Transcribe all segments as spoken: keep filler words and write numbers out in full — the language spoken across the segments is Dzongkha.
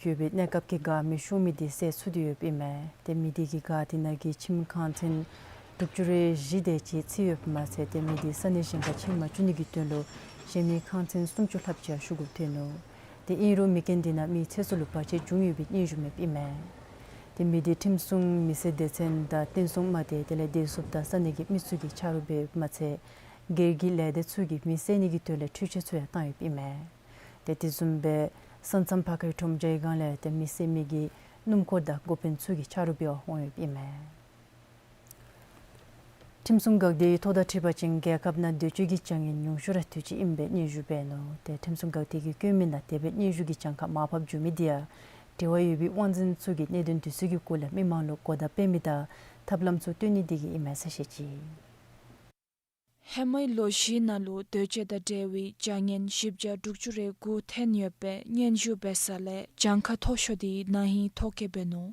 ཡོད་པའི་གནས་སྐབས་ཀྱི་ག་མི་ཤོང་མི་དེ་བསལ་ཚུགས་ཏེ་ཡོདཔ་ཨིན་མས། ཏེ་མི་དེ་གི་ག་དེ་ནང་གི་ཁྱིམ་ཁང་ཚན་དྲུག་ཅུ་རེ་བཞི་དེ་ཅིག་ཚིག་ཡོདཔ་མ་ཚད་ཏེ་མི་དེ་ས་གནས་གཞན་ཁར་ཁྱིམ་མ་བཅུག་ནི་གི་དོན་ལུ་གཞན་མི་ཁང་ཚན་སུམ་ཅུ་ལྷགཔ་ཅིག་ཡང་ཞུ་དགོཔ་ཐོན་ནུག། ཏེ་ཨིན་རུང་མི་རྐྱེན་དེ་ནང་མི་ཚེ་སྲོག་ལུ་བར་ཆད་བྱུང་ཡོད་པའི་སྙན་ཞུ་མེདཔ་ཨིན་མས། ཏེ་མི་དེ་ཁྲིམས་སྲུང་མི་སེར་སྡེ་ཚན་དང་བསྟན་སྲུང་དམག་སྡེ་དེ་ལས་བདེ་སྲུངཔ་དང་ས་གནས་ཀྱི་མི་ཚུ་གིས་ཆ་རོགས་འབད་ཡོདཔ་མ་ཚད་སྒེར་གྱི་ལས་སྡེ་ཚུ་གིས་མི་བསད་ནི་གི་དོན་ལས་འཕྲུལ་ཆས་ཚུ་ཡང་བཏང་ཡོདཔ་ཨིན་མས། ཏེ་དེ་བཟུམ་སྦེ་ས་མཚམས་ཕར་ཁའི་ཁྲོམ་རྒྱ་ཡི་སྒང་ལས་ཏེ་མི་བསད་མི་གི་སྣུམ་འཁོར་དང་འགོ་དཔོན་ཚུ་གིས་ཆ་རོགས་འབད་བར་འོང་ཡོདཔ་ཨིན་མས། ཁྲིམས་སྲུང་འགག་སྡེའི་ཐོ་དང་འཁྲིལ་བ་ཅིན་རྒྱལ་ཁབ་ནང་འདོད་སྤྱོད་ཀྱི་བྱ་ངན་ཉུང་ཤོས་ར་དུས་ཅི་ཨིན་པའི་སྙན་ཞུ་འབད་ནུག། ཏེ་ཁྲིམས་སྲུང་འགག་སྡེ་གིས་བཀོད་མི་ནང་དེ་སྦེ་སྙན་ཞུ་གི་གྱངས་ཁ་མར་ཕབ་འགྱོ་མི་དེ་ཡང་འབྲེལ་བ་ཡོད་པའི་དབང་འཛིན་ཚུ་གིས་གནད་དོན་དེ་ཚུ་གི་སྐོར་ལས་མི་མང་ལུ་གོ་བརྡ་སྤེལ་མི་དང་ཐབས་ལམ་ཚུ་སྟོན་ནི་དེ་གིས་ཨིན་མས་ཟེར་བཤད་ཅི། ཧེ་མའི་ལོ་བཞིའི་ནང་ལུ་འདོད་སྤྱོད་དང་འབྲེལ་བའི་བྱ་ངན་བཞི་བརྒྱ་དྲུག་ཅུ་རེ་དགུ་ཐོན་ཡོད་པའི་སྙན་ཞུ་འབད་ས་ལས་གྱངས་ཁ་མཐོ་ཤོས་དེ་ན་ཧིང་ཐོ་བཀོད་འབད་ནུག།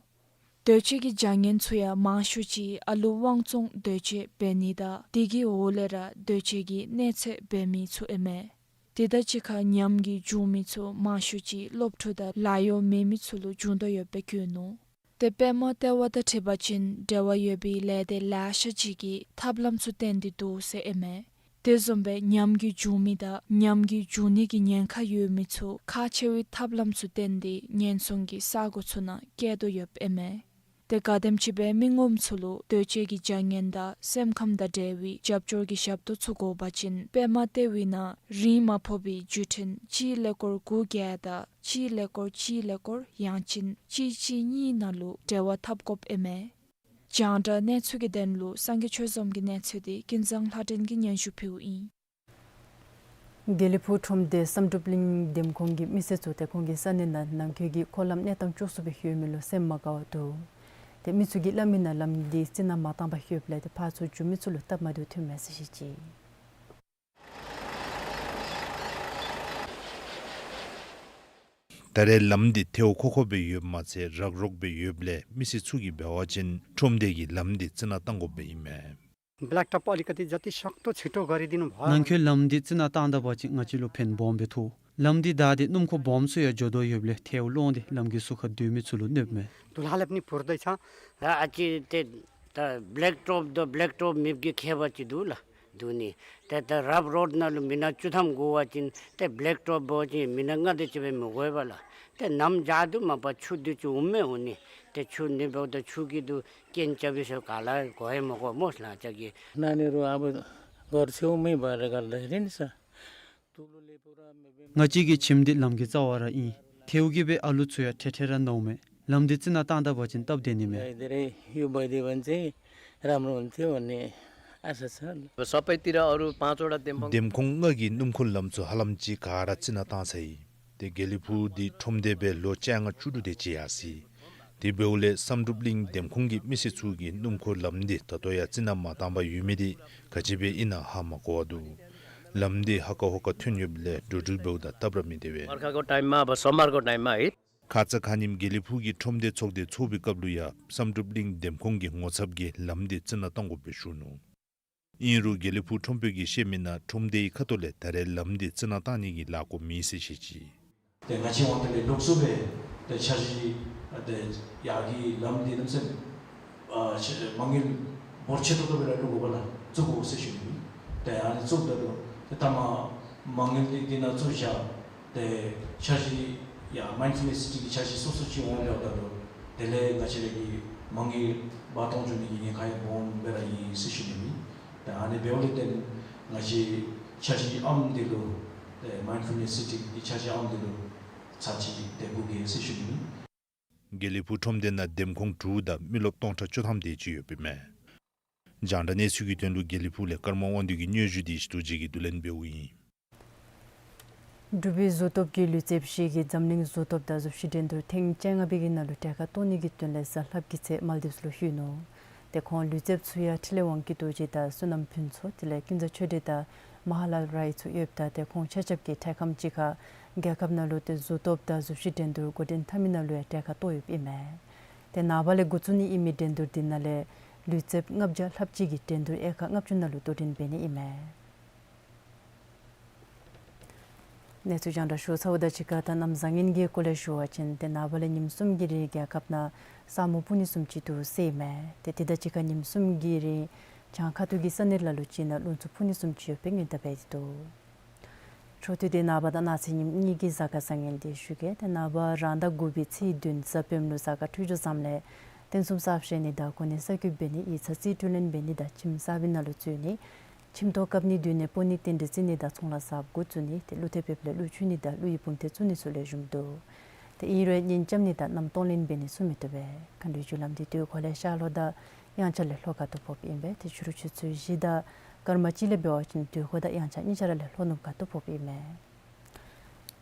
འདོད་སྤྱོད་ཀྱི་བྱ་ངན་ཚུ་ཡང་མང་ཤོས་ཅིག་ཨ་ལུ་དབང་བཙོང་འདོད་སྤྱོད་འབད་ནི་དང་དེ་གི་འོག་ལས་ར་འདོད་སྤྱོད་ཀྱི་གནོད་འཚེ་འབད་མི་ཚུ་ཨིན་མས། དེ་དང་གཅིག་ཁར་ཉམས་རྒུད་བྱུང་མི་ཚུ་མང་ཤོས་ཅིག་སློབ་ཕྲུག་དང་ལཱ་གཡོག་མེད་མི་ཚུ་ལུ་བྱུང་དོ་ཡོདཔ་སྦེ་བཀོད་ནུག། ཏེ་པདྨ་ལྟེ་བ་དང་འཁྲིལ་བ་ཅིན་འབྲེལ་བ་ཡོད་པའི་ལས་སྡེ་ལེ་ཤ་ཅིག་གིས་ཐབས་ལམ་ཚུ་བསྟན་ཏེ་འདུག་ཟེར་ཨིན་མས། དེ་བཟུམ་སྦེ་ཉམས་རྒུད་བྱུང་མི་དང་ཉམས་རྒུད་བྱུང་ནི་གི་ཉེན་ཁ་ཡོད་མི་ཚུ་ཁག་ཆེ་བའི་ཐབས་ལམ་ཚུ་བསྟན་ཏེ་ཉེན་སྲུང་གི་ས་གོ་ཚུ་ནང་བསྐྱལ་དོ་ཡོདཔ་ཨིན་མས། ཏེ་ག་དེམ་ཅིག་སྦེ་མི་ངོམ་ཚུ་ལུ་འདོད་སྤྱོད་ཀྱི་བྱ་ངན་དང་སེམས་ཁམས་དང་འབྲེལ་བའི་རྒྱབ་སྐྱོར་གྱི་ཞབས་ཏོག་ཚུ་དགོ་པ་ཅིན་པདྨ་ལྟེ་བའི་ནང་རིན་མ་ཕོག་པའི་བརྒྱུད་འཕྲིན་གཅིག་ཀླད་ཀོར་དགུ་བརྒྱད་དང་གཅིག་ཀླད་ཀོར་གཅིག་ཀླད་ཀོར་ཡང་ཅིན་གཅིག་གཅིག་གཉིས་ནང་ལུ་འབྲེལ་བ་འཐབ་དགོཔ་ཨིན་མས། རྒྱང་བསྒྲགས་གནས་ཚུལ་གྱི་དོན་ལུ་སངས་རྒྱས་ཆོས་འཛོམས་ཀྱི་གནས་ཚུལ་དེ་ཀུན་བཟང་ལྷ་སྒྲོན་གྱིས་སྙན་ཞུ་ཕུལཝ་ཨིན། དགེ་ལེགས་ཕུག་ཁྲོམ་སྡེ་བསམ་གྲུབ་གླིང་འདེམས་ཁོངས་ཀྱི་མི་སེར་ཚུ་ཏེ་ཁོང་གི་ས་གནས་ནང་ནང་འཁོད་ཀྱི་འཁོར་ལམ་གནས་སྟངས་སྐྱོ་སུ་སྦེ་ཡོད་མི་ལུ་སེམས་མ་དགའ་བར་འདུག། ཏེ་མི་ཚུ་གིས་སླབ་མི་ནང་ལམ་འདི་རྩི་ནག་མ་བཏང་པར་ཡོདཔ་ལས་ཏེ་ཕར་ཚུར་འགྱོ་མི་ཚུ་ལུ་སྟབས་མ་བདེཝ་ཐོན་མས་ཟེར་བཤད་ཅི། ད་རེས་ལམ་འདི་ཐལཝ་ཁོག་ཁོག་སྦེ་ཡོདཔ་མ་ཚད་རག་རོག་སྦེ་ཡོདཔ་ལས་མི་སེར་ཚུ་གིས་འབད་བ་ཅིན་ཁྲོམ་སྡེ་གིས་ལམ་འདི་རྩི་ནག་བཏང་དགོཔ་ཨིན་མས། ब्ल्याक टप अलिकति जति सक्दो छिटो गरिदिनु भयो। ནང་འཁོད་ལམ་འདི་རྩི་ནག་བཏང་ད་པ་ཅིན་ང་བཅས་ལུ་ཕན་སྦོམ་སྦེ་ཐོགས། ལམ་འདི་བདའ་སྟེ་སྣུམ་འཁོར་སྦོམ་ཚུ་ཡང་འགྱོ་དོ་ཡོདཔ་ལས་ཐལཝ་སློང་སྟེ་ལམ་གྱི་ཟུར་ཁར་སྡོད་མི་ཚུ་ལུ་གནོདཔ་མས། དུ་ལྷ་ལེབ་ནི་བུར་དོ་ཆ། ཨ་ཨ་ཙི་ཏེ་ད་བླེག་ཊོབ་དང་བླེག་ཊོབ་མེདཔ་གི་ཁྱད་པར་ཅིག་འདུག་ལགས། འདུག་ནི། ཏེ་ད་རབ་རོཌ་ནང་ལུ་མི་ནག་བཅུ་ཐམ་དགོ་པ་ཅིན་ཏེ་བླེག་ཊོབ་འབད་བ་ཅིན་མི་ནག་ལྔ་དེ་ཅིག་སྦེ་མི་དགོ་པས་ལགས། ཏེ་གནམ་བྱཱར་དུས་མ་པ་ཆུ་དེ་ཅིག་འོང་མས་འོང་ནི། ཏེ་ཆུ་ནི་འབདཝ་ད་ཆུ་གིས་དུ་རྐྱེན་རྐྱབ་པས་ཟེར་ག་ལ་གོ་ཡང་མི་གོ་སྨོ་ལགས་ཅ་གི། ང་བཅས་ཀྱི་ཁྱིམ་འདི་ལམ་གྱི་རྩ་བར་ར་ཨིན། ཐལཝ་གིས་སྦེ་ཨ་ལུ་ཚུ་ཡང་ཐལ་ཐལ་ར་ནཝ་མས། ལམ་འདི་རྩི་ནག་བཏང་ད་པ་ཅིན་སྟབས་བདེ་ནི་མས། འདེམས་ཁོངས་ལྔ་གི་སྣུམ་འཁོར་ལམ་ཚུ་ཧ་ལམ་ཅིག་ག་ར་རྩི་ནག་བཏང་ཚར་ཡི། ཏེ་དགེ་ལེགས་ཕུག་འདི་ཁྲོམ་སྡེ་སྦེ་ལོ་བཅོ་ལྔ་བཅུ་དྲུག་དེ་ཅིག་ཡར་སོ་ཡི། དེ་འབདཝ་ལས་བསམ་གྲུབ་གླིང་འདེམས་ཁོངས་ཀྱི་མི་སེར་ཚུ་གིས་སྣུམ་འཁོར་ལམ་འདི་ད་ལྟོ་ཡང་རྩི་ནག་མ་བཏང་པར་ཡོད་མི་འདི་ག་ཅི་སྦེ་ཨིན་ན་ཧ་མ་གོ་བར་འདུག། ལམ་འདི་ཧ་ཀ་ཧོ་ཀ་ཐོན་ཡོདཔ་ལས་འགྲོ་འགྲུལ་འབདཝ་ད་སྟབས་ར་མི་བདེ་བས། ཁ་ཙ་ཁ་ཉིནམ་དགེ་ལེགས་ཕུག་གི་ཁྲོམ་སྡེ་ཚོགས་སྡེ་ཚོགས་པའི་སྐབས་ལུ་ཡང་བསམ་གྲུབ་གླིང་འདེམས་ཁོངས་ཀྱི་ངོ་ཚབ་ཀྱིས་ལམ་འདི་རྩི་ནག་བཏང་དགོ་པའི་ཞུ་ནུག། ཨིན་རུང་དགེ་ལེགས་ཕུག་ཁྲོམ་དཔོན་གྱིས་བཤད་མི་ནང་ཁྲོམ་སྡེའི་ཁ་ཐུག་ལས་ད་རེས་ལམ་འདི་རྩི་ནག་བཏང་ནི་གི་ལཱ་འགོ་མེད་ཟེར་བཤད་ཅི། ཏེ་ང་བཅས་དབང་དུ་ལས་ལོགས་སུ་སྦེ་ཏེ་འཆར་གཞི་ཏེ་ཡར་གྱི་ལམ་འདི་གནམ་མེད་ས་མེད་ཨ་མ་དངུལ་འབོར་ཆེ་ཏོག་ཏོ་སྦེ་ར་བླུག་དགོ་པས་ལགས། བཙུགས་དགོ་ཟེར་ཞུ་ནི་ཨིན། ཏེ་ཨ་ནི་བཙུགསཔ་ད་ལུ་ཏེ་ལྟ་མ་མ་དངུལ་འདི་འདི་ནང་བཙུགས་བཞག། ཏེ་འཆར་གཞི་ཡང་མའིནཌ་ཕུལ་ནེསི་སི་ཊི་གི་འཆར་གཞི་སོ་སོ་ཅིག་འོང་འབདཝ་ད་ལུ་དེ་ལས་ང་བཅས་ར་གི་མ་དངུལ་འབག་གཏོང་འགྱོ་ནི་གི་ཉེན་ཁ་ཡང་སྦོམ་སྦེ་ར་ཨིན་ཟེར་ཞུ་ནི་ཨིན། ཏེ་ཨ་ནི་འབདཝ་ལས་བརྟེན་ང་བཅས་འཆར་གཞི་ཨམ་འདི་ལུ་ཏེ་མའིནཌ་ཕུལ་ནེསི་སི་ཊི་གི་འཆར་གཞི་ཨམ་འདི་ལུ་ཚར་གཅིག་ཏེ་སྒུག་གེ་ཟེར་ཞུ་ནི་ཨིན། དགེ་ལེགས་ཕུག་ཁྲོམ་སྡེ་ནང་འདེམས་ཁོངས་དྲུག་དང་མི་རློབས་སྟོང་ཕྲག་བཅུ་ཐམ་དེ་ཅིག་ཡོདཔ་ཨིན་མས། རྒྱང་བསྒྲགས་གནས་ཚུལ་གྱི་དོན་ལུ་དགེ་ལེགས་ཕུག་ལས་ཀརྨ་དབང་འདུས་ཀྱི་སྙན་ཞུ་དེ་ཞི་ཏོ་རྗེ་གིས་བསྡུ་ལེན་འབདཝ་ཨིན། འབྲུག་པའི་གཟུགས་སྟོབས་ཀྱི་ལུས་རྩལཔ་ཅིག་གིས་འཛམ་གླིང་གཟུགས་སྟོབས་དང་གཟུགས་གཞི་འགྲན་བསྡུར་ཐེངས་བཅོ་ལྔ་པའི་གི་ནང་ལུ་གྲལ་ཁར་གཏོགས་ནི་གི་དོན་ལས་གཟའ་ལྷགཔ་གི་ཚེ་མཱལ་ཌིབས་ལུ་ལྷོད་ནུག། ཏེ་ཁོང་ལུས་རྩལཔ་ཚུ་ཡང་འཕྲིན་ལས་དབང་སྐྱིད་རྡོ་རྗེ་དང་བསོད་ནམས་ཕུན་ཚོགས་དེ་ལས་ཀུན་བཟང་ཆོས་སྒྲོན་དང་མ་ཧཱ་ལཱལ་རའི་ཚུ་ཡོདཔ་ད་ཏེ་ཁོང་ཆ་ཁྱབ་ཀྱིས་འཕྲལ་ཁམས་ཅིག་ཁར་རྒྱལ་ཁབ་ནང་ལུ་ཏེ་གཟུགས་སྟོབས་དང་གཟུགས་གཞི་འགྲན་བསྡུར་འགོ་འདྲེན་འཐབ་མི་ནང་ལུ་ཡང་གྲལ་ཁར་གཏོགས་ཡོདཔ་ཨིན་མས། ཏེ་ནངས་པ་ལས་འགོ་བཙུགས་ནི་ཨིན་མི་འགྲན་བསྡུར་འདི་ནང་ལས་ལུས་རྩལཔ་ལྔ་བརྒྱ་ལྷགཔ་ཅིག་གིས་འགྲན་བསྡུར་དབྱེ་ཁག་ལྔ་བཅུ་ནང་ལུ་དོ་འགྲན་འབད་ནི་ཨིན་མས། གནས་ཚུལ་རྒྱང་བསྒྲགས་ཞུ་ཚརཝ་དང་གཅིག་ཁར་ད་གནམ་བཟང་ངན་གྱི་སྐོར་ལས་ཞུ་བ་ཅིན་ཏེ་ནངས་པ་ལས་ཉིནམ་གསུམ་གྱི་རིང་རྒྱལ་ཁབ་ནང་ས་སྨུག་སྤུབ་ནི་བཟུམ་ཅིག་འདུག་ཟེར་ཨིན་མས། ཏེ་དེ་དང་གཅིག་ཁར་ཉིནམ་གསུམ་གྱི་རིང་བྱང་ཁ་ཐུག་གི་ས་གནས་ལ་ལུ་ཅིག་ནང་རླུང་འཚུབ་འཕུ་ནི་བཟུམ་ཅིག་ཡོད་པའི་སྔོན་བརྡ་འབད་དེ་འདུག། འཕྲོ་མཐུད་དེ་ནངས་པ་དང་གནངས་ཚེ་ཉིནམ་གཉིས་ཀྱི་གཟའ་སྐར་བཟང་ངན་འདི་ཞུ་གེ། ཏེ་ནངས་པ་རང་ཟླ་དགུ་པའི་ཚེས་བདུན་གཟའ་སྤེནམ་ལུ་གཟའ་སྐར་འཕྲོད་སྦྱོར་བཟངམ་ལས་རྟེན་གསུམ་གསར་བཞེངས་ནི་དང་གོ་གནས་གསར་བསྐོ་འབད་ནི་ཡིག་ཚང་རྩིས་སྤྲོད་ལེན་འབད་ནི་དང་ཁྱིམ་གསར་པའི་ནང་ལུ་འཛུལ་ནི་ཁྱིམ་ཐོག་བཀབ་ནི་འདུས་ནི་སྤོ་ནི་རྟེན་འབྲེལ་བརྩི་ནི་དང་ཚོང་ལཱ་གསརཔ་འགོ་བཙུགས་ནི་ཏེ་ཀླུ་ཐེབས་འབདཝ་ལས་ཀླུ་འཁྱུ་ནི་དང་ཀླུ་ཡི་བུམ་ཐེབས་བཙུགས་ནི་ཚུ་ལེགས་ཤོམ་འདུག། ཏེ་ཨིན་རུང་གཉེན་རྐྱབ་ནི་དང་མནའམ་གཏོང་ལེན་འབད་ནི་ཚུ་མི་བཏུབ་པས། མཁའ་འགྲོའི་རྒྱུ་ལམ་འདི་དུས་འཁོར་ལས་ཤར་ལྷོ་དང་དབྱངས་འཆར་ལས་ལྷོ་ཁ་ཐུག་ཕོགཔ་ཨིན་པས། ཏེ་ཕྱི་རུ་ཆུ་ཚོད་བཞི་དང་སྐར་མ་གཅིག་ལས་འབད་བ་ཅིན་དུས་འཁོར་དང་དབྱངས་འཆར་གཉིས་ཆ་ར་ལས་ལྷོ་ནུབ་ཁ་ཐུག་ཕོགཔ་ཨིན་མས།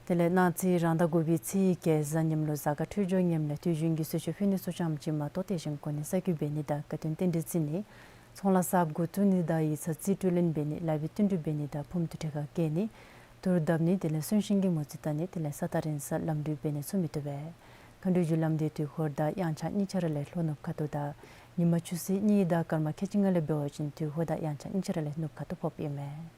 དེ་ལས་གནངས་ཚེ་རང་ཟླ་དགུ་པའི་ཚེས་བརྒྱད་གཟའ་ཉིམ་ལུ་གཟའ་སྐར་འཕྲོད་སྦྱོར་ངནམ་ལས་དུས་རྒྱུན་གྱི་གསོལ་མཆོད་ཕུལ་ནི་ཚུ་ཙམ་ཅིག་མ་གཏོགས་དེ་བཞིན་གོ་གནས་གསར་བསྐོ་འབད་ནི་དང་དགའ་སྟོན་རྟེན་འབྲེལ་བརྩི་ནི་ཚོང་ལཱ་གསརཔ་འགོ་བཙུགས་ནི་དང་ཡིག་ཚང་རྩིས་སྤྲོད་ལེན་འབད་ནི་ལཱ་འབད་བསྟུན་གྲོས་འབད་ནི་དང་ཕུངམ་དུར་ཁྲོད་ཁར་བསྐྱལ་ནི་དུར་བརྡབ་ནི་དེ་ལས་གསོན་གཤིན་གྱི་མོ་རྩིས་བལྟ་ནི་དེ་ལས་ས་ཐག་རིང་སར་ལམ་འགྲུལ་འབད་ནི་ཚུ་མི་བཏུབ་པས། མཁའ་འགྲོའི་རྒྱུ་ལམ་འདི་དུས་འཁོར་དང་དབྱངས་འཆར་གཉིས་ཆ་ར་ལས་ལྷོ་ནུབ་ཁ་ཐུག་དང་ཉིན་མ་ཆུ་ཚོད་གཉིས་དང་སྐར་མ་ཁལ་གཅིག་ལྔ་ལས་འབད་བ་ཅིན་དུས་འཁོར་དང་དབྱངས་འཆར་གཉིས་ཆ་ར་ལས་ནུབ་ཁ་ཐུག་ཕོགཔ་ཨིན་མས།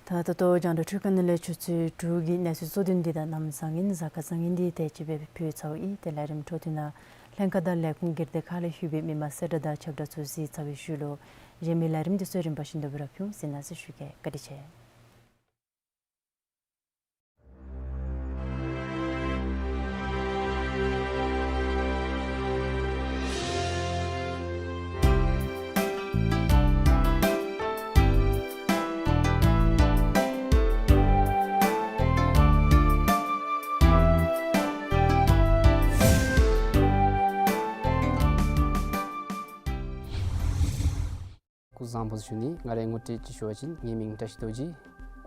ད་ད་ལྟོ་རྒྱང་བསྒྲགས་འཕྲུལ་ཁང་ནང་ལས་ཆུ་ཚོད་དྲུག་གི་གནས་ཚུལ་གཙོ་དོན་འདི་དང་གནམ་བཟང་ངན་གཟའ་སྐར་བཟང་ངན་འདི་དེ་ཅིག་སྦེ་ཕུལ་ཚརཝ་ཨིན། ཏེ་ལས་རིམ་འཕྲོ་མཐུད་ནང་ལྷན་ཁག་དང་ལས་ཁུངས་སྒེར་སྡེ་ཁག་ལས་ཞུ་བའི་མི་མང་གསལ་བསྒྲགས་དང་ཁྱབ་བསྒྲགས་ཚུ་གཟིགས་ཚར་བའི་ཤུལ་ལུ་གཞན་མི་ལས་རིམ་འདི་ཚུ་རིམ་པ་བཞིན་དུ་སྦེ་ར་ཕུལ་ཟེར་གནང་ཟེར་ཞུ་གེ། བཀའ་དྲིན་ཆེ། སྐུ་གཟུགས་བཟང་པོ་ཟེར་ཞུ་ནི། ང་རའི་ངོ་སྤྲོད་ཅིག་ཞུ་བ་ཅིན་ངེའི་མིང་བཀྲ་ཤིས་རྡོ་རྗེ།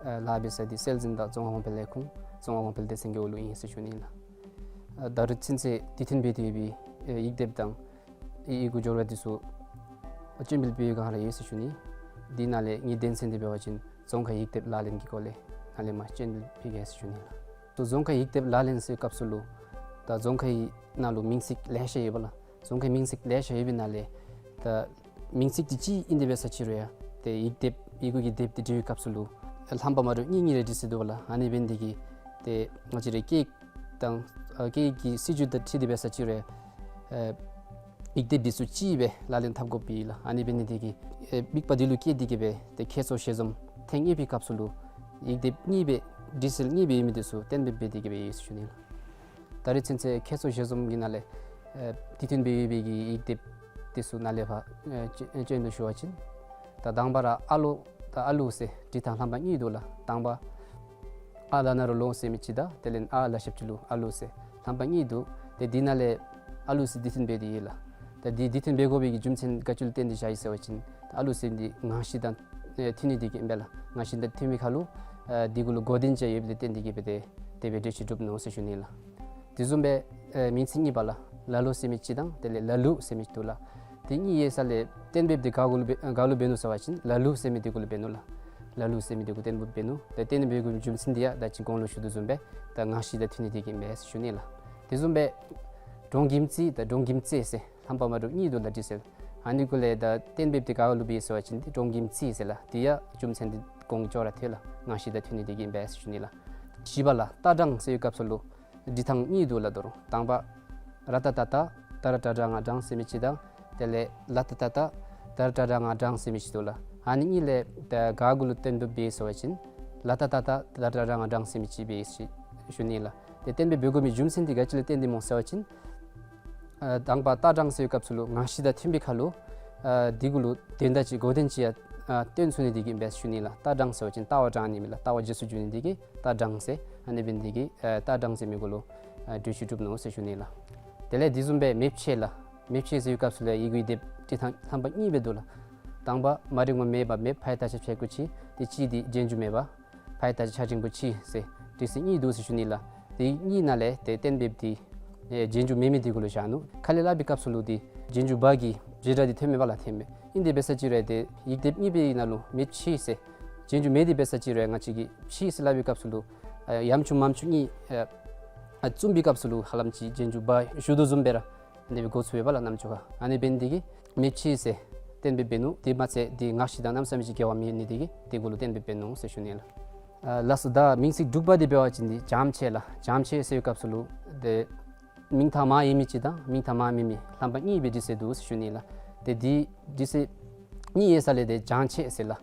ཨ་ལཱ་འབད་ས་འདི་སྲོལ་འཛིན་དང་རྫོང་ཁ་གོང་འཕེལ་ལས་ཁུངས་རྫོང་ཁ་གོང་འཕེལ་སྡེ་ཚན་གྱི་འོག་ལུ་ཨིན་ཟེར་ཞུ་ནི་ལགས། ཨ་ད་རིས་ཚུན་ཚོད་དུས་མཐུན་འབད་དེ་ཡོད་པའི་ཨེ་ཡིག་དེབ་དང་ཨེ་ཡི་གུ་སྦྱོར་བ་འདི་ཚུ་སྤྱན་འབུལ་འབད་བའི་སྒང་ར་ཡོད་ཟེར་ཞུ་ནི། འདི་ནང་ལས་ངེའི་དོན་ཚན་འདི་འབད་བ་ཅིན་རྫོང་ཁའི་ཡིག་དེབ་ལག་ལེན་གྱི་སྐོར་ལས་ནཱ་ལས་མར་སྤྱན་འབུལ་འབད་གེ་ཟེར་ཞུ་ནི་ལགས། ཏེ་རྫོང་ཁའི་ཡིག་དེབ་ལག་ལེན་ཟེར་བའི་སྐབས་སུ་ལུ་ད་རྫོང་ཁའི་ནང་ལུ་མིང་ཚིག་ལེ་ཤ་ཡོད་པ་ལགས། རྫོང་ཁའི་མིང་ཚིག་ལེ་ཤ་ཡོད་པའི་ནང་ལས་ད་མིང་ཚིག་འདི་གཅིག་ཨིན་ཏེ་འབད་ས་ཅིག་རུང་ཡང་ཏེ་ཡིག་དེབ་ཡི་གུ་གི་དེབ་འདི་འབྲི་བའི་སྐབས་སུ་ལུ་ལྷམ་པ་མ་འདྲཝ་གཉིས་གཉིས་རེ་འབྲི་སྲོལ་འདུག་པ་ལགས། ཨ་ནི་འབད་ནི་དེ་གིས་ཏེ་ང་བཅས་རའི་སྐད་དང་ཨ་སྐད་ཀྱི་སྲིད་བྱུས་དང་འཁྲིལ་ཏེ་འབད་ས་ཅིག་རུང་ཨ་ཡིག་དེབ་འདི་ཚུ་གཅིག་སྦེ་ལག་ལེན་འཐབ་དགོཔ་ཨིན་ལགས། ཨ་ནི་འབད་ནི་དེ་གིས་ཨེ་དམིགས་པ་འདི་ལུ་བསྐྱེད་དེ་གིས་སྦེ་ཏེ་ཁྱད་མཚར་ཞལ་འཛོམས་ཐེངས་གཉིས་པའི་སྐབས་སུ་ལུ་ཡིག་དེབ་གཉིས་སྦེ་འབྲི་སྲོལ་གཉིས་སྦེ་ཡོད་མི་འདི་ཚུ་གཏན་འབེབས་འབད་དེ་གིས་སྦེ་ཡོད་ཟེར་ཞུ་ནི་ལགས། ད་རིས་ཚུན་ཚོད་ཁྱད་མཚར་ཞལ་འཛོམས་ཀྱི་ནང་ལས་ཨེ་དུས་མཐུན་འབད་ཡོད་པའི་གི་ཡིག་དེབ་འདི་ཚུ་ནཱ་ལས་ཕར་ཨེ་སྤྱན་སྤྱན་འབུལ་ཞུ་བ་ཅིན་ད་དང་པ་ར་ཨ་ལོ་དང་ཨ་ལུ་ཟེར་འབྲི་ཐངས་ལྷམ་པ་གཉིས་འདུག་ལགས། དང་པ་ཨ་ལ་ན་རོ་ལོ་ཟེར་མི་ཅིག་དང་དེ་ལས་ཨ་ལ་ཞབས་ཀྱུ་ལུ་ཨ་ལུ་ཟེར་ལྷམ་པ་གཉིས་འདུག། ཏེ་འདི་ནང་ལས་ཨ་ལུ་ཟེར་དུས་མཐུན་འབད་དེ་ཡོད་ལགས། ཏེ་འདི་དུས་མཐུན་འབད་དགོ་པའི་གི་རྒྱུ་མཚན་ག་ཅི་ལུ་བརྟེན་ཏེ་བཞག་ཡི་ཟེར་བ་ཅིན་ཨ་ལུ་ཟེར་འདི་ངང་གཤིས་དང་ཨེ་མཐུན་ནི་དེ་གིས་ཨིན་པས་ལགས། ངང་གཤིས་དང་མཐུན་པའི་ཁར་ལུ་ཨེ་འདི་གུ་ལུ་གོ་དོན་ཅིག་ཡོདཔ་ལས་བརྟེན་ཏེ་གིས་སྦེ་ཏེ་དེ་སྦེ་འགྲེལ་བཤད་གྲུབ་ནུག་ཟེར་ཞུ་ནི་ལགས། དེ་བཟུམ་སྦེ་ཨེ་མིང་ཚིག་གཉིས་པ་ལགས། ལ་ལོ་ཟེར་མི་ཅིག་དང་དེ་ལས་ལ་ལུ་ཟེར་མི་ཅིག་འདུག་ལགས། དེ་གཉིས་ཡོད་ས་ལས་གཏན་འབེབས་འདི་ག་གུ་ལུ་འབད་ག་ལུ་འབད་ནུག་ཟེར་བ་ཅིན་ལ་ལུ་ཟེར་མི་འདི་གུ་ལུ་འབད་ནུག་ལགས། ལ་ལུ་ཟེར་མི་འདི་གུ་གཏན་འབེབས་འབད་ནུག། ཏེ་གཏན་འབེབས་འབད་དགོ་པའི་རྒྱུ་མཚན་འདི་ཡང་ད་ཅི་གོང་ལུ་ཞུ་དོ་བཟུམ་སྦེ་ད་ངང་གཤིས་དང་མཐུན་ནི་དེ་གིས་ཨིན་པས་ཟེར་ཞུ་ནི་ལགས། དེ་བཟུམ་སྦེ་འབྲོང་གིམ་རྩེ་དང་འབྲོང་གིམ་རྩེ་ཟེར་ལྷམ་པ་མ་འདྲཝ་གཉིས་འདུག་ལགས་འབྲི་སྲོལ། ཨ་ནི་གུ་ལས་ད་གཏན་འབེབས་འདི་ག་ལུ་འབད་ཡི་ཟེར་བ་ཅིན་འབྲོང་གིམ་རྩེ་ཟེར་ལགས། དེ་ཡང་རྒྱུ་མཚན་འདི་གོང་ལུ་ཅོག་ར་འཐད་ལགས། ངང་གཤིས་དང་མཐུན་ནི་དེ་གིས་ཨིན་པས་ཟེར་ཞུ་ནི་ལགས། བཞི་པ་ལགས། རྟ་འབྲང་ཟེར་བའི་སྐབས་སུ་ལུ་འབྲི་ཐངས་གཉིས་འདུག་ལགས། ད་རུང་དང་པ་ར་ཏ་བཏགས་རྟ་ད་ར་ཏ་དྲག་ང་དྲང་ཟེར་མི་ཅིག་དང་དེ་ལས་ལ་ཏ་བཏགས་ལྟ་ད་ར་ཏ་དྲག་ང་དྲང་ཟེར་མི་ཅིག་འདུག་ལགས། ཨ་ནི་གཉིས་ལས་ད་ག་གུ་ལུ་གཏན་འབེབས་འབད་ཡི་ཟེར་བ་ཅིན་ལ་ཏ་བཏགས་ལྟ་ད་ར་ཏ་དྲག་ང་དྲང་ཟེར་མི་ཅིག་འབད་ཡི་ཟེར་ཞུ་ནི་ལགས། ཏེ་གཏན་འབེབས་འབད་དགོ་པའི་རྒྱུ་མཚན་འདི་ག་ཅི་ལུ་བརྟེན་ཏེ་སྨོ་ཟེར་བ་ཅིན་ཨ་དང་པ་རྟ་འབྲང་ཟེར་བའི་སྐབས་སུ་ལུ་ངང་གཤིས་དང་མཐུན་པའི་ཁར་ལུ་ཨ་འདི་གུ་ལུ་དོན་དག་ཅིག་གོ་དོན་ཅིག་ཡང་ཨ་སྟོན་ཚུགས་ནི་དེ་གིས་ཨིན་པས་ཟེར་ཞུ་ནི་ལགས། རྟ་འབྲང་ཟེར་བ་ཅིན་ལྟ་བ་དྲང་ནི་མས་ལགས། ལྟ་བ་རྗེས་སུ་འཇུག་ནི་དེ་གིས་རྟ་འབྲང་ཟེར། ཨ་ནི་འབད་ནི་དེ་གིས་ཨ་རྟ་འབྲང་ཟེར་མི་གུ་ལུ་ཨ་འགྲེལ་བཤད་གྲུབ་ནུག་ཟེར་ཞུ་ནི་ལགས། དེ་ལས་དེ་བཟུམ་སྦེ་མེ་ཕྱེད་ལགས། མེ་ཕྱེད་ཟེར་བའི་སྐབས་སུ་ལུ་ཡི་གུའི་དེབ་འབྲི་ཐངས་ལྷམ་པ་གཉིས་སྦེ་འདུག་ལགས། དང་པ་མ་རིག་པ་མེད་པ་མེ་ཕའི་རྟགས་ཅན་ཕྱེད་ཀྱུ་ཕྱེད། ཏེ་གཅིག་འདི་རྗེས་འཇུག་མེད་པ། ཕའི་རྟགས་ཅན་ཕྱག་ཆེན་པོ་ཕྱེད་ཟེར་འབྲི་སྲོལ་གཉིས་འདུག་ཟེར་ཞུ་ནི་ལགས། དེ་གཉིས་ནང་ལས་ཏེ་གཏན་འབེབས་འདི་ཨེ་རྗེས་འཇུག་མེད་མི་དེ་གུ་ལུ་བཞག་ནུག། ཁ་ལས་སླབ་པའི་སྐབས་སུ་ལུ་འདི་རྗེས་འཇུག་བ་གི་བྱེད་སྒྲ་འདི་ཐོནམ་མས་པ་ལགས། ཐོནམ་མས། ཨིན་ཏེ་འབད་ས་ཅིག་རུང་ཏེ་ཡིག་དེབ་གཉིས་པོའི་ནང་ལུ་མེ་ཕྱེད་ཟེར་རྗེས་འཇུག་མེད་དེ་འབད་ས་ཅིག་རུང་ང་བཅས་ཀྱིས་ཕྱེད་ཟེར་སླབ་པའི་སྐབས་སུ་ལུ་ཨ་ཡམ་ཆུང་མམ་ཆུང་གཉིས་ཨ་ཨ་བརྩམ་པའི་སྐབས་སུ་ལུ་ཧ་ལམ་ཅིག་རྗེས་འཇུག་བ་ཞུ་དོ་བཟུམ་སྦེ་ར་ཨ་ནི་སྦེ་གོ་ཚུགས་པས་པ་ལགས་རྣམ་ཅོ་ཁར། ཨ་ནི་འབད་ནི་དེ་གིས་མེ་ཕྱེད་ཟེར་གཏན་འབེབས་འབད་ནུག། དེ་མ་ཚད་འདི་ངག་བཞི་དང་གནམ་ས་མེད་ཅིག་འགལ་བ་མེད་ནི་དེ་གིས་དེ་གུ་ལུ་གཏན་འབེབས་འབད་ནུག་ཟེར་ཞུ་ནི་ལགས། ཨ་ལགས་སོ། ད་མིང་ཚིག་དྲུག་པ་འདི་འབད་བ་ཅིན་འདི་བྱམས་ཆེ་ལགས། བྱམས་ཆེ་ཟེར་བའི་སྐབས་སུ་ལུ་ཏེ་མིང་མཐའ་མ་ཡོད་མི་ཅིག་དང་མིང་མཐའ་མ་མེད་མི་རྣམ་པ་གཉིས་སྦེ་འབྲི་སྲོལ་འདུག་ཟེར་ཞུ་ནི་ལགས། ཏེ་འདི་འབྲི་སྲོལ་གཉིས་ཡོད་ས་ལས་ཏེ་བྱམས་ཆེ་ཟེར་ལགས།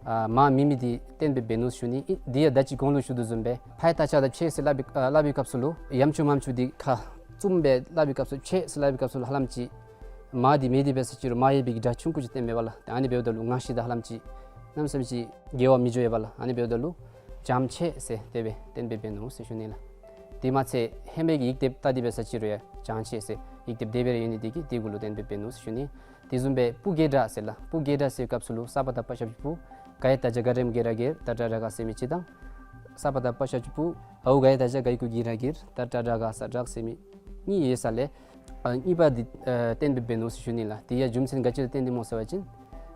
ཨ་མ་མེད་མི་འདི་གཏན་འབེབས་འབད་ནུག་ཟེར་ཞུ་ནི། ཨི་འདི་ཡང་ད་ཅི་གོང་ལུ་ཞུ་དོ་བཟུམ་སྦེ་ཕའི་རྟགས་ཆ་དང་ཆེ་ཟེར་སླབ་པའི་ཨ་སླབ་པའི་སྐབས་སུ་ལུ་ཡང་ཆུང་མ་ཆུང་འདི་ཁ་བཙུམ་སྦེ་སླབ་པའི་སྐབས་སུ་ཆེ་ཟེར་སླབ་པའི་སྐབས་སུ་ལུ་ཧ་ལམ་ཅིག་མ་འདི་མེད་དེ་འབད་ས་ཅིག་རུང་མ་ཡོད་པའི་གི་སྒྲ་ཆུང་ཀུ་ཅིག་བཏོན་མས་པ་ལགས། ཏེ་ཨ་ནི་འབདཝ་ད་ལུ་ངག་བཞེས་དང་ཧ་ལམ་ཅིག་གནམ་མེད་ས་མེད་ཅིག་འགལ་བ་མི་འགྱོ་བས་པ་ལགས། ཨ་ནི་འབདཝ་ད་ལུ་བྱམས་ཆེ་ཟེར་དེ་སྦེ་གཏན་འབེབས་འབད་ནུག་ཟེར་ཞུ་ནི་ལགས། དེ་མ་ཚད་ཧེ་མའི་གི་ཡིག་སྡེབ་བལྟ་སྟེ་འབད་ས་ཅིག་རུང་ཡང་བྱམས་ཆེ་ཟེར་ཡིག་སྡེབ་དེ་སྦེ་ར་ཡོད་ནི་དེ་གིས་དེ་གུ་ལུ་གཏན་འབེབས་འབད་ནུག་ཟེར་ཞུ་ནི། དེ་བཟུམ་སྦེ་སྤུ་རྒྱལ་སྒྲ་ཟེར་ལགས། སྤུ་རྒྱལ་སྒྲ་ཟེར་བའི་སྐབས་སུ་ལུ་ས་པ་བཏགས་པ་ཞབས་ཀྱུ་སྤུ། ག་ཡ་བཏགས་གྱ་ག་རེ་མ་གེ་ར་གེར། ད་ཏྲ་དྲག་ག་ཟེར་མི་ཅིག་དང་། ས་པ་བཏགས་པ་ཞབས་ཀྱུ་སྤུ། འའོ་ག་ཡ་བཏགས་གྱ་ག་ཡ་གུ་གི་ར་གིར། ད་ཏྲ་དྲག་ག་ས་དྲག་ཟེར་མི་གཉིས་ཡོད་ས་ལས་ཨ་གཉིས་པ་འདི་ཨ་གཏན་འབེབས་འབད་ནུག་ཟེར་ཞུ་ནི་ལགས། དེ་ཡང་རྒྱུ་མཚན་ག་ཅི་ལུ་བརྟེན་ཏེ་སྨོ་ཟེར་བ་ཅིན་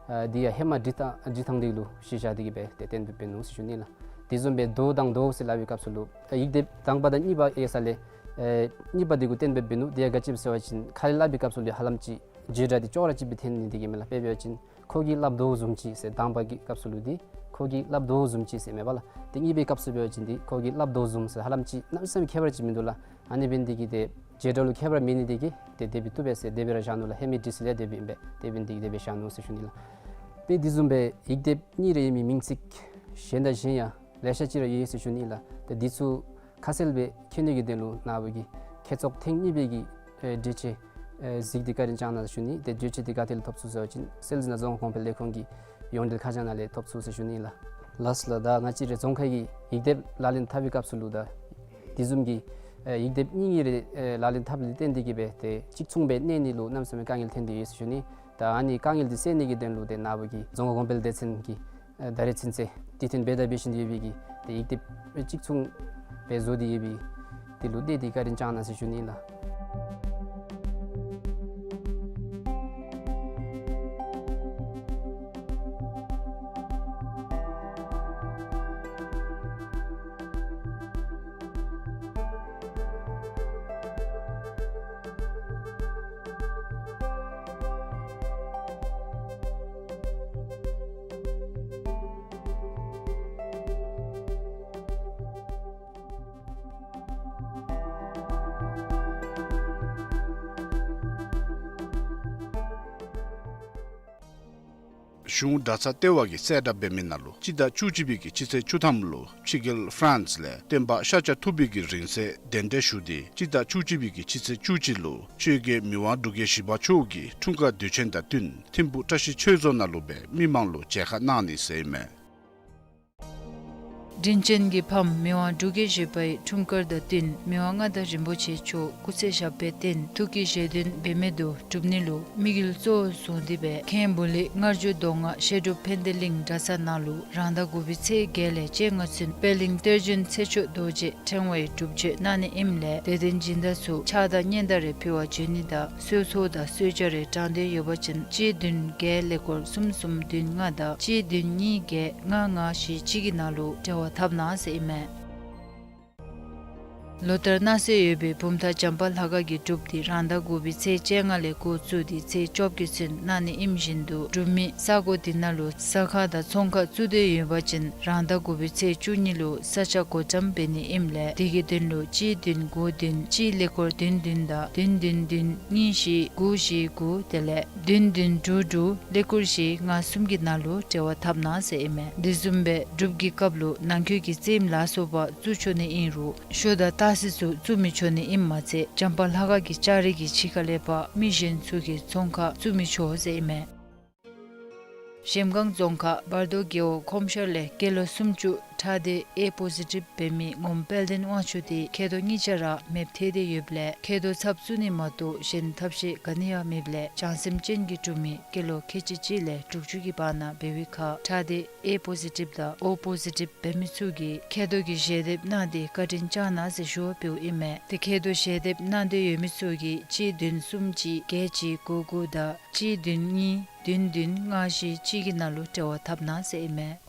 ཨ་འདི་ཡང་ཧེ་མ་འབྲི་ཐངས་འབྲི་ཐངས་འདི་ལུ་གཞི་བཞག་སྟེ་གིས་སྦེ་ཏེ་གཏན་འབེབས་འབད་ནུག་ཟེར་ཞུ་ནི་ལགས། དེ་བཟུམ་སྦེ་དོ་དང་དོ་ཟེར་སླབ་པའི་སྐབས་སུ་ལུ་ཨ་ཡིག་སྡེབ་དང་པ་དང་གཉིས་པ་ཡོད་ས་ལས་ཨ་གཉིས་པ་འདི་གུ་གཏན་འབེབས་འབད་ནུག། དེ་ཡང་ག་ཅི་སྦེ་ཟེར་བ་ཅིན་ཁ་ལས་སླབ་པའི་སྐབས་སུ་ལུ་ཧ་ལམ་ཅིག་བརྗོད་སྒྲ་འདི་ཅོག་ར་གཅིག་སྦེ་འཐོན་ནི་དེ་གིས་མས་ལགས། དཔེ་འབད་བ་ཅིན་ཁོ་གིས་སླབ་དོ་བཟུམ་ཅིག་ཟེར་དང་པ་གི་སྐབས་སུ་ལུ་འདི་ཁོ་གིས་སླབ་དོ་བཟུམ་ཅིག་ཟེར་མས་པ་ལགས། ཏེ་གཉིས་པའི་སྐབས་སུ་འབད་བ་ཅིན་འདི་ཁོ་གིས་སླབ་དོ་བཟུམ་ཟེར་ཧ་ལམ་ཅིག་གནམ་མེད་ས་མེད་ཁྱད་པར་ཅིག་མིན་འདུག་ལགས། ཨ་ནི་འབད་ནི་དེ་གིས་ཏེ་བརྗོད་སྒྲ་ལུ་ཁྱད་པར་མེད་ནི་དེ་གིས་ཏེ་དེ་སྦེ་བཏུབ་པས་ཟེར་དེ་སྦེ་ར་བཞག་ནུག་ལགས། ཧེ་མའི་འབྲི་སྲོལ་ལས་དེ་སྦེ་ཨིན་པས། དེ་འབད་ནི་དེ་གིས་དེ་སྦེ་བཞག་ནུག་ཟེར་ཞུ་ནི་ལགས། དཔེ་དེ་བཟུམ་སྦེ་ཡིག་སྡེབ་གཉིས་རེ་ཡོད་མི་མིང་ཚིག་གཞན་དང་གཞན་ཡང་ལེ་ཤ་ཅིག་ར་ཡོད་ཟེར་ཞུ་ནི་ལགས། ཏེ་འདི་ཚུ་ཁ་གསལ་སྦེ་མཁྱེན་ནི་གི་དོན་ལུ་ནཱ་བུ་གིས་ཁྱད་ཚོགས་ཐེངས་གཉིས་པའི་གི་ཨེ་འགྲེལ་བྱེད་ཨེ་གཟིགས་ཏེ་བཀའ་དྲིན་བསྐྱང་གནང་ཟེར་ཞུ་ནི། ཏེ་འགྲེལ་བྱེད་འདི་ག་ཏེ་ལས་ཐོབ་ཚུགས་ཟེར་བ་ཅིན་སིལ་ནང་རྫོང་ཁ་གོང་འཕེལ་ལས་ཁུངས་ཀྱི་ཡོངས་འབྲེལ་ཁ་བྱང་ནང་ལས་ཐོབ་ཚུགས་ཟེར་ཞུ་ནི་ལགས། ལགས་སོ་ལགས། ད་ང་བཅས་རའི་རྫོང་ཁའི་གི་ཡིག་སྡེབ་ལག་ལེན་འཐབ་པའི་སྐབས་སུ་ལུ་ད་དེ་བཟུམ་གྱི་ཨེ་ཡིག་སྡེབ་གཉིས་གཉིས་རེ་ཨེ་ལག་ལེན་འཐབ་ལས་བརྟེན་ཏེ་གིས་སྦེ་ཏེ་གཅིག་མཚུངས་སྦེ་གནས་ནི་ལུ་གནམ་མེད་ས་མེད་དཀའ་ངལ་ཐོན་ཏེ་ཡོད་ཟེར་ཞུ་ནི། ད་ཨ་ནི་དཀའ་ངལ་འདི་སེལ་ནི་གི་དོན་ལུ་ཏེ་ནཱ་བུ་གིས་རྫོང་ཁ་གོང་འཕེལ་སྡེ་ཚན་གྱི་ཨེ་ད་རེས་ཚུན་ཚོད་དུས་མཐུན་འབད་དང་འབད་བཞིན་དུ་ཡོད་པའི་གི་ཏེ་ཡིག་སྡེབ་གཅིག་མཚུངས་སྦེ་བཟོ་སྟེ་ཡོད་པའི་དེ་ལུ་བལྟ་སྟེ་བཀའ་དྲིན་བསྐྱང་གནང་ཟེར་ཞུ་ནི་ལགས། གཞུང་གྲྭ་ཚང་ལྟེ་བ་གིས་གསལ་བསྒྲགས་འབད་མི་ནང་ལུ་སྤྱི་ཟླ་བཅུ་གཅིག་པའི་གི་སྤྱི་ཚེས་བཅུ་ཐམ་ལུ་ཕྱི་རྒྱལ་ཧྥ་རན་སི་ལས་སྟོན་པ་ཤཱཀྱ་ཐུབ་པའི་གི་རིང་བསྲེལ་གདན་འདྲེན་ཞུ་སྟེ་སྤྱི་ཟླ་བཅུ་གཅིག་པའི་གི་སྤྱི་ཚེས་བཅུ་གཅིག་ལུ་ཆོས་རྒྱལ་མི་དབང་འབྲུག་རྒྱལ་བཞི་པ་མཆོག་གི་འཁྲུངས་སྐར་དུས་ཆེན་དང་བསྟུན་ཐིམ་ཕུག་བཀྲ་ཤིས་ཆོས་རྫོང་ནང་ལུ་སྦེ་མི་མང་ལུ་མཇལ་ཁ་གནང་ནི་ཟེར་ཨིན་མས། དྲིན་ཅན་གྱི་ཕམ་མི་དབང་འབྲུག་རྒྱལ་བཞི་པའི་འཁྲུངས་སྐར་དང་བསྟུན་མི་དབང་མངའ་བདག་རིན་པོ་ཆེ་མཆོག་སྐུ་ཚེ་ཞབས་པད་བརྟན་ཐུགས་ཀྱི་བཞེད་དོན་འབད་མེད་དུ་འགྲུབ་ནི་ལུ་དམིགས་ཡུལ་གཙོ་བོར་བཟུང་སྟེ་སྦེ་མཁན་པོ་ལི་མངར་ཆུ་རྫོང་ཁག་བཤད་སྒྲུབ་ཕན་བདེ་གླིང་གྲྭ་ཚང་ནང་ལུ་རང་ཟླ་དགུ་པའི་ཚེས་བརྒྱད་ལས་བཅོ་ལྔ་ཚུན་པད་གླིང་གཏེར་བྱོན་ཚེ་མཆོག་རྡོ་རྗེ་ཕྲེང་བའི་སྒྲུབ་མཆོད་གནང་ནི་ཨིནམ་ལས་དད་ལྡན་སྦྱིན་བདག་ཚུ་ཕྱག་དང་སྙན་དར་རེ་ཕུལ་བར་འབྱོན་ནི་དང་གསོལ་ཚོགས་དང་གསོལ་ཇ་རེ་དྲང་འདོད་ཡོད་པ་ཅིན་གཅིག་བདུན་བརྒྱད་ཀླད་ཀོར་གསུམ་གསུམ་བདུན་ལྔ་དང་གཅིག་བདུན་གཉིས་བརྒྱད་ལྔ་ལྔ་བཞི་གཅིག་གི་ནང་ལུ་འབྲེལ་བ་འཐབ་གནང་ཟེར་ཨིན་མས། ལོ་ལྟར་གནང་སྲོལ་ཡོད་པའི་བུམ་ཐང་བྱམས་པ་ལྷ་ཁང་གི་སྒྲུབ་འདི་རང་ཟླ་དགུ་པའི་ཚེས་བཅོ་ལྔ་ལས་འགོ་བཙུགས་ཏེ་ཚེས་བཅོ་བརྒྱད་ཚུན་གནང་ནི་ཨིནམ་བཞིན་དུ་སྒྲུབ་མི་ས་གོ་འདི་ནང་ལུ་ཟ་ཁང་དང་ཚོང་ཁང་བཙུགས་འདོད་ཡོད་པ་ཅིན་རང་ཟླ་དགུ་པའི་ཚེས་བཅུ་གཉིས་ལུ་ས་ཆ་བགོ་བཀྲམ་འབད་ནི་ཨིནམ་ལས་དེ་གི་དོན་ལུ་གཅིག་བདུན་དགུ་བདུན་གཅིག་ཀླད་ཀོར་བདུན་བདུན་དང་བདུན་བདུན་བདུན་གཉིས་བཞི་དགུ་བཞི་དགུ་དེ་ལས་བདུན་བདུན་དྲུག་དྲུག་ཀླད་ཀོར་བཞི་ལྔ་གསུམ་གྱི་ནང་ལུ་འབྲེལ་བ་འཐབ་གནང་ཟེར་ཨིན་མས། དེ་བཟུམ་སྦེ་སྒྲུབ་ཀྱི་སྐབས་ལུ་ནང་འཁོད་ཀྱི་རྩེདམོ་ལ་སོགས་པ་བཙུགས་ཆོག་ནི་ཨིན་རུང་ཤོ་དང་སྟག་གཟིག་ཚུ་བཙུགས་མི་ཆོག་ནི་ཨིནམ་མ་ཚད་བྱམས་པ་ལྷ་ཁང་གི་ལྕགས་རི་གི་ཕྱི་ཁ་ལས་ཕར་མི་གཞན་ཚུ་གིས་ཚོང་ཁང་བཙུགས་མི་ཆོག་ཟེར་ཨིན་མས། གཞལམ་སྒང་རྫོང་ཁག་བར་དོ་རྒེད་འོག་ཁོམ་ཤར་ལས་སྐྱེས་ལོ་སུམ་ཅུ་ཁྲག་སྡེ་ཨེ་པོ་ཟི་ཊིབ་འབད་མི་ངོམ་དཔལ་ལྡན་དབང་ཕྱུག་དེ་མཁལ་རྡོག་གཉིས་ཆ་ར་མེདཔ་ཐལ་ཏེ་ཡོདཔ་ལས་མཁལ་རྡོག་ཚབ་བཙུགས་ནི་མ་གཏོགས་གཞན་ཐབས་ཤེས་ག་ནི་ཡང་མེདཔ་ལས་བྱང་སེམས་ཅན་གྱི་གྲུབ་མི་སྐྱེས་ལོ་ཁལ་གཅིག་གཅིག་ལས་དྲུག་ཅུ་གི་བར་ན་འབད་བའི་ཁར་ཁྲག་སྡེ་ཨེ་པོ་ཟི་ཊིབ་དང་ཨོ་པོ་ཟི་ཊིབ་འབད་མི་ཚུ་གིས་མཁལ་རྡོག་གི་ཞལ་འདེབས་གནང་སྟེ་བཀའ་དྲིན་བསྐྱང་གནང་ཟེར་ཞུ་བ་འབདཝ་ཨིན་མས། ཏེ་མཁལ་རྡོག་ཞལ་འདེབས་གནང་འདོད་ཡོད་མི་ཚུ་གིས་གཅིག་བདུན་གསུམ་གཅིག་བརྒྱད་གཅིག་དགུ་དགུ་དང་གཅིག་བདུན་གཉིས་བདུན་བདུན་ལྔ་བཞི་གཅིག་གི་ནང་ལུ་འབྲེལ་བ་འཐབ་གནང་ཟེར་ཨིན་མས།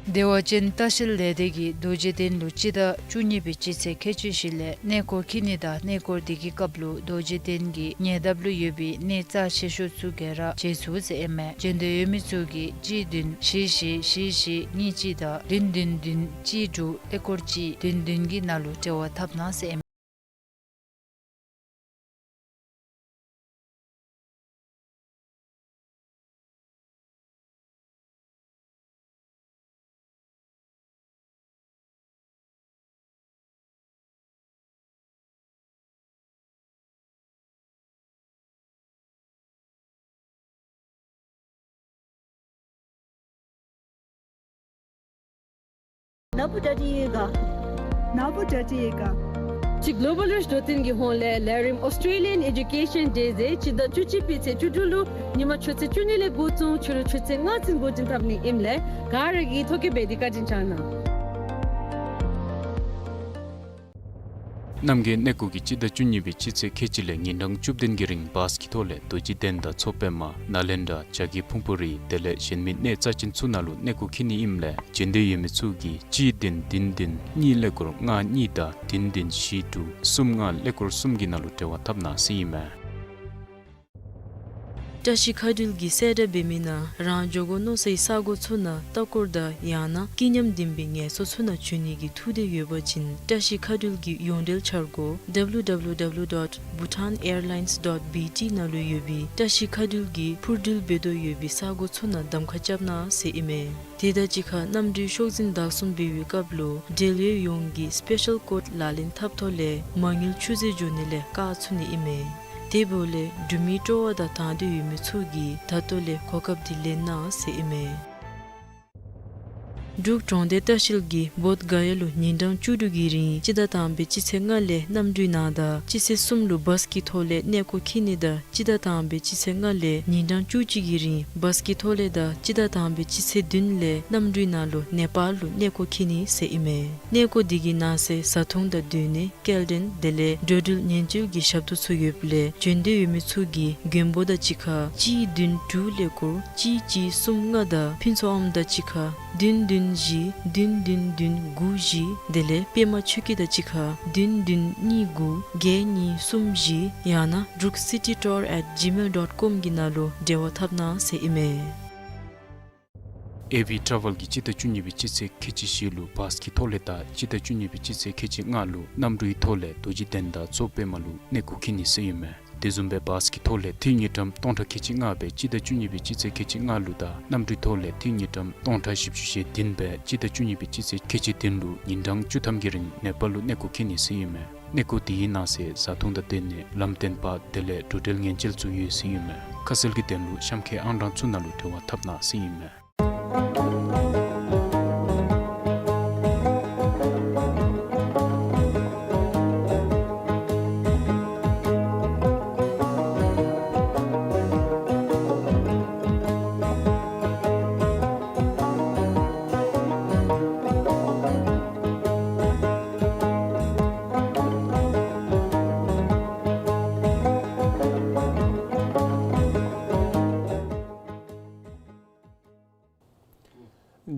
བདེ་བ་ཅན་ལྟ་བཤལ་ལས་སྡེ་གིས་རྡོ་རྗེ་གདན་ལུ་སྤྱི་ཟླ་བཅུ་གཉིས་པའི་སྤྱི་ཚེས་ཁལ་གཅིག་བཞི་ལས་གནས་སྐོར་འཁྱིད་ནི་དང་གནས་སྐོར་དེ་གི་སྐབས་ལུ་རྡོ་རྗེ་གདན་གྱི་ཉེ་འདབས་ལུ་ཡོད་པའི་གནས་རྩ་ཆེ་ཤོས་ཚུ་ག་ར་མཇལ་ཚུགས་ཟེར་ཨིན་མས། མཇལ་འདོད་ཡོད་མི་ཚུ་གིས་གཅིག་བདུན་བཞི་བཞི་བཞི་བཞི་གཉིས་གཅིག་དང་བདུན་བདུན་བདུན་གཅིག་དྲུག་ཀླད་ཀོར་གཅིག་བདུན་བདུན་གྱི་ནང་ལུ་འབྲེལ་བ་འཐབ་གནང་ཟེར་ཨིན་མས། ནཱ་བུ་ཌཱ་ཌི་ཡེ་ག། ནཱ་བུ་ཌཱ་ཌི་ཡེ་ག། ཅིག་གོ་ལོ་བཱལ་རིཆ་འགྲོ་སྟོན་གྱི་ཧོངས་ལས་ལས་རིམ་ཨོསི་ཊྲེ་ལི་ཡཱན་ཨེ་ཌུ་ཀེ་ཤཱན་ཌེ་ཟེར་སྤྱི་ཟླ་བཅུ་གཅིག་པའི་ཚེས་བཅུ་དྲུག་ལུ་ཉིན་མ་ཆུ་ཚོད་བཅུ་གཉིས་ལས་འགོ་བཙུགས་ཕྱི་རུ་ཆུ་ཚོད་ལྔ་ཚུན་འགོ་འདྲེན་འཐབ་ནི་ཨིནམ་ལས་ག་ར་གིས་ཐོ་བཀོད་འབད་དེ་བཀའ་དྲིན་བསྐྱང་གནང་། རྣམ་རྒྱལ་གནས་སྐོར་གྱིས་སྤྱི་ཟླ་བཅུ་གཉིས་པའི་སྤྱི་ཚེས་ཁལ་གཅིག་ལས་ཉིན་གྲངས་བཅུ་བདུན་གྱི་རིང་བཱས་ཀྱི་ཐོག་ལས་རྡོ་རྗེ་གདན་དང་མཚོ་པདྨ་ནཱ་ལེནྡྲ་བྱ་རྒོད་ཕུང་པོ་རི་དེ་ལས་གཞན་མི་གནས་རྩ་ཅན་ཚུ་ནང་ལུ་གནས་སྐོར་འཁྱིད་ནི་ཨིནམ་ལས་མཇལ་འདོད་ཡོད་མི་ཚུ་གིས་གཅིག་བདུན་བདུན་བདུན་གཉིས་ཀླད་ཀོར་ལྔ་གཉིས་དང་བདུན་བདུན་བཞི་དྲུག་གསུམ་ལྔ་ཀླད་ཀོར་གསུམ་གྱི་ནང་ལུ་འབྲེལ་བ་འཐབ་གནང་ཟེར་ཨིན་མས། བཀྲ་ཤིས་མཁའ་འགྲུལ་གྱིས་གསལ་བསྒྲགས་འབད་མི་ནང་རང་འགྱོ་དགོ་མནོ་སའི་ས་གོ་ཚུ་ནང་ལྟ་སྐོར་དང་ཡང་ན་སྐྱིད་ཉམས་ལྡན་པའི་ངལ་གསོ་ཚུ་ནང་འབྱོན་ནི་གི་ཐུགས་འདོད་ཡོད་པ་ཅིན་བཀྲ་ཤིས་མཁའ་འགྲུལ་གྱི་ཡོངས་འབྲེལ་འཆར་སྒོ་W W W dot bhutan airlines dot B T ནང་ལུ་ཡོད་པའི་བཀྲ་ཤིས་མཁའ་འགྲུལ་གྱིས་འཕུར་འགྲུལ་འབད་དོ་ཡོད་པའི་ས་གོ་ཚུ་ནང་གདམ་ཁ་རྐྱབ་གནང་ཟེར་ཨིན་མས། དེ་དང་གཅིག་ཁར་གནམ་གྲུའི་ཤོག་འཛིན་བདག་བཟུང་འབད་བའི་སྐབས་ལུ་འབྲེལ་ཡོད་ཡོངས་ཀྱིས་སི་པེ་ཤཱལ་ཀོཌ་ལག་ལེན་འཐབ་ཐོག་ལས་མ་དངུལ་ཆུད་ཟོས་འགྱོ་ནི་ལས་བཀག་ཚུགས་ནི་ཨིན་མས། དེ་འབདཝ་ལས་འབྲུག་མིའི་སྤྲོ་བ་དང་དང་འདོད་ཡོད་མི་ཚུ་གིས་ད་ལྟོ་ལས་གོ་སྐབས་འདི་ལེན་གནང་ཟེར་ཨིན་མས། འབྲུག་གྲོང་སྡེ་ལྟ་བཤལ་གྱིས་བོདྷ་ག་ཡ་ལུ་ཉིན་གྲངས་བཅུ་དྲུག་གི་རིང་སྤྱི་ཟླ་དང་པའི་སྤྱི་ཚེས་ལྔ་ལས་གནམ་གྲུའི་ནང་དང་སྤྱི་ཚེས་གསུམ་ལུ་བཱས་ཀྱི་ཐོག་ལས་གནས་སྐོར་འཁྱིད་ནི་དང་སྤྱི་ཟླ་དང་པའི་སྤྱི་ཚེས་ལྔ་ལས་ཉིན་གྲངས་བཅུ་གཅིག་གི་རིང་བཱས་ཀྱི་ཐོག་ལས་དང་སྤྱི་ཟླ་དང་པའི་སྤྱི་ཚེས་བདུན་ལས་གནམ་གྲུའི་ནང་ལུ་ནེ་པཱལ་ལུ་གནས་སྐོར་འཁྱིད་ནི་ཟེར་ཨིན་མས། གནས་སྐོར་འདི་གི་ནང་གསེས་བཟའ་འཐུང་དང་སྡོད་གནས་སྐྱེལ་འདྲེན་དེ་ལས་འགྲོ་འགྲུལ་ཉེན་བཅོལ་གྱི་ཞབས་ཏོག་ཚུ་ཡོདཔ་ལས་འབྱོན་འདོད་ཡོད་མི་ཚུ་གིས་མགོན་པོ་དང་གཅིག་ཁར་གཅིག་བདུན་དྲུག་ཀླད་ཀོར་གཅིག་གཅིག་གསུམ་ལྔ་དང་ཕུན་ཚོགས་ཨོམ་དང་གཅིག་ཁར་བདུན་བདུན་བཞི་བདུན་བདུན་བདུན་དགུ་བཞི་དེ་ལས་པདྨ་ཆོས་སྐྱིད་དང་གཅིག་ཁར་བདུན་བདུན་གཉིས་དགུ་བརྒྱད་གཉིས་གསུམ་བཞི་ཡང་ན་འབྲུག་སི་ཊི་ཊུར་ཨེཊ་ཇི་མེལ་ཌོཊ་ཀོམ་གྱི་ནང་ལུ་འབྲེལ་བ་འཐབ་གནང་ཟེར་ཨིན་མས། ཨེ་ཝི་ཊ་རེ་ཝེལ་གྱིས་སྤྱི་ཟླ་བཅུ་གཉིས་པའི་སྤྱི་ཚེས་ཁལ་གཅིག་བཞི་ལུ་བཱས་ཀྱི་ཐོག་ལས་དང་སྤྱི་ཟླ་བཅུ་གཉིས་པའི་སྤྱི་ཚེས་ཁལ་གཅིག་ལྔ་ལུ་གནམ་གྲུའི་ཐོག་ལས་རྡོ་རྗེ་གདན་དང་མཚོ་པདྨ་ལུ་གནས་སྐོར་འཁྱིད་ནི་ཟེར་ཨིན་མས། དེ་བཟུམ་སྦེ་བཱས་ཀྱི་ཐོག་ལས་འཐུས་དངུལ་ཀྲམ་སྟོང་ཕྲག་ཁལ་གཅིག་ལྔ་སྦེ་སྤྱི་ཟླ་བཅུ་གཉིས་པའི་སྤྱི་ཚེས་ཁལ་གཅིག་ལྔ་ལུ་དང་གནམ་གྲུའི་ཐོག་ལས་འཐུས་དངུལ་ཀྲམ་སྟོང་ཕྲག་བཞི་བཅུ་ཞེ་བདུན་སྦེ་སྤྱི་ཟླ་བཅུ་གཉིས་པའི་སྤྱི་ཚེས་ཁལ་གཅིག་བདུན་ལུ་ཉིན་གྲངས་བཅུ་ཐམ་གྱི་རིང་ནེ་པཱལ་ལུ་གནས་སྐོར་འཁྱིད་ནི་ཟེར་ཨིན་མས། གནས་སྐོར་དེའི་ནང་གསེས་བཟའ་འཐུང་དང་སྡོད་གནས་ལམ་སྟོན་པ་དེ་ལས་འགྲོ་འགྲུལ་ཉེན་བཅོལ་ཚུ་ཡོད་ཟེར་ཨིན་མས། ཁ་གསལ་གྱི་དོན་ལུ་གཤམ་ཁའི་ཨང་གྲངས་ཚུ་ནང་ལུ་འབྲེལ་བ་འཐབ་གནང་ཟེར་ཨིན་མས།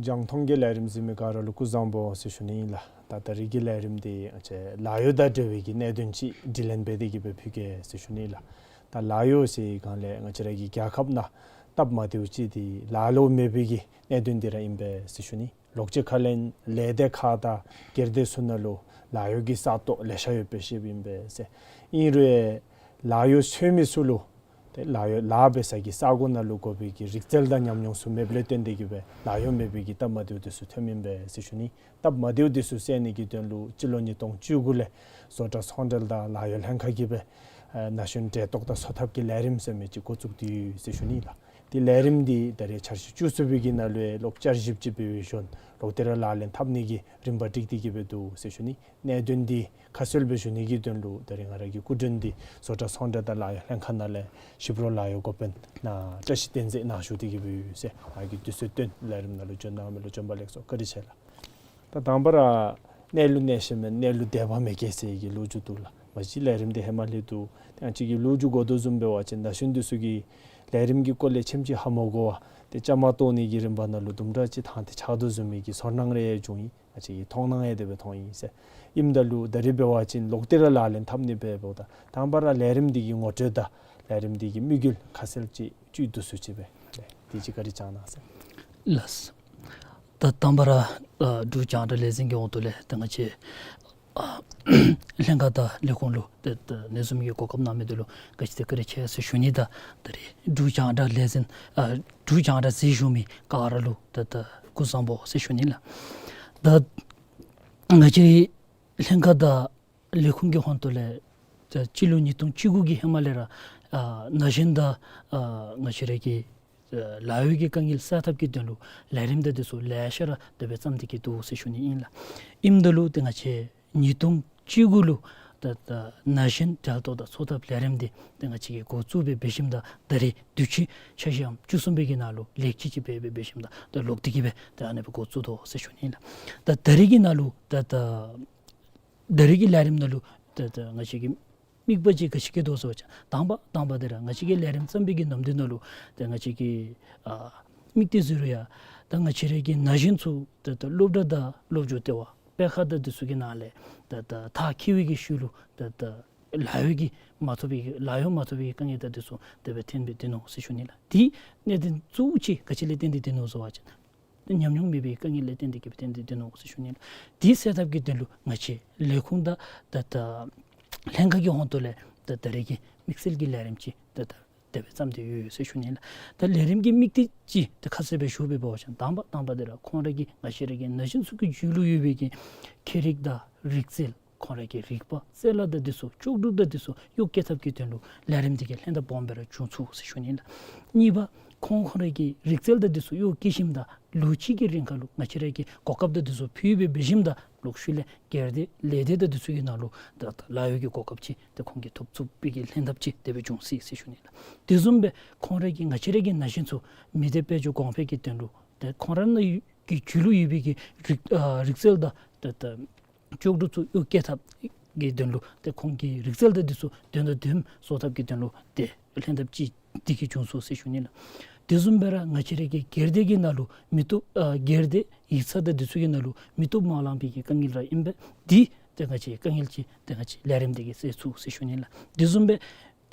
རྒྱང་མཐོང་གི་ལས་རིམ་གཟིགས་མི་ག་ར་ལུ་སྐུ་གཟུགས་བཟང་པོ་ཟེར་ཞུ་ནི་ཨིན་ལགས། ད་ད་རིས་ཀྱི་ལས་རིམ་འདི་ལཱ་གཡོག་དང་འབྲེལ་བའི་གི་གནད་དོན་ཅིག་དྲི་ལན་འབད་དེ་གི་སྦེ་ཕུལ་གེ་ཟེར་ཞུ་ནི་ཨིན་ལགས། ད་ལཱ་གཡོག་ཟེར་སྒང་ལས་ང་བཅས་ར་གི་རྒྱལ་ཁབ་ནང་སྟབས་མ་བདེཝ་ཅིག་འདི་ལཱ་ལོག་མེད་པའི་གི་གནད་དོན་འདི་ར་ཨིན་པས་ཟེར་ཞུ་ནི། ལོགས་ཅིག་ཁ་ལས་ལས་སྡེ་ཁག་དང་སྒེར་སྡེ་ཚུ་ནང་ལུ་ལཱ་གཡོག་གི་ས་སྟོང་ལེ་ཤ་ཡོདཔ་སྦེ་ཤེསཔ་ཨིན་པས་ཟེར། ཨིན་རུང་ལཱ་གཡོག་འཚོལ་མི་ཚུ་ལུ་ཏེ་ལཱ་གཡོག་ལཱ་འབད་ས་གི་ས་གོ་ནང་ལུ་དགོ་པའི་གི་རིག་རྩལ་དང་ཉམས་མྱོང་ཚུ་མེདཔ་ལས་བརྟེན་ཏེ་གི་སྦེ་ལཱ་གཡོག་མེད་པའི་གི་སྟབས་མ་བདེཝ་འདི་ཚུ་ཐོནམ་ཨིན་པས་ཟེར་ཞུ་ནི། སྟབས་མ་བདེཝ་འདི་ཚུ་སེལ་ནི་གི་དོན་ལུ་སྤྱི་ལོ་ཉིས་སྟོང་བཅུ་དགུ་ལས་བཟོ་གྲྭ་ཚོང་འབྲེལ་དང་ལཱ་གཡོག་ལྷན་ཁག་གིས་སྦེ་ཨེ་ན་གཞོན་འབྲེལ་གཏོགས་དང་འཚོ་ཐབས་ཀྱི་ལས་རིམ་ཟེར་མི་ཅིག་འགོ་བཙུགས་ཏེ་ཡོད་ཟེར་ཞུ་ནི་ལགས། ཏེ་ལས་རིམ་འདི་ད་རེས་འཆར་གཞི་བཅུ་གསུམ་པའི་གི་ནང་ལུ་ལོག་བསྐྱར་ཞིབ་ཅིག་འབད་བའི་ཤུལ་ལོག་སྟེ་ར་ལག་ལེན་འཐབ་ནི་གི་རིམ་པ་སྒྲིག་སྟེ་གི་སྦེ་འདུག་ཟེར་ཞུ་ནི། གནད་དོན་འདི་ཁ་གསལ་སྦེ་ཞུ་ནི་གི་དོན་ལུ་ད་རེས་ང་ར་གི་སྐུ་མགྲོན་འདི་བཟོ་གྲྭ་ཚོང་འབྲེལ་དང་ལཱ་གཡོག་ལྷན་ཁག་ནང་ལས་ཞིབ་རོགས་ལཱ་གཡོག་འགོ་དཔོན་ན་བཀྲ་ཤིས་བསྟན་འཛིན་ནཱ་བཞུགས་ཏེ་གི་སྦེ་ཡོད་ཟེར། ང་གིས་དུས་ཚོད་བཏོན་ལས་རིམ་ནང་ལུ་འབྱོན་གནང་མི་ལུ་བྱོན་པ་ལེགས་སོ། བཀའ་དྲིན་ཆེ་ལགས། ད་དང་པ་ར་གནས་ལུགས་གནས་ཤེས་མེད་གནས་ལུགས་དད་པ་མེད་མཁན་ཟེར་གྱི་ལོ་རྒྱུས་འདུག་ལགས། མ་གཞི་ལས་རིམ་འདི་ཧེ་མ་ལས་འདུག། ཏེ་ང་བཅས་ཀྱི་ལོ་རྒྱུས་གོ་དོ་བཟུམ་འབད་བ་ཅིན་ན་གཞོན་འདི་ཚུ་གིས་ ལས་རིམ་གྱི་སྐོར་ལས་ཆེམ་ཅིག་ཧ་མ་གོ་བར་ཏེ་བཅའ་མར་གཏོགས་ནི་གི་རིམ་པ་ནང་ལུ་དུམ་གྲ་ཅིག་ཐང་སྟེ་ཆགས་དོ་བཟུམ་མའི་གི་ཚོར་སྣང་རེ་ཡང་བྱུང་ཡི། ང་བཅས་ཀྱི་མཐོང་སྣང་ཡང་དེ་སྦེ་མཐོང་ཡི་ཟེར། ཨིནམ་ད་ལུ་ད་རིས་འབད་བ་ཅིན་ལོག་སྟེ་ར་ལག་ལེན་འཐབ་ནི་འབདཝ་ད་དང་པ་ར་ལས་རིམ་འདི་གི་ངོ་སྤྲོད་དང་ལས་རིམ་འདི་གི་དམིགས་ཡུལ་ཁ་གསལ་ཅིག་བཅུད་བསྡུ་སུ་ཅིག་སྦེ་ལས་འདི་ཅིག་བཀའ་དྲིན་བསྐྱང་གནང་ཟེར། ལགས། ད་དང་པ་ར་ཨ་འབྲུག་རྒྱང་བསྒྲགས་ལས་འཛིན་གྱི་འོག་ཏུ་ལས་ད་ང་བཅས་ཨ་ལྷན་ཁག་དང་ལས་ཁུངས་ལུ་ཏེ་ད་ཨ་ནི་བཟུམ་གྱི་གོ་སྐབས་གནང་མི་འདི་ལུ་ག་ཅི་ཏེ་བཀའ་དྲིན་ཆེ་ཟེར་ཞུ་ནི་དང་ད་རིས་འབྲུག་རྒྱང་བསྒྲགས་ལས་འཛིན་ཨ་འབྲུག་རྒྱང་བསྒྲགས་གཟིགས་བཞུགས་མི་ག་ར་ལུ་ཏེ་ད་སྐུ་གཟུགས་བཟང་པོ་ཟེར་ཞུ་ནི་ལགས། ད་ང་བཅས་ལྷན་ཁག་དང་ལས་ཁུངས་ཀྱི་ཧོངས་ཏོ་ལས་ཏེ་སྤྱི་ལོ་ཉིས་སྟོང་བཅུ་དགུ་གི་ཧེ་མ་ལས་ར་ཨ་ན་གཞོན་དང་ཨ་ང་བཅས་ར་གི་ཨ་ལཱ་གཡོག་གི་དཀའ་ངལ་སེལ་ཐབས་ཀྱི་དོན་ལུ་ལས་རིམ་དང་འདི་ཚུ་ལེ་ཤ་ར་དེ་སྦེ་བརྩམས་ཏེ་གི་འདུག་ཟེར་ཞུ་ནི་ཨིན་ལགས། ཨིནམ་ད་ལུ་ཏེ་ང་བཅས་ཉིས་སྟོང་བཅུ་དགུ་ལུ་ད་ད་ན་གཞོན་འབྲེལ་གཏོགས་དང་འཚོ་ཐབས་ལས་རིམ་འདི་ཏེ་ང་བཅས་ཀྱིས་འགོ་བཙུགས་སྦེ་འབད་ཞིནམ་ད་ད་རིས་དུས་ཅི་འཆར་གཞི་ཨམ་བཅུ་གསུམ་པའི་གི་ནང་ལུ་ལེགས་བཅོས་ཅིག་འབད་འབད་འབད་ཞིནམ་ད་ད་ལོག་སྟེ་གི་སྦེ་ད་ཨ་ནི་སྦེ་འགོ་བཙུགས་དོ་ཟེར་ཞུ་ནི་ཨིན་ལགས། ད་ད་རིས་ཀྱི་ནང་ལུ་ད་ད་ད་རིས་ཀྱི་ལས་རིམ་ནང་ལུ་ད་ད་ང་བཅས་ཀྱི་དམིགས་པ་ཅིག་ག་ཅི་བསྐྱེད་དོ་ཟེར་བ་ཅིན་དང་པ་དང་པ་འདི་ར་ང་བཅས་ཀྱིས་ལས་རིམ་བརྩམས་པའི་གི་ནམ་དུས་ནང་ལུ་ད་ང་བཅས་ཀྱི་ཨ་དམིགས་གཏད་ཟེར་རུང་ཡང་ད་ང་བཅས་ར་གི་ན་གཞོན་ཚུ་ད་ད་སློབ་གྲྭ་དང་སློབ་སྦྱོང་ལྟེ་བ་སྤེལ་ཁང་དང་འདི་ཚུ་གི་ནང་ལས་ད་ད་མཐར་འཁྱོལ་བའི་གི་ཤུལ་ལུ་ད་ད་ལཱ་གཡོག་གི་མ་ཐོབ་པའི་གི་ལཱ་གཡོག་མ་ཐོབ་པའི་གི་དཀའ་ངལ་དང་འདི་ཚུ་དེ་སྦེ་ཐོན་སྦེ་སྡོད་ནུག་ཟེར་ཞུ་ནི་ལགས། དེ་གནད་དོན་གཙོ་བོ་ཅིག་ག་ཅི་ལས་བརྟེན་ཏེ་སྡོད་ནུག་ཟེར་བ་ཅིན་ད་ཉམས་མྱོང་མེད་པའི་དཀའ་ངལ་ལས་བརྟེན་ཏེ་གི་བརྟེན་ཏེ་སྡོད་ནུག་ཟེར་ཞུ་ནི་ལགས། དེ་སེལ་ཐབས་ཀྱི་དོན་ལུ་ང་བཅས་ལས་ཁུངས་དང་ད་ད་ལྷན་ཁག་གི་ཧོངས་ཏོ་ལས་ད་ད་རིས་ཀྱི་དམིགས་བསལ་གྱི་ལས་རིམ་ཅིག་ད་ད་དེ་སྦེ་བརྩམས་ཏེ་ཡོད་ཟེར་ཞུ་ནི་ལགས། ད་ལས་རིམ་གྱི་དམིགས་གཏད་ཅིག་ད་ཁ་གསལ་སྦེ་ཞུ་བའི་འབད་བ་ཅིན་དང་པ་དང་པ་འདི་ར་ཁོང་ར་གི་ང་བཅས་ར་གི་ན་གཞོན་ཚུ་གི་རྒྱུད་ལུ་ཡོད་པའི་གི་ཁྱད་རིག་དང་རིག་རྩལ་ཁོང་ར་གི་རིག་པ་རྩལ་ལག་དང་འདི་ཚུ་ལྕོགས་གྲུབ་དང་འདི་ཚུ་གཡོག་བཀོལ་ཐབས་ཀྱི་དོན་ལུ་ལས་རིམ་འདི་གིས་ལྷན་ཐབས་སྦོམ་སྦེ་ར་བྱུང་ཚུགས་ཟེར་ཞུ་ནི་ལགས། གཉིས་པ་ཁོང་ཁོང་ར་གི་རིག་རྩལ་དང་འདི་ཚུ་གཡོག་བཀོལ་ཞིནམ་ད་ལོ་གཅིག་གི་རིང་ཁར་ལུ་ང་བཅས་ར་གིས་གོ་སྐབས་དང་འདི་ཚུ་ཕུལ་སྦེ་འབད་ཞིནམ་ད་ལོག་ཤུལ་ལས་སྒེར་སྡེ་ལས་སྡེ་དང་འདི་ཚུ་གི་ནང་ལུ་ད་ད་ལཱ་གཡོག་གི་གོ་སྐབས་ཅིག་ཏེ་ཁོང་གིས་ཐོབ་ཚུགས་པའི་གི་ལྷན་ཐབས་ཅིག་དེ་སྦེ་འབྱུང་སྲིད་ཟེར་ཞུ་ནི་ལགས། དེ་བཟུམ་སྦེ་ཁོང་ར་གི་ང་བཅས་ར་གི་ན་གཞོན་ཚུ་མི་སྡེ་དཔལ་འབྱོར་གོང་འཕེལ་གྱི་དོན་ལུ་ཏེ་ཁོང་ར་ནང་གི་རྒྱུད་ལུ་ཡོད་པའི་གི་རིག་ཨ་རིག་རྩལ་དང་ཏེ་ཏེ་ལྕོགས་གྲུབ་ཚུ་གཡོག་བཀོལ་ཐབས་ཀྱི་དོན་ལུ་ཏེ་ཁོང་གི་རིག་རྩལ་དང་འདི་ཚུ་དོན་དང་དོནམ་བཟོ་ཐབས་ཀྱི་དོན་ལུ་ཏེ་ལྷན་ཐབས་ཅིག་འདི་གིས་བྱུང་སོང་ཟེར་ཞུ་ནི་ལགས། དེ་བཟུམ་སྦེ་ར་ང་བཅས་ར་གི་སྒེར་སྡེ་གི་ནང་ལུ་མི་བཏུབ་ཨ་སྒེར་སྡེ་ཡིག་ཚང་དང་འདི་ཚུ་གི་ནང་ལུ་མི་བཏུབ་མ་ལང་པའི་གི་དཀའ་ངལ་ར་ཨིན་པས། འདི་ཏེ་ང་བཅས་དཀའ་ངལ་ཅིག་ཏེ་ང་བཅས་ལས་རིམ་འདི་གིས་སེལ་ཚུགས་ཟེར་ཞུ་ནི་ལགས། དེ་བཟུམ་སྦེ་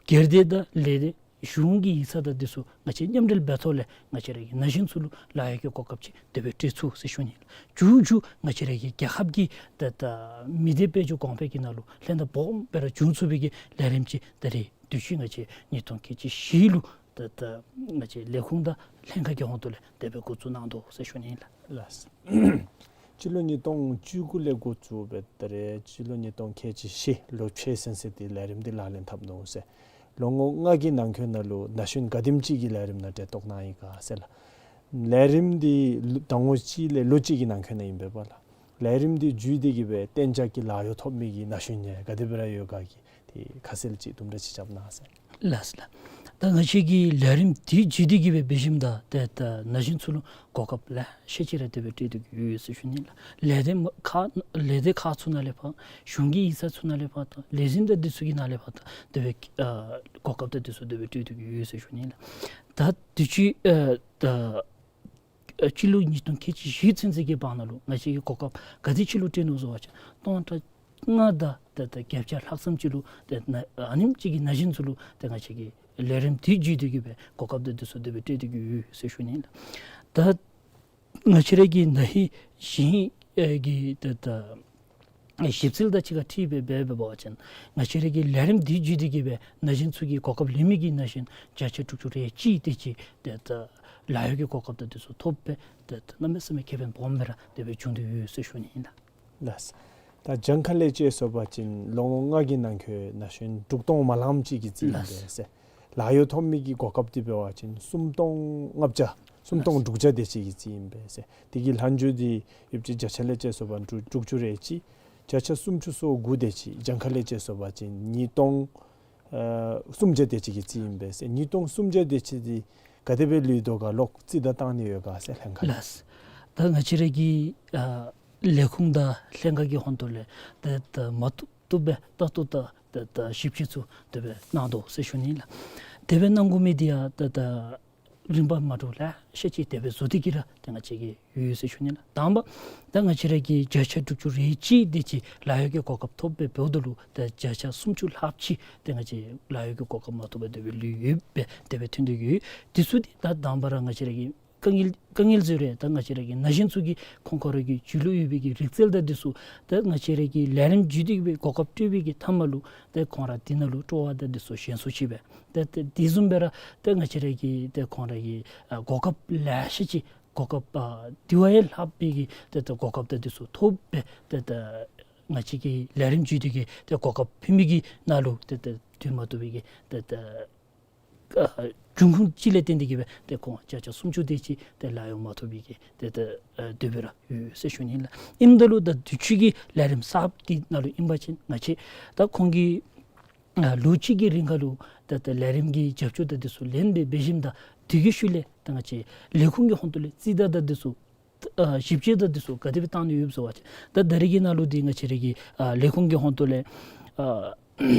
སྒེར་སྡེ་དང་ལས་སྡེ་གཞུང་གི་ཡིག་ཚང་དང་འདི་ཚུ་ང་བཅས་མཉམ་འབྲེལ་འབད་ཐོག་ལས་ང་བཅས་ར་གི་ན་གཞོན་ཚུ་ལུ་ལཱ་གཡོག་གི་གོ་སྐབས་ཅིག་དེ་སྦེ་སྤྲོད་ཚུགས་ཟེར་ཞུ་ནི་ལགས། མཇུག་མཇུག་ང་བཅས་ར་གི་རྒྱལ་ཁབ་ཀྱི་ད་ད་མི་སྡེ་དཔལ་འབྱོར་གོང་འཕེལ་གྱི་ནང་ལུ་ལྷན་ཐབས་སྦོམ་སྦེ་ར་འབྱུང་ཚུགས་པའི་གི་ལས་རིམ་ཅིག་ད་རིས་དུས་ཅི་ང་བཅས་ཉིས་སྟོང་ཁལ་གཅིག་བཞི་ལུ་ད་ད་ང་བཅས་ལས་ཁུངས་དང་ལྷན་ཁག་གི་ཧོངས་ཏོ་ལས་དེ་སྦེ་འགོ་བཙུགས་གནང་དོ་ཟེར་ཞུ་ནི་ལགས། ལགས། སྤྱི་ལོ་ཉིས་སྟོང་བཅུ་དགུ་ལས་འགོ་བཙུགས་སྦེ་ད་རིས་སྤྱི་ལོ་ཉིས་སྟོང་ཁལ་གཅིག་བཞི་ལོ་ཕྱེད་ཚུན་ཚོད་འདི་ལས་རིམ་འདི་ལག་ལེན་འཐབ་ནུག་ཟེར། ལོ་ངོ་ལྔ་གི་ནང་འཁོད་ནང་ལུ་ན་གཞོན་ག་དེམ་ཅིག་གིས་ལས་རིམ་ནང་གྲལ་གཏོགས་གནང་ཡི་ག་ཟེར་ལགས། ལས་རིམ་འདི་ལོ་ཟླ་ངོ་གཅིག་ལས་ལོ་གཅིག་གི་ནང་འཁོད་ནང་ཨིན་པས་པ་ལགས། ལས་རིམ་འདི་བརྒྱུད་དེ་གི་སྦེ་གཏན་འཇགས་ཀྱི་ལཱ་གཡོག་ཐོབ་མི་གི་ན་གཞོན་ཡང་ག་དེ་སྦེ་ར་ཡོད་ག་གི་ཏེ་ཁ་གསལ་ཅིག་དུམ་གྲ་ཅིག་རྐྱབ་གནང་ཟེར། ལགས་ལགས། ད་ང་བཅས་ཀྱིས་ལས་རིམ་འདི་བརྒྱུད་དེ་གི་སྦེ་འབད་ཞིནམ་ད་ཏེ་ད་ན་གཞོན་ཚུ་ལུ་གོ་སྐབས་ལེ་ཤ་ཅིག་ར་དེ་སྦེ་སྤྲོད་དེ་གི་ཡོད་ཟེར་ཞུ་ནི་ལགས། ལས་སྡེ་མ་ཁག་ལས་སྡེ་ཁག་ཚུ་ནང་ལས་ཕར་གཞུང་གི་ཡིག་ཚང་ཚུ་ནང་ལས་ཕར་དང་ལས་འཛིན་དང་འདི་ཚུ་གི་ནང་ལས་ཕར་དང་དེ་སྦེ་ཨ་གོ་སྐབས་དང་འདི་ཚུ་དེ་སྦེ་སྤྲོད་དེ་གི་ཡོད་ཟེར་ཞུ་ནི་ལགས། ད་དུས་ཅི་ཨ་ད་ཨ་སྤྱི་ལོ་ཉིས་སྟོང་ཁལ་གཅིག་བཞི་ཚུན་ཚོད་ཀྱི་བར་ན་ལུ་ང་བཅས་ཀྱིས་གོ་སྐབས་ག་དེ་ཅིག་ལུ་སྤྲོད་ནུག་ཟེར་བ་ཅིན་སྟོང་ཕྲག་ལྔ་དང་ད་ད་བརྒྱད་བརྒྱ་ལྷག་ཙམ་ཅིག་ལུ་ཏེ་ན་ཨ་ནེམ་ཅིག་གི་ན་གཞོན་ཚུ་ལུ་ཏེ་ང་བཅས་ཀྱིས་ལས་རིམ་འདི་བརྒྱུད་དེ་གི་སྦེ་གོ་སྐབས་དང་འདི་ཚུ་དེ་སྦེ་སྤྲོད་དེ་གི་ཡོད་ཟེར་ཞུ་ནི་ལགས། ད་ང་བཅས་ར་གི་ན་ཧིང་གཞེས་ནིང་གི་ད་ད་ཨེ་ཞིབ་འཚོལ་དང་གཅིག་ཁར་འཁྲིལ་སྦེ་འབད་འབད་བ་ཅིན་ང་བཅས་ར་གི་ལས་རིམ་འདི་བརྒྱུད་དེ་གི་སྦེ་ན་གཞོན་ཚུ་གི་གོ་སྐབས་ལེན་མི་གི་ན་གཞོན་བརྒྱ་ཆ་དྲུག་ཅུ་རེ་གཅིག་དེ་ཅིག་ཏེ་ད་ལཱ་གཡོག་གི་གོ་སྐབས་དང་འདི་ཚུ་ཐོབ་སྦེ་ཏེ་ད་གནམ་མེད་ས་མེད་ཁེ་ཕན་སྦོམ་སྦེ་ར་དེ་སྦེ་བྱུང་སྟེ་ཡོད་ཟེར་ཞུ་ནི་ཨིན་ལགས། ལགས། ད་གྱངས་ཁ་ལས་དཔྱད་སོང་པ་ཅིན་ལོ་ངོ་ལྔ་གི་ནང་འཁོད་ན་གཞོན་དྲུག་སྟོང་མ་ལངམ་ཅིག་གི་རྩིས་ཨིན་ལགས། པས་ཟེར། ལཱ་གཡོག་ཐོབ་མི་གི་གོ་སྐབས་འདི་འབད་བ་ཅིན་སུམ་སྟོང་ལྔ་བརྒྱ་སུམ་སྟོང་དྲུག་བརྒྱ་དེ་ཅིག་གི་རྩིས་ཨིན་པས་ཟེར། དེ་གི་ལྷན་འཇོག་འདི་ཡོདཔ་ཅིག་བརྒྱ་ཆ་ལས་དཔྱད་སོང་པ་དྲུག་དྲུག་ཅུ་རེ་གཅིག་བརྒྱ་ཆ་སུམ་ཅུ་སོ་དགུ་དེ་ཅིག་གྱངས་ཁ་ལས་དཔྱད་སོང་པ་ཅིན་ཉིས་སྟོང་ཨ་སུམ་བརྒྱ་དེ་ཅིག་གི་རྩིས་ཨིན་པས་ཟེར། ཉིས་སྟོང་སུམ་བརྒྱ་དེ་ཅིག་འདི་ག་དེ་སྦེ་ལུས་དོ་ག་ལོག་རྩིས་ད་བཏང་ནི་ཡོད་ག་ཟེར་ལྷན་ཁག་ལགས། ད་ང་བཅས་ར་གི་ཨ་ལས་ཁུངས་དང་ལྷན་ཁག་གི་ཧོངས་ཏོ་ལས་ད་ད་མ་བཏུབ་བཏུབ་སྦེ་ལྟ་རྟོག་དང་ད་ད་ཞིབ་དཔྱད་ཚུ་དེ་སྦེ་གནང་དོ་ཟེར་ཞུ་ནི་ལགས། དེ་སྦེ་གནང་དགོ་མི་འདི་ཡང་ད་ད་རིམ་པ་མ་འདྲཝ་ལེ་ཤ་ཅིག་དེ་སྦེ་བཟོ་སྟེ་གི་ར་ཏེ་ང་བཅས་ཀྱི་ཡོད་ཟེར་ཞུ་ནི་ལགས། དང་པ་ད་ང་བཅས་ར་གི་བརྒྱ་ཆ་དྲུག་ཅུ་རེ་གཅིག་དེ་ཅིག་ལཱ་གཡོག་གི་གོ་སྐབས་ཐོབ་སྦེ་འབདཝ་ད་ལུ་ད་བརྒྱ་ཆ་སུམ་ཅུ་ལྷགཔ་ཅིག་ཏེ་ང་བཅས་ལཱ་གཡོག་གི་གོ་སྐབས་མ་ཐོབ་པར་དེ་སྦེ་ལུས་ཡོདཔ་སྦེ་དེ་སྦེ་ཐོན་ཏེ་ཡོད། དེ་ཚུ་འདི་ད་དང་པ་ར་ང་བཅས་ར་གི་དཀའ་ངལ་དཀའ་ངལ་ཟེར་རུང་ད་ང་བཅས་ར་གི་ན་གཞོན་ཚུ་གིས་ཁོང་ཁོང་ར་གི་རྒྱུད་ལུ་ཡོད་པའི་གི་རིག་རྩལ་དང་འདི་ཚུ་ད་ང་བཅས་ར་གི་ལས་རིམ་བརྒྱུད་དེ་གི་སྦེ་གོ་སྐབས་སྤྲོད་པའི་གི་མཐའ་མ་ལུ་ད་ཁོང་ར་འདི་ནང་ལུ་སྤྲོ་བ་དང་འདི་ཚུ་ཞན་སུ་ཅིག་སྦེ་ད་ད་དེ་བཟུམ་སྦེ་ར་ད་ང་བཅས་ར་གི་ད་ཁོང་ར་གི་ཨ་གོ་སྐབས་ལེ་ཤ་ཅིག་གོ་སྐབས་ཨ་དེ་བ་ཡང་ལྷག་པའི་གི་ད་ད་གོ་སྐབས་དང་འདི་ཚུ་ཐོབ་སྦེ་ད་ད་ང་བཅས་ཀྱི་ལས་རིམ་བརྒྱུད་དེ་གི་ད་གོ་སྐབས་ཕུལ་མི་གི་ནང་ལུ་ད་ད་འདུས་མ་བཏུབ་པའི་གི་ད་ད་ཨ་འབྱུང་ཁུངས་ཅིག་ལས་བརྟེན་ཏེ་གི་སྦེ་ཏེ་ཁོང་བརྒྱ་ཆ་སུམ་ཅུ་དེ་ཅིག་ཏེ་ལཱ་གཡོག་མ་ཐོབ་པའི་གི་ཏེ་ཏེ་ཨ་དེ་སྦེ་ར་ཡོད་ཟེར་ཞུ་ནི་ལགས། ཨིནམ་ད་ལུ་ད་དུས་ཅི་གི་ལས་རིམ་གསརཔ་འདི་ནང་ལུ་ཨིན་པ་ཅིན་ང་བཅས་ད་ཁོང་གིས་ཨ་ལོ་གཅིག་གི་རིང་ཁ་ལུ་ད་ད་ལས་རིམ་གྱི་རྒྱབ་སྐྱོར་དང་འདི་ཚུ་ལེན་སྦེ་འབད་ཞིནམ་ད་དེ་གི་ཤུལ་ལས་ད་ང་བཅས་ལས་ཁུངས་ཀྱི་ཧོང་ཏོ་ལས་རྩིས་ད་དང་འདི་ཚུ་ཨ་ཞིབ་དཔྱད་དང་འདི་ཚུ་ག་དེ་སྦེ་བཏང་ནི་ཡོདཔ་ཟེར་བ་ཅིན་ད་ད་རེས་ཀྱི་ནང་ལུ་འདི་ང་བཅས་ར་གི་ཨ་ལས་ཁུངས་ཀྱི་ཧོང་ཏོ་ལས་ཨ་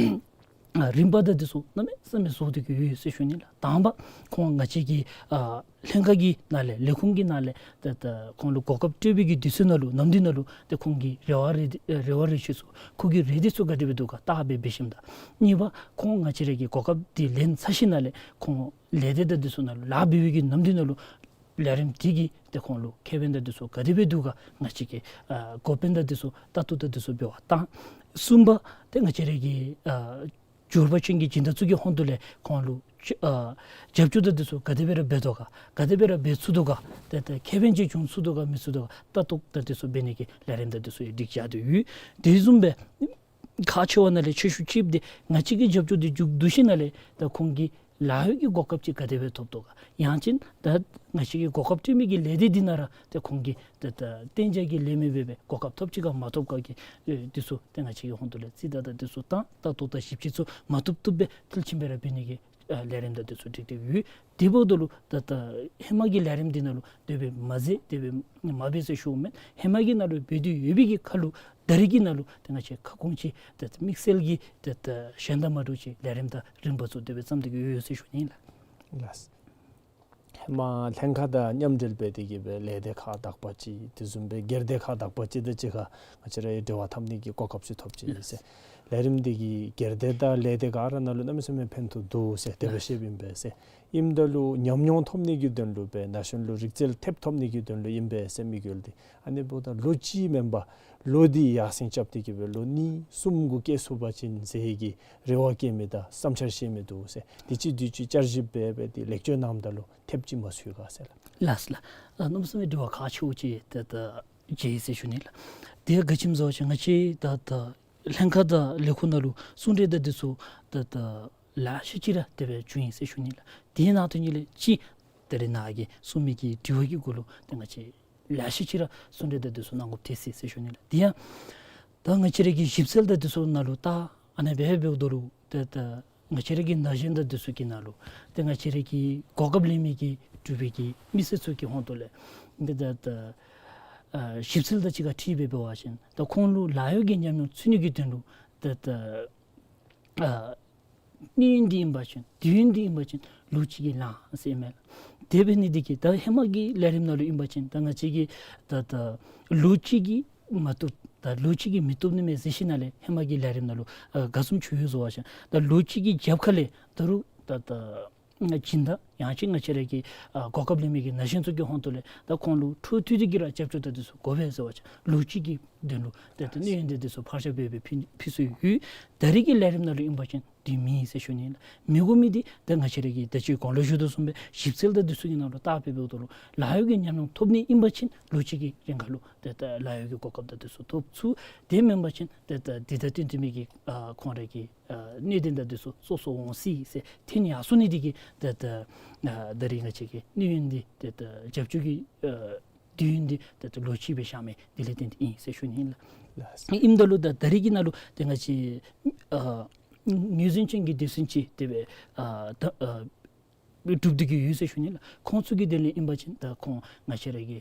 ཨ་རིམ་པ་དང་འདི་ཚུ་གནམ་མེད་ས་མེད་བཟོ་སྟེ་གི་ཡོད་ཟེར་ཞུ་ནི་ལགས། དང་པ་ཁོང་ང་བཅས་ཀྱི་ཨ་ལྷན་ཁག་གི་ནང་ལས་ལས་ཁུངས་ཀྱི་ནང་ལས་ད་ད་ཁོང་ལུ་གོ་སྐབས་སྤྲོད་པའི་གི་དུས་ཚོད་ནང་ལུ་ནམ་དུས་ནང་ལུ་ད་ཁོང་གི་རེ་བ་རེ་རེ་བ་རེ་ཆེ་ཚུ་ཁོ་གི་རེ་འདོད་ཚུ་ག་དེ་སྦེ་འདུག་ག་བལྟ་སྦེ་འབད་ཞིནམ་ད་གཉིས་པ་ཁོང་ང་བཅས་ར་གི་གོ་སྐབས་འདི་ལེན་ཚར་ཞིནམ་ལས་ཁོང་ལས་སྡེ་དང་འདི་ཚུ་ནང་ལུ་ལཱ་འབད་བའི་གི་ནམ་དུས་ནང་ལུ་ལས་རིམ་འདི་གིས་ཏེ་ཁོང་ལུ་ཁེ་ཕན་དང་འདི་ཚུ་ག་དེ་སྦེ་འདུག་ག་ང་བཅས་ཀྱིས་ཨ་འགོ་དཔོན་དང་འདི་ཚུ་ལྟ་རྟོག་དང་འདི་ཚུ་འབད་བར་བཏང་། གསུམ་པ་ཏེ་ང་བཅས་ར་གི་ཨ་འབྱོར་པ་ཅན་གྱི་སྦྱིན་བདག་ཚུ་གི་ཧོང་ཏོ་ལས་ཁོང་ལུ་ཨ་རྒྱབ་སྐྱོར་དང་འདི་ཚུ་ག་དེ་སྦེ་ར་འབད་དོ་ག་ག་དེ་སྦེ་ར་འབད་ཚུགས་དོ་ག་ཏེ་ཏེ་ཁེ་ཕན་ཅིག་བྱུང་ཚུགས་དོ་ག་མི་ཚུགས་དོ་ག་ལྟ་རྟོག་དང་འདི་ཚུ་འབད་ནི་གི་ལས་རིམ་དང་འདི་ཚུ་ཡང་སྒྲིག་བཞག་སྟེ་ཡོད། དེ་བཟུམ་སྦེ་ཁག་ཆེ་བ་ནང་ལས་ཆེ་ཤོས་ཅིག་འདི་ང་བཅས་ཀྱིས་རྒྱབ་སྐྱོར་འདི་མཇུག་བསྡུ་ཞིནམ་ལས་ད་ཁོང་གིས་ལཱ་གཡོག་གི་གོ་སྐབས་ཅིག་ག་དེ་སྦེ་ཐོབ་དོ་ག་ཡང་ཅིན་ད་ང་བཅས་ཀྱི་གོ་སྐབས་སྤྲོད་མི་གི་ལས་སྡེ་འདི་ནང་ར་ད་ཁོང་གིས་ད་ད་གཏན་འཇགས་ཀྱི་ལས་མི་འབད་བའི་གོ་སྐབས་ཐོབ་ཅི་ག་མ་ཐོབ་ག་གི་ཨེ་འདི་ཚུ་ད་ང་བཅས་ཀྱི་ཧོང་ཏོ་ལས་རྩིས་ད་ད་འདི་ཚུ་བཏང་ལྟ་རྟོག་དང་ཞིབ་དཔྱད་ཚུ་མ་བཏུབ་བཏུབ་སྦེ་མཐིལ་ཕྱིན་སྦེ་ར་འབད་ནི་གི་ཨ་ལས་རིམ་དང་འདི་ཚུ་སྒྲིག་སྟེ་ཡོད། དེ་འབདཝ་ད་ལུ་ད་ད་ཧེ་མ་གི་ལས་རིམ་འདི་ནང་ལུ་དེ་སྦེ་མ་མཛད་དེ་སྦེ་མ་འབད་ཟེར་ཞུཝ་མེན། ཧེ་མ་གི་ནང་ལུ་འབད་དེ་ཡོད་པའི་གི་ཁར་ལུ་ད་རེས་ཀྱི་ནང་ལུ་ཏེ་ང་བཅས་ཁ་སྐོང་ཅིག་ཏེ་དམིགས་བསལ་གྱི་ཏེ་ཏེ་གཞན་དང་མ་འདྲཝ་ཅིག་ལས་རིམ་དང་རིམ་པ་ཚུ་དེ་སྦེ་བརྩམས་ཏེ་གི་ཡོད་ཟེར་ཞུ་ནི་ལགས། ལགས། ཧེ་མ་ལྷན་ཁག་དང་མཉམ་འབྲེལ་འབད་དེ་གི་སྦེ་ལས་སྡེ་ཁག་དག་པ་ཅིག་དེ་བཟུམ་སྦེ་སྒེར་སྡེ་ཁག་དག་པ་ཅིག་དང་གཅིག་ཁར་ང་བཅས་ར་འབྲེལ་བ་འཐབ་ནི་གི་གོ་སྐབས་ཅིག་ཐོབ་ཅི་ཟེར། ལས་རིམ་འདི་གིས་སྒེར་སྡེ་དང་ལས་སྡེ་ག་ར་ནང་ལུ་གནམ་མེད་ས་མེད་ཕན་ཐོགས་འདུག་ཟེར་དེ་སྦེ་བཤདཔ་ཨིན་པས་ཟེར། ཨིནམ་ད་ལུ་ཉམས་མྱོང་ཐོབ་ནི་གི་དོན་ལུ་སྦེ་ན་གཞོན་ལུ་རིག་རྩལ་ཐེབས་ཐོབ་ནི་གི་དོན་ལུ་ཨིན་པས་ཟེར་དམིགས་ཡུལ་འདི། ཨ་ནི་འབདཝ་ད་ལོ་གཅིག་མེན་པར་ལོ་འདི་ཡར་སེང་རྐྱབ་སྟེ་གི་སྦེ་ལོ་གཉིས་གསུམ་གུ་བསྐྱལ་ཚུགས་པ་ཅིན་ཟེར་གི་རེ་བ་བསྐྱེད་མི་དང་བསམ་འཆར་བཤད་མི་འདུག་ཟེར། དུས་ཅི་དུས་ཅི་བསྐྱར་ཞིབ་འབད་འབད་དེ་ལེགས་བཅོས་གནངམ་ད་ལུ་ཐེབས་ཅིག་མ་ཚུད་ག་ཟེར་ལགས། ལགས་ལགས། ཨ་གནམ་མེད་ས་མེད་དྲི་བ་ཁག་ཆེཝ་ཅིག་ད་ད་བཀོད་ཡི་ཟེར་ཞུ་ནི་ལགས། དེ་ག་ཅི་སྨོ་ཟེར་བ་ཅིན་ང་བཅས་ད་ད་ལྷན་ཁག་དང་ལས་ཁུངས་ནང་ལུ་གསུང་གྲོས་དང་འདི་ཚུ་ད་ད་ལེ་ཤ་ཅིག་ར་དེ་སྦེ་བྱུང་ཡི་ཟེར་ཞུ་ནི་ལགས། དེ་ནང་དོན་ཉིད་ལས་ཅིག་ད་རེས་ནཱ་གིས་གསུངས་མི་གི་དྲི་བ་གི་གུ་ལུ་ད་ང་བཅས་ལེ་ཤ་ཅིག་ར་གསུང་གྲོས་དང་འདི་ཚུ་གནང་དགོཔ་ཐལ་སོ་ཡི་ཟེར་ཞུ་ནི་ལགས། དེ་ཡང་ད་ང་བཅས་ར་གི་ཞིབ་འཚོལ་དང་འདི་ཚུ་ནང་ལུ་ད་ཨ་ནེ་སྦེ་འབདཝ་ད་ལུ་ད་ད་ང་བཅས་ར་གི་ན་གཞོན་དང་འདི་ཚུ་གི་ནང་ལུ་ད་ང་བཅས་ར་གི་གོ་སྐབས་ལེན་མི་གི་འབྲུག་པའི་གི་མི་སེར་ཚུ་གི་ཧོང་ཏོ་ལས་ད་ད་ད་ཨ་ཞིབ་འཚོལ་དང་གཅིག་ཁར་འཁྲིལ་སྦེ་འབད་བ་ཅིན་ད་ཁོང་ལུ་ལཱ་གཡོག་གི་ཉམས་མྱོང་ཚུད་ནི་གི་དོན་ལུ་ད་ད་ཨ་གནས་ཡུན་འདི་ཨིན་པ་ཅིན་དུས་ཡུན་འདི་ཨིན་པ་ཅིན་ལོ་གཅིག་གིས་ལང་ཟེར་མས་ལགས། དེ་འབད་ནི་འདི་གིས་ད་ཧེ་མ་གི་ལས་རིམ་ནང་ལུ་ཨིན་པ་ཅིན་ད་ང་བཅས་ཀྱིས་ད་ད་ལོ་གཅིག་གིས་མ་བཏུབ་ད་ལོ་གཅིག་གིས་མི་བཏུབ་ནི་མས་ཟེར་ཞིནམ་ལས་ཧེ་མ་གི་ལས་རིམ་ནང་ལུ་ཨ་ག་བཟུམ་ཅིག་ཡོད་ཟེར་བ་ཅིན་ད་ལོ་གཅིག་གི་རྒྱབ་ཁ་ལས་ད་རུང་ད་ད་སྦྱིན་བདག་ཡང་ཅིན་ང་བཅས་ར་གི་ཨ་གོ་སྐབས་ལེན་མི་གི་ན་གཞོན་ཚུ་གི་ཧོང་ཏོ་ལས་ད་ཁོང་ལུ་འཕྲོ་མཐུད་དེ་གི་ར་རྒྱབ་སྐྱོར་དང་འདི་ཚུ་དགོ་པས་ཟེར་བ་ཅིན་ལོ་གཅིག་གི་དོན་ལུ་ད་ད་གནས་ཡུན་འདི་འདི་ཚུ་ཕར་བཞག་སྦེ་སྦེ་ཕུལ་ཕུལ་སྲོལ་ཡོད། ད་རེས་ཀྱི་ལས་རིམ་ནང་ལུ་ཨིན་པ་ཅིན་དུས་མེད་ཟེར་ཞུ་ནི་ལགས། མི་དགོ་མི་འདི་ད་ང་བཅས་ར་གིས་ད་ཅི་གོང་ལུ་ཞུ་དོ་བཟུམ་སྦེ་ཞིབ་འཚོལ་དང་འདི་ཚུ་གི་ནང་ལུ་བལྟ་སྦེ་འབདཝ་ད་ལུ་ལཱ་གཡོག་གི་ཉམས་མྱོང་ཐོབ་ནི་ཨིན་པ་ཅིན་ལོ་གཅིག་གི་རིང་ཁར་ལུ་ད་ད་ལཱ་གཡོག་གི་གོ་སྐབས་དང་འདི་ཚུ་ཐོབ་ཚུགས། དེ་མེན་པ་ཅིན་ད་ད་འདི་ད་བསྟུན་ཏེ་མི་གི་ཨ་ཁོང་ར་གི་ཨ་གནད་དོན་དང་འདི་ཚུ་སོ་སོ་འོང་སྲིད་ཟེར་ཐོན་ཡར་སོ་ནི་འདི་གིས་ད་ད་ཨ་ད་རེས་ང་བཅས་ཀྱི་གནས་ཡུན་འདི་ད་ད་རྒྱབ་སྐྱོར་གྱི་ཨ་དུས་ཡུན་འདི་ད་ད་ལོ་གཅིག་སྦེ་བཞག་མི་འདི་ལས་བརྟེན་ཏེ་ཨིན་ཟེར་ཞུ་ནི་ཨིན་ལགས། ལགས། ཨིནམ་ད་ལུ་ད་ད་རེས་ཀྱི་ནང་ལུ་ད་ང་བཅས་ཨ་ངོས་འཛིན་ཅན་གྱི་སྡེ་ཚན་ཅིག་དེ་སྦེ་ཨ་ད་ཨ་གྲུབ་སྟེ་གི་ཡོད་ཟེར་ཞུ་ནི་ལགས། ཁོང་ཚུ་གི་དོན་ལས་ཨིན་པ་ཅིན་ད་ཁོང་ང་བཅས་ར་གི་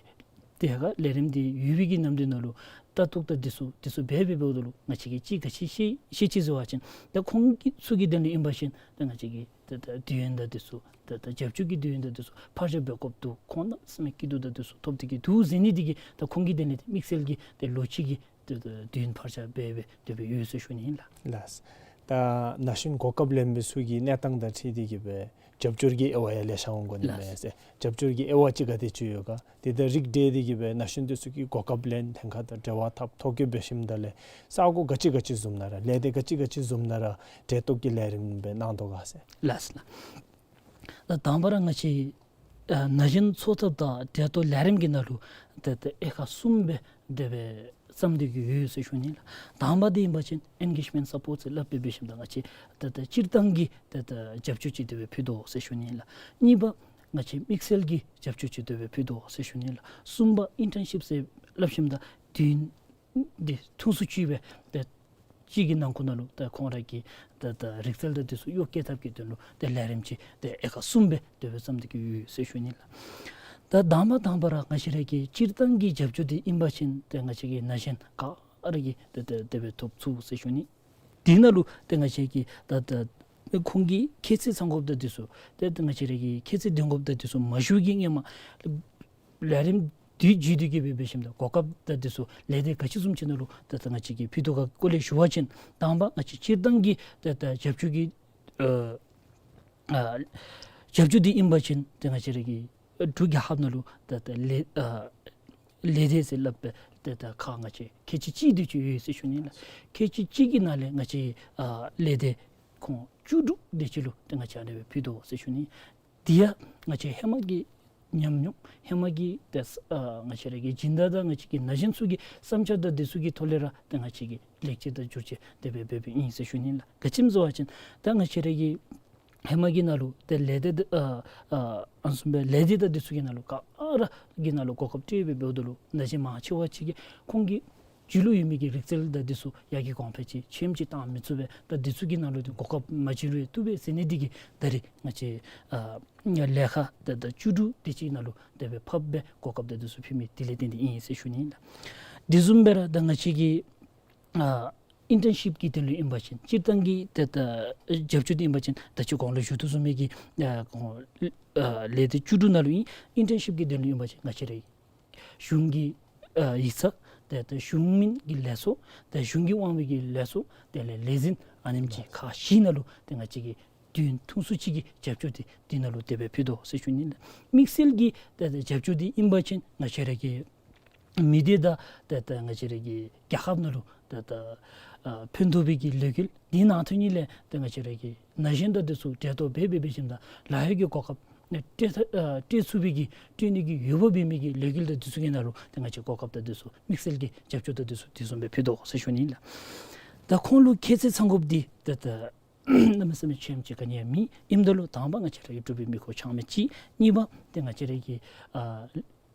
དེ་ཁར་ལས་རིམ་འདི་ཡོད་པའི་གི་ནམ་དུས་ནང་ལུ་ལྟ་རྟོག་དང་འདི་ཚུ་འདི་ཚུ་འབད་འབད་འབདཝ་ད་ལུ་ང་བཅས་ཀྱིས་ཅིག་ག་ཅི་ཤེས་ཤེས་ཅི་ཟེར་བ་ཅིན་ད་ཁོང་གི་ཚུ་གི་དོན་ལས་ཨིན་པ་ཅིན་ད་ང་བཅས་ཀྱིས་ ད་ད་དུས་ཡུན་དང་འདི་ཚུ་ད་ད་རྒྱབ་སྐྱོར་གྱི་དུས་ཡུན་དང་འདི་ཚུ་ཕར་བཞག་འབད་དགོཔ་འདུག། ཁོང་གནམ་མེད་ས་མེད་སྐྱིད་སྡུག་དང་འདི་ཚུ་ཐོབ་སྟེ་གི་འདུག་ཟེར་ནི་འདི་གིས་ད་ཁོང་གིས་དེ་ལས་ཏེ་དམིགས་བསལ་གྱི་ཏེ་ལོ་གཅིག་གི་ཏེ་ད་དུས་ཡུན་ཕར་བཞག་འབད་འབད་དེ་སྦེ་ཡོད་ཟེར་ཞུ་ནི་ཨིན་ལགས། ལགས། ད་ན་གཞོན་གོ་སྐབས་ལེན་མི་ཚུ་གི་གནས་སྟངས་དང་འཁྲིལ་ཏེ་གི་སྦེ་རྒྱབ་སྐྱོར་གྱི་དབྱེ་བ་ཡང་ལེ་ཤ་འོང་དགོ་ནི་མས་ཟེར། རྒྱབ་སྐྱོར་གྱི་དབྱེ་བ་ཅིག་ག་དེ་ཅིག་ཡོད་ག། དེ་དང་རིགས་བསྒྲེས་ཏེ་གི་སྦེ་ན་གཞོན་འདི་ཚུ་གིས་གོ་སྐབས་ལེན་ལྷན་ཁག་དང་འབྲེལ་བ་འཐབ་ཐོ་བཀོད་འབད་ཞིནམ་ད་ལས་ས་གོ་ག་ཅི་ག་ཅི་བཟུམ་ནང་ར་ལས་སྡེ་ག་ཅི་ག་ཅི་བཟུམ་ནང་ར་གྲལ་གཏོགས་ཀྱི་ལས་རིམ་སྦེ་གནང་དོ་ག་ཟེར། ལགས་ལགས། ད་དང་པ་ར་ང་བཅས་ཨ་ན་གཞོན་འཚོ་ཐབས་དང་འབྲེལ་གཏོགས་ལས་རིམ་གྱི་ནང་ལུ་ཏེ་ཏེ་དབྱེ་ཁག་གསུམ་སྦེ་དེ་སྦེ་བརྩམས་ཏེ་གི་ཡོད་ཟེར་ཞུ་ནི་ལགས། དང་པ་འདི་ཨིན་པ་ཅིན་ཨེན་གེཇ་མེནཊ་སཔོརཊ་ཟེར་སླབ་སྦེ་འབད་ཞིནམ་ད་ང་བཅས་ཏེ་ཏེ་སྤྱིར་བཏང་གི་ཏེ་ཏེ་རྒྱབ་སྐྱོར་ཅིག་དེ་སྦེ་ཕུལ་དོ་ཟེར་ཞུ་ནི་ལགས། གཉིས་པ་ང་བཅས་དམིགས་བསལ་གྱི་རྒྱབ་སྐྱོར་ཅིག་དེ་སྦེ་ཕུལ་དོ་ཟེར་ཞུ་ནི་ལགས། གསུམ་པ་ཨིན་ཊརན་ཤིཔ་ཟེར་སླབ་ཞིནམ་ད་དུས་ཡུན་འདི་ཐུང་སུ་ཅིག་སྦེ་ཏེ་གཅིག་གི་ནང་འཁོད་ནང་ལུ་ཏེ་ཁོང་ར་གི་ཏེ་ཏེ་རིག་རྩལ་དང་འདི་ཚུ་གཡོག་བཀོལ་ཐབས་ཀྱི་དོན་ལུ་ཏེ་ལས་རིམ་ཅིག་ཏེ་དབྱེ་ཁག་གསུམ་སྦེ་དེ་སྦེ་བརྩམས་ཏེ་གི་ཡོད་ཟེར་ཞུ་ནི་ལགས། ད་དང་པ་དང་པ་ར་ང་བཅས་ར་གི་སྤྱིར་བཏང་གི་རྒྱབ་སྐྱོར་འདི་ཨིན་པ་ཅིན་ཏེ་ང་བཅས་ཀྱི་ན་གཞོན་ག་ར་གིས་ཏེ་ཏེ་དེ་སྦེ་ཐོབ་ཚུགས་ཟེར་ཞུ་ནི། དེ་ནང་ལུ་ཏེ་ང་བཅས་ཀྱིས་ད་ད་ཁོང་གི་ཁྱད་ཚད་ཚང་དགོཔ་དང་འདི་ཚུ་ཏེ་ཏེ་ང་བཅས་ར་གི་ཁྱད་ཚད་ལྡན་དགོཔ་དང་འདི་ཚུ་མ་ཞུ་གི་སྔོན་མ་ལས་རིམ་འདི་བརྒྱུད་དེ་གི་སྦེ་འབད་ཞིནམ་ད་གོ་སྐབས་དང་འདི་ཚུ་ལས་སྡེ་ག་ཅི་བཟུམ་ཅིག་ནང་ལུ་ད་ད་ང་བཅས་ཀྱིས་ཕུལ་དོ་ག་སྐོར་ལས་ཞུ་བ་ཅིན་དང་པ་ང་བཅས་སྤྱིར་བཏང་གི་ད་ད་རྒྱབ་སྐྱོར་གྱི་ཨ་ཨ་རྒྱབ་སྐྱོར་འདི་ཨིན་པ་ཅིན་ཏེ་ང་བཅས་ར་གི་འབྲུག་རྒྱལ་ཁབ་ནང་ལུ་ད་ད་ལས་ཨ་ལས་སྡེ་ཟེར་སླབ་སྦེ་ད་ད་ཁག་ང་བཅས་ཁལ་གཅིག་གཅིག་དེ་ཅིག་ཡོད་ཟེར་ཞུ་ནི་ལགས། ཁལ་གཅིག་གཅིག་གི་ནང་ལས་ང་བཅས་ཨ་ལས་སྡེ་ཁོང་བཅུ་དྲུག་དེ་ཅིག་ལུ་ཏེ་ང་བཅས་ཨ་ནི་སྦེ་ཕུལ་དོ་ཟེར་ཞུ་ནི། དེ་ཡང་ང་བཅས་ཧེ་མ་གི་ཉམས་མྱོང་ཧེ་མ་གི་ཏེ་ཨ་ང་བཅས་ར་གི་སྦྱིན་བདག་དང་ང་བཅས་ཀྱི་ན་གཞོན་ཚུ་གི་བསམ་འཆར་དང་འདི་ཚུ་གི་ཐོག་ལས་ར་ཏེ་ང་བཅས་ཀྱིས་ལེགས་བཅོས་དང་བསྒྱུར་བཅོས་དེ་སྦེ་འབད་འབདཝ་ཨིན་ཟེར་ཞུ་ནི་ལགས། ག་ཅི་སྨོ་ཟེར་བ་ཅིན་ད་ང་བཅས་ར་གི་ཧེ་མ་གི་ནང་ལུ་ཏེ་ལས་སྡེ་ཨ་ཨ་ཨ་ནི་བཟུམ་སྦེ་ལས་སྡེ་དང་འདི་ཚུ་གི་ནང་ལུ་ག་ར་གི་ནང་ལུ་གོ་སྐབས་སྤྲོད་སྦེ་འབདཝ་ད་ལུ་ན་གཞོན་མང་ཆེ་བ་ཅིག་གིས་ཁོང་གི་རྒྱུད་ལུ་ཡོད་མི་གི་རིག་རྩལ་དང་འདི་ཚུ་ཡར་རྒྱས་གོང་འཕེལ་ཅིག་ཆེམ་ཅིག་བཏང་མི་ཚུགས་པས། ད་འདི་ཚུ་གི་ནང་ལུ་ཏེ་གོ་སྐབས་མ་བྱིན་རུང་བཏུབ་པས་ཟེར་ནི་འདི་གིས་ད་རེས་ང་བཅས་ཨ་ལས་ཁག་ད་ད་བཅུ་དྲུག་དེ་ཅིག་ནང་ལུ་དེ་སྦེ་ཕབ་སྦེ་གོ་སྐབས་དང་འདི་ཚུ་ཕུལ་མི་དེ་ལས་བརྟེན་ཏེ་ཨིན་ཟེར་ཞུ་ནི་ལགས། དེ་བཟུམ་སྦེ་ར་ད་ང་བཅས་ཀྱི་ཨ་ཨིན་ཊརན་ཤིཔ་ཀྱི་དོན་ལུ་ཨིན་པ་ཅིན་སྤྱིར་བཏང་གི་ད་ད་རྒྱབ་སྐྱོར་འདི་ཨིན་པ་ཅིན་ད་ཅི་གོང་ལུ་ཞུ་དོ་བཟུམ་མའི་གི་ཨ་ཁོང་ཨ་ལས་སྡེ་བཅུ་དྲུག་ནང་ལུ་ཨིན། ཨིན་ཊརན་ཤིཔ་ཀྱི་དོན་ལུ་ཨིན་པ་ཅིན་ང་བཅས་ར་གཞུང་གི་ཨ་ཡིག་ཚང་ཏེ་ཏེ་གཞུང་མིན་གྱི་ལས་ཚོགས་ཏེ་གཞུང་གི་དབང་བའི་གི་ལས་ཚོགས་དེ་ལས་ལས་འཛིན་ཨ་ནེམ་ཅིག་ཁག་བཞི་ནང་ལུ་ཏེ་ང་བཅས་ཀྱིས་དུས་ཡུན་ཐུང་སུ་ཅིག་གི་རྒྱབ་སྐྱོར་འདི་འདི་ནང་ལུ་དེ་སྦེ་ཕུལ་དོ་ཟེར་ཞུ་ནི་ལགས། དམིགས་བསལ་གྱི་ཏེ་ཏེ་རྒྱབ་སྐྱོར་འདི་ཨིན་པ་ཅིན་ང་བཅས་ར་གི་མི་སྡེ་དང་ཏེ་ཏེ་ང་བཅས་ར་གི་རྒྱལ་ཁབ་ནང་ལུ་ཏེ་ཏེ་ཨ་ཕན་ཐོགས་པའི་གི་ལས་འགུལ་འདི་ནང་ཐོན་ནི་ལས་ཏེ་ང་བཅས་ར་གི་ན་གཞོན་དང་འདི་ཚུ་གྲལ་གཏོགས་འབད་འབད་འབད་ཞིནམ་ད་ལཱ་གཡོག་གི་གོ་སྐབས་ནི་སྤྲོད་ཨ་སྤྲོད་ཚུགས་པའི་གི་སྤྲོད་ནི་གི་འོས་འབབ་འབད་མི་གི་ལས་འགུལ་དང་འདི་ཚུ་གི་ནང་ལུ་ཏེ་ང་བཅས་གོ་སྐབས་དང་འདི་ཚུ་དམིགས་བསལ་གྱི་རྒྱབ་སྐྱོར་དང་འདི་ཚུ་དེ་བཟུམ་སྦེ་ཕུལ་དོ་ཟེར་ཞུ་ནི་ལགས། ད་ཁོང་ལུ་ཁྱད་ཚད་ཚང་དགོཔ་འདི་ཏེ་ཏེ་གནམ་མེད་ས་མེད་ཆེམ་ཅིག་ག་ནི་ཡང་མེད། ཨིནམ་ད་ལུ་དང་པ་ང་བཅས་ར་གི་འབྲུག་པའི་མི་ཁོ་ཆགས་མི་ཅིག། གཉིས་པ་ཏེ་ང་བཅས་ར་གི་ཨ་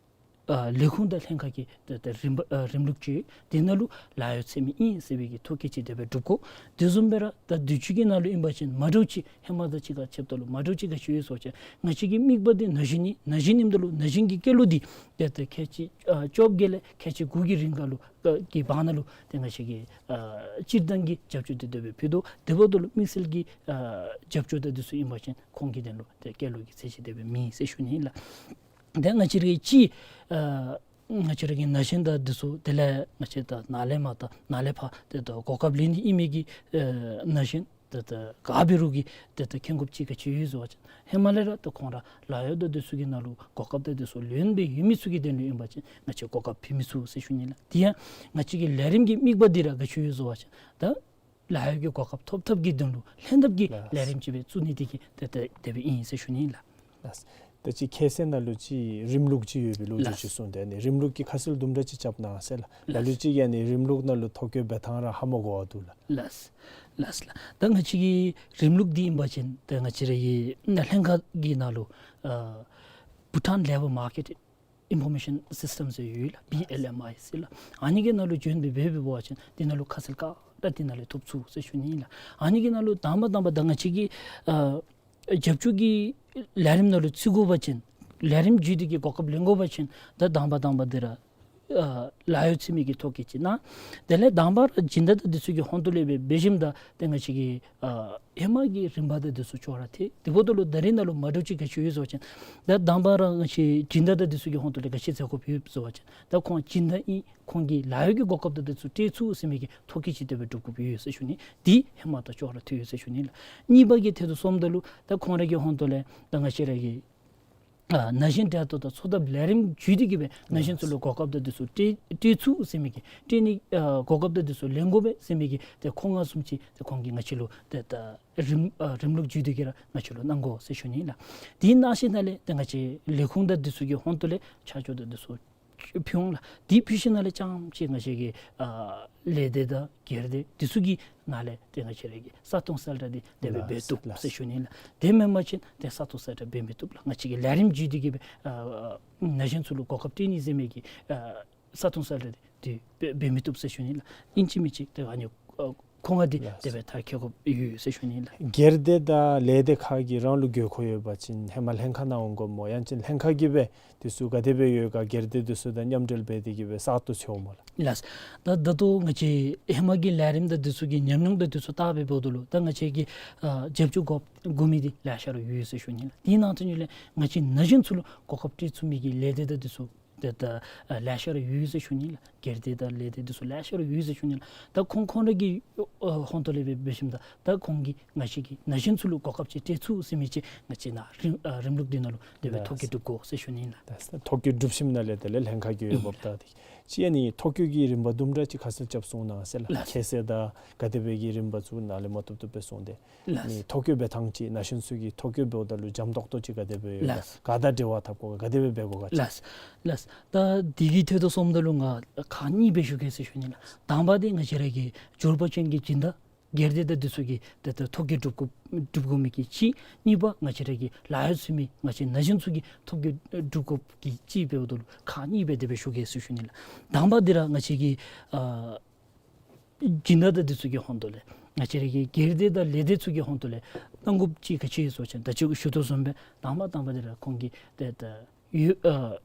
ཨ་ལས་ཁུངས་དང་ལྷན་ཁག་གི་ཏེ་ཏེ་རིམ་པ་ཨ་རིམ་ལུགས་ཅིག་དེ་ནང་ལུ་ལཱ་གཡོག་འཚོལ་མི་ཨིན་ཟེར་བའི་གི་ཐོ་བཀོད་ཅིག་དེ་སྦེ་སྒྲུབ་དགོ། དེ་བཟུམ་སྦེ་ར་ད་དུས་ཅི་གི་ནང་ལུ་ཨིན་པ་ཅིན་མ་འདྲཝ་ཅིག་ཧེ་མ་དང་གཅིག་ཁར་ཕྱདཔ་ད་ལུ་མ་འདྲཝ་ཅིག་ག་ཅི་ཡོད་ཟེར་བ་ཅིན་ང་བཅས་ཀྱི་དམིགས་པ་འདི་ན་གཞོན་ཨིན། ན་གཞོན་ཨིནམ་ད་ལུ་ན་གཞོན་གྱི་སྐལ་ལུ་འདི་ཏེ་ཏེ་ཁལ་གཅིག་ཨ་བཅོ་བརྒྱད་ལས་ཁལ་གཅིག་དགུ་གི་རིང་ཁར་ལུ་ཨ་གི་བར་ན་ལུ་ཏེ་ང་བཅས་ཀྱི་ཨ་སྤྱིར་བཏང་གི་རྒྱབ་སྐྱོར་འདི་དེ་སྦེ་ཕུལ་དོ། དེ་འབདཝ་ད་ལུ་དམིགས་བསལ་གྱི་ཨ་རྒྱབ་སྐྱོར་དང་འདི་ཚུ་ཨིན་པ་ཅིན་ཁོང་གི་དོན་ལུ་ཏེ་སྐལ་ལུ་གི་ཚད་གཞི་དེ་སྦེ་མེད་ཟེར་ཞུ་ནི་ཨིན་ལགས། ཏེ་ང་བཅས་ར་གི་ཅིག་ཨ་ང་བཅས་ར་གི་ན་གཞོན་དང་འདི་ཚུ་དེ་ལས་ང་བཅས་ད་ནཱ་ལས་མར་དང་ནཱ་ལས་ཕར་ཏེ་ད་གོ་སྐབས་ལེན་ནི་ཨིན་མི་གི་ཨ་ན་གཞོན་ཏེ་ད་ག་འབད་རུང་གི་ཏེ་ད་མཁྱེན་དགོཔ་ཅིག་ག་ཅི་ཡོད་ཟེར་བ་ཅིན་ཧེ་མ་ལས་ར་ཏེ་ཁོང་ར་ལཱ་གཡོག་དང་འདི་ཚུ་གི་ནང་ལུ་གོ་སྐབས་དང་འདི་ཚུ་ལེན་སྦེ་ཡོད་མི་ཚུ་གི་དོན་ལུ་ཨིན་པ་ཅིན་ང་བཅས་གོ་སྐབས་ཕུལ་མི་ཚུགས་ཟེར་ཞུ་ནི་ལགས། དེ་ཡང་ང་བཅས་ཀྱི་ལས་རིམ་གྱི་དམིགས་པ་འདི་ར་ག་ཅི་ཡོད་ཟེར་བ་ཅིན་ད་ལཱ་གཡོག་གི་གོ་སྐབས་ཐོབ་ཐབས་ཀྱི་དོན་ལུ་ལྷན་ཐབས་ཀྱི་ལགས། ལས་རིམ་ཅིག་སྦེ་བཙུགས་ནི་འདི་གིས་ཏེ་ཏེ་དེ་སྦེ་ཨིན་ཟེར་ཞུ་ནི་ལགས། ལགས། ད་ཅི་ཁྱད་ཚད་ནང་ལུ་ཅིག་རིམ་ལུགས་ཅིག་ཡོད་པའི་ལོ་རྒྱུས་ལགས། ཅིག་གསུངས་ཏེ་ཨ་ནི་རིམ་ལུགས་ཀྱི་ཁ་གསལ་དུམ་གྲ་ཅིག་རྐྱབ་གནང་ཟེར་ལགས། ལགས། ལ་ལུ་ཅིག་ཨ་ནི་རིམ་ལུགས་ནང་ལུ་ཐོ་བཀོད་འབད་ཐངས་ར་ཧ་མ་གོ་བ་འདུག་ལགས། ལགས། ལགས་ལགས། ད་ང་བཅས་ཀྱི་རིམ་ལུགས་འདི་ཨིན་པ་ཅིན་ད་ང་བཅས་ར་གི་ལྷན་ཁག་གི་ནང་ལུ་ཨ་Bhutan Labour Market Information System ཟེར་ཡོད་ལགས། བི་ཨེལ་ཨེམ་ཨའི་ཟེར་ལགས། ཨ་ནི་གི་ནང་ལུ་བྱོན་སྦེ་འབད་འབད་བ་ཅིན་འདི་ནང་ལུ་ཁ་གསལ་ག་ར་འདི་ནང་ལས་ཐོབ་ཚུགས་ཟེར་ཞུ་ནི་ཨིན་ལགས། ཨ་ནི་གི་ནང་ལུ་དང་པ་དང་པ་ད་ང་བཅས་ཀྱི་ཨ་རྒྱབ་སྐྱོར་གྱི་ལས་རིམ་ནང་ལུ་བརྩི་དགོ་པ་ཅིན་ལས་རིམ་བརྒྱུད་དེ་གི་གོ་སྐབས་ལེན་དགོ་པ་ཅིན་ད་དང་པ་དང་པ་འདི་ར་ ཨ་ལཱ་གཡོག་འཚོལ་མི་གི་ཐོ་བཀོད་ཅིག་གནང་། དེ་ལས་དང་པ་ར་སྦྱིན་བདག་དང་འདི་ཚུ་གི་ཧོང་ཏོ་ལས་སྦེ་འབད་ཞིནམ་ད་ཏེ་ང་བཅས་ཀྱི་ཨ་ཧེ་མ་གི་རིམ་པ་དང་འདི་ཚུ་ཅོག་ར་འཐད། དེ་འབདཝ་ད་ལུ་ད་རིས་ནཱ་ལུ་མ་འདྲཝ་ཅིག་ག་ཅི་ཡོད་ཟེར་བ་ཅིན་ད་དང་པ་ར་ང་བཅས་སྦྱིན་བདག་དང་འདི་ཚུ་གི་ཧོང་ཏོ་ལས་ག་ཅི་མཛད་དགོཔ་ཡོད་ཟེར་བ་ཅིན་ད་ཁོང་སྦྱིན་བདག་ཨིན། ཁོང་གིས་ལཱ་གཡོག་གི་གོ་སྐབས་དང་འདི་ཚུ་སྤྲོད་ཚུགས་ཟེར་མི་གི་ཐོ་བཀོད་ཅིག་དེ་སྦེ་སྒྲུབ་དགོཔ་ཡོད་ཟེར་ཞུ་ནི། འདི་ཧེ་མ་དང་ཅོག་ར་འཐད་ཡོད་ཟེར་ཞུ་ནི་ལགས། གཉིས་པ་གི་ཐད་དུ་སོངམ་ད་ལུ་ད་ཁོང་ར་གི་ཧོང་ཏོ་ལས་ད་ང་བཅས་ར་གི་ཨ་ན་གཞོན་གྲལ་གཏོགས་དང་འཚོ་ཐབས་ལས་རིམ་བརྒྱུད་དེ་གི་སྦེ་ན་གཞོན་ཚུ་ལུ་གོ་སྐབས་དང་འདི་ཚུ་སྤྲོད་སྤྲོད་ཚུགས་ཟེར་མི་གི་སྤྲོད་ནི་ཨ་གོ་སྐབས་དང་འདི་ཚུ་ལེན་དགོ་པས་ཟེར་མི་གི་ཏེ་ཁོ་ང་བཟུམ་ཅིག་ཏེ་ཁོང་གིས་ང་བཅས་ལུ་ཏེ་ད་རིམ་ཨ་རིམ་ལུགས་བརྒྱུད་དེ་གི་ར་ང་བཅས་ལུ་གནང་དགོ་ཟེར་ཞུ་ནི་ལགས། དེ་གནང་ཞིནམ་ལས་ཏེ་ང་བཅས་ལས་ཁུངས་དང་འདི་ཚུ་གི་ཧོང་ཏོ་ལས་ཆ་འཇོག་དང་འདི་ཚུ་ཕུལ་འོང་ལགས། དེ་ཕུལ་ཞིནམ་ལས་རྐྱངམ་ཅིག་ང་བཅས་ཀྱི་ཨ་ལས་སྡེ་དང་སྒེར་སྡེ་འདི་ཚུ་གི་ནང་ལས་ཏེ་ང་བཅས་ར་གི་ས་སྟོང་གསལ་བསྒྲགས་འདི་དེ་སྦེ་འབད་བཏུབ་ཟེར་ཞུ་ནི་ལགས། དེ་མེན་པ་ཅིན་ཏེ་ས་སྟོང་གསལ་བསྒྲགས་འབད་མི་བཏུབ་ལགས། ང་བཅས་ཀྱི་ལས་རིམ་བརྒྱུད་དེ་གི་སྦེ་ཨ་ན་གཞོན་ཚུ་ལུ་གོ་སྐབས་སྤྲོད་ནི་ཟེར་མི་གི་ཨ་ས་སྟོང་གསལ་བསྒྲགས་འདི་འདི་འབད་འབད་མི་བཏུབ་ཟེར་ཞུ་ནི་ལགས། ཨིན་ཅི་མིན་ཅི་ཏེ་ཨ་ནི་ཨ་ཁོ་ང་འདི་ལགས། དེ་སྦེ་མཐར་འཁྱོལ་དགོཔ་ཡོད་ཟེར་ཞུ་ནི་ལགས། སྒེར་སྡེ་དང་ལས་སྡེ་ཁག་གིས་རང་ལུ་དགོས་མཁོ་ཡོད་པ་ཅིན་ཧེ་མ་ལྷན་ཁག་ནང་འོང་དགོཔ་སྨོ། ཡང་ཅིན་ལྷན་ཁག་གིས་སྦེ་འདི་ཚུ་ག་དེ་སྦེ་ཡོད་ག་སྒེར་སྡེ་འདི་ཚུ་དང་མཉམ་འབྲེལ་འབད་དེ་གི་སྦེ་གསར་དུ་འཚོལཝ་སྨོ་ལགས། ལགས། ད་ད་ལྟོ་ང་བཅས་ཧེ་མ་གི་ལས་རིམ་དང་འདི་ཚུ་གི་ཉམས་མྱོང་དང་འདི་ཚུ་བལྟ་སྦེ་འབདཝ་ད་ལུ་ད་ང་བཅས་ཀྱིས་ཨ་རྒྱབ་སྐྱོར་དགོ་དགོ་མི་འདི་ལེ་ཤ་ར་ཡོད་ཟེར་ཞུ་ནི་ལགས། དེ་ནང་དོན་ལས་ང་བཅས་ན་གཞོན་ཚུ་ལུ་གོ་སྐབས་སྤྲོད་ཚུགས་མི་གི་ལས་སྡེ་དང་འདི་ཚུ་ཏེ་ད་ཨ་ལེ་ཤ་ར་ཡོད་ཟེར་ཞུ་ནི་ལགས། སྒེར་སྡེ་དང་ལས་སྡེ་འདི་ཚུ་ལེ་ཤ་ར་ཡོད་ཟེར་ཞུ་ནི་ལགས། ད་ཁོང་ཁོང་ར་གི་ཨ་ཧོང་ཏོ་ལས་སྦེ་འབད་ཞིནམ་ད་ད་ཁོང་གིས་ང་བཅས་ཀྱི་ན་གཞོན་ཚུ་ལུ་གོ་སྐབས་ཅིག་སྤྲོད་ཚུགས་ཟེར་མི་ཅིག་ང་བཅས་ནཱ་རིམ་ཨ་རིམ་ལུགས་འདི་ནང་ལུ་དེ་སྦེ་ཐོ་བཀོད་སྒྲུབ་དགོ་ཟེར་ཞུ་ནི་ལགས། ཐོ་བཀོད་སྒྲུབ་ཞིནམ་ལས་དེ་ལས་ལྷན་ཁག་གི་འོས་འབབ་བལྟ་སྟེ་ཅིག་ཨ་ནི་ཐོ་བཀོད་ཀྱི་རིམ་པ་དུམ་གྲ་ཅིག་ཁ་གསལ་རྐྱབ་གསུང་གནང་ཟེར་ལགས། ལགས། ཁྱད་བསད་དང་ག་དེ་སྦེ་གི་རིམ་པ་ཚུ་ནཱ་ལས་མ་བཏུབ་བཏུབ་སྦེ་གསུངས་ཏེ། ལགས། ནི་ཐོ་བཀོད་འབད་ཐངས་ཅིག་ན་གཞོན་ཚུ་གིས་ཐོ་བཀོད་འབདཝ་ད་ལུ་འཇམ་ཏོག་ཏོ་ཅིག་ག་དེ་སྦེ་ཡོད་ག། ལགས། ག་དང་འབྲེལ་བ་འཐབ་དགོ་ག། ག་དེ་སྦེ་འབད་དགོ་ག། ལགས། ལགས། ད་འདི་གི་ཐད་དུ་སོངམ་ད་ལུ་ང་ཁག་གཉིས་སྦེ་ཞུ་གེ་ཟེར་ཞུ་ནི་ལགས། དང་པ་འདི་ང་བཅས་ར་གི་འབྱོར་པ་ཅན་གྱི་སྦྱིན་བདག་སྒེར་སྡེ་དང་འདི་ཚུ་གིས་ཏེ་ད་ཐོ་བཀོད་སྒྲུབ་དགོ་སྒྲུབ་དགོ་མི་གི་གཅིག། གཉིས་པ་ང་བཅས་ར་གི་ལཱ་གཡོག་འཚོལ་མི་ང་བཅས་ན་གཞོན་ཚུ་གིས་ཐོ་བཀོད་སྒྲུབ་དགོཔ་གི་གཅིག་འབདཝ་ད་ལུ་ཁག་གཉིས་སྦེ་དེ་སྦེ་ཞུ་གེ་ཟེར་ཞུ་ནི་ལགས། དང་པ་འདི་ར་ང་བཅས་ཀྱི་ཨ་སྦྱིན་བདག་དང་འདི་ཚུ་གི་ཧོང་ཏོ་ལས་ང་བཅས་ར་གི་སྒེར་སྡེ་དང་ལས་སྡེ་ཚུ་གི་ཧོང་ཏོ་ལས་གནང་དགོཔ་ཅིག་ག་ཅི་ཡོད་ཟེར་བ་ཅིན་ད་ཅི་ཞུ་དོ་བཟུམ་སྦེ་དང་པ་དང་པ་འདི་ར་ཁོང་གིས་ཏེ་ད་ཡོད་ཨ་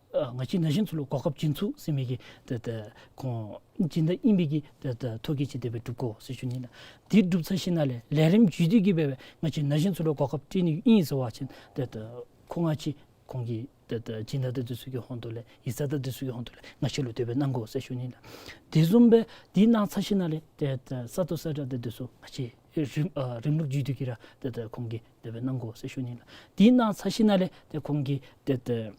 ཨ་ང་བཅས་ན་གཞོན་ཚུ་ལུ་གོ་སྐབས་བྱིན་ཚུགས་ཟེར་མི་གི་ཏེ་ད་ཁོང་སྦྱིན་བདག་ཨིན་པའི་གི་ཏེ་ད་ཐོ་བཀོད་ཅིག་དེ་སྦེ་སྒྲུབ་དགོ་ཟེར་ཞུ་ནི་ལགས། དེ་སྒྲུབ་ཚར་ཞིནམ་ལས་ལས་རིམ་བརྒྱུད་དེ་གི་སྦེ་སྦེ་ང་བཅས་ན་གཞོན་ཚུ་ལུ་གོ་སྐབས་སྤྲོད་ནི་ཨིན་ཟེར་བ་ཅིན་ཏེ་ད་ཁོ་ང་བཅས་ཁོང་གིས་ཏེ་ད་སྦྱིན་བདག་དང་འདི་ཚུ་གི་ཧོང་ཏོ་ལས་ཡིག་ཚང་དང་འདི་ཚུ་གི་ཧོང་ཏོ་ལས་ང་བཅས་ལུ་དེ་སྦེ་གནང་དགོ་ཟེར་ཞུ་ནི་ལགས། དེ་བཟུམ་སྦེ་དེ་གནང་ཚར་ཞིནམ་ལས་ཏེ་ད་ས་སྟོང་གསལ་བསྒྲགས་དང་འདི་ཚུ་ང་བཅས་རིམ་ཨ་རིམ་ལུགས་བརྒྱུད་དེ་གི་ར་ཏེ་ད་ཁོང་གིས་དེ་སྦེ་གནང་དགོ་ཟེར་ཞུ་ནི་ལགས། དེ་གནང་ཚར་ཞིནམ་ལས་ཏེ་ཁོང་གིས་ཏེ་ད་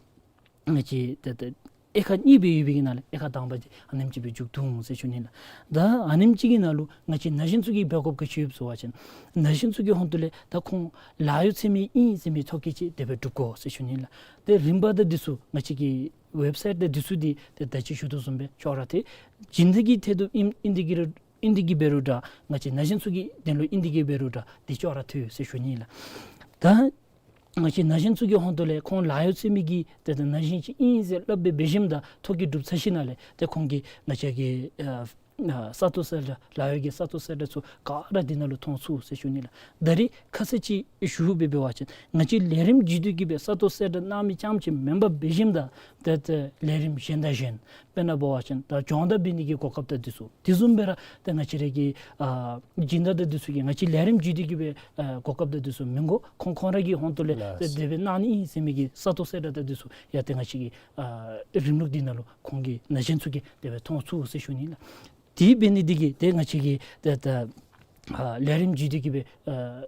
ང་བཅས་ཏེ་ད་དབྱེ་ཁག་གཉིས་སྦེ་ཡོད་པའི་གི་ནང་ལས་དབྱེ་ཁག་དང་པ་འདི་ཨ་ནེམ་ཅིག་སྦེ་མཇུག་བསྡུ་འོང་ཟེར་ཞུ་ནི་ལགས། ད་ཨ་ནེམ་ཅིག་གི་ནང་ལུ་ང་བཅས་ན་གཞོན་ཚུ་གིས་འབད་དགོཔ་ག་ཅི་ཡོད་ཟེར་བ་ཅིན་ན་གཞོན་ཚུ་གི་ཧོང་ཏོ་ལས་ད་ཁོང་ལཱ་གཡོག་འཚོལ་མི་ཨིན་ཟེར་མི་ཐོ་བཀོད་ཅིག་དེ་སྦེ་སྒྲུབ་དགོ་ཟེར་ཞུ་ནི་ལགས། ཏེ་རིམ་པ་དང་འདི་ཚུ་ང་བཅས་ཀྱི་ཝེབ་སའིཊ་དང་འདི་ཚུ་འདི་ཏེ་ད་ཅི་ཞུ་དོ་བཟུམ་སྦེ་ཅོག་ར་འཐད། སྦྱིན་བདག་གི་ཐད་དུ་ཨིན་ཨིན་ཏེ་གི་རུང་ཨིན་ཏེ་གི་འབད་རུང་འདྲ་ང་བཅས་ན་གཞོན་ཚུ་གི་དོན་ལུ་ཨིན་ཏེ་གི་འབད་རུང་འདྲ་འདི་ཅོག་ར་འཐད་ཟེར་ཞུ་ནི་ལགས། ད་ང་བཅས་ན་གཞོན་ཚུ་གི་ཧོང་ཏོ་ལས་ཁོང་ལཱ་གཡོག་འཚོལ་མི་གི་ཏེ་ད་ན་གཞོན་ཅིག་ཨིན་ཟེར་སླབ་སྦེ་འབད་ཞིནམ་ད་ཐོ་བཀོད་གྲུབ་ཚར་ཞིནམ་ལས་ཏེ་ཁོང་གིས་ང་བཅས་ཀྱི་ཨ་ཨ་ས་སྟོང་གསལ་བསྒྲགས་ལཱ་གཡོག་གི་ས་སྟོང་གསལ་བསྒྲགས་ཚུ་ག་ར་འདི་ནང་ལུ་མཐོང་ཚུགས་ཟེར་ཞུ་ནི་ལགས། ད་རིས་ཁ་གསལ་ཅིག་ཞུ་སྦེ་འབད་བ་ཅིན་ང་བཅས་ལས་རིམ་བརྒྱུད་དེ་གི་སྦེ་ས་སྟོང་གསལ་བསྒྲགས་གནང་མི་རྐྱངམ་ཅིག་མེན་པར་འབད་ཞིནམ་ད་ཏེ་ད་ལས་རིམ་གཞན་དང་གཞན་དཔེར་ན་འབད་བ་ཅིན་ད་སྦྱོང་བརྡར་འབད་ནི་གི་གོ་སྐབས་དང་འདི་ཚུ་དེ་བཟུམ་སྦེ་ར་ཏེ་ང་བཅས་ར་གི་ཨ་སྦྱིན་བདག་དང་འདི་ཚུ་གིས་ང་བཅས་ལས་རིམ་བརྒྱུད་དེ་གི་སྦེ་ཨ་གོ་སྐབས་དང་འདི་ཚུ་མི་དགོ། ཁོང་ཁོང་ར་གི་ཧོང་ཏོ་ལས་ལགས། ཏེ་དེ་སྦེ་གནང་ནི་ཨིན་ཟེར་མི་གི་ས་སྟོང་གསལ་བསྒྲགས་དང་འདི་ཚུ་ཡང་ཏེ་ང་བཅས་ཀྱི་ཨ་རིམ་ལུགས་འདི་ནང་ལུ་ཁོང་གིས་ན་གཞོན་ཚུ་གིས་དེ་སྦེ་མཐོང་ཚུགས་ཟེར་ཞུ་ནི་ལགས། དེ་འབད་ནི་འདི་གིས་ཏེ་ང་བཅས་ཀྱི་ཏེ་ད་ཨ་ལས་རིམ་བརྒྱུད་དེ་གི་སྦེ་ཨ་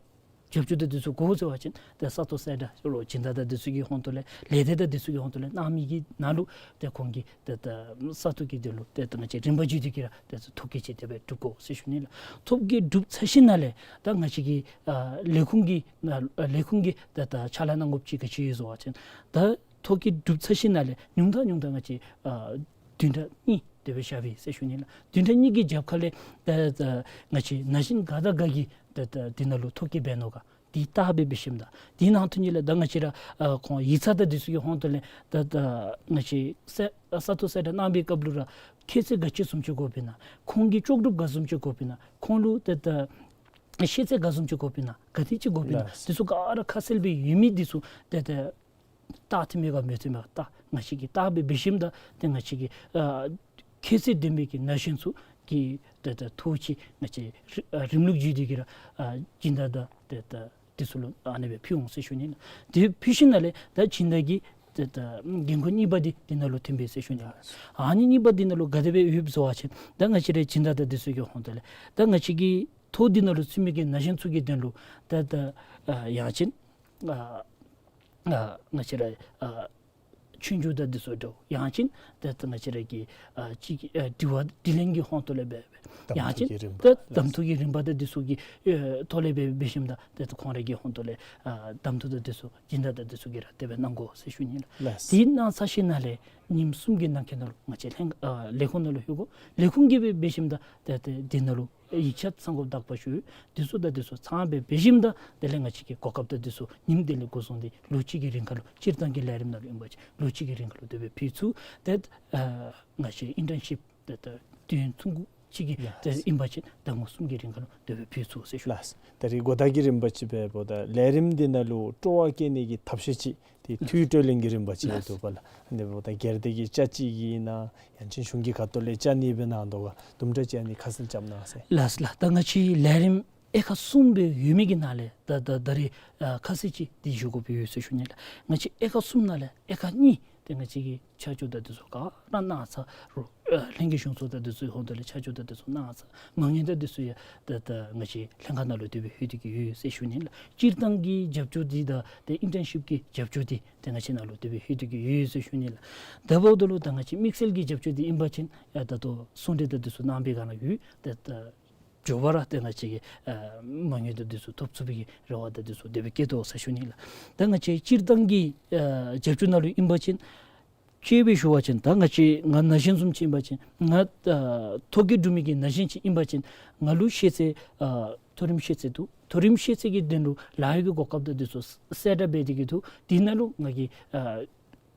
རྒྱབ་སྐྱོར་དང་འདི་ཚུ་དགོ་ཟེར་བ་ཅིན་ཏེ་ས་སྟོང་གསལ་བསྒྲགས་ལུ་སྦྱིན་བདག་དང་འདི་ཚུ་གི་ཧོང་ཏོ་ལས་ལས་སྡེ་དང་འདི་ཚུ་གི་ཧོང་ཏོ་ལས་གནང་མི་གི་ནང་ལུ་ཏེ་ཁོང་གིས་ཏེ་ད་ས་སྟོང་གི་དོན་ལུ་ཏེ་ད་ང་བཅས་རིམ་པ་བརྒྱུད་དེ་གི་ར་ཏེ་ཐོ་བཀོད་ཅིག་དེ་སྦེ་སྒྲུབ་དགོ་ཟེར་ཞུ་ནི་ལགས། ཐོ་བཀོད་གྲུབ་ཚར་ཞིནམ་ལས་ད་ང་བཅས་ཀྱི་ཨ་ལས་ཁུངས་ཀྱི་ཨ་ལས་ཁུངས་ཀྱིས་ད་ད་ཕྱག་ལཱ་གནང་དགོཔ་ཅིག་ག་ཅི་ཡོད་ཟེར་བ་ཅིན་ད་ཐོ་བཀོད་གྲུབ་ཚར་ཞིནམ་ལས་ཉུང་མཐའ་ཉུང་མཐའ་ང་བཅས་ཨ་བདུན་ཕྲག་གཉིས་དེ་སྦེ་བཞག་པས་ཟེར་ཞུ་ནི་ལགས། བདུན་ཕྲག་གཉིས་ཀྱི་རྒྱབ་ཁ་ལས་ད་ད་ང་བཅས་ན་གཞོན་ག་དང་ག་གིས་ད་ད་འདི་ནང་ལུ་ཐོ་བཀོད་འབད་ནུག་ག། དེ་བལྟ་སྦེ་འབད་ཞིནམ་ད་དེ་ནང་དོན་ལས་ད་ང་བཅས་ར་ཨ་ཁོང་ཡིག་ཚང་དང་འདི་ཚུ་གི་ཧོང་ཏོ་ལས་ད་ད་ང་བཅས་ས་ས་སྟོང་གསལ་བསྒྲགས་གནང་བའི་སྐབས་ལུ་ར་ཁྱད་ཚད་ག་ཅི་བཟུམ་ཅིག་དགོཔ་ཨིན་ན། ཁོང་གི་ལྕོགས་གྲུབ་ག་བཟུམ་ཅིག་དགོཔ་ཨིན་ན། ཁོང་ལུ་ད་ད་ཤེས་ཚད་ག་བཟུམ་ཅིག་དགོཔ་ཨིན་ན། ག་དེ་ཅིག་དགོཔ་ཨིན་ན། ལགས། འདི་ཚུ་ག་ར་ཁ་གསལ་སྦེ་ཡོད་མི་འདི་ཚུ་ད་ད་ བལྟ་ཐིམ་མེ་ག་མེ་ཐིམ་མེ་ག་བལྟ་ང་བཅས་ཀྱིས་བལྟ་སྦེ་འབད་ཞིནམ་ད་ཏེ་ང་བཅས་ཀྱིས་ཨ་ཁྱད་ཚད་ལྡན་པའི་གི་ན་གཞོན་ཚུ་གི་ཏེ་ད་ཐོག་ཅིག་ང་བཅས་རི་ཨ་རིམ་ལུགས་བརྒྱུད་དེ་གི་ར་ཨ་སྦྱིན་བདག་དང་ཏེ་ད་དེ་ཚུ་ལུ་ཨ་ནི་སྦེ་ཕུལ་འོང་ཟེར་ཞུ་ནི་ལགས། དེ་ཕུལ་ཞིནམ་ལས་ད་སྦྱིན་བདག་གི་ཏེ་ད་འགན་ཁུར་གཉིས་པ་འདི་འདི་ནང་ལུ་ཐིམ་པས་ཟེར་ཞུ་ནི་ལགས། ཨ་ནི་གཉིས་པ་འདི་ནང་ལུ་ག་དེ་སྦེ་ཡོདཔ་ཟེར་བ་ཅིན་ད་ང་བཅས་རའི་སྦྱིན་བདག་དང་དེ་ཚུ་གི་ཧོང་ཏོ་ལས་ད་ང་བཅས་ཀྱི་ཐོག་འདི་ནང་ལུ་ཚུད་མི་གི་ན་གཞོན་ཚུ་གི་དོན་ལུ་ད་ད་ཨ་ཡང་ཅིན་ཨ་ཨ་ང་བཅས་ར་ཨ་ཆོས་རྒྱུགས་དང་དེ་ཚུ་འདྲཝ་ཡང་ཅིན་ད་ད་ང་བཅས་ར་གི་ཨ་ཅིག་ཨ་དྲི་བ་དྲིས་ལན་གྱི་ཧོང་ཏོ་ལས་འབད་འབད་ཡང་ཅིན་གདམ་ཐོ་གི་རིམ་པ་ད་གདམ་ཐོ་གི་རིམ་པ་དང་དེ་ཚུ་གི་ཨེ་ཐོག་ལས་འབད་འབད་ཞིནམ་ད་ད་ད་ཁོང་ར་གི་ཧོང་ཏོ་ལས་ཨ་གདམ་ཐོ་དང་དེ་ཚུ་སྦྱིན་བདག་དང་དེ་ཚུ་གིས་ར་དེ་སྦེ་གནང་དགོ་ཟེར་ཞུ་ནི་ལགས། ལགས། དེ་གནང་ཚར་ཞིནམ་ལས་ཉིནམ་གསུམ་གྱི་ནང་འཁོད་ནང་ལུ་ང་བཅས་ལྷན་ཨ་ལས་ཁུངས་ནང་ལུ་ལྷོད་དགོ། ལས་ཁུངས་ཀྱིས་འབད་འབད་ཞིནམ་ད་ད་ད་དེ་ནང་ལུ་ཡིག་ཆ་ཚང་དགོཔ་དག་པ་ཞུ། དེ་ཚུ་དང་དེ་ཚུ་ཚང་སྦེ་འབད་ཞིནམ་ད་དེ་ལས་ང་བཅས་ཀྱིས་གོ་སྐབས་དང་དེ་ཚུ་ཉིནམ་དེ་ལས་འགོ་བཟུང་སྟེ་ལོ་གཅིག་གི་རིང་ཁར་ལུ་སྤྱིར་བཏང་གི་ལས་རིམ་ནང་ལུ་ཨིན་པ་ཅིན་ལོ་གཅིག་གི་རིང་ཁར་ལུ་དེ་སྦེ་ཕུལ་ཚུགས། ཏེ་ཨ་ང་བཅས་ཨིན་ཊརན་ཤིབ་ཏེ་ད་དུས་ཡུན་ཐུང་ཀུ་ཅིག་གི་ལགས། ཏེ་ཨིན་པ་ཅིན་ཟླ་ངོ་གསུམ་གྱི་རིང་ཁར་ལུ་དེ་སྦེ་ཕུལ་ཚུགས་ཟེར་ཞུ། ལགས། ད་རིས་གོ་བརྡ་གི་རིམ་པ་ཅིག་འབདཝ་ད་ལས་རིམ་འདི་ནང་ལུ་སྤྲོ་བ་བསྐྱེད་ནི་གི་ཐབས་ཤེས་ཅིག་ཏེ་འཐུས་སྤྲོད་ལེན་གྱི་རིམ་པ་ཅིག་ཡོད་དོ་པ་ལགས། ཨ་ནི་འབདཝ་ད་སྒེར་སྡེ་གིས་རྐྱབ་ཅི་གི་ཨིན་ན་ཡང་ཅིན་གཞུང་གི་ཁ་ཐུག་ལས་རྐྱབ་ནི་སྦེ་གནང་དོ་ག་དུམ་གྲ་ཅིག་ཨ་ནི་ཁ་གསལ་རྐྱབ་གནང་ཟེར། ལགས་ལགས། ད་ང་བཅས་ལས་རིམ་དབྱེ་ཁག་གསུམ་སྦེ་ཡོད་མི་གི་ནང་ལས་ད་ད་ད་རིས་ཨ་ཁ་གསལ་ཅིག་འདི་ཞུ་དགོཔ་ཡོད་ཟེར་ཞུ་ནི་ལགས། ང་བཅས་དབྱེ་ཁག་གསུམ་ནང་ལས་དབྱེ་ཁག་གཉིས་ཏེ་ང་བཅས་ཀྱིས་ཆ་འཇོག་དང་དེ་ཚུ་ག་ར་གནང་ཚར་རུང་ཨ་ལྷན་རྒྱས་གཞུང་ཚོགས་དང་དེ་ཚུ་ཧོང་ཏོ་ལས་ཆ་འཇོག་དང་དེ་ཚུ་གནང་ཚར། མ་དངུལ་དང་དེ་ཚུ་ཡང་ད་ད་ང་བཅས་ལྷན་ཁག་ནང་ལུ་དེ་སྦེ་ལྷོད་དེ་གི་ཡོད་ཟེར་ཞུ་ནི་ལགས། སྤྱིར་བཏང་གི་རྒྱབ་སྐྱོར་འདི་དང་ཏེ་ཨིན་ཊརན་ཤིབ་ཀྱི་རྒྱབ་སྐྱོར་འདི་ཏེ་ང་བཅས་ནང་ལུ་དེ་སྦེ་ལྷོད་དེ་གི་ཡོད་ཟེར་ཞུ་ནི་ལགས། དེ་འབདཝ་ད་ལུ་ད་ང་བཅས་དམིགས་བསལ་གྱི་རྒྱབ་སྐྱོར་འདི་ཨིན་པ་ཅིན་ཡང་ད་ལྟོ་གསུང་གྲོས་དང་དེ་ཚུ་གནང་པའི་སྒང་ལུ་ཡོད། ཏེ་ད་མགྱོགས་པ་ར་ཏེ་ང་བཅས་ཀྱིས་ཨ་མ་དངུལ་དང་དེ་ཚུ་ཐོབ་ཚུགས་པའི་གི་རེ་བ་དང་དེ་ཚུ་དེ་སྦེ་བསྐྱེད་དོ་ཟེར་ཞུ་ནི་ལགས། ད་ང་བཅས་སྤྱིར་བཏང་གི་ཨ་རྒྱབ་སྐྱོར་ནང་ལུ་ཨིན་པ་ཅིན་དཔྱེ་སྦེ་ཞུ་བ་ཅིན་ད་ང་བཅས་ང་ན་གཞོན་བཟུམ་ཅིག་ཨིན་པ་ཅིན་ང་ཨ་ཐོ་བཀོད་གྲུབ་མི་གི་ན་གཞོན་ཅིག་ཨིན་པ་ཅིན་ང་ལུ་ཤེས་ཚད་ཨ་མཐོ་རིམ་ཤེས་ཚད་འདུག། མཐོ་རིམ་ཤེས་ཚད་ཀྱི་དོན་ལུ་ལཱ་གཡོག་གི་གོ་སྐབས་དང་དེ་ཚུ་གསལ་བསྒྲགས་འབད་དེ་གི་འདུག། དེ་ནང་ལུ་ང་གིས་ཨ་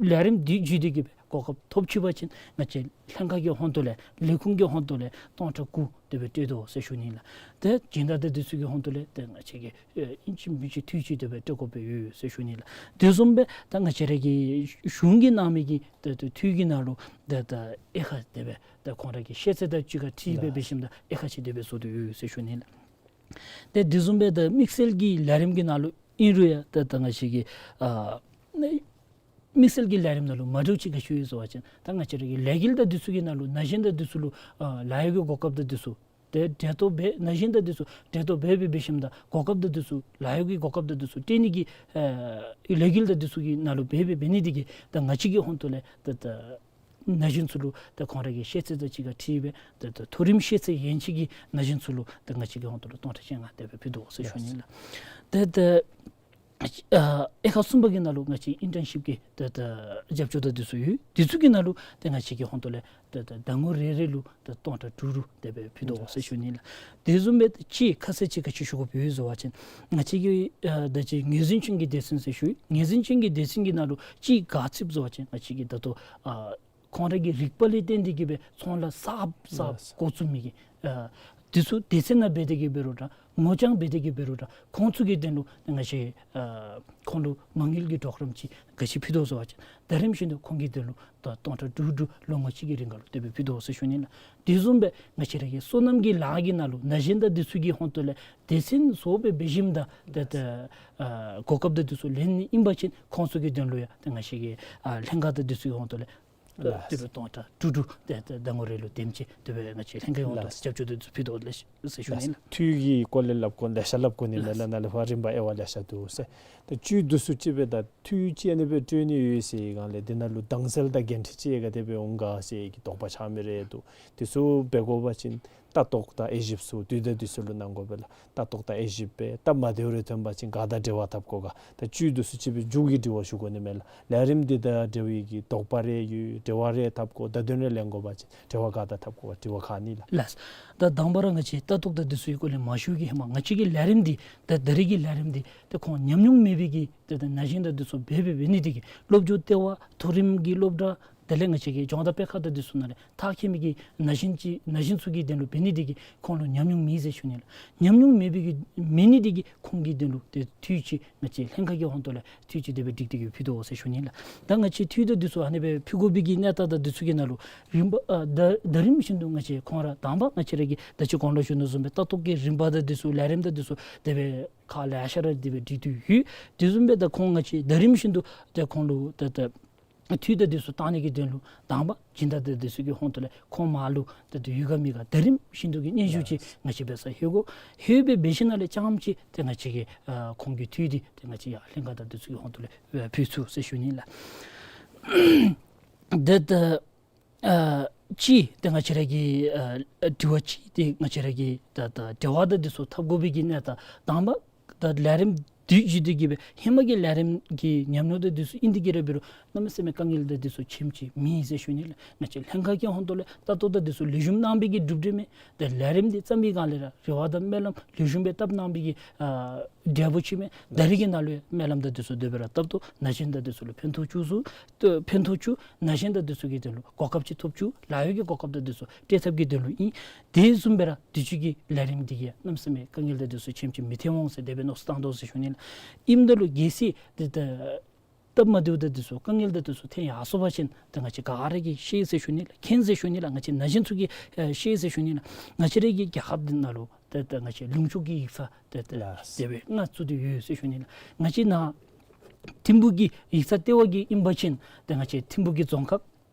ལས་རིམ་འདི་བརྒྱུད་དེ་གི་སྦེ་གོ་སྐབས་ཐོབ་ཅི་པ་ཅིན་ང་བཅས་ལྷན་ཁག་གི་ཧོང་ཏོ་ལས་ལས་ཁུངས་ཀྱི་ཧོང་ཏོ་ལས་སྟོང་ཕྲག་དགུ་དེ་སྦེ་སྤྲོད་དོ་ཟེར་ཞུ་ནི་ལགས། ཏེ་སྦྱིན་བདག་དང་དེ་ཚུ་གི་ཧོང་ཏོ་ལས་ཏེ་ང་བཅས་ཀྱིས་ཨེ་ཨིན་ཅི་མིན་ཅི་འཐུས་ཅིག་དེ་སྦེ་སྤྲོད་དགོཔ་ཡོད་ཟེར་ཞུ་ནི་ལགས། དེ་བཟུམ་སྦེ་ད་ང་བཅས་ར་གི་གཞུང་གིས་གནང་མི་གི་ཏེ་ཏེ་འཐུས་ཀྱི་ནང་ལུ་ཏེ་ཏེ་དབྱེ་ཁག་དེ་སྦེ་ཏེ་ཁོང་ར་གི་ཤེས་ཚད་དང་གཅིག་ཁར་འཁྲིལ་སྦེ་ལགས། འབད་ཞིནམ་ད་དབྱེ་ཁག་ཅིག་དེ་སྦེ་བཟོ་དོ་ཡོད་ཟེར་ཞུ་ནི་ལགས། ཏེ་དེ་བཟུམ་སྦེ་ད་དམིགས་བསལ་གྱི་ལས་རིམ་གྱི་ནང་ལུ་ཨིན་རུང་ཡང་ད་ད་ང་བཅས་ཀྱི་ཨ་དམིགས་བསལ་གྱི་ལས་རིམ་ནང་ལུ་མ་འདྲཝ་ཅིག་ག་ཅི་ཡོད་ཟེར་བ་ཅིན་ད་ང་བཅས་ར་གི་ལས་འགུལ་དང་དེ་ཚུ་གི་ནང་ལུ་ན་གཞོན་དང་དེ་ཚུ་ལུ་ཨ་ལཱ་གཡོག་གི་གོ་སྐབས་དང་དེ་ཚུ་ཏེ་འབྲེལ་གཏོགས་འབད་ན་གཞོན་དང་དེ་ཚུ་འབྲེལ་གཏོགས་འབད་འབད་འབད་ཞིནམ་ད་གོ་སྐབས་དང་དེ་ཚུ་ལཱ་གཡོག་གི་གོ་སྐབས་དང་དེ་ཚུ་སྤྲོད་ནི་གི་ཨ་ལས་འགུལ་དང་དེ་ཚུ་གི་ནང་ལུ་འབད་འབད་འབད་ནི་དེ་གིས་ད་ང་བཅས་ཀྱི་ཧོང་ཏོ་ལས་ད་ད་ན་གཞོན་ཚུ་ལུ་ད་ཁོང་ར་གི་ཤེས་ཚད་དང་གཅིག་ཁར་འཁྲིལ་སྦེ་ད་ད་མཐོ་རིམ་ཤེས་ཚད་ཡན་ཆད་ཀྱི་ན་གཞོན་ཚུ་ལུ་ད་ང་བཅས་ཀྱི་ཧོང་ཏོ་ལས་སྟོང་ཕྲག་བཅོ་ལྔ་དེ་སྦེ་ཕུལ་དོ་ཟེར་ཞུ་ནི་ལགས། ད་ད་ཨ་དབྱེ་ཁག་གསུམ་པ་གི་ནང་ལུ་ང་བཅས་ཨིན་ཊརན་ཤིབ་ཀྱི་ད་ད་རྒྱབ་སྐྱོར་དང་དེ་ཚུ་ཡོད། དེ་ཚུ་གི་ནང་ལུ་ད་ང་བཅས་ཀྱི་ཧོང་ཏོ་ལས་ད་ད་ཟླ་ངོ་རེ་རེ་ལུ་ད་སྟོང་ཕྲག་དྲུག་དྲུག་དེ་སྦེ་ཕུལ་དོ་ཟེར་ཞུ་ནི་ལགས། དེ་བཟུམ་སྦེ་ཅིག་ཁ་གསལ་ཅིག་ག་ཅི་ཞུ་དགོཔ་ཡོད་ཟེར་བ་ཅིན་ང་བཅས་ཀྱི་ཨ་ད་ཅི་ངོས་འཛིན་ཅན་གྱི་སྡེ་ཚན་ཟེར་ཞུ། ངོས་འཛིན་ཅན་གྱི་སྡེ་ཚན་གྱི་ནང་ལུ་ཅིག་ག་ཅི་ཟེར་བ་ཅིན་ང་བཅས་ཀྱི་ད་ལྟོ་ཨ་ཁོང་ར་གི་རིག་པ་ལས་བརྟེན་ཏེ་གི་སྦེ་ཚོང་ལཱ་གསརཔ་གསརཔ་ལགས། འགོ་བཙུགས་མི་གི་ཨ་དེ་ཚུ་སྡེ་ཚན་ནང་འབད་དེ་གི་འབད་རུང་ར་ངོ་རྐྱང་འབད་དེ་གི་འབད་རུང་ར་ཁོང་ཚུ་གི་དོན་ལུ་ང་བཅས་ཨ་ཁོང་ལུ་མ་དངུལ་གྱི་གྲོགས་རམ་ཅིག་ག་ཅི་ཕུལ་དོ་ཟེར་བ་ཅིན་ད་རིམ་བཞིན་དུ་ཁོང་གི་དོན་ལུ་ད་སྟོང་ཕྲག་དྲུག་དྲུག་ལོ་ངོ་གཅིག་གི་རིང་ཁར་ལུ་དེ་སྦེ་ཕུལ་དོ་ཟེར་ཞུ་ནི་ལགས། དེ་བཟུམ་སྦེ་ང་བཅས་ར་གི་སོ་ནམ་གྱི་ལཱ་གི་ནང་ལུ་ན་གཞོན་དང་དེ་ཚུ་གི་ཧོང་ཏོ་ལས་སྡེ་ཚན་བཟོ་སྦེ་འབད་ཞིནམ་ད་ད་ད་ཨ་གོ་སྐབས་དང་དེ་ཚུ་ལེན་ནི་ཨིན་པ་ཅིན་ཁོང་ཚུ་གི་དོན་ལུ་ཡང་ད་ང་བཅས་ཀྱི་ཨ་ལྷན་ཁག་དང་དེ་ཚུ་གི་ཧོང་ཏོ་ལས་ལགས། དེ་སྦེ་སྟོང་ཕྲག་དྲུག་དྲུག་དེ་ད་ཟླ་ངོ་རེ་ལུ་དེམ་ཅིག་དེ་སྦེ་ང་བཅས་ལྷན་ཁག་གི་ཧོང་ཏོ་ལགས། རྒྱབ་སྐྱོར་དེ་ཚུ་ཕུལ་དོ་ལགས་ཟེར་ཞུ་ནི་ལགས། འཐུས་ཀྱི་སྐོར་ལས་སླབ་དགོ་ལེ་ཤ་སླབ་དགོ་ནི་མས་ལགས། ལགས། ནཱ་ལས་ཕར་རིམ་པ་དབྱེ་བ་ལེ་ཤ་འདུག་ཟེར། ད་བཅུད་དེ་ཚུ་ཅིག་སྦེ་ད་འཐུས་ཅིག་ཨ་ནི་སྦེ་སྤྲོད་ནི་ཡོད་ཟེར་སྒང་ལས་དེ་ནང་ལུ་དྭངས་གསལ་དང་འགན་འཁྲི་ཅིག་ག་དེ་སྦེ་འོང་ག་ཟེར་གྱི་དོགས་པ་ཆགས་མི་རེ་འདུག། དེ་ཚུ་འབད་དགོ་པ་ཅིན་ལྟ་རྟོག་དང་དབྱེ་ཞིབ་ཚུ་དུས་དང་དུས་སུ་ལུ་གནང་དགོ་པས་ལགས། ལྟ་རྟོག་དང་དབྱེ་ཞིབ་འབད་སྟབས་མ་བདེཝ་རེ་ཐོན་པ་ཅིན་ག་དང་འབྲེལ་བ་འཐབ་དགོ་ག། ད་བཅུད་དེ་ཚུ་ཅིག་སྦེ་མཇུག་གི་དྲི་བ་ཞུ་དགོ་ནི་མས་ལགས། ལས་རིམ་འདི་དང་འབྲེལ་བའི་གི་དོགས་པ་རེ་ཡོད། འབྲེལ་བ་རེ་འཐབ་དགོ། བརྡ་དོན་རེ་ལེན་དགོ་པ་ཅིན་འབྲེལ་བ་ག་དང་འཐབ་དགོ་ག། དྲི་བ་ག་ནི་ལགས། ལགས། ད་དང་པ་ར་ང་བཅས་ལྟ་རྟོག་དང་དེ་ཚུ་གི་སྐོར་ལས་མ་ཞུ་གི་ཧེ་མ་ང་བཅས་ཀྱི་ལས་རིམ་འདི་ད་ད་རེས་ཀྱི་ལས་རིམ་འདི་ད་ཁོང་ཉམས་མྱོང་མེད་པའི་གི་ད་ད་ན་གཞོན་དང་དེ་ཚུ་འབད་འབད་འབད་ནི་དེ་གིས་སློབ་སྦྱོང་ལྟེ་བ་མཐོ་རིམ་གྱི་སློབ་གྲྭ་ དེ་ལས་ང་བཅས་ཀྱི་ལྗོངས་དང་དཔེ་ཁང་དང་འདི་ཚུ་ནང་ལས་ཐག་བཅད་མི་གི་ན་གཞོན་ཅིག་ན་གཞོན་ཚུ་གི་དོན་ལུ་འབད་ནི་འདི་གིས་ཁོང་ལུ་ཉམས་མྱོང་མེད་ཟེར་ཞུ་ནི་ལགས། ཉམས་མྱོང་མེད་པའི་གི་མེད་ནི་འདི་གིས་ཁོང་གི་དོན་ལུ་ཏེ་འཐུས་ཅིག་ང་བཅས་ལྷན་ཁག་གི་ཧོང་ཏོ་ལས་འཐུས་ཅིག་དེ་སྦེ་སྒྲིག་སྟེ་གི་ཕུལ་དོ་ཟེར་ཞུ་ནི་ལགས། ད་ང་བཅས་འཐུས་དང་འདི་ཚུ་ཨ་ནི་སྦེ་ཕུལ་དགོ་པའི་གི་གནས་སྟངས་དང་འདི་ཚུ་གི་ནང་ལུ་རིམ་པ་ཨ་ད་ད་རིམ་བཞིན་དུ་ང་བཅས་ཁོང་ར་དང་པ་ང་བཅས་ར་གི་ད་ཅི་གོང་ལུ་ཞུ་ནི་བཟུམ་སྦེ་ལྟ་རྟོག་གི་རིམ་པ་དང་འདི་ཚུ་ལས་རིམ་དང་འདི་ཚུ་དེ་སྦེ་ཁག་ལེ་ཤ་ར་དེ་སྦེ་སྒྲིག་སྟེ་ཡོད། དེ་བཟུམ་སྦེ་ད་ཁོང་ང་བཅས་ད་རིམ་བཞིན་དུ་ད་ཁོང་ལུ་ད་ད་འཐུས་དང་འདི་ཚུ་བཏང་ནི་གི་དོན་ལུ་དང་པ་སྦྱིན་བདག་དང་འདི་ཚུ་གི་ཧོང་ཏོ་ལས་ཁོང་མར་ལུ་ད་ད་ཡོད་ག་མེད་ག་ད་རིམ་བཞིན་དུ་གི་སྙན་ཞུ་ཅིག་ང་བཅས་འབད་སར་ལྷོད་དགོ། ལྷོད་སྦེ་འབད་ཞིནམ་ལས་རྐྱངམ་ཅིག་ཏེ་ང་བཅས་ཀྱིས་ཨ་ཁོང་གི་འཐུས་འདི་ཏེ་ང་བཅས་ཡར་ལྷན་ཁག་དང་འདི་ཚུ་གི་ཧོང་ཏོ་ལས་ཨ་ཕུལ་ཚུགས་ཟེར་ཞུ་ནི་ལགས། ཏེ་ད་ཨ་གཅིག་ཏེ་ང་བཅས་ར་གི་ཨ་དྲི་བ་གཅིག་ཏེ་ང་བཅས་ར་གི་ད་ད་འབྲེལ་བ་དང་འདི་ཚུ་འཐབ་དགོ་པའི་གི་གནས་སྟངས་དང་པ་ད་ལས་རིམ་འདི་བརྒྱུད་དེ་གི་སྦེ་ཧེ་མ་གི་ལས་རིམ་གྱི་ཉམས་མྱོང་དང་འདི་ཚུ་ཨིན་ཏེ་གི་ར་འབད་རུང་གནམ་མེད་ས་མེད་དཀའ་ངལ་དང་འདི་ཚུ་ཆེམ་ཅིག་མེད་ཟེར་ཞུ་ནི་ལགས། ང་བཅས་ལྷན་ཁག་གི་ཧོང་ཏོ་ལས་ལྟ་རྟོག་དང་འདི་ཚུ་ལེགས་ཤོམ་གནང་པའི་གི་གྲུབ་འབྲས་མས། ཏེ་ལས་རིམ་འདི་བརྩམས་པའི་སྒང་ལས་ར་རེ་བ་དང་སྨོན་ལམ་ལེགས་ཤོམ་སྦེ་བཏབ་གནང་པའི་གི་ཨ་འབྲས་བུ་ཅིག་མས། ད་རེས་ཀྱི་ནང་ལུ་ཡང་སྨོན་ལམ་དང་འདི་ཚུ་དེ་སྦེ་ར་བཏབ་དོ། ན་གཞོན་དང་འདི་ཚུ་ལུ་ཕན་ཐོགས་བཅུག་ཚུགས། ཏེ་ཕན་ཐོགས་བཅུག། ན་གཞོན་དང་འདི་ཚུ་གི་དོན་ལུ་གོ་སྐབས་ཅིག་ཐོབ་བཅུག། ལཱ་གཡོག་གི་གོ་སྐབས་དང་འདི་ཚུ་སྤྲོད་ཐབས་ཀྱི་དོན་ལུ་ཨིན། དེ་བཟུམ་སྦེ་ར་དུས་ཅི་གི་ལས་རིམ་འདི་གིས་གནམ་མེད་ས་མེད་དཀའ་ངལ་དང་འདི་ཚུ་ཆེམ་ཅིག་མི་ཐོན་འོང་ཟེར་དེ་སྦེ་མནོ་བསམ་བཏང་དོ་ཟེར་ཞུ་ནི་ལགས། ཨིནམ་ད་ལུ་གལ་སྲིད་ཏེ་ད་སྟབས་མ་བདེཝ་དང་འདི་ཚུ་དཀའ་ངལ་དང་འདི་ཚུ་ཐོན་ཡར་སོང་པ་ཅིན་ཏེ་ང་བཅས་ག་ར་གིས་ཤེས་ཟེར་ཞུ་ནི་ལགས། མཁྱེན་ཟེར་ཞུ་ནི་ལགས། ང་བཅས་ན་གཞོན་ཚུ་གིས་ཨ་ཤེས་ཟེར་ཞུ་ནི་ལགས། ང་བཅས་ར་གི་རྒྱལ་ཁབ་འདི་ནང་ལུ་ཏེ་ཏེ་ང་བཅས་ལུང་ཕྱོགས་ཀྱི་ཡིག་ཚང་ཏེ་ཏེ་ལགས། དེ་སྦེ་ལྔ་བཙུགས་ཏེ་ཡོད་ཟེར་ཞུ་ནི་ལགས། ང་བཅས་ནཱ་ཐིམ་ཕུག་གི་ཡིག་ཚང་ལྟེ་བ་གི་ཨིན་པ་ཅིན་ཏེ་ང་བཅས་ཐིམ་ཕུག་གི་རྫོང་ཁག་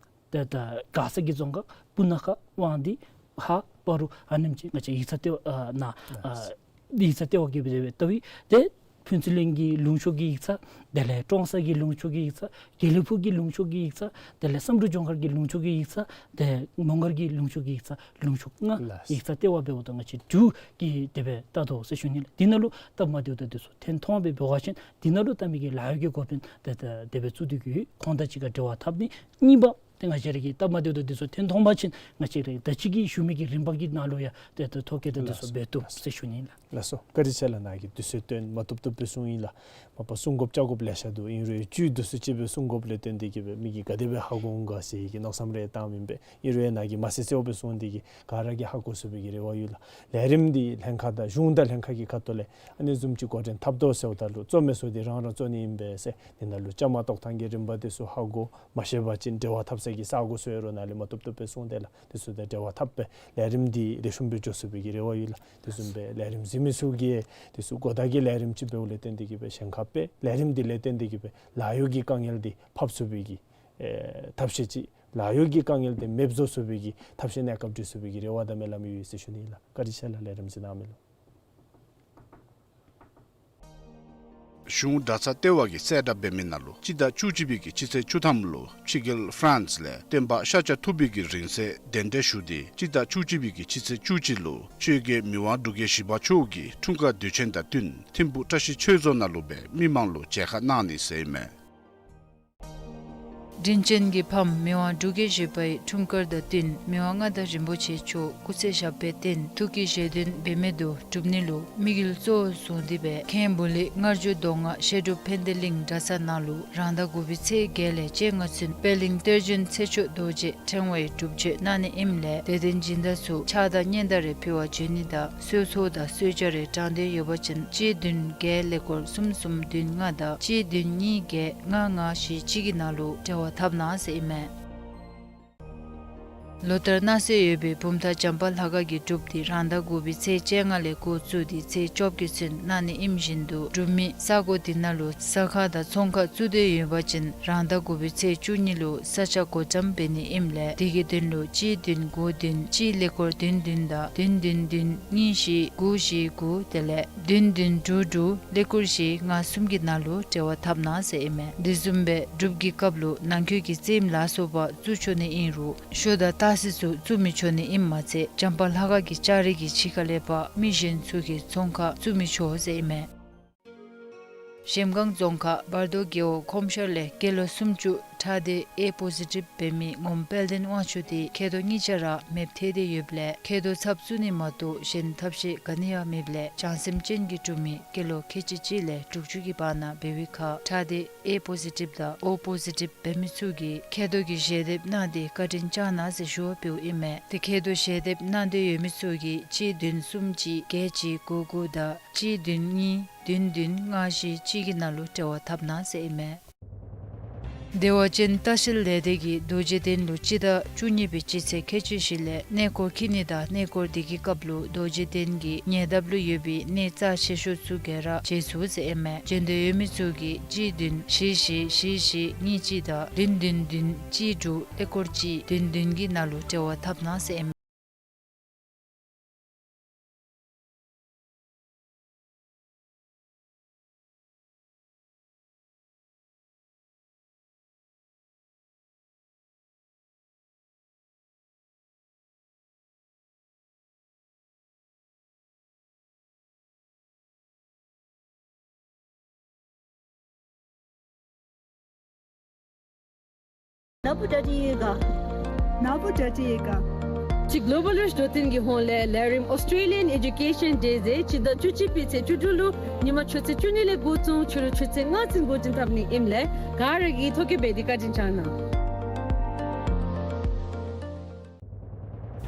ཏེ་ཏེ་མགར་ས་གི་རྫོང་ཁག་སྤུ་ན་ཁ་དབང་འདུས་ཧཱ་སྤ་རོ་ཨ་ནེམ་ཅིག་ང་བཅས་ཡིག་ཚང་ལྟེ་བ་ཨ་ནཱ་ཨ་ཡིག་ཚང་ལྟེ་བ་གི་སྦེ་ལྟ་བུ་ཏེ་ཕུན་ཚོགས་གླིང་གི་ལུང་ཕྱོགས་ཀྱི་ཡིག་ཚང་དེ་ལས་ཀྲོང་གསར་གྱི་ལུང་ཕྱོགས་ཀྱི་ཡིག་ཚང་དགེ་ལེགས་ཕུག་གི་ལུང་ཕྱོགས་ཀྱི་ཡིག་ཚང་དེ་ལས་བསམ་གྲུབ་ལྗོངས་མཁར་གྱི་ལུང་ཕྱོགས་ཀྱི་ཡིག་ཚང་ཏེ་མོང་སྒར་གྱི་ལུང་ཕྱོགས་ཀྱི་ཡིག་ཚང་ལུང་ཕྱོགས་ལྔ་ལགས། ཡིག་ཚང་ལྟེ་བ་འབདཝ་ད་ང་བཅས་དྲུག་གི་དེ་སྦེ་ལྟ་དོ་ཟེར་ཞུ་ནི་ལགས། འདི་ནང་ལུ་སྟབས་མ་བདེཝ་དང་འདི་ཚུ་ཐོན་ཐོན་སྦེ་འབད་བ་ཅིན་འདི་ནང་ལུ་ལྟ་མི་གི་ལཱ་གཡོག་གི་འགོ་དཔོན་ཏེ་ཏེ་དེ་སྦེ་བཙུགས་ཏེ་གི་ཁོང་དང་གཅིག་ཁར་འབྲེལ་བ་འཐབ་ནི། གཉིས་པ་ཏེ་ང་བཅས་ར་གི་སྟབས་མ་བདེཝ་དང་འདི་ཚུ་ཐོན་ཐོན་པ་ཅིན་ང་བཅས་ར་ད་ཅི་གི་ཞུ་མི་གི་རིམ་པ་གི་ནང་ལུ་ཡང་ཏེ་ཏེ་ཐོ་བཀོད་དང་འདི་ཚུ་ལགས་སོ། འབད་བཏུབ་ཟེར་ཞུ་ནི་ལགས། ལགས་སོ། བཀའ་དྲིན་ཆེ་ལགས། ནཱ་གིས་དུས་ཚོད་བཏོན་མ་བཏུབ་བཏུབ་སྦེ་གསུངས་ཡི་ལགས། མ་པ་གསུང་དགོཔ་བཅར་དགོཔ་ལེ་ཤ་འདུག། ཨིན་རུང་ཡང་བཅུད་འདི་ཚུ་ཅིག་སྦེ་གསུང་དགོཔ་ལས་བརྟེན་ཏེ་གི་སྦེ་མི་གིས་ག་དེ་སྦེ་ཧ་གོ་འོང་ག་ཟེར་གྱི་མནོ་བསམ་རེ་བཏངམ་ཨིན་པས། ཨིན་རུང་ཡང་ནཱ་གིས་མ་གསལ་གསལཝ་སྦེ་གསུངས་ཏེ་གི་ག་ར་གིས་ཧ་གོ་ཚུགས་པའི་གི་རེ་བ་ཡོད་ལགས། ལས་རིམ་འདི་ལྷན་ཁག་དང་གཞུང་དང་ལྷན་ཁག་གི་ཁ་ཐུག་ལས་ཨ་ནི་བཟུམ་ཅིག་འགོ་འདྲེན་འཐབ་དོ་ཟེརཝ་ད་ལུ་གཙོ་མི་ཚུ་འདི་རང་རང་གཙོ་ནི་ཨིན་པས་ཟེར། འདི་ནང་ལུ་བཅའ་མར་གཏོགས་ཐངས་ཀྱི་རིམ་པ་འདི་ཚུ་ཧ་གོ་མ་ཤེས་པ་ཅིན་འབྲེལ་བ་འཐབ་ས་གི་ས་སྒོ་ཚུ་ཡོད་རུང་ནཱ་ལས་མ་བཏུབ་བཏུབ་སྦེ་གསུངས་ཏེ་ལགས། འདི་ཚུ་དང་འབྲེལ་བ་འཐབ་སྦེ་ལས་རིམ་འདི་ལེགས་ཤོམ་སྦེ་འགྱོ་ཚུགས་པའི་གི་རེ་བ་ཡོད་ལགས། དེ་བཟུམ་སྦེ་ལས་རིམ་གཟིགས་མི་ཚུ་གིས་དེ་ཚུ་གོ་བརྡ་གི་ལས་རིམ་ཅིག་འབདཝ་ལས་བརྟེན་ཏེ་གི་སྦེ་གཞན་ཁར་སྦེ་ལས་རིམ་འདི་ལས་བརྟེན་ཏེ་གི་སྦེ་ལཱ་གཡོག་གི་དཀའ་ངལ་འདི་ཕབ་ཚུགས་པའི་གི་ཨེ་ཐབས་ཤེས་ཅིག་ལཱ་གཡོག་གི་དཀའ་ངལ་འདི་མེདཔ་བཟོ་ཚུགས་པའི་གི་ཐབས་ཤེས་གནས་སྐབས་སྒྲིག་ཚུགས་པའི་གི་རེ་བ་དང་སྨོན་ལམ་ཡོད་ཟེར་ཞུ་ནི་ལགས། བཀའ་དྲིན་ཆེ་ལགས། ལས་རིམ་གཟིགས་གནང་མི་ལུ། གཞུང་གྲྭ་ཚང་ལྟེ་བ་གིས་གསལ་བསྒྲགས་འབད་མི་ནང་ལུ་སྤྱི་ཟླ་བཅུ་གཅིག་པའི་གི་ཕྱི་ཚེས་བཅུ་ཐམ་ལུ་ཕྱི་རྒྱལ་ཧྥ་རན་སི་ལས་སྟོན་པ་ཤཱཀྱ་ཐུབ་པའི་གི་རིང་བསྲེལ་གདན་འདྲེན་ཞུ་སྟེ་སྤྱི་ཟླ་བཅུ་གཅིག་པའི་གི་ཕྱི་ཚེས་བཅུ་གཅིག་ལུ་ཆོས་རྒྱལ་མི་དབང་འབྲུག་རྒྱལ་བཞི་པ་མཆོག་གི་འཁྲུངས་སྐར་དུས་ཆེན་དང་བསྟུན་ཐིམ་ཕུག་བཀྲ་ཤིས་ཆོས་རྫོང་ནང་ལུ་སྦེ་མི་མང་ལུ་མཇལ་ཁ་གནང་ནི་ཟེར་ཨིན་མས། དྲིན་ཅན་གྱི་ཕམ་མི་དབང་འབྲུག་རྒྱལ་བཞི་པའི་འཁྲུངས་སྐར་དང་བསྟུན་མི་དབང་མངའ་བདག་རིན་པོ་ཆེ་མཆོག་སྐུ་ཚེ་ཞབས་པད་བརྟན་ཐུགས་ཀྱི་བཞེད་དོན་འབད་མེད་དུ་འགྲུབ་ནི་ལུ་དམིགས་ཡུལ་གཙོ་བོར་བཟུང་སྟེ་སྦེ་མཁན་བུ་ལི་ལྔ་བཅུ་དོན་ལྔ་བཤད་སྒྲུབ་ཕན་བདེ་གླིང་གྲྭ་ཚང་ནང་ལུ་རང་ཟླ་དགུ་པའི་ཚེས་བརྒྱད་ལས་བཅོ་ལྔ་ཚུན་པད་གླིང་གཏེར་བྱོན་ཚེ་མཆོག་རྡོ་རྗེ་ཕྲེང་བའི་སྒྲུབ་མཆོད་གནང་ནི་ཨིནམ་ལས་དད་ལྡན་སྦྱིན་བདག་ཚུ་ཕྱག་དང་སྙན་དར་རེ་ཕུལ་བར་འབྱོན་ནི་དང་གསོལ་ཚོགས་དང་གསོལ་ཇ་རེ་དྲང་འདོད་ཡོད་པ་ཅིན་གཅིག་བདུན་བརྒྱད་ཀླད་ཀོར་གསུམ་གསུམ་བདུན་ལྔ་དང་གཅིག་བདུན་གཉིས་བརྒྱད་ལྔ་ལྔ་བཞི་གཅིག་གི་ནང་ལུ་འབྲེལ་བ་འཐབ་གནང་ཟེར་ཨིན་མས། ལོ་ལྟར་གནང་སྲོལ་ཡོད་པའི་བུམ་ཐང་བྱམས་པ་ལྷ་ཁང་གི་སྒྲུབ་འདི་རང་ཟླ་དགུ་པའི་ཚེས་བཅོ་ལྔ་ལས་འགོ་བཙུགས་ཏེ་ཚེས་བཅོ་བརྒྱད་ཚུན་གནང་ནི་ཨིནམ་བཞིན་དུ་སྒྲུབ་མི་ས་སྒོ་འདི་ནང་ལུ་ཟ་ཁང་དང་ཚོང་ཁང་བཙུགས་འདོད་ཡོད་པ་ཅིན་རང་ཟླ་དགུ་པའི་ཚེས་བཅུ་གཉིས་ལུ་ས་ཆ་བགོ་བཀྲམ་འབད་ནི་ཨིནམ་ལས་དེ་གི་དོན་ལུ་གཅིག་བདུན་དགུ་བདུན་གཅིག་ཀླད་ཀོར་བདུན་བདུན་དང་བདུན་བདུན་བདུན་གཉིས་བཞི་དགུ་བཞི་དགུ་དེ་ལས་བདུན་བདུན་དྲུག་དྲུག་ཀླད་ཀོར་བཞི་ལྔ་གསུམ་གྱི་ནང་ལུ་འབྲེལ་བ་འཐབ་གནང་ཟེར་ཨིན་མས། དེ་བཟུམ་སྦེ་སྒྲུབ་ཀྱི་སྐབས་ལུ་ནང་འཁོད་ཀྱི་རྩེདམོ་ལ་སོགས་པ་བཙུགས་ཆོག་ནི་ཨིན་རུང་ཞོ་དང་སྟག་གཟིག་ཚུ་བཙུགས་མི་ཆོག་ནི་ཨིནམ་མ་ཚད་བྱམས་པ་ལྷ་ཁང་གི་ལྕགས་རི་གི་ཕྱི་ཁ་ལས་ཕར་མི་གཞན་ཚུ་གིས་ཚོང་ཁང་བཙུགས་མི་ཆོག་ཟེར་ཨིན་མས། གཞལམ་སྒང་རྫོང་ཁག་བར་དོ་རྒེད་འོག་ཁོམ་ཤར་ལས་སྐྱེས་ལོ་སུམ་ཅུ་ ཁྲག་སྡེ་ཨེ་པོ་ཟི་ཊིབ་འབད་མི་ངོམ་དཔལ་ལྡན་དབང་ཕྱུག་དེ་མཁལ་རྡོག་གཉིས་ཆ་ར་མེདཔ་ཐལ་ཏེ་ཡོདཔ་ལས་མཁལ་རྡོག་ཚབ་བཙུགས་ནི་མ་གཏོགས་གཞན་ཐབས་ཤེས་ག་ནི་ཡང་མེདཔ་ལས་བྱང་སེམས་ཅན་གྱིས་གྲུབ་མི་སྐྱེས་ལོ་ཁལ་གཅིག་གཅིག་ལས་དྲུག་ཅུ་གི་བར་ན་འབད་བའི་ཁར་ཁྲག་སྡེ་ཨེ་པོ་ཟི་ཊིབ་དང་ཨོ་པོ་ཟི་ཊིབ་འབད་མི་ཚུ་གིས་མཁལ་རྡོག་གི་ཞལ་འདེབས་གནང་སྟེ་བཀའ་དྲིན་བསྐྱང་གནང་ཟེར་ཞུ་བ་འབདཝ་ཨིན་མས། དེ་མཁལ་རྡོག་ཞལ་འདེབས་གནང་འདོད་ཡོད་མི་ཚུ་གིས་གཅིག་བདུན་གསུམ་གཅིག་བརྒྱད་གཅིག་དགུ་དགུ་དང་གཅིག་བདུན་གཉིས་བདུན་བདུན་ལྔ་བཞི་གཅིག་གི་ནང་ལུ་འབྲེལ་བ་འཐབ་གནང་ཟེར་ཨིན་མས། བདེ་བ་ཅན་ལྟ་བཤལ་ལས་སྡེ་གིས་རྡོ་རྗེ་གདན་ལུ་སྤྱི་ཟླ་བཅུ་གཉིས་པའི་སྤྱི་ཚེས་ཁལ་གཅིག་བཞི་ལས་གནས་སྐོར་འཁྱིད་ནི་དང་གནས་སྐོར་དེ་གི་སྐབས་ལུ་རྡོ་རྗེ་གདན་གྱི་ཉེ་འདབས་ལུ་ཡོད་པའི་གནས་རྩ་ཆེ་ཤོས་ཚུ་ག་ར་མཇལ་ཚུགས་ཟེར་ཨིན་མས། མཇལ་འདོད་ཡོད་མི་ཚུ་གིས་གཅིག་བདུན་བཞི་བཞི་བཞི་བཞི་གཉིས་གཅིག་དང་བདུན་བདུན་བདུན་གཅིག་དྲུག་ཀླད་ཀོར་གཅིག་བདུན་བདུན་གྱི་ནང་ལུ་འབྲེལ་བ་འཐབ་གནང་ཟེར་ཨིན་མས། ནཱ་བུ་ཌ་ཌི་ཡེ་ག། ནཱ་བུ་ཌ་ཌི་ཡེ་ག། ཅིག་གོ་ལོ་བཱལ་རིཆ་འདོད་བརྟན་གྱི་ཧོངས་ལས་ལས་རིམ་ཨོསི་ཊྲེ་ལི་ཡཱན་ཨེ་ཌུ་ཀེ་ཤཱན་ཌེ་ཟེར་སྤྱི་ཟླ་བཅུ་གཅིག་པའི་ཚེས་བཅུ་དྲུག་ལུ་ཉིན་མ་ཆུ་ཚོད་བཅུ་གཉིས་ལས་འགོ་བཙུགས་ཕྱི་རུ་ཆུ་ཚོད་ལྔ་ཚུན་འགོ་འདྲེན་འཐབ་ནི་ཨིནམ་ལས་ག་ར་གིས་ཐོ་བཀོད་འབད་དེ་བཀའ་དྲིན་བསྐྱང་གནང་།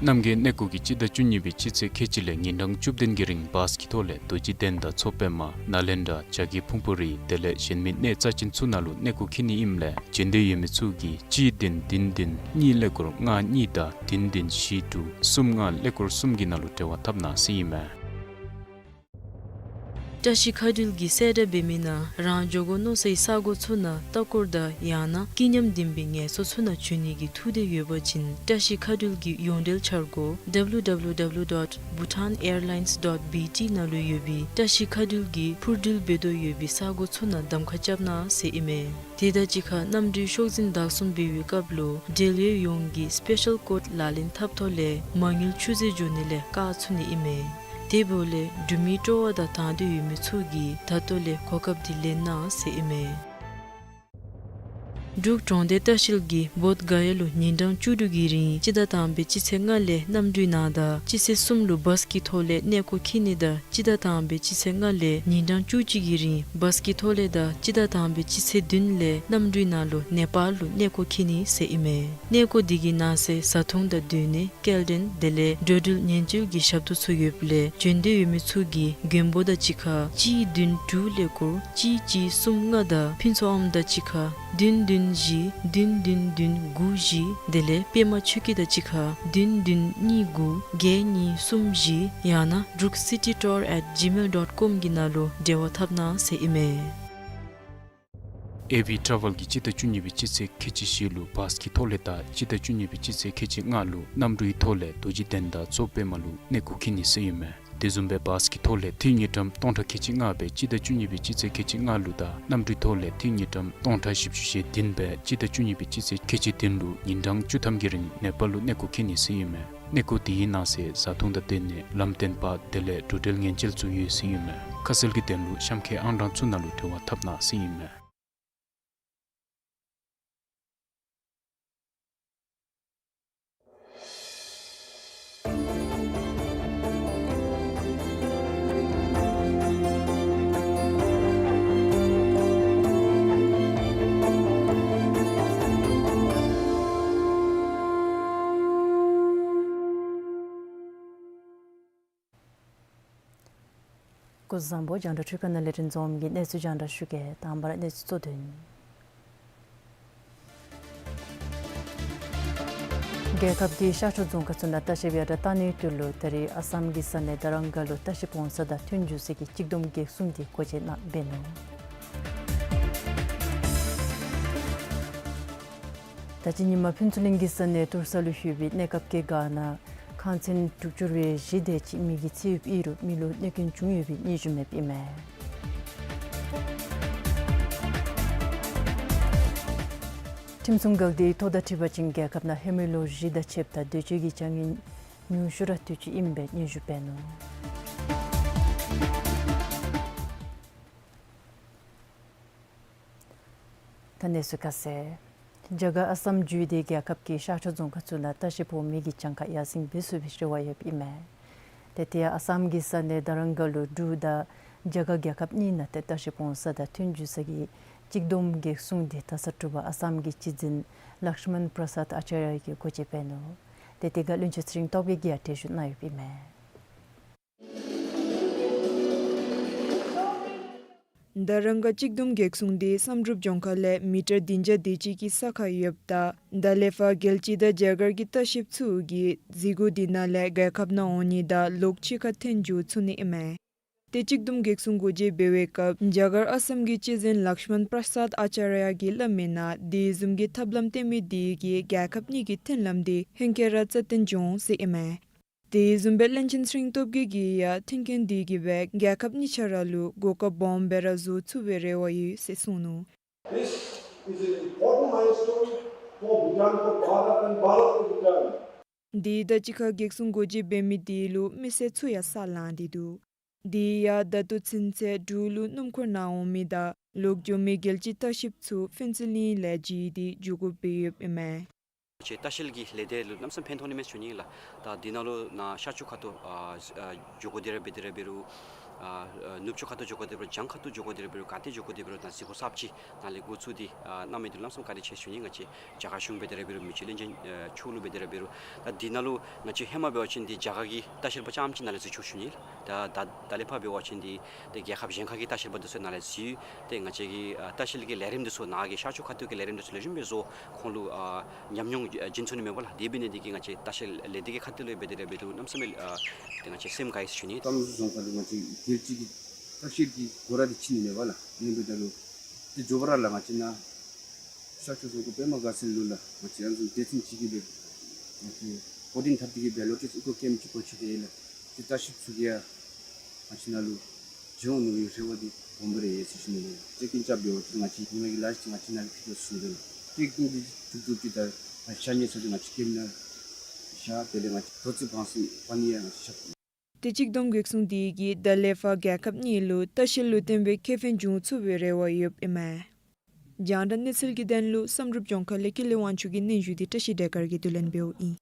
རྣམ་རྒྱལ་གནས་སྐོར་གྱིས་སྤྱི་ཟླ་བཅུ་གཉིས་པའི་སྤྱི་ཚེས་ཁལ་གཅིག་ལས་ཉིན་གྲངས་བཅུ་བདུན་གྱི་རིང་བཱས་ཀྱི་ཐོག་ལས་རྡོ་རྗེ་གདན་དང་མཚོ་པདྨ་ནཱ་ལེནྡྲ་བྱ་རྒོད་ཕུང་པོ་རི་དེ་ལས་གཞན་མི་གནས་རྩ་ཅན་ཚུ་ནང་ལུ་གནས་སྐོར་འཁྱིད་ནི་ཨིནམ་ལས་མཇལ་འདོད་ཡོད་མི་ཚུ་གིས་གཅིག་བདུན་བདུན་བདུན་གཉིས་ཀླད་ཀོར་ལྔ་གཉིས་དང་བདུན་བདུན་བཞི་དྲུག་གསུམ་ལྔ་ཀླད་ཀོར་གསུམ་གྱི་ནང་ལུ་འབྲེལ་བ་འཐབ་གནང་ཟེར་ཨིན་མས། བཀྲ་ཤིས་མཁའ་འགྲུལ་གྱིས་གསལ་བསྒྲགས་འབད་མི་ནང་རང་འགྱོ་དགོ་མནོ་སའི་ས་གོ་ཚུ་ནང་ལྟ་སྐོར་དང་ཡང་ན་སྐྱིད་ཉམས་ལྡན་པའི་ངལ་གསོ་ཚུ་ནང་འབྱོན་ནི་གི་ཐུགས་འདོད་ཡོད་པ་ཅིན་བཀྲ་ཤིས་མཁའ་འགྲུལ་གྱི་ཡོངས་འབྲེལ་འཆར་སྒོ་W W W dot bhutan airlines dot B T ནང་ལུ་ཡོད་པའི་བཀྲ་ཤིས་མཁའ་འགྲུལ་གྱིས་འཕུར་འགྲུལ་འབད་དོ་ཡོད་པའི་ས་གོ་ཚུ་ནང་གདམ་ཁ་རྐྱབ་གནང་ཟེར་ཨིན་མས། དེ་དང་གཅིག་ཁར་གནམ་གྲུའི་ཤོག་འཛིན་བདག་བཟུང་འབད་བའི་སྐབས་ལུ་འབྲེལ་ཡོད་ཡོངས་ཀྱིས་སི་པེ་ཤལ་ཀོཌ་ལག་ལེན་འཐབ་ཐོག་ལས་མ་དངུལ་ཆུད་ཟོས་འགྱོ་ནི་ལས་བཀག་ཚུགས་ནི་ཨིན་མས། དེ་འབདཝ་ལས་འབྲུག་མིའི་སྤྲོ་བ་དང་དང་འདོད་ཡོད་མི་ཚུ་གིས་ད་ལྟོ་ལས་གོ་སྐབས་འདི་ལེན་གནང་ཟེར་ཨིན་མས། འབྲུག་གྲོང་སྡེ་ལྟ་བཤལ་གྱིས་བོདྷ་ག་ཡ་ལུ་ཉིན་གྲངས་བཅུ་དྲུག་གི་རིང་སྤྱི་ཟླ་དང་པའི་སྤྱི་ཚེས་ལྔ་ལས་གནམ་གྲུའི་ནང་དང་སྤྱི་ཚེས་གསུམ་ལུ་བཱས་ཀྱི་ཐོག་ལས་གནས་སྐོར་འཁྱིད་ནི་དང་སྤྱི་ཟླ་དང་པའི་སྤྱི་ཚེས་ལྔ་ལས་ཉིན་གྲངས་བཅུ་གཅིག་གི་རིང་བཱས་ཀྱི་ཐོག་ལས་དང་སྤྱི་ཟླ་དང་པའི་སྤྱི་ཚེས་བདུན་ལས་གནམ་གྲུའི་ནང་ལུ་ནེ་པཱལ་ལུ་གནས་སྐོར་འཁྱིད་ནི་ཟེར་ཨིན་མས། གནས་སྐོར་འདི་གི་ནང་གསེས་བཟའ་འཐུང་དང་སྡོད་གནས་སྐྱེལ་འདྲེན་དེ་ལས་འགྲོ་འགྲུལ་ཉེན་བཅོལ་གྱི་ཞབས་ཏོག་ཚུ་ཡོདཔ་ལས་འབྱོན་འདོད་ཡོད་མི་ཚུ་གིས་མགོན་པོ་དང་གཅིག་ཁར་གཅིག་བདུན་དྲུག་ཀླད་ཀོར་གཅིག་གཅིག་གསུམ་ལྔ་དང་ཕུན་ཚོགས་ཨོམ་དང་གཅིག་ཁར་བདུན་བདུན་བཞི་བདུན་བདུན་བདུན་དགུ་བཞི་དེ་ལས་པདྨ་ཆོས་སྐྱིད་དང་གཅིག་ཁར་བདུན་བདུན་གཉིས་དགུ་བརྒྱད་གཉིས་གསུམ་བཞི་ཡང་ན་འབྲུག་སི་ཊི་ཊུར་ཨེཊ་ཇི་མེལ་ཌོཊ་ཀོམ་གི་ནང་ལུ་འབྲེལ་བ་འཐབ་གནང་ཟེར་ཨིན་མས། ཨེ་ཝི་ཊ་རེ་ཝལ་གྱིས་སྤྱི་ཟླ་བཅུ་གཉིས་པའི་སྤྱི་ཚེས་ཁལ་གཅིག་བཞི་ལུ་བཱས་ཀྱི་ཐོག་ལས་དང་སྤྱི་ཟླ་བཅུ་གཉིས་པའི་སྤྱི་ཚེས་ཁལ་གཅིག་ལྔ་ལུ་གནམ་གྲུའི་ཐོག་ལས་རྡོ་རྗེ་གདན་དང་མཚོ་པདྨ་ལུ་གནས་སྐོར་འཁྱིད་ནི་ཟེར་ཨིན་མས། དེ་བཟུམ་སྦེ་བཱས་ཀྱི་ཐོག་ལས་འཐུས་དངུལ་ཀྲམ་སྟོང་ཕྲག་ཁལ་གཅིག་ལྔ་སྦེ་སྤྱི་ཟླ་བཅུ་གཉིས་པའི་སྤྱི་ཚེས་ཁལ་གཅིག་ལྔ་ལུ་དང་གནམ་གྲུའི་ཐོག་ལས་འཐུས་དངུལ་ཀྲམ་སྟོང་ཕྲག་བཞི་བཅུ་ཞེ་བདུན་སྦེ་སྤྱི་ཟླ་བཅུ་གཉིས་པའི་སྤྱི་ཚེས་ཁལ་གཅིག་བདུན་ལུ་ཉིན་གྲངས་བཅུ་ཐམ་གྱི་རིང་ནེ་པཱལ་ལུ་གནས་སྐོར་འཁྱིད་ནི་ཟེར་ཨིན་མས། གནས་སྐོར་དེའི་ནང་གསེས་བཟའ་འཐུང་དང་སྡོད་གནས་ལམ་སྟོན་པ་དེ་ལས་འགྲོ་འགྲུལ་ཉེན་བཅོལ་ཚུ་ཡོད་ཟེར་ཨིན་མས། ཁ་གསལ་གྱི་དོན་ལུ་གཤམ་ཁའི་ཨང་གྲངས་ཚུ་ནང་ལུ་འབྲེལ་བ་འཐབ་གནང་ཟེར་ཨིན་མས། སྐུ་གཟུགས་བཟང་པོ། རྒྱང་བསྒྲགས་འཕྲུལ་ཁང་ནང་ལས་རིན་འཛོམས་ཀྱིས་གནས་ཚུལ་རྒྱང་བསྒྲགས་ཞུ་གེ། དང་པ་ར་གནས་ཚུལ་གཙོ་དོན། རྒྱལ་ཁབ་ཀྱི་ཤར་ཕྱོགས་རྫོང་ཁག་ཚུ་ནང་ལྟ་བཤལ་ཡར་དྲག་གཏང་ནིའི་དོན་ལུ་ད་རིས་ཨ་སམ་གྱི་ས་གནས་དྷ་རམ་གྷ་ལུ་ལྟ་བཤལ་སྤོན་སར་དང་མཐུན་འགྱུར་ས་གི་གཅིག་བསྡོམས་བགེགས་གསུམ་དེ་སྒོ་འབྱེད་གནང་འབད་ནུག། ད་ཅི་ཉིན་མ་ཕུན་ཚོགས་གླིང་གི་ས་གནས་ཏུར་ས་ལུ་ཡོད་པའི་གནས་སྐབས་ཀྱི་སྒར་ནང་ཁང་ཚན་དྲུག་ཅུ་རེ་བཞི་དེ་ཅིག་མེ་གིས་འཚིག་ཡོདཔ་ཨིན་རུང་མི་ལུ་གནོད་སྐྱོན་བྱུང་ཡོད་པའི་སྙན་ཞུ་མེདཔ་ཨིན་མས། ཁྲིམས་སྲུང་འགག་སྡེའི་ཐོ་དང་འཁྲིལ་བ་ཅིན་རྒྱལ་ཁབ་ནང་ཧེ་མའི་ལོ་རིགས་དང་ཕྱདཔ་ད་འདོད་སྤྱོད་ཀྱི་བྱ་ངན་ཉུང་ཤོས་ར་ཐོན་ཅི་ཨིན་པའི་སྙན་ཞུ་འབད་ནུག། ད་གནས་ཚུལ་ཁ་གསལ། རྒྱ་གར་ཨ་སམ་བརྒྱུད་དེ་རྒྱལ་ཁབ་ཀྱི་ཤར་ཕྱོགས་རྫོང་ཁག་ཚུ་ནང་ལྟ་བཤལ་འབད་མི་གི་གྱངས་ཁ་ཡར་སེང་འབད་ཚུགས་པའི་རེ་བ་ཡོདཔ་ཨིན་མས། ཏེ་དེ་ཡང་ཨ་སམ་གྱི་ས་གནས་དར་རང་གར་ལུ་འབྲུག་དང་རྒྱ་གར་རྒྱལ་ཁབ་གཉིས་ནང་ཏེ་ལྟ་བཤལ་འབད་ས་དང་མཐུན་འཇུག་ས་གི་གཅིག་བསྡོམས་རྒྱལ་སྲུང་འདི་ད་ས་དྲུག་པ་ཨ་སམ་གྱི་སྤྱི་འཛིན་ལཀྵྨན་པྲ་སཱད་ཨཱ་ཅཱརྱ་གིས་སྒོ་འབྱེད་འབད་ནུག། ཏེ་དེ་སྒང་བློན་ཆེན་ཚེ་རིང་སྟོབས་རྒྱས་ཀྱིས་ཡང་འགྲེལ་བརྗོད་གནང་ཡོདཔ་ཨིན་མས། དར་རང་གར་གཅིག་བསྡོམས་རྒྱལ་སྲུང་འདི་བསམ་གྲུབ་ལྗོངས་མཁར་ལས་མི་ཊར་བདུན་བརྒྱ་དེ་ཅིག་གི་ས་ཁར་ཡོདཔ་ད་ད་ལས་ཕར་རྒྱལ་སྤྱི་དང་རྒྱ་གར་གྱི་ལྟ་བཤལཔ་ཚུ་གིས་གཟིགས་སྒོ་འདི་ནང་ལས་རྒྱལ་ཁབ་ནང་འོང་ནི་དང་ལོག་ཕྱི་ཁར་འཐོན་འགྱོ་ཚུགས་ནི་ཨིན་མས། ཏེ་གཅིག་བསྡོམས་རྒྱལ་སྲུང་སྒོ་འབྱེད་འབད་བའི་སྐབས་རྒྱ་གར་ཨ་སམ་གྱི་སྤྱི་འཛིན་ལཀྵྨན་པྲ་སཱད་ཨཱ་ཅཱརྱ་གིས་སླབ་མིའི་ནང་དེ་བཟུམ་གྱི་ཐབས་ལམ་བཏོན་མི་དེ་གིས་རྒྱལ་ཁབ་གཉིས་ཀྱི་མཐུན་ལམ་དེ་ཧེང་སྐལ་ར་རྩ་བརྟན་འགྱོ་འོང་ཟེར་ཨིན་མས། དེ་བཟུམ་སྦེ་བློན་ཆེན་ཚེ་རིང་སྟོབས་རྒྱས་ཀྱིས་ཡང་མཐུན་རྐྱེན་དེ་གིས་སྦེ་རྒྱལ་ཁབ་གཉིས་ཆ་ར་ལུ་གོ་སྐབས་སྦོམ་སྦེ་ར་བཟོ་ཚུགས་པའི་རེ་བ་ཡོད་ཟེར་གསུངས་ནུག། This is an important milestone for Bhutan, for Bharat and Bharat for Bhutan. དེ་དང་གཅིག་ཁར་རྒྱལ་སྲུང་སྒོ་འབྱེད་འབད་མི་དེ་ལུ་མི་སེར་ཚུ་ཡང་ས་ལངས་ཏེ་འདུག། དེ་ཡང་ད་ལྟོ་ཚུན་ཚོད་འབྲུག་ལུ་སྣུམ་འཁོར་ནང་འོང་མི་དང་ལོག་འགྱོ་མི་རྒྱལ་སྤྱིའི་ལྟ་བཤལཔ་ཚུ་ཕུན་ཚོགས་གླིང་ལས་བརྒྱུད་དེ་འགྱོ་དགོཔ་སྦེ་ཡོདཔ་ཨིན་མས། ཁྱེད་ལྟ་བཤལ་གྱི་ལས་སྡེ་ལུ་གནམ་མེད་ས་མེད་ཕན་ཐོགས་ནི་མས་ཟེར་ཞུ་ནི་ལགས། ད་འདི་ནང་ལུ་ནཱ་ཤར་ཕྱོགས་ཁ་ཐུག་ཨ་ཨ་འགྱོ་དགོ་དེ་ར་འབད་དེ་ར་འབད་རུང་ཨ་ཨ་ནུབ་ཕྱོགས་ཁ་ཐུག་འགྱོ་དགོ་དེ་འབད་རུང་བྱང་ཁ་ཐུག་འགྱོ་དགོ་དེ་ར་འབད་རུང་ག་ཏེ་འགྱོ་དགོ་དེ་འབད་རུང་ད་གཟིགས་སྒོ་གསརཔ་ཅིག་ནཱ་ལས་འགོ་བཙུགས་ཏེ་ཨ་གནང་མི་འདི་ལུ་གནམ་མེད་ས་མེད་བཀའ་དྲིན་ཆེ་ཞུ་ནི། ང་བཅས་རྒྱ་གར་གཞུང་འབད་དེ་ར་འབད་རུང་མི་རྗེ་བློན་ཆེན་ཨ་མཆོག་ལུ་འབད་དེ་ར་འབད་རུང་ད་འདི་ནང་ལུ་ང་བཅས་ཧེ་མ་འབད་བ་ཅིན་འདི་རྒྱ་གར་གྱི་ལྟ་བཤལ་པ་རྐྱངམ་ཅིག་ནཱ་ལས་འཛུལ་ཆོག་ཞུ་ནི་ལགས། ད་ད་ད་ལས་ཕར་འབད་བ་ཅིན་འདི་ཏེ་རྒྱལ་ཁབ་གཞན་ཁ་གི་ལྟ་བཤལ་པ་འདི་ཚུ་ནཱ་ལས་འཛུལ་ཏེ་ང་བཅས་ཀྱི་ཨ་ལྟ་བཤལ་གྱི་ལས་རིམ་འདི་ཚུ་ནཱ་གི་ཤར་ཕྱོགས་ཁ་ཐུག་གི་ལས་རིམ་འདི་ཚུ་ལེགས་ཤོམ་སྦེ་བཟོ་ཁོང་ལུ་ཨ་ཉམས་མྱོང་ཨ་བྱིན་ཚུགས་ནི་མས་པ་ལགས། དེ་འབད་ནི་འདི་གིས་ང་བཅས་ལྟ་བཤལ་ལས་སྡེ་གི་ཁ་ཐུག་ལས་འབད་དེ་ར་འབད་རུང་གནམ་མེད་ས་མེད་ཨ་ཏེ་ང་བཅས་སེམས་དགའ་ཡི་ཟེར་ཞུ་ནི། བསམ་གྲུབ་རྫོང་ཁག་ལུ་ང་བཅས་རྒྱལ་སྤྱི་གི་ལྟ་བཤལ་གྱི་སྒོ་ར་འདི་ཕྱེ་ནི་མས་པ་ལགས། ཨིན་རུང་ད་ལྟོ་ཏེ་མགྱོགས་པ་ར་ལགས་ང་བཅས་ནཱ་ཤར་ཕྱོགས་རྫོང་ཁག་པདྨ་དགའ་ཚལ་ལུ་ལགས་ང་བཅས་རང་བཟུམ་སྡེ་ཚན་ཅིག་གིས་སྦེ་ང་བཅས་འགོ་འདྲེན་འཐབ་སྟེ་གིས་སྦེ་ལོ་ཏེ་ཨི་ཀོ་ཀེམཔ་ཅིག་སྒོ་ཕྱེ་སྟེ་ཡོད་ལགས། ཏེ་ལྟ་བཤལཔ་ཚུ་གིས་ཡང་ང་བཅས་ནཱ་ལུ་འགྱོ་འོང་ནིའི་རེ་བ་འདི་སྦོམ་སྦེ་ར་ཡོད་ཟེར་ཞུ་ནི་ལགས། ཏེ་ཀུན་ཆ་འབད་བ་ཅིན་ང་བཅས་ཉི་མ་གི་ལཱ་ཅིག་ང་བཅས་ནཱ་ལུ་ཕུལ་དོ་ཟེར་ཞུ་ནི་ལགས། ཏེ་ཀུན་འདི་ཐུགས་ཐུགས་ཀྱི་ད་ང་བཅས་ཉ་ཆ་ནི་ཚུ་ང་བཅས་ཀེམཔ་ནང་བཞག་དེ་ལས་ང་བཅས་དོ་ཚིགས་ཕངས་སེམས་ཕངས་ནི་ཡང་ང་བཅས་ཏེ་གཅིག་བསྡོམས་རྒྱལ་སྲུང་དེ་གིས་ད་ལས་ཕར་རྒྱལ་ཁབ་གཉིས་ལུ་ལྟ་བཤལ་ལུ་བརྟེན་པའི་ཁེ་ཕན་འབྱུང་ཚུགས་པའི་རེ་བ་ཡོདཔ་ཨིན་མས། རྒྱང་བསྒྲགས་གནས་ཚུལ་གྱི་དོན་ལུ་བསམ་གྲུབ་ལྗོངས་མཁར་ལས་ཀུན་ལེགས་དབང་ཕྱུག་གི་སྙན་ཞུ་འདི་བཀྲ་ཤིས་བདེ་དཀར་གྱིས་བསྡུ་ལེན་འབདཝ་ཨིན།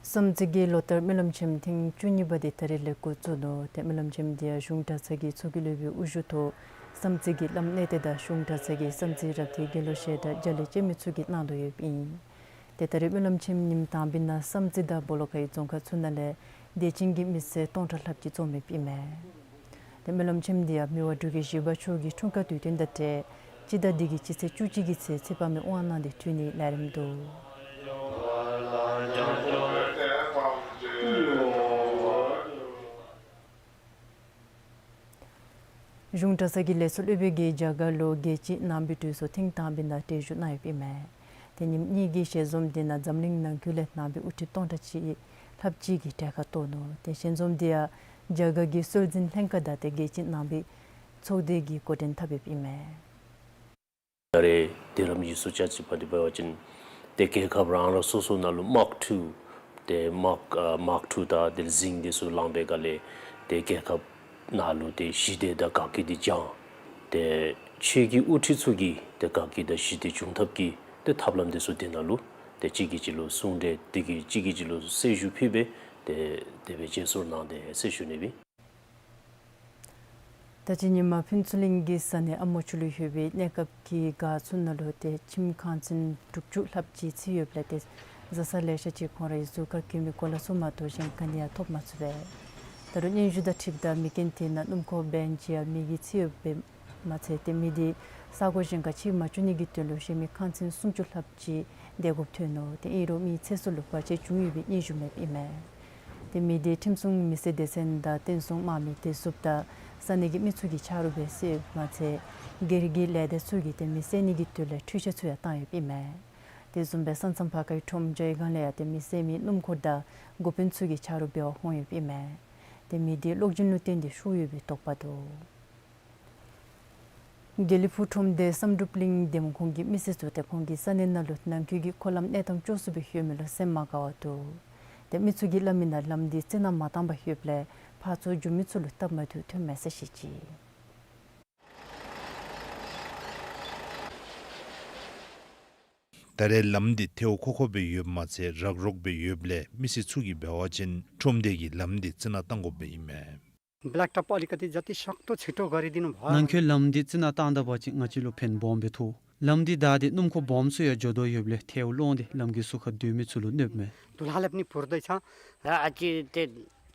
བསམ་རྩེ་གི་ལོ་ལྟར་སྨོན་ལམ་ཆེན་མོ་ཐེངས་བཅུ་གཉིས་པ་འདི་ད་རིས་ལས་འགོ་བཙུགས་ནུག། ཏེ་སྨོན་ལམ་ཆེན་མོ་འདི་ཡང་གཞུང་གྲྭ་ཚང་གི་ཚོགས་ཀྱི་སློབ་དཔོན་དབུ་བཞུགས་ཐོག་བསམ་རྩེ་གི་བླམ་གནས་བརྟན་དང་གཞུང་གྲྭ་ཚང་གི་བསམ་རྩེ་རབ་མཐོའི་དགེ་སློང་བཤད་གྲྭ་རྒྱ་གླིང་སྐྱེ་མི་ཚུ་གིས་གནང་དོ་ཡོདཔ་ཨིན། ཏེ་ད་རིས་སྨོན་ལམ་ཆེན་མོ་ཉིནམ་དང་པའི་ནང་བསམ་རྩེ་དང་སྦོ་ལོགས་ཁའི་རྫོང་ཁག་ཚུ་ནང་ལས་དད་ཅན་གྱི་མི་སེར་སྟོང་ཕྲག་ལྷགཔ་ཅིག་འཛོམས་ཡོདཔ་ཨིན་མས། ཏེ་སྨོན་ལམ་ཆེན་མོ་འདི་ཡང་མི་དབང་འབྲུག་རྒྱལ་བཞི་པ་མཆོག་གི་འཁྲུངས་སྐར་དུས་སྟོན་དང་འབྲེལ་སྤྱི་ཟླ་འདི་གི་སྤྱི་ཚེས་བཅུ་གཅིག་གི་ཚེ་ཚེ་དཔག་མེད་དབང་གནང་སྟེ་ཕུལ་ནིའི་ལས་རིམ་འདུག། གཞུང་གྲྭ་ཚང་གི་ལས་ཚོགས་སློབ་དཔོན་གྱིས་རྒྱ་གར་ལུ་རྒྱལ་སྤྱིའི་ནང་པའི་གྲོས་ཚོགས་ཐེངས་དང་པའི་ནང་གྲལ་བཞུགས་གནང་ཡོདཔ་ཨིན་མས། ཏེ་ཉིནམ་གཉིས་ཀྱི་ཞལ་འཛོམས་འདི་ནང་འཛམ་གླིང་ནང་འཁོད་ལས་ནང་པའི་དབུ་ཁྲིདཔ་སྟོང་ཕྲག་གཅིག་ལྷགཔ་ཅིག་གིས་གྲལ་ཁར་གཏོགས་ནུག། ཏེ་ཞལ་འཛོམས་འདི་ཡང་རྒྱ་གར་གྱི་སྲོལ་འཛིན་ལྷན་ཁག་དང་ཏེ་རྒྱལ་སྤྱིའི་ནང་པའི་ཚོགས་སྡེ་གིས་འགོ་འདྲེན་འཐབ་ཡོདཔ་ཨིན་མས། ད་རེས་གདན་རབས་ཉི་ཤུ་རྩ་གཅིག་པ་འདི་འབད་བ་ཅིན་ཏེ་རྒྱལ་ཁབ་རང་རང་སོ་སོ་ནང་ལུ་དམག་འཁྲུག་ཏེ་དམག་ཨ་དམག་འཁྲུག་དང་དེ་ལས་ཟིང་འདི་ཚུ་ལངས་པའི་སྒང་ལས་ཏེ་རྒྱལ་ཁབ་ནང་ལུ་ཏེ་ཞི་བདེ་དང་དགའ་སྐྱིད་འདི་སྦྱང་། ཏེ་ཆོས་ཀྱི་དབུ་ཁྲིད་ཚུ་གིས་ཏེ་དགའ་སྐྱིད་དང་ཞི་བདེ་འབྱུང་ཐབས་ཀྱི་ཏེ་ཐབས་ལམ་འདི་ཚུ་དེ་ནང་ལུ་ཏེ་གཅིག་གིས་གཅིག་ལུ་གསུང་གྲོས་དེ་གིས་གཅིག་གིས་གཅིག་ལུ་སྲི་ཞུ་ཕུལ་སྦེ་ཏེ་དེ་སྦེ་བརྗེ་སོར་གནང་སྟེ་ཟེར་ཞུ་ནི་ཨིན། ད་ཅི་ཉིནམ་ཕུན་ཚོགས་གླིང་གི་ས་གནས་ཨ་མོ་ཆུ་ལུ་ཡོད་པའི་གནས་སྐབས་ཀྱི་སྒར་ཚུ་ནང་ལུ་ཏེ་ཁྱིམ་ཁང་ཚན་དྲུག་ཅུ་ལྷགཔ་ཅིག་ཚུད་ཡོདཔ་ལས་ཏེ་བཟའ་ཚང་ལེ་ཤ་ཅིག་ཁོང་རའི་གཟུགས་ཁར་གྱོན་མི་གོ་ལ་ཚུ་མ་གཏོགས་གཞན་ག་ནི་ཡང་ཐོབ་མ་ཚུགས་པས། ད་རུང་སྙན་ཞུ་དང་འཁྲིལཝ་ད་མེ་རྐྱེན་དེ་ནང་སྣུམ་འཁོར་བེན་ཅིག་ཡང་མེ་གིས་ཚིག་ཡོདཔ་མ་ཚད་ཏེ་མི་དེ་ས་གོ་གཞན་ཁར་ཁྱིད་མ་བཅུག་ནི་གི་དོན་ལུ་གཞན་མི་ཁང་ཚན་སུམ་ཅུ་ལྷགཔ་ཅིག་བསྡད་དགོཔ་ཐོན་ནུག། ཏེ་ཨིན་རུང་མིའི་ཚེ་སྲོག་ལུ་བར་ཆད་བྱུང་ཡོད་པའི་སྙན་ཞུ་མེདཔ་ཨིན་མས། ཏེ་མི་དེ་ཁྲིམས་སྲུང་མི་སེར་སྡེ་ཚན་དང་བསྟན་སྲུང་དམག་མི་བདེ་སྲུངཔ་དང་ས་གནས་ཀྱི་མི་ཚུ་གིས་ཆ་རོགས་འབད་བསད་ཡོདཔ་མ་ཚད་སྒེར་གྱི་ལས་སྡེ་ཚུ་གིས་ཏེ་མེ་བསད་ནི་གི་དོན་ལས་འཕྲུལ་ཆས་ཚུ་ཡང་བཏང་ཡོདཔ་ཨིན་མས། དེ་བཟུམ་སྦེ་ས་མཚམས་ཕར་ཁའི་ཁྲོམ་རྒྱག་སྒང་ལས་ཡང་ཏེ་མེ་བསད་མི་སྣུམ་འཁོར་དང་འགོ་དཔོན་ཚུ་གིས་ཆ་རོགས་འབད་བར་འོང་ཡོདཔ་ཨིན་མས། ཏེ་མི་དེ་གློག་སྦྱིན་ལུ་བརྟེན་ཏེ་ཤོར་ཡོད་པའི་དོགས་པ་འདུག། དགེ་ལེགས་ཕུག་ཁྲོམ་སྡེ་བསམ་གྲུབ་གླིང་འདེམས་ཁོངས་ཀྱི་མི་སེར་ཚུ་ཏེ་ཁོང་གི་ས་གནས་ནང་ལུ་ནང་འཁོད་ཀྱི་འཁོར་ལམ་གནས་སྟངས་སྐྱོ་སུ་སྦེ་ཡོད་མི་ལུ་སེམས་མ་དགའ་བར་འདུག། ཏེ་མི་ཚུ་གིས་སླབ་མིའི་ནང་ལམ་འདི་རྩི་ནག་མ་བཏང་པར་ཡོདཔ་ལས་ཕར་ཚུར་འགྱོ་མི་ཚུ་ལུ་སྟབས་མ་བདེཝ་ཐོན་མས་ཟེར་བཤད་ཅི། ད་རེས་ལམ་འདི་ཐལཝ་ཁོག་ཁོག་སྦེ་ཡོདཔ་མ་ཚད་རག་རོག་སྦེ་ཡོདཔ་ལས་མི་སེར་ཚུ་གིས་འབད་བ་ཅིན་ཁྲོམ་སྡེ་གིས་ལམ་འདི་རྩི་ནག་བཏང་དགོཔ་སྦེ་ཨིན་མས། ब्ल्याक टप अलिकति जति सक्दो छिटो गरिदिनु भयो। ནང་འཁོད་ལམ་འདི་རྩི་ནག་བཏང་ད་པ་ཅིན་ང་བཅས་ལུ་ཕན་སྦོམ་སྦེ་ཐོགས། ལམ་འདི་བདའ་སྟེ་སྣུམ་འཁོར་སྦོམ་ཚུ་ཡང་འགྱོ་དོ་ཡོདཔ་ལས་ཐལཝ་སློང་སྟེ་ལམ་གྱི་ཟུར་ཁར་སྡོད་མི་ཚུ་ལུ་གནོདཔ་མས། धुलाले पनि पुर्दैछ। र अझै ཏེ་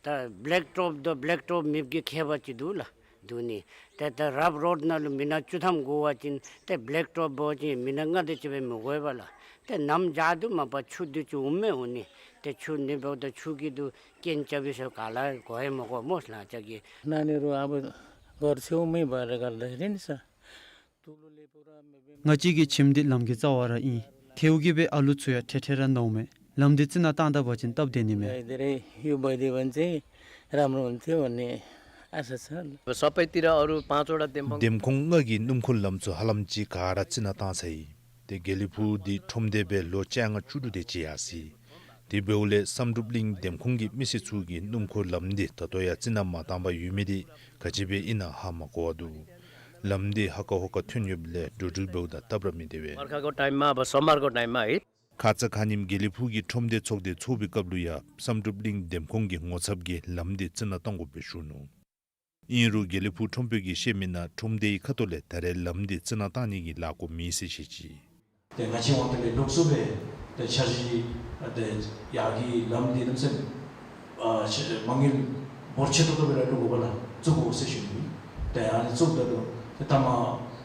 ད་བླེག་ཊོབ་དང་བླེག་ཊོབ་མེདཔ་གི་ཁྱད་པར་ཅིག་འདུག་ལགས། འདུག་ནི། ཏེ་ད་རབ་རོཌ་ནང་ལུ་མི་ནག་བཅུ་ཐམ་དགོ་པ་ཅིན་ཏེ་བླེག་ཊོབ་འབད་བ་ཅིན་མི་ནག་ལྔ་དེ་ཅིག་སྦེ་མི་དགོ་པས་ལགས། ཏེ་གནམ་བྱཱར་དུ་མ་པ་ཆུ་དུས་ཅིག་འོང་མས་འོང་ནི། ཏེ་ཆུ་ནི་འབདཝ་ད་ཆུ་གིས་དུ་རྐྱེན་རྐྱབ་པས་ཟེར་ག་ལ་གོ་ཡང་མི་གོ་སྨོ་ལགས་ཅ་གི། ནཱ་ནི་རུང་ཨ་བ་གོར་ཚེའུ་མི་བ་ར་ག་ལ་རེ་ནི་ས། ང་བཅས་ཀྱི་ཁྱིམ་འདི་ལམ་གྱི་རྩ་བར་ཨིན། ཐལཝ་གིས་སྦེ་ཨ་ལུ་ཚུ་ཡང་འཕྲལ་འཕྲལ་ར་ན་འོང་མས། ལམ་འདི་རྩི་ནག་བཏང་ད་པ་ཅིན་སྟབས་བདེ་ནི་མས། འདེམས་ཁོངས་ལྔ་གི་སྣུམ་འཁོར་ལམ་ཚུ་ཧ་ལམ་ཅིག་ག་ར་རྩི་ནག་བཏང་ཚར་ཡི། ཏེ་དགེ་ལེགས་ཕུག་འདི་ཁྲོམ་སྡེ་སྦེ་ལོ་བཅོ་ལྔ་བཅུ་དྲུག་དེ་ཅིག་ཡར་སོ་ཡི། དེ་འབདཝ་ལས་བསམ་གྲུབ་གླིང་འདེམས་ཁོངས་ཀྱི་མི་སེར་ཚུ་གིས་སྣུམ་འཁོར་ལམ་འདི་ད་ལྟོ་ཡང་རྩི་ནག་མ་བཏང་པར་ཡོད་མི་འདི་ག་ཅི་སྦེ་ཨིན་ན་ཧ་མ་གོ་བ་འདུག། ལམ་འདི་ཧ་ཀ་ཧོ་ཀ་ཐོན་ཡོདཔ་ལས་འགྲོ་འགྲུལ་འབདཝ་ད་སྟབས་ར་མི་བདེ་བས། बर्खाको टाइममा, अब समरको टाइममा है। ཁ་ཙ་ཁ་ཉིནམ་དགེ་ལེགས་ཕུག་གི་ཁྲོམ་སྡེ་ཚོགས་སྡེ་ཚོགས་པའི་སྐབས་ལུ་ཡང་བསམ་གྲུབ་གླིང་འདེམས་ཁོངས་ཀྱི་ངོ་ཚབ་ཀྱིས་ལམ་འདི་རྩི་ནག་བཏང་དགོཔ་སྦེ་ཞུ་ནུག། ཨིན་རུང་དགེ་ལེགས་ཕུག་ཁྲོམ་དཔོན་གྱིས་བཤད་མི་ནང་ཁྲོམ་སྡེའི་ཁ་ཐུག་ལས་ད་རེས་ལམ་འདི་རྩི་ནག་བཏང་ནི་གི་ལཱ་འགོ་མེད་ཟེར་བཤད་ཅི། ཏེ་ང་བཅས་དབང་ཐང་ལས་ལོགས་སུ་སྦེ་ཏེ་འཆར་གཞི་ཨ་ཏེ་ཡར་གྱི་ལམ་འདི་ནམ་ཟེར་ཨ་ཆ་མ་དངུལ་འབོར་ཆེ་ཏོག་ཏོ་སྦེ་ར་བླུག་དགོ་པས་ལགས། བཙུགས་དགོ་ཟེར་ཞུ་ནི། ཏེ་ཨ་ནི་བཙུགསཔ་ད་ལུ་ཏེ་ད་མ་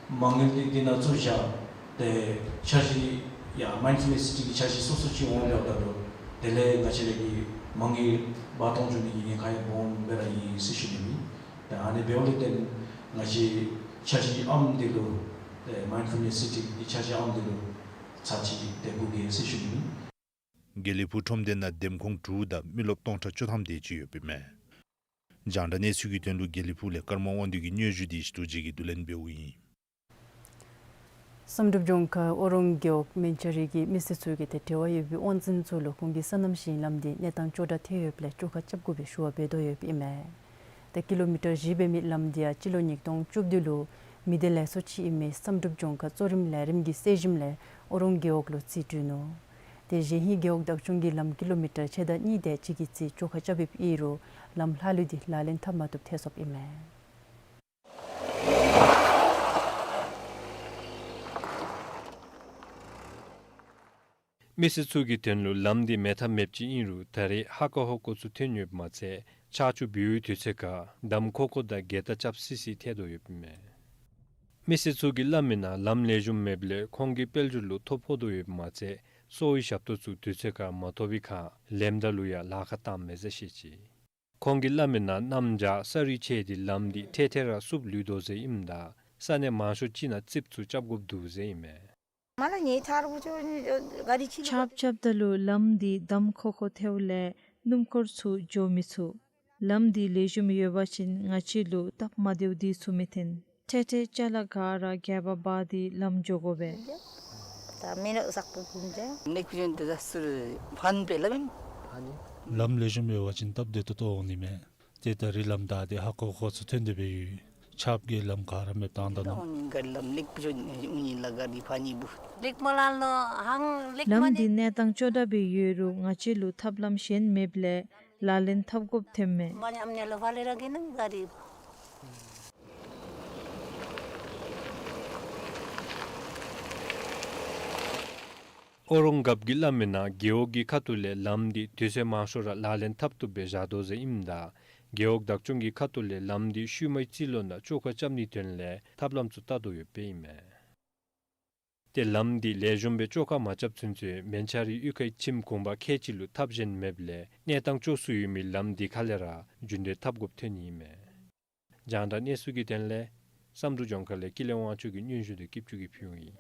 མ་དངུལ་འདི་འདི་ནང་བཙུགས་བཞག། ཏེ་འཆར་གཞི་ཡང་མའིན་ཌ་ཕུལ་ནེསི་སི་ཊི་གི་འཆར་གཞི་སོ་སོ་ཅིག་འོང་ཡོདཔ་ད་ལུ་དེ་ལས་ང་བཅས་ར་གི་མ་དངུལ་འབག་གཏང་འགྱོ་ནི་གི་ཉེན་ཁ་ཡང་སྦོམ་སྦེ་ར་ཨིན་ཟེར་ཞུ་ནི་ཨིན། ཏེ་ཨ་ནི་འབདཝ་ལས་བརྟེན་ང་བཅས་འཆར་གཞི་ཨམ་འདི་ལུ་ཏེ་མའིན་ཌ་ཕུལ་ནེསི་སི་ཊི་གི་འཆར་གཞི་ཨམ་འདི་ལུ་ཚར་གཅིག་ཏེ་སྒུག་གེ་ཟེར་ཞུ་ནི་ཨིན། དགེ་ལེགས་ཕུག་ཁྲོམ་སྡེ་ནང་འདེམས་ཁོངས་དྲུག་དང་མི་རློབས་སྟོང་ཕྲག་བཅུ་ཐམ་དེ་ཅིག་ཡོདཔ་ཨིན་མས། རྒྱང་བསྒྲགས་གནས་ཚུལ་གྱི་དོན་ལུ་དགེ་ལེགས་ཕུག་ལས་ཀརྨ་དབང་འདུས་ཀྱི་སྙན་ཞུ་འདི་ཞུ་དོ་ཅིག་གིས་བསྡུ་ལེན་འབདཝ་ཨིན། བསམ་གྲུབ་ལྗོངས་མཁར་ཨོ་རོང་རྒེད་འོག་མན་ཆ་རི་གི་མི་སེར་ཚུ་གིས་ཏེ་འབྲེལ་བ་ཡོད་པའི་དབང་འཛིན་ཚུ་ལུ་ཁོང་གི་སོ་ནམ་ཞིང་ལམ་འདི་གནས་སྟངས་ཅོག་འཐདཔ་ཐལ་ཡོདཔ་ལས་བཅོ་ཁ་རྐྱབ་དགོ་པའི་ཞུ་བ་འབད་དོ་ཡོདཔ་ཨིན་མས། ཏེ་ཀི་ལོ་མི་ཊར་བཞི་འབད་མི་ལམ་འདི་ཡང་སྤྱི་ལོ་ཉིས་སྟོང་བཅུ་བདུན་ལུ་མི་སྡེ་ལས་ཚོགས་ཅིག་ཨིན་མི་བསམ་གྲུབ་ལྗོངས་མཁར་གཙོ་རིམ་ལས་རིམ་གྱི་སྲིད་གཞུང་ལས་ཨོ་རོང་རྒེད་འོག་ལུ་རྩིས་སྤྲོད་ནུག། ཏེ་གཞེས་ཧིང་རྒེད་འོག་བདག་སྐྱོང་གི་ལམ་ཀི་ལོ་མི་ཊར་ཕྱེད་དང་གཉིས་དེ་ཅིག་གི་རྩིས་བཅོ་ཁ་རྐྱབ་ཡོདཔ་ཨིན་རུང་ལམ་ལྷག་ལུས་འདི་ལག་ལེན་འཐབ་མ་བཏུབ་ཐལ་སོཔ་ཨིན་མས། མི་སེར་ཚུ་གི་དོན་ལུ་ལམ་འདི་མེད་ཐབས་མེདཔ་ཅིག་ཨིན་རུང་ད་རེས་ཧ་ཀ་ཧོ་ཀ་ཚུ་ཐོན་ཡོདཔ་མ་ཚད་ཆར་ཆུ་བུད་པའི་དུས་ཚོད་ཁར་འདམ་ཁོག་ཁོ་དང་གེ་ཏ་རྐྱབ་སི་སི་ཐལ་དོ་ཡོདཔ་ཨིན་མས། མི་སེར་ཚུ་གིས་སླབ་མི་ནང་ལམ་ལེགས་ཤོམ་མེདཔ་ལས་ཁོང་གི་དཔལ་འབྱོར་ལུ་ཐོ་ཕོག་དོ་ཡོདཔ་མ་ཚད་གསོ་བའི་ཞབས་ཏོག་ཚུ་དུས་ཚོད་ཁར་མ་ཐོབ་པའི་ཁར་ལམ་བདའ་ལུ་ཡང་ལཱ་ཁག་བཏངམ་མས་ཟེར་བཤད་ཅི། ཁོང་གིས་སླབ་མི་ནང་གནམ་བྱཱར་ས་རུད་ཆེ་སྟེ་ལམ་འདི་འཕྲལ་འཕྲལ་ར་བསུབ་ལུས་དོ་ཟེར་ཨིནམ་ད་ས་གནས་མང་ཤོས་ཅིག་ནང་རྩིགཔ་ཚུ་རྐྱབ་དགོཔ་འདུག་ཟེར་ཨིན་མས། མ་ལ་ཉེ་ཆར་བུ་ཆོ་ག་རི་ཆི་ཆརཔ་རྐྱབ་ད་ལུ་ལམ་འདི་འདམ་ཁོག་ཁོ་ཐལཝ་ལས་སྣུམ་འཁོར་ཚུ་འགྱོ་མི་ཚུགས། ལམ་འདི་ལེགས་ཤོམ་ཡོད་པ་ཅིན་ང་བཅས་ལུ་སྟབས་མ་བདེཝ་འདི་ཚུ་མི་ཐོན། འཕྲལ་འཕྲལ་ཅ་ལ་ག་ར་རྒྱབ་འབག་སྟེ་ལམ་འགྱོ་དགོ་པས། ད་མེན་ན་ཟག་པོ་ཀུན་ཏེ། ནེག་པི་ཇོན་ཏེ་ཟ་སུར་ཕན་པེ་ལ་མེན། ལམ་ལེགས་ཤོམ་ཡོད་པ་ཅིན་སྟབས་བདེ་ཏོག་ཏོ་འོང་ནི་མས། ཏེ་ད་རིས་ལམ་བདའ་སྟེ་ཧ་ཀོ་ཧོ་ཀོ་ཚུ་ཐོན་ཏེ་སྦེ་ཡོད། ཆརཔ་གིས་ལམ་ག་ར་མེདཔ་བཏང་ད་ནུག། ལམ་འདི་གནས་སྟངས་ཅོག་འཐདཔ་སྦེ་ཡོད་རུང་ང་བཅས་ལུ་ཐབས་ལམ་གཞན་མེདཔ་ལས་ལག་ལེན་འཐབ་དགོཔ་ཐོནམ་མས། ཨོ་རོང་རྒཔོ་གིས་སླབ་མི་ནང་རྒེད་འོག་གི་ཁ་ཐུག་ལས་ལམ་འདི་དུས་ཚོད་མང་ཤོས་ར་ལག་ལེན་འཐབ་བཏུབ་སྦེ་བཞག་དོ་ཟེར་ཨིནམ་ད་རྒེད་འོག་བདག་སྐྱོང་གི་ཁ་ཐུག་ལས་ལམ་འདི་ཤུལ་མའི་རྩིས་ལོ་ནང་བཅོ་ཁ་རྐྱབ་ནིའི་དོན་ལས་ཐབས་ལམ་ཚུ་བལྟ་དོ་ཡོདཔ་ཨིན་མས། ཏེ་ལམ་འདི་ལེགས་ཤོམ་སྦེ་བཅོ་ཁ་མ་རྐྱབ་ཚུན་ཚོད་མན་ཆ་རི་གཡུས་ཁའི་ཁྱིམ་གུང་པ་ཁལ་གཅིག་ལུ་ཐབས་གཞན་མེདཔ་ལས་གནས་སྟངས་ཅོག་སུ་ཡོད་མི་ལམ་འདི་ཁ་ལས་ར་རྒྱུན་འགྲུལ་འཐབ་དགོཔ་ཐོན་ནི་ཨིན་མས། རྒྱང་བསྒྲགས་གནས་ཚུལ་གྱི་དོན་ལས་བསམ་གྲུབ་ལྗོངས་མཁར་ལས་ཀུན་ལེགས་དབང་ཕྱུག་གི་སྙན་ཞུ་འདི་སྐྱིད་ཆུ་གིས་ཕུལཝ་ཨིན།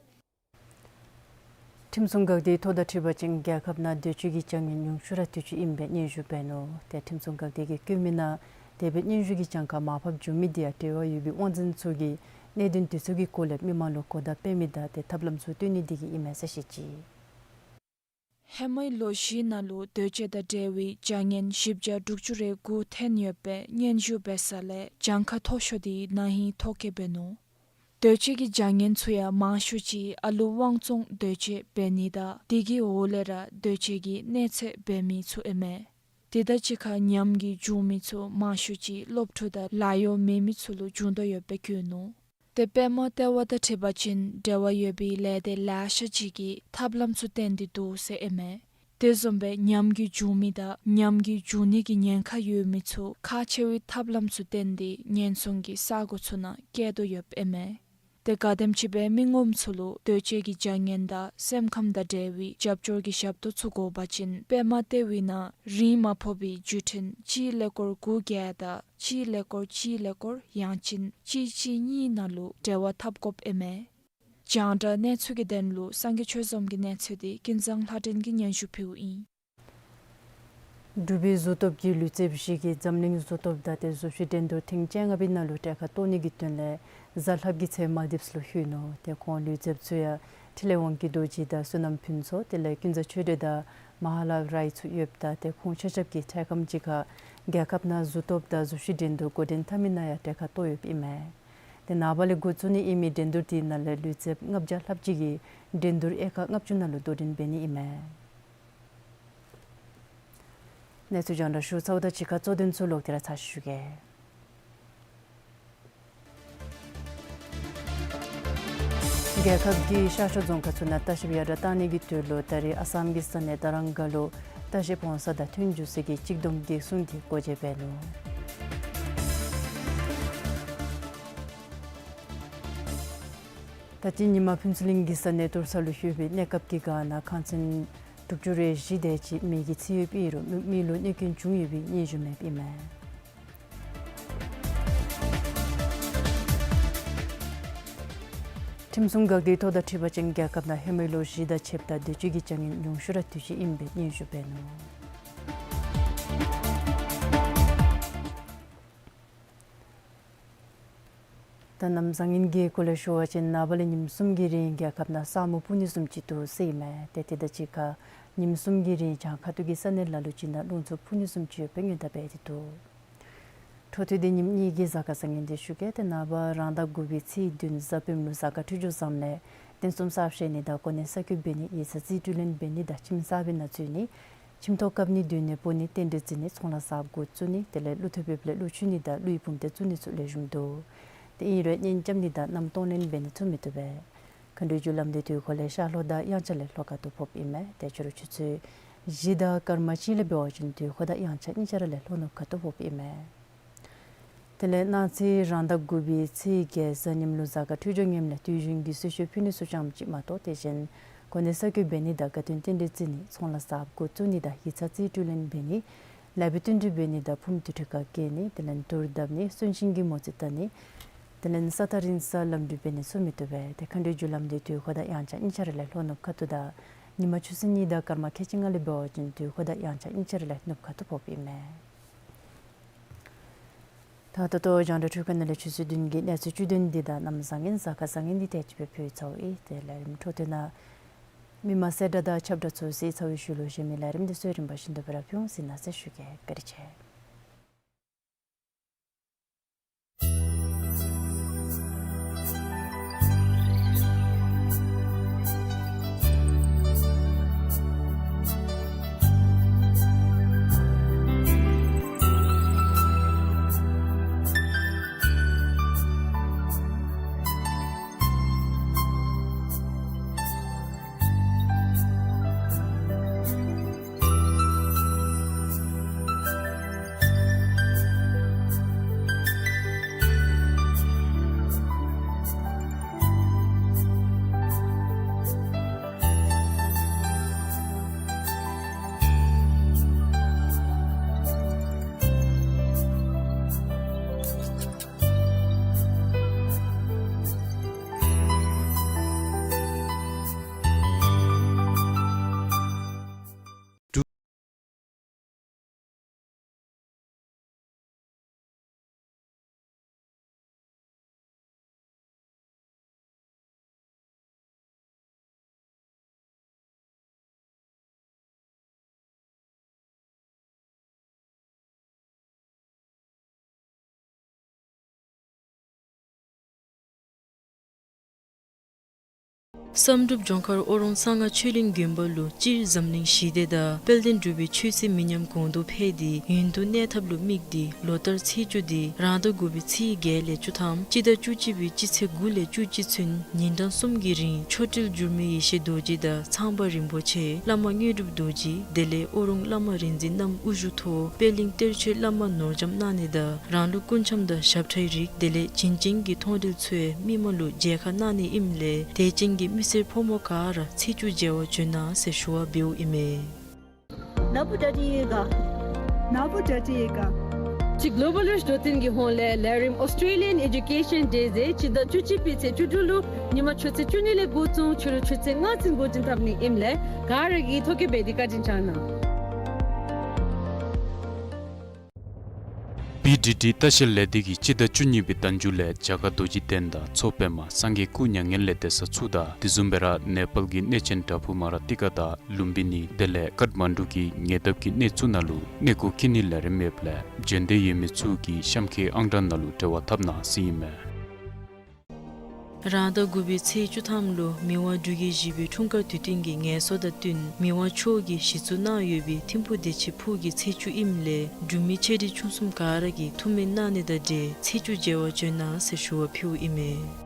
ཁྲིམས་སྲུང་འགག་སྡེའི་ཐོ་དང་འཁྲིལ་བ་ཅིན་རྒྱལ་ཁབ་ནང་འདོད་སྤྱོད་ཀྱི་བྱ་ངན་ཉུང་ཤོས་ར་དུས་ཅི་ཨིནམ་སྦེ་སྙན་ཞུ་འབད་ནུག། ཏེ་ཁྲིམས་སྲུང་འགག་སྡེ་གིས་བཀོད་མི་ནང་དེ་སྦེ་སྙན་ཞུ་གི་གྱངས་ཁ་མར་ཕབ་འགྱོ་མི་འདི་ཡང་འབྲེལ་བ་ཡོད་པའི་དབང་འཛིན་ཚུ་གིས་གནད་དོན་དེ་ཚུ་གི་སྐོར་ལས་མི་མང་ལུ་གོ་བརྡ་སྤེལ་མི་དང་ཏེ་ཐབས་ལམ་ཚུ་སྟོན་ནི་འདི་གིས་ཨིན་མས་ཟེར་བཤད་ཅི། ཧེ་མའི་ལོ་བཞི་ནང་ལུ་འདོད་སྤྱོད་དང་འབྲེལ་བའི་བྱ་ངན་བཞི་བརྒྱ་དྲུག་ཅུ་རེ་དགུ་ཐོན་ཡོད་པའི་སྙན་ཞུ་འབད་ས་ལས་གྱངས་ཁ་མཐོ་ཤོས་འདི་ན་ཧིང་ཐོ་བཀོད་འབད་ནུག། འདོད་སྤྱོད་ཀྱི་བྱ་ངན་ཚུ་ཡང་མང་ཤོས་ཅིག་ཨ་ལུ་དབང་བཙོང་འདོད་སྤྱོད་འབད་ནི་དང་དེ་གི་འོག་ལས་ར་འདོད་སྤྱོད་ཀྱི་གནས་ཚད་འབད་མི་ཚུ་ཨིན་མས། དེ་དང་གཅིག་ཁར་ཉམས་ཀྱི་འབྱུང་མི་ཚུ་མང་ཤོས་ཅིག་སློབ་ཕྲུག་དང་ལཱ་གཡོག་མེད་མི་ཚུ་ལུ་འབྱུང་དོ་ཡོདཔ་སྦེ་བཀོད་ནུག། ཏེ་པདྨ་ལྟེ་བ་དང་འཁྲིལ་བ་ཅིན་འབྲེལ་བ་ཡོད་པའི་ལས་སྡེ་ལེ་ཤ་ཅིག་གིས་ཐབས་ལམ་ཚུ་བསྟན་ཏེ་འདུག་ཟེར་ཨིན་མས། དེ་བཟུམ་སྦེ་ཉམས་ཀྱི་འབྱུང་མི་དང་ཉམས་ཀྱི་འབྱུང་ནི་གི་ཉེན་ཁ་ཡོད་མི་ཚུ་ཁག་ཆེ་བའི་ཐབས་ལམ་ཚུ་བསྟན་ཏེ་ཉེན་སྲུང་གི་ས་གོ་ཚུ་ནང་བསྐྱལ་དོ་ཡོདཔ་ཨིན་མས། ཏེ་ག་དེམ་ཅིག་སྦེ་མི་ངོམ་ཚུ་ལུ་འདོད་སྤྱོད་ཀྱི་བྱ་ངན་དང་སེམས་ཁམས་དང་འབྲེལ་བའི་རྒྱབ་སྐྱོར་གྱི་ཞབས་ཏོག་ཚུ་དགོ་པ་ཅིན་པདྨ་ལྟེ་བའི་ནང་རིན་མ་ཕོག་པའི་བརྒྱུད་འཕྲིན་གཅིག་ཀླད་ཀོར་དགུ་བརྒྱད་དང་གཅིག་ཀླད་ཀོར་གཅིག་ཀླད་ཀོར་ཡང་ཅིན་གཅིག་གཅིག་གཉིས་ནང་ལུ་འབྲེལ་བ་འཐབ་དགོཔ་ཨིན་མས། རྒྱང་བསྒྲགས་གནས་ཚུལ་གྱི་དོན་ལུ་སངས་རྒྱས་ཆོས་འཛོམས་ཀྱི་གནས་ཚུལ་འདི་ཀུན་བཟང་ལྷ་སྒྲོན་གྱིས་སྙན་ཞུ་ཕུལཝ་ཨིན། འབྲུག་པའི་གཟུགས་སྟོབས་ཀྱི་ལུས་རྩལ་བཞི་གིས་འཛམ་གླིང་གཟུགས་སྟོབས་དང་ཏེ་གཟུགས་གཞི་འགྲན་བསྡུར་ཐེངས་བཅོ་ལྔ་པའི་ནང་ལུ་གྲལ་ཁར་གཏོགས་ནི་གི་དོན་ལས་གཟའ་ལྷགཔ་གི་ཚེ་མཱལ་ཌིབས་ལུ་ལྷོད་ནུག། ཏེ་ཁོང་ལུས་རྩལཔ་ཚུ་ཡང་འཕྲིན་ལས་དབང་གི་རྡོ་རྗེ་དང་བསོད་ནམས་ཕུན་ཚོགས་དེ་ལས་ཀུན་བཟང་ཆོས་སྒྲོན་དང་མ་ཧཱ་ལ་རའི་ཚུ་ཡོདཔ་ད་ཏེ་ཁོང་ཆ་ཁྱབ་ཀྱིས་འཕྲལ་ཁམས་ཅིག་ཁར་རྒྱལ་ཁབ་ནང་གཟུགས་སྟོབས་དང་གཟུགས་གཞི་འགྲན་བསྡུར་འགོ་འདྲེན་འཐབ་མི་ནང་ཡང་གྲལ་ཁར་གཏོགས་ཡོདཔ་ཨིན་མས། ཏེ་ནངས་པ་ལས་འགོ་བཙུགས་ནི་ཨིན་མི་འགྲན་བསྡུར་དེ་ནང་ལས་ལུས་རྩལཔ་ལྔ་བརྒྱ་ལྷགཔ་ཅིག་གིས་འགྲན་བསྡུར་དབྱེ་ཁག་ལྔ་བཅུ་ནང་ལུ་དོ་འགྲན་འབད་ནི་ཨིན་མས། གནས་ཚུལ་རྒྱང་བསྒྲགས་ཞུ་ཚརཝ་དང་གཅིག་ཁར་གཙོ་དོན་ཚུ་ལོག་སྟེ་ར་ཚར་ཞུ་གེ། རྒྱལ་ཁབ་ཀྱི་ཤར་ཕྱོགས་རྫོང་ཁག་ཚུ་ནང་ལྟ་བཤལཔ་ཡར་དྲག་གཏང་ནི་གི་དོན་ལུ་ད་རེས་ཨ་སམ་གྱི་ས་གནས་ད་རང་ག་ལུ་ལྟ་བཤལ་འཕོང་ས་དང་ཐོན་འགྱོ་ས་གི་གཅིག་བསྡོམས་རྒྱལ་སྲུང་དེ་སྒོ་འབྱེད་འབད་ནུག། ད་ཅི་ཉིན་མ་ཕུན་ཚོགས་གླིང་གི་ས་གནས་ཏུར་ས་ལུ་ལྷོད་པའི་གནས་སྐབས་ཀྱི་སྒང་ནང་ཁང་ཚན་དྲུག་ཅུ་རེ་བཞི་དེ་ཅིག་མེ་གིས་འཚིག་ཡོདཔ་ཨིན་རུང་མི་ལུ་གནོད་སྐྱོན་བྱུང་ཡོད་པའི་སྙན་ཞུ་མེདཔ་ཨིན་མས། ཁྲིམས་སྲུང་འགག་སྡེའི་ཐོག་དང་འཁྲིལ་བ་ཅིན་རྒྱལ་ཁབ་ནང་ཧེ་མའི་ལོ་བཞི་དང་ཕྱདཔ་ད་འདོད་སྤྱོད་ཀྱི་བྱ་ངན་ཉུང་ཤོས་ར་དུས་ཅི་ཨིནམ་སྦེ་སྙན་ཞུ་འབད་ནུག། ད་གནམ་བཟང་ངན་གྱི་སྐོར་ལས་ཞུ་བ་ཅིན་ནངས་པ་ལས་ཉིནམ་གསུམ་གྱི་རིང་རྒྱལ་ཁབ་ནང་ས་སྨུག་སྤུབ་ནི་བཟུམ་ཅིག་འདུག་ཟེར་ཨིན་མས། ཏེ་དེ་དང་གཅིག་ཁར་ཉིནམ་གསུམ་གྱི་རིང་བྱང་ཁ་ཐུག་གི་ས་གནས་ལ་ལུ་ཅིག་ནང་རླུང་འཚུབ་འཕུ་ནི་བཟུམ་ཅིག་ཡོདཔ་སྦེ་སྔོན་བརྡ་འབད་དེ་འདུག། འཕྲོ་མཐུད་དེ་ཉིནམ་གཉིས་ཀྱི་གཟའ་སྐར་བཟང་ངན་དེ་ཞུ་གེ། ཏེ་ནངས་པ་རང་ཟླ་དགུ་པའི་ཚེས་བདུན་གཟའ་སྤེནམ་ལུ་གཟའ་སྐར་འཕྲོད་སྦྱོར་བཟངམ་ལས་རྟེན་གསུམ་གསར་བཞེངས་ནི་དང་གོ་གནས་གསར་བསྐོ་འབད་ནི་ཡིག་ཚང་རྩིས་སྤྲོད་ལེན་འབད་ནི་དང་ཁྱིམ་གསར་པའི་ནང་འཛུལ་ནི་ཁྱིམ་ཐོག་བཀབ་ནི་སྡོད་གནས་སྤོ་ནི་རྟེན་འབྲེལ་བརྩི་ནི་ཚོང་ལཱ་གསརཔ་འགོ་བཙུགས་ནི་དེ་ལས་ཀླུ་ཐུབ་པའི་ལས་ཀླུ་ཆུ་ནི་དང་ཀླུའི་བུམ་སྡེ་བཙུགས་ནི་ཚུ་ལེགས་ཤོམ་འདུག། ཏེ་ཨིན་རུང་གཉེན་རྐྱབ་ནི་དང་མནའམ་གཏོང་ལེན་འབད་ནི་ཚུ་མི་བཏུབ་པས། མཁའ་འགྲོའི་རྒྱུ་ལམ་དེ་དུས་འཁོར་ལས་ཤར་ལྷོ་དང་དབྱངས་འཆར་ལས་ལྷོ་ཁ་ཐུག་ཕོགཔ་ཨིན་མས། ཏེ་ཕྱི་རུ་ཆུ་ཚོད་བཞི་དང་སྐར་མ་གཅིག་ལས་འབད་བ་ཅིན་དུས་འཁོར་དང་དབྱངས་འཆར་གཉིས་ཆ་ར་ལས་ལྷོ་ནུབ་ཁ་ཐུག་ཕོགཔ་ཨིན་མས། དེ་ལས་གནངས་ཚེ་རང་ཟླ་དགུ་པའི་ཚེས་བརྒྱད་གཟའ་ཉིམ་ལུ་གཟའ་སྐར་འཕྲོད་སྦྱོར་ངནམ་ལས་དུས་ཡུན་གྱི་གསོལ་མཆོད་ཕུལ་ནི་ཚུ་ཙམ་ཅིག་མ་གཏོགས་དེ་བཞིན་གོ་གནས་གསར་བསྐོ་འབད་ནི་དང་དགའ་སྟོན་རྟེན་འབྲེལ་བརྩི་ནི་ཚོང་ལཱ་གསརཔ་འགོ་བཙུགས་ནི་དང་ཡིག་ཚང་རྩིས་སྤྲོད་ལེན་འབད་ནི་ལེགས་པའི་བསྟུན་གྲོས་འབད་ནི་དང་ཕུངམ་དུར་ཁྲོད་ཁར་བསྐྱལ་ནི་དེ་ལས་དུར་བརྡབ་ནི་གསོན་གཤིན་གྱི་མོ་རྩིས་བལྟ་ནི་དེ་ལས་ས་ཐག་རིང་སར་ལམ་འགྲུལ་འབད་ནི་ཚུ་མི་བཏུབ་པས། ཏེ་མཁའ་འགྲོའི་རྒྱུ་ལམ་དེ་དུས་འཁོར་དང་དབྱངས་འཆར་གཉིས་ཆ་ར་ལས་ལྷོ་ནུབ་ཁ་ཐུག་དང་ཉིན་མ་ཆུ་ཚོད་གཉིས་དང་སྐར་མ་ཁལ་གཅིག་ལྔ་ལས་འབད་བ་ཅིན་དུས་འཁོར་དང་དབྱངས་འཆར་གཉིས་ཆ་ར་ལས་ནུབ་ཁ་ཐུག་ཕོགཔ་ཨིན་མས། ད་ད་ལྟོ་རྒྱང་བསྒྲགས་འཕྲུལ་ཁང་ནང་ལས་ཆུ་ཚོད་བདུན་གྱི་གནས་ཚུལ་བཅུད་དོན་འདི་དང་གནམ་བཟང་ངན་གཟའ་སྐར་བཟང་ངན་འདི་དེ་ཅིག་སྦེ་ཕུལ་ཚརཝ་ཨིན། ཏེ་ལས་རིམ་འཕྲོ་མཐུད་ནང་མི་མང་གསལ་བསྒྲགས་དང་ཁྱབ་བསྒྲགས་ཚུ་གཟིགས་ཚར་བའི་ཤུལ་ལུ་གཞན་མི་ལས་རིམ་འདི་ཚུ་རིམ་པ་བཞིན་དུ་སྦེ་ར་ཕུལ་འོང་། གཟིགས་གནང་ཟེར་ཞུ་གེ། བཀའ་དྲིན་ཆེ། བསམ་གྲུབ་ལྗོངས་མཁར་ཨོ་རོང་གསང་སྔགས་ཆོས་གླིང་དགོན་པ་ལུ་སྤྱིར་འཛམ་གླིང་ཞི་བདེ་དང་དཔལ་ལྡན་འབྲུག་པའི་ཆོས་སྲིད་མི་ཉམས་གོང་དུ་འཕེལ་ཏེ་ཡུན་དུ་གནས་ཐབས་ལུ་དམིགས་ཏེ་ལོ་ལྟར་ཚེས་བཅུ་འདི་རང་ཟླ་དགུ་པའི་ཚེས་བརྒྱད་ལས་བཅུ་ཐམ་སྤྱི་ཟླ་བཅུ་གཅིག་པའི་སྤྱི་ཚེས་དགུ་ལས་བཅུ་གཅིག་ཚུན་ཉིན་གྲངས་གསུམ་གྱི་རིང་མཆོག་སྤྲུལ་འགྱུར་མེད་ཡེ་ཤེས་རྡོ་རྗེ་དང་ཚངས་པ་རིན་པོ་ཆེ་བླ་མ་དངོས་གྲུབ་རྡོ་རྗེ་དེ་ལས་ཨོ་རོང་བླ་མ་རིག་འཛིན་རྣམ་དབུ་བཞུགས་ཐོག་པད་གླིང་གཏེར་ཆོས་བླ་མ་ནོར་རྒྱམ་གནང་ནི་དང་རང་ལུགས་སྐུ་འཆམ་དང་ཞབས་ཁྲའི་རིགས་དེ་ལས་བྱིན་ཅན་གྱི་མཐོང་གྲོལ་ཚུ་མི་མང་ལུ་མཇལ་ཁ་གནང་ནི་ཨིནམ་ལས་དད་ཅན་གྱི་མི་སེར་ཕོ་མོ་ག་ར་ཚེས་བཅུ་མཇལ་བར་བྱོན་གནང་ཟེར་ཞུ་བ་འབདཝ་ཨིན་མས། ནཱ་བུ་ཌ་ཌི་ཡེ་ག་ནཱ་བུ་ཌ་ཌི་ཡེ་ག་གཅིག་གློ་བཱལ་རིཆ་ཌོཊ་ཨིན་གི་ཧོངས་ལས་ལས་རིམ་ཨོསི་ཊྲེ་ལི་ཡཱན་ཨེ་ཌུ་ཀེ་ཤཱན་ཌེ་ཟེར་སྤྱི་ཟླ་བཅུ་གཅིག་པའི་ཚེས་བཅུ་དྲུག་ལུ་ཉིན་མ་ཆུ་ཚོད་བཅུ་གཉིས་ལས་འགོ་བཙུགས་ཕྱི་རུ་ཆུ་ཚོད་ལྔ་ཚུན་འགོ་འདྲེན་འཐབ་ནི་ཨིནམ་ལས་ག་ར་གིས་ཐོ་བཀོད་འབད་དེ་བཀའ་དྲིན་བསྐྱང་གནང་། བི་ཌི་ཌི་ལྟ་བཤལ་ལས་སྡེ་གིས་སྤྱི་ཟླ་བཅུ་གཉིས་པའི་ཟླ་མཇུག་ལས་བྱ་དཀར་རྡོ་རྗེ་གདན་དང་མཚོ་པདྨ་སངས་རྒྱས་སྐུ་མྱ་ངན་ལས་འདས་ས་ཚུ་དང་དེ་བཟུམ་སྦེ་ར་ནེ་པཱལ་གྱི་གནས་ཆེན་བྲག་ཕུག་མ་ར་ཏི་ཀ་དང་ལུམ་བི་ནི་དེ་ལས་ཀཊ་མན་ཌུ་གི་ཉེ་འདབས་ཀྱི་གནས་ཚུ་ནང་ལུ་གནས་སྐོར་འཁྱིད་ནིའི་ལས་རིམ་ཡོདཔ་ལས་བྱོན་འདོད་ཡོད་མི་ཚུ་གིས་གཤམ་ཁའི་ཨང་གྲངས་ནང་ལུ་འབྲེལ་བ་འཐབ་གནང་ཟེར་ཨིན་མས། རང་ཟླ་དགུ་པའི་ཚེས་བཅུ་ཐམ་ལུ་མི་དབང་འབྲུག་རྒྱལ་བཞི་པའི་འཁྲུངས་སྐར་དུས་སྟོན་གྱི་ངལ་གསོ་དང་བསྟུན་མི་དབང་མཆོག་གིས་གཞི་བཙུགས་གནང་ཡོད་པའི་ཐིམ་ཕུག་བདེ་ཆེན་ཕུག་གི་ཚེས་བཅུ་ཨིནམ་ལས་འབྲུག་མི་ཆེ་འབྲིང་ཆུང་གསུམ་ག་ར་གིས་ཐུགས་སྨོན་གནང་ནི་དང་འབྲེལ་ཚེས་བཅུ་མཇལ་བར་བྱོན་གནང་ཟེར་ཞུ་བ་ཕུལཝ་ཨིན་མས།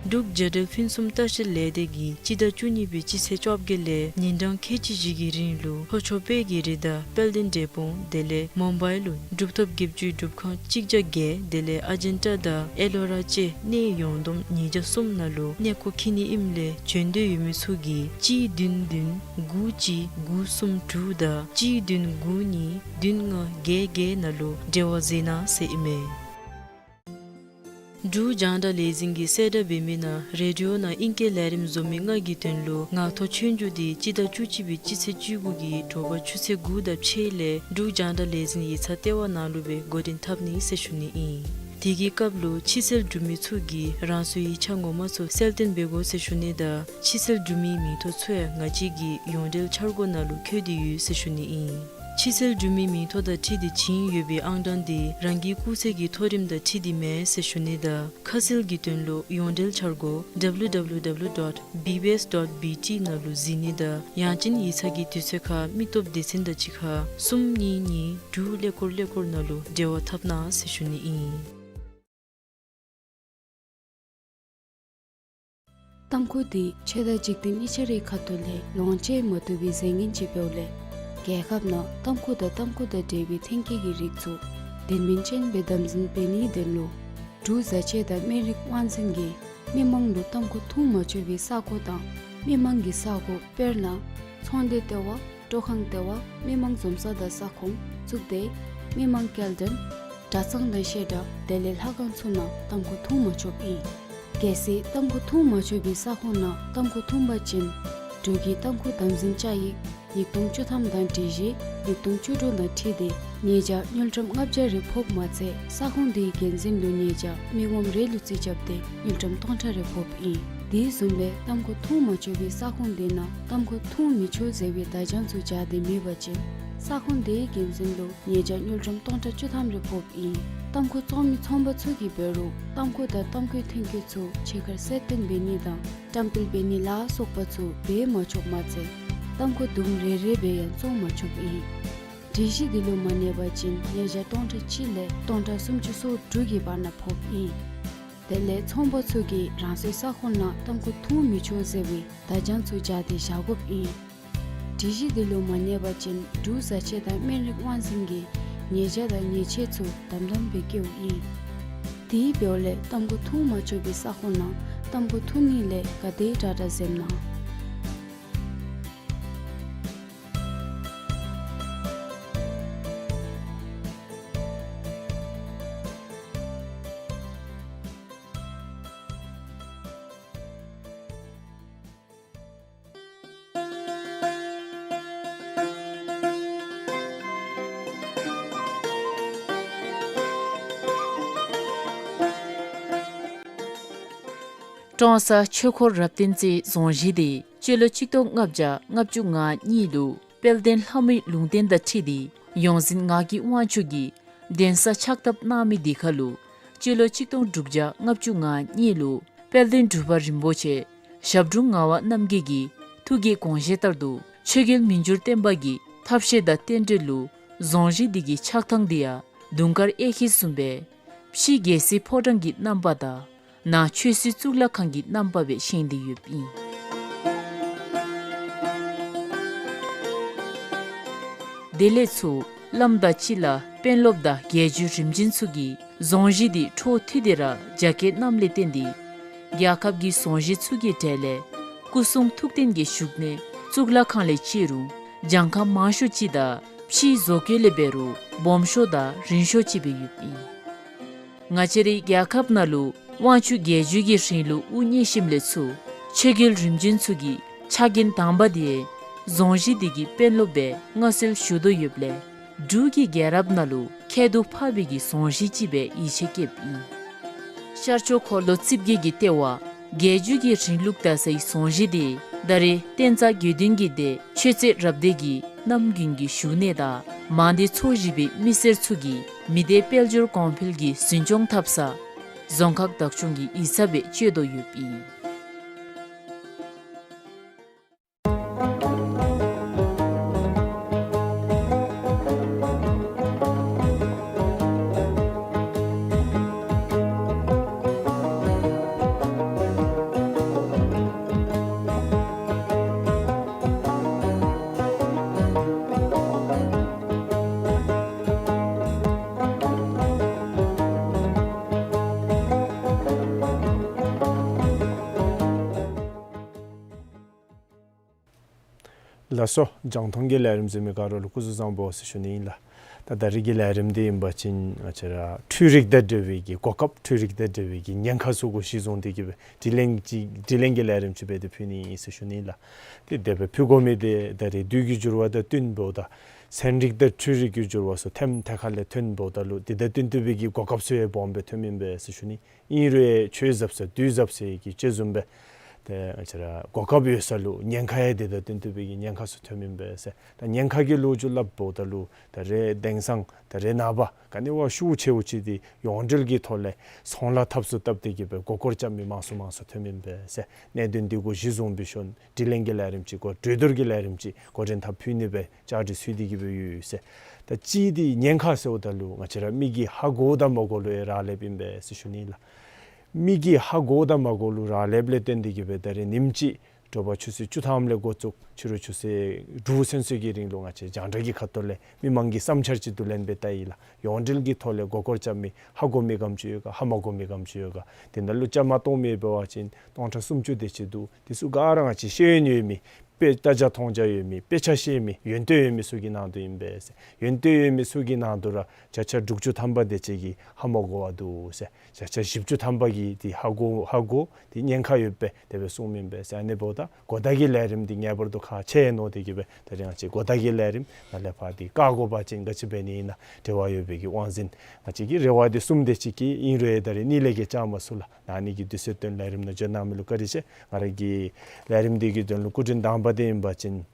འབྲུག་རྒྱལ་ཕུན་སུམ་ལྟ་བཤལ་ལས་སྡེ་གིས་སྤྱི་ཟླ་བཅུ་གཉིས་པའི་སྤྱི་ཚེས་བཅོ་བརྒྱད་ལས་ཉིན་གྲངས་ཁལ་གཅིག་བཞི་གི་རིང་ལུ་ལྷོ་ཕྱོགས་དཔལ་གྱི་རི་དང་དཔལ་ལྡན་འབྲས་སྤུངས་དེ་ལས་མུམ་བའི་ལུ་གྲུབ་ཐོབ་བརྒྱད་ཅུའི་སྒྲུབ་ཁང་གཅིག་བརྒྱ་བརྒྱད་དེ་ལས་ཨ་ཇན་ཊ་དང་ཨེ་ལོ་ར་བཅས་གནས་ཡོངས་བསྡོམས་ཉིས་བརྒྱ་གསུམ་ནང་ལུ་གནས་སྐོར་འཁྱིད་ནི་ཨིནམ་ལས་བྱོན་འདོད་ཡོད་མི་ཚུ་གིས་གཅིག་བདུན་བདུན་དགུ་གཅིག་དགུ་གསུམ་དྲུག་དང་གཅིག་བདུན་དགུ་གཉིས་བདུན་ལྔ་བརྒྱད་བརྒྱད་ནང་ལུ་འབྲེལ་བ་མཛད་གནང་ཟེར་ཨིན་མས། འབྲུག་རྒྱང་བསྒྲགས་ལས་འཛིན་གྱིས་གསལ་བསྒྲགས་འབད་མི་ནང་རེ་ཌི་ཡོ་ནང་ཨིང་སྐད་ལས་རིམ་བཟོ་མི་ལྔ་གི་དོན་ལུ་ངག་ཐོག་ཆོས་རྒྱུགས་འདི་སྤྱི་ཟླ་བཅུ་གཅིག་པའི་སྤྱི་ཚེས་བཅུ་དགུ་གི་དྲོ་པ་ཆུ་ཚོད་དགུ་དང་ཕྱེད་ལས་འབྲུག་རྒྱང་བསྒྲགས་ལས་འཛིན་ཡིག་ཚང་ལྟེ་བ་ནང་ལུ་སྦེ་འགོ་འདྲེན་འཐབ་ནི་ཟེར་ཞུ་ནི་ཨིན། དེ་གི་སྐབས་ལུ་ཕྱི་སེལ་གྲུབ་མི་ཚུ་གིས་རང་སོའི་ཡིག་ཆ་ངོ་མ་ཚུ་གསལ་སྟོན་འབད་དགོ་ཟེར་ཞུ་ནི་དང་ཕྱི་སེལ་གྲུབ་མིའི་མིང་ཐོ་ཚུ་ཡང་ང་བཅས་ཀྱི་ཡོངས་འབྲེལ་འཆར་སྒོ་ནང་ལུ་བཀོད་དེ་ཡོད་ཟེར་ཞུ་ནི་ཨིན། ཕྱི་སེལ་གྲུབ་མིའི་མིང་ཐོ་དང་འཁྲིལ་ཏེ་བྱིན་ཡོད་པའི་ཨང་གྲངས་འདི་རང་གི་སྐུགས་ཚད་ཀྱི་མཐོ་རིམ་དང་འཁྲིལ་ཏེ་མེན་ཟེར་ཞུ་ནི་དང་ཁ་གསལ་གྱི་དོན་ལུ་ཡོངས་འབྲེལ་འཆར་སྒོ་ཌབ་ལིའུ་ཌབ་ལིའུ་ཌབ་ལིའུ་ཌོཊ་བི་བི་ཨེསི་ཌོཊ་བི་ཊི་ནང་ལུ་གཟིགས་ནི་དང་ཡང་ཅིན་ཡིག་ཚང་གི་དུས་ཚོད་ཁར་མི་སྟོབས་སྡེ་ཚན་དང་གཅིག་ཁར་གསུམ་གཉིས་གཉིས་དྲུག་ཀླད་ཀོར་ཀླད་ཀོར་ནང་ལུ་འབྲེལ་བ་འཐབ་གནང་ཟེར་ཞུ་ནི་ཨིན། ཏམ་ཁུ་འདི་ཆོས་དང་འཇིག་རྟེན་གཉིས་ཆ་རའི་ཁ་ཐུག་ལས་ལོངས་སྤྱོད་མ་བཏུབ་པའི་རྫས་ངན་ཅིག་འབདཝ་ལས་རྒྱལ་ཁབ་ནང་ཏམ་ཁུ་དང་ཏམ་ཁུ་དང་འབྲེལ་བའི་ཐོན་སྐྱེད་ཀྱི་རིགས་ཚུ་དོན་སྨིན་ཅན་སྦེ་དམ་འཛིན་འབད་ནིའི་དོན་ལུ་འབྲུག་བཟའ་ཆས་དང་སྨན་རིགས་དབང་འཛིན་གྱིས་མི་མང་ལུ་ཏམ་ཁུ་འཐུང་མ་ཆོག་པའི་ས་གོ་དང་མི་མང་གི་ས་གོ་དཔེར་ན་ཚོང་སྡེ་ལྟེ་བ་སྤྲོ་ཁང་ལྟེ་བ་མི་མང་འཛོམས་ས་དང་ས་ཁོངས་གཙུག་སྡེ་མི་མང་སྐྱེལ་འདྲེན་གྲྭ་ཚང་དང་བཤད་གྲྭ་དེ་ལས་ལྷ་ཁང་ཚུ་ནང་ཏམ་ཁུ་འཐུང་མ་ཆོགཔ་ཨིན། གལ་སྲིད་ཏམ་ཁུ་འཐུང་མ་ཆོག་པའི་ས་ཁོངས་ནང་ཏམ་ཁུ་འཐུང་པ་ཅིན་འབྲུག་གི་ཏམ་ཁུ་དམ་འཛིན་བཅའ་ཡིག་ཉིས་སྟོང་བཅུ་ཐམ་དང་སྒྲིག་གཞི་ཉིས་སྟོང་བཅུ་དྲུག་དང་འཁྲིལ་ཏེ་ཉེས་བྱ་དངུལ་ཀྲམ་ལྔ་བརྒྱ་རེ་ཕོགཔ་མ་ཚད་ས་ཁོངས་དེའི་འགན་འཛིན་ལུ་ཉེས་བྱ་མི་ངོམ་རེ་ལུ་རྩིས་རྐྱབ་སྟེ་དངུལ་ཀྲམ་སྟོང་ཕྲག་རེ་ཕོགཔ་ཨིན། དེ་བཟུམ་སྦེ་ཏམ་ཁུ་འཐུང་མ་ཆོག་པའི་ས་ཁོངས་དེ་ནང་ཏམ་ཁུ་འཐུང་མི་ཆོག་ཟེར་བའི་བརྡ་བྱང་ཚུ་སྦྱར་ཏེ་མེད་པ་ཅིན་ས་ཁོངས་དེའི་འགན་འཛིན་ལུ་ཉེས་བྱ་དངུལ་ཀྲམ་སྟོང་ཕྲག་བཅུ་ཐམ་རེ་ཕོགཔ་ཨིན། ཏམ་ཁུ་བཙོང་མི་ཚོང་པ་ཚུ་གིས་འབད་རུང་ཏམ་ཁུ་དང་ཏམ་ཁུའི་ཐོན་སྐྱེད་ཚུ་ཕྱི་ཁར་གསལ་སྟོན་འབད་ནི་དང་བཀྲམ་སྤེལ་འབད་ནི་ལ་སོགས་པ་ཚུ་འབད་མ་ཆོགཔ་མ་ཚད་ཏམ་ཁུ་དུམ་རེ་རེ་སྦེ་ཡང་བཙོང་མ་ཆོགཔ་ཨིན། སྒྲིག་གཞི་འདི་ལུ་མ་གནས་པ་ཅིན་ཉེས་བྱ་སྟོང་ཕྲག་གཅིག་ལས་སྟོང་ཕྲག་སུམ་ཅུ་སོ་དྲུག་གི་བར་ན་ཕོགཔ་ཨིན། དེ་ལས་ཚོང་པ་ཚུ་གིས་རང་སོའི་ས་ཁོངས་ནང་ཏམ་ཁུ་འཐུང་མི་ཆོག་ཟེར་བའི་བརྡ་བྱང་ཚུ་སྦྱར་ཏེ་བཞག་དགོཔ་ཨིན། སྒྲིག་གཞི་འདི་ལུ་མ་གནས་པ་ཅིན་འབྲུག་བཟའ་ཆས་དང་སྨན་རིགས་དབང་འཛིན་གྱིས་ཉེས་བྱ་དང་ཉེས་ཆད་ཚུ་དམ་དམ་སྦེ་བཀལཝ་ཨིན། དེ་འབདཝ་ལས་ཏམ་ཁུ་འཐུང་མ་ཆོག་པའི་ས་ཁོངས་ནང་ཏམ་ཁུ་འཐུང་ནི་ལས་ག་དེ་དྲག་དྲག་འཛེམ་གནང་། ཀྲོང་གསར་ཆོས་འཁོར་རབ་བརྟན་རྩེའི་རྫོང་གཞིས་དེ་སྤྱི་ལོ་གཅིག་སྟོང་ལྔ་བརྒྱ་ལྔ་བཅུ་ང་གཉིས་ལུ་དཔལ་ལྡན་ལྷ་མོའི་ལུང་བསྟན་དང་འཁྲིལ་ཏེ་ཡོངས་འཛིན་ངག་གི་དབང་ཕྱུག་གིས་གདན་ས་ཕྱག་བཏབ་གནང་མི་དེ་ཁར་ལུ་སྤྱི་ལོ་གཅིག་སྟོང་དྲུག་བརྒྱ་ལྔ་བཅུ་ང་གཉིས་ལུ་ དཔལ་ལྡན་འབྲུག་པ་རིན་པོ་ཆེ་ཞབས་དྲུང་ངག་དབང་རྣམ་རྒྱལ་གྱི་ཐུགས་ཀྱི་དགོངས་བཞེད་ལྟར་དུ་ཆོས་རྒྱལ་མི་འགྱུར་བརྟན་པ་གི་ཐབས་ཤེས་དང་རྟེན་འབྲེལ་ལུ་རྫོང་གཞི་འདི་གི་ཆགས་ཐངས་འདི་ཡང་དུང་དཀར་གཡས་འཁྱིལ་བཟུམ་སྦེ་ཕྱི་རྒྱལ་སྲིད་ཕོ་བྲང་གི་རྣམ་པ་དང་ནང་ཆོས་སྲིད་གཙུག་ལག་ཁང་གི་རྣམ་པ་སྦེ་བཞེངས་ཏེ་ཡོདཔ་ཨིན། དེ་ལས་ཚུར་བླམ་དང་སྤྱི་བླ་དཔོན་སློབ་དང་རྒྱལ་བརྒྱུད་རིམ་བྱོན་ཚུ་གིས་རྫོང་གཞི་འདི་འཕྲོ་མཐུད་དེ་ར་རྒྱ་སྐྱེད་གནངམ་ལས་བརྟེན་ཏེ་རྒྱལ་ཁབ་ཀྱི་རྫོང་གཞི་ཚུ་གི་གྲས་ལས་སྐུ་གསུང་ཐུགས་རྟེན་གྱི་བཞུགས་གནས་གཙུག་ལག་ཁང་ལས་བཅད་རུང་གྱངས་ཁ་མང་ཤོས་ཅིག་དང་ཕྱིའི་བཟོ་བཀོད་ལས་འབད་རུང་སྦོམ་ཤོས་དང་རིང་ཤོས་ཅིག་སྦེ་ཡོདཔ་ཨིན། ང་བཅས་རའི་རྒྱལ་ཁབ་ནང་ལུ་དབང་ཕྱུག་རྒྱལ་བརྒྱུད་ཀྱི་རིང་ལུགས་དབུ་བརྙེས་ཞིནམ་ལས་ཚུར་ཆོས་རྒྱལ་རིམ་བྱོན་ཚུ་གི་ཕྱག་འགན་དང་པ་འདི་རྫོང་གཞི་འདི་གི་དཔོན་སློབ་སྦེ་མངའ་གསོལ་ཞུ་དོ་ཡོདཔ་ལས་འབྲུག་གི་རྒྱལ་རབས་ནང་ལུ་ཁྱད་དུ་འཕགས་པའི་གི་རྫོང་གཞི་ཅིག་སྦེ་ཡིད་ཆེས་བསྐྱེདཔ་ཨིན། ཤར་ཕྱོགས་འཁོར་ལོ་རྩིབས་བརྒྱད་ཀྱི་ལྟེ་བ་རྒྱལ་བརྒྱུད་ཀྱི་རིང་ལུགས་དར་སའི་རྫོང་གཞི་འདི་ད་རེས་བསྟན་རྩ་དགེ་འདུན་གྱི་སྡེ་ཆོས་རྩེ་རབ་སྡེ་གི་རྣམ་རྒྱུན་གྱི་བཞུགས་གནས་དང་མང་སྡེ་ཚོ་བཞི་པའི་མི་སེར་ཚུ་གི་མི་སྡེ་དཔལ་འབྱོར་གོང་འཕེལ་གྱི་འཛིན་སྐྱོང་འཐབ་ས་རྫོང་ཁག་བདག་སྐྱོང་གི་ཡིག་ཚང་སྦེ་སྤྱོད་དོ་ཡོདཔ་ཨིན། ལགས་སོ། རྒྱང་མཐོང་གི་ལས་རིམ་གཟིགས་མི་ག་ར་ལུ་སྐུ་གཟུགས་བཟང་པོ་ཟེར་ཞུ་ནི་ཨིན་ལགས། ད་ད་རིས་ཀྱི་ལས་རིམ་འདི་ཨིན་པ་ཅིན་ང་བཅས་ར་འཕྲུལ་རིག་དང་འབྲེལ་བའི་གི་གོ་སྐབས་འཕྲུལ་རིག་དང་འབྲེལ་བའི་གི་ཉེན་ཁ་ཚུ་གུ་གཞི་བཟུང་སྟེ་གི་སྦེ་དྲི་ལན་ཅིག་དྲི་ལན་གྱི་ལས་རིམ་ཅིག་སྦེ་ཏེ་ཕུལ་ནི་ཨིན་ཟེར་ཞུ་ནི་ཨིན་ལགས། ཏེ་དེ་སྦེ་ཕུལ་དགོ་མི་འདི་ད་རེས་དུས་ཀྱི་འགྱུར་བ་དང་བསྟུན་འབདཝ་ད་ཚན་རིག་དང་འཕྲུལ་རིག་གི་འགྱུར་བ་ཚུ་ཐེམ་ཐེ་ཁ་ལས་ཐོན་འབདཝ་ད་ལུ་དེ་དང་བསྟུན་ཏེ་སྦེ་གི་གོ་སྐབས་ཚུ་ཡང་སྦོམ་སྦེ་ཐོནམ་ཨིན་པས་ཟེར་ཞུ་ནི། ཨིན་རུང་ཆོས་ཟབ་ས་དུས་ཟབ་ཟེར་གྱི་དཔྱེ་བཟུམ་སྦེ་ཏེ་ང་བཅས་ར་གོ་སྐབས་ཡོད་ས་ལུ་ཉེན་ཁ་ཡང་དེ་དང་བསྟུན་ཏེ་སྦེ་གི་ཉེན་ཁ་ཚུ་ཐོནམ་ཨིན་པས་ཟེར། ད་ཉེན་ཁ་གི་ལོ་རྒྱུས་སླབ་འབདཝ་ད་ལུ་ད་རེས་དེང་སང་ད་རེས་ནངས་པ་ག་ནི་བ་ཤུགས་ཆེཝ་ཅིག་འདི་ཡོངས་འབྲེལ་གྱི་ཐོག་ལས་ཚོང་ལཱ་འཐབ་སུ་བཏབ་སྟེ་གི་སྦེ་མགུ་སྐོར་རྐྱབ་མི་མང་སུ་མང་སུ་ཐོནམ་ཨིན་པས་ཟེར། གནད་དོན་འདི་གུ་གཞི་བཟུང་སྦེ་ཞུ་ནི། དྲི་ལན་གྱི་ལས་རིམ་ཅིག་གོ་གྲོས་བསྡུར་གྱི་ལས་རིམ་ཅིག་འགོ་འདྲེན་འཐབ་ཕུལ་ནི་སྦེ་བཅའ་སྒྲིག་ཚུད་དེ་གི་སྦེ་ཡོད་ཟེར། ད་གཅིག་འདི་ཉེན་ཁ་ཟེརཝ་ད་ལུ་ང་བཅས་ར་མི་གིས་ཧ་གོ་དང་མ་གོ་ལུ་ཡང་རག་ལསཔ་ཨིན་པས་ཟེར་ཞུ་ནི་ལགས། མི་གིས་ཧ་གོ་དང་མ་གོ་ལུ་རག་ལསཔ་ལས་བརྟེན་ཏེ་གི་སྦེ་ད་རེས་ཉིནམ་གཅིག་དྲོ་པ་ཆུ་ཚོད་བཅུ་ཐམ་ལས་འགོ་བཙུགས་ཕྱི་རུ་ཆུ་ཚོད་དྲུག་ཚུན་ཚོད་ཀྱི་རིང་ལུ་ང་བཅས་རྒྱང་བསྒྲགས་ཀྱི་ཁ་ཐུག་ལས་མི་མང་གི་བསམ་འཆར་ཅིག་བསྡུ་ལེན་འབད་བལྟ་ཡི་ལགས། ཡོངས་འབྲེལ་གྱི་ཐོག་ལས་མགུ་སྐོར་རྐྱབ་མི་ཧ་གོ་མི་ག་དེམ་ཅིག་ཡོད་ག། ཧ་མ་གོ་མི་ག་དེམ་ཅིག་ཡོད་ག། དེ་ནང་ལུ་བཅའ་མར་གཏོགས་མི་འབད་བ་ཅིན་སྟོང་ཕྲག་སུམ་ཅུ་དེ་ཅིག་འདུག། དེ་ཚུ་ག་ར་ང་བཅས་ཤེས་ཡོན་ཡོད་མི་དཔེ་ལྟ་རྒྱ་མཐོང་རྒྱ་ཡོད་མི་དཔེ་ཆ་ཤེས་མི་ཡོན་ཏན་ཡོད་མི་ཚུ་གི་ནང་དོན་ཨིན་པས་ཟེར། ཡོན་ཏན་ཡོད་མི་ཚུ་གི་ནང་དོན་ར་བརྒྱ་ཆ་དྲུག་ཅུ་ཐམ་པ་དེ་ཅིག་གིས་ཧ་མ་གོ་བར་འདུག་ཟེར། བརྒྱ་ཆ་བཞི་བཅུ་ཐམ་པ་གིས་དེ་ཧ་གོ་ཧ་གོ་དེ་ཉེན་ཁ་ཡོདཔ་སྦེ་དེ་སྦེ་གསུངམ་ཨིན་པས་ཟེར། ཨ་ནི་འབདཝ་ད་གོ་བརྡ་གི་ལས་རིམ་འདི་ངེས་པར་དུ་ཁག་ཆེ་མནོ་སྟེ་གི་སྦེ་ད་རིས་ང་བཅས་གོ་བརྡ་གི་ལས་རིམ་ནཱ་ལས་ཕར་འདི་བཀག་དགོ་པ་ཅིན་ག་ཅི་འབད་ནི་ཨིན་ན་འབྲེལ་བ་ཡོད་པའི་གི་དབང་འཛིན་ང་བཅས་ཀྱི་རེ་བ་འདི་གསུམ་དེ་ཅིག་གིས་ཨིན་རུང་ད་རིས་གཉིད་ལས་ཀྱི་བཅའ་མར་ཚུར་ལགས། ཨ་ནི་གི་དུས་ཚོད་བཏོན་ལས་རིམ་ནང་འབྱོན་གནང་མི་ལུ་བཀའ་དྲིན་ཆེ། ང་ར་གི་ལས་རིམ་འདི་གི་དོན་ལུ་སྐུ་མགྲོན་དང་པ་དེ་ཨིན་པ་ཅིན་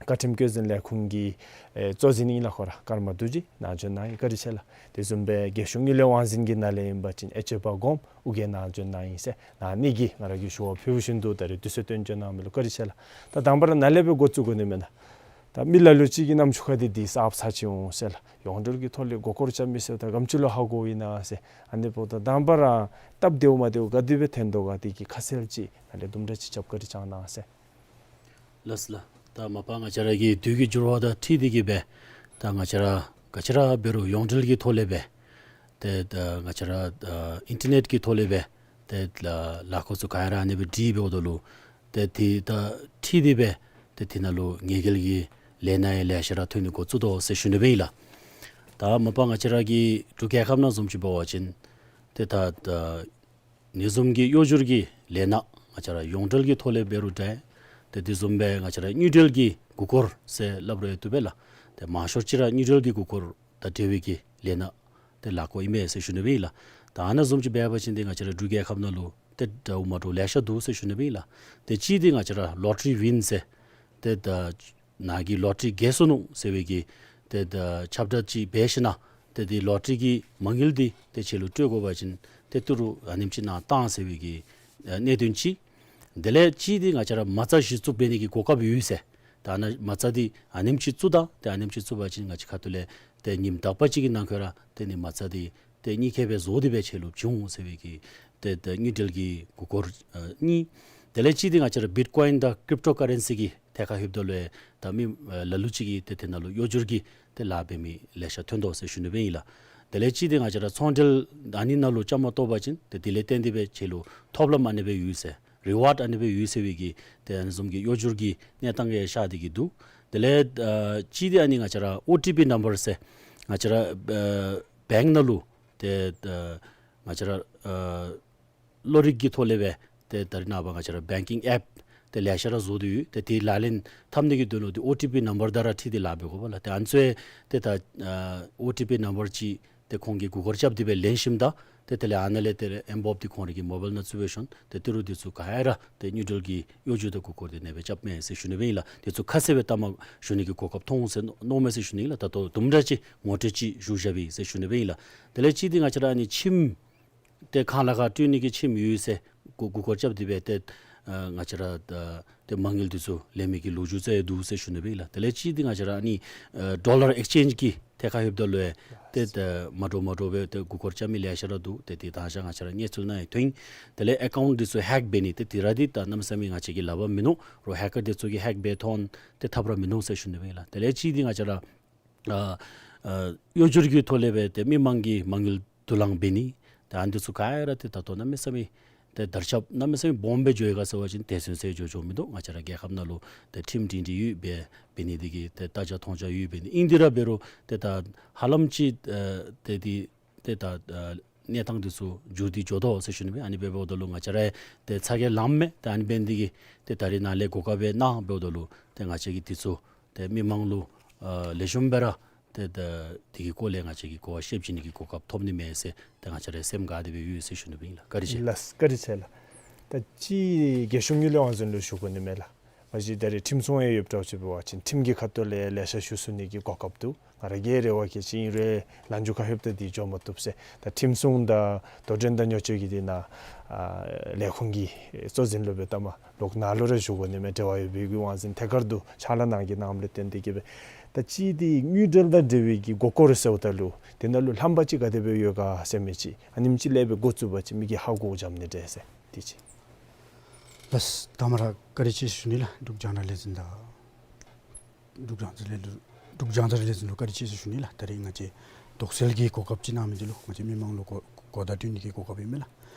བཀའ་ཁྲིམས་བཀོད་འཛིན་ལས་ཁུངས་ཀྱི་ཨེ་གཙོ་འཛིན་ཨིན་ལགས། ཁོ་ར་ཀརྨ་རྡོ་རྗེ་ནཱ་འབྱོན་གནང་ཡི། བཀའ་དྲིན་ཆེ་ལགས། དེ་བཟུམ་སྦེ་རྒྱལ་གཞུང་དངུལ་ལས་དབང་འཛིན་གྱི་ནང་ལས་ཨིན་པ་ཅིན་ཨེ་ཆོས་པ་སྒོམ་ཨོ་རྒྱན་ནཱ་འབྱོན་གནང་ཡི་ཟེར། ཨ་ནི་གིས་ང་ར་གིས་ཞུ་བ་ཕུལཝ་བཞིན་དུ་ད་རིས་དུས་ཚོད་བཏོན་འབྱོན་གནང་མི་ལུ་བཀའ་དྲིན་ཆེ་ལགས། ད་དང་པ་ར་ནཱ་ལས་སྦེ་འགོ་བཙུགས་དགོ་ནི་མེན་ན། ད་མི་ལ་ལུ་ཅིག་གིས་རྣམ་ཅོ་ཁ་འདི་དེ་གསརཔ་ཚར་ཅིག་འོང་ཟེར་ལགས། ཡོངས་འབྲེལ་གྱི་ཐོག་ལས་མགུ་སྐོར་རྐྱབ་མི་ཟེརཝ་ད་ག་དེམ་ཅིག་ལུ་ཧ་གོཝ་ཨིན་ན་ཟེར། ཨ་ནི་འབདཝ་ད་དང་པ་ར་སྟབས་བདེཝ་མ་བདེཝ་ག་དེ་སྦེ་ཐོན་དོ་ག་དེ་གི་ཁ་གསལ་ཅིག་ནཱ་ལས་དུམ་གྲ་ཅིག་རྐྱབ་བཀའ་དྲིན་བསྐྱང་གནང་ཟེར། ལགས་ལགས། ད་མ་པ་ང་བཅས་ར་གི་དུས་ཀྱི་འགྱུར་བ་དང་འཁྲིལ་ཏེ་གི་སྦེ་ད་ང་བཅས་ར་ག་ཅི་ར་འབད་རུང་ཡོངས་འབྲེལ་གྱི་ཐོག་ལས་སྦེ་ཏེ་ད་ང་བཅས་ར་ཨ་ཨིན་ཊར་ནེཊ་ཀྱི་ཐོག་ལས་སྦེ་ཏེ་ལ་ལཱ་འགོ་ཚུ་ག་ར་ཨ་ནི་སྦེ་སྒྲིག་འབདཝ་ད་ལུ་ཏེ་དེ་དང་འཁྲིལ་ཏེ་སྦེ་ཏེ་དེ་ནང་ལུ་ངེས་འགེལ་གྱི་ལས་སྣ་ཡང་ལེ་ཤ་ར་ཐོན་ནི་འགོ་བཙུགས་དོ་ཟེར་ཞུ་ནི་སྦེ་ཨིན་ལགས། ད་མ་པ་ང་བཅས་ར་གི་འབྲུག་རྒྱལ་ཁབ་ནང་བཟུམ་ཅིག་འབད་བ་ཅིན་ཏེ་ད་ད་ཨ་ནི་བཟུམ་གྱི་གཡོ་སྒྱུར་གྱི་ལས་སྣ་ང་བཅས་ར་ཡོངས་འབྲེལ་གྱི་ཐོག་ལས་འབད་རུང་འདྲ། ཏེ་དེ་བཟུམ་སྦེ་ང་བཅས་ར་དངུལ་འབྲེལ་གྱི་མགུ་སྐོར་ཟེར་སླབ་རུང་ཡང་བཏུབ་པས་ལགས། ཏེ་མང་ཤོས་ཅིག་ར་དངུལ་འབྲེལ་གྱི་མགུ་སྐོར་དང་འབྲེལ་བའི་གི་ལས་སྣ་ཏེ་ལཱ་འགོ་ཨིན་མས་ཟེར་ཞུ་ནི་སྦེ་ཨིན་ལགས། ད་ཨ་ནཱ་བཟུམ་ཅིག་འབད་བ་ཅིན་ཏེ་ང་བཅས་ར་འབྲུག་རྒྱལ་ཁབ་ནང་ལུ་ཏེ་འདྲཝ་མ་འདྲཝ་ལེ་ཤ་འདུག་ཟེར་ཞུ་ནི་སྦེ་ཨིན་ལགས། ཏེ་གཅིག་འདི་ང་བཅས་ར་ལོ་ཊ་རི་ཝིན་ཟེར་ཏེ་ད་ནཱ་གིས་ལོ་ཊ་རི་རྒྱལ་སོ་ནུག་ཟེར་བའི་གི་ཏེ་ད་ཁྱབ་བསྒྲགས་ཅིག་འབད་ཞིན་ན་ཏེ་དེ་ལོ་ཊ་རི་གི་མ་དངུལ་འདི་ཏེ་ཁྱེད་ལུ་སྤྲོད་དགོ་པ་ཅིན་ཏེ་ཏི་རུ་ཨ་ནེམ་ཅིག་ནཱ་བཏང་ཟེར་བའི་གི་ ཨ་གནད་དོན་ཅིག། དེ་ལས་གཅིག་འདི་ང་བཅས་ར་མ་རྩ་གཞི་བཙུགས་འབད་ནི་གི་གོ་སྐབས་ཡོད་ཟེར། ད་ཨ་ནཱ་མ་རྩ་འདི་ཨ་ནེམ་ཅིག་བཙུགས་ད། ཏེ་ཨ་ནེམ་ཅིག་བཙུགས་པ་ཅིན་ང་བཅས་ཁ་ཐུག་ལས་ཏེ་ཉིནམ་དག་པ་ཅིག་གི་ནང་འཁོད་ར་ཏེ་ཨ་ནི་མ་རྩ་འདི་ཏེ་གཉིས་ཀ་སྦེ་བཟོ་སྟེ་སྦེ་ཁྱེད་ལུ་བྱིན་འོང་ཟེར་བའི་གི་ཏེ་ཏེ་དངུལ་འབྲེལ་གྱི་མགུ་སྐོར་ཨ་གཉིས། དེ་ལས་གཅིག་འདི་ང་བཅས་ར་བིཊ་ཀོ་ཡིན་དང་ཀྲིབ་ཊོ་ཀ་རེན་སི་གི་ཐད་ཁར་ལྷོདཔ་ད་ལུ་ད་མི་ཨ་ལ་ལུ་ཅིག་གིས་ཏེ་དེ་ནང་ལུ་གཡོ་སྒྱུར་གྱི་ཏེ་ལཱ་འབད་མི་ལེ་ཤ་ཐོན་དོ་ཟེར་ཞུ་ནི་སྦེ་ཨིན་ལགས། དེ་ལས་གཅིག་འདི་ང་བཅས་ར་ཚོང་འབྲེལ་ཨ་ནི་ནང་ལུ་བཅའ་མར་གཏོགས་པ་ཅིན་ཏེ་དེ་ལས་བརྟེན་ཏེ་སྦེ་ཁྱེད་ལུ་ཐོབ་ལམ་ཨ་ནི་སྦེ་ཡོད་ཟེར། རི་ཝརཌ་ཨ་ནི་སྦེ་ཡོད་ཟེར་བའི་གི་ཏེ་ཨ་ནི་བཟུམ་གྱི་གཡོ་སྒྱུར་གྱི་གནས་སྟངས་ཀྱང་ཤར་ཏེ་གི་འདུག། དེ་ལས་ཨ་གཅིག་འདི་ཨ་ནི་ང་བཅས་ར་ཨོ་ཊི་པི་ནམ་བར་ཟེར་ང་བཅས་ར་ཨ་བེངཀ་ནང་ལུ་ཏེ་ཨ་ང་བཅས་ར་ཨ་གློག་རིག་གི་ཐོག་ལས་སྦེ་ཏེ་ད་རེས་ནངས་པ་ང་བཅས་ར་བེངཀ་ཨེཔ་ཏེ་ལེ་ཤ་ར་བཟོ་སྟེ་ཡོད། ཏེ་དེ་ལག་ལེན་འཐབ་ནི་གི་དོན་ལུ་ཏེ་ཨོ་ཊི་པི་ནམ་བར་དང་ར་འཁྲིལ་ཏེ་ལཱ་འབད་དགོ་པས་ལགས། ཏེ་ཨ་ནི་ཚུ་ཏེ་ད་ཨ་ཨོ་ཊི་པི་ནམ་བར་ཅིག་ཏེ་ཁོང་གིས་མགུ་སྐོར་རྐྱབ་སྟེ་སྦེ་ལེན་ཞིནམ་ད་ཏེ་དེ་ལས་ཨ་ནཱ་ལས་ཏེ་ཨེམ་བོབ་འདི་ཁོང་རའི་གི་མོ་བཱའིལ་ནང་བཙུགས་སྦེ་ཞིནམ་ཏེ་ཏི་རུ་འདི་ཚུ་ག་ར་ཏེ་དངུལ་འབྲེལ་གྱི་གཡོ་སྒྱུ་དང་མགུ་སྐོར་འདི་ཨ་ནེ་སྦེ་རྐྱབ་མས་ཟེར་ཞུ་ནི་སྦེ་ཨིན་ལགས། དེ་ཚུ་ཁ་གསལ་སྦེ་ལྟ་མ་ཞུ་ནི་གི་གོ་སྐབས་ཐོབ་འོང་ཟེར་མནོ་མས་ཟེར་ཞུ་ནི་ཨིན་ལགས། ད་ལྟོ་དུམ་གྲ་ཅིག་ངོ་སྤྲོད་ཅིག་ཞུ་བཞག་པས་ཟེར་ཞུ་ནི་སྦེ་ཨིན་ལགས། དེ་ལས་གཅིག་འདི་ང་བཅས་ར་ཨ་ནི་ཁྱིམ་ཏེ་ཁང་གླ་ཁར་སྤྲོད་ནི་གི་ཁྱིམ་ཡོད་ཟེར་མགུ་མགུ་སྐོར་རྐྱབ་སྟེ་སྦེ་ཏེ་ཨ་ང་བཅས་ར་ཨ་ཏེ་མ་དངུལ་འདི་ཚུ་ལེན་མི་གི་ལོ་རྒྱུས་ཚུ་ཡང་འདུག་ཟེར་ཞུ་ནི་སྦེ་ཨིན་ལགས། དེ་ལས་གཅིག་འདི་ང་བཅས་ར་ཨ་ནི་ཨ་ཌོ་ལར་ཨེགསི་ཅེནཇ་གི་ཐད་ཁར་ལྷོདཔ་ད་ལུ་ཡང་ཏེ་ཏེ་མ་འདྲཝ་མ་འདྲཝ་སྦེ་ཏེ་མགུ་སྐོར་རྐྱབ་མི་ལེ་ཤ་ར་འདུག། ཏེ་དེ་ད་ཆ་ང་བཅས་ར་གནས་ཚུལ་ནང་ཡང་ཐོན། དེ་ལས་ཨེ་ཀའུནཊ་འདི་ཚུ་ཧེག་འབད་ནི་ཏེ་དེ་ར་འདི་ད་གནམ་མེད་ས་མེད་ང་བཅས་ཀྱིས་ལག་པར་མིན་འདུག། རོགས་ཧེ་ཀར་འདི་ཚུ་གིས་ཧེག་འབད་ཐོན་ཏེ་ཐབས་ར་མིན་འདུག་ཟེར་ཞུ་ནི་སྦེ་ཨིན་ལགས། དེ་ལས་གཅིག་འདི་ང་བཅས་ར་ཨ་ཨ་གཡོ་སྒྱུར་གྱི་ཐོག་ལས་སྦེ་ཏེ་མི་མང་གི་མ་དངུལ་བསྡུ་ལེན་འབད་ནི་ད་ཨ་ནི་འདི་ཚུ་ག་ར་ཏེ་ད་ལྟོ་གནམ་མེད་ས་མེད་ཏེ་དར་ཁྱབ་གནམ་མེད་ས་མེད་སྦོམ་སྦེ་འགྱོ་ཡི་ག་ཟེར་བ་ཅིན་ཏེ་ཚུན་ཚོད་འགྱོ་འགྱོཝ་མིན་འདུག། ང་བཅས་ར་རྒྱལ་ཁབ་ནང་ལུ་ཏེ་ཁྲིམས་སྒྲིང་སྒྲི་ཡོད་པའི་འབད་ནི་འདི་གིས་ཏེ་ལྟ་རྒྱ་མཐོང་རྒྱ་ཡོད་པའི་ཨིན། དེ་ར་འབད་རུང་ཏེ་ད་ཧ་ལམ་ཅིག་ཨ་ཏེ་འདི་ཏེ་ད་ཨ་གནས་སྟངས་འདི་ཚུ་འགྱུར་ཏེ་འགྱོ་དོ་ཟེར་ཞུ་ནི་སྦེ། ཨ་ནི་འབདཝ་ད་ལུ་ང་བཅས་ར་ཏེ་ཚ་གྱང་ལངམ་མས། ཏེ་ཨ་ནི་འབད་ནི་འདི་གིས་ཏེ་ད་རེས་ནཱ་ལས་གོ་སྐབས་སྦེ་གནང་འབདཝ་ད་ལུ་ཏེ་ང་བཅས་ཀྱིས་འདི་ཚུ་ཏེ་མི་མང་ལུ་ཨ་ལེགས་ཤོམ་སྦེ་ར་ཏེ་ད་འདི་གི་སྐོར་ལས་ང་བཅས་ཀྱིས་གོ་བ་བཤད་བྱིན་ནི་གི་གོ་སྐབས་ཐོབ་ནི་མས་ཟེར་ཏེ་ང་བཅས་ར་སེམས་དགའ་སྟེ་སྦེ་ཡོད་ཟེར་ཞུ་ནི་སྦེ་ཨིན་ལགས། བཀའ་དྲིན་ཆེ། ལགས་བཀའ་དྲིན་ཆེ་ལགས། ད་ཅི་རྒྱལ་གཞུང་དངུལ་ལས་དབང་འཛིན་ལུ་ཞུ་དགོ་ནི་མས་ལགས། མ་གཞི་ད་རེས་ཁྲིམས་སྲུང་ཡང་ཡོདཔ་འདྲཝ་ཅིག་འབད་བ་ཅིན་ཁྲིམས་ཀྱི་ཁ་ཐུག་ལས་ལེ་ཤ་ཞུ་ཚུགས་ནི་གི་གོ་སྐབས་འདུག། ང་ར་གིས་རེ་བ་བསྐྱེད་ཅི་ཨིན་རུང་ལམ་འཇུག་ཁར་ལྷོདཔ་ད་འདི་འགྱོ་མ་བཏུབ་ཟེར། ད་ཁྲིམས་སྲུང་དང་དོ་འགྲན་དང་ཉོ་སྤྱོད་ཀྱི་འདི་ནང་ཨ་ལས་ཁུངས་ཀྱི་གཙོ་འཛིན་ལུ་སྦེ་ལྟ་མ་ལོག་ནཱ་ལུ་ར་ཞུ་དགོ་ནི་མས། འབྲེལ་བ་ཡོད་པའི་གི་དབང་འཛིན་ཐད་ཀར་དུ་ཕྱག་ལཱ་གནང་གི་གནངམ་ལས་བརྟེན་ཏེ་གིས་སྦེ། ད་ཅི་འདི་དངུལ་འབྲེལ་དང་འབྲེལ་བའི་གི་མགུ་སྐོར་ཟེརཝ་ད་ལུ་དེ་ནང་ལུ་ལྷམ་པ་ཅིག་ག་དེ་སྦེ་ཡོད་ག་ཟེར་མི་ཅིག་ཨ་ནེམ་ཅིག་ལས་སྦེ་འགོ་བཙུགས་པ་ཅིན་མི་གིས་ཧ་གོ་འཇམ་ནི་འདྲས་ཟེར་འདི་ཅིག། ལགས་དང་པ་ར་བཀའ་དྲིན་ཆེ་ཞུ་ནི་ལགས། འབྲུག་རྒྱང་བསྒྲགས་ལས་འཛིན་དང་འབྲུག་རྒྱང་བསྒྲགས་ལས་འབྲུག་རྒྱང་བསྒྲགས་ལས་འཛིན་ལུ་བཀའ་དྲིན་ཆེ་ཟེར་ཞུ་ནི་ལགས། ད་རེས་ང་བཅས་དོགས་སེལ་གྱི་གོ་སྐབས་ཅིག་གནང་མི་འདི་ལུ་ང་བཅས་མི་མང་ལུ་གོ་གོ་བརྡ་སྤྲོད་ནི་གི་གོ་སྐབས་ཨིན་མས་ལགས།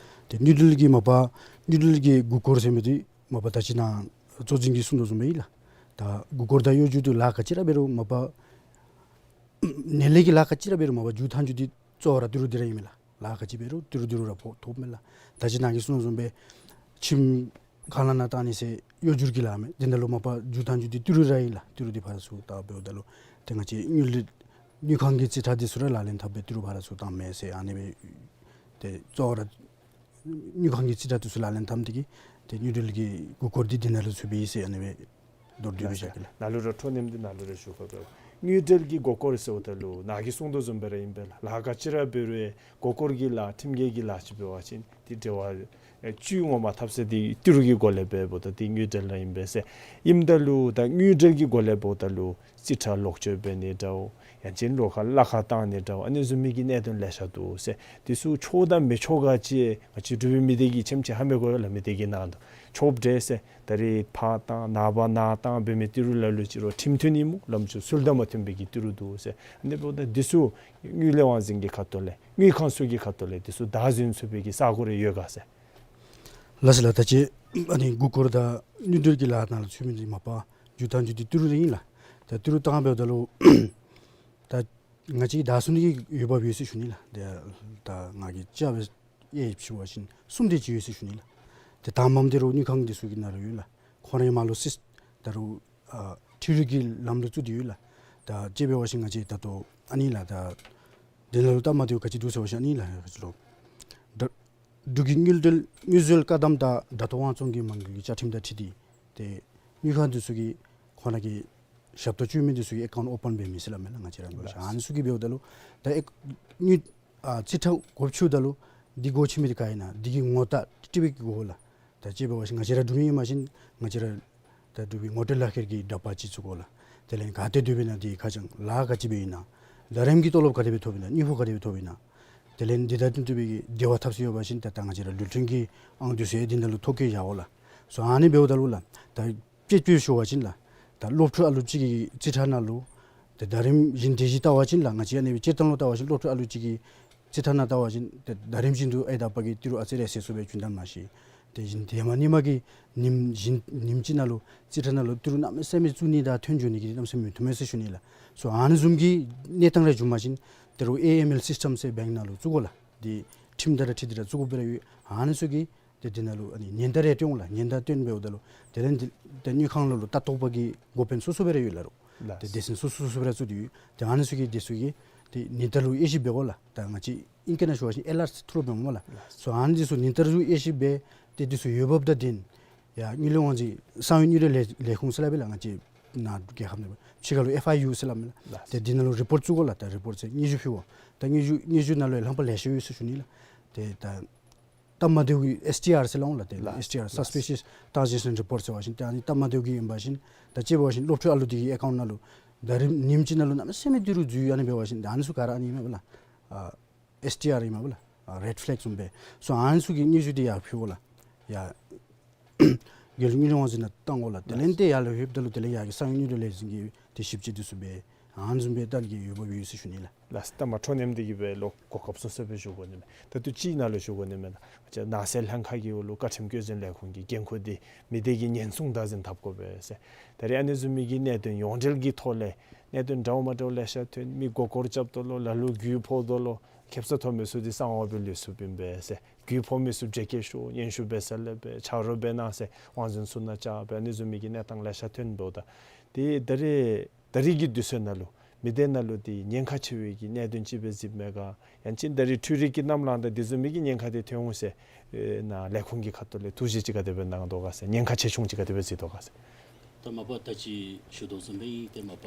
ཏེ་དངུལ་འབྲེལ་གྱི་མ་པ་དངུལ་འབྲེལ་གྱི་མགུ་སྐོར་ཟེར་མི་འདི་མ་པ་ད་ཅི་ནཱ་གཙོ་འཛིན་གྱིས་གསུངས་དོ་བཟུམ་སྦེ་ཨིན་ལགས། ད་མགུ་སྐོར་དང་གཡོ་སྒྱུ་འདི་ལཱ་ག་ཅི་ར་འབད་རུང་མ་པ་ནཱ་ལས་ཀྱི་ལཱ་ག་ཅི་ར་འབད་རུང་མ་པ་མཇུག་མཐའ་མཇུག་འདི་གཙོ་བོ་ར་ཏི་རུ་འདི་ར་ཨིན་མས་ལགས། ལཱ་ག་ཅི་འབད་རུང་ཏི་རུ་འདི་རུ་ར་ཕོག་ཐོགཔ་མས་ལགས། ད་ཅི་ནཱ་གིས་གསུངས་དོ་བཟུམ་སྦེ་ཁྱིམ་ཁང་གླ་ནང་བཏང་ནི་ཟེར་གཡོ་སྒྱུར་གྱི་ལཱ་མས། འདི་ནང་ལུ་མ་པ་མཇུག་མཐའ་མཇུག་འདི་ཏི་རུ་ར་ཨིན་ལགས། ཏི་རུ་འདི་ཕར་ཚུར་བཏང་འབདཝ་ད་ལུ་ཏེ་ང་བཅས་དངུལ་དངུལ་ཁང་གི་རྩིས་ཁྲ་འདི་ཚུ་ར་ལག་ལེན་འཐབ་སྦེ་ཏི་རུ་ཕར་ཚུར་བཏངམ་མས་ཟེར་ཨ་ནི་སྦེ་ཏེ་གཙོ་བོ་ར་དངུལ་ཁང་གི་རྩིས་ཁྲ་འདི་ཚུ་ལག་ལེན་འཐབ་སྟེ་གིས་ཏེ་དངུལ་འབྲེལ་གྱི་མགུ་སྐོར་འདི་འདི་ནང་ལུ་ཚུད་པའི་ཟེར་ཨ་ནི་སྦེ་མདོར་བསྡུས་སྦེ་བཞག་གེ་ལགས། ནཱ་ལུ་ར་འཕྲོ་མཐུད་དེ་ནཱ་ལུ་ར་ཞུ་དགོ་པས། དངུལ་འབྲེལ་གྱི་མགུ་སྐོར་ཟེརཝ་ད་ལུ་ནཱ་གིས་གསུངས་དོ་བཟུམ་སྦེ་ར་ཨིན་པས་ལགས། ལཱ་ག་ཅི་ར་འབད་རུང་མགུ་སྐོར་གྱི་ལཱ་ཁྲིམས་འགལ་གྱི་ལཱ་ཅིག་འབད་བ་ཅིན་འདི་འབྲེལ་བ་ཨེ་བཅུད་ངོ་མ་འཐབ་ས་འདི་ཏི་རུ་གི་སྒོ་ལས་འབདཝ་ད་འདི་དངུལ་འབྲེལ་ར་ཨིན་པས་ཟེར། ཨིནམ་ད་ལུ་ད་དངུལ་འབྲེལ་གྱི་སྒོ་ལས་འབདཝ་ད་ལུ་རྩིས་ཁྲ་ལོག་སྤྱོད་འབད་ནི་འདྲཝ་ཡང་ཅིན་ལོག་ཁ་གླ་ཁར་བཏང་ནི་འདྲཝ་ཨ་ནི་བཟུམ་མའི་གི་གནད་དོན་ལེ་ཤ་འདུག་ཟེར། འདི་ཚུ་ཆོག་དང་མི་ཆོག་ག་ཅིག་ང་བཅས་འབྲུག་པའི་མི་སྡེ་གིས་ཆེམ་ཆེ་ཧ་མི་གོ་ཡོད་ལགས། མི་སྡེ་གི་ནང་དུ་ཆོགཔ་འདྲས་ཟེར། ད་རེས་ཕར་བཏང་ནངས་པ་ནཱ་བཏང་འབད་མི་ཏི་རུ་ལ་ལུ་ཅིག་རོགས་ཁྲིམས་མཐུན་ཨིན་སྨོ། ལམ་ཅིག་ཚུལ་དང་མ་མཐུན་པའི་གི་ཏི་རུ་འདུག་ཟེར། ཨ་ནི་འབདཝ་ད་འདི་ཚུ་དངུལ་ལས་དབང་འཛིན་གྱི་ཁ་ཐུག་ལས་དངུལ་ཁང་ཚུ་གི་ཁ་ཐུག་ལས་འདི་ཚུ་བདའ་ཟུན་ཚུགས་པའི་གི་ས་གོ་རེ་ཡོད་ག་ཟེར། ལགས་སོ་ལགས། ད་ཅི་ཨ་ནི་མགུ་སྐོར་དང་དངུལ་འབྲེལ་གྱི་ལཱ་ནང་ལུ་ཚུད་མི་འདི་མ་པ་མཇུག་མཐའ་མཇུག་འདི་ཏི་རུ་ར་ཨིན་ལགས། ད་ཏི་རུ་བཏང་འབདཝ་ད་ལུ་ད་ང་བཅས་བདའ་ཟུན་གྱི་འོས་འབབ་ཡོད་ཟེར་ཞུ་ནི་ལགས། ད་ད་ང་གིས་དཔྱད་འབད་ཡས་ཞུ་བ་ཅིན་གསུམ་དེ་ཅིག་ཡོད་ཟེར་ཞུ་ནི་ལགས། ཏེ་དང་པམ་འདི་རོགས་དངུལ་ཁང་འདི་ཚུ་གི་ནང་ལུ་ཡོད་ལགས། ཁོང་རའི་མར་ལུ་སིས་ད་རུང་ཨ་འཕྲུལ་རིག་གི་ལམ་ལུགས་བཙུགས་ཏེ་ཡོད་ལགས། ད་དཔྱེ་འབད་བ་ཅིན་ང་བཅས་ད་ལྟོ་ཨ་ནི་ལགས་ད་དེ་ནང་ལུ་ལྟ་མ་དེ་ག་ཅི་འདུག་ཟེར་བ་ཅིན་ཨ་ནི་ལགས་ག་ཅི་ལོ། ད་འབྲུག་གི་དངུལ་འབྲེལ་དངུལ་འཛོལ་བཀག་སྡོམ་དང་དྲ་ཐོག་དབང་བཙོང་གི་མ་དངུལ་གྱི་བཅའ་ཁྲིམས་དང་འཁྲིལ་ཏེ་ཏེ་དངུལ་ཁང་འདི་ཚུ་གིས་ཁོང་ར་གི་ཞབས་ཏོག་སྤྱོད་མི་འདི་ཚུ་གིས་ཨེ་ཀའུནཊ་ཨོ་པཱན་འབད་མི་ཟེར་སླབ་མས་ལགས། ང་བཅས་ར་ལགས། ཨ་ནི་ཚུ་གིས་འབདཝ་ད་ལུ་ད་ཨེ་དངུལ་ཨ་རྩིས་ཁྲ་སྒོ་ཕྱེཝ་ད་ལུ་འདི་སྒོ་ཕྱེ་མི་འདི་ག་ཨིན་ན་འདི་གི་ངོ་རྟགས་སྤྲོད་པའི་གི་སྒོ་ལགས། ད་ཅི་འབད་བ་ཅིན་ང་བཅས་ར་འབྲུག་མི་ཨིན་མ་ཅིན་ང་བཅས་ར་ད་འབྲུག་པའི་ངོ་སྤྲོད་ལག་ཁྱེར་གྱི་འདྲ་པར་ཅིག་བཙུགས་དགོ་ལགས། དེ་ལས་ག་ཏེ་སྡོད་པས་ན་དེ་ཁ་བྱང་ལཱ་ག་ཅི་འབད་ཡི་ན། ཟླ་རིམ་གྱི་ཏོ་ལོབ་ག་དེ་སྦེ་ཐོབ་ཡི་ན། དངུལ་ཕོགས་ག་དེ་སྦེ་ཐོབ་ཡི་ན། དེ་ལས་འདི་དང་བསྟུན་ཏེ་སྦེ་གི་འབྲེལ་བ་འཐབ་ས་ཡོད་པ་ཅིན་ཏེ་ད་ང་བཅས་ར་ལུས་རྩལ་གྱི་ཨང་འདི་ཚུ་ཡང་འདི་ནང་ལུ་ཐོ་བཀོད་བཞག་དགོ་ལགས། སོ་ཨ་ནི་འབདཝ་ད་ལུ་ལགས་ད་དཔྱེ་དཔྱེ་ཞུ་བ་ཅིན་ལགས། ད་སློབ་ཕྲུག་ཨ་ལུ་ཅིག་གི་རྩིས་ཁྲ་ནང་ལུ་ཏེ་ཟླ་རིམ་བཞིན་དེ་བཞིན་བལྟ་བ་ཅིན་ལགས། ང་བཅས་ཨ་ནི་སྦེ་སྤྱིར་བཏང་ལུ་བལྟ་བ་ཅིན་སློབ་ཕྲུག་ཨ་ལུ་ཅིག་གི་རྩིས་ཁྲ་ནང་བལྟ་བ་ཅིན་ཏེ་ཟླ་རིམ་བཞིན་དུ་ཨའི་དང་ཨ་པ་གིས་ཏི་རུ་ཨ་ཙི་རེ་ཟད་སོང་སྦེ་བྱུང་ད་མ་ཤེས། དེ་བཞིན་ཧེ་མ་ཉིནམ་གི་ཉིནམ་བཞིན་ཉིནམ་གཅིག་ནང་ལུ་རྩིས་ཁྲ་ནང་ལུ་ཏི་རུ་གནམ་མེད་ས་མེད་བཙུགས་ནི་དང་ཐོན་འགྱོ་ནི་གི་གནམ་མེད་ས་མེད་མི་བཏུབ་མས་ཟེར་ཞུ་ནི་ལགས། སོ་ཨ་ནི་བཟུམ་གྱི་གནས་སྟངས་རེ་བྱུང་པ་ཅིན་ཏི་རུ་ཨེ་ཨེམ་ཨེལ་སིསི་ཊམ་ཟེར་བེངཀ་ནང་ལུ་བཙུགས་དགོ་ལགས། དེ་ཁྲིམས་དང་ར་འཁྲིལ་ཏེ་ར་བཙུགས་དགོཔ་སྦེ་ར་ཡོད། ཨ་ནི་ཚུ་གི་ཏེ་འདི་ནང་ལུ་ཨ་ནི་ཉེན་བརྡ་རེ་སྟོན་དགོ་ལགས། ཉེན་བརྡ་སྟོན་འབདཝ་ད་ལུ་དེ་ལས་འདི་ཏེ་དངུལ་ཁང་ལུ་ལུ་ལྟ་རྟོག་པ་གི་འགོ་དཔོན་སོ་སོ་སྦེ་ར་ཡོད་ལགས་རོགས། ལགས། ཏེ་སྡེ་ཚན་སོ་སོ་སོ་སོ་སྦེ་ར་བཙུགས་ཏེ་ཡོད། ཏེ་ཨ་ནི་ཚུ་གིས་འདི་ཚུ་གི་ཏེ་ཉེན་བརྡ་ལུ་དབྱེ་ཞིབ་འབད་དགོ་ལགས། ད་ང་བཅས་ཨིང་སྐད་ནང་ཞུ་བ་ཅིན་ཨེ་ལརཊ་ཐུགས་ར་འབད་སྨོ་ལགས། ལགས། སོ་ཨ་ནི་འདི་ཚུ་ཉེན་བརྡ་ལུ་དབྱེ་ཞིབ་འབད་ཏེ་འདི་ཚུ་འོས་འབབ་དང་ལྡན་ཡར་དངུལ་ལས་དབང་འཛིན་གསང་བའི་དངུལ་འབྲེལ་ལས་ལས་ཁུངས་ཟེར་སླབ་ཨིན་ལགས། ང་བཅས་ནཱ་རྒྱལ་ཁབ་ནང་ཕྱི་ཁ་ལུ་ཨེཕ་ཨའི་ཡུ་ཟེར་སླབ་མས་ལགས། ལགས། ཏེ་འདི་ནང་ལུ་རི་པོརཊ་བཙུགས་དགོ་ལགས། ད་རི་པོརཊ་ཟེར་སྙན་ཞུ་ཕུལ་དགོ། ད་སྙན་ཞུ་སྙན་ཞུ་ནང་ལུ་ཡང་ལྷག་པ་ལེ་ཤ་ཡོད་ཟེར་ཞུ་ནི་ལགས། ཏེ་ད་སྟབས་མ་བདེཝ་གི་ཨེསི་ཊི་ཨར་ཟེར་སླབ་འོང་ལགས། ཏེ་ལགས། ཨེསི་ཊི་ཨར། ལགས། སབ་སི་པི་ཤི་ཡས་ཊ་རཱན་ཛེག་ཤཱན་རི་པོརཊ་ཟེར་བ་ཅིན་ཏེ་ཨ་ནི་སྟབས་མ་བདེཝ་གི་ཨིན་པ་ཅིན་ད་ཅི་འབད་བ་ཅིན་སློབ་ཕྲུག་ཨ་ལུ་འདི་གི་ཨེ་ཀའུནཊ་ནང་ལུ་ཟླ་རིམ་ཉིནམ་གཅིག་ནང་ལུ་གནམ་མེད་ས་མེད་ཏི་རུ་འཛུལ་ཡི་ཨ་ནི་འབད་བ་ཅིན་ད་ཨ་ནི་ཚུ་ག་ར་ཨ་ནི་ཨིན་མས་པ་ལགས། ཨ་ཨེསི་ཊི་ཨར་ཨིན་མས་པ་ལགས། ཨ་རེཌ་ཕེ་ལེག་བཟུམ་སྦེ། སོ་ཨ་ནི་ཚུ་གི་སྙན་ཞུ་འདི་ཡར་ཕུལ་དགོ་ལགས། ཡར་རྒྱལ་ཡོངས་དངུལ་ལས་དབང་འཛིན་ནང་བཏང་དགོ་ལགས། དེ་ལས་ཏེ་ཡར་ལུ་ལྷོདཔ་ད་ལུ་དེ་ལས་ཡར་གྱི་གསང་བའི་དངུལ་འབྲེལ་ལས་འཛིན་གྱིས་ཏེ་ཞིབ་དཔྱད་འདི་ཚུ་འབད་ཨ་ནི་བཟུམ་སྦེ་བལྟ་ནི་གི་འོས་འབབ་ཡོད་ཟེར་ཞུ་ནི་ལགས། ལགས། ད་མ་འཕྲོ་ནེམ་འདི་གིས་སྦེ་ལོག་གོ་སྐབས་སོ་སོ་སྦེ་ཞུ་དགོ་ནི་མས། ད་ལྟོ་ཅིག་ནང་ལུ་ཞུ་དགོ་ནི་མས། ང་བཅས་ནགས་ཚལ་ལྷན་ཁག་གི་འོག་ལུ་བཀའ་ཁྲིམས་བཀོད་འཛིན་ལས་ཁུངས་ཀྱི་འགན་ཁུར་འདི་མི་སྡེ་གི་ཉེན་སྲུང་བདག་འཛིན་འཐབ་དགོ་པས་ཟེར། ད་རེས་ཨ་ནི་བཟུམ་མའི་གི་གནད་དོན་ཡོངས་འབྲེལ་གྱི་ཐོག་ལས་གནད་དོན་འདྲཝ་མ་འདྲཝ་ལེ་ཤ་ཐོན། མི་མགུ་སྐོར་རྐྱབ་དོ་ལོ། ལ་ལུ་རྒུད་ཕོག་དོ་ལོ། ཁེབ་ས་ཐོབ་མི་ཚུ་འདི་གསང་བ་སྦེ་ལུས་སོཔ་ཨིན་པས་ཟེར། རྒུད་ཕོག་མི་ཚུ་བརྗེ་སྐྱེལ་ཞུ། སྙན་ཞུ་འབད་ས་ལས་འབད་ཆ་རོགས་འབད་གནང་ཟེར་དབང་འཛིན་ཚུ་ནང་བཅར་བའི་ཨ་ནི་བཟུམ་མའི་གི་གནས་སྟངས་ལེ་ཤ་ཐོན་འབདཝ་ད་ཏེ་ད་རེས་ད་རེས་ཀྱི་དུས་ཚོད་ནང་ལུ་མི་སྡེ་ནང་ལུ་ཏེ་ཉེན་ཁ་ཆེ་བའི་གི་གནད་དོན་ཅིག་སྦེ་གཟིགསཔ་མས་ག། ཡང་ཅིན་ད་རེས་འཕྲུལ་རིག་གི་གནམ་ལངམ་ད་འདི་བཟུམ་མའི་གི་ཉེན་ཁ་འདི་ཐོན་འོང་ཟེར་ཨེ་ནཱ་ལས་ཁུངས་ཀྱི་ཁ་ཐུག་ལས་ཐུགས་བཞེད་ཅིག་ག་དེ་སྦེ་གནང་དོ་ག་ཟེར། ཉེན་ཁ་ཆེ་ཆུང་ཅིག་ག་དེ་སྦེ་གཟིགས་དོ་ག་ཟེར། ད་མ་པ་ད་ཅི་ཞུ་དོ་བཟུམ་སྦེ་ཨིན། ཏེ་མ་པ་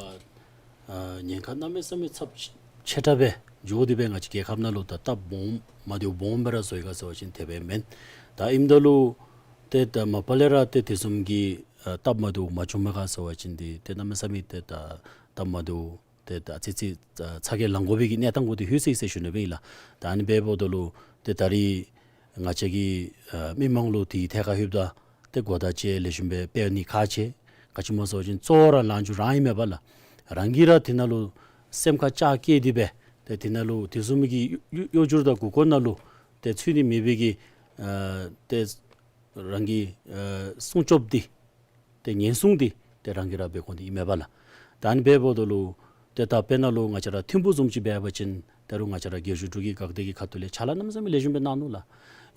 ཨ་ཉེན་ཁ་གནམ་མེད་ས་མེད་ཚབས་ཆེ་དྲགས་སྦེ་འགྱོ་སྟེ་སྦེ་ང་བཅས་རྒྱལ་ཁབ་ནང་ལུ་ད་སྟབས་སྦོམ་མ་བདེཝ་སྦོམ་སྦེ་ར་བཟོ་ཡི་ག་ཟེར་བ་ཅིན་དེ་སྦེ་མེན། ད་ཨིནམ་ད་ལུ་ཏེ་ད་མ་པ་ལས་ར་ཏེ་དེ་བཟུམ་གྱི་ཨ་སྟབས་མ་བདེཝ་མ་བྱུངམ་མས་ག་ཟེར་བ་ཅིན་འདི་ཏེ་གནམ་མེད་ས་མེད་ཏེ་ད་སྟབས་མ་བདེཝ་ཏེ་ད་ཨ་ཙི་ཅིག་ཨ་ཚ་གྱང་ལང་དགོ་པའི་གི་གནས་སྟངས་གུ་འདི་ལྷོད་སོ་ཡི་ཟེར་ཞུ་ནི་སྦེ་ཨིན་ལགས། ད་ཨ་ནི་འབདཝ་ད་ལུ་ཏེ་ད་རེས་ང་བཅས་ཀྱི་ཨ་མི་མང་ལུ་དེའི་ཐད་ཁར་ལྷོདཔ་ད་ཏེ་གོ་བརྡ་ཅིག་ལེགས་ཤོམ་སྦེ་སྤེལ་ནི་ཁག་ཆེ། ག་ཅི་སྨོ་ཟེར་བ་ཅིན་གཙོ་བོ་ར་ལང་རྒྱུ་རང་ཨིན་མས་པ་ལགས། རང་གིས་ར་དེ་ནང་ལུ་སེམས་ཁར་ཅ་བཀལ་ཏེ་སྦེ་ཏེ་དེ་ནང་ལུ་དེ་བཟུམ་མའི་གི་གཡོ་གཡོ་སྒྱུ་དང་མགུ་སྐོར་ནང་ལུ་ཏེ་ཚུད་ནི་མེད་པའི་གི་ཨ་ཏེ་རང་གི་ཨ་སྲུང་སྐྱོབ་འདི་ཏེ་ཉེན་སྲུང་འདི་ཏེ་རང་གིས་ར་འབད་དགོ་ནི་ཨིན་མས་པ་ལགས། ད་ཨ་ནི་འབདཝ་ད་ལུ་ཏེ་ད་དཔེར་ན་ལུ་ང་བཅས་ར་ཐིམ་ཕུག་བཟུམ་ཅིག་འབད་བ་ཅིན་ད་རུང་ང་བཅས་ར་རྒྱལ་གཞུང་འབྲུག་གི་འགག་སྡེ་གི་ཁ་ཐུག་ལས་ཕྱག་ལཱ་གནམ་མེད་ས་མེད་ལེགས་ཤོམ་སྦེ་གནང་ནུག་ལགས།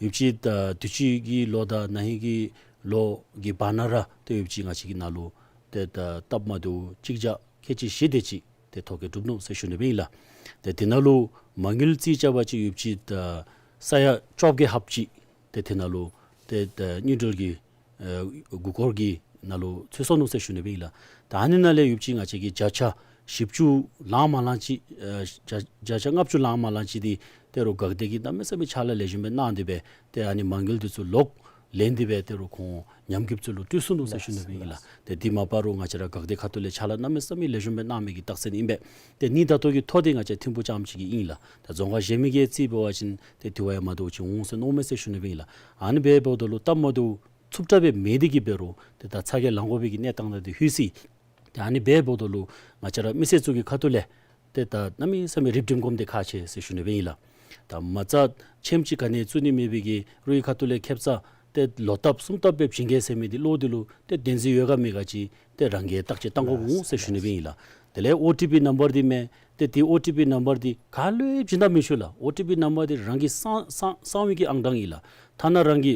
ཡོདཔ་ཅིག་ད་དུས་ཅི་གི་ལོ་དང་ན་ཧིང་གི་ལོ་གི་བར་ན་ར་ཏེ་ཡོདཔ་ཅིག་ང་བཅས་ཀྱི་ནང་ལུ་ཏེ་ད་སྟབས་མ་བདེཝ་གཅིག་བརྒྱ་ཁལ་གཅིག་བཞི་དེ་ཅིག་ཏེ་ཐོ་བཀོད་གྲུབ་ནུག་ཟེར་ཞུ་ནི་སྦེ་ཨིན་ལགས། ཏེ་དེ་ནང་ལུ་མ་དངུལ་རྩིས་རྐྱབ་པ་ཅིན་ཡོདཔ་ཅིག་ད་ས་ཡ་བཅོ་བརྒྱད་ལྷགཔ་ཅིག་ཏེ་དེ་ནང་ལུ་ཏེ་ད་དངུལ་འབྲེལ་གྱི་ཨེ་མགུ་སྐོར་གྱི་ནང་ལུ་ཚུད་སོ་ནུག་ཟེར་ཞུ་ནི་སྦེ་ཨིན་ལགས། ད་ཨ་ནི་ནང་ལས་ཡོདཔ་ཅིག་ང་བཅས་ཀྱི་བརྒྱ་ཆ་བཞི་བཅུ་ལང་མ་ལང་ཅིག་ཨེ་བརྒྱ་བརྒྱ་ཆ་ལྔ་བཅུ་ལང་མ་ལང་ཅིག་འདི་ད་རུང་འགག་སྡེ་གིས་གནམ་མེད་ས་མེད་ཕྱག་ལཱ་ལེགས་ཤོམ་སྦེ་གནང་སྟེ་སྦེ་ཏེ་ཨ་ནི་མ་དངུལ་འདི་ཚུ་ལོག་ལེན་ཏེ་སྦེ་ད་རུང་ཁོང་ཉམས་རྒུདཔ་ཚུ་ལུ་སྤྲོད་ཚུགས་ནུག་ཟེར་ཞུ་ནི་སྦེ་ཨིན་ལགས། ཏེ་འདི་མ་པ་རུང་ང་བཅས་ར་འགག་སྡེ་ཁ་ཐུག་ལས་ཕྱག་ལཱ་གནམ་མེད་ས་མེད་ལེགས་ཤོམ་སྦེ་གནང་མི་གི་རྟགས་མཚན་ཨིན་པས། ཏེ་ཨ་ནི་ད་ལྟོ་གི་ཐོ་འདི་ང་བཅས་ཐིམ་ཕུག་རྐྱངམ་ཅིག་གི་ཨིན་ལགས། ད་རྫོང་ཁག་གཞན་མི་གིས་རྩིས་འབད་བ་ཅིན་ཏེ་དེ་བ་ཡང་མ་བདེཝ་ཅིག་འོང་ཟེར་མནོཝ་མས་ཟེར་ཞུ་ནི་སྦེ་ཨིན་ལགས། ཨ་ནི་འབདཝ་ད་ལུ་སྟབས་མ་བདེཝ་ཚུབ་དྲགས་སྦེ་མེད་དེ་གིས་འབད་རུང་ཏེ་ད་ཚ་གྱང་ལང་དགོ་པའི་གི་གནས་སྟངས་ནང་འདི་ལྷོད་སོ་ཡི། ཏེ་ཨ་ནི་འབདཝ་ད་ལུ་ང་བཅས་ར་མི་སེར་ཚུ་གི་ཁ་ཐུག་ལས་ཏེ་ད་གནམ་མེད་ས་མེད་རིགཔ་འགྲེམས་སྒོམ་འདི་ཁག་ཆེ་ཟེར་ཞུ་ནི་སྦེ་ཨིན་ལགས། ད་མ་རྩ་ཁྱིམ་ཅིག་ག་ནི་བཙུགས་ནི་མེད་པའི་གི་རུང་ཁ་ཐུག་ལས་ཁེབ་ས་ཏེ་ལོ་བཏབ་གསུམ་བཏབ་སྦེ་བྱིན་གེ་ཟེར་མི་འདི་བློ་འདི་ལུ་ཏེ་བདེན་འཛིན་ཡོད་ག་མེད་ག་ཅིག་ཏེ་རང་གིས་བརྟག་དཔྱད་གཏང་དགོཔ་འོང་ཟེར་ཞུ་ནི་སྦེ་ཨིན་ལགས། དེ་ལས་ཨོ་ཊི་པི་ནམ་བར་འདི་མས། ཏེ་དེ་ཨོ་ཊི་པི་ནམ་བར་འདི་ག་ལུ་ཡང་བྱིན་ད་མི་ཆོག་ལགས། ཨོ་ཊི་པི་ནམ་བར་འདི་རང་གི་གསང་གསང་གསང་བའི་གི་ཨང་གྲངས་ཨིན་ལགས། ཐ་ན་རང་གི་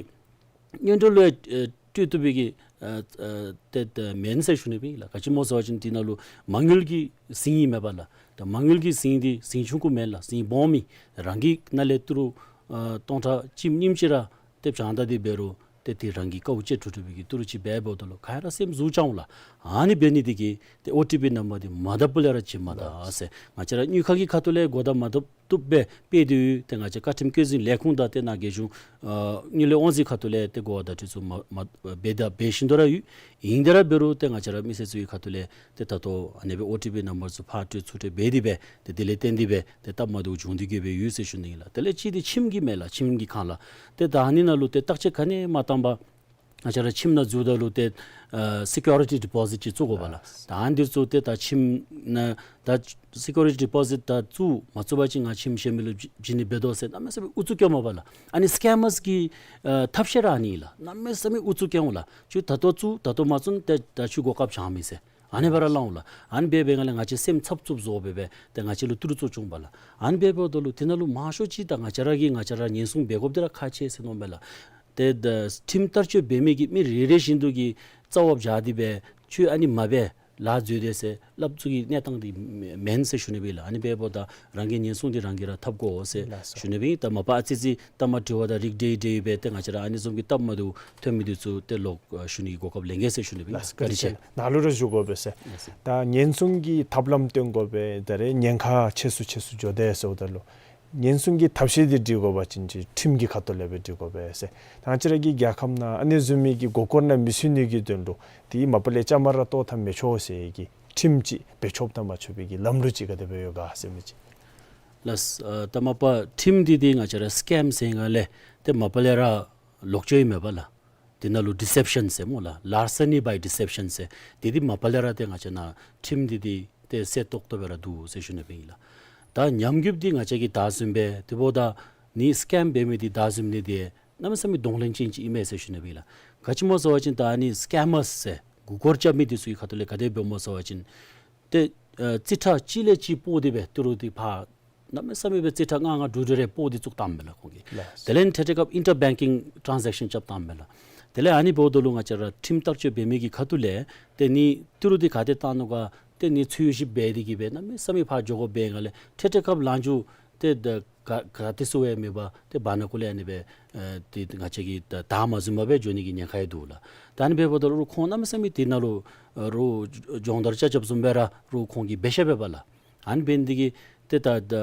སྔོན་འགྲོ་ལུ་ཡང་ཨེ་སྤྲོད་བཏུབ་པའི་གི་ཨེ་ཨེ་ཏེ་ཏེ་མེན་ཟེར་ཞུ་ནི་སྦེ་ཨིན་ལགས། ག་ཅི་སྨོ་ཟེར་བ་ཅིན་དེ་ནང་ལུ་མ་དངུལ་གྱི་ཟིང་ཨིན་མས་པ་ལགས། ད་མ་དངུལ་གྱི་ཟིང་འདི་ཟིང་ཆུང་ཀུ་མེན་ལགས། ཟིང་སྦོམ་ཨིན། རང་གི་ནང་ལས་ཏི་རུ་ཨེ་སྟོང་ཕྲག་གཅིག་གཉིསམ་ཅིག་ར་ཏེ་བྱིན་ད་དེ་འབད་རུང་ཏེ་དེ་རང་གི་དཀའཝ་སྤྱད་འགྲུབ་འགྲུབ་པའི་གི་ཏི་རུ་ཅིག་འབད་འབདཝ་ད་ལུ་ག་ར་སེམས་ཟུག་ཅིག་འོང་ལགས། ཨ་ནི་འབད་ནི་དེ་གིས་ཏེ་ཨོ་ཊི་པི་ནམ་བར་འདི་མ་བཏབ་པ་ལས་ར་བྱིན་མ་ད་ཟེར། ང་བཅས་ར་དངུལ་ཁང་གི་ཁ་ཐུག་ལས་གོ་བརྡ་མ་བཏབ་ བཏུབ་སྦེ་སྤེལ་ཏེ་ཡོད། ཏེ་ང་བཅས་བཀའ་ཁྲིམས་བཀོད་འཛིན་ལས་ཁུངས་དང་ཏེ་ནཱ་རྒྱལ་གཞུང་ཨ་དངུལ་ལས་དབང་འཛིན་ཁ་ཐུག་ལས་ཏེ་གོ་བ་བརྡ་སྤྲོད་ཚུ་མ་མ་འབད་དང་འབད་བཞིན་དུ་ར་ཡོད། ཨིན་དེ་ར་འབད་རུང་ཏེ་ང་བཅས་ར་མི་སེར་ཚུ་གི་ཁ་ཐུག་ལས་ཏེ་ད་ལྟོ་ཨ་ནི་སྦེ་ཨོ་ཊི་པི་ནམ་བར་ཚུ་ཕར་སྤྲོད་ཚུར་སྤྲོད་འབད་དེ་སྦེ་ཏེ་དེ་ལས་བརྟེན་ཏེ་སྦེ་ཏེ་སྟབས་མ་བདེཝ་བྱུང་སྟེ་གི་སྦེ་ཡོད་ཟེར་ཞུ་ནི་ཨིན་ལགས། དེ་ལས་གཅིག་འདི་ཁྱིམ་གྱི་མས་ལགས། ཁྱིམ་གྱི་ཁང་གླ། ཏེ་ད་ཨ་ནི་ནང་ལུ་ཏེ་བརྟག་དཔྱད་ག་ནི་མ་བཏང་པར་ང་བཅས་ར་ཁྱིམ་ནང་འཛུལཝ་ད་ལུ་ཏེ་ཨ་སི་ཀིའུ་རི་ཊི་ཌི་པོ་ཟིཊ་ཅིག་བཙུགས་དགོ་པས་ལགས། ད་ཨ་ནི་འདི་བཙུགས་ཏེ་ད་ཁྱིམ་ནང་ད་སི་ཀིའུ་རི་ཊི་ཌི་པོ་ཟིཊ་ད་བཙུགས་མ་བཙུགས་པ་ཅིན་ང་ཁྱིམ་གཞན་མི་ལུ་བྱིན་བྱིན་ནི་འབད་དོ་ཟེར་གནམ་མེད་ས་མེད་ཨུ་ཚུགས་སྐྱོན་མས་པ་ལགས། ཨ་ནི་སི་ཀེམ་མརས་ཀྱི་ཨ་ཐབས་ཤེས་ར་ཨ་ནི་ཨིན་ལགས། གནམ་མེད་ས་མེད་ཨུ་ཚུགས་སྐྱོན་འོང་ལགས། ཁྱོད་ད་ལྟོ་བཙུགས་ད་ལྟོ་མ་བཙུགས་ན་ཏེ་ད་ཁྱོད་གོ་སྐབས་བྱང་མེད་ཟེར་ཨ་ནི་སྦེ་ར་སླབ་འོང་ལགས། ཨ་ནི་འབད་འབད་སྒང་ལས་ང་བཅས་སེམས་འཚབ་འཚུབ་བཟོ་སྦེ་སྦེ་ཏེ་ང་བཅས་ལུ་ཏི་རུ་ཚུ་བྱུང་པས་ལགས། ཨ་ནི་འབདཝ་ད་ལུ་དེ་ནང་ལུ་མང་ཤོས་ཅིག་ད་ང་བཅས་ར་གིས་ང་བཅས་ར་ཉེན་སྲུང་འབད་དགོཔ་འདི་ར་ཁག་ཆེ་ཟེར་མནོཝ་མས་ལགས། ཏེ་ད་ཁྲིམས་བསྟར་སྤྱོད་འབད་མི་གི་མི་རེ་རེ་བཞིན་དུ་གིས་རྩ་བར་བཞག་སྟེ་སྦེ་ཁྱོད་ཨ་ནི་མ་འབད་ལཱ་འཛོལ་དེས་ཟེར་སླབ་ཚུགས་ཀྱི་གནས་སྟངས་འདི་མེན་ཟེར་ཞུ་ནི་སྦེ་ལགས། ཨ་ནི་འབདཝ་ད་རང་གི་ཉེན་སྲུང་འདི་རང་གིས་ར་འཐབ་དགོ་ཟེར་ལགས་སོ། ཞུ་ནི་སྦེ། ད་མ་པ་ཨ་ཙི་ཙི་ད་མ་དྲི་བ་དང་རིགས་འདྲ་འདྲ་སྦེ་ཏེ་ང་བཅས་ར་ཨ་ནི་བཟུམ་གྱི་སྟབས་མ་བདེཝ་ཐོན་མི་འདི་ཚུ་ཏེ་ལོག་ཞུ་ནི་གི་གོ་སྐབས་ལེན་གེ་ཟེར་ཞུ་ནི་སྦེ་ལགས། ལགས་སོ། བཀའ་དྲིན་ཆེ། ནཱ་ལུ་ར་ཞུ་དགོ་པས་ཟེར། ལགས་སོ། ད་ཉེན་སྲུང་གི་ཐབས་ལམ་སྟོན་དགོ་པས། ད་རེས་ཉེན་ཁ་ཆེ་སུ་ཆེ་སུ་འགྱོ་དེས་ཟེརཝ་ད་ལུ་ཉེན་སྲུང་གི་ཐབས་ཤེས་འདི་སྒྲིག་དགོ་པ་ཅིན་ཅིག་ཁྲིམས་ཀྱི་ཁ་ཐུག་ལས་སྦེ་སྒྲིག་དགོ་པས་ཟེར། ད་ང་བཅས་ར་གི་རྒྱལ་ཁབ་ནང་ཨ་ནི་བཟུམ་མའི་གི་མགུ་སྐོར་ནང་མི་ཚུད་ནི་གི་དོན་ལུ་དེ་མ་པ་ལས་བཅའ་མར་ར་གཏོགས་ད་མི་ཆོག་ཟེར་གྱི་ཁྲིམས་ཅིག་འབད་ཆོགཔ་དང་མ་ཆོག་པའི་གི་ལམ་ལུགས་ཅིག་ག་དེ་སྦེ་ཡོད་ག་ཟེར་མི་ཅིག། ལགས། ཨ་ད་མ་པ་ཁྲིམས་འདི་འདི་ང་བཅས་ར་སི་ཀེམ་ཟེར་སྒང་ལས་ཏེ་མ་པ་ལས་ར་ལོག་སྤྱོད་ཨིན་མས་པ་ལགས། དེ་ནང་ལུ་ཌི་སེབ་ཤཱན་ཟེར་སྨོ་ལགས། ལཱར་སི་ནི་བའི་ཌི་སེབ་ཤཱན་ཟེར། དེ་འདི་མ་པ་ལས་ར་ཏེ་ང་བཅས་ནཱ་ཁྲིམས་འདི་འདི་ཏེ་གསལ་ཏོག་ཏོ་སྦེ་ར་འདུག་ཟེར་ཞུ་ནི་སྦེ་ཨིན་ལགས། ད་ཉམས་རྒུདཔ་འདི་ང་བཅས་ཀྱིས་ད་བཟུམ་སྦེ་དེ་འབདཝ་ད་ནི་སི་ཀེམ་འབད་མི་འདི་ད་བཟུམ་ནི་འདི་གནམ་མེད་ས་མེད་གདོང་ལེན་ཅན་ཅིག་ཨིན་མས་ཟེར་ཞུ་ནི་སྦེ་ཨིན་ལགས། ག་ཅི་སྨོ་ཟེར་བ་ཅིན་ད་ཨ་ནི་སི་ཀེམ་མརས་ཟེར་མགུ་སྐོར་རྐྱབ་མི་འདི་ཚུ་གི་ཁ་ཐུག་ལས་ག་དེ་སྦེ་སྨོ་ཟེར་བ་ཅིན་ཏེ་ཨ་རྩིས་ཁྲ་གཅིག་ལས་གཅིག་སྤོ་སྟེ་སྦེ་ཏི་རུ་འདི་ཕར་གནམ་མེད་ས་མེད་སྦེ་རྩིས་ཁྲ་ལྔ་ལྔ་དྲུག་དྲུག་རེ་སྤོ་སྟེ་བཙུགས་བཏངམ་མས་ལགས་ཁོང་གིས། ལགས། དེ་ལས་ཐད་ཐད་སྐབས་ཨིན་ཊར་བེང་ཀིང་ཊཱན་ཛེཀ་ཤཱན་རྐྱབ་བཏངམ་མས་ལགས། དེ་ལས་ཨ་ནི་འབདཝ་ད་ལུ་ང་བཅས་ར་ཁྲིམས་བསྟར་སྤྱོད་འབད་མི་གི་ཁ་ཐུག་ལས་ཏེ་ནི་ཏི་རུ་འདི་ག་ཏེ་བཏང་ནུག་ག་ཏེ་ནི་འཚོལ་ཞིབ་འབད་དེ་གི་སྦེ་གནམ་མེད་ས་མེད་ཕར་འགྱོ་དགོཔ་འབད་སྒང་ལས་ཐད་ཐད་སྐབས་ལངས་འགྱོ་ཏེ་ད་ག་ག་ཏེ་སུ་ཡང་མེད་པར་ཏེ་བར་ན་ཁོ་ལས་ཨ་ནི་སྦེ་ཨེ་ཏེ་ང་བཅས་ཀྱིས་ད་བདའ་མ་ཟུན་པར་སྦེ་འགྱོ་ནི་གི་ཉེན་ཁ་ཡང་འདུག་ལགས། ད་ཨ་ནི་འབདཝ་ད་ལུ་ཁོང་གནམ་མེད་ས་མེད་དེ་ནང་ལུ་ཨ་རུང་སྦྱོང་བརྡར་རྐྱབ་རྐྱབ་བཟུམ་སྦེ་ར་རུང་ཁོང་གིས་འབད་ཤེས་པས་པ་ལགས། ཨ་ནི་འབད་ནི་འདི་གིས་ཏེ་ད་ད་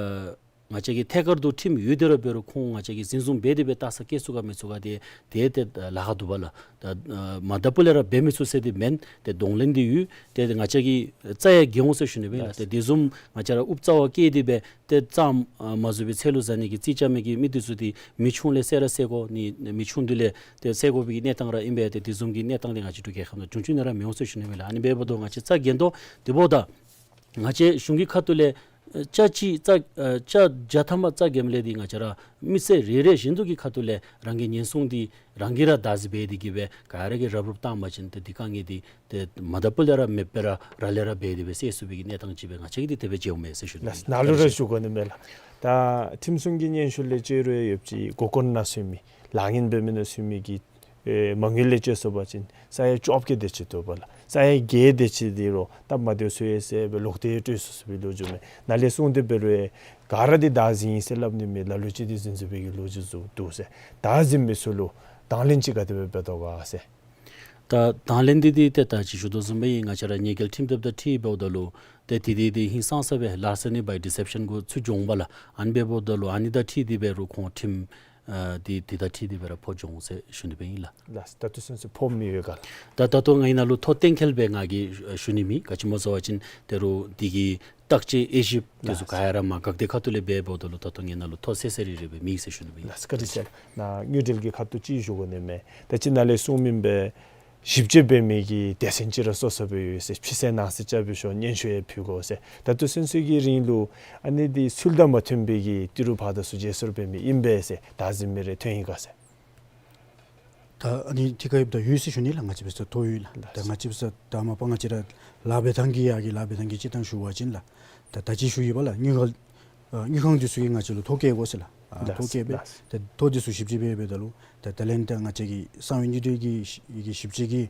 ང་བཅས་ཀྱི་ཐད་ཀར་དུ་ཁྲིམས་ཡོད་དེ་ར་འབད་རུང་ཁོང་ང་བཅས་ཀྱིས་འཛིན་བཟུང་འབད་དེ་སྦེ་ལྟ་ས་སྐྱེལ་ཚུགས་ག་མི་ཚུགས་ག་དེ་དེ་ཏེ་ལཱ་ཁག་འདུག་པ་ལགས། ད་ཨ་མ་དང་པོ་ལས་ར་འབད་མི་ཚུགས་ཟེར་དེ་མེན། ཏེ་གདོང་ལེན་འདི་ཡོད། ཏེ་ང་བཅས་ཀྱིས་རྩ་ཡང་འགེལ་འོང་ཟེར་ཞུ་ནི་སྦེ་ཨིན་ལགས། ཏེ་དེ་བཟུམ་ང་བཅས་ར་ཨུབ་རྩ་བ་བཀལ་ཏེ་སྦེ་ཏེ་རྩ་ཨ་མ་བཟོ་བའི་ཚལ་ལུ་ཟ་ནི་གི་རྩིས་རྐྱབ་མི་གི་མི་འདི་ཚུ་འདི་མི་ཆུང་ལས་བསད་ར་བསད་དགོ་ནི་མི་ཆུང་འདི་ལས་ཏེ་བསད་དགོ་པའི་གི་གནས་སྟངས་ར་ཨིན་པས། ཏེ་དེ་བཟུམ་གྱི་གནས་སྟངས་འདི་ང་བཅས་འབྲུག་རྒྱལ་ཁབ་ནང་འབྱུང་བཅུག་ནི་ར་མི་འོང་ཟེར་ཞུ་ནི་སྦེ་ཨིན་ལགས། ཨ་ནི་འབདཝ་ད་ང་བཅས་རྩ་འགེལ་དོ། དེ་འབདཝ་ད་ང་བཅས་གཞུང་གི་ཁ་ཐུག་ལས་ཨ་ཆ་གཅིག་རྩ་ཨ་ཆ་བརྒྱ་ཐམ་པ་རྩ་འགེལ་མི་ལས་འདི་ང་བཅས་ར་མི་སེར་རེ་རེ་བཞིན་དུ་གི་ཁ་ཐུག་ལས་རང་གི་ཉེན་སྲུང་འདི་རང་གིས་ར་བདག་འཛིན་འབད་དེ་གི་སྦེ་ག་ར་གིས་རུབ་རུབ་བཏང་པ་ཅིན་ཏེ་འདི་དཀའ་ངལ་འདི་ཏེ་མ་དང་པོ་ལས་ར་མེདཔ་སྦེ་ར་ར་ལས་ར་འབད་དེ་སྦེ་སེལ་ཚུགས་པའི་གི་གནས་སྟངས་ཅིག་སྦེ་ང་བཅས་ཀྱིས་འདི་དེ་སྦེ་མཇལཝ་མས་ཟེར་ཞུ་ནི། ལགས། ནཱ་ལུ་ར་ཞུ་དགོ་ནི་མས་ལགས། ད་ཁྲིམས་སྲུང་གི་སྙན་ཞུ་ལས་བཅས་རུང་ཡོད་ཅི་མགུ་སྐོར་ནང་ཚུད་མི་ལཱ་ངན་འབད་མི་ནང་ཚུད་མི་གི་ཨེ་མ་དངུལ་ལས་བཅད་སོང་པ་ཅིན་ས་ཡ་བཅོ་བརྒྱད་དེ་ཅིག་འདུག་པ་ལགས། ས་ཡ་བརྒྱད་དེ་ཅིག་འདི་རུང་སྟབས་མ་བདེཝ་ཚུ་ཡོད་ཟེར་སྦེ་ལོག་སྟེ་སྤྲོད་སོང་ཟེར་བའི་ལོ་རྒྱུས་མས། ནཱ་ལས་གསུངས་ཏེ་འབད་རུང་ཨེ་ག་ར་འདི་བདག་འཛིན་ཨིན་ཟེར་སླབ་ནི་མེད། ལ་ལུ་ཅིག་འདི་འཛིན་འཛིན་པའི་གི་ལོ་རྒྱུས་ཚུ་འདུག་ཟེར། བདག་འཛིན་མི་ཚུ་ལུ་དང་ལེན་ཅིག་ག་དེ་སྦེ་འབད་དོ་ག་ཟེར། ད་དང་ལེན་འདི་འདི་ཏེ་ད་ཅི་ཞུ་དོ་བཟུམ་སྦེ་ང་བཅས་ར་ཉེས་འགེལ་ཁྲིམས་དེབ་དང་འཁྲིལ་འབདཝ་ད་ལུ་ཏེ་དེ་དེ་དེ་ཧིང་སངས་ས་སྦེ་ལཱར་སི་ནི་བའི་ཌི་སེབ་ཤཱན་གུ་ཚུད་འགྱོ་འོང་པ་ལགས། ཨ་ནི་འབདཝ་ད་ལུ་ཨ་ནི་དང་འཁྲིལ་ཏེ་འབད་རུང་ཁོང་ཁྲིམས་ཨ་འདི་འདི་དང་འཁྲིལ་ཏེ་འབད་ར་ཕོག་འགྱོ་འོང་ཟེར་ཞུ་ནི་སྦེ་ཨིན་ལགས། ལགས། ད་ལྟོ་ཚུན་ཚོད་ཕོག་མི་ཡོད་ག་ལགས། ད་ད་ལྟོ་ང་གིས་ནཱ་ལུ་ཐོ་གཏན་འཁེལ་སྦེ་ང་གིས་ཞུ་ནི་མེད། ག་ཅི་སྨོ་ཟེར་བ་ཅིན་ཏེ་རུང་འདི་གི་བརྟག་དཔྱད་དབྱེ་ཞིབ་དེ་ཚུ་ག་ཡ་ར་མ་འགག་སྟེ་ཁ་ཐུག་ལས་འབད་འབདཝ་ད་ལུ་ད་ལྟོ་ངེའི་ནང་ལུ་ཐོ་གསལ་གསལ་རི་རི་སྦེ་མེད་ཟེར་ཞུ་ནི་སྦེ་ཨིན་ལགས། བཀའ་དྲིན་ཆེ། ནཱ་དངུལ་འབྲེལ་གྱི་ཁ་ཐུག་ཅིག་ཞུ་དགོ་ནི་མས། ད་ཅི་ནཱ་ལས་གསུངས་མི་སྦེ་ཞིབ་དཔྱད་འབད་མི་གི་སྡེ་ཚན་ཅིག་ར་སོ་སོ་སྦེ་ཡོད་ཟེར། ཕྱི་གསལ་ནང་གསལ་རྐྱབ་པའི་ཤུལ་སྙན་ཞུ་ཡང་ཕུལ་དགོ་ཟེར། ད་ལྟོ་ཚུན་ཚོད་ཀྱི་རིང་ལུ་ཨ་ནི་འདི་ཚུལ་དང་མ་མཐུན་པའི་གི་ཏི་རུ་ཕར་དང་ཚུར་བརྗེ་སོར་འབད་མི་ཨིན་པས་ཟེར་བདག་འཛིན་མི་རེ་ཐོན་ཡི་ག་ཟེར། ད་ཨ་ནི་དེ་ག་ཡོདཔ་ད་ཡོད་ཟེར་ཞུ་ནི་ལགས། ང་བཅས་འབད་སར་ཐོ་ཡོད་ལགས། ད་ང་བཅས་འབད་སར་ད་མ་པ་ང་བཅས་ར་ལཱ་འབད་ཐངས་ཀྱི་ཡ་གི་ལཱ་འབད་ཐངས་ཀྱི་སྤྱིར་བཏང་ཞུ་བ་ཅིན་ལགས། ད་ད་ཅི་ཞུ་ཡི་པ་ལགས། དངུལ་ཁང་ཨ་དངུལ་ཁང་འདི་ཚུ་གིས་ང་བཅས་ལུ་ཐོ་བཀོད་དགོ་ཟེར་ལགས། ཨ་ལགས། ཐོ་བཀོད་སྦེ། ལགས། ད་ཐོ་འདི་ཚུ་ཞིབ་དཔྱད་འབད་འབདཝ་ད་ལུ་ད་དེ་ལས་ད་ང་བཅས་ཀྱི་གསང་བའི་དངུལ་འབྲེལ་གྱི་ཞིབ་དཔྱད་ཀྱི་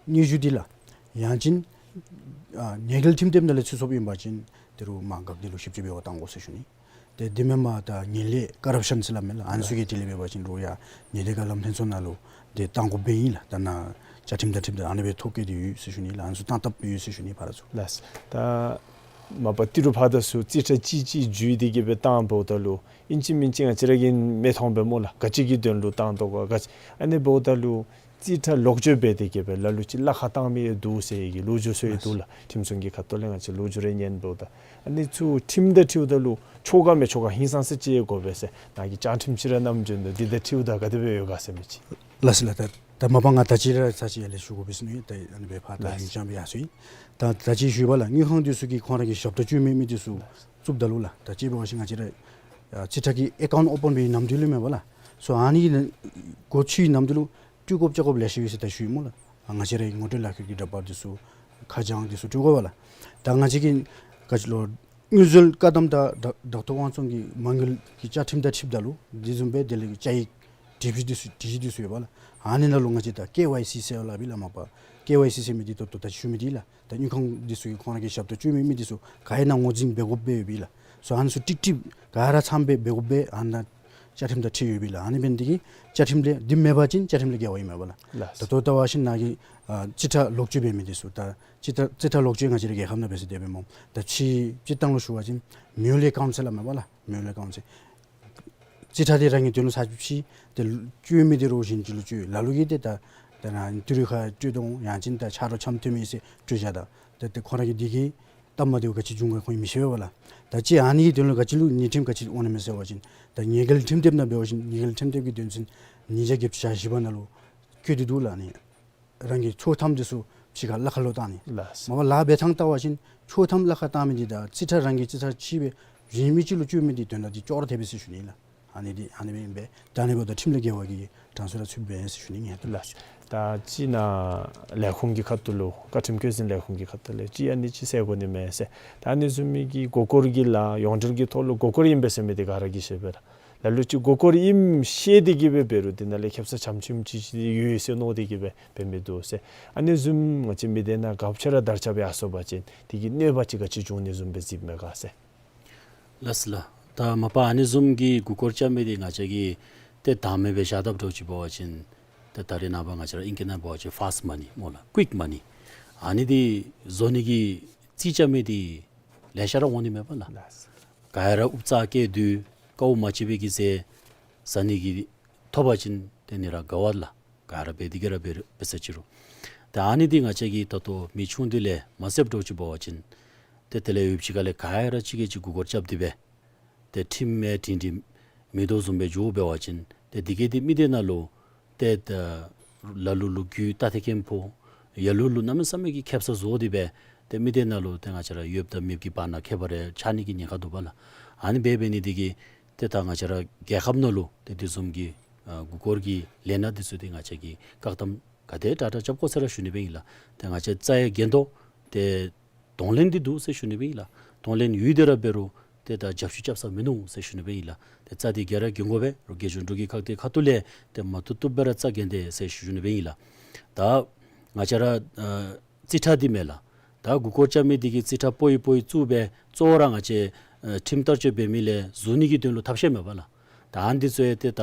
སྙན་ཞུ་འདི་ལགས། ཡང་ཅིན་ཨ་ཉེས་འགེལ་ཁྲིམས་དེབ་ནང་ལས་ཚུད་སོངམ་ཨིན་པ་ཅིན་ཏི་རུ་མ་འགག་འདི་ལུ་ཞིབ་དཔྱད་འབད་བར་བཏང་དགོ་ཟེར་ཞུ་ནི། ཏེ་དེ་མེན་པར་ད་ངན་ལྷད་ཀོ་རབ་ཤཱན་ཟེར་སླབ་མས་ལགས། ཨ་ནི་ཚུ་གིས་དེ་ལས་འབད་བ་ཅིན་རུང་ཡང་ཉེས་དོན་བཀའ་ལམ་ལྷན་ཚོགས་ནང་ལུ་ཏེ་བཏང་དགོཔ་སྦེ་ཨིན་ལགས། ད་ནཱ་བཅའ་ཁྲིམས་དང་འཁྲིལཝ་ད་ཨ་ནི་སྦེ་ཐོ་བཀོད་དེ་ཡོད་ཟེར་ཞུ་ནི་ལགས། ཨ་ནི་ཚུ་བཏང་བཏངམ་ཡོད་ཟེར་ཞུ་ནི་ཕར་ཚུར། ལགས། ད་ མ་པ་ཏི་རུ་ཕར་དང་ཚུར་རྩིས་ཁྲ་ཅིག་ཅིག་འཇུས་ཏེ་གི་སྦེ་བཏང་འབདཝ་ད་ལུ་ཨིན་ཅི་མིན་ཅི་ང་བཅས་ར་གིས་མི་མཐོང་པས་སྨོ་ལགས། ག་ཅི་གི་དོན་ལུ་བཏང་དོ་ག་ག་ཅི། ཨ་ནི་འབདཝ་ད་ལུ་རྩིས་ཁྲ་ལོག་སྤྱོད་འབད་དེ་གི་སྦེ་ལ་ལུ་ཅིག་གླ་ཁར་བཏང་མི་ཡང་འདུག་ཟེར་གྱི་ལོ་རྒྱུས་ཚུ་ཡང་འདུག་ལགས། ཁྲིམས་སྲུང་གི་ཁ་ཐུག་ལས་ང་བཅས་ལོ་རྒྱུས་རེ་ཉན་འབདཝ་ད། ཨ་ནི་ཚུ་ཁྲིམས་དང་འཁྲིལཝ་ད་ལུ་ཆོ་ག་མི་ཆོ་ག་ཧིང་སངས་ས་ཅིག་དགོ་པས་ཟེར། ནཱ་གི་བཅའ་ཁྲིམས་ཅིག་ར་བསྣམས་བྱོན་དོ། འདི་དང་འཁྲིལཝ་ད་ག་དེ་སྦེ་ཡོད་ག་ཟེར་མི་ཅིག། ལགས་སོ་ལགས། ད་ད་མ་པ་ང་ད་ཅི་ར་ཚར་ཅིག་ཡར་ལས་ཞུ་དགོ་པས་ཟེར་མནོ་ཡི། ད་ཨ་ནི་སྦེ་ཕར་ད་ལགས། ལིང་ཅང་སྦེ་ཡར་སོང་ཡི། ད་ད་ཅི་ཞུ་བ་ལགས། དངུལ་ཁང་འདི་ཚུ་གིས་ཁོང་ར་གི་ཞབས་ཏོག་སྤྱོད་མི་མི་འདི་ཚུ་བཙུགསཔ་ད་ལུ་ལགས། ད་ཅི་འབད་བ་ཅིན་ང་བཅས་ར་ཨ་རྩིས་ཁྲ་གི་ཨེ་ཀའུནཊ་ཨོ་པཱན་འབད་བའི་ནམ་དུས་ལུ་མེན་པ་ལགས། སོ་ཨ་ནི་གི་སྒོ་ཕྱེ་བའི་ནམ་དུས་ལུ་སྤྲོད་དགོཔ་རྐྱབ་དགོཔ་ལེ་ཤ་ཡོད་ཟེར་ད་ཞུ་ཡི་སྨོ་ལགས། ཨ་ང་བཅས་ར་གི་ངོ་སྤྲོད་ལག་ཁྱེར་གྱི་འདྲ་པར་འདི་ཚུ་ཁ་བྱང་འདི་ཚུ་སྤྲོད་དགོ་པས་ལགས། ད་ང་བཅས་ཀྱིས་ག་ཅི་ལོ་དངུལ་འཛོལ་བཀག་སྡོམ་དང་ཌོག་ཌོག་ཊར་དབང་ཚོང་གི་མ་དངུལ་གྱི་བཅའ་ཁྲིམས་དང་འཁྲིལཝ་ད་ལུ་འདི་བཟུམ་སྦེ་དེ་ལས་བཅའ་ཡིག་སྒྲིག་གཞི་འདི་ཚུ་སྒྲིག་གཞི་འདི་ཚུ་ཡོད་པས་ལགས། ཨ་ནི་ནང་ལུ་ང་བཅས་ད་ཀེ་ཝའི་སི་ཟེར་སླབ་ཨིན་ལགས། མ་པ་ཀེ་ཝའི་སི་ཟེར་མི་འདི་ད་ལྟོ་ད་ཞུ་མི་འདི་ལགས། ད་དངུལ་ཁང་འདི་ཚུ་གིས་ཁོང་ར་གི་ཞབས་ཏོག་སྤྱོད་མི་མི་འདི་ཚུ་ག་ཡི་ནང་ངོས་འཛིན་འབད་དགོཔ་སྦེ་ཡོད་པས་ལགས། སོ་ཨ་ནི་ཚུ་ཀྲིག་ཀྲི་ག་ར་ཚངམ་སྦེ་འབད་དགོཔ་སྦེ་ཨ་ནཱ་བཅའ་ཁྲིམས་དང་འཁྲིལ་ཡོད་པས་ལགས། ཨ་ནི་འབད་ནི་འདི་གིས་བཅའ་ཁྲིམས་ལས་འདི་མེད་པ་ཅིན་བཅའ་ཁྲིམས་ལས་འགལ་བ་ཨིན་མས་པ་ལགས། ལགས། ད་ལྟོ་ལྟ་བ་ཅིན་ནཱ་གི་ཨ་རྩིས་ཁྲ་ལོག་སྤྱོད་འབད་མི་འདི་ཚུ་ད་རྩིས་ཁྲ་རྩིས་ཁྲ་ལོག་སྤྱོད་ང་བཅས་ར་རྒྱལ་ཁབ་ནང་འབད་ས་དེ་སྦེ་སྨོ། ད་ཕྱི་སྤྱིར་བཏང་ལུ་ཞུ་བ་ཅིན་མེའུལ་ཨེ་ཀའུནཊ་ཟེར་སླབ་མས་པ་ལགས། མེའུལ་ཨེ་ཀའུནཊ་ཟེར། རྩིས་ཁྲ་འདི་རང་གི་དོན་ལུ་ཚར་གཅིག་ཕྱེ་སྟེ་སྤྱོད་མི་འདི་རོགས་གཞན་ཅིག་ལུ་སྤྱོད། ལ་ལུ་གིས་ཏེ་ད་ད་ནཱ་ཏི་རུ་ཁར་སྤྲོད་དོ་ཡང་ཅིན་ད་ཆ་རོགས་འཆམ་མཐུན་མི་ཟེར་སྤྲོད་བཞག་ད། ཏེ་ཏེ་ཁོང་ར་གི་འདི་གིས་གཏམ་འདི་ག་ཅི་འབྱུང་ག་ཁོང་གིས་མི་ཤེས་པས་པ་ལགས། ད་ཅི་ཨ་ནི་གི་དོན་ལུ་ག་ཅི་ལུ་ཉེས་ཁྲིམས་ག་ཅི་འོང་ནི་མས་ཟེར་བ་ཅིན་ད་ཉེས་འགེལ་ཁྲིམས་དེབ་ནང་འབད་བ་ཅིན་ཉེས་འགེལ་ཁྲིམས་དེབ་ཀྱི་དོན་ཚན་ཉིས་བརྒྱ་བརྒྱད་ཅུ་གྱ་བཞི་པ་ནང་ལུ་བཀོད་དེ་འདུག་ལགས། ཨ་ནི་རང་གི་ཆོག་ཐམ་འདི་ཚུ་ཕྱི་ཁར་གླ་ཁར་ལུ་བཏང་ནི། ལགས། མ་པ་ལཱ་འབད་ཐངས་བལྟ་བ་ཅིན་ཆོག་ཐམ་གླ་ཁར་བཏང་མི་འདི་དང་རྩིས་ཁྲ་རང་གི་རྩིས་ཁྲ་ཕྱེ་སྦེ་གཞན་མི་ཅིག་ལུ་སྤྱོད་མི་འདི་དོན་དག་འདི་ཅོག་ར་འཐད་པས་ཟེར་ཞུ་ནི་ལགས། ཨ་ནི་འདི་ཨ་ནི་སྦེ་ཨིན་པས། ད་ཨ་ནི་འབདཝ་ད་ཁྲིམས་ལས་འགལ་བ་གི་གྲངས་སུ་ར་ཚུདཔ་སྦེ་ཟེར་ཞུ་ནི་ཨིན། ལགས། ད་ཅི་ནཱ་ལས་ཁུངས་ཀྱི་ཁ་ཐུག་ལུ་བཀའ་ཁྲིམས་བཀོད་འཛིན་ལས་ཁུངས་ཀྱི་ཁ་ཐུག་ལས་ཅིག་ཨ་ནི་ཅིག་ཟེར་དགོ་ནི་མས་ཟེར། ད་ཨ་ནི་བཟུམ་མའི་གི་མགུ་སྐོར་གྱི་ལཱ་ཡོངས་འབྲེལ་གྱི་ཐོག་ལུ་མགུ་སྐོར་ཨིན་པས་ཟེར་མི་འདི་ག་ར་གིས་ཤེས་པས་ལགས། ལ་ལུ་ཅིག་མགུ་སྐོར་ཨིནམ་ཤེས་ཏེ་གི་སྦེ་འབད་རུང་འདི་ནང་ལས་ཁེབ་ས་ཆམ་ཆིམ་ཅིག་ཅིག་ཡོད་ཟེར་མནོ་སྟེ་གི་སྦེ་འབད་མི་འདུག་ཟེར། ཨ་ནི་བཟུམ་ང་བཅས་མི་སྡེ་ནང་ག་ཅི་ར་དར་ཁྱབ་ཡར་སོང་པ་ཅིན་དེ་གིས་གནོད་པ་ཅིག་ག་ཅི་འབྱུང་ནི་བཟུམ་སྦེ་གཟིགསཔ་མས་ག་ཟེར། ལགས་སོ་ལགས། ད་མ་པ་ཨ་ནི་བཟུམ་གྱི་མགུ་སྐོར་རྐྱབ་མི་འདི་ང་བཅས་ཀྱིས་ཏེ་བདག་མེད་སྦེ་བཞག་དཔ་འདྲཝ་ཅིག་འབད་བ་ཅིན་ཏེ་ད་རེས་ནངས་པ་ང་བཅས་ར་ཨིང་སྐད་ནང་འབད་བ་ཅིན་ཕཱསཊ་མ་ནི་སྨོ་ལགས། ཀུའིཀ་མ་ནི། ཨ་ནི་འདི་བཟོ་ནི་གི་རྩིས་རྐྱབ་མི་འདི་ལེ་ཤ་ར་འོང་ནི་མས་པ་ལགས། ལགས། ག་ར་ཨུབ་ཙ་བཀལ་དོ་དཀའཝ་མ་སྤྱད་པའི་གི་ཟས་ཟ་ནི་གི་ཐོབ་པ་ཅིན་དེ་ནི་ར་དགའ་བ་ལགས། ག་ར་འབད་དེ་གི་ར་འབད་འབད་ས་ཅི་རུང་། ད་ཨ་ནི་འདི་ང་བཅས་ཀྱིས་ད་ལྟོ་མི་ཆུང་འདི་ལས་མ་བསལཝ་འདྲཝ་ཅིག་འབད་བ་ཅིན་ཏེ་དེ་ལས་ཡུདཔ་ཅིག་ཁ་ལས་ག་ར་གཅིག་གིས་གཅིག་མགུ་སྐོར་རྐྱབ་སྟེ་སྦེ་ཏེ་ཁྲིམས་མེད་དྲིན་དྲི་མེད་དོ་བཟུམ་སྦེ་འགྱོཝ་འབད་བ་ཅིན་ཏེ་འདི་གིས་ཏེ་མི་སྡེ་ནང་ལུ་ཏེ་ད་ལ་ལུ་ལུ་རྒྱུ་ད་ཏེ་ཁེམ་ཕོག། ཡ་ལུ་ལུ་གནམ་མེད་ས་མེད་ཀྱི་ཁེབ་ས་བཟོ་སྟེ་སྦེ་ཏེ་མི་སྡེ་ནང་ལུ་ཏེ་ང་བཅས་ར་ཡོདཔ་དང་མེདཔ་ཀྱི་བར་ན་ཁྱད་པར་རེ་ཆགས་ནི་གི་ཉེན་ཁ་འདུག་པ་ལགས། ཨ་ནི་སྦེ་འབད་ནི་འདི་གིས་ཏེ་ད་ང་བཅས་ར་རྒྱལ་ཁབ་ནང་ལུ་ཏེ་དེ་བཟུམ་གྱི་ཨ་མགུ་སྐོར་གྱི་ལས་སྣ་འདི་ཚུ་འདི་ང་བཅས་ཀྱིས་བཀག་སྡོམ་ག་དེ་དྲག་དྲག་རྐྱབ་དགོ་ཟེར་ར་ཞུ་ནི་སྦེ་ཨིན་ལགས། ཏེ་ང་བཅས་རྩྭ་ཡང་གྱོན་དོ། ཏེ་གདོང་ལེན་འདི་འདུག་ཟེར་ཞུ་ནི་སྦེ་ཨིན་ལགས། གདོང་ལེན་ཡོད་དེ་ར་འབད་རུང་ཏེ་ད་རྒྱབ་བཤུད་རྐྱབ་ས་མིན་ནུག་ཟེར་ཞུ་ནི་སྦེ་ཨིན་ལགས། ཏེ་རྩྭ་འདི་ག་ར་གྱོན་དགོ་པས། རོགས་དགེ་སྦྱོང་འབྲུག་གི་ཁག་དེ་ཁ་ཐུག་ལས་ཏེ་མ་བཏུབ་བཏུབ་སྦེ་ར་རྩྭ་གྱོན་ཏེ་ཟེར་ཞུ་ནི་སྦེ་ཨིན་ལགས། ད་ང་བཅས་ར་ཨ་རྩིས་ཁྲ་འདི་མས་ལགས། ད་མགུ་སྐོར་རྐྱབ་མི་འདི་གིས་རྩིས་ཁྲ་སྤོ་ཡི་སྤོ་ཡི་བཙུགས་སྦེ་གཙོ་བོ་ར་ང་བཅས་ཨ་ཁྲིམས་བསྟར་སྤྱོད་འབད་མི་ལས་ཟུར་ནི་གི་དོན་ལུ་ཐབས་ཤེས་མས་པ་ལགས། ད་ཨ་ནི་འདི་ཚུ་ཡང་ཏེ་ད་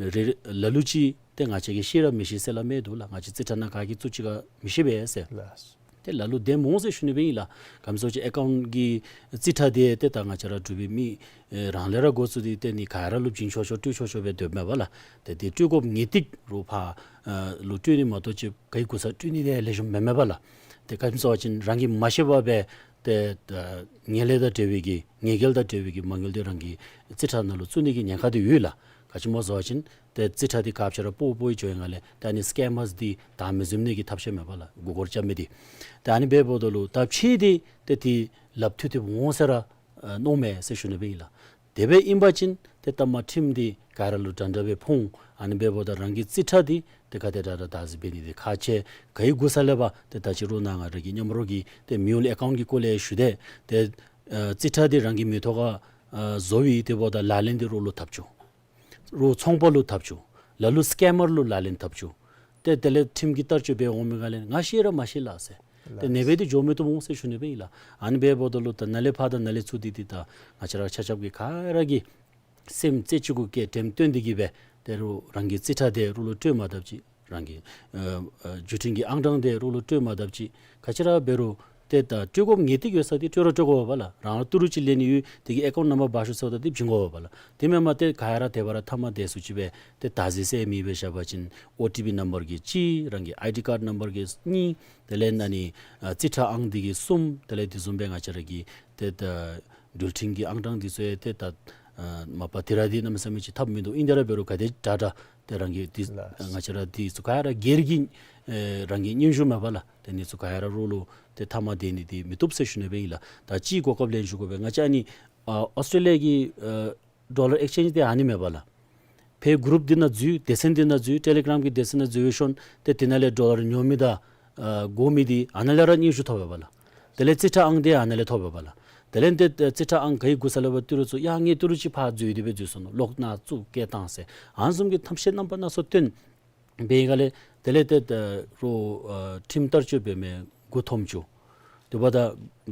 རེ་རེ་ལ་ལུ་ཅིག་ཏེ་ང་བཅས་ཀྱིས་ཤེས་ར་མི་ཤེས་ཟེར་སླབ་མི་འདུག་ལགས། ང་བཅས་རྩིས་ཁྲ་ནང་ག་གིས་བཙུགས་ཅི་ག་མི་ཤེས་པས་ཟེར། ལགས། ཏེ་ལ་ལུ་བདེན་འོང་ཟེར་ཞུ་ནི་སྦེ་ཨིན་ལགས། ག་ཅི་སྨོ་ཟེར་བ་ཅིན་ཨེ་ཀའུནཊ་གི་རྩིས་ཁྲ་འདི་ཏེ་ད་ང་བཅས་ར་འབྲུག་པའི་མི་ཨེ་རང་ལས་ར་འགོ་བཙུགས་ཏེ་ཏེ་ནི་ག་ར་ལུ་བྱིན་ཆོག་ཆོག་སྤྲོད་ཆོག་ཆོག་སྦེ་སྡོདཔ་མས་པ་ལགས། ཏེ་འདི་སྤྲོད་དགོཔ་ངེས་ཏིག་རོགས་ཕར་ཨ་ལུ་སྤྲོད་ནི་མ་གཏོགས་ཅིག་ག་གི་གུ་ས་སྤྲོད་ནི་འདི་ལེགས་ཤོམ་མེན་མས་པ་ལགས། ཏེ་ག་ཅི་སྨོ་ཟེར་བ་ཅིན་རང་གིས་མ་ཤེས་པར་སྦེ་ཏེ་ད་ངན་ལྷད་དང་འབྲེལ་བའི་གི་ངན་སྐལ་དང་འབྲེལ་བའི་གི་མ་དངུལ་འདི་རང་གི་རྩིས་ཁྲ་ནང་ལུ་བཙུགས་ནི་གི་ཉེན་ཁ་འདི་ཡོད་ལགས། ག་ཅི་སྨོ་ཟེར་བ་ཅིན་ཏེ་རྩིས་ཁྲ་འདི་ག་ཅི་ར་སྤོ་སྤོ་ཡི་འགྱོ་ཡི་ནང་ལས་ད་ཨ་ནི་སི་ཀེམ་མརས་འདི་བདག་མེད་བཟོ་ནི་གི་ཐབས་ཤེས་མས་པ་ལགས། མགུ་སྐོར་རྐྱབ་མི་འདི། ད་ཨ་ནི་འབདཝ་ད་ལུ་ད་ཕྱི་འདི་ཏེ་འདི་ལགཔ་མཐུད་དེ་འོང་ཟེར་ར་ཨ་མནོཝ་མས་ཟེར་ཞུ་ནི་སྦེ་ཨིན་ལགས། དེ་སྦེ་ཨིན་པ་ཅིན་ཏེ་ད་མ་ཁྲིམས་འདི་ག་ར་ལུ་འདྲ་འདྲ་སྦེ་ཕོག་འོང་། ཨ་ནི་འབདཝ་ད་རང་གི་རྩིས་ཁྲ་འདི་ཏེ་ག་དེ་དྲག་དྲག་བདག་འཛིན་འབད་ནི་འདི་ཁག་ཆེ། ག་གི་གུ་ས་ལས་འབད་ཏེ་ད་ཅི་རོགས་ནཱ་ང་ར་གི་མཉམ་རོགས་ཀྱི་ཏེ་མེའུལ་ཨེ་ཀའུནཊ་གི་སྐོར་ལས་ཞུ་སྟེ་ཏེ་ཨ་རྩིས་ཁྲ་འདི་རང་གི་མིང་ཐོག་ཁར་ཨ་བཟོ་བའི་དེ་འབདཝ་ད་ལག་ལེན་འདི་རོགས་ལུ་འཐབ་བཅུག། རོགས་ཚོང་པ་ལུ་འཐབ་བཅུག། ལ་ལུ་སི་ཀེམ་མར་ལུ་ལག་ལེན་འཐབ་བཅུག། ཏེ་དེ་ལས་ཁྲིམས་ཀྱི་བསྟར་སྤྱོད་འབད་འོང་མི་ག་ལས་ང་ཤེས་ར་མ་ཤེས་ལགས་ཟེར། ཏེ་ཨ་ནེ་སྦེ་འདི་འགྱོ་མི་བཏུབ་འོང་ཟེར་ཞུ་ནི་སྦེ་ཨིན་ལགས། ཨ་ནི་འབདཝ་ད་ལུ་ད་ནཱ་ལས་ཕར་དང་ནཱ་ལས་ཚུར་འདི་འདི་ད་ང་བཅས་ར་ཆ་ཁྱབ་ཀྱིས་ག་ར་གིས་སེམས་རྩེ་གཅིག་གུ་བསྐྱེད་འགྲེམས་སྟོན་འདི་གིས་སྦེ་ཏེ་རོགས་རང་གི་རྩིས་ཁྲ་འདི་རོགས་ལུ་སྤྲོད་མ་དཔ་ཅིག། རང་གི་ཨ་ཨ་བརྒྱུད་འཕྲིན་གྱི་ཨང་གྲངས་འདི་རོགས་ལུ་སྤྲོད་མ་དཔ་ཅིག། ག་ཅི་ར་འབད་རུང་ ཏེ་ད་སྤྲོད་དགོཔ་ངེས་ཏིག་ཡོད་ས་འདི་སྤྲོད་ར་སྤྲོད་དགོ་པས་ལགས། རང་ལུ་ཏི་རུ་ཅིག་ལེན་ནི་ཡོད། དེ་གི་ཨེ་ཀའུནཊ་ནམ་བར་འབག་ཤོག་ཟེརཝ་ད་འདི་བྱིན་དགོ་པས་ལགས། དེ་མེན་པར་ཏེ་ག་ཡ་ར་དེ་སྦེ་ར་མཐའ་མ་དེ་ཚུ་ཅིག་སྦེ་ཏེ་ད་གཟིགས་ཟེར་མི་སྦེ་བཞག་པ་ཅིན་ཨོ་ཊི་པི་ནམ་བར་གི་གཅིག། རང་གི་ཨའི་ཌི་ཀཱཌ་ནམ་བར་གི་གཉིས། དེ་ལས་ཨ་ནི་ཨ་རྩིས་ཁྲ་ཨང་འདི་གི་གསུམ། དེ་ལས་དེ་བཟུམ་སྦེ་ང་བཅས་ར་གི་ཏེ་ད་འགྲུལ་འཕྲིན་གྱི་ཨང་གྲངས་འདི་ཚུ་ཡང་ཏེ་ད་ཨ་མ་པ་དེ་ར་འདི་གནམ་མེད་ས་མེད་ཅིག་ཐབས་མིན་འདུག། ཨིན་ཏེ་ར་འབད་རུང་ག་དེ་དྲག་དྲག་ཏེ་རང་གི་འདི་ལགས། ང་བཅས་ར་འདི་ཚུ་ག་ཡ་ར་སྒེར་གྱི་ཨེ་རང་གི་སྙན་ཞུ་མེན་པས་ལགས། ཏེ་འདི་ཚུ་ག་ཡ་ར་རོགས་ལུ་ཏེ་མཐའ་མ་དེ་ནི་འདི་མི་བཏུབ་ཟེར་ཞུ་ནི་སྦེ་ཨིན་ལགས། ད་ཅིག་གོ་སྐབས་ལེན་ཞུ་དགོ་པས། ང་བཅས་ཨ་ནི་ཨ་ཨོསི་ཊྲེ་ལི་ཡ་གི་ཨ་ཌོ་ལར་ཨེགསི་ཅེནཇ་འདི་ཨ་ནི་མེན་པས་ལགས། ཕར་གུ་རུབ་འདི་ནང་འཛུལ། སྡེ་ཚན་འདི་ནང་འཛུལ། ཊེ་ལི་གྲམ་གྱི་སྡེ་ཚན་ནང་འཛུལ་ཞིནམ་ཏེ་དེ་ནང་ལས་ཌོ་ལར་ཉོ་མི་དང་ཨ་དགོ་མི་འདི་ཨ་ནཱ་ལས་ར་སྙན་ཞུ་ཐོབ་པས་ལགས། དེ་ལས་རྩིས་ཁྲ་ཨང་འདི་ཨ་ནཱ་ལས་ཐོབ་པས་ལགས། དེ་ལས་ཏེ་རྩིས་ཁྲ་ཨང་ག་གི་དགོ་ས་ལས་འབད་ཏི་རུ་ཚུ་ཡ་ངེའི་ཏི་རུ་ཅིག་ཕར་འཛུལ་ཏེ་སྦེ་འཛུལ་སོ་ནུག། ལོག་ནཱ་བཙུགས་བསྐྱལ་བཏང་ཟེར་ཨ་ནི་བཟུམ་གྱི་ཐབས་ཤེས་རྣམ་པ་སྣ་ཚོགས་སྟོན་འབད་ཡི་ག་ལས། དེ་ལས་ཏེ་ད་རུང་ཨ་ཁྲིམས་བསྟར་སྤྱོད་འབད་མི་འགོ་འཐོམ་བཅུག། དེ་འབདཝ་ད་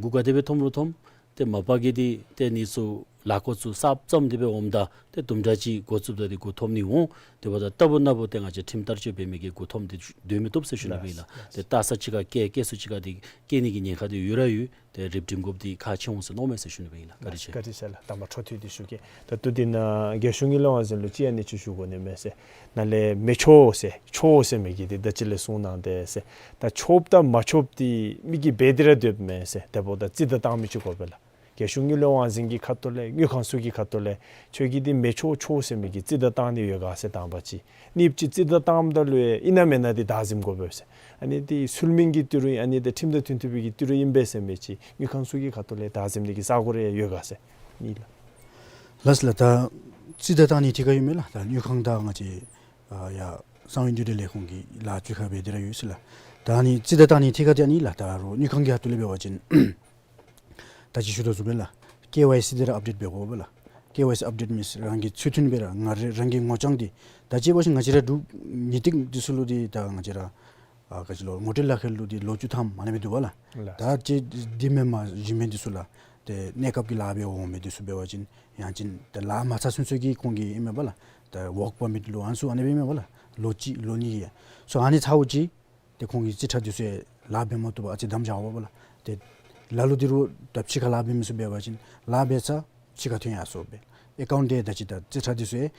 འགོ་ག་དེ་སྦེ་འཐོམ་རུང་འཐོམ། ཏེ་མ་པ་གི་འདི་ཏེ་ཨ་ནི་ཚུ་ལཱ་འགོ་ཚུ་གསརཔ་བརྩམས་ཏེ་སྦེ་འོངམ་ད་ཏེ་དུམ་གྲ་ཅིག་འགོ་བཙུགསཔ་ད་འདི་འགོ་འཐོམ་ནི་འོང་། དེ་འབདཝ་ད་ལྟ་བུ་ན་བུ་ཏེ་ང་བཅས་ཁྲིམས་བསྟར་སྤྱོད་འབད་མི་གི་འགོ་འཐོམ་འདི་སྡོད་མི་བཏུབ་ཟེར་ཞུ་ནི་སྦེ་ཨིན་ལགས། ཏེ་ལྟ་ས་ཅིག་ཁར་བསྐྱལ་བསྐྱལ་ས་ཅིག་ཁར་འདི་བསྐྱལ་ནི་གི་ཉེན་ཁ་འདི་ཡོད་ར་ཡོད། ཏེ་རིགཔ་སྒྲིམ་དགོཔ་འདི་ཁག་ཆེ་འོང་ཟེར་མནོཝ་མས་ཟེར་ཞུ་ནི་སྦེ་ཨིན་ལགས། བཀའ་དྲིན་ཆེ། བཀའ་དྲིན་ཆེ་ལགས། དང་པ་འཕྲོ་མཐུད་དེ་ཞུ་གེ། ད་ལྟོ་འདི་ནང་རྒྱལ་གཞུང་གི་གླེང་བ་ཟེར་ལུ་ཅིག་ཨ་ནི་ཅིག་ཞུ་དགོ་ནི་མས་ཟེར། ནཱ་ལས་མི་ཆོག་ཟེར་ཆོག་ཟེར་མི་གི་འདི་ད་ཅི་ལས་གསུངས་གནང་དེས་ཟེར། ད་ཆོགཔ་དང་མ་ཆོགཔ་འདི་མི་གིས་འབད་དེ་ར་སྡོདཔ་མས་ཟེར། དེ་འབདཝ་ད་རྩིས་བདའ་བཏང་མི་ཅིག་དགོ་པས་ལགས། རྒྱལ་གཞུང་གི་གླེང་བ་འཛིན་གྱི་ཁ་ཐུག་ལས་དངུལ་ཁང་ཚུ་གི་ཁ་ཐུག་ལས་ཁྱོད་ཀྱིས་འདི་མི་ཆོག་ཆོག་ཟེར་མི་གི་རྩིས་བདའ་བཏང་ནི་ཡོད་ག་ཟེར་དང་པ་ཅིག། གཉིས་པ་ཅིག་རྩིས་བདའ་བཏངམ་ད་ལུ་ཡང་ཨིན་ན་མེན་ན་འདི་བདའ་ཟིནམ་དགོ་པས་ཟེར། ཨ་ནི་འདི་ཚུལ་མིན་གྱི་ཏི་རུ་ཨ་ནི་འདི་ཁྲིམས་དང་མཐུན་ཏོག་ཏོ་གི་ཏི་རུ་ཨིན་པས་ཟེར་མི་ཅིག་དངུལ་ཁང་ཚུ་གི་ཁ་ཐུག་ལས་བདའ་ཟིན་ནི་གི་ས་གོ་རེ་ཡོད་ག་ཟེར་ཨིན་ལགས། ལགས་ལགས། ད་རྩིས་བདའ་བཏང་ནི་ཐད་ཁར་ཡོད་མས་ལགས། ད་དངུལ་ཁང་དང་ང་བཅས་ཨ་ཡ་གསང་བའི་འདུས་སྡེ་ལས་ཁུངས་ཀྱི་ལཱ་ཅིག་ཁར་འབད་དེ་ར་ཡོད་ཟེར་ལགས། ད་ཨ་ནི་རྩིས་བདའ་བཏང་ནི་ཐད་ཁར་འདི་ཨ་ནི་ལགས། ད་རུང་དངུལ་ཁང་གི་ཁ་ཐུག་ལས་འབད་བ་ཅིན་ད་ཅི་ཞུ་དོ་བཟུམ་སྦེ་ལགས། ཀེ་ཝའི་སི་འདི་ར་ཨཔ་ཌེཊ་འབད་དགོ་པས་ལགས། ཀེ་ཝའི་སི་ཨཔ་ཌེཊ་མིནསི་རང་གི་ཚུལ་མཐུན་སྦེ་ར་ང་ར་རང་གི་ངོ་རྐྱང་འདི་ད་ཅི་འབད་བ་ཅིན་ང་བཅས་ར་འབྲུག་ཉིས་སྟེང་འདི་ཚུ་ལུ་འདི་ད་ང་བཅས་ར་ཨ་ག་ཅི་ལོ་ངོ་སྤྲོད་ལག་ཁྱེར་ལུ་འདི་ལོ་བཅུ་ཐམ་ཨ་ནི་སྦེ་འདུག་པ་ལགས། ལགས། ད་ཅི་འདི་མེན་པར་གཞན་མི་འདི་ཚུ་ལགས། ཏེ་གནས་སྐབས་ཀྱི་ལཱ་འབད་འོང་མི་འདི་ཚུ་འབད་བ་ཅིན་ཡང་ཅིན་ཏེ་ལཱ་མ་ཚར་ཚུན་ཚོད་ཀྱི་ཁོང་གི་ཨིན་མས་པ་ལགས། ཏེ་ཝོརཀ་པར་མིཊ་ལོ་ཨ་ནི་ཚུ་ཨ་ནི་སྦེ་ཨིན་མས་པ་ལགས། ལོ་གཅིག་ལོ་གཉིས་ཀྱི་ཡ་སོ་ཨ་ནི་ཚརཝ་ཅིག་ཏེ་ཁོང་གི་རྩིས་ཁྲ་འདི་ཚུ་ཡང་ལཱ་འབད་མ་བཏུབ་པར་ཨ་ཙི་བསྡམ་བཞག་པ་ལགས། ཏེ་ལ་ལུ་འདི་རུང་ད་ཕྱི་ཁར་ལཱ་འབད་མི་ཚུ་འབད་བ་ཅིན་ལཱ་འབད་ཚར་ཕྱི་ཁར་ཐོན་ཡར་སོང་སྦེ་ཨེ་ཀའུནཊ་འདི་ད་ཅི་ད་རྩིས་ཁྲ་འདི་ཚུ་ཡང་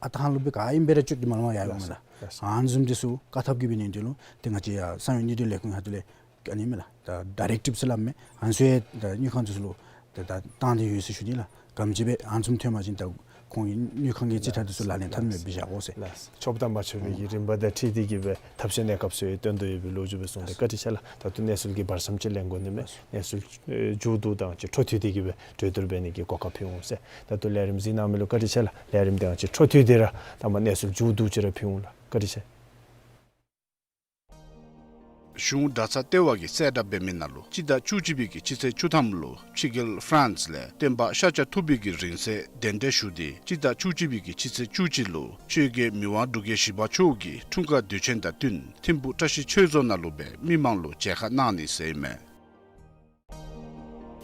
ཨ་ཐང་ལུ་སྦེ་ག་ཨིནམ་སྦེ་ར་བཅུག་སྟེ་མ་ལོང་བར་ཡར་འོངམ་མས་ལགས། ལགས་སོ། ཨ་ནི་བཟུམ་འདི་ཚུ་བཀག་ཐབས་ཀྱི་འབད་ནི་འདི་ལུ་ཏེ་ང་བཅས་ཡ་གསང་བའི་འདུས་སྡེ་ལས་ཁུངས་ཁ་ཐུག་ལས་ཨ་ནི་མས་ལགས། ད་ཌའི་རེག་ཊིབ་ཟེར་སླབ་མས། ཨ་ནི་ཚུ་ཡང་ད་དངུལ་ཁང་འདི་ཚུ་ལུ་ད་ད་བཏང་སྟེ་ཡོད་ཟེར་ཞུ་ནི་ལགས། ག་དེམ་ཅིག་སྦེ་ཨ་ནི་བཟུམ་ཐོན་པ་ཅིན་ད་ཁོང་གི་དངུལ་ཁང་གི་རྩིས་ཁྲ་འདི་ཚུ་ལག་ལེན་འཐབ་མི་སྦེ་བཞག་དགོ་ཟེར། ལགས། ཆོགཔ་དང་མ་ཆོག་པའི་གི་རིམ་པ་དང་འཁྲིལ་ཏེ་གི་སྦེ་ཐབས་ཤེས་གནས་སྐབས་སུ་ཡང་སྟོན་དོ་ཡོད་པའི་ལོ་རྒྱུས་སྦེ་གསུངས་ཏེ་བཀའ་དྲིན་ཆེ་ལགས། ད་ལྟོ་གནས་ཚུལ་གྱི་བར་མཚམས་ཅིག་ལེན་དགོ་ནི་མས། ལགས། གནས་ཚུལ་ཨེ་མཇུག་བསྡུ་དང་ཅིག་འཕྲོ་མཐུད་དེ་གི་སྦེ་གྲོས་བསྡུར་འབད་ནི་གི་གོ་སྐབས་ཕུལ་འོང་ཟེར། ད་ལྟོ་ལས་རིམ་གཟིགས་གནང་མི་ལུ་བཀའ་དྲིན་ཆེ་ལགས། ལས་རིམ་འདི་ཡང་ཅིག་འཕྲོ་མཐུད་དེ་ར་ད་མ་གནས་ཚུལ་མཇུག་བསྡུ་ཅིག་ར་ཕུལ་འོང་ལགས། བཀའ་དྲིན་ཆེ། གཞུང་གྲྭ་ཚང་ལྟེ་བ་གིས་གསལ་བསྒྲགས་འབད་མི་ནང་ལུ་སྤྱི་ཟླ་བཅུ་གཅིག་པའི་གི་སྤྱི་ཚེས་བཅུ་ཐམ་ལུ་ཕྱི་རྒྱལ་ཧྥ་རན་སི་ལས་བསྟན་པ་ཤཱཀྱ་ཐུབ་པའི་གི་རིང་བསྲེལ་གདན་འདྲེན་ཞུ་སྟེ་སྤྱི་ཟླ་བཅུ་གཅིག་པའི་གི་སྤྱི་ཚེས་བཅུ་གཅིག་ལུ་ཆོས་རྒྱལ་མི་དབང་འབྲུག་རྒྱལ་བཞི་པ་མཆོག་གི་འཁྲུངས་སྐར་དུས་ཆེན་དང་བསྟུན་ཐིམ་ཕུག་བཀྲ་ཤིས་ཆོས་རྫོང་ནང་ལུ་སྦེ་མི་མང་ལུ་མཇལ་ཁ་གནང་ནི་ཟེར་ཨིན་མས།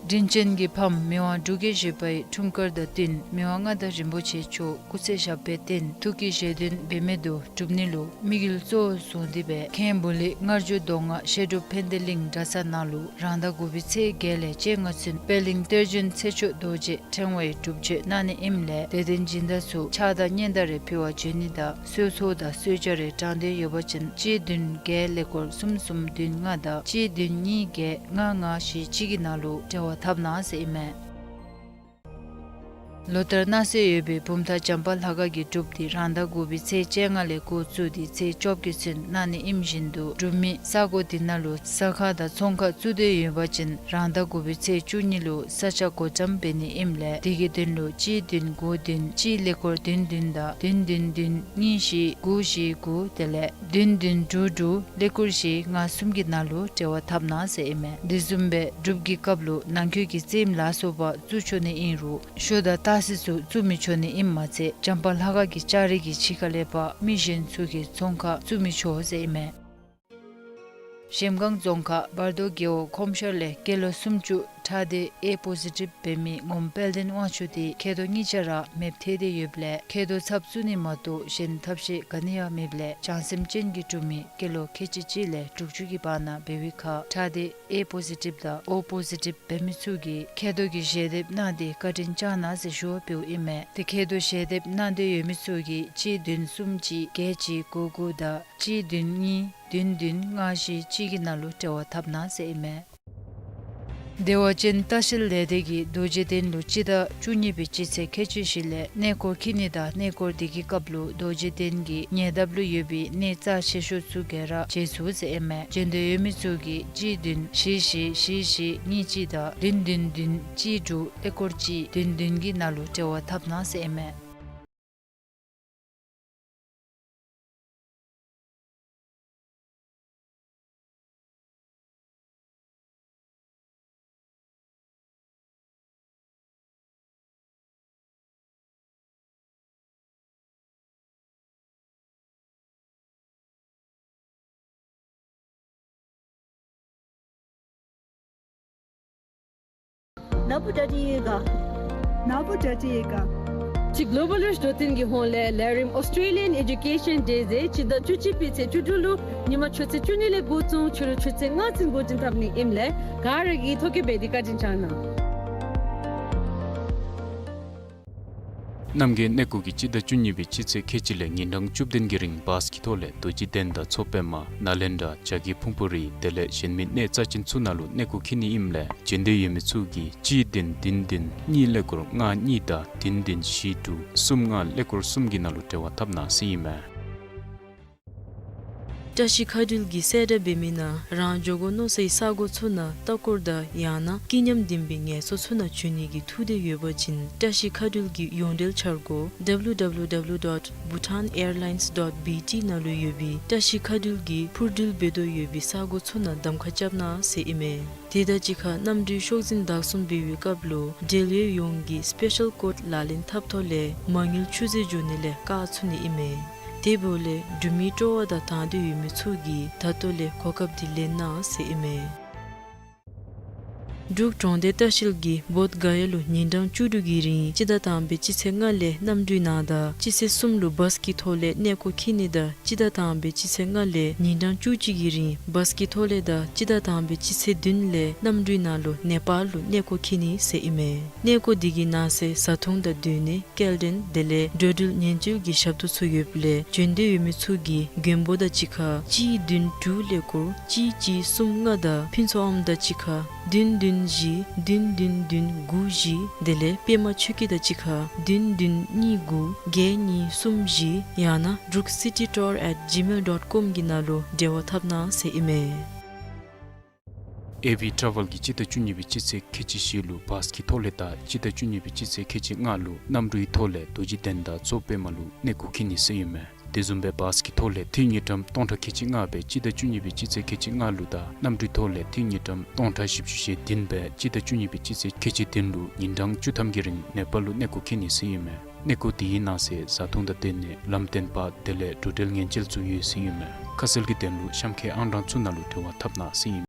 དྲིན་ཅན་གྱི་ཕམ་མི་དབང་འབྲུག་རྒྱལ་བཞི་པའི་འཁྲུངས་སྐར་དང་བསྟུན་མི་དབང་མངའ་བདག་རིན་པོ་ཆེ་མཆོག་སྐུ་ཚེ་ཞབས་པད་བརྟན་ཐུགས་ཀྱི་བཞེད་དོན་འབད་མེད་དུ་འགྲུབ་ནི་ལུ་དམིགས་ཡུལ་གཙོ་བོར་བཟུང་སྟེ་སྦེ་མཁན་བུ་ལི་མངར་ཆུ་རྡོ་རྔ་བཤད་སྒྲུབ་ཕན་བདེ་གླིང་གྲྭ་ཚང་ནང་ལུ་རང་ཟླ་དགུ་པའི་ཚེས་བརྒྱད་ལས་བཅོ་ལྔ་ཚུན་པད་གླིང་གཏེར་བྱོན་ཚེ་མཆོག་རྡོ་རྗེ་ཕྲེང་བའི་སྒྲུབ་མཆོད་གནང་ནི་ཨིནམ་ལས་དད་ལྡན་སྦྱིན་བདག་ཚུ་ཕྱག་དང་སྙན་དར་རེ་ཕུལ་བར་བྱོན་ནི་དང་གསོལ་ཚོགས་དང་གསོལ་ཇ་རེ་དྲང་འདོད་ཡོད་པ་ཅིན་གཅིག་བདུན་བརྒྱད་ཀླད་ཀོར་གསུམ་གསུམ་བདུན་ལྔ་དང་གཅིག་བདུན་གཉིས་བརྒྱད་ལྔ་ལྔ་བཞི་གཅིག་གི་ནང་ལུ་འབྲེལ་བ་འཐབ་གནང་ཟེར་ཨིན་མས། ལོ་ལྟར་གནང་སྲོལ་ཡོད་པའི་བུམ་ཐང་བྱམས་པ་ལྷ་ཁང་གི་སྒྲུབ་འདི་རང་ཟླ་དགུ་པའི་ཚེས་བཅོ་ལྔ་ལས་འགོ་བཙུགས་ཏེ་ཚེས་བཅོ་བརྒྱད་ཚུན་གནང་ནི་ཨིནམ་བཞིན་དུ་སྒྲུབ་མི་ས་གོ་འདི་ནང་ལུ་ཟ་ཁང་དང་ཚོང་ཁང་བཙུགས་འདོད་ཡོད་པ་ཅིན་རང་ཟླ་དགུ་པའི་ཚེས་བཅུ་གཉིས་ལུ་ས་ཆ་བགོ་བཀྲམ་འབད་ནི་ཨིནམ་ལས་དེ་གི་དོན་ལུ་གཅིག་བདུན་དགུ་བདུན་གཅིག་ཀླད་ཀོར་བདུན་བདུན་དང་བདུན་བདུན་བདུན་གཉིས་བཞི་དགུ་བཞི་དགུ་དེ་ལས་བདུན་བདུན་དྲུག་དྲུག་ཀླད་ཀོར་བཞི་ལྔ་གསུམ་གྱི་ནང་ལུ་འབྲེལ་བ་འཐབ་གནང་ཟེར་ཨིན་མས། དེ་བཟུམ་སྦེ་སྒྲུབ་ཀྱི་སྐབས་ལུ་ནང་འཁོད་ཀྱི་རྩེདམོ་ལ་སོགས་པ་བཙུགས་ཆོག་ནི་ཨིན་རུང་ཤོ་དང་སྟག་གཟིག་ཚུ་བཙུགས་མི་ཆོག་ནི་ཨིནམ་མ་ཚད་བྱམས་པ་ལྷ་ཁང་གི་ལྕགས་རི་གི་ཕྱི་ཁ་ལས་ཕར་མི་གཞན་ཚུ་གིས་ཚོང་ཁང་བཙུགས་མི་ཆོག་ཟེར་ཨིན་མས། གཞལམ་སྒང་རྫོང་ཁག་བར་དོ་རྒེད་འོག་ཁོམ་ཤོར་ལས་སྐྱེས་ལོ་སུམ་ཅུ་ ཁྲག་སྡེ་ཨེ་པོ་ཟི་ཊིབ་འབད་མི་ངོམ་དཔལ་ལྡན་དབང་ཕྱུག་དེ་མཁལ་རྡོག་གཉིས་ཆ་ར་མེདཔ་ཐལ་ཏེ་ཡོདཔ་ལས་མཁལ་རྡོག་ཚབ་བཙུགས་ནི་མ་གཏོགས་གཞན་ཐབས་ཤེས་ག་ནི་ཡང་མེདཔ་ལས་བྱང་སེམས་ཅན་གྱིས་གྲུབ་མི་སྐྱེས་ལོ་ཁལ་གཅིག་གཅིག་ལས་དྲུག་ཅུ་གི་བར་ན་འབད་བའི་ཁར་ཁྲག་སྡེ་ཨེ་པོ་ཟི་ཊིབ་དང་ཨོ་པོ་ཟི་ཊིབ་འབད་མི་ཚུ་གིས་མཁལ་རྡོག་གི་ཞལ་འདེབས་གནང་སྟེ་བཀའ་དྲིན་བསྐྱང་གནང་ཟེར་ཞུ་བ་འབདཝ་ཨིན་མས། དེ་མཁལ་རྡོག་ཞལ་འདེབས་གནང་འདོད་ཡོད་མི་ཚུ་གིས་གཅིག་བདུན་གསུམ་གཅིག་བརྒྱད་གཅིག་དགུ་དགུ་དང་གཅིག་བདུན་གཉིས་བདུན་བདུན་ལྔ་བཞི་གཅིག་གི་ནང་ལུ་འབྲེལ་བ་འཐབ་གནང་ཟེར་ཨིན་མས། བདེ་བ་ཅན་ལྟ་བཤལ་ལས་སྡེ་གིས་རྡོ་རྗེ་གདན་ལུ་སྤྱི་ཟླ་བཅུ་གཉིས་པའི་སྤྱི་ཚེས་ཁལ་གཅིག་བཞི་ལས་གནས་སྐོར་འཁྱིད་ནི་དང་གནས་སྐོར་དེ་གི་སྐབས་ལུ་རྡོ་རྗེ་གདན་གྱི་ཉེ་འདབས་ལུ་ཡོད་པའི་གནས་རྩ་ཆེ་ཤོས་ཚུ་ག་ར་མཇལ་ཚུགས་ཟེར་ཨིན་མས། མཇལ་འདོད་ཡོད་མི་ཚུ་གིས་གཅིག་བདུན་བཞི་བཞི་བཞི་བཞི་གཉིས་གཅིག་དང་བདུན་བདུན་བདུན་གཅིག་དྲུག་ཀླད་ཀོར་གཅིག་བདུན་བདུན་གྱི་ནང་ལུ་འབྲེལ་བ་འཐབ་གནང་ཟེར་ཨིན་མས། ནཱ་བུ་ཌཱ་ཌི་ཡེ་ག། ནཱ་བུ་ཌཱ་ཌི་ཡེ་ག། ཅིག་གོ་ལོ་བཱལ་རིཆ་འགྲོ་དོན་གྱི་ཧོངས་ལས་ལས་རིམ་ཨོསི་ཊྲེ་ལི་ཡཱན་ཨེ་ཌུ་ཀེ་ཤཱན་ཌེ་ཟེར་སྤྱི་ཟླ་བཅུ་གཅིག་པའི་ཚེས་བཅུ་དྲུག་ལུ་ཉིན་མ་ཆུ་ཚོད་བཅུ་གཉིས་ལས་འགོ་བཙུགས་ཕྱི་རུ་ཆུ་ཚོད་ལྔ་ཚུན་འགོ་འདྲེན་འཐབ་ནི་ཨིནམ་ལས་ག་ར་གིས་ཐོ་བཀོད་འབད་དེ་བཀའ་དྲིན་བསྐྱང་གནང་། རྣམ་རྒྱལ་གནས་སྐོར་གྱིས་སྤྱི་ཟླ་བཅུ་གཉིས་པའི་སྤྱི་ཚེས་ཁལ་གཅིག་ལས་ཉིན་གྲངས་བཅུ་བདུན་གྱི་རིང་བཱས་ཀྱི་ཐོག་ལས་རྡོ་རྗེ་གདན་དང་མཚོ་པདྨ་ནཱ་ལེནྡྲ་བྱ་རྒོད་ཕུང་པོ་རི་དེ་ལས་གཞན་མི་གནས་རྩ་ཅན་ཚུ་ནང་ལུ་གནས་སྐོར་འཁྱིད་ནི་ཨིནམ་ལས་མཇལ་འདོད་ཡོད་མི་ཚུ་གིས་གཅིག་བདུན་བདུན་བདུན་གཉིས་ཀླད་ཀོར་ལྔ་གཉིས་དང་བདུན་བདུན་བཞི་དྲུག་གསུམ་ལྔ་ཀླད་ཀོར་གསུམ་གྱི་ནང་ལུ་འབྲེལ་བ་འཐབ་གནང་ཟེར་ཨིན་མས། བཀྲ་ཤིས་མཁའ་འགྲུལ་གྱིས་གསལ་བསྒྲགས་འབད་མི་ནང་རང་འགྱོ་དགོ་མནོ་སའི་ས་གོ་ཚུ་ནང་ལྟ་སྐོར་དང་ཡང་ན་སྐྱིད་ཉམས་ལྡན་པའི་ངལ་གསོ་ཚུ་ནང་འབྱོན་ནི་གི་ཐུགས་འདོད་ཡོད་པ་ཅིན་བཀྲ་ཤིས་མཁའ་འགྲུལ་གྱི་ཡོངས་འབྲེལ་འཆར་སྒོ་W W W dot bhutan airlines dot B T ནང་ལུ་ཡོད་པའི་བཀྲ་ཤིས་མཁའ་འགྲུལ་གྱིས་འཕུར་འགྲུལ་འབད་དོ་ཡོད་པའི་ས་གོ་ཚུ་ནང་གདམ་ཁ་རྐྱབ་གནང་ཟེར་ཨིན་མས། དེ་དང་གཅིག་ཁར་གནམ་གྲུའི་ཤོག་འཛིན་བདག་བཟུང་འབད་བའི་སྐབས་ལུ་འབྲེལ་ཡོད་ཡོངས་ཀྱིས་སི་པེ་ཤལ་ཀོཌ་ལག་ལེན་འཐབ་ཐོག་ལས་མ་དངུལ་ཆུད་ཟོས་འགྱོ་ནི་ལས་བཀག་ཚུགས་ནི་ཨིན་མས། དེ་འབདཝ་ལས་འབྲུག་མིའི་སྤྲོ་བ་དང་དང་འདོད་ཡོད་མི་ཚུ་གིས་ད་ལྟོ་ལས་གོ་སྐབས་འདི་ལེན་གནང་ཟེར་ཨིན་མས། འབྲུག་གྲོང་སྡེ་ལྟ་བཤལ་གྱིས་བོདྷ་ག་ཡ་ལུ་ཉིན་གྲངས་བཅུ་དྲུག་གི་རིང་སྤྱི་ཟླ་དང་པའི་སྤྱི་ཚེས་ལྔ་ལས་གནམ་གྲུའི་ནང་དང་སྤྱི་ཚེས་གསུམ་ལུ་བཱས་ཀྱི་ཐོག་ལས་གནས་སྐོར་འཁྱིད་ནི་དང་སྤྱི་ཟླ་དང་པའི་སྤྱི་ཚེས་ལྔ་ལས་ཉིན་གྲངས་བཅུ་གཅིག་གི་རིང་བཱས་ཀྱི་ཐོག་ལས་དང་སྤྱི་ཟླ་དང་པའི་སྤྱི་ཚེས་བདུན་ལས་གནམ་གྲུའི་ནང་ལུ་ནེ་པཱལ་ལུ་གནས་སྐོར་འཁྱིད་ནི་ཟེར་ཨིན་མས། གནས་སྐོར་འདི་གི་ནང་གསེས་བཟའ་འཐུང་དང་སྡོད་གནས་སྐྱེལ་འདྲེན་དེ་ལས་འགྲོ་འགྲུལ་ཉེན་བཅོལ་གྱི་ཞབས་ཏོག་ཚུ་ཡོདཔ་ལས་འབྱོན་འདོད་ཡོད་མི་ཚུ་གིས་མགོན་པོ་དང་གཅིག་ཁར་གཅིག་བདུན་དྲུག་ཀླད་ཀོར་གཅིག་གཅིག་གསུམ་ལྔ་དང་ཕུན་ཚོགས་ཨོམ་དང་གཅིག་ཁར་བདུན་བདུན་བཞི་བདུན་བདུན་བདུན་དགུ་བཞི་དེ་ལས་པདྨ་ཆོས་སྐྱིད་དང་གཅིག་ཁར་བདུན་བདུན་གཉིས་དགུ་བརྒྱད་གཉིས་གསུམ་བཞི་ཡང་ན་འབྲུག་སི་ཊི་ཊུར་ཨེཊ་ཇི་མེལ་ཌོཊ་ཀོམ་གི་ནང་ལུ་འབྲེལ་བ་འཐབ་གནང་ཟེར་ཨིན་མས། ཨེ་བི་ཊ་རེ་ཝལ་གྱིས་སྤྱི་ཟླ་བཅུ་གཉིས་པའི་སྤྱི་ཚེས་ཁལ་གཅིག་བཞི་ལུ་བཱས་ཀྱི་ཐོག་ལས་དང་སྤྱི་ཟླ་བཅུ་གཉིས་པའི་སྤྱི་ཚེས་ཁལ་གཅིག་ལྔ་ལུ་གནམ་གྲུའི་ཐོག་ལས་རྡོ་རྗེ་གདན་དང་མཚོ་པདྨ་ལུ་གནས་སྐོར་འཁྱིད་ནི་ཟེར་ཨིན་མས། དེ་བཟུམ་སྦེ་བཱས་ཀྱི་ཐོག་ལས་འཐུས་དངུལ་ཀྲམ་སྟོང་ཕྲག་ཁལ་གཅིག་ལྔ་སྦེ་སྤྱི་ཟླ་བཅུ་གཉིས་པའི་སྤྱི་ཚེས་ཁལ་གཅིག་ལྔ་ལུ་དང་གནམ་གྲུའི་ཐོག་ལས་འཐུས་དངུལ་ཀྲམ་སྟོང་ཕྲག་བཞི་བཅུ་ཞེ་བདུན་སྦེ་སྤྱི་ཟླ་བཅུ་གཉིས་པའི་སྤྱི་ཚེས་ཁལ་གཅིག་བདུན་ལུ་ཉིན་གྲངས་བཅུ་ཐམ་གྱི་རིང་ནེ་པཱལ་ལུ་གནས་སྐོར་འཁྱིད་ནི་ཟེར་ཨིན་མས། གནས་སྐོར་དེའི་ནང་གསེས་བཟའ་འཐུང་དང་སྡོད་གནས་ལམ་སྟོན་པ་དེ་ལས་འགྲོ་འགྲུལ་ཉེན་བཅོལ་ཚུ་ཡོད་ཟེར་ཨིན་མས། ཁ་གསལ་གྱི་དོན་ལུ་གཤམ་ཁའི་ཨང་གྲངས་ཚུ་ནང་ལུ་འབྲེལ་བ་འཐབ་གནང་ཟེར་ཨིན།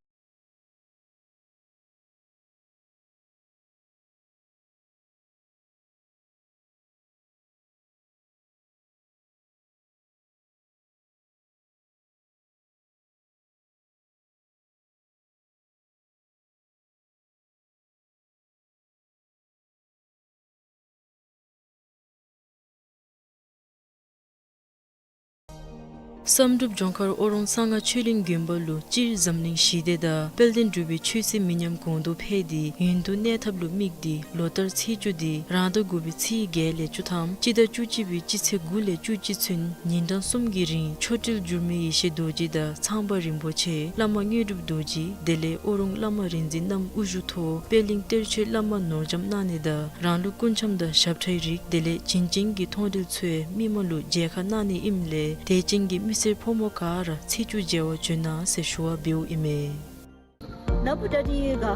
བསམ་གྲུབ་ལྗོངས་མཁར་ཨོ་རོང་གསང་སྔགས་ཆོས་གླིང་དགོན་པ་ལུ་སྤྱིར་འཛམ་གླིང་ཞི་བདེ་དང་དཔལ་ལྡན་འབྲུག་པའི་ཆོས་སྲིད་མི་ཉམས་གོང་དུ་འཕེལ་ཏེ་ཡུན་དུ་གནས་ཐབས་ལུ་དམིགས་ཏེ་ལོ་ལྟར་ཚེས་བཅུ་འདི་རང་ཟླ་དགུ་པའི་ཚེས་བརྒྱད་ལས་བཅུ་ཐམ་སྤྱི་ཟླ་བཅུ་གཅིག་པའི་སྤྱི་ཚེས་དགུ་ལས་བཅུ་གཅིག་ཚུན་ཉིན་གྲངས་གསུམ་གྱི་རིང་མཆོག་སྤྲུལ་འགྱུར་མེད་ཡེ་ཤེས་རྡོ་རྗེ་དང་ཚངས་པ་རིན་པོ་ཆེ་བླ་མ་དངོས་གྲུབ་རྡོ་རྗེ་དེ་ལས་ཨོ་རོང་བླ་མ་རིག་འཛིན་རྣམ་དབུ་བཞུགས་ཐོག་པད་གླིང་གཏེར་ཆོས་བླ་མ་ནོར་རྒྱམ་གནང་ནི་དང་རང་ལུགས་སྐུ་འཆམ་དང་ཞབས་ཁྲའི་རིགས་དེ་ལས་བྱིན་ཅན་གྱི་མཐོང་གྲོལ་ཚུ་ཡང་མི་མང་ལུ་མཇལ་ཁ་གནང་ནི་ཨིནམ་ལས་དད་ཅན་གྱི་མི་སེར་ཕོ་མོ་ག་ར་ཚེས་བཅུ་མཇལ་བར་བྱོན་གནང་ཟེར་ཞུ་བ་འབདཝ་ཨིན་མས། ནཱ་བུ་ཌཱ་ཌི་ཡེ་ག།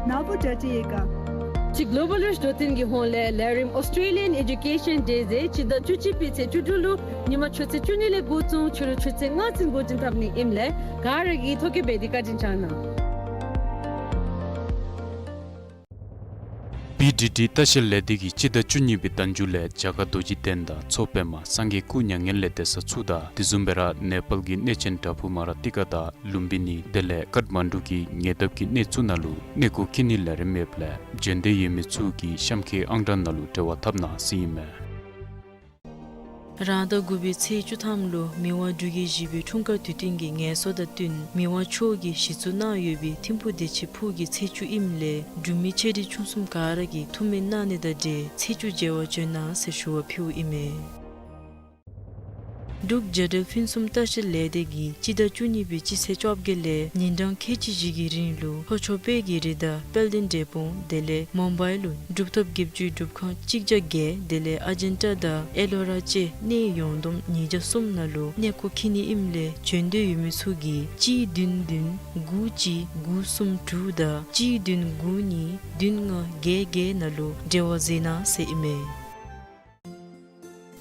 ནཱ་བུ་ཌཱ་ཌི་ཡེ་ག། ཅིག་གོ་ལོ་བཱལ་རིཆ་འགྲོ་དོན་གྱི་ཧོངས་ལས་ལས་རིམ་ཨོསི་ཊྲེ་ལི་ཡཱན་ཨེ་ཌུ་ཀེ་ཤཱན་ཌེ་ཟེར་སྤྱི་ཟླ་བཅུ་གཅིག་པའི་ཚེས་བཅུ་དྲུག་ལུ་ཉིན་མ་ཆུ་ཚོད་བཅུ་གཉིས་ལས་འགོ་བཙུགས་ཕྱི་རུ་ཆུ་ཚོད་ལྔ་ཚུན་འགོ་འདྲེན་འཐབ་ནི་ཨིནམ་ལས་ག་ར་གིས་ཐོ་བཀོད་འབད་དེ་བཀའ་དྲིན་བསྐྱང་གནང་། འབྲེལ་ལྟ་བཤལ་ལས་སྡེ་གིས་སྤྱི་ཟླ་བཅུ་གཉིས་པའི་ཟླ་མཇུག་ལས་རྒྱ་གར་རྡོ་རྗེ་གདན་དང་མཚོ་པདྨ་སངས་རྒྱས་སྐུ་མྱ་ངན་ལས་འདས་ས་ཚུ་དང་དེ་བཟུམ་སྦེ་ར་ནེ་པཱལ་གྱི་གནས་ཆེན་བྲག་ཕུག་མ་ར་ཏི་ཀ་དང་ལུམ་བི་ནི་དེ་ལས་ཀཊ་མན་ཌུ་གི་ཉེ་འདབས་ཀྱི་གནས་ཚུ་ནང་ལུ་གནས་སྐོར་འཁྱིད་ནིའི་ལས་རིམ་ཡོདཔ་ལས་བྱོན་འདོད་ཡོད་མི་ཚུ་གིས་གཤམ་འཁོད་ཨང་གྲངས་ནང་ལུ་འབྲེལ་བ་འཐབ་གནང་ཟེར་ཨིན་མས། རང་ཟླ་དགུ་པའི་ཚེས་བཅུ་ཐམ་ལུ་མི་དབང་འབྲུག་རྒྱལ་བཞི་པའི་འཁྲུངས་སྐར་དུས་སྟོན་གྱི་ངལ་གསོ་དང་བསྟུན་མི་དབང་མཆོག་གིས་གཞི་བཙུགས་གནང་ཡོད་པའི་ཐིམ་ཕུག་བདེ་ཆེན་ཕུག་གི་ཚེས་བཅུ་ཨིནམ་ལས་འབྲུག་མི་ཆེ་འབྲིང་ཆུང་གསུམ་ག་ར་གིས་ཐུགས་སྨོན་གནང་ནི་དང་འབྲེལ་ཚེས་བཅུ་མཇལ་བར་བྱོན་གནང་ཟེར་ཞུ་བ་ཕུལཝ་ཨིན་མས། འབྲུག་རྒྱལ་ཕུན་སུམ་ལྟ་བཤལ་ལས་སྡེ་གིས་སྤྱི་ཟླ་བཅུ་གཉིས་པའི་སྤྱི་ཚེས་བཅོ་བརྒྱད་ལས་ཉིན་གྲངས་ཁལ་གཅིག་བཞི་གི་རིང་ལུ་ལྷོ་ཕྱོགས་དཔལ་གྱི་རི་དང་དཔལ་ལྡན་འབྲས་སྤུངས་དེ་ལས་མུམ་བའི་ལུ་གྲུབ་ཐོབ་བརྒྱད་ཅུའི་སྒྲུབ་ཁང་གཅིག་བརྒྱ་བརྒྱད་དེ་ལས་ཨ་ཇན་ཊ་དང་ཨེ་ལོ་ར་བཅས་གནས་ཡོངས་བསྡོམས་ཉིས་བརྒྱ་གསུམ་ནང་ལུ་གནས་སྐོར་འཁྱིད་ནི་ཨིནམ་ལས་བྱོན་འདོད་ཡོད་མི་ཚུ་གིས་གཅིག་བདུན་བདུན་དགུ་གཅིག་དགུ་གསུམ་དྲུག་དང་གཅིག་བདུན་དགུ་གཉིས་བདུན་ལྔ་བརྒྱད་བརྒྱད་ནང་ལུ་འབྲེལ་བ་མཛད་གནང་ཟེར་ཨིན་མས།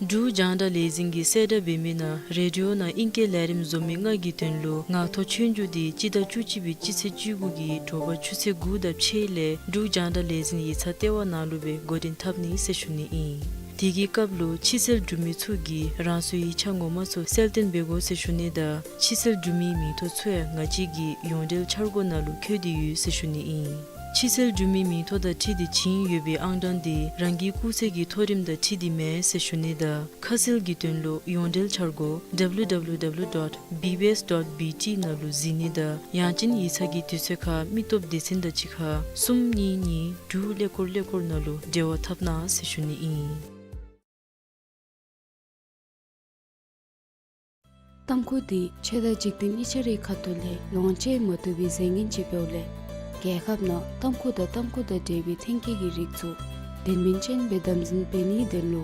འབྲུག་རྒྱང་བསྒྲགས་ལས་འཛིན་གྱིས་གསལ་བསྒྲགས་འབད་མི་ནང་རེ་ཌི་ཡོ་ནང་ཨིང་སྐད་ལས་རིམ་བཟོ་མི་ལྔ་གི་དོན་ལུ་ངག་ཐོག་ཆོས་རྒྱུགས་འདི་སྤྱི་ཟླ་བཅུ་གཅིག་པའི་སྤྱི་ཚེས་བཅུ་དགུ་གི་དྲོ་པ་ཆུ་ཚོད་དགུ་དང་ཕྱེད་ལས་འབྲུག་རྒྱང་བསྒྲགས་ལས་འཛིན་ཡིག་ཚང་ལྟེ་བ་ནང་ལུ་སྦེ་འགོ་འདྲེན་འཐབ་ནི་ཟེར་ཞུ་ནི་ཨིན། དེ་གི་སྐབས་ལུ་ཕྱི་གསལ་འབྲུག་མི་ཚུ་གིས་རང་སོའི་ཡིག་ཆ་ངོ་མ་ཚུ་གསལ་སྟོན་འབད་དགོ་ཟེར་ཞུ་ནི་དང་ཕྱི་གསལ་འབྲུག་མིའི་མིང་ཐོ་ཚུ་ཡང་ང་བཅས་ཀྱི་ཡོངས་འབྲེལ་འཆར་སྒོ་ནང་ལུ་བཀོད་དེ་ཡོད་ཟེར་ཞུ་ནི་ཨིན། ཕྱི་གསལ་འབྲུག་མིའི་མིང་ཐོ་དང་འཁྲིལ་ཏེ་བྱིན་ཡོད་པའི་ཨང་གྲངས་འདི་རང་གི་སྐུགས་ཚད་ཀྱི་མཐོ་རིམ་དང་འཁྲིལ་ཏེ་མེན་ཟེར་ཞུ་ནི་དང་ཁ་གསལ་གྱི་དོན་ལུ་ཡོངས་འབྲེལ་འཆར་སྒོ་W W W dot B B S dot B T ནང་ལུ་གཟིགས་ནི་དང་ཡང་ཅིན་ཡིག་ཚང་གི་དུས་ཚོད་ཁར་མི་སྟོབས་སྡེ་ཚན་དང་གཅིག་ཁར་གསུམ་གཉིས་གཉིས་དྲུག་ཀླད་ཀོར་ཀླད་ཀོར་ནང་ལུ་འབྲེལ་བ་འཐབ་གནང་ཟེར་ཞུ་ནི་ཨིན། ཏམ་ཁུ་འདི་ཆོས་དང་འཇིག་རྟེན་གཉིས་ཆ་རའི་ཁ་ཐུག་ལས་ལོངས་སྤྱོད་མ་བཏུབ་པའི་རྫས་ངན་ཅིག་འབདཝ་ལས་རྒྱལ་ཁབ་ནང་ཏམ་ཁུ་དང་ཏམ་ཁུ་དང་འབྲེལ་བའི་ཐོན་སྐྱེད་ཀྱི་རིགས་ཚུ་དོན་སྨིན་ཅན་སྦེ་དམ་འཛིན་འབད་ནིའི་དོན་ལུ་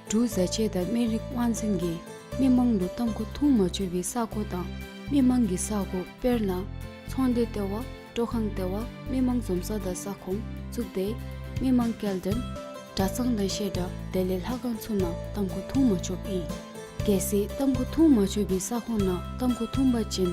འབྲུག་བཟའ་ཆས་དང་སྨན་རིགས་དབང་འཛིན་གྱིས་མི་མང་ལུ་ཏམ་ཁུ་འཐུང་མ་ཆོག་པའི་ས་གོ་དང་མི་མང་གི་ས་གོ་དཔེར་ན་ཚོང་སྡེ་ལྟེ་བ་སྤྲོ་ཁང་ལྟེ་བ་མི་མང་འཛོམས་ས་དང་ས་ཁོངས་གཙུག་སྡེ་མི་མང་སྐྱེལ་འདྲེན་གྲྭ་ཚང་དང་བཤད་གྲྭ་དེ་ལས་ལྷ་ཁང་ཚུ་ནང་ཏམ་ཁུ་འཐུང་མ་ཆོགཔ་ཨིན། གལ་སྲིད་ཏམ་ཁུ་འཐུང་མ་ཆོག་པའི་ས་ཁོངས་ནང་ཏམ་ཁུ་འཐུང་པ་ཅིན་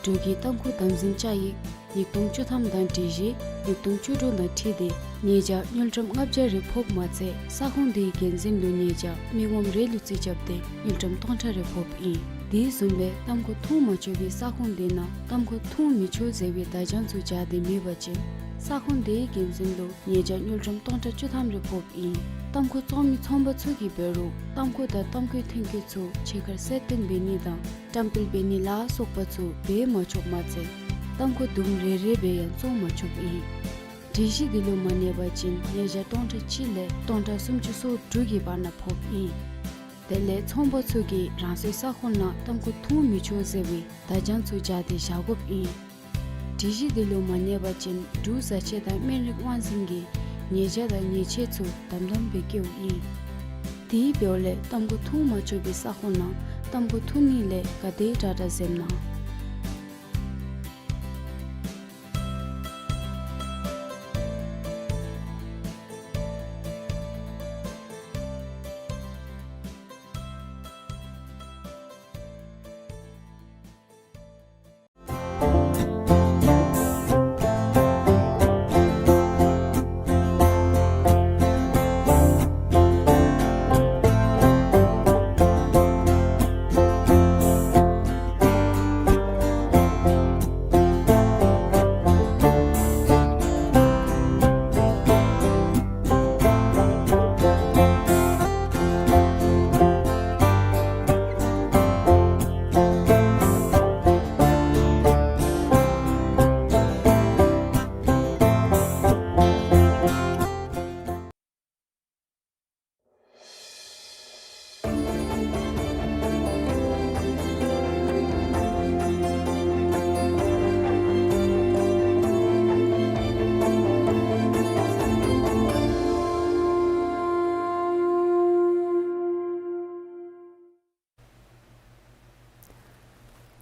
འབྲུག་གི་ཏམ་ཁུ་དམ་འཛིན་བཅའ་ཡིག་ཉིས་སྟོང་བཅུ་ཐམ་དང་སྒྲིག་གཞི་ཉིས་སྟོང་བཅུ་དྲུག་དང་འཁྲིལ་ཏེ་ཉེས་བྱ་དངུལ་ཀྲམ་ལྔ་བརྒྱ་རེ་ཕོགཔ་མ་ཚད་ས་ཁོངས་དེའི་འགན་འཛིན་ལུ་ཉེས་བྱ་མི་ངོམ་རེ་ལུ་རྩིས་རྐྱབ་སྟེ་དངུལ་ཀྲམ་སྟོང་ཕྲག་རེ་ཕོགཔ་ཨིན། དེ་བཟུམ་སྦེ་ཏམ་ཁུ་འཐུང་མ་ཆོག་པའི་ས་ཁོངས་དེ་ནང་ཏམ་ཁུ་འཐུང་མི་ཆོག་ཟེར་བའི་བརྡ་བྱང་ཚུ་སྦྱར་ཏེ་མེད་པ་ཅིན་ས་ཁོངས་དེའི་འགན་འཛིན་ལུ་ཉེས་བྱ་དངུལ་ཀྲམ་སྟོང་ཕྲག་བཅུ་ཐམ་རེ་ཕོགཔ་ཨིན། ཏམ་ཁུ་བཙོང་མི་ཚོང་པ་ཚུ་གིས་འབད་རུང་ཏམ་ཁུ་དང་ཏམ་ཁུའི་ཐོན་སྐྱེད་ཚུ་ཕྱི་ཁར་གསལ་སྟོན་འབད་ནི་དང་བཀྲམ་སྤེལ་འབད་ནི་ལ་སོགས་པ་ཚུ་འབད་མ་ཆོགཔ་མ་ཚད་ཏམ་ཁུ་དུམ་རེ་རེ་སྦེ་ཡང་བཙོང་མ་ཆོགཔ་ཨིན། སྒྲིག་གཞི་འདི་ལུ་མ་གནས་པ་ཅིན་ཉེས་བྱ་སྟོང་ཕྲག་གཅིག་ལས་སྟོང་ཕྲག་སུམ་ཅུ་སོ་དྲུག་གི་བར་ན་ཕོགཔ་ཨིན། དེ་ལས་ཚོང་པ་ཚུ་གིས་རང་སོའི་ས་ཁོངས་ནང་ཏམ་ཁུ་འཐུང་མི་ཆོག་ཟེར་བའི་བརྡ་བྱང་ཚུ་སྦྱར་ཏེ་བཞག་དགོཔ་ཨིན། སྒྲིག་གཞི་འདི་ལུ་མ་གནས་པ་ཅིན་འབྲུག་བཟའ་ཆས་དང་སྨན་རིགས་དབང་འཛིན་གྱིས་ཉེས་བྱ་དང་ཉེས་ཆད་ཚུ་དམ་དམ་སྦེ་བཀལཝ་ཨིན། དེ་འབདཝ་ལས་ཏམ་ཁུ་འཐུང་མ་ཆོག་པའི་ས་ཁོངས་ནང་ཏམ་ཁུ་འཐུང་ནི་ལས་ག་དེ་དྲག་དྲག་འཛེམ་གནང་།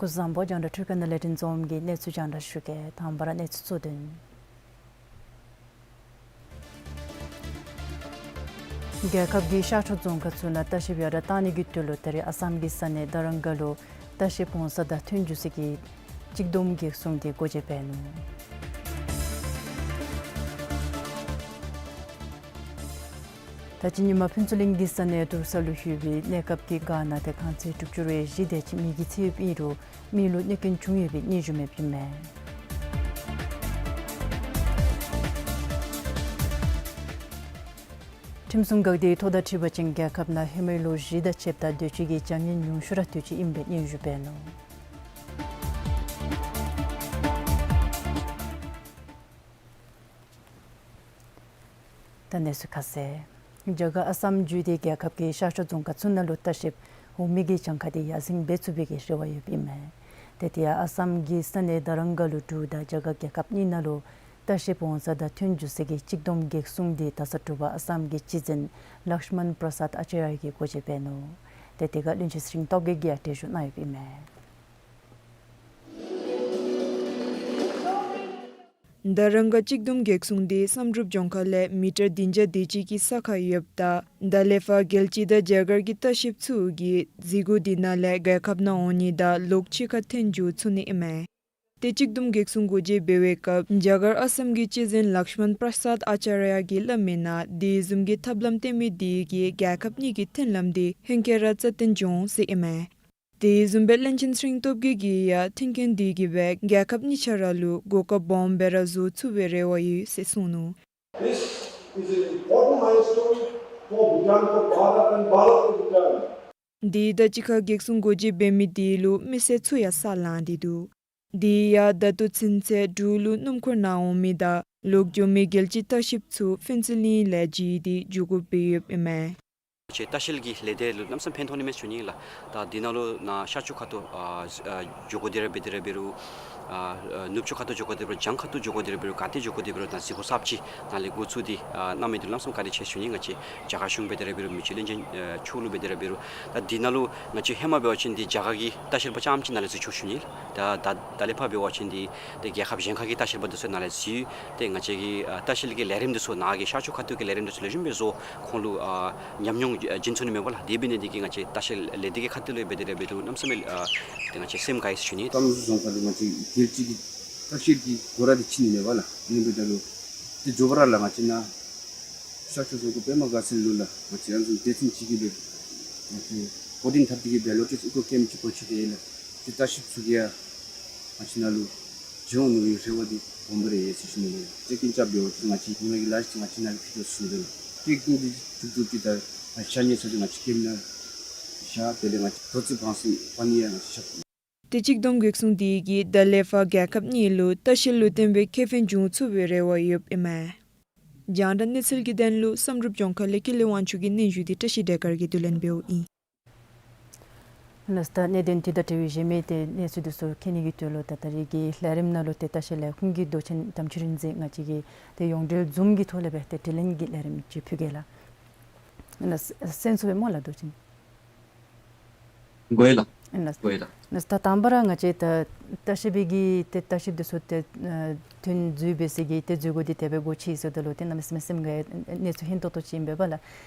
སྐུ་གཟུགས་བཟང་པོ། རྒྱང་བསྒྲགས་འཕྲུལ་ཁང་ནང་ལས་རིན་འཛོམས་ཀྱིས་གནས་ཚུལ་རྒྱང་བསྒྲགས་ཞུ་གེ། དང་པ་ར་གནས་ཚུལ་གཙོ་དོན། རྒྱལ་ཁབ་ཀྱི་ཤར་ཕྱོགས་རྫོང་ཁག་ཚུ་ནང་ལྟ་བཤལ་ཡར་དྲག་གཏང་ནི་གི་དོན་ལུ་ད་རེས་ཨ་སམ་གྱི་ས་གནས་དྷ་རམ་གྷ་ལུ་ལྟ་བཤལ་བོང་ས་དང་ཐོན་རྒྱུ་ཚུ་གི་གཅིག་བསྡོམས་ཀྱི་བཟུང་སྟེ་སྒོ་འབྱེད་འབད་ནུག། ད་ཅི་ཉིན་མ་ཕུན་ཚོགས་གླིང་གི་ས་གནས་དུར་ས་ལུ་ལྷོད་པའི་གནས་སྐབས་ཀྱི་དཀའ་ངལ་དེ་གང་ཚེ་དྲུག་ཅུ་རེ་བཞི་དེ་ཅིག་མི་གིས་འཚོལ་ཡོདཔ་ཨིན་རུང་མི་ལུ་གནོད་སྐྱོན་བྱུང་ཡོད་པའི་སྙན་ཞུ་ཡོདཔ་ཨིན་མས། ཁྲིམས་སྲུང་འགག་སྡེའི་ཐོ་དང་འཁྲིལ་བ་ཅིན་རྒྱལ་ཁབ་ནང་ཧེ་མའི་ལོ་བཞི་དང་ཕྱདཔ་ད་དུས་ཅི་གི་བྱ་ངན་ཉུང་ཤོས་ར་དུས་ཅི་ཨིན་པའི་སྙན་ཞུ་འབད་ནུག། ད་གནས་ཚུལ་ཁ་གསལ། རྒྱ་གར་ཨ་སམ་བརྒྱུད་དེ་རྒྱལ་ཁབ་ཀྱི་ཤར་ཕྱོགས་རྫོང་ཁག་ཚུ་ནང་ལུ་ལྟ་བཤལཔ་འོང་མི་གི་གྱངས་ཁ་དེ་ཡར་སེང་འབད་ཚུགས་པའི་གི་རེ་བ་ཡོདཔ་ཨིན་མས། ཏེ་དེ་ཡང་ཨ་སམ་གྱི་ས་གནས་དར་རམ་སྒར་ལུ་དྲུག་དང་རྒྱ་གར་རྒྱལ་ཁབ་གཉིས་ནང་ལུ་ལྟ་བཤལཔ་འོང་ས་དང་ཐོན་འགྱོ་ས་གི་གཅིག་བསྡོམས་འགེགས་སྲུང་དེ་ད་ས་དྲོ་པ་ཨ་སམ་གྱི་སྤྱི་འཛིན་ལཀྵྨན་པྲ་སཱད་ཨ་ཅཱརྱ་གིས་སྒོ་འབྱེད་འབད་ནུག། ཏེ་དེ་ཁར་བློན་ཆེན་ཚེ་རིང་སྟོབས་རྒྱས་ཀྱིས་ཡང་འགྲེལ་བརྗོད་གནང་ཡོདཔ་ཨིན་མས། དར་རམ་སྒར་གཅིག་བསྡོམས་འགེགས་སྲུང་དེ་བསམ་གྲུབ་ལྗོངས་མཁར་ལས་མི་ཊར་བདུན་བརྒྱ་དེ་ཅིག་གི་ས་ཁར་ཡོདཔ་ད་ད་ལས་ཕར་རྒྱལ་སྤྱི་དང་རྒྱ་གར་གྱི་ལྟ་བཤལཔ་ཚུ་གིས་འཛུལ་སྒོ་དེ་ནང་ལས་རྒྱལ་ཁབ་ནང་འོང་ནི་དང་ལོག་ཕྱི་ཁར་ཐོན་འགྱོ་ཚུགས་ནི་ཨིན་མས། ཏེ་གཅིག་བསྡོམས་འགེགས་སྲུང་སྒོ་འབྱེད་འབད་བའི་སྐབས་རྒྱ་གར་ཨ་སམ་གྱི་སྤྱི་འཛིན་ལཀྵྨན་པྲ་སཱད་ཨ་ཅཱརྱ་གིས་སླབ་མིའི་ནང་དེ་བཟུམ་གྱི་ཐབས་ལམ་བཏོན་མི་དེ་གིས་རྒྱལ་ཁབ་གཉིས་ཀྱི་མཐུན་ལམ་དེ་ཧེང་སྐལ་ར་རྩ་བརྟན་འགྱོ་འོང་ཟེར་ཨིན་མས། དེ་བཟུམ་སྦེ་བློན་ཆེན་ཚེ་རིང་སྟོབས་རྒྱས་ཀྱིས་ཡང་མཐུན་རྐྱེན་དེ་གིས་སྦེ་རྒྱལ་ཁབ་གཉིས་ཆ་ར་ལུ་གོ་སྐབས་སྦོམ་སྦེ་ར་བཟོ་ཚུགས་པའི་རེ་བ་ཡོད་ཟེར་གསུངས་ནུག། This is an important milestone for Bhutan, for Bharat and Bharat for Bhutan. དེ་དང་གཅིག་ཁར་འགེགས་སྲུང་སྒོ་འབྱེད་འབད་མི་དེ་ལུ་མི་སེར་ཚུ་ཡང་ས་ལང་སྟེ་འདུག། དེ་ཡང་ད་ལྟོ་ཚུན་ཚོད་འབྲུག་ལུ་སྣུམ་འཁོར་ནང་འོང་མི་དང་ལོག་འགྱོ་མི་རྒྱལ་སྤྱིའི་ལྟ་བཤལཔ་ཚུ་ཕུན་ཚོགས་གླིང་ལས་བརྒྱུད་དེ་འགྱོ་དགོཔ་སྦེ་ཡོདཔ་ཨིན་མས། ཁྱེད་ལྟ་བཤལ་གྱི་ལས་སྡེ་ལུ་གནམ་མེད་ས་མེད་ཕན་ཐོགས་ནི་མས་ཞུ་ནི་ལགས། ད་འདི་ནང་ལུ་ནཱ་ཤར་ཕྱོགས་ཁ་ཐུག་ཨ་ཨ་འགྱོ་དགོ་དེ་ར་འབད་དེ་ར་འབད་རུང་ཨ་ཨ་ནུབ་ཕྱོགས་ཁ་ཐུག་འགྱོ་དགོ་དེ་འབད་རུང་བྱང་ཁ་ཐུག་འགྱོ་དགོ་དེ་ར་འབད་རུང་ག་ཏེ་འགྱོ་དགོ་དེ་འབད་རུང་ད་འཛུལ་སྒོ་གསརཔ་ཅིག་ནཱ་ལས་འགོ་བཙུགས་ཏེ་ཨ་གནང་མི་འདི་ལུ་གནམ་མེད་ས་མེད་བཀའ་དྲིན་ཆེ་ཞུ་ནི། ང་བཅས་རྒྱ་གར་གཞུང་འབད་དེ་ར་འབད་རུང་མི་རྗེ་བློན་ཆེན་ཨ་མཆོག་ལུ་འབད་དེ་ར་འབད་རུང་ད་འདི་ནང་ལུ་ང་བཅས་ཧེ་མ་འབད་བ་ཅིན་འདི་རྒྱ་གར་གྱི་ལྟ་བཤལ་པ་རྐྱངམ་ཅིག་ནཱ་ལས་འཛུལ་ཆོག་ཞུ་ནི་ལགས། ད་ད་ད་ལས་ཕར་འབད་བ་ཅིན་འདི་ཏེ་རྒྱལ་ཁབ་གཞན་ཁ་གི་ལྟ་བཤལ་པ་འདི་ཚུ་ནཱ་ལས་འཛུལ་ཏེ་ང་བཅས་ཀྱི་ཨ་ལྟ་བཤལ་གྱི་ལས་རིམ་འདི་ཚུ་ནཱ་གི་ཤར་ཕྱོགས་ཁ་ཐུག་གི་ལས་རིམ་འདི་ཚུ་ལེགས་ཤོམ་སྦེ་བཟོ་ཁོང་ལུ་ཨ་ཉམས་མྱོང་ཨ་བྱིན་ཚུགས་ནི་མས་པ་ལགས། དེ་འབད་ནི་འདི་གིས་ང་བཅས་ལྟ་བཤལ་ལས་སྡེ་གི་ཁ་ཐུག་ལས་འབད་དེ་ར་འབད་རུང་གནམ་མེད་ས་མེད་ཨ་ཏེ་ང་བཅས་སེམས་དགའ་ཡི་ཟེར་ཞུ་ནི། ཨ་སམ་རྫོང་ཁག་ལུ་ང་བཅས་རྒྱལ་སྤྱི་གི་ལྟ་བཤལ་གྱི་སྒོ་ར་འདི་ཕྱེ་ནི་མས་པ་ལགས། ཨ་ནི་འབདཝ་ད་ལུ་ཏེ་མགྱོགས་པ་ར་ལགས་ང་བཅས་ནཱ་ཤར་ཕྱོགས་རྫོང་ཁག་པདྨ་དགའ་ཚལ་ལུ་ལགས་ང་བཅས་རང་བཟུམ་སྡེ་ཚན་གཅིག་གིས་སྦེ་ང་བཅས་བོ་ཊིང་འཐབ་སྟེ་གིས་སྦེ་ལོ་ཊས་ཨི་ཀོ་ཀེམཔ་ཅིག་སྒོ་ཕྱེ་སྟེ་ཡོད་ལགས། ཏེ་ལྟ་བཤལཔ་ཚུ་གིས་ཡང་ང་བཅས་ནཱ་ལུ་འབྱོན་འོང་ནིའི་རེ་བ་འདི་སྦོམ་སྦེ་ར་ཡོད་ཟེར་ཞུ་ནི་ལགས། ཏེ་རྐྱེན་རྐྱབ་འབད་བ་ཅིན་ང་བཅས་ཉི་མ་གི་ལཱ་ཅིག་ང་བཅས་ནཱ་ལུ་ཕུལ་དོ་ཟེར་ཞུ་ནི་ལགས། ཏེ་རྐྱེན་འདི་ཐུག་ཐུག་ཅིག་ད་ང་བཅས་ནཱ་ལུ་ཕུལ་དོ་ཟེར་ཞུ་ནི་ལགས། ཏེ་ང་བཅས་ཐོ་ཙི་བང་སི་པ་ནི་ཡང་ང་བཅས་ཤོག། ཏེ་གཅིག་བསྡོམས་འགེགས་སྲུང་དེ་གིས་ད་ལས་ཕར་རྒྱལ་ཁབ་གཉིས་ལུ་ལྟ་བཤལ་ལུ་བརྟེན་པའི་ཁེ་ཕན་འབྱུང་ཚུགས་པའི་རེ་བ་ཡོདཔ་ཨིན་མས། རྒྱང་བསྒྲགས་གནས་ཚུལ་གྱི་དོན་ལུ་བསམ་གྲུབ་ལྗོངས་མཁར་ལས་ཀུན་ལེགས་དབང་ཕྱུག་གི་སྙན་ཞུ་འདི་བཀྲ་ཤིས་སྒྲོལ་དཀར་གྱིས་བསྡུ་ལེན་འབདཝ་ཨིན། ལགས་ད་གནད་དོན་དེ་དང་འབྲེལ་བའི་གཞན་མི་ཏེ་གནས་ཚུལ་འདི་ཚུ་མཁྱེན་ནི་གི་དོན་ལུ་ད་ད་རེས་ཀྱི་ལས་རིམ་ནང་ལུ་ཏེ་ལྟ་བཤལ་ལས་ཁུངས་ཀྱི་མདོ་ཆེན་དམ་ཆོས་རིག་འཛིན་ང་བཅས་ཀྱིས་ཏེ་ཡོངས་འབྲེལ་ཛུམ་གྱི་ཐོག་ལས་སྦེ་ཏེ་དྲི་ལན་གྱི་ལས་རིམ་ཅིག་ཕུལ་གེ་ལགས། ལགས་གསན་ཚུགས་པས་སྨོ་ལགས་མདོ་ཆེན། གོ་ཡི་ལགས། ལགས། གོ་ཡི་ལགས། ལགས་ད་དང་པ་ར་ང་བཅས་ད་ལྟ་བཤལ་པའི་གི་ཏེ་ལྟ་བཤལཔ་འདི་ཚུ་ཏེ་ཨ་ཐོན་འཛུལ་འབད་ས་གི་ཏེ་འཛུལ་སྒོ་འདི་དེ་སྦེ་སྒོ་ཕྱེ་ཡི་ཟེརཝ་ད་ལུ་ཏེ་གནམ་མེད་ས་མེད་སེམས་དགའ་ཡི་གནས་ཚུལ་སྙིང་དོགས་དོགས་ཅིག་ཨིན་པས་ལགས།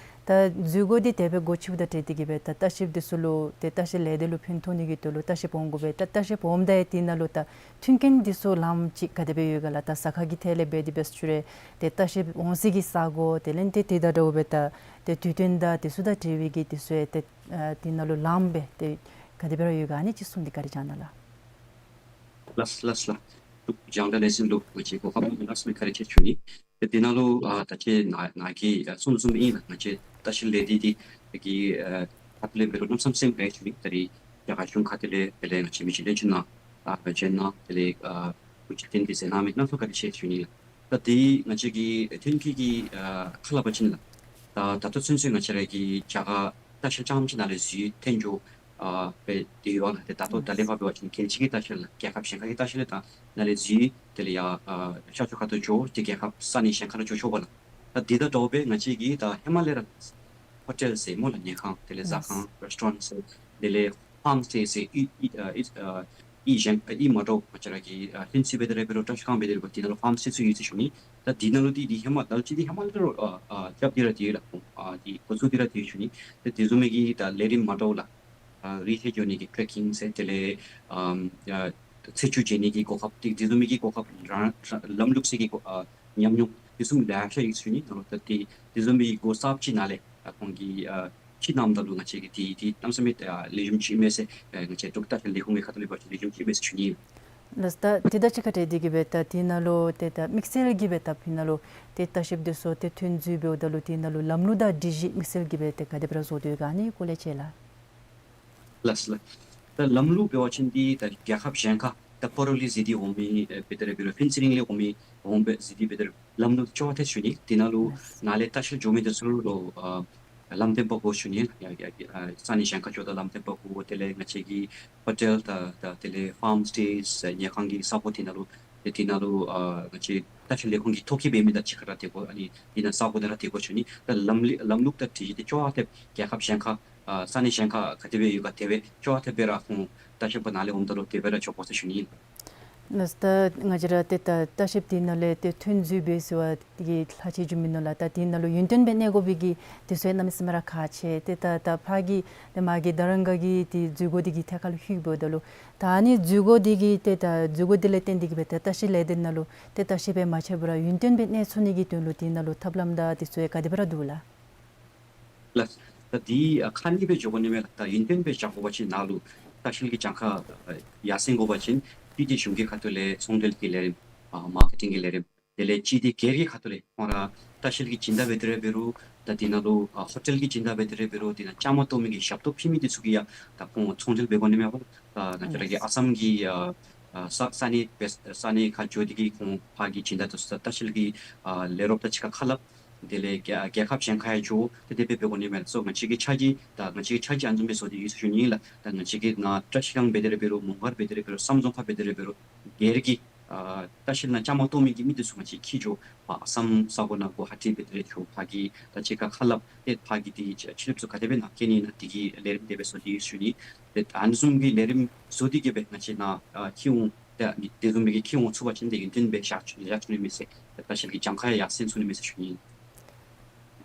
ད་འཛུལ་སྒོ་འདི་དེ་སྦེ་སྒོ་ཕྱེཝ་དང་འབྲེལ་ཏེ་གིས་སྦེ་ད་ལྟ་བཤལཔ་འདི་ཚུ་ལུ་ཏེ་ལྟ་བཤལ་ལས་སྡེ་ལུ་ཕན་ཐོགས་ནི་གི་དོན་ལུ་ལྟ་བཤལཔ་འོང་དགོ་པས། ད་ལྟ་བཤལཔ་འོངམ་ད་ཡང་དེ་ནང་ལུ་ད་མཐུན་རྐྱེན་འདི་ཚུ་ལངམ་ཅིག་ག་དེ་སྦེ་ཡོད་ག་ལགས། ད་ཟ་ཁང་གི་ཐད་ལས་འབད་དེ་འབད་ཞུ་རུང་ཏེ་ལྟ་བཤལཔ་འོང་ས་གི་ས་གོ་དེ་ལས་ཏེ་དེ་དང་འདྲཝ་སྦེ་ད་ཏེ་དུས་སྟོན་དང་དེ་ཚུ་དང་འབྲེལ་བའི་གི་དེ་ཚུ་ཡང་ཏེ་ཨ་དེ་ནང་ལུ་ལངམ་སྦེ་ཏེ་ག་དེ་སྦེ་ར་ཡོད་ག་ཨ་ནི་ཅིག་གསུངས་ཏེ་བཀའ་དྲིན་བསྐྱང་གནང་ལགས། ལགས་ལགས་ལགས། རྒྱང་བསྒྲགས་ལས་འཛིན་ལུ་ང་བཅས་གོ་སྐབས་གནང་མི་ལགས་སོ་མི་བཀའ་དྲིན་ཆེ་ཞུ་ནི། ཏེ་དེ་ནང་ལུ་ཨ་ད་ཅི་ནཱ་ནཱ་གིས་ཨ་གསུངས་གསུངསམ་ཨིན་ལགས། ང་བཅས་ལྟ་བཤལ་ལས་སྡེ་འདི་གི་ཨ་ཁ་ཐུག་ལས་འབད་རུང་གནམ་མེད་ས་མེད་སེམས་དགའ་ཡི་ཞུ་ནི། ད་རེས་རྒྱ་གར་གཞུང་ཁ་ཐུག་ལས་དེ་ལས་ང་བཅས་མི་རྗེ་བློན་ཆེན་ནཱ་ཨ་བྱོན་གནང་དེ་ལས་ཨ་གུས་ཕྱག་སྟོན་འདི་མཛད་གནང་མི་གནམ་མེད་ས་མེད་བཀའ་དྲིན་ཆེ་ཞུ་ནི་ལགས། ད་དེ་ང་བཅས་ཀྱི་ཐོན་སྐྱེད་ཀྱི་ཨ་ཁ་སླབ་པ་ཅིན་ལགས། ད་ད་ལྟོ་ཚུན་ཚོད་ང་བཅས་ར་གི་རྒྱ་གར་ལྟ་བཤལ་རྐྱངམ་ཅིག་ནཱ་ལས་འཛུལ་ཐོན་འགྱོ་ཨ་སྦེ་དེ་ཡོད་ལགས། ཏེ་ད་ལྟོ་ད་ལས་ཕར་འབད་བ་ཅིན་རྒྱལ་སྤྱི་གི་ལྟ་བཤལ་ལགས་རྒྱལ་ཁབ་གཞན་ཁ་གི་ལྟ་བཤལ་ལས་ད་ནཱ་ལས་འཛུལ་དེ་ལས་ཡར་ཨ་ཤར་ཕྱོགས་ཁ་ཐུག་འགྱོ་ཏེ་རྒྱལ་ཁབ་ས་གནས་གཞན་ཁ་ལུ་འགྱོ་ཆོག་པས་ལགས། ད་དེ་དང་འདྲཝ་སྦེ་ང་བཅས་ཀྱིས་ད་ཧེ་མ་ལས་ར་ཧོ་ཊེལ་ཟེར་སྨོ་ལགས་ཉལ་ཁང་དེ་ལས་ཟ་ཁང་རེསི་ཊོ་རེནཊ་ཟེར་དེ་ལས་ཧོམ་སི་ཊེ་ཟེར་ཨི་ཨི་ཨ་ཨི་ཨ་ཨི་གཞན་ཨ་ཨི་མ་འདྲཝ་ང་བཅས་ར་གི་ཨ་ལྷུན་རྩེ་འབད་དེ་ར་འབད་རུང་བཀྲ་ཤིས་སྒང་འབད་དེ་ར་འབད་རུང་དེ་ནང་ལུ་ཧོམ་སི་ཊེ་ཚུ་ཡོད་ཟེར་ཞུ་ནི། ད་དེ་ནང་ལུ་འདི་འདི་ཧེ་མ་ད་ཅི་འདི་ཧེ་མ་ལས་ར་ཨ་ཨ་རྐྱབ་སྟེ་ར་ཡོད་ལགས། ཨ་འདི་འགོ་བཙུགས་ཏེ་ར་ཡོད་ཞུ་ནི། ཏེ་དེ་བཟུམ་མའི་གི་ད་ལས་རིམ་མ་འདྲཝ་ལགས། ཨ་རི་ཁར་འགྱོ་ནི་གི་ཊེ་ཀིང་ཟེར་དེ་ལས་ཨམ་ཨ་ཚེས་བཅུ་མཇལ་ནི་གི་གོ་སྐབས་ཏེ་དེ་བཟུམ་མའི་གི་གོ་སྐབས་རང་རང་ལམ་ལུགས་ཟེར་གྱི་གོ་ཨ་ཉམས་མྱོང་ དེ་བཟུམ་ལེ་ཤ་ཡོད་ཟེར་ཞུ་ནི། ད་ལུ་ད་དེ་དེ་བཟུམ་མའི་སྒོ་གསརཔ་ཅིག་ནང་ལས་ཨ་ཁོང་གིས་ཨ་ཁྱིད་གནངམ་ད་ལུ་ང་བཅས་ཀྱིས་དེ་དེ་གནམ་མེད་ས་མེད་ཨ་ལེགས་ཤོམ་ཅིག་ཨིན་མས་ཟེར་ཨ་ང་བཅས་འབྲུག་ལྟ་བཤལ་ལས་ཁུངས་ཀྱི་ཁ་ཐུག་ལས་འབད་བ་ཅིན་ལེགས་ཤོམ་ཅིག་ཨིན་མས་ཟེར་ཞུ་ནི། ལགས། ད་དེ་དང་གཅིག་ཁར་འབྲེལ་ཏེ་གིས་སྦེ་ད་དེ་ནང་ལུ་ཏེ་ད་དམིགས་བསལ་གྱིས་སྦེ་ད་ཕི་ནང་ལུ་ཏེ་ལྟ་བཤལཔ་འདི་ཚུ་ཏེ་ཐོན་འཛུལ་འབདཝ་ད་ལུ་དེ་ནང་ལུ་ལམ་ལུགས་དང་སྒྲིག་གཞི་དམིགས་བསལ་གྱིས་སྦེ་ཏེ་ག་དེ་སྦེ་ར་བཟོ་དོ་ཡོད་ག་ཨ་ནི་སྐོར་ལས་ཅིག་ལགས། ལགས་ལགས། ད་ལམ་ལུགས་འབད་བ་ཅིན་འདི་ད་རྒྱལ་ཁབ་གཞན་ཁར་ད་སྤ་རོ་ལས་འཛུལ་ཏེ་འོང་མི་ཨེ་འབད་དེ་ར་འབད་རུང་ཕུན་ཚོགས་གླིང་ལས་འོང་མི་འོང་འབད་འཛུལ་ཏེ་འབད་དེ་ར་ལམ་ལུགས་ཅོག་འཐདཔ་ཞུ་ནི། དེ་ནང་ལུ་ལགས། ནཱ་ལས་ལྟ་བཤལ་འགྱོ་མི་འདི་ཚུ་ལུ་ཨ་ལམ་སྟོན་པ་དགོ་ཞུ་ནི། ཡ་ཡ་ཡ་ཨ་ས་གནས་གཞན་ཁར་འགྱོཝ་ད་ལམ་སྟོན་པ་དགོ། དེ་ལས་ང་བཅས་ཀྱི་ཧོ་ཊེལ་དང་དང་དེ་ལས་ཕཱམ་སི་ཊེ་ཨ་ཉལ་ཁང་གི་ས་གོ་དེ་ནང་ལུ་ཏེ་དེ་ནང་ལུ་ཨ་ང་བཅས་ལྟ་བཤལ་ལས་ཁུངས་ཀྱི་ཐོ་བཀོད་འབད་མི་དང་གཅིག་ཁར་ར་སྡོད་དགོ། ཨ་ནི་དེ་ནང་ས་གོ་དེ་ར་སྡོད་དགོ་ཞུ་ནི། ད་ལམ་ལི་ལམ་ལུགས་དང་སྒྲིག་གཞི་འདི་ཅོག་འཐདཔ་རྒྱལ་ཁབ་གཞན་ཁར་ཨ་ས་གནས་གཞན་ཁར་ག་དེ་སྦེ་ཡོད་ག་དེ་སྦེ་ཅོག་འཐདཔ་སྦེ་ར་ཁོང་ལྟ་བཤལ་པ་ནཱ་ལས་འོངམ་ད་ལུ་དེ་སྦེ་ར་འགྱོ་དགོ་ཟེར་ཞུ་ནི་ཨིན། ལགས། ད་ང་བཅས་ར་ཏེ་ད་ལྟ་བཤལཔ་དེ་ནང་ལས་ཏེ་ཐོན་འཛུལ་འབད་ཟེར་བ་དེ་གིས་ལྷག་ཆད་འགྱོ་མི་མནོ་ལགས། ད་དེ་ནང་ལུ་ཡུན་བརྟན་སྦེ་གནས་དགོ་པའི་གི་དུས་ཚོད་གནམ་མེད་ས་མེད་ར་ཁག་ཆེ། ཏེ་ད་ད་ཕར་གྱི་ཏེ་མ་གི་དྷ་རམ་སྒར་གྱི་ཏེ་འཛུལ་སྒོ་དེ་གི་ཐད་ཁར་ལུ་ལྷོད་འབདཝ་ད་ལུ་ད་ཨ་ནི་འཛུལ་སྒོ་དེ་གི་ཏེ་ད་འཛུལ་སྒོ་དེ་ལས་བརྟེན་ཏེ་གིས་སྦེ་ད་ལྟ་བཤལ་ལས་སྡེ་ནང་ལུ་ཏེ་ལྟ་བཤལ་སྦེ་མ་ཆགསཔ་ར་ཡུན་བརྟན་སྦེ་གནས་ཚུགས་ནི་གི་དོན་ལུ་དེ་ནང་ལུ་ཐབས་ལམ་དང་དེ་ཚུ་ཡང་ག་དེ་སྦེ་ར་འདུག་ལགས། ལགས། ད་འདི་ཨ་ཁག་གཉིས་སྦེ་འགྱོ་དགོ་ནི་མས་ལགས། ད་ཡུན་བརྟན་སྦེ་བཞག་དགོ་པ་ཅིན་ནཱ་ལུ་ལྟ་བཤལ་གྱི་གྱངས་ཁ་ཨ་ཡར་སེང་དགོ་པ་ཅིན་སྤྱི་བདེ་གཞུང་གི་ཁ་ཐུག་ལས་ཚོང་འབྲེལ་གྱི་ལས་རིམ་ཨ་མར་ཀེ་ཊིང་གི་ལས་རིམ་དེ་ལས་སྤྱི་བདེ་སྒེར་གྱི་ཁ་ཐུག་ལས་ཁོང་ར་ལྟ་བཤལ་གྱི་སྦྱིན་བདག་འབད་དེ་ར་འབད་རུང་ད་དེ་ནང་ལུ་ཨ་ཧོ་ཊེལ་གྱི་སྦྱིན་བདག་འབད་དེ་ར་འབད་རུང་དེ་ནང་བཅའ་མར་གཏོགས་མི་གི་ཞབས་ཏོག་ཕུལ་མི་འདི་ཚུ་གིས་ཡང་ད་ཁོང་ཚོང་འབྲེལ་འབད་དགོ་ནི་མས་པ། ད་ང་བཅས་ར་གི་ཨ་སམ་གྱི་ཨ་ཨ་ས་ས་གནས་སྦེ་ས་གནས་ཁར་འགྱོ་སྟེ་གིས་ཁོང་ཕར་གྱི་སྦྱིན་བདག་འདི་ཚུ་ད་ལྟ་བཤལ་གྱི་ཨ་ལས་རོགསཔ་དང་གཅིག་ཁར་ཁ་སླབ། དེ་ལས་རྒྱལ་རྒྱལ་ཁབ་གཞན་ཁར་ཡང་འགྱོ་དེ་དེ་སྦེ་འབད་དགོ་ནི་མས་ལགས། སོ་ང་བཅས་ཀྱི་འཆར་གཞི་ད་ང་བཅས་ཀྱི་འཆར་གཞི་ཨ་ནི་བཟུམ་སྦེ་བཟོ་སྟེ་ཡོད་ཟེར་ཞུ་ནི་ཨིན་ལགས། ད་ང་བཅས་ཀྱི་ནཱ་བཀྲ་ཤིས་སྒང་འབད་དེ་ར་འབད་རུང་མོང་སྒར་འབད་དེ་ར་འབད་རུང་བསམ་རྫོང་ཁག་འབད་དེ་ར་འབད་རུང་སྒེར་གྱི་ཨ་ལྟ་བཤལ་ནང་བཅའ་མར་གཏོགས་མི་གི་མི་འདི་ཚུ་ང་བཅས་འཁྱིད་འགྱོ་ཕར་ཨ་སམ་ས་གོ་ནང་གུ་ཧ་ཊི་འབད་དེ་ར་འགྱོ་ཕར་གྱི་ད་གཅིག་ཁར་ཁ་སླབ་སྟེ་ཕར་གྱི་དེ་ཆ་ཆ་ལུགས་ཚུ་ག་དེ་སྦེ་ནང་བཀལ་ནི་ཨིན་ན་དེ་གི་ལས་རིམ་དེ་སྦེ་བཟོ་སྟེ་ཡོད་ཟེར་ཞུ་ནི། ཏེ་ཨ་ནི་བཟུམ་གྱི་ལས་རིམ་བཟོ་སྟེ་གིས་སྦེ་ང་བཅས་ནཱ་ཨ་འཁྱིད་འོང་ཏེ་དེ་བཟུམ་མའི་གི་འཁྱིད་འོང་ཚུགས་པ་ཅིན་ཏེ་ཡུན་བརྟན་སྦེ་བཞག་བཞག་ཚུགས་ནི་མས་ཟེར། ཏེ་ལྟ་བཤལ་གྱི་གྱངས་ཁ་ཡང་ཡར་སེང་ཚུགས་ནི་མས་ཟེར་ཞུ་ནི་ཨིན།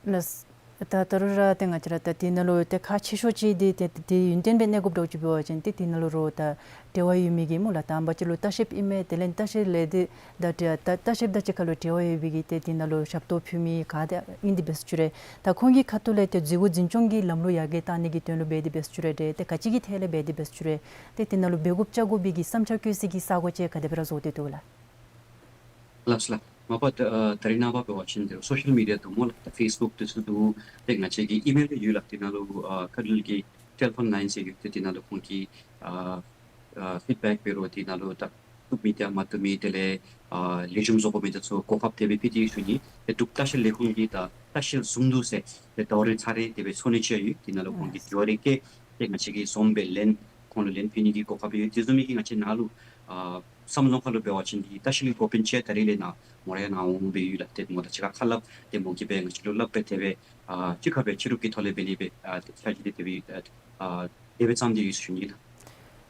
ལགས། ད་ད་རུང་ར་ཏེ་ང་བཅས་ར་ད་དེ་ནང་ལུ་ཏེ་ཁག་ཆེ་ཤོས་ཅིག་འདི་ཏེ་ཏེ་ཡུན་བརྟན་སྦེ་གནས་དགོཔ་འདྲཝ་ཅིག་འབད་བ་ཅིན་ཏེ་དེ་ནང་ལུ་རོགས་ད་འབྲེལ་བ་ཡོད་མི་གི་སྨོ་ལགས། དང་པ་ཅིག་ལུ་ལྟ་བཤལཔ་ཨིན་མས། དེ་ལས་ལྟ་བཤལ་ལས་སྡེ་དང་ཏེ་ལྟ་ལྟ་བཤལཔ་དང་གཅིག་ཁར་ལུ་འབྲེལ་བ་ཡོད་པའི་གི་ཏེ་དེ་ནང་ལུ་ཞབས་ཏོག་ཕུལ་མི་ག་དེ་ཨིན་ཏེ་འབད་ཟེར་ཞུ་རུང་ད་ཁོང་གི་ཁ་ཐུག་ལས་ཏེ་འཛུལ་སྒོ་འཛིན་སྐྱོང་གི་ལམ་ལུགས་ཡར་རྒྱས་བཏང་ནི་གི་དོན་ལུ་འབད་དེ་འབད་ཟེར་ཞུ་རུང་ཏེ་ག་ཅི་གི་ཐད་ལས་འབད་དེ་འབད་ཟེར་ཞུ་རུང་ཏེ་དེ་ནང་ལུ་འབད་དགོཔ་བཅའ་དགོ་པའི་གི་བསམ་འཆར་བཀོད་སའི་གི་ས་གོ་ཅིག་ག་དེ་སྦེ་ར་བཟོ་སྟེ་འདུག་ལགས། ལགས་ལགས། མ་པ་ད་ཨ་ད་རིས་ནངས་པ་འབད་བ་ཅིན་ཏེ་སོ་ཤལ་མི་ཌི་ཡ་འདུག་སྨོ་ལགས། ད་ཕེསི་བུཀ་འདི་ཚུ་འདུག། ཏེ་ང་བཅས་ཀྱི་ཨི་མེལ་ཡང་ཡོད་ལགས། དེ་ནང་ལུ་ཨ་ཁ་ཐུག་གི་ཊེ་ལི་ཕོན་ལའིན་ཟེར་ཡོད། ཏེ་དེ་ནང་ལུ་ཁོང་གིས་ཨ་ཨ་ཕིཌ་བེཀ་འབད་རུང་དེ་ནང་ལུ་ད་བཏུབ་མི་དང་མ་བཏུབ་མི་དེ་ལས་ཨ་ལེགས་ཤོམ་བཟོ་དགོ་མི་འདི་ཚུ་གོ་སྐབས་དེ་སྦེ་ཕུལ་ཏེ་ཡོད་ཟེར་ཞུ་ནི། ཏེ་འབྲུག་ལྟ་བཤལ་ལས་ཁུངས་ཀྱིས་ད་ལྟ་བཤལ་ཟུངམ་འདུག་ཟེར་ཏེ་ཟླཝ་རེ་ཚར་རེ་དེ་སྦེ་ཚོགས་ནི་ཅིག་ཡང་ཡོད། དེ་ནང་ལུ་ཁོང་གིས་ཨ་ཟླཝ་རེ་བསྐྱལ་ཏེ་ང་བཅས་ཀྱིས་འཛོམས་སྦེ་ལན་ཁོང་ལུ་ལན་ཕུལ་ནི་གི་གོ་སྐབས་ཡོད། དེ་བཟུམ་མའི་གི་ང་བཅས་ནཱ་ལུ་ཨ་བསམ་རྫོང་ཁ་ལུ་འབད་བ་ཅིན་འདི་ལྟ་བཤལ་གྱི་འགོ་དཔོན་ཅིག་ད་རིས་ལས་ནཱ་མོ་ར་ཡང་ནཱ་འོང་སྦེ་ཡོད་ལགས། ཏེ་མོ་དང་གཅིག་ཁར་ཁ་སླབ་སྟེ་མོ་གིས་སྦེ་ང་བཅས་ལུ་སླབ་སྦེ་དེ་སྦེ་ཨ་གཅིག་ཁར་སྦེ་ཕྱི་རུབ་ཀྱི་ཐོག་ལས་འབད་ནི་སྦེ་ཨ་ཏེ་ཆ་ཅིག་དེ་སྦེ་ཨ་ཨ་དེ་སྦེ་བརྩམས་ཏེ་ཡོད་ཟེར་ཞུ་ནི་ལགས།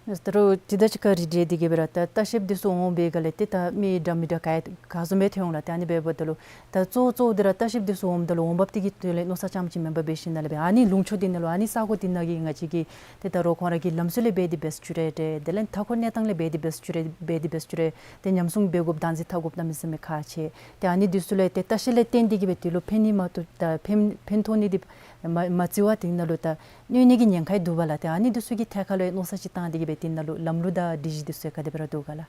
ད་རུང་དེ་དང་གཅིག་ཁར་རིགས་འགྲེ་དེ་གིས་སྦེ་ར་ད་ལྟ་བཤལཔ་འདི་ཚུ་འོང་བའི་སྒང་ལས་ཏེ་ད་མི་འདྲ་མི་འདྲ་ག་ག་བཟུམ་སྦེ་ཐོན་འོང་ལགས། ཏེ་ཨ་ནི་འབདཝ་ད་ལུ་ད་གཙོ་གཙོ་འདི་ར་ལྟ་བཤལཔ་འདི་ཚུ་འོངམ་ད་ལུ་འོང་འབབ་དེ་གི་དོན་ལས་མནོ་བསམ་རྐྱངམ་ཅིག་མེན་པར་འབད་ཞིནམ་ལས་སྦེ་ཨ་ནི་ལུང་ཕྱོགས་འདི་ནང་ལུ་ཨ་ནི་ས་གོ་འདི་ནང་གི་ང་བཅས་ཀྱི་ཏེ་ད་རུང་ཁོང་ར་གི་ལམ་སྲོལ་ལས་འབད་དེ་འབད་ཟེར་ཞུ་རུང་ཏེ་དེ་ལས་མཐའ་འཁོར་གནས་སྟངས་ལས་འབད་དེ་འབད་ཟེར་ཞུ་རུང་འབད་དེ་འབད་ཟེར་ཞུ་རུང་ཏེ་ཉམས་སྲུང་འབད་དགོཔ་བདག་འཛིན་འཐབ་དགོཔ་གནམ་མེད་ས་མེད་ཁག་ཆེ། ཏེ་ཨ་ནི་འདི་ཚུ་ལས་ཏེ་ལྟ་བཤལ་ལས་བརྟེན་ཏེ་གིས་སྦེ་དེ་ལུ་ཕན་ནི་མ་གཏོགས་ད་ཕན་ཕན་ཐོགས་ནི་འདི་མ་མ་བརྩི་བར་དེ་ནང་ལུ་ད་གནོད་ནི་གི་ཉེན་ཁ་འདུག་པ་ལགས། ཏེ་ཨ་ནི་འདི་ཚུ་གི་ཐད་ཁར་ལུ་མནོ་བསམ་ཅིག་བཏང་སྟེ་གིས་སྦེ་དེ་ནང་ལུ་ལམ་ལུགས་དང་སྒྲིག་གཞི་འདི་ཚུ་ག་དེ་སྦེ་ར་འདུག་ག་ལགས།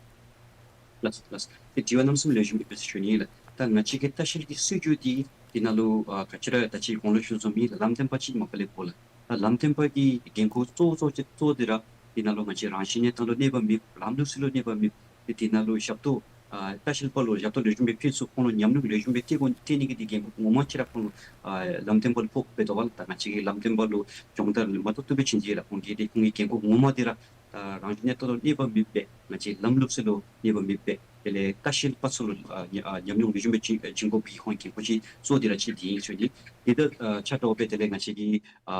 ལགས་ལགས། ཏེ་དྲི་བ་གནམ་མེད་ས་མེད་ལེགས་ཤོམ་ཡོད་པས་ཟེར་ཞུ་ནི་ལགས། ད་ང་བཅས་ཀྱི་ལྟ་བཤལ་གྱི་སྲིད་བྱུས་འདི་དེ་ནང་ལུ་ཨ་ག་ཅི་ར་ད་ཅི་གོང་ལུ་ཞུ་བཟུམ་ཨིན་ལགས། ལམ་སྟོན་པ་ཅིག་མ་པ་ལས་དགོ་ལགས། ད་ལམ་སྟོན་པ་གི་འགན་ཁུར་གཙོ་བོ་གཙོ་བོ་ཅིག་གཙོ་བོ་འདི་ར་དེ་ནང་ལུ་ང་བཅས་རང་བཞིན་གནས་སྟངས་ལུ་གནོད་པ་མེད་ལམ་ལུགས་སྲོལ་ལུ་གནོད་པ་མེད། ཏེ་དེ་ནང་ལུ་ཞབས་ཏོག་ཨ་ལྟ་བཤལ་པ་ལུ་ཞབས་ཏོག་ལེགས་ཤོམ་སྦེ་ཕུལ་ཚུགས་ཁོང་ལུ་ཉམས་མྱོང་ལེགས་ཤོམ་སྦེ་སྟེར་དགོ་སྟེར་ནི་གི་འདི་འགན་ཁུར་ངོ་མ་ཅིག་ར་ཁོང་ལུ་ཨ་ལམ་སྟོན་པ་ལུ་ཕོགཔ་སྦེ་འདུག་པ་ལགས། ད་ང་བཅས་ཀྱིས་ལམ་སྟོན་པ་ལུ་སྦྱོང་བརྡར་མ་ཐུབ་ཐུབ་སྦེ་བྱིན་ཅི་ལགས། ཁོང་གིས་ཏེ་ཁོང་གི་འགན་ཁུར་ངོ་མ་འདི་ར་ད་རང་བཞིན་གནས་སྟངས་ལུ་གནོད་པ་མེད་པའི་ང་བཅས་ལམ་ལུགས་སྲོལ་ལུ་གནོད་པ་མེད་པའི་དེ་ལས་ལྟ་བཤལ་པ་ཚུ་ལུ་ཨ་ཉ་ཨ་ཉམས་མྱོང་ལེགས་ཤོམ་སྦེ་བྱིན་ཨ་བྱིན་དགོ་པའི་ཁོང་གི་འགན་ཁུར་ཅིག་གཙོ་བོ་འདི་ར་ཅིག་འདི་ཨིན་ཟེར་ཞུ་ནི། དེ་དང་ཨ་ཆ་འདྲཝ་སྦེ་དེ་ལས་ང་བཅས་ཀྱི་ཨ་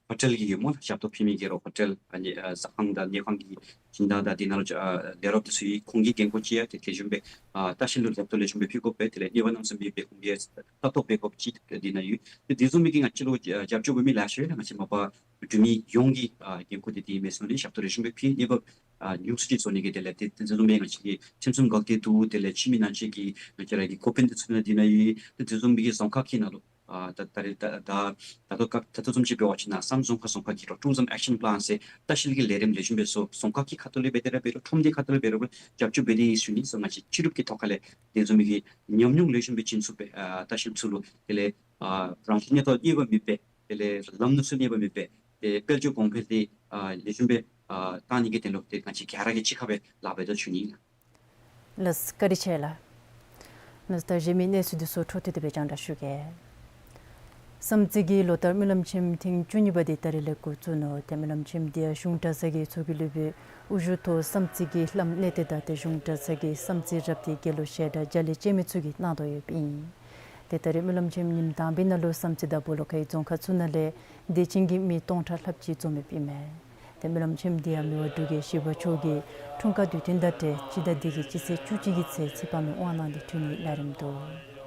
ཧོ་ཊེལ་གྱི་ཡོད་སྨོ་ལགས། ཞབས་ཏོག་ཕུལ་མི་གི་རོགས་ཧོ་ཊེལ་ཨ་ནི་ཨ་ཟ་ཁང་དང་ཉལ་ཁང་གི་སྦྱིན་བདག་དང་དེ་ནང་ལུ་ཨ་ལས་རོགསཔ་འདི་ཚུ་ཡང་ཁོང་གི་འགན་ཁུར་ཅིག་ཡང་ཏེ་དེ་བཟུམ་སྦེ་ཨ་ལྟ་བཤལ་ལུ་ལེགས་ཐོག་ལེགས་ཤོམ་སྦེ་ཕུལ་དགོ་པས། དེ་ལས་གནོད་པ་གནམ་མེད་ས་མེད་སྦེ་ཁོང་གིས་ལྟ་རྟོག་འབད་དགོཔ་ཅིག་དེ་ནང་ཡོད། ཏེ་དེ་བཟུམ་མའི་གི་ང་བཅས་ལུ་ཨ་རྒྱབ་སྐྱོར་འབད་མི་ལེ་ཤ་ཡོད་ལགས། ང་བཅས་མ་པ་འབྲུག་མི་ཡོངས་ཀྱི་ཨ་འགན་ཁུར་འདི་དེ་ཨིན་མས་ཟེར་ནི། ཞབས་ཏོག་ལེགས་ཤོམ་སྦེ་ཕུལ། གནོད་པ་ཨ་ཉུང་སུ་ཅིག་བཟོ་ནི་གི་དེ་ལས་ཏེ་དེ་བཟུམ་མའི་ང་བཅས་ཀྱི་ཁྲིམས་སྲུང་འགག་སྡེ་འདུག། དེ་ལས་ཁྱིམ་མི་ནང་བཅས་ཀྱི་ང་བཅས་ར་གི་འགོ་དཔོན་འདི་ཚུ་ནང་དེ་ནང་ཡོད། ཏེ་དེ་བཟུམ་མའི་གི་རྫོང་ཁག་གི་ནང་ལུ་ཨ་ད་ད་རེས་ད་ད་ད་ལྟོ་སྐབས་ད་ལྟོ་བཟུམ་ཅིག་འབད་བ་ཅིན་ནཱ་བསམ་རྫོང་ཁག་རྫོང་ཁག་གི་རོགས་ཊུ་རི་ཛིམ་ཨེག་ཤན་པི་ལཱན་ཟེར་ལྟ་བཤལ་གྱི་ལས་རིམ་ལེགས་ཤོམ་སྦེ་བཟོ། རྫོང་ཁག་གི་ཁ་ཐུག་ལས་འབད་དེ་ར་འབད་རུང་ཁྲོམ་སྡེ་ཁ་ཐུག་ལས་འབད་རུང་རྒྱབ་སྐྱོར་འབད་དེ་ཡོད་ཟེར་ནི་ཟེར་ང་བཅས་ཕྱི་རུབ་ཀྱི་ཐོག་ཁ་ལས་དེ་བཟུམ་མའི་གི་ཉམས་མྱོང་ལེགས་ཤོམ་སྦེ་བྱིན་ཚུགས་པས། ཨ་ལྟ་བཤལ་པ་ཚུ་ལུ་དེ་ལས་ཨ་རང་བཞིན་གནས་ཐོག་གནོད་པ་མེད་པའི་དེ་ལས་ལམ་ནང་ཚུ་གནོད་པ་མེད་པའི་ཏེ་དཔལ་འབྱོར་གོང་འཕེལ་འདི་ཨ་ལེགས་ཤོམ་སྦེ་ཨ་བཏང་ནི་གི་དོན་ལུ་ཏེ་ང་བཅས་ག་ར་གིས་གཅིག་ཁར་སྦེ་ལཱ་འབད་དོ་ཞུ་ནི་ཨིན་ལགས། ལགས་སོ་བཀའ་དྲིན་ཆེ་ལགས། ལགས་སོ་ད་གཞན་མི་གནས་ཚུལ་འདི་ཚུ་འཕྲོ་མཐུད་དེ་སྦེ་རྒྱང་བསྒྲགས་ཞུ་གེ། བསམ་རྩེ་གི་ལོ་བསྟར་སྨོན་ལམ་ཆེན་མོ་ཐེངས་བཅུ་གཉིས་པ་འདི་ད་རིས་ལས་འགོ་བཙུགས་ནུག། ཏེ་སྨོན་ལམ་ཆེན་མོ་འདི་ཡང་གཞུང་གྲྭ་ཚང་གི་ཚོགས་ཀྱི་སློབ་དཔོན་དབུ་བཞུགས་ཐོག་བསམ་རྩེ་གི་བླམ་གནས་བརྟན་དང་ཏེ་གཞུང་གྲྭ་ཚང་གི་བསམ་རྩེ་རབ་སྡེའི་དགེ་སློང་ཞལ་གྲངས་བརྒྱ་ལས་བཅད་མེད་ཚུ་གིས་གནང་དོ་ཡོདཔ་ཨིན། ཏེ་ད་རིས་སྨོན་ལམ་ཆེན་མོ་ཉིནམ་དང་པའི་ནང་ལུ་བསམ་རྩེ་དང་སྦོ་ལོགས་ཁའི་རྫོང་ཁག་ཚུ་ནང་ལས་དད་ཅན་གྱི་མི་སྟོང་ཕྲག་ལྷགཔ་ཅིག་འཛོམས་ཡོདཔ་ཨིན་མས། ཏེ་སྨོན་ལམ་ཆེན་མོ་འདི་ཡང་མི་དབང་འབྲུག་རྒྱལ་བཞི་པ་མཆོག་གི་འཁྲུངས་སྐར་དུས་སྟོན་དང་འབྲེལ་སྤྱི་ཟླ་འདི་གི་སྤྱི་ཚེས་བཅུ་གཅིག་གི་ཚེ་ཚེ་དཔག་མེད་དབང་གནང་སྟེ་ཐོན་ནིའི་ལས་རིམ་འདུག།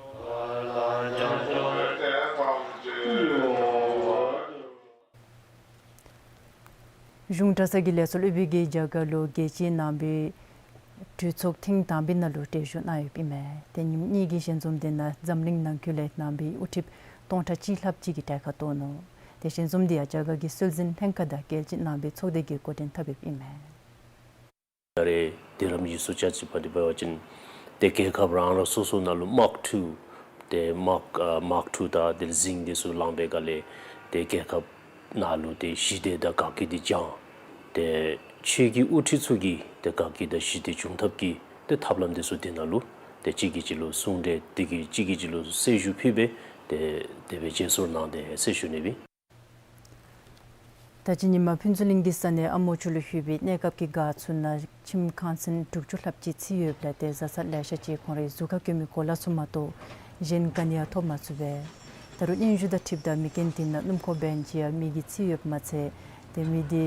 གཞུང་གྲྭ་ཚང་གི་ལས་ཚོགས་སློབ་དཔོན་གྱིས་རྒྱ་གར་ལུ་རྒྱལ་སྤྱིའི་ནང་པའི་གྲོས་ཚོགས་ཐེངས་དང་པའི་ནང་ལུ་གྲལ་བཞུགས་གནང་ཡོདཔ་ཨིན་མས། ཏེ་ཉིནམ་གཉིས་ཀྱི་ཞལ་འཛོམས་འདི་ནང་འཛམ་གླིང་ནང་འཁོད་ལས་ནང་པའི་དབུ་ཁྲིདཔ་སྟོང་ཕྲག་གཅིག་ལྷགཔ་ཅིག་གིས་གྲལ་ཁར་གཏོགས་ནུག། ཏེ་ཞལ་འཛོམས་འདི་ཡང་རྒྱ་གར་གྱི་སྲོལ་འཛིན་ལྷན་ཁག་དང་རྒྱལ་སྤྱིའི་ནང་པའི་ཚོགས་སྡེ་གིས་འགོ་འདྲེན་འཐབ་ཡོདཔ་ཨིན་མས། ད་རེས་དེ་རིམ་གྱི་ཟུར་བཅད་ཅིག་འབད་དེ་འབད་བ་ཅིན་ཏེ་རྒྱལ་ཁབ་རང་རང་སོ་སོ་ནང་ལུ་མཱག་ཊུ་ཏེ་མཱག་ཨ་མཱག་ཊུ་དང་དེ་ལས་གཟིངས་འདི་ཚུ་ལངམ་པའི་སྒང་ལས་ཏེ་རྒྱལ་ཁབ་ནང་ལུ་ཏེ་ཞི་བདེ་དང་དགའ་སྐྱིད་འདི་བྱང་། ཏེ་ཆོས་ཀྱི་དབུ་ཁྲིད་ཚུ་གིས་ཏེ་དགའ་སྐྱིད་དང་ཞི་བདེ་འབྱུང་ཐབས་ཀྱི་ཏེ་ཐབས་ལམ་འདི་ཚུ་དེ་ནང་ལུ་ཏེ་གཅིག་གིས་གཅིག་ལུ་གསུང་གྲོས་དེ་གིས་གཅིག་གིས་གཅིག་ལུ་གསལ་ཞུ་ཕུལ་སྦེ་ཏེ་དེ་སྦེ་བརྗེ་སོར་གནང་སྟེ་ཟེར་ཞུ་ནི་ཨིན། ད་ཅི་ཉིནམ་ཕུན་ཚོགས་གླིང་གི་ས་གནས་ཨ་མོ་ཆུ་ལུ་ཡོད་པའི་གནས་སྐབས་ཀྱི་སྒར་ཚུ་ནང་ཁྱིམ་ཁང་ཚན་དྲུག་ཅུ་ལྷགཔ་ཅིག་ཚིག་ཡོདཔ་ལས་ཏེ་བཟའ་ཚང་ལེ་ཤ་ཅིག་ཁོང་རའི་གཟུར་ཁར་བཀོད་མི་གོ་ལ་ཚུ་མ་གཏོགས་གཞན་ག་ནི་ཡང་ཐོབ་མ་ཚུགས་པས། ད་རུང་སྙན་ཞུ་དང་འཁྲིལཝ་ད་མེ་རྐྱེན་འདི་ནང་སྣུམ་འཁོར་བེན་ཅིག་ཡང་མེ་གིས་ཚིག་ཡོདཔ་མ་ཚད་ཏེ་མེ་འདི་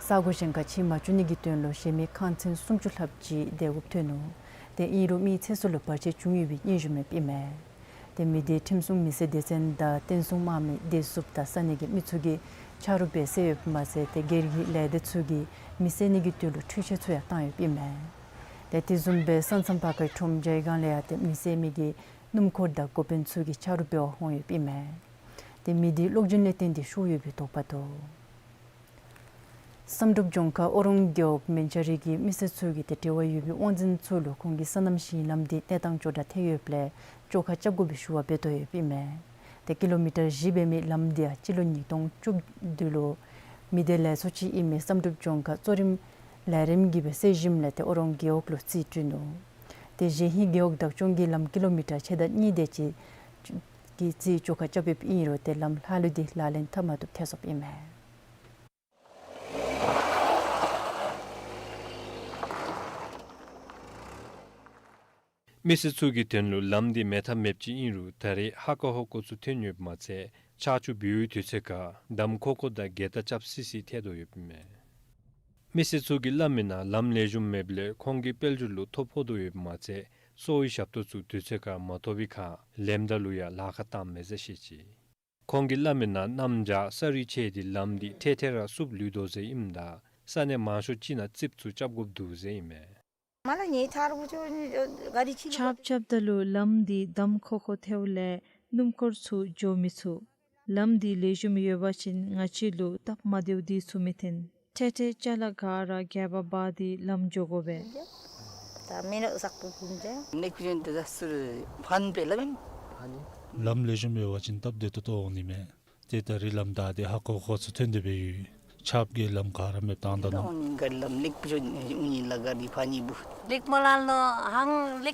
ས་གོ་གཞན་ཁར་ཕྱིས་མ་བཅུག་ནི་གི་དོན་ལུ་གཞན་མི་ཁང་ཚན་སུམ་ཅུ་ལྷགཔ་ཅིག་བརྡལ་དགོཔ་ཐོན་ནུག། ཏེ་ཨིན་རུང་མིའི་ཚེ་སྲོག་ལུ་བར་ཆད་བྱུང་ཡོད་པའི་སྙན་ཞུ་མེདཔ་ཨིན་མས། ཏེ་མེ་འདི་ཁྲིམས་སྲུང་མི་སེར་སྡེ་ཚན་དང་བསྟན་སྲུང་དམག་མི་བདེ་སྲུངཔ་དང་ས་གནས་ཀྱི་མི་ཚུ་གིས་ཆ་རོགས་འབད་བསལ་ཡོདཔ་མ་ཚད་ཏེ་སྒེར་གྱི་ལས་སྡེ་ཚུ་གིས་མེ་བསད་ནི་གི་དོན་ལུ་འཕྲུལ་ཆས་ཚུ་ཡང་བཏང་ཡོདཔ་ཨིན་མས། ཏེ་དེ་བཟུམ་སྦེ་ས་མཚམས་ཕར་ཁའི་ཁྲོམ་བྱའི་སྒང་ལས་ཡང་ཏེ་མེ་བསད་མི་གི་སྣུམ་འཁོར་དང་འགོ་དཔོན་ཚུ་གིས་ཆ་རོགས་འབད་བར་འོང་ཡོདཔ་ཨིན་མས། ཏེ་མེ་འདི་གློག་འབྱིན་ལས་བརྟེན་ཏེ་ཤོར་ཡོད་པའི་དོགས་པ་འདུག། བསམ་གྲུབ་ལྗོངས་མཁར་ཨོ་རོང་རྒེད་འོག་མན་ཇ་རི་གི་མི་སེར་ཚུ་གིས་ཏེ་འབྲེལ་བ་ཡོད་པའི་དབང་འཛིན་ཚུ་ལུ་ཁོང་གི་སོ་ནམ་ཞིང་ལམ་འདི་གནས་སྟངས་ཅོག་འཐདཔ་ཐལ་ཡོདཔ་ལས་བཅོ་ཁ་རྐྱབ་དགོ་པའི་ཞུ་བ་འབད་དོ་ཡོདཔ་ཨིན་མས། ཏེ་ཀི་ལོ་མི་ཊར་བཞི་འབད་མི་ལམ་འདི་ཡང་སྤྱི་ལོ་ཉིས་སྟོང་བཅུ་དྲུག་ལུ་མི་སྡེ་ལས་ཚོགས་ཅིག་ཨིན་མི་བསམ་གྲུབ་ལྗོངས་མཁར་གཙོ་རིམ་ལས་རིམ་གྱིས་སྦེ་གསལ་ཞིནམ་ལས་ཏེ་ཨོ་རོང་རྒེད་འོག་ལུ་རྩིས་སྤྲོད་ནུག། ཏེ་གཞན་ཧིང་རྒེད་འོག་བདག་སྐྱོང་གི་ལམ་ཀི་ལོ་མི་ཊར་ཕྱེད་དང་གཉིས་དེ་ཅིག་གི་རྩིས་བཅོ་ཁ་རྐྱབ་ཡོདཔ་ཨིན་རུང་ཏེ་ལམ་ལྷག་ལུས་འདི་ལག་ལེན་འཐབ་མ་བཏུབ་ཐལ་སོཔ་ཨིན་མས། མི་སེར་ཚུ་གི་དོན་ལུ་ལམ་འདི་མེད་ཐབས་མེདཔ་ཅིག་ཨིན་རུང་ད་རེས་ཧ་ཀོ་ཧོ་ཀོ་ཚུ་ཐོན་ཡོདཔ་མ་ཚད་ཆར་ཆུ་འབབ་པའི་དུས་ཚོད་ཁར་འདམ་ཁོག་ཁོག་དང་གེ་ཏ་རྐྱབ་སི་སི་ཐལ་དོ་ཡོདཔ་ཨིན་མས། མི་སེར་ཚུ་གིས་སླབ་མིའི་ནང་ལམ་ལེགས་ཤོམ་མེདཔ་ལས་ཁོང་གི་དཔལ་འབྱོར་ལུ་ཐོ་ཕོག་དོ་ཡོདཔ་མ་ཚད་གསོ་བའི་ཞབས་ཏོག་ཚུ་དུས་ཚོད་ཁར་མ་ཐོབ་པའི་ཁར་ལམ་བདའ་ལུ་ཡང་ལཱ་ཁག་བཏངམ་མས་ཟེར་བཤད་ཅི། ཁོང་གིས་སླབ་མིའི་ནང་གནམ་བྱཱར་ས་རུད་ཆད་དེ་ལམ་འདི་འཕྲལ་འཕྲལ་ར་བསུབ་ལུས་དོ་ཟེར་ཨིནམ་ད་ས་གནས་མང་ཤོས་ཅིག་ནང་རྩིགཔ་ཚུ་རྐྱབ་དགོཔ་འདུག་ཟེར་ཨིན་མས། ཆརཔ་རྐྱབ་ད་ལུ་ལམ་འདི་འདམ་ཁོག་ཁོག་ཐལཝ་ལས་སྣུམ་འཁོར་ཚུ་འགྱོ་མི་ཚུགས། ལམ་འདི་ལེགས་ཤོམ་ཡོད་པ་ཅིན་ང་བཅས་ལུ་སྟབས་མ་བདེཝ་འདི་ཚུ་མི་འཐོན། འཕྲལ་འཕྲལ་ཅ་ལ་ག་ར་གྱལ་པ་འབག་སྟེ་ལམ་འགྱོ་དགོ་པས། ལམ་ལེགས་ཤོམ་ཡོད་པ་ཅིན་སྟབས་བདེ་ཏོག་ཏོ་འོང་ནི་མས། ཏེ་ད་རེས་ལམ་བདའ་སྟེ་ཧ་ཀོ་ཧོ་ཀོ་ཚུ་ཐོན་ཏེ་སྦེ་ཡོད། ཆརཔ་གིས་ལམ་ག་ར་མེདཔ་བཏང་ད་ནུག།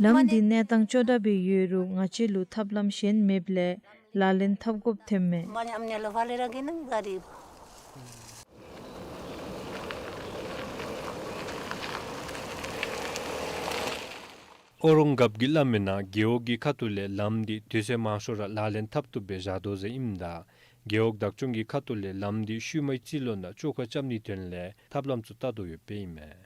ལམ་འདི་གནས་སྟངས་ཅོག་འཐདཔ་སྦེ་ཡོད་རུང་ང་བཅས་ལུ་ཐབས་ལམ་གཞན་མེདཔ་ལས་ལག་ལེན་འཐབ་དགོཔ་ཐོནམ་མས། ཁོ་རོང་འགབ་ཀྱིས་སླབ་མི་ནང་རྒེད་འོག་གི་ཁ་ཐུག་ལས་ལམ་འདི་དུས་ཚོད་མང་ཤོས་ར་ལག་ལེན་འཐབ་བཏུབ་སྦེ་བཞག་དོ་ཟེར་ཨིནམ་ད་རྒེད་འོག་བདག་སྐྱོང་གི་ཁ་ཐུག་ལས་ལམ་འདི་ཤུལ་མའི་རྩིས་ལོ་ནང་བཅོ་ཁ་རྐྱབ་ནིའི་དོན་ལས་ཐབས་ལམ་ཚུ་བལྟ་དོ་ཡོདཔ་ཨིན་མས།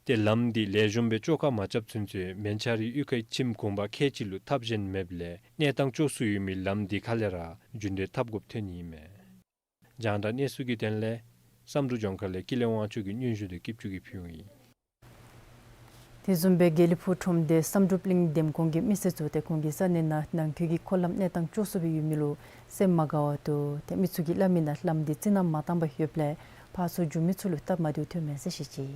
ཏེ་ལམ་འདི་ལེགས་ཤོམ་སྦེ་བཅོ་ཁ་མ་རྐྱབ་ཚུན་ཚོད་མན་ཆ་རི་གཡུས་ཁའི་ཁྱིམ་གུང་པ་ཁལ་གཅིག་ལུ་ཐབས་གཞན་མེདཔ་ལས་གནས་སྟངས་སྐྱོ་སུ་ཡོད་མི་ལམ་འདི་ཁ་ལས་ར་རྒྱུན་འགྲུལ་འཐབ་དགོཔ་ཐོན་ནི་ཨིན་མས། རྒྱང་བསྒྲགས་གནས་ཚུལ་གྱི་དོན་ལས་བསམ་གྲུབ་ལྗོངས་མཁར་ལས་ཀུན་ལེགས་དབང་ཕྱུག་གི་སྙན་ཞུ་འདི་སྐྱིད་ཆུ་གིས་ཕུལཝ་ཨིན། དེ་བཟུམ་སྦེ་དགེ་ལེགས་ཕུག་ཁྲོམ་སྡེ་བསམ་གྲུབ་གླིང་འདེམས་ཁོངས་ཀྱི་མི་སེར་ཚུ་ཏེ་ཁོང་གི་ས་གནས་ནང་ནང་འཁོད་ཀྱི་འཁོར་ལམ་གནས་སྟངས་སྐྱོ་སུ་སྦེ་ཡོད་མི་ལུ་སེམས་མ་དགའ་བར་འདུག། ཏེ་མི་ཚུ་གིས་སླབ་མི་ནང་ལམ་འདི་རྩི་ནག་མ་བཏང་པར་ཡོདཔ་ལས་ཕར་ཚུར་འགྱོ་མི་ཚུ་ལུ་སྟབས་མ་བདེཝ་ཐོནམ་མས་ཟེར་བཤད་ཅི།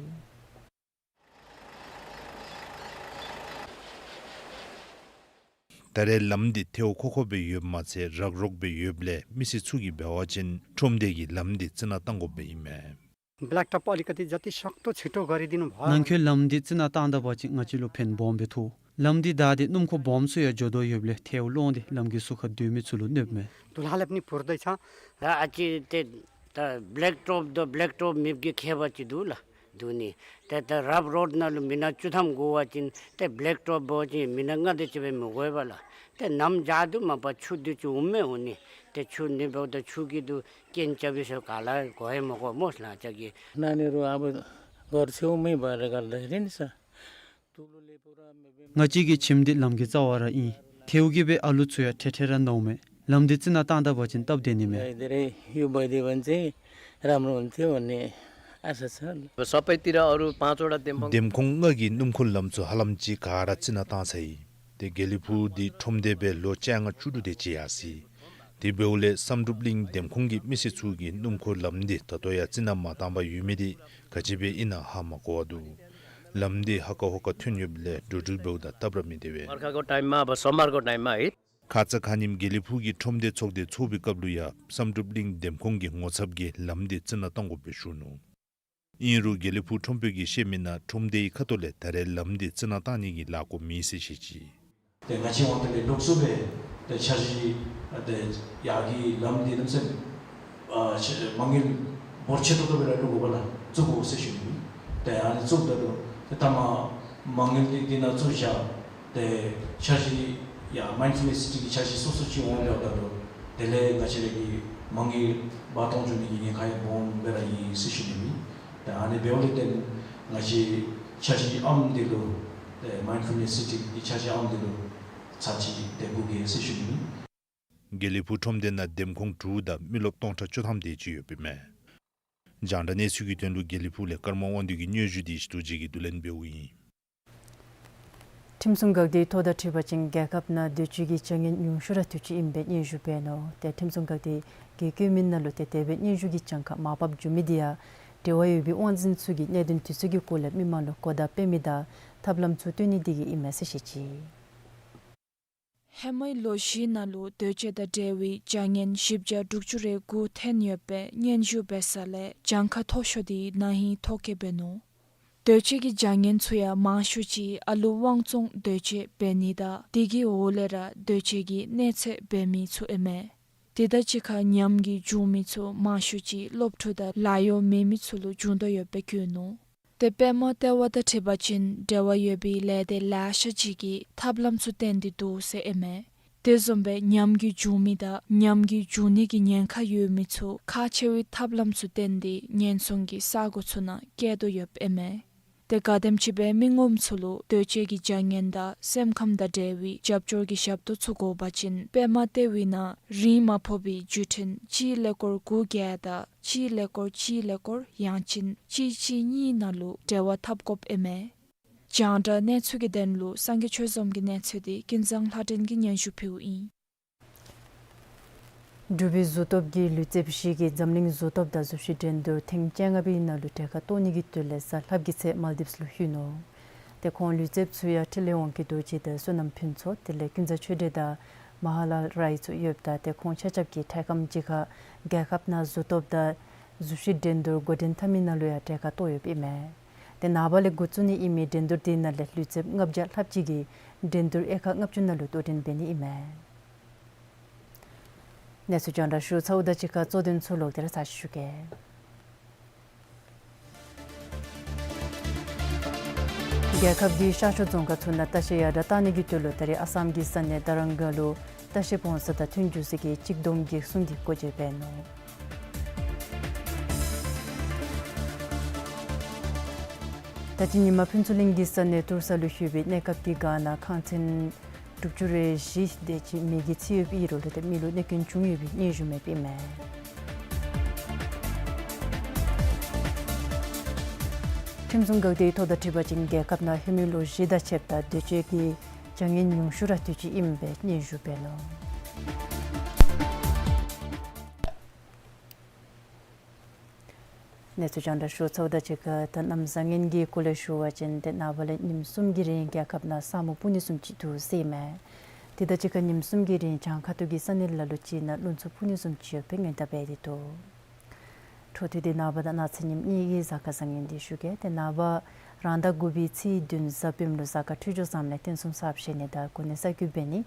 ད་རེས་ལམ་འདི་ཐལཝ་ཁོག་ཁོག་སྦེ་ཡོདཔ་མ་ཚད་རག་རོག་སྦེ་ཡོདཔ་ལས་མི་སེར་ཚུ་གིས་འབད་བ་ཅིན་ཁྲོམ་སྡེ་གིས་ལམ་འདི་རྩི་ནག་བཏང་དགོཔ་སྦེ་ཨིན་མས། ब्ल्याक टप अलिकति जति सक्दो छिटो गरिदिनु भयो। ནང་འཁོད་ལམ་འདི་རྩི་ནག་བཏང་ད་པ་ཅིན་ང་བཅས་ལུ་ཕན་སྦོམ་སྦེ་ཐོགས། ལམ་འདི་བདའ་སྟེ་སྣུམ་འཁོར་སྦོམ་ཚུ་ཡང་འགྱོ་དོ་ཡོདཔ་ལས་ཐལཝ་སློང་སྟེ་ལམ་གྱི་ཟུར་ཁར་སྡོད་མི་ཚུ་ལུ་གནོདཔ་མས། धुलाले पनि पुर्दैछ। र आछि ते त ब्ल्याक टप द ब्ल्याक टप མེད་པའི་ཁྱད་པར་ཅིག་འདུག་ལགས། འདུག་ནི། ཏེ་ད་རབ་རོཌ་ནང་ལུ་མི་ནག་བཅུ་ཐམ་དགོ་པ་ཅིན་ཏེ་བི་ལེག་ཊོབ་འབད་བ་ཅིན་མི་ནག་ལྔ་དེ་ཅིག་སྦེ་མི་དགོ་པས་ལགས། ཏེ་ནམ་བྱཱར་དུ་མ་པ་ཆུ་དེ་ཅིག་འོངམ་མས་འོང་ནི། ཏེ་ཆུ་ནི་འབདཝ་ད་ཆུ་གིས་དུ་རྐྱེན་རྐྱབ་པས་ཟེར་ག་ལ་གོ་ཡང་མི་གོ་སྨོ་ལགས་ཅ་གི། ནཱ་ནི་རུང་ཨ་བ་གོར་ཚེའུ་མི་བ་རེ་ག་ལ་རེ་ནི་ས། ང་བཅས་ཀྱི་ཁྱིམ་འདི་ལམ་གྱི་རྩ་བར་ར་ཨིན། ཐལཝ་གིས་སྦེ་ཨ་ལུ་ཚུ་ཡང་ཐལ་ཐལ་ར་ནཝ་མས། ལམ་འདི་རྩི་ནག་བཏང་ད་པ་ཅིན་སྟབས་བདེ་ནི་མས། सबैतिर अरू पाँचवटा देम्बोङ འདེམས་ཁོངས་ལྔ་གི་སྣུམ་འཁོར་ལམ་ཚུ་ཧ་ལམ་ཅིག་ག་ར་རྩི་ནག་བཏང་ཚར་ཡི། ཏེ་དགེ་ལེགས་ཕུག་འདི་ཁྲོམ་སྡེ་སྦེ་ལོ་བཅོ་ལྔ་བཅུ་དྲུག་དེ་ཅིག་ཡར་སོ་ཡི། དེ་འབདཝ་ལས་བསམ་གྲུབ་གླིང་འདེམས་ཁོངས་ཀྱི་མི་སེར་ཚུ་གིས་སྣུམ་འཁོར་ལམ་འདི་ད་ལྟོ་ཡང་རྩི་ནག་མ་བཏང་པར་ཡོད་མི་འདི་ག་ཅི་སྦེ་ཨིན་ན་ཧ་མ་གོ་བར་འདུག། ལམ་འདི་ཧ་ཀ་ཧོ་ཀ་ཐོན་ཡོདཔ་ལས་འགྲོ་འགྲུལ་འབདཝ་ད་སྟབས་ར་མི་བདེ་བས། बर्खाको टाइममा, अब समरको टाइममा है। ཁ་ཙ་ཁ་ཉིནམ་དགེ་ལེགས་ཕུག་གི་ཁྲོམ་སྡེ་ཚོགས་སྡེ་ཚོགས་པའི་སྐབས་ལུ་ཡང་བསམ་གྲུབ་གླིང་འདེམས་ཁོངས་ཀྱི་ངོ་ཚབ་ཀྱིས་ལམ་འདི་རྩི་ནག་བཏང་དགོཔ་སྦེ་ཞུ་ནུག། ཨིན་རུང་དགེ་ལེགས་ཕུག་ཁྲོམ་དཔོན་གྱིས་བཤད་མི་ནང་ཁྲོམ་སྡེའི་ཁ་ཐུག་ལས་ད་རེས་ལམ་འདི་རྩི་ནག་བཏང་ནི་གི་ལཱ་འགོ་མེད་ཟེར་བཤད་ཅི། ཏེ་ང་བཅས་དབང་འདུས་ལས་ལོགས་སུ་སྦེ་ཏེ་འཆར་གཞི་ཨ་ཏེ་ཡར་གྱི་ལམ་འདི་གནམ་མེད་ས་མེད་ཨ་ཆེ་མ་དངུལ་འབོར་ཆེ་ཏོག་ཏོ་སྦེ་ར་བླུག་དགོ་པས་ལགས། བཙུགས་དགོ་ཟེར་ཞུ་ནི། ཏེ་ཨ་ནི་བཙུགསཔ་ད་ལུ་ཏེ་ཐ་མ་མ་དངུལ་འདི་འདི་ནང་བཙུགས་བཞག། ཏེ་འཆར་གཞི་ཡང་མའིནཌ་ཕུལ་ནེསི་སི་ཊི་གི་འཆར་གཞི་སོ་སོ་ཅིག་འོང་ཡོདཔ་ད་ལུ་དེ་ལས་ང་བཅས་ར་གི་མ་དངུལ་འབག་གཏང་འགྱོ་ནི་གི་ཉེན་ཁ་ཡང་སྦོམ་སྦེ་ར་ཨིན་ཟེར་ཞུ་ནི་ཨིན། ཏེ་ཨ་ནི་འབདཝ་ལས་བརྟེན་ང་བཅས་འཆར་གཞི་ཨམ་འདི་ལུ་ཏེ་མའིནཌ་ཕུལ་ནེསི་སི་ཊི་གི་འཆར་གཞི་ཨམ་འདི་ལུ་ཚར་གཅིག་ཏེ་སྒུག་གེ་ཟེར་ཞུ་ནི་ཨིན། དགེ་ལེགས་ཕུག་ཁྲོམ་སྡེ་ནང་འདེམས་ཁོངས་དྲུག་དང་མི་རློབས་སྟོང་ཕྲག་བཅུ་ཐམ་དེ་ཅིག་ཡོདཔ་ཨིན་མས། རྒྱང་བསྒྲགས་གནས་ཚུལ་གྱི་དོན་ལུ་དགེ་ལེགས་ཕུག་ལས་ཀརྨ་དབང་འདུས་ཀྱི་སྙན་ཞུ་འདི་ཞི་ཏོ་རྗེ་གིས་བསྡུ་ལེན་འབདཝ་ཨིན། ཁྲིམས་སྲུང་འགག་སྡེའི་ཐོ་དང་འཁྲིལ་བ་ཅིན་རྒྱལ་ཁབ་ནང་འདོད་སྤྱོད་ཀྱི་བྱ་ངན་ཉུང་ཤོས་ར་དུས་ཅི་ཨིན་པའི་སྙན་ཞུ་འབད་ནུག། ཏེ་ཁྲིམས་སྲུང་འགག་སྡེ་གིས་བཀོད་མི་ནང་ལུ་ཏེ་དེ་སྦེ་སྙན་ཞུ་གི་གྱངས་ཁ་མར་ཕབ་འགྱོ་མི་འདི་ཡང་འབྲེལ་བ་ཡོད་པའི་དབང་འཛིན་ཚུ་གིས་གནད་དོན་དེ་ཚུ་གི་སྐོར་ལས་མི་མང་ལུ་གོ་བརྡ་སྤེལ་མི་དང་ཐབས་ལམ་ཚུ་སྟོན་ནི་འདི་གིས་ཨིན་མས་ཟེར་བཤད་ཅི། ཧེ་མའི་ལོ་བཞི་ནང་ལུ་འདོད་སྤྱོད་དང་འབྲེལ་བའི་བྱ་ངན་བཞི་བརྒྱ་དྲུག་ཅུ་རེ་དགུ་ཐོན་ཡོད་པའི་སྙན་ཞུ་འབད་ས་ལས་གྱངས་ཁ་མཐོ་ཤོས་འདི་ན་ཧིང་ཐོ་བཀོད་འབད་ནུག། འདོད་སྤྱོད་ཀྱི་བྱ་ངན་ཚུ་ཡང་མང་ཤོས་ཅིག་ཨ་ལུ་དབང་བཙོང་འདོད་སྤྱོད་འབད་ནི་དང་དེ་གི་འོག་ལས་ར་འདོད་སྤྱོད་ཀྱི་གནོད་འཚེ་འབད་མི་ཚུ་ཨིན་མས། དེ་དང་གཅིག་ཁར་ཉམས་རྒུད་བྱུང་མི་ཚུ་མང་ཤོས་ཅིག་སློབ་ཕྲུག་དང་ལཱ་གཡོག་མེད་མི་ཚུ་ལུ་བྱུང་དོ་ཡོདཔ་སྦེ་བཀོད་ནུག། ཏེ་པདྨ་ལྟེ་བ་དང་འཁྲིལ་བ་ཅིན་འབྲེལ་བ་ཡོད་པའི་ལས་སྡེ་ལེ་ཤ་ཅིག་གིས་ཐབས་ལམ་ཚུ་བཏོན་ཏེ་འདུག་ཟེར་ཨིན་མས། དེ་བཟུམ་སྦེ་ཉམས་རྒུད་བྱུང་མི་དང་ཉམས་རྒུད་བྱུང་ནི་གི་ཉེན་ཁ་ཡོད་མི་ཚུ་ཁག་ཆེ་བའི་ཐབས་ལམ་ཚུ་བཏོན་ཏེ་ཉེན་སྲུང་གི་ས་གོ་ཚུ་ནང་བསྐྱལ་དོ་ཡོདཔ་ཨིན་མས། ཏེ་ག་དེམ་ཅིག་སྦེ་མི་ངོམ་ཚུ་ལུ་འདོད་སྤྱོད་ཀྱི་བྱ་ངན་དང་སེམས་ཁམས་དང་འབྲེལ་བའི་རྒྱབ་སྐྱོར་གྱི་ཞབས་ཏོག་ཚུ་དགོ་པ་ཅིན་པདྨ་ལྟེ་བའི་ནང་རིན་མ་ཕོག་པའི་བརྒྱུད་འཕྲིན་གཅིག་ཀླད་ཀོར་དགུ་བརྒྱད་དང་གཅིག་ཀླད་ཀོར་གཅིག་ཀླད་ཀོར་ཡང་ཅིན་གཅིག་གཅིག་གཉིས་ནང་ལུ་འབྲེལ་བ་འཐབ་དགོཔ་ཨིན་མས། རྒྱང་བསྒྲགས་གནས་ཚུལ་གྱི་དོན་ལུ་སངས་རྒྱས་ཆོས་འཛོམས་ཀྱི་གནས་ཚུལ་འདི་ཀུན་བཟང་ལྷ་སྒྲོན་གྱིས་སྙན་ཞུ་ཕུལཝ་ཨིན། འབྲུག་པའི་གཟུགས་སྟོབས་ཀྱི་ལུས་རྩལཔ་ཞིག་གིས་འཛམ་གླིང་གཟུགས་སྟོབས་དང་གཟུགས་ཤུགས་འགྲན་བསྡུར་ཐེངས་བཅོ་ལྔ་པའི་ནང་ལུ་གྲལ་ཁར་གཏོགས་ནི་གི་དོན་ལས་གཟའ་ལྷགཔ་གི་ཚེ་མཱལ་དིབས་ལུ་ལྷོད་ནུག། ཏེ་ཁོང་ལུས་རྩལཔ་ཚུ་ཡང་འཕྲིན་ལས་དབང་གི་རྡོ་རྗེ་དང་བསོད་ནམས་ཕུན་ཚོགས་དེ་ལས་ཀུན་བཟང་ཆོས་སྒྲོན་དང་མ་ཧཱ་ལཱལ་རའི་ཚུ་ཡོདཔ་ད་ཏེ་ཁོང་ཆ་ཁྱབ་ཀྱིས་འཕྲལ་ཁམས་ཅིག་ཁར་རྒྱལ་ཁབ་ནང་གཟུགས་སྟོབས་དང་གཟུགས་ཤུགས་འགྲན་བསྡུར་འགོ་འདྲེན་འཐབ་མི་ནང་ལུ་ཡང་གྲལ་ཁར་གཏོགས་ཡོདཔ་ཨིན་མས། ཏེ་ནངས་པ་ལས་འགོ་བཙུགས་ནི་ཨིན་མི་འགྲན་བསྡུར་དེ་ནང་ལས་ལུས་རྩལཔ་ལྔ་བརྒྱ་ལྷགཔ་ཅིག་གིས་འགྲན་བསྡུར་དབྱེ་ཁག་ལྔ་བཅུ་ནང་ལུ་གཏོགས་འགྲན་འབད་ནི་ཨིན་མས། གནས་ཚུལ་རྒྱང་བསྒྲགས་ཞུ་ཚརཝ་དང་གཅིག་ཁར་གཙོ་དོན་ཚུ་ལོག་སྟེ་ར་ཚར་ཞུ་གེ། རྒྱལ་ཁབ་ཀྱི་ཤར་ཕྱོགས་རྫོང་ཁག་ཚུ་ནང་ལྟ་བཤལ་ཡར་དྲགས་གཏང་ནི་གི་དོན་ལུ་ད་རེས་ཨ་སམ་གྱི་ས་གནས་དར་རམ་སྒར་ལུ་ལྟ་བཤལ་འབོ་ས་དང་ཐོན་འགྱོ་ས་གི་གཅིག་བསྡོམས་བརྒྱད་གསུམ་འདི་སྒོ་འབྱེད་འབད་ནུག། ད་ཅི་ཉིན་མ་ཕུན་ཚོགས་གླིང་གི་ས་གནས་ཏུར་ས་ལུ་ཡོད་པའི་གནས་སྐབས་ཀྱི་སྒར་ནང་ཁང་ཚན་དྲུག་ཅུ་རེ་བཞི་དེ་ཅིག་མེ་གིས་འཚིག་ཡོདཔ་ཨིན་རུང་ལུ་ཏེ་མི་ལུ་གནོད་སྐྱོན་བྱུང་ཡོད་པའི་སྙན་ཞུ་མེདཔ་ཨིན་མས། ཁྲིམས་སྲུང་འགག་སྡེའི་ཐོག་དང་འཁྲིལ་བ་ཅིན་རྒྱལ་ཁབ་ནང་ཧེ་མའི་ལོ་བཞི་དང་ཕྱདཔ་ད་སྡོད་བྱེད་ཀྱི་བྱ་ངན་ཉུང་ཤོས་ར་དུས་ཅི་ཨིནམ་སྦེ་སྙན་ཞུ་འབད་ནུག། གནས་ཚུལ་རྒྱང་བསྒྲགས་ཞུ་ཚརཝ་དང་གཅིག་ཁར་ད་གནམ་བཟང་ངན་གྱི་སྐོར་ལས་ཞུ་བ་ཅིན་ཏེ་ནངས་པ་ལས་ཉིནམ་གསུམ་གྱི་རིང་རྒྱལ་ཁབ་ནང་ས་སྨུག་སྤུབ་ནི་བཟུམ་ཅིག་འདུག་ཟེར་ཨིན་མས། དེ་དང་གཅིག་ཁར་ཉིནམ་གསུམ་གྱི་རིང་བྱང་ཁ་ཐུག་གི་ས་གནས་ལ་ལུ་ཅིག་ནང་རླུང་འཚུབ་འཕུ་ནི་བཟུམ་ཅིག་ཡོད་པའི་སྔོན་བརྡ་འབད་དེ་འདུག། འཕྲོ་མཐུད་དེ་ནངས་པ་དང་གནངས་ཚེ་ཉིནམ་གཉིས་ཀྱི་གཟའ་སྐར་བཟང་ངན་འདི་ཞུ་གེ། ཏེ་ནངས་པ་རང་ཟླ་དགུ་པའི་ཚེས་བདུན་གཟའ་སྤེནམ་ལུ་གཟའ་སྐར་འཕྲོད་སྦྱོར་བཟངམ་ལས་རྟེན་གསུམ་གསརཔ་བཞེངས་ནི་དང་གོ་གནས་གསར་བསྐོ་འབད་ནི།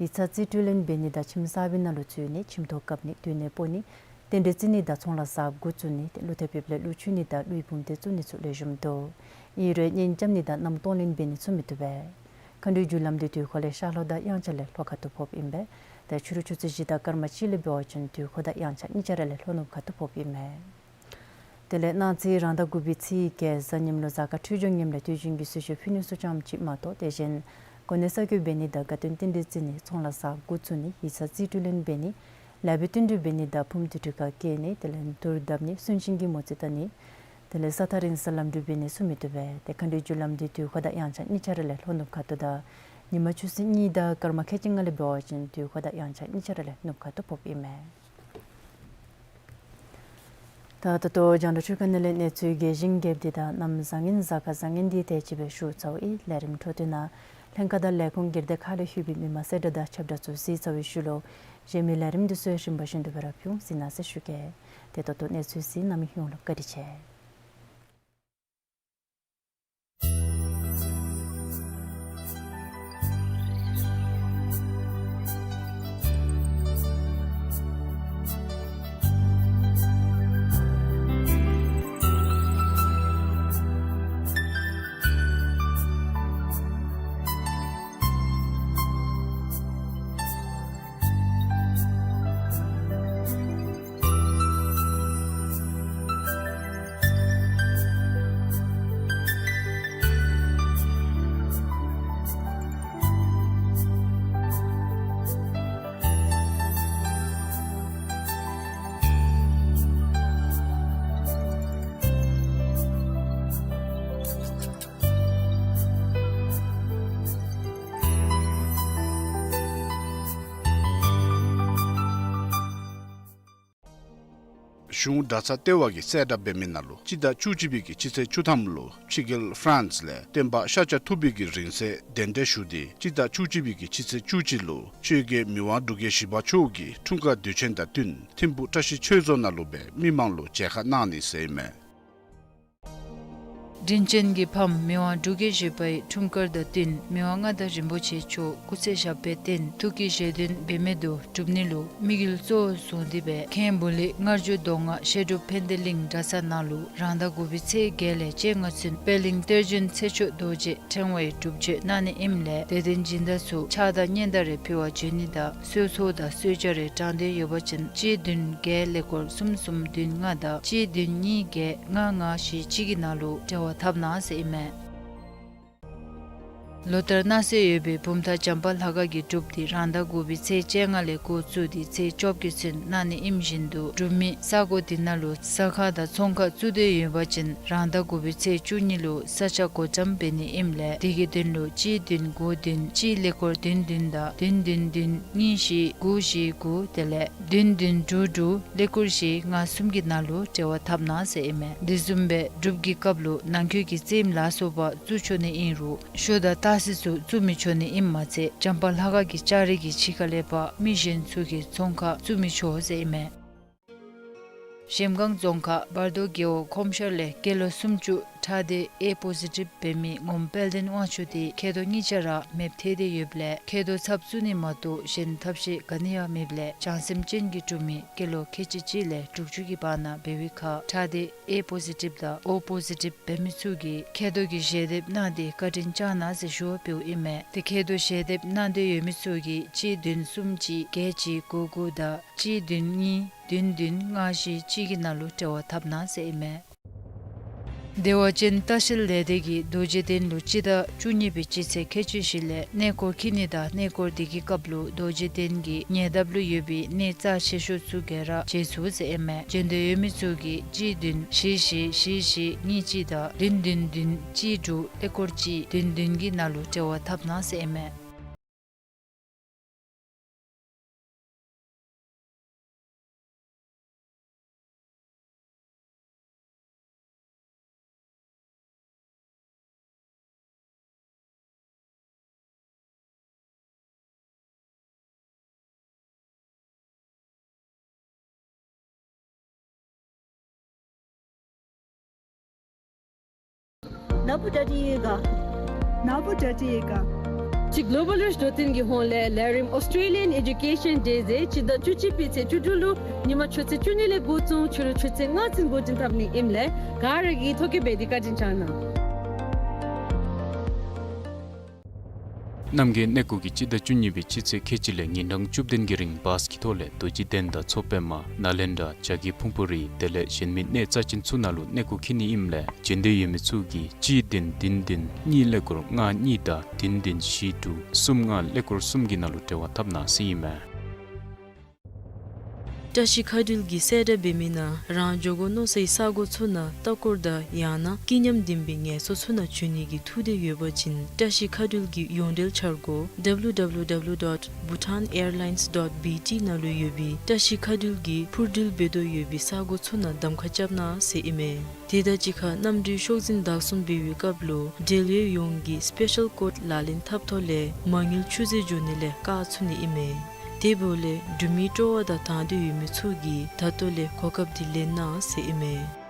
ཡིག་ཚང་རྩིས་སྤྲོད་ལེན་འབད་ནི་དང་ཁྱིམ་གསར་པའི་ནང་ལུ་འཛུལ་ནི། ཁྱིམ་ཐོག་བཀབ་ནི། སྡོད་གནས་སྤོ་ནི། རྟེན་འབྲེལ་བརྩི་ནི་དང་ཚོང་ལཱ་གསརཔ་འགོ་བཙུགས་ནི། ཏེ་ཀླུ་ཐེབས་ཕེབས་ལས་ཀླུ་མཆོད་ནི་དང་ཀླུའི་བུམ་སྡེ་བཙུགས་ནི་ཚུ་ལེགས་ཤོམ་འདུག། ཨིན་རུང་གཉེན་རྐྱབ་ནི་དང་མནའམ་གཏོང་ལེན་འབད་ནི་ཚུ་མི་བཏུབ་པས། མཁའ་འགྲོའི་རྒྱུ་ལམ་འདི་དུས་འཁོར་ལས་ཤར་ལྷོ་དང་དབྱངས་འཆར་ལས་ལྷོ་ཁ་ཐུག་ཕོགཔ་ཨིན་པས། ཏེ་ཕྱི་རུ་ཆུ་ཚོད་བཞི་དང་སྐར་མ་གཅིག་ལས་འབད་བ་ཅིན་དུས་འཁོར་དང་དབྱངས་འཆར་གཉིས་ཆ་ར་ལས་ལྷོ་ནུབ་ཁ་ཐུག་ཕོགཔ་ཨིན་མས། དེ་ལས་གནངས་ཚེ་རང་ཟླ་དགུ་པའི་ཚེས་བརྒྱད་གཟའ་ཉིམ་ལུ་གཟའ་སྐར་འཕྲོད་སྦྱོར་ངནམ་ལས་དུས་རྒྱུན་གྱི་གསོལ་མཆོད་ཕུལ་ནི་ཚུ་ཙམ་ཅིག་མ་གཏོགས་དེ་བཞིན་གོ་གནས་གསར་བསྐོ་འབད་ནི་དང་དགའ་སྟོན་རྟེན་འབྲེལ་བརྩི་ནི། ཚོང་ལཱ་གསརཔ་འགོ་བཙུགས་ནི། ཡིག་ཚང་རྩིས་སྤྲོད་ལེན་འབད་ནི། ལེགས་པའི་བསྟུན་གྲོས་འབད་ནི་དང་ཕུངམ་དུས་དྲུག་ཁར་བསྐྱལ་ནི། དེ་ལས་དུར་བརྡབ་ནི། གསོན་ཆེན་གྱི་མོ་རྩིས་བལྟ་ནི། དེ་ལས་ས་ཐག་རིང་སར་ལམ་འགྲུལ་འབད་ནི་ཚུ་མི་བཏུབ་པས། ཏེ་མཁའ་འགྲོའི་རྒྱུ་ལམ་འདི་དུས་འཁོར་དང་དབྱངས་འཆར་གཉིས་ཆ་ར་ལས་ལྷོ་ནུབ་ཁ་ཐུག་དང་ཉིན་མ་ཆུ་ཚོད་གཉིས་དང་སྐར་མ་ཁལ་གཅིག་ལྔ་ལས་འབད་བ་ཅིན་དུས་འཁོར་དང་དབྱངས་འཆར་གཉིས་ཆ་ར་ལས་ནུབ་ཁ་ཐུག་ཕོགཔ་ཨིན་མས། ད་ད་ལྟོ་རྒྱང་བསྒྲགས་ཚུ་ག་ནི་ལས་གནས་ཚུལ་རྒྱས་ཤིང་རྒྱསཔ་འདི་དང་གནམ་བཟང་ངན་གཟའ་སྐར་བཟང་ངན་འདི་དེ་ཅིག་སྦེ་ཞུ་ཚརཝ་ཨིན། ལས་རིམ་འཕྲོ་མཐུད་ནང་ལྷན་ཁག་དང་ལས་ཁུངས་སྒེར་སྡེ་ཁག་ལས་ཡོད་པའི་མི་མང་གསལ་བསྒྲགས་དང་ཁྱབ་བསྒྲགས་ཚུ་གཟིགས་ཚར་བའི་ཤུལ་ལུ་གཞན་མི་ལས་རིམ་འདི་ཚུ་ཡང་རིམ་པ་བཞིན་དུ་སྦེ་ར་ཕུལ་འོང་གཟིགས་གནང་ཟེར་ཞུ་གེ། ཏེ་ད་ལྟོ་གནས་ཚུལ་གཟིགས་གནང་མི་ཡོངས་ལུ་བཀའ་དྲིན་ཆེ། གཞུང་གྲྭ་ཚང་ལྟེ་བ་གིས་གསལ་བསྒྲགས་འབད་མི་ནང་ལུ་སྤྱི་ཟླ་བཅུ་གཅིག་པའི་གི་ཕྱི་ཚེས་བཅུ་ཐམ་ལུ་ཕྱི་རྒྱལ་ཧྥ་རན་སི་ལས་སྟོན་པ་ཤཱཀྱ་ཐུབ་པའི་གི་རིང་བསྲེལ་གདན་འདྲེན་ཞུ་སྟེ་སྤྱི་ཟླ་བཅུ་གཅིག་པའི་གི་ཕྱི་ཚེས་བཅུ་གཅིག་ལུ་ཆོས་རྒྱལ་མི་དབང་འབྲུག་རྒྱལ་བཞི་པ་མཆོག་གི་འཁྲུངས་སྐར་དུས་ཆེན་དང་བསྟུན་ཐིམ་ཕུག་བཀྲ་ཤིས་ཆོས་རྫོང་ནང་ལུ་སྦེ་མི་མང་ལུ་མཇལ་ཁ་གནང་ནི་ཟེར་ཨིན་མས། དྲིན་ཅན་གྱི་ཕམ་མི་དབང་འབྲུག་རྒྱལ་བཞི་པའི་འཁྲུངས་སྐར་དང་བསྟུན་མི་དབང་མངའ་བདག་རིན་པོ་ཆེ་མཆོག་སྐུ་ཚེ་ཞབས་པད་བརྟན་ཐུགས་ཀྱི་བཞེད་དོན་འབད་མེད་དུ་འགྲུབ་ནི་ལུ་དམིགས་ཡུལ་གཙོ་བོར་བཟུང་སྟེ་སྦེ་མཁན་བུ་ལི་མངར་བྱུང་མདོ་སྔགས་བཤད་སྒྲུབ་ཕན་བདེ་གླིང་གྲྭ་ཚང་ནང་ལུ་རང་ཟླ་དགུ་པའི་ཚེས་བརྒྱད་ལས་བཅོ་ལྔ་ཚུན་པད་གླིང་གཏེར་བྱོན་ཚེ་མཆོག་རྡོ་རྗེ་ཕྲེང་བའི་སྒྲུབ་མཆོད་གནང་ནི་ཨིནམ་ལས་དད་ལྡན་སྦྱིན་བདག་ཚུ་ཕྱག་དང་སྙན་དར་རེ་ཕུལ་བར་བྱོན་ནི་དང་གསོལ་ཚོགས་དང་གསོལ་ཇ་རེ་དྲང་འདོད་ཡོད་པ་ཅིན་གཅིག་བདུན་བརྒྱད་ཀླད་ཀོར་གསུམ་གསུམ་བདུན་ལྔ་དང་གཅིག་བདུན་གཉིས་བརྒྱད་ལྔ་ལྔ་བཞི་གཅིག་གི་ནང་ལུ་འབྲེལ་བ་འཐབ་གནང་ཟེར་ཨིན་མས། ལོ་ལྟར་གནང་སྲོལ་ཡོད་པའི་བུམ་ཐང་བྱམས་པ་ལྷ་ཁང་གི་སྒྲུབ་འདི་རང་ཟླ་དགུ་པའི་ཚེས་བཅོ་ལྔ་ལས་འགོ་བཙུགས་ཏེ་ཚེས་བཅོ་བརྒྱད་ཚུན་གནང་ནི་ཨིནམ་བཞིན་དུ་སྒྲུབ་མི་ས་གོ་འདི་ནང་ལུ་ཟ་ཁང་དང་ཚོང་ཁང་བཙུགས་འདོད་ཡོད་པ་ཅིན་རང་ཟླ་དགུ་པའི་ཚེས་བཅུ་གཉིས་ལུ་ས་ཆ་བགོ་བཀྲམ་འབད་ནི་ཨིནམ་ལས་དེ་གི་དོན་ལུ་གཅིག་བདུན་དགུ་བདུན་གཅིག་ཀླད་ཀོར་བདུན་བདུན་དང་བདུན་བདུན་བདུན་གཉིས་བཞི་དགུ་བཞི་དགུ་དེ་ལས་བདུན་བདུན་དྲུག་དྲུག་ཀླད་ཀོར་བཞི་ལྔ་གསུམ་གྱི་ནང་ལུ་འབྲེལ་བ་འཐབ་གནང་ཟེར་ཨིན་མས། དེ་བཟུམ་སྦེ་སྒྲུབ་ཀྱི་སྐབས་ལུ་ནང་འཁོད་ཀྱི་རྩེདམོ་ལ་སོགས་པ་བཙུགས་ཆོག་ནི་ཨིན་རུང་ཞོ་དང་སྟག་གཟིག་ཚུ་བཙུགས་མི་ཆོག་ནི་ཨིནམ་མ་ཚད་བྱམས་པ་ལྷ་ཁང་གི་ལྕགས་རི་གི་ཕྱི་ཁ་ལས་ཕར་མི་གཞན་ཚུ་གིས་ཚོང་ཁང་བཙུགས་མི་ཆོག་ཟེར་ཨིན་མས། གཞལམ་སྒང་རྫོང་ཁག་བར་དོ་རྒེད་འོག་ཁོམ་ཤར་ལས་སྐྱེས་ལོ་སུམ་ཅུ་ ཁྲག་སྡེ་ཨེ་པོ་ཟི་ཊིབ་འབད་མི་ངོམ་དཔལ་ལྡན་དབང་ཕྱུག་དེ་མཁལ་རྡོག་གཉིས་ཆ་ར་མེདཔ་ཐལ་ཏེ་ཡོདཔ་ལས་མཁལ་རྡོག་ཚབ་བཙུགས་ནི་མ་གཏོགས་གཞན་ཐབས་ཤེས་ག་ནི་ཡང་མེདཔ་ལས་བྱང་སེམས་ཅན་གྱིས་གྲུབ་མི་སྐྱེས་ལོ་ཁལ་གཅིག་གཅིག་ལས་དྲུག་ཅུ་གི་བར་ན་འབད་བའི་ཁར་ཁྲག་སྡེ་ཨེ་པོ་ཟི་ཊིབ་དང་ཨོ་པོ་ཟི་ཊིབ་འབད་མི་ཚུ་གིས་མཁལ་རྡོག་གི་ཞལ་འདེབས་གནང་སྟེ་བཀའ་དྲིན་བསྐྱང་གནང་ཟེར་ཞུ་བ་འབདཝ་ཨིན་མས། དེ་མཁལ་རྡོག་ཞལ་འདེབས་གནང་འདོད་ཡོད་མི་ཚུ་གིས་གཅིག་བདུན་གསུམ་གཅིག་བརྒྱད་གཅིག་དགུ་དགུ་དང་གཅིག་བདུན་གཉིས་བདུན་བདུན་ལྔ་བཞི་གཅིག་གི་ནང་ལུ་འབྲེལ་བ་འཐབ་གནང་ཟེར་ཨིན་མས། བདེ་བ་ཅན་ལྟ་བཤལ་ལས་སྡེ་གིས་རྡོ་རྗེ་གདན་ལུ་སྤྱི་ཟླ་བཅུ་གཉིས་པའི་སྤྱི་ཚེས་ཁལ་གཅིག་བཞི་ལས་གནས་སྐོར་འཁྱིད་ནི་དང་གནས་སྐོར་དེ་གི་སྐབས་ལུ་རྡོ་རྗེ་གདན་གྱི་ཉེ་འདབས་ལུ་ཡོད་པའི་གནས་རྩ་ཆེ་ཤོས་ཚུ་ག་ར་མཇལ་ཚུགས་ཟེར་ཨིན་མས། མཇལ་འདོད་ཡོད་མི་ཚུ་གིས་གཅིག་བདུན་བཞི་བཞི་བཞི་བཞི་གཉིས་གཅིག་དང་བདུན་བདུན་བདུན་གཅིག་དྲུག་ཀླད་ཀོར་གཅིག་བདུན་བདུན་གྱི་ནང་ལུ་འབྲེལ་བ་འཐབ་གནང་ཟེར་ཨིན་མས། ནཱ་བུ་ཌཱ་ཌི་ཡེ་ག། ནཱ་བུ་ཌཱ་ཌི་ཡེ་ག། ཅིག་གོ་ལོ་བཱལ་རིཆ་འགྲོ་སྟོན་གྱི་ཧོངས་ལས་ལས་རིམ་ཨོསི་ཊྲེ་ལི་ཡཱན་ཨེ་ཌུ་ཀེ་ཤཱན་ཌེ་ཟེར་སྤྱི་ཟླ་བཅུ་གཅིག་པའི་ཚེས་བཅུ་དྲུག་ལུ་ཉིན་མ་ཆུ་ཚོད་བཅུ་གཉིས་ལས་འགོ་བཙུགས་ཕྱི་རུ་ཆུ་ཚོད་ལྔ་ཚུན་འགོ་འདྲེན་འཐབ་ནི་ཨིནམ་ལས་ག་ར་གིས་ཐོ་བཀོད་འབད་དེ་བཀའ་དྲིན་བསྐྱང་གནང་། རྣམ་རྒྱལ་གནས་སྐོར་གྱིས་སྤྱི་ཟླ་བཅུ་གཉིས་པའི་སྤྱི་ཚེས་ཁལ་གཅིག་ལས་ཉིན་གྲངས་བཅུ་བདུན་གྱི་རིང་བཱས་ཀྱི་ཐོག་ལས་རྡོ་རྗེ་གདན་དང་མཚོ་པདྨ་ནཱ་ལེནྡྲ་བྱ་རྒོད་ཕུང་པོ་རི་དེ་ལས་གཞན་མི་གནས་རྩ་ཅན་ཚུ་ནང་ལུ་གནས་སྐོར་འཁྱིད་ནི་ཨིནམ་ལས་མཇལ་འདོད་ཡོད་མི་ཚུ་གིས་གཅིག་བདུན་བདུན་བདུན་གཉིས་ཀླད་ཀོར་ལྔ་གཉིས་དང་བདུན་བདུན་བཞི་དྲུག་གསུམ་ལྔ་ཀླད་ཀོར་གསུམ་གྱི་ནང་ལུ་འབྲེལ་བ་འཐབ་གནང་ཟེར་ཨིན་མས། བཀྲ་ཤིས་མཁའ་འགྲུལ་གྱིས་གསལ་བསྒྲགས་འབད་མི་ནང་རང་འགྱོ་དགོ་མནོ་སའི་ས་གོ་ཚུ་ནང་ལྟ་སྐོར་དང་ཡང་ན་སྐྱིད་ཉམས་ལྡན་པའི་ངལ་གསོ་ཚུ་ནང་འབྱོན་ནི་གི་ཐུགས་འདོད་ཡོད་པ་ཅིན་བཀྲ་ཤིས་མཁའ་འགྲུལ་གྱི་ཡོངས་འབྲེལ་འཆར་སྒོ་W W W dot bhutan airlines dot B T ནང་ལུ་ཡོད་པའི་བཀྲ་ཤིས་མཁའ་འགྲུལ་གྱིས་འཕུར་འགྲུལ་འབད་དོ་ཡོད་པའི་ས་གོ་ཚུ་ནང་གདམ་ཁ་རྐྱབ་གནང་ཟེར་ཨིན་མས། དེ་དང་གཅིག་ཁར་གནམ་གྲུའི་ཤོག་འཛིན་བདག་བཟུང་འབད་བའི་སྐབས་ལུ་འབྲེལ་ཡོད་ཡོངས་ཀྱིས་སི་པེ་ཤལ་ཀོཌ་ལག་ལེན་འཐབ་ཐོག་ལས་མ་དངུལ་ཆུད་ཟོས་འགྱོ་ནི་ལས་བཀག་ཚུགས་ནི་ཨིན་མས། དེ་འབདཝ་ལས་འབྲུག་མིའི་སྤྲོ་བ་དང་དང་འདོད་ཡོད་མི་ཚུ་གིས་ད་ལྟོ་ལས་གོ་སྐབས་འདི་ལེན་གནང་ཟེར་ཨིན་མས།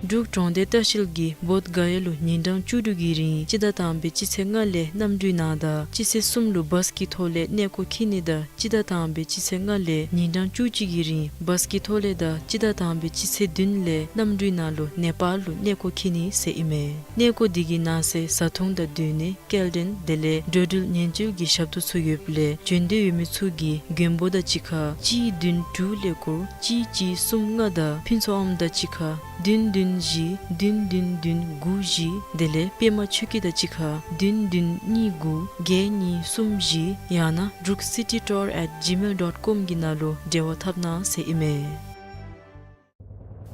འབྲུག་གྲོང་སྡེ་ལྟ་བཤལ་གྱིས་བོདྷ་ག་ཡ་ལུ་ཉིན་གྲངས་བཅུ་དྲུག་གི་རིང་སྤྱི་ཟླ་དང་པའི་སྤྱི་ཚེས་ལྔ་ལས་གནམ་གྲུའི་ནང་དང་སྤྱི་ཚེས་གསུམ་ལུ་བཱས་ཀྱི་ཐོག་ལས་གནས་སྐོར་འཁྱིད་ནི་དང་སྤྱི་ཟླ་དང་པའི་སྤྱི་ཚེས་ལྔ་ལས་ཉིན་གྲངས་བཅུ་གཅིག་གི་རིང་བཱས་ཀྱི་ཐོག་ལས་དང་སྤྱི་ཟླ་དང་པའི་སྤྱི་ཚེས་བདུན་ལས་གནམ་གྲུའི་ནང་ལུ་ནེ་པཱལ་ལུ་གནས་སྐོར་འཁྱིད་ནི་ཟེར་ཨིན་མས། གནས་སྐོར་འདི་གི་ནང་གསེས་བཟའ་འཐུང་དང་སྡོད་གནས་སྐྱེལ་འདྲེན་དེ་ལས་འགྲོ་འགྲུལ་ཉེན་བཅོལ་གྱི་ཞབས་ཏོག་ཚུ་ཡོདཔ་ལས་འབྱོན་འདོད་ཡོད་མི་ཚུ་གིས་མགོན་པོ་དང་གཅིག་ཁར་གཅིག་བདུན་དྲུག་ཀླད་ཀོར་གཅིག་གཅིག་གསུམ་ལྔ་དང་ཕུན་ཚོགས་ཨོམ་དང་གཅིག་ཁར་བདུན་བདུན་བཞི་བདུན་བདུན་བདུན་དགུ་བཞི་དེ་ལས་པདྨ་ཆོས་སྐྱིད་དང་གཅིག་ཁར་བདུན་བདུན་གཉིས་དགུ་བརྒྱད་གཉིས་གསུམ་བཞི་ཡང་ན་འབྲུག་སི་ཊི་ཊུར་ཨེཊ་ཇི་མེལ་ཌོཊ་ཀོམ་གི་ནང་ལུ་འབྲེལ་བ་འཐབ་གནང་ཟེར་ཨིན་མས།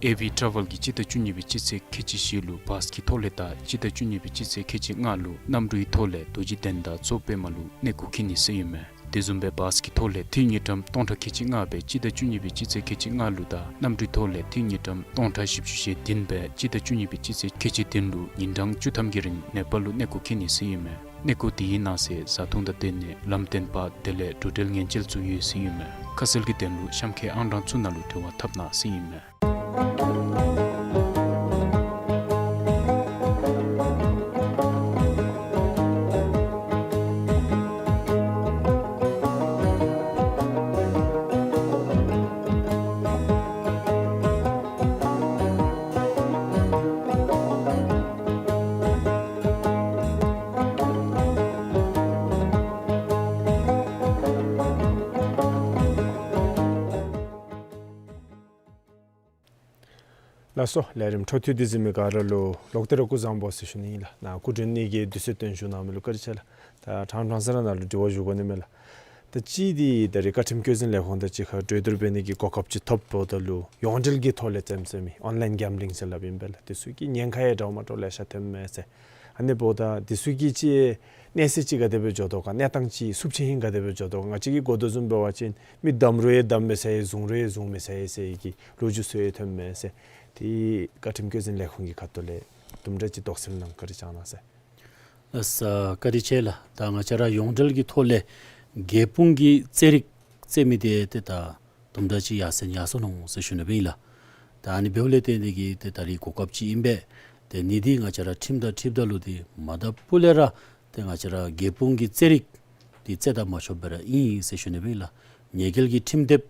ཨེ་ཝི་ཊ་རེ་ཝལ་གྱིས་སྤྱི་ཟླ་བཅུ་གཉིས་པའི་སྤྱི་ཚེས་ཁལ་གཅིག་བཞི་ལུ་བཱས་ཀྱི་ཐོག་ལས་དང་སྤྱི་ཟླ་བཅུ་གཉིས་པའི་སྤྱི་ཚེས་ཁལ་གཅིག་ལྔ་ལུ་གནམ་གྲུའི་ཐོག་ལས་རྡོ་རྗེ་གདན་དང་མཚོ་པདྨ་ལུ་གནས་སྐོར་འཁྱིད་ནི་ཟེར་ཨིན་མས། དེ་བཟུམ་སྦེ་བཱས་ཀྱི་ཐོག་ལས་འཐུས་དངུལ་ཀྲམ་སྟོང་ཕྲག་ཁལ་གཅིག་ལྔ་སྦེ་སྤྱི་ཟླ་བཅུ་གཉིས་པའི་སྤྱི་ཚེས་ཁལ་གཅིག་ལྔ་ལུ་དང་གནམ་གྲུའི་ཐོག་ལས་འཐུས་དངུལ་ཀྲམ་སྟོང་ཕྲག་བཞི་བཅུ་ཞེ་བདུན་སྦེ་སྤྱི་ཟླ་བཅུ་གཉིས་པའི་སྤྱི་ཚེས་ཁལ་གཅིག་བདུན་ལུ་ཉིན་གྲངས་བཅུ་ཐམ་གྱི་རིང་ནེ་པཱལ་ལུ་གནས་སྐོར་འཁྱིད་ནི་ཟེར་ཨིན་མས། གནས་སྐོར་དེའི་ནང་གསེས་བཟའ་འཐུང་དང་སྡོད་གནས་ལམ་སྟོན་པ་དེ་ལས་འགྲོ་འགྲུལ་ཉེན་བཅོལ་ཚུ་ཡོད་ཟེར་ཨིན་མས། ཁ་གསལ་གྱི་དོན་ལུ་གཤམ་འཁོད་ཨང་གྲངས་ཚུ་ནང་ལུ་འབྲེལ་བ་འཐབ་གནང་ཟེར་ཨིན་མས། ལགས་སོ། ལས་རིམ་འཕྲོ་མཐུད་དེ་གཟིགས་མི་ག་ར་ལུ་ལོག་སྟེ་ར་སྐུ་གཟུགས་བཟང་པོ་ཟེར་ཞུ་ནི་ཨིན་ལགས། ནཱ་སྐུ་མགྲོན་གཉིས་ཀྱིས་དུས་ཚོད་བཏོན་བཞུགས་གནང་མི་ལུ་བཀའ་དྲིན་ཆེ་ལགས། ད་ཕྲང་ཕྲང་ས་ར་ནཱ་ལུ་དྲི་བ་ཞུ་དགོ་ནི་མས་ལགས། ད་ཅི་འདི་ད་རེས་བཀའ་ཁྲིམས་བཀོད་འཛིན་ལས་ཁུངས་དང་གཅིག་ཁར་གྲོས་བསྡུར་འབད་ནི་གི་གོ་སྐབས་ཅིག་ཐོབ་འབདཝ་ད་ལུ་ཡོངས་འབྲེལ་གྱི་ཐོག་ལས་བཙེམ་བཙེམ་མི་ཨོན་ལཱའིན་གེམ་བི་ལིང་ཟེར་སླབ་ཨིན་པས་ལགས། དེ་ཚུ་གི་ཉེན་ཁ་ཡང་འདྲཝ་མ་འདྲཝ་ལེ་ཤ་ཐོནམ་མས་ཟེར། ཨ་ནི་འབདཝ་ད་དེ་ཚུ་གི་ཅིག་གནས་ཚད་ཅིག་ག་དེ་སྦེ་འགྱོ་དོ་ག་གནས་སྟངས་ཅིག་བསུབ་ཆེ་ཧིང་ག་དེ་སྦེ་འགྱོ་དོ་ག། ང་བཅས་ཀྱིས་གོ་དོ་བཟུམ་འབད་བ་ཅིན་མི་བསྡམ་རུང་ཡང་བསྡམ་མི་ཚར་ཡི་བཟུང་རུང་ཡང་བཟུང་མི་ཚར་ཡི་ཟེར་གྱི་ལོ་རྒྱུས་ཚུ་ཡང་ཐོནམ་མས་ཟེར། དེ་བཀའ་ཁྲིམས་བཀོད་འཛིན་ལས་ཁུངས་ཀྱི་ཁ་ཐུག་ལས་དུམ་གྲ་ཅིག་དོགས་སེལ་གནང་བཀའ་དྲིན་བསྐྱང་གནང་ཟེར། ལགས་སོ། བཀའ་དྲིན་ཆེ་ལགས། ད་ང་བཅས་ར་ཡོངས་འབྲེལ་གྱི་ཐོག་ལས་རྒྱལ་སྤུངས་ཀྱི་རྩེད་རིགས་རྩེད་མི་དེ་ཏེ་ད་དུམ་གྲ་ཅིག་ཡར་སེང་ཡར་སོང་ནུག་ཟེར་ཞུ་ནི་སྦེ་ཨིན་ལགས། ད་ཨ་ནི་འབདཝ་ལས་བརྟེན་ཏེ་གིས་ཏེ་ད་རིས་གོ་སྐབས་ཅིག་ཨིན་པས། ཏེ་ཨ་ནི་འདི་ང་བཅས་ར་ཁྲིམས་དང་འཁྲིལཝ་ད་ལུ་འདི་མ་དང་ཕུ་ལས་ར་ཏེ་ང་བཅས་ར་རྒྱལ་སྤུངས་ཀྱི་རྩེད་རིགས་འདི་རྩེ་དང་མ་ཆོགཔ་སྦེ་ར་ཨིན་ཟེར་ཞུ་ནི་སྦེ་ཨིན་ལགས། ཉེས་འགེལ་གྱི་ཁྲིམས་དེབ་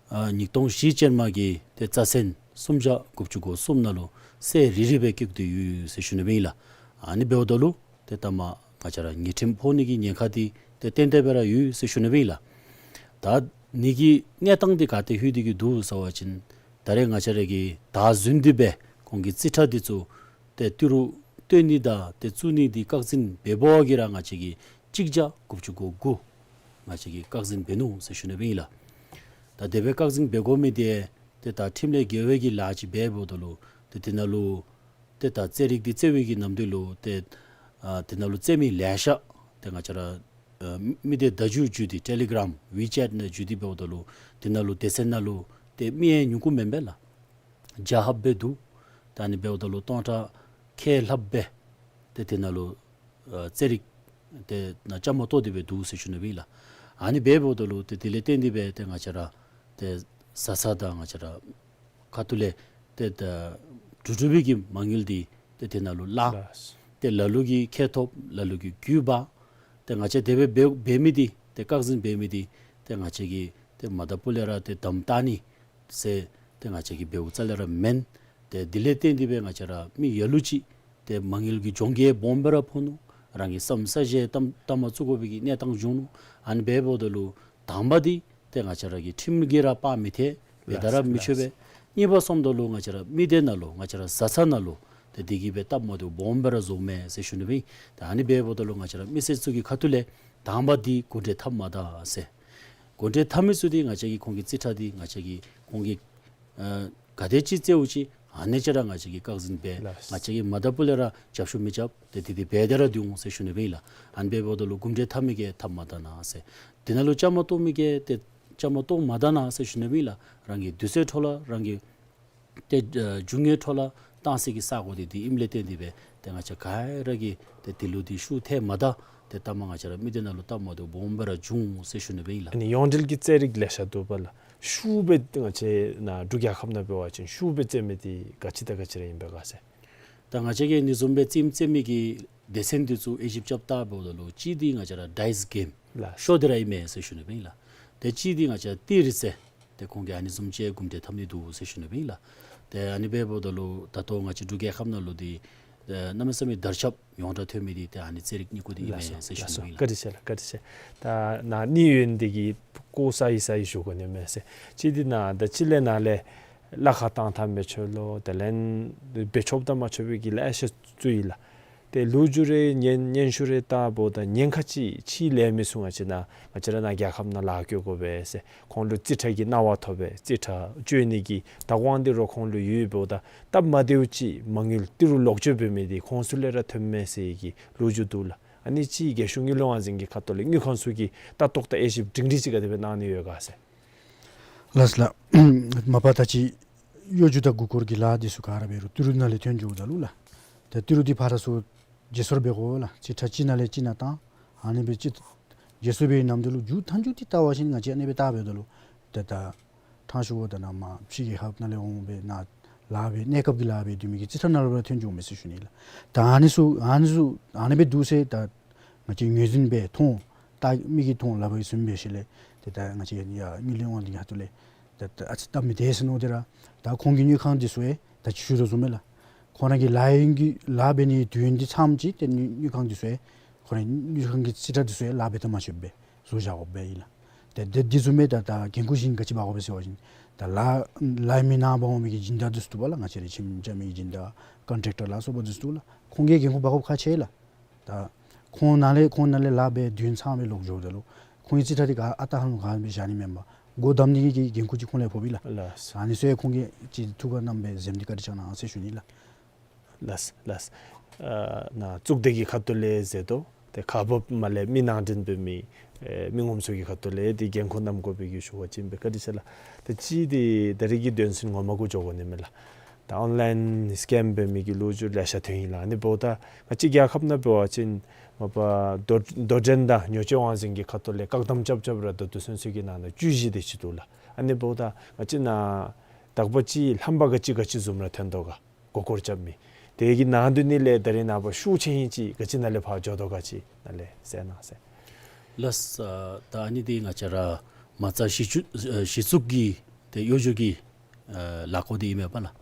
ཨ་ཉིས་སྟོང་བཞི་ཅན་མ་གི་ཏེ་རྩ་ཚན་སུམ་བརྒྱ་དགུ་བཅུ་གོ་གསུམ་ནང་ལུ་གསལ་རི་རི་སྦེ་བཀོད་དེ་ཡོད་ཟེར་ཞུ་ནི་སྦེ་ཨིན་ལགས། ཨ་ནི་འབདཝ་ད་ལུ་ཏེ་ད་མ་ང་བཅས་ར་ཉེས་ཁྲིམས་ཕོག་ནི་གི་ཉེན་ཁ་འདི་ཏེ་ཏན་ཏན་སྦེ་ར་ཡོད་ཟེར་ཞུ་ནི་སྦེ་ཨིན་ལགས། ད་ཨ་ནི་གི་གནས་སྟངས་འདི་ག་ཏེ་ལྷོད་དེ་གིས་འདུག་ཟེར་བ་ཅིན་ད་རེས་ང་བཅས་ར་གིས་ད་བཟུང་སྟེ་སྦེ་ཁོང་གི་རྩིས་ཁྲ་འདི་ཚུ་ཏེ་ཏི་རུ་སྟོན་ནི་དང་ཏེ་བཙུགས་ནི་འདི་བཀག་འཛིན་འབད་བའི་གི་ར་ང་བཅས་ཀྱིས་གཅིག་བརྒྱ་དགུ་བཅུ་གོ་དགུ་ང་བཅས་ཀྱིས་བཀག་འཛིན་འབད་ནུག་ཟེར་ཞུ་ནི་སྦེ་ཨིན་ལགས། ད་དེ་སྦེ་བཀག་འཛིན་འབད་དགོ་མི་འདི་ཏེ་ད་ཁྲིམས་ལས་འགལ་བའི་གི་ལཱ་ཅིག་འབད་འབདཝ་ད་ལུ་ཏེ་དེ་ནང་ལུ་ཏེ་ད་རྩེད་རིགས་འདི་རྩེ་བའི་གི་ནམ་དུས་ལུ་ཏེ་ཨ་དེ་ནང་ལུ་རྩེད་མི་ལེ་ཤ་ཏེ་ང་བཅས་ར་ཨ་མི་སྡེ་བརྡ་བརྒྱུད་བརྒྱུད་དེ་ཊེ་ལི་གརམ་ཝི་ཅེཊ་ནང་བརྒྱུད་དེ་འབདཝ་ད་ལུ་དེ་ནང་ལུ་སྡེ་ཚན་ནང་ལུ་ཏེ་མི་ཡང་ཉུང་ཀུ་མེན་པས་ལགས། བརྒྱ་ལྷགཔ་སྦེ་འདུག། ད་ཨ་ནི་འབདཝ་ད་ལུ་སྟོང་ཕྲག་ཁལ་ལྷགཔ་སྦེ་ཏེ་དེ་ནང་ལུ་ཨ་རྩེད་རིགས་ཏེ་ནང་བཅའ་མར་གཏོགས་ཏེ་སྦེ་འདུག་ཟེར་ཞུ་ནི་སྦེ་ཨིན་ལགས། ཨ་ནི་འབདཝ་ད་ལུ་ཏེ་དེ་ལས་བརྟེན་ཏེ་སྦེ་ཏེ་ང་བཅས་ར་ཏེ་བཟའ་ཚང་དང་ང་བཅས་ར་ཁ་ཐུག་ལས་ཏེ་ད་གྲུབ་གྲུབ་པའི་གི་མ་དངུལ་འདི་ཏེ་དེ་ནང་ལུ་ལྷག། ལགས། ཏེ་ལ་ལུ་གིས་ཁེ་ཐོབ་ལ་ལུ་གིས་རྒུད་འབག། ཏེ་ང་བཅས་དེ་སྦེ་འབད་འབད་མི་འདི་ཏེ་བཀག་འཛིན་འབད་མི་འདི་ཏེ་ང་བཅས་ཀྱིས་ཏེ་མ་དང་ཕུ་ལས་ར་ཏེ་དམ་བཏགས་ནི་ཟེར་ཏེ་ང་བཅས་ཀྱིས་འབདཝ་རྩ་ལས་ར་མེན། ཏེ་དེ་ལས་བརྟེན་ཏེ་སྦེ་ང་བཅས་ར་མི་ལ་ལུ་ཅིག་ཏེ་མ་དངུལ་གྱི་གྱོང་གུད་སྦོམ་སྦེ་ར་ཕོག་ནུག། རང་གི་ས་ས་གཞི་ཏམ་ཏམ་བཙུགས་དགོ་པའི་གི་གནས་སྟངས་བྱུང་ནུག། ཨ་ནི་འབདཝ་ད་ལུ་དང་པ་འདི་ཏེ་ང་བཅས་ར་གི་ཁྲིམས་ཀྱིས་ར་དཔག་མི་ཐེག་འབད་ད་ར་མི་ཆོག་པས། ལགས། གཉིས་པ་སོངམ་ད་ལུ་ང་བཅས་ར་མི་སྡེ་ནང་ལུ་ང་བཅས་ར་བཟའ་ཚང་ནང་ལུ་ཏེ་དེ་གིས་སྦེ་སྟབས་མ་བདེཝ་སྦོམ་སྦེ་ར་བཟོཝ་མས་ཟེར་ཞུ་ནི་སྦེ་ཨིན། ད་ཨ་ནི་འབདཝ་ད་ལུ་ང་བཅས་ར་མི་སེར་ཚུ་གི་ཁ་ཐུག་ལས་དང་པ་འདི་གོ་འདྲི་འཐབ་མ་ད་ཟེར། གོ་འདྲི་འཐབ་མི་ཚུ་འདི་ང་བཅས་ཀྱིས་ཁོང་གི་རྩིས་ཁྲ་འདི་ང་བཅས་ཀྱིས་ཁོང་གི་ཨ་ག་དེ་ཅིག་རྩེདཔ་ཅིག་ཨ་ནི་ཅིག་ར་ང་བཅས་ཀྱིས་བཀག་འཛིན་འབད། ལགས། ང་བཅས་ཀྱིས་མ་དང་ཕུ་ལས་ར་རྒྱབ་སྐྱོར་མི་རྐྱབ། ཏེ་དེ་འདི་འབད་དེ་ར་སྡོད་འོང་ཟེར་ཞུ་ནི་སྦེ་ཨིན་ལགས། ཨ་ནི་འབདཝ་ད་ལུ་གོ་འདྲི་འཐབ་མི་གིས་འཐབ་མ་ད་ན་ཟེར། དེ་ནང་ལུ་བཅའ་མར་གཏོགས་མི་གིས་ཏེ་བཅའ་མར་གཏོགས་མ་ད་ན་ཟེར་ཞུ་ནི་སྦེ་ཨིན་ལགས། རང་གི་དུས་ཚོད་འཕྲོ་བརླག་རང་གི་ཏེ་ཨ་རྒྱུ་དངོས་འཕྲོ་བརླག་གཏང་སའི་གི་ས་གོ་འདི་འདི་ཨིནམ་ལས་བརྟེན་ཏེ་སྦེ་ཏེ་ང་བཅས་ག་ར་གིས་ཏེ་དེ་ལུ་འདི་ཤུགས་ཐལ་མ་ད། ཏེ་ལྟ་མ་ང་བཅས་ར་མི་སྡེ་ནང་ལུ་སྟབས་མ་བདེཝ་སྦོམ་སྦེ་ར་བྱུང་ཟེར་ཞུ་ནི་སྦེ་ཨིན་ལགས། ཨ་ནི་ཡོངས་འབྲེལ་གྱི་རྩེད་རིགས་ལེ་ཤ་འདུག་པ་ལགས། ཤུགས་སྦེ་ང་བཅས་ནཱ་འབྲུག་རྒྱལ་ཁབ་ནང་འབད་བ་ཅིན་ཤུགས་སྦེ་རྩེད་མི་འདི་ག་ཅི་དང་ག་ཅི་ར་ཨིན་པས་ག་ཟེར། ད་ང་བཅས་ཀྱིས་ཨ་ནི་བཟུམ་སྦེ་རྩེདམོ་རྩེད་མི་གི་སྡེ་ཚན་འདི་ཚུ་དབྱེ་ཞིབ་རྐྱབ་བལྟཝ་ད་ལུ་གཅིག་འདི་ང་བཅས་ར་ཌའིསི་གེམ། ལགས། ཤོ་འདི་ར་ཨིན་མས་ཟེར་ཞུ་ནི་སྦེ་ཨིན་ལགས། ཏེ་གཅིག་འདི་ང་བཅས་ཏི་རི་རྩེད། ཏེ་ཁོང་གིས་ཨ་ནི་བཟུམ་ཅིག་གོ་འདྲི་འཐབ་ནི་འདུག་ཟེར་ཞུ་ནི་སྦེ་ཨིན་ལགས། ཏེ་ཨ་ནི་འབདཝ་ད་ལུ་ད་ལྟོ་ང་བཅས་འབྲུག་རྒྱལ་ཁབ་ནང་ལུ་འདི་ཨེ་གནམ་མེད་ས་མེད་དར་ཁྱབ་ཡོངས་གྲགས་ཐོན་མི་འདི་ཏེ་ཨ་ནི་རྩེད་རིགས་གཉིས་ཀོ་འདི་ཨིན་མས་ཟེར་ཞུ་ནི་སྦེ་ཨིན་ལགས། ལགས་སོ། བཀའ་དྲིན་ཆེ་ལགས། བཀའ་དྲིན་ཆེ། ད་ནཱ་ནི་ཡོན་འདི་གིས་ཀོ་ས་ཡི་ས་ཡི་ཞུ་དགོ་ནི་མས་ཟེར། གཅིག་འདི་ནཱ་ད་ཅི་ལས་ནཱ་ལས་གླ་ཁར་བཏང་ད་མི་ཆོག་ལོ། དེ་ལས་འབད་ཆོགཔ་དང་མ་ཆོག་པའི་གི་ལེ་ཤ་བཙུགས་ཡི་ལགས། ཏེ་ལོ་རྒྱུས་རེ་སྙན་སྙན་ཞུ་རེ་བལྟཝ་ད་ཉེན་ཁ་ཅིག་ཕྱི་ལས་མི་ཚུ་ང་བཅས་ནཱ་ང་བཅས་ར་ནཱ་རྒྱལ་ཁབ་ནང་ལཱ་བཀོད་དགོ་པས་ཟེར། ཁོང་ལུ་རྩིས་ཁྲ་གི་གནང་བ་ཐོབ་པས། རྩིས་ཁྲ་སྤྱོད་ནི་གི་བདག་དབང་འདི་ར་ཁོང་ལུ་ཡོད་འབདཝ་ད་སྟབས་མ་བདེཝ་ཅིག་མ་དངུལ་ཏི་རུ་ལོག་སྤྱོད་འབད་མི་འདི་ཁོང་ཚུ་ལས་ར་ཐོནམ་མས་ཟེར་གྱི་ལོ་རྒྱུས་འདུག་ལགས། ཨ་ནི་ཅིག་རྒྱལ་གཞུང་དངུལ་ལས་དབང་འཛིན་གྱི་ཁ་ཐུག་ལས་དངུལ་ཁང་ཚུ་གིས་ལྟ་རྟོག་དང་དབྱེ་ཞིབ་སྒྲིང་སྒྲིང་ཅིག་ག་དེ་སྦེ་གནང་ནི་ཡོད་ག་ཟེར། ལགས་ལགས། མ་པ་ད་ཅི་གཡོ་སྒྱུ་དང་མགུ་སྐོར་གྱི་ལཱ་འདི་ཚུ་ག་ར་འབད་རུང་ཏི་རུ་ནང་ལས་ཐོན་འགྱོཝ་ད་ལུ་ལགས། ཏེ་ཏི་རུ་འདི་ཕར་ཚུར་བརྗེ་སོར་འབད་དགོ་ལགས། རྩིས་ཁྲ་གཅིག་ནང་ལས་གཅིག་ནང་བཏང་། ཨ་ནི་སྦེ་ཅིག་བརྗེ་སོར་འབད་བའི་ནམ་དུས་ལུ་མཇུག་མཐའ་མཇུག་འདི་བལྟ་བ་ཅིན་ང་བཅས་ཨ་ནི་སྦེ་བལྟ་འབདཝ་ད་ལུ་ཏེ་ད་ཐང་ཤུ་བོ་ད་ནཱ་མར་ཕྱི་རྒྱལ་ཁབ་ནང་ལས་འོང་སྦེ་ནཱ་ལཱ་འབད་གནས་སྐབས་ཀྱི་ལཱ་འབད་སྡོད་མི་གི་རྩིས་ཁྲ་ནང་ལུ་ར་ཐོན་འགྱོཝ་མས་ཟེར་ཞུ་ནི་ལགས། ད་ཨ་ནི་ཚུ་ཨ་ནི་ཚུ་ཨ་ནི་སྦེ་འདུག་ཟེར་ད་ང་བཅས་ངོས་འཛིན་འབད་མཐོང་། ད་མིག་གིས་མཐོང་ལག་པ་གིས་བཟུང་འབད་ཞིནམ་ལས་ཏེ་ད་ང་བཅས་ཡར་དངུལ་ལས་དབང་འཛིན་གྱི་ཁ་ཐུག་ལས་ད་ད་ཨ་ཙི་སྟབས་མི་བདེ་ཟེར་མནོ་སྟེ་ར་ད་ཁོང་གི་དངུལ་ཁང་འདི་ཚུ་ཡང་ད་ཅི་ཞུ་དོ་བཟུམ་སྦེ་ལགས། ཁོང་ར་གི་ལཱ་ཡོན་གྱི་ལཱ་འབད་ནི་དུས་ཡུན་འདི་ཚངམ་ཅིག་ཏེ་དངུལ་དངུལ་ཁང་འདི་ཚུ་ཡང་ཁོང་ར་དངུལ་ཁང་གི་རྩིས་ཁྲ་འདི་ཚུ་ཡང་ལཱ་འབད་ད་མ་ཆོགཔ་སྦེ་བཟོ་བཞག་དགོཔ་སྦེ་ཨིན་ལགས། ཏེ་དེ་འདི་བཟུམ་སྦེ་ད་ད་འགན་ཁུར་བཞེས་ནི་ག་ཅི་འབག་དགོ་པས་ཟེར་བ་ཅིན་ད་ལཱ་ལཱ་མི་ནང་འབག་འོང་མི་གི་སྦྱིན་བདག་འདི་ཚུ་འདུག་པ་ལགས། ང་བཅས་རའི་ཁྱིམ་རྐྱབ་མི་གི་སྦྱིན་བདག་ཀོན་ཊེག་ཊར་ལ་སོགས་པ་འདི་ཚུ་འདུག་ལགས། ཁོང་གིས་འགན་ཁུར་འབག་དགོཔ་ཁག་ཆེ་ལགས། ད་ཁོང་ནང་ལས་ཁོང་ནང་ལས་ལཱ་འབད་དུས་ཚངམ་སྦེ་ལོག་འགྱོཝ་ད་ལུ་ཁོང་གི་རྩིས་ཁྲ་འདི་ག་ཨ་རྟག་ཧ་ལམ་ག་སྦེ་བཞག་ནི་མེན་པར་སྒོ་བསྡམ་ནི་གི་འགན་ཁུར་ཅིག་ཁོང་ལས་ཕོགཔ་ཨིན་ལགས། ལགས། ཨ་ནི་ཚུ་ཡང་ཁོང་གིས་ཅིག་ཐུགས་ཁར་བསྣམས་སྦེ་གཟིམ་སྟེ་བཀའ་དྲིན་བསྐྱང་གནང་ཟེར་ཞུ་ནི་ལགས། ལགས་ལགས། ཨ་ནཱ་གཙུག་སྡེ་གི་ཁ་ཐུག་ལས་ཟེར་དོ། ཏེ་ཁག་འབགཔ་མ་ལས་མི་ནང་འདྲེན་འབད་མི་ཨེ་མི་ངོམ་ཚུ་གི་ཁ་ཐུག་ལས་ཏེ་འགན་ཁུར་བསྣམ་དགོ་པའི་གི་ཞུ་བ་ཅིན་སྦེ་བཀའ་དྲིན་ཆེ་ལགས། ཏེ་གཅིག་འདི་ད་རིས་ཀྱི་དོན་ཚན་ངོ་མ་གུ་འགྱོ་དགོ་ནི་མས་ལགས། ད་ཨོན་ལཱའིན་སི་ཀེམ་འབད་མི་གི་ལོ་རྒྱུས་ལེ་ཤ་ཐོན་ཡི་ལགས། ཨ་ནི་འབདཝ་ད་ང་བཅས་རྒྱལ་ཁབ་ནང་འབད་བ་ཅིན་མ་པ་དོ་དོ་འགྲན་དང་ཉོ་སྤྱོད་དབང་འཛིན་གྱི་ཁ་ཐུག་ལས་བཀག་དམ་རྐྱབ་རྐྱབ་ར་ད་ལྟོ་ཚུན་ཚོད་ཀྱི་ནང་ན་བཅུ་བཞི་དེ་ཅིག་འདུག་ལགས། ཨ་ནི་འབདཝ་ད་ང་བཅས་ནཱ་ དག་པ་ཅིག་ལྷམ་པ་ག་ཅི་ག་ཅི་བཟུམ་ར་ཐོན་དོ་ག། མགུ་སྐོར་རྐྱབ་མི་དེ་གི་ནང་དོན་ནི་ལས་ད་རེས་ནངས་པ་ཤུགས་ཆེ་ཧིང་ཅིག་ག་ཅི་ནང་ལས་ཕར་འགྱོ་དོ་ག་ཅིག་ནང་ལས་གསལ་གནང་ཟེར། ལགས། ཨ་ད་ཨ་ནི་འདི་ང་བཅས་ར་མ་རྩ་གཞི་བཙུགས་ཨ་གཞི་བཙུགས་ཀྱི་ཏེ་གཡོ་སྒྱུ་གི་ཨ་ལས་སྒོ་འདི་ཨིན་མས་པ་ལགས།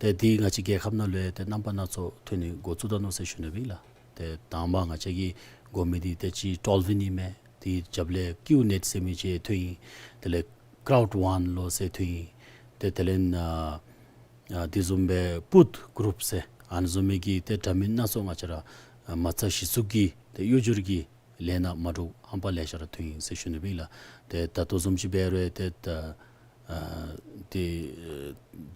ཏེ་འདི་ང་བཅས་རྒྱལ་ཁབ་ནང་ལུ་ཡང་ཏེ་རྣམ་པ་སྣ་ཚོགས་ཐོན་ནི་འགོ་བཙུགས་ད་ནུག་ཟེར་ཞུ་ནི་སྦེ་ཨིན་ལགས། ཏེ་དང་པ་ང་བཅས་ཀྱིས་གོ་མི་འདི་ཏེ་ཅིག་ཊོལ་ཝིན་ཨིན་མས། དེའི་རྒྱབ་ལས་ཀིའུ་ནེཊ་ཟེར་མི་ཅིག་ཐོན་ཡི། དེ་ལས་ཀརའུཌ་ཝཱན་ལོ་ཟེར་ཐོན་ཡི། ཏེ་དེ་ལས་ཨ་ཨ་དེ་བཟུམ་སྦེ་པུཊ་གུ་རུབ་ཟེར་ཨ་ནི་བཟུམ་མའི་གི་ཏེ་འདྲ་མིན་སྣ་ཚོགས་ང་བཅས་ར་ཨ་མ་རྩ་གཞི་བཙུགས་ཀྱི་ཏེ་གཡོ་སྒྱུ་གི་ལས་སྣ་མ་འདྲཝ་ཧམ་པ་ལེ་ཤ་ར་ཐོན་ཡི་ཟེར་ཞུ་ནི་སྦེ་ཨིན་ལགས། ཏེ་ད་ལྟོ་བཟུམ་ཅིག་འབད་རུང་ཏེ་ད་ཨ་ཏེ་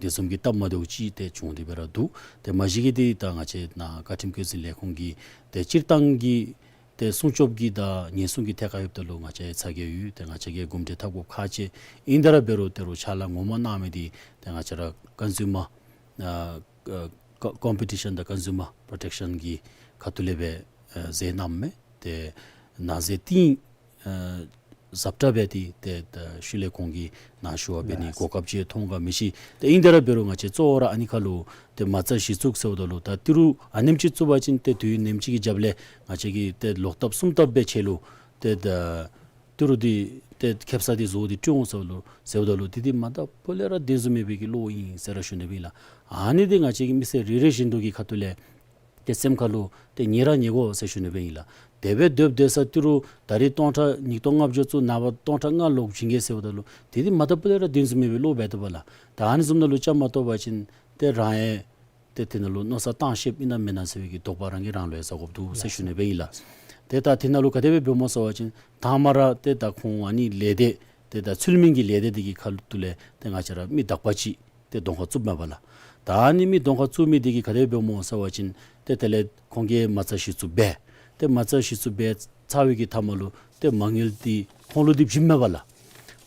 དེ་བཟུམ་གྱི་སྟབས་མ་བདེཝ་ཅིག་ཏེ་བྱུང་སྟེ་སྦེ་ར་འདུག། ཏེ་མ་གཞི་གི་འདི་ད་ང་བཅས་ནཱ་བཀའ་ཁྲིམས་བཀོད་འཛིན་ལས་ཁུངས་ཀྱི་ཏེ་སྤྱིར་བཏང་གི་ཏེ་སྲུང་སྐྱོབ་ཀྱི་དང་ཉེན་སྲུང་གི་ཐད་ཁར་ཡོདཔ་ད་ལུ་ང་བཅས་ཡང་ཚ་གྱང་ཡོད། ཏེ་ང་བཅས་ཀྱིས་གོམས་འདྲིས་འཐབ་དགོཔ་ཁག་ཆེ། ཨིན་ཏེ་ར་འབད་རུང་ཏེ་རུང་ཕྱག་ལཱ་ངོ་མ་གནང་མི་འདི་ཏེ་ང་བཅས་ར་ཀོན་ཟུ་མར་ཨ་ཀོ་ཀོམ་པི་ཊི་ཤཱན་དང་ཀོན་ཟུ་མར་པྲོ་ཊེག་ཤཱན་གྱི་ཁ་ཐུག་ལས་སྦེ་ཨ་མཛད་གནངམ་མས། ཏེ་ནང་གཟེར་ཏིང་ཨ་ཟབ་དྲགས་འབད་དེ་ཏེ་ད་ཤུལ་ལས་ཁོང་གིས་ནཱ་ཞུ་བ་འབད་ནི་གོ་སྐབས་ཅིག་ཐོབ་ག་མི་ཤེས། ཏེ་ཨིན་ཏེ་ར་འབད་རུང་ང་བཅས་གཙོ་བོ་ར་ཨ་ནི་ཁར་ལུ་ཏེ་མ་རྩ་གཞི་བཙུགས་ཟེརཝ་ད་ལུ་ད་ཏི་རུ་ཨ་ནེམ་ཅིག་བཙུགས་པ་ཅིན་ཏེ་དུས་ཡུན་ནེམ་ཅིག་གི་རྒྱབ་ལས་ང་བཅས་ཀྱིས་ཏེ་ལོག་ལྟབ་གསུམ་ལྟབ་འབད་ཆེ་ལུ་ཏེ་ད་ཏི་རུ་འདི་ཏེ་ཁེབ་ས་འདི་བཟོ་སྟེ་སྤྲོད་འོང་ཟེརཝ་ད་ལུ་ཟེརཝ་ད་ལུ་འདི་འདི་མ་ད་པོ་ལས་ར་བདེན་བཟུམ་མེད་པའི་གི་བློ་ཨིན་ཟེར་ར་ཞུ་ནི་སྦེ་ཨིན་ལགས། ཨ་ནི་འདི་ང་བཅས་ཀྱི་མི་སེར་རེ་རེ་བཞིན་དུ་གི་ཁ་ཐུག་ལས་ཏེ་སེམས་ཁར་ལུ་ཏེ་ཉེ་ར་ཉེ་དགོ་ཟེར་ཞུ་ནི་སྦེ་ཨིན་ལགས། དེ་སྦེ་སྡོདཔ་སྡོད་ས་ཏི་རུ་ད་རེས་སྟོང་ཕྲག་ཉིས་སྟོང་ལྔ་བཅུ་བཙུགས་ནངས་པ་སྟོང་ཕྲག་ལྔ་ལོག་བྱིན་གེ་ཟེརཝ་ད་ལུ་དེ་འདི་མ་ད་པོ་ལས་ར་བདེན་བཟུམ་མེད་པའི་བློ་འབད་དོ་བ་ལགས། ད་ཨ་ནི་བཟུམ་ནང་ལུ་བཅའ་མར་གཏོགས་པ་ཅིན་ཏེ་རང་ཡང་ཏེ་དེ་ནང་ལུ་མནོ་བསམ་བཏང་ཤེསཔ་ཨིན་ན་མེན་ན་ཟེར་བའི་གི་དོགས་པ་རང་གིས་རང་ལུ་ཡང་ཟ་དགོཔ་འདུག་ཟེར་ཞུ་ནི་སྦེ་ཨིན་ལགས། ཏེ་ད་དེ་ནང་ལུ་ག་དེ་སྦེ་འབདཝ་སྨོ་ཟེར་བ་ཅིན་དང་པ་ར་ཏེ་ད་ཁོང་ཨ་ནི་ལས་སྡེ་ཏེ་ད་ཚུལ་མིན་གྱི་ལས་སྡེ་འདི་གི་ཁ་ཐུག་ལས་ཏེ་ང་བཅས་ར་མི་དག་པ་ཅིག་ཏེ་གདོང་ཁར་བཙུགསཔ་མས་པ་ལགས། ད་ཨ་ནི་མི་གདོང་ཁར་བཙུགས་མི་འདི་གིས་ག་དེ་སྦེ་འབདཝ་སྨོ་ཟེར་བ་ཅིན་ཏེ་དེ་ལས་ཁོང་གིས་མ་རྩ་གཞི་བཙུགས་འབད། ཏེ་མ་རྩ་གཞི་བཙུགས་འབད་ཚར་བའི་གི་མཐའ་མ་ལུ་ཏེ་མ་དངུལ་འདི་ཁོང་ལུ་འདི་བྱིནམ་མས་པ་ལགས།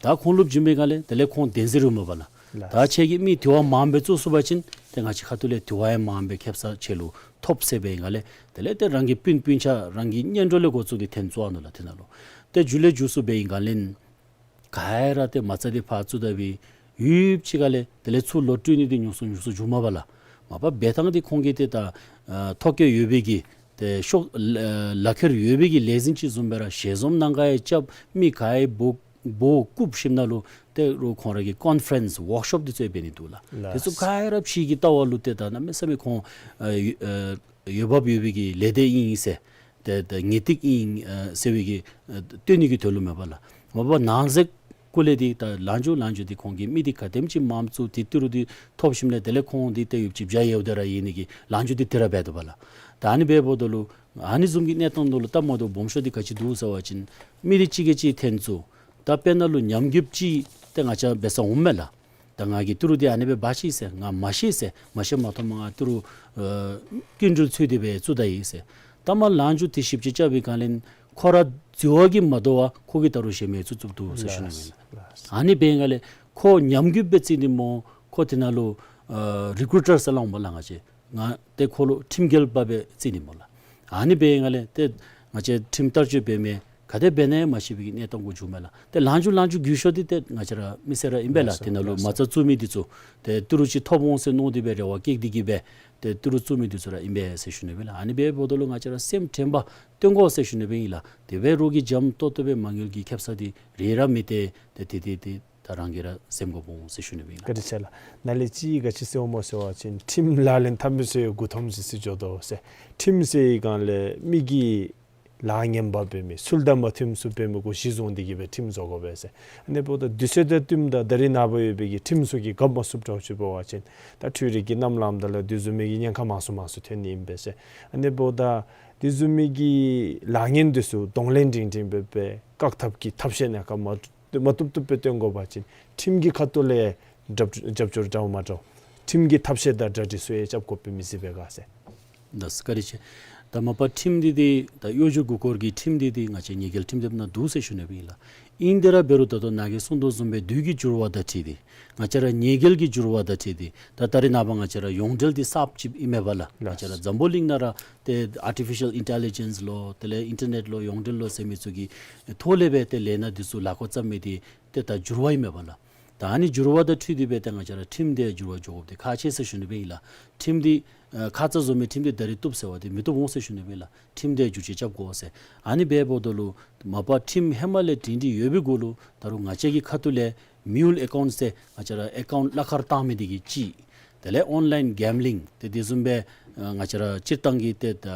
ད་ཁོང་ལུ་བྱིན་པའི་སྒང་ལས་དེ་ལས་ཁོང་བདེན་འཛིན་ར་མས་པ་ལགས། ལགས། ད་ཁྱེད་ཀྱིས་མི་དེ་བ་མངམ་སྦེ་བཙུགས་ཚུགས་པ་ཅིན་ཏེ་ང་བཅས་ཁ་ཐུག་ལས་དེ་བ་ཡང་མངམ་སྦེ་ཁེབ་ས་ཁྱེད་ལུ་ཐོབ་ཟེར་བའི་སྒང་ལས་དེ་ལས་ཏེ་རང་གི་སྤུན་སྤུན་ཆ་རང་གི་གཉེན་གྲོགས་ལས་འགོ་བཙུགས་ཏེ་འཐོན་བཙུགས་ནུག་ལགས་དེ་ནང་ལུ། ཏེ་མཇུག་ལས་མཇུག་སུ་འབད་བའི་སྒང་ལས་ག་ར་ཏེ་མ་རྩ་འདི་ཕར་བཙུགས་ད་སྦེ་ཡུདཔ་ཅིག་ཁ་ལས་དེ་ལས་ཚུར་ལོག་སྤྲོད་ནི་འདི་ཉུང་སུ་ཉུང་སུ་འགྱོཝ་མས་པ་ལགས། མ་པ་འབད་ཐངས་འདི་ཁོང་གིས་ཏེ་ད་ཨ་ཐོ་བཀོད་ཡོད་པའི་གི་ཏེ་ཤོག་ལག་ཁྱེར་ཡོད་པའི་གི་ལས་འཛིན་ཅིག་བཟུམ་སྦེ་ར་ཞལ་འཛོམས་གནང་ག་ཡང་རྐྱབ། མི་ག་ཡང་འབོ་འབོ་བཀུག་ཞིནམ་ལས་ཏེ་རུང་ཁོང་ར་གི་ཀོན་ཕ་རེནསི་ཝརཀ་ཤོབ་འདི་ཚུ་འབད་ནི་འདུག་ལགས། ལགས། དེ་ཚུ་ག་ར་ཕྱི་གི་ལྟ་བ་ལུ་ཏེ་ད་གནམ་མེད་ས་མེད་ཁོང་ཨ་ཡོ་ཨ་འོས་འབབ་ཡོད་པའི་གི་ལས་སྡེ་ཨིན་ཟེར། ཏེ་ཏེ་ངེས་ཏིག་ཨིན་ཨ་ཟེར་བའི་གི་ཨ་སྟོན་ནི་གི་དོན་ལུ་མས་པ་ལགས། མ་པ་ནང་གཟིགས་སྐོར་ལས་འདི་ད་ལང་ཇུ་ལང་ཇུ་འདི་ཁོང་གིས་མི་འདི་ག་དེམ་ཅིག་མངམ་བཙུགས་ཏེ་ཏི་རུ་འདི་ཐོབ་ཞིནམ་ལས་དེ་ལས་ཁོང་འདི་ཏེ་ཡུདཔ་ཅིག་བྱ་ཡོདཔ་དེ་ར་ཡོད་ནི་གི་ལང་ཇུ་འདི་དེ་ར་འབད་དོ་བ་ལགས། ད་ཨ་ནི་འབདཝ་ད་ལུ་ཨ་ནི་བཟུམ་གྱི་གནས་སྟངས་ནང་ལུ་སྟབས་མ་བདེཝ་སྦོམ་ཤོས་འདི་ག་ཅི་འདུག་ཟེར་བ་ཅིན་མི་འདི་གཅིག་གིས་གཅིག་འཐོན་བཙུགས། ད་དཔེར་ན་ལུ་ཉམས་རྒུདཔ་ཅིག་ཏེ་ང་བཅས་འབད་ས་འོངམ་མས་ལགས། ད་ང་གིས་ཏི་རུ་འདི་ཨ་ནི་སྦེ་འབག་ཤེས་ཟེར་ང་མ་ཤེས་ཟེར་མ་ཤེས་མ་མཐོངམ་ང་ཏི་རུ་ཨ་སྐྱིན་འགྲུལ་ཚུད་དེ་སྦེ་བཙུགས་ད་ཡི་ཟེར། ད་མ་ལང་ཇུ་འདི་ཞིབ་དཔྱད་རྐྱབ་པའི་སྒང་ལས་ཁོ་ར་འཛོལ་བ་གིས་མ་དོ་བར་ཁོ་གིས་ད་རུང་གཞན་མི་བཙུགས་བཙུགསཔ་འདུག་ཟེར་ཞུ་ནི་ཨིན་ལགས། ལགས། ཨ་ནི་འབད་བའི་སྒང་ལས་ཁོ་ཉམས་རྒུདཔ་སྦེ་བརྩི་ནི་སྨོ། ཁོ་དེ་ནང་ལུ་ཨ་རི་ཀུ་རུ་ཊར་ཟེར་སླབ་འོང་སྨོ་ལགས་ང་བཅས། ང་ཏེ་ཁོ་ལུ་ཁྲིམས་འགལ་པ་སྦེ་བརྩི་ནི་སྨོ་ལགས། ཨ་ནི་འབད་བའི་སྒང་ལས་ཏེ་ང་བཅས་ཁྲིམས་བསྟར་སྤྱོད་འབད་མི་ག་དེ་འབད་ན་ཡང་མ་ཤེས་པའི་གི་གནས་སྟངས་གུ་འགྱོཝ་མས་ལགས། ཏེ་ལང་ཇུ་ལང་ཇུ་རྒུད་ཤོས་འདི་ཏེ་ང་བཅས་ར་མི་སེར་ར་ཨིན་པས་ལགས། ལགས་སོ། དེ་ནང་ལུ་ལགས་སོ། མ་རྩ་བཙུགས་མི་འདི་ཚུ་ཏེ་ཏི་རུ་ཅིག་ཐོབ་འོང་ཟེར་མནོ་སྟེ་སྦེ་རེ་བ་བསྐྱེད་དེ་གིས་སྦེ་ཏེ་ཏི་རུ་བཙུགས་མི་འདི་ཚུ་ར་ཨིན་པས་ཟེར་ཞུ་ནི་སྦེ་ལགས། ཨ་ནི་འབདཝ་ད་ལུ་ང་བཅས་ར་སེམས་དྲན་པ་བཏོན་དགོ་ཟེར་ཞུ་ནི་སྦེ་ཨིན་ལགས། དེ་འབད་རུང་གི་འཇམ་ཏོག་ཏོ་སྦེ་མ་དངུལ་གྱི་ཁེབ་ས་འདི་རེ་ར་མི་སྟེར། ཏེ་དེ་དེ་དེ་ད་རང་གིས་ར་སེམས་དགོཔ་འོང་ཟེར་ཞུ་ནི་སྦེ་ཨིན་ལགས། བཀའ་དྲིན་ཆེ་ལགས། ནཱ་ལས་ཅིག་ག་ཅི་ཟེར་འོང་སྨོ་ཟེར་བ་ཅིན་ཁྲིམས་ལག་ལེན་འཐབ་མི་ཚུ་ཡང་མགུ་འཐོམ་ཅིག་སྦེ་འགྱོ་དོ་ཟེར། ཁྲིམས་ཟེར་བའི་སྒང་ལས་མི་གིས་ལཱ་ངན་པ་འབད་མི་ཚུལ་དང་མ་མཐུནམ་ཚུ་འབད་མི་གུ་གཞི་བཟུང་སྟེ་གིས་སྦེ་ཁྲིམས་བཟོ་དགོ་པས་ཟེར། ཨ་ནི་འབདཝ་ད་དུས་ཚོད་དང་བསྟུནམ་ད་ད་རེས་ནངས་པ་ཡོད་པའི་གི་ཁྲིམས་ཚུ་གིས་འགབ་མ་ཚུགསཔ་འདྲཝ་ཅིག་འབད་བ་ཅིན་ད་འཕྲུལ་རིག་གི་རྣམ་གླིང་དེ་ལས་དེ་བཟུམ་མའི་གི་ཉེན་ཁ་མང་སུ་མང་སུ་ཐོན་ནི་ཨིན་པས་ཟེར། ཨ་ནི་འབདཝ་ད་དེ་བཟུམ་མའི་གི་ལཱ་ངན་འདི་ཚུ་གདོང་ལེན་སྒྲིང་སྒྲིང་སྦེ་སྦེ་བཀག་ཐབས་ཀྱི་ཐབས་ཤེས་ནམ་མཁའ་མ་མ་བཏུབ་བཏུབ་སྦེ་སྟོན་དགོ་པ་ཅིན་ཁྲིམས་ཀྱི་ཁ་ཐུག་ལས་རྒྱབ་རྒྱབ་སྐྱོར་འདྲཝ་མ་འདྲཝ་ཁྲིམས་ཀྱི་ཐབས་ཤེས་དང་གྲ་སྒྲིག་ཚུ་ཡང་རྐྱབ་དགོཔ་སྦེ་མི་གཟིགས་པས་ག་ཟེར། ལགས་སོ་བཀའ་དྲིན་ཆེ། ད་མ་པ་ཁྲིམས་འདི་འདི་ད་གཡོ་སྒྱུ་མགུ་སྐོར་གྱི་ཁྲིམས་འདི་འདི་ང་བཅས་ཉེས་འགེལ་ཁྲིམས་དེབ་ནང་འདུག་ཟེར་ཞུ་ནི་སྦེ་ཨིན་ལགས། ཨིན་དེ་ར་འབད་རུང་ད་ལྟོ་ནཱ་གིས་གསུངས་དོ་བཟུམ་སྦེ་དུས་ཀྱི་འགྱུར་བ་དང་འཁྲིལ་ཏེ་ང་བཅས་ར་ཉེས་འགེལ་གྱི་འགྱུར་བ་དང་འཁྲིལ་ཏེ་ད་ད་རེས་ནངས་པ་ང་བཅས་ར་ཡོངས་འབྲེལ་འདི་གསརཔ་ཅིག་ཨིན་མས་པ་ལགས། ང་བཅས་ར་འཛམ་བུ་གླིང་ནང་ར་ཏེ་ཨར་ཊི་ཕི་ཤཱལ་ཨིན་ཊེ་ལི་ཇེནསི་ལོ་དེ་ལས་ཨིན་ཊར་ནེཊ་ལོ་ཡོངས་འབྲེལ་ལོ་ཟེར་མི་ཚུ་གི་ཐོག་ལས་སྦེ་ཏེ་ལས་སྣ་འདི་ཚུ་ལཱ་འགོ་བརྩམས་མི་འདི་ཏེ་ད་འགྱུར་བ་ཨིན་མས་པ་ལགས། ད་ ད་ཨ་ནི་འགྱུར་བ་དང་འཁྲིལ་ཏེ་སྦེ་ཏེ་ང་བཅས་ར་ཁྲིམས་འདི་འགྱུར་བ་འགྱོ་དགོཔ་འདི་ཁག་ཆེ་ཟེར་ཞུ་ནི་སྦེ་ཨིན་ལགས། ཁྲིམས་འདི་ཨ་ཁ་ཙ་བཟོ་མི་ཁྲིམས་འདི་ད་རིས་བཏུབ་ཟེར་བ་འདི་མི་བཏུབ་འོང་ཟེར་ཞུ་ནི་སྦེ་ཨིན་ལགས། ཁྲིམས་འདི་འགྱུར་བཅོས་རྐྱབ་དགོ་ཟེར། ཨ་ནི་འབདཝ་ད་ལུ་མ་པ་ཁྲིམས་ཧེ་མ་ལས་སྒྲིང་སྒྲི་ཡོད་པའི་གུ་ལུ་ད་རུང་ང་བཅས་ཀྱི་ཁ་ཐུག་ལས་མིའུལ་ཨེ་ཀའུནཊ་ཟེར་ང་བཅས་ར་ཨེ་ཀའུནཊ་གླ་ཁར་བཏང་མི་འདི་གིས་གཅིག། དེ་ལས་ཨོན་ལའིན་གེམ་བི་ལིང་ཏེ་དེ་བཟུམ་སྦེ་ཨ་ང་བཅས་ར་སྤྱིར་བཏང་གི་ཏེ་ད་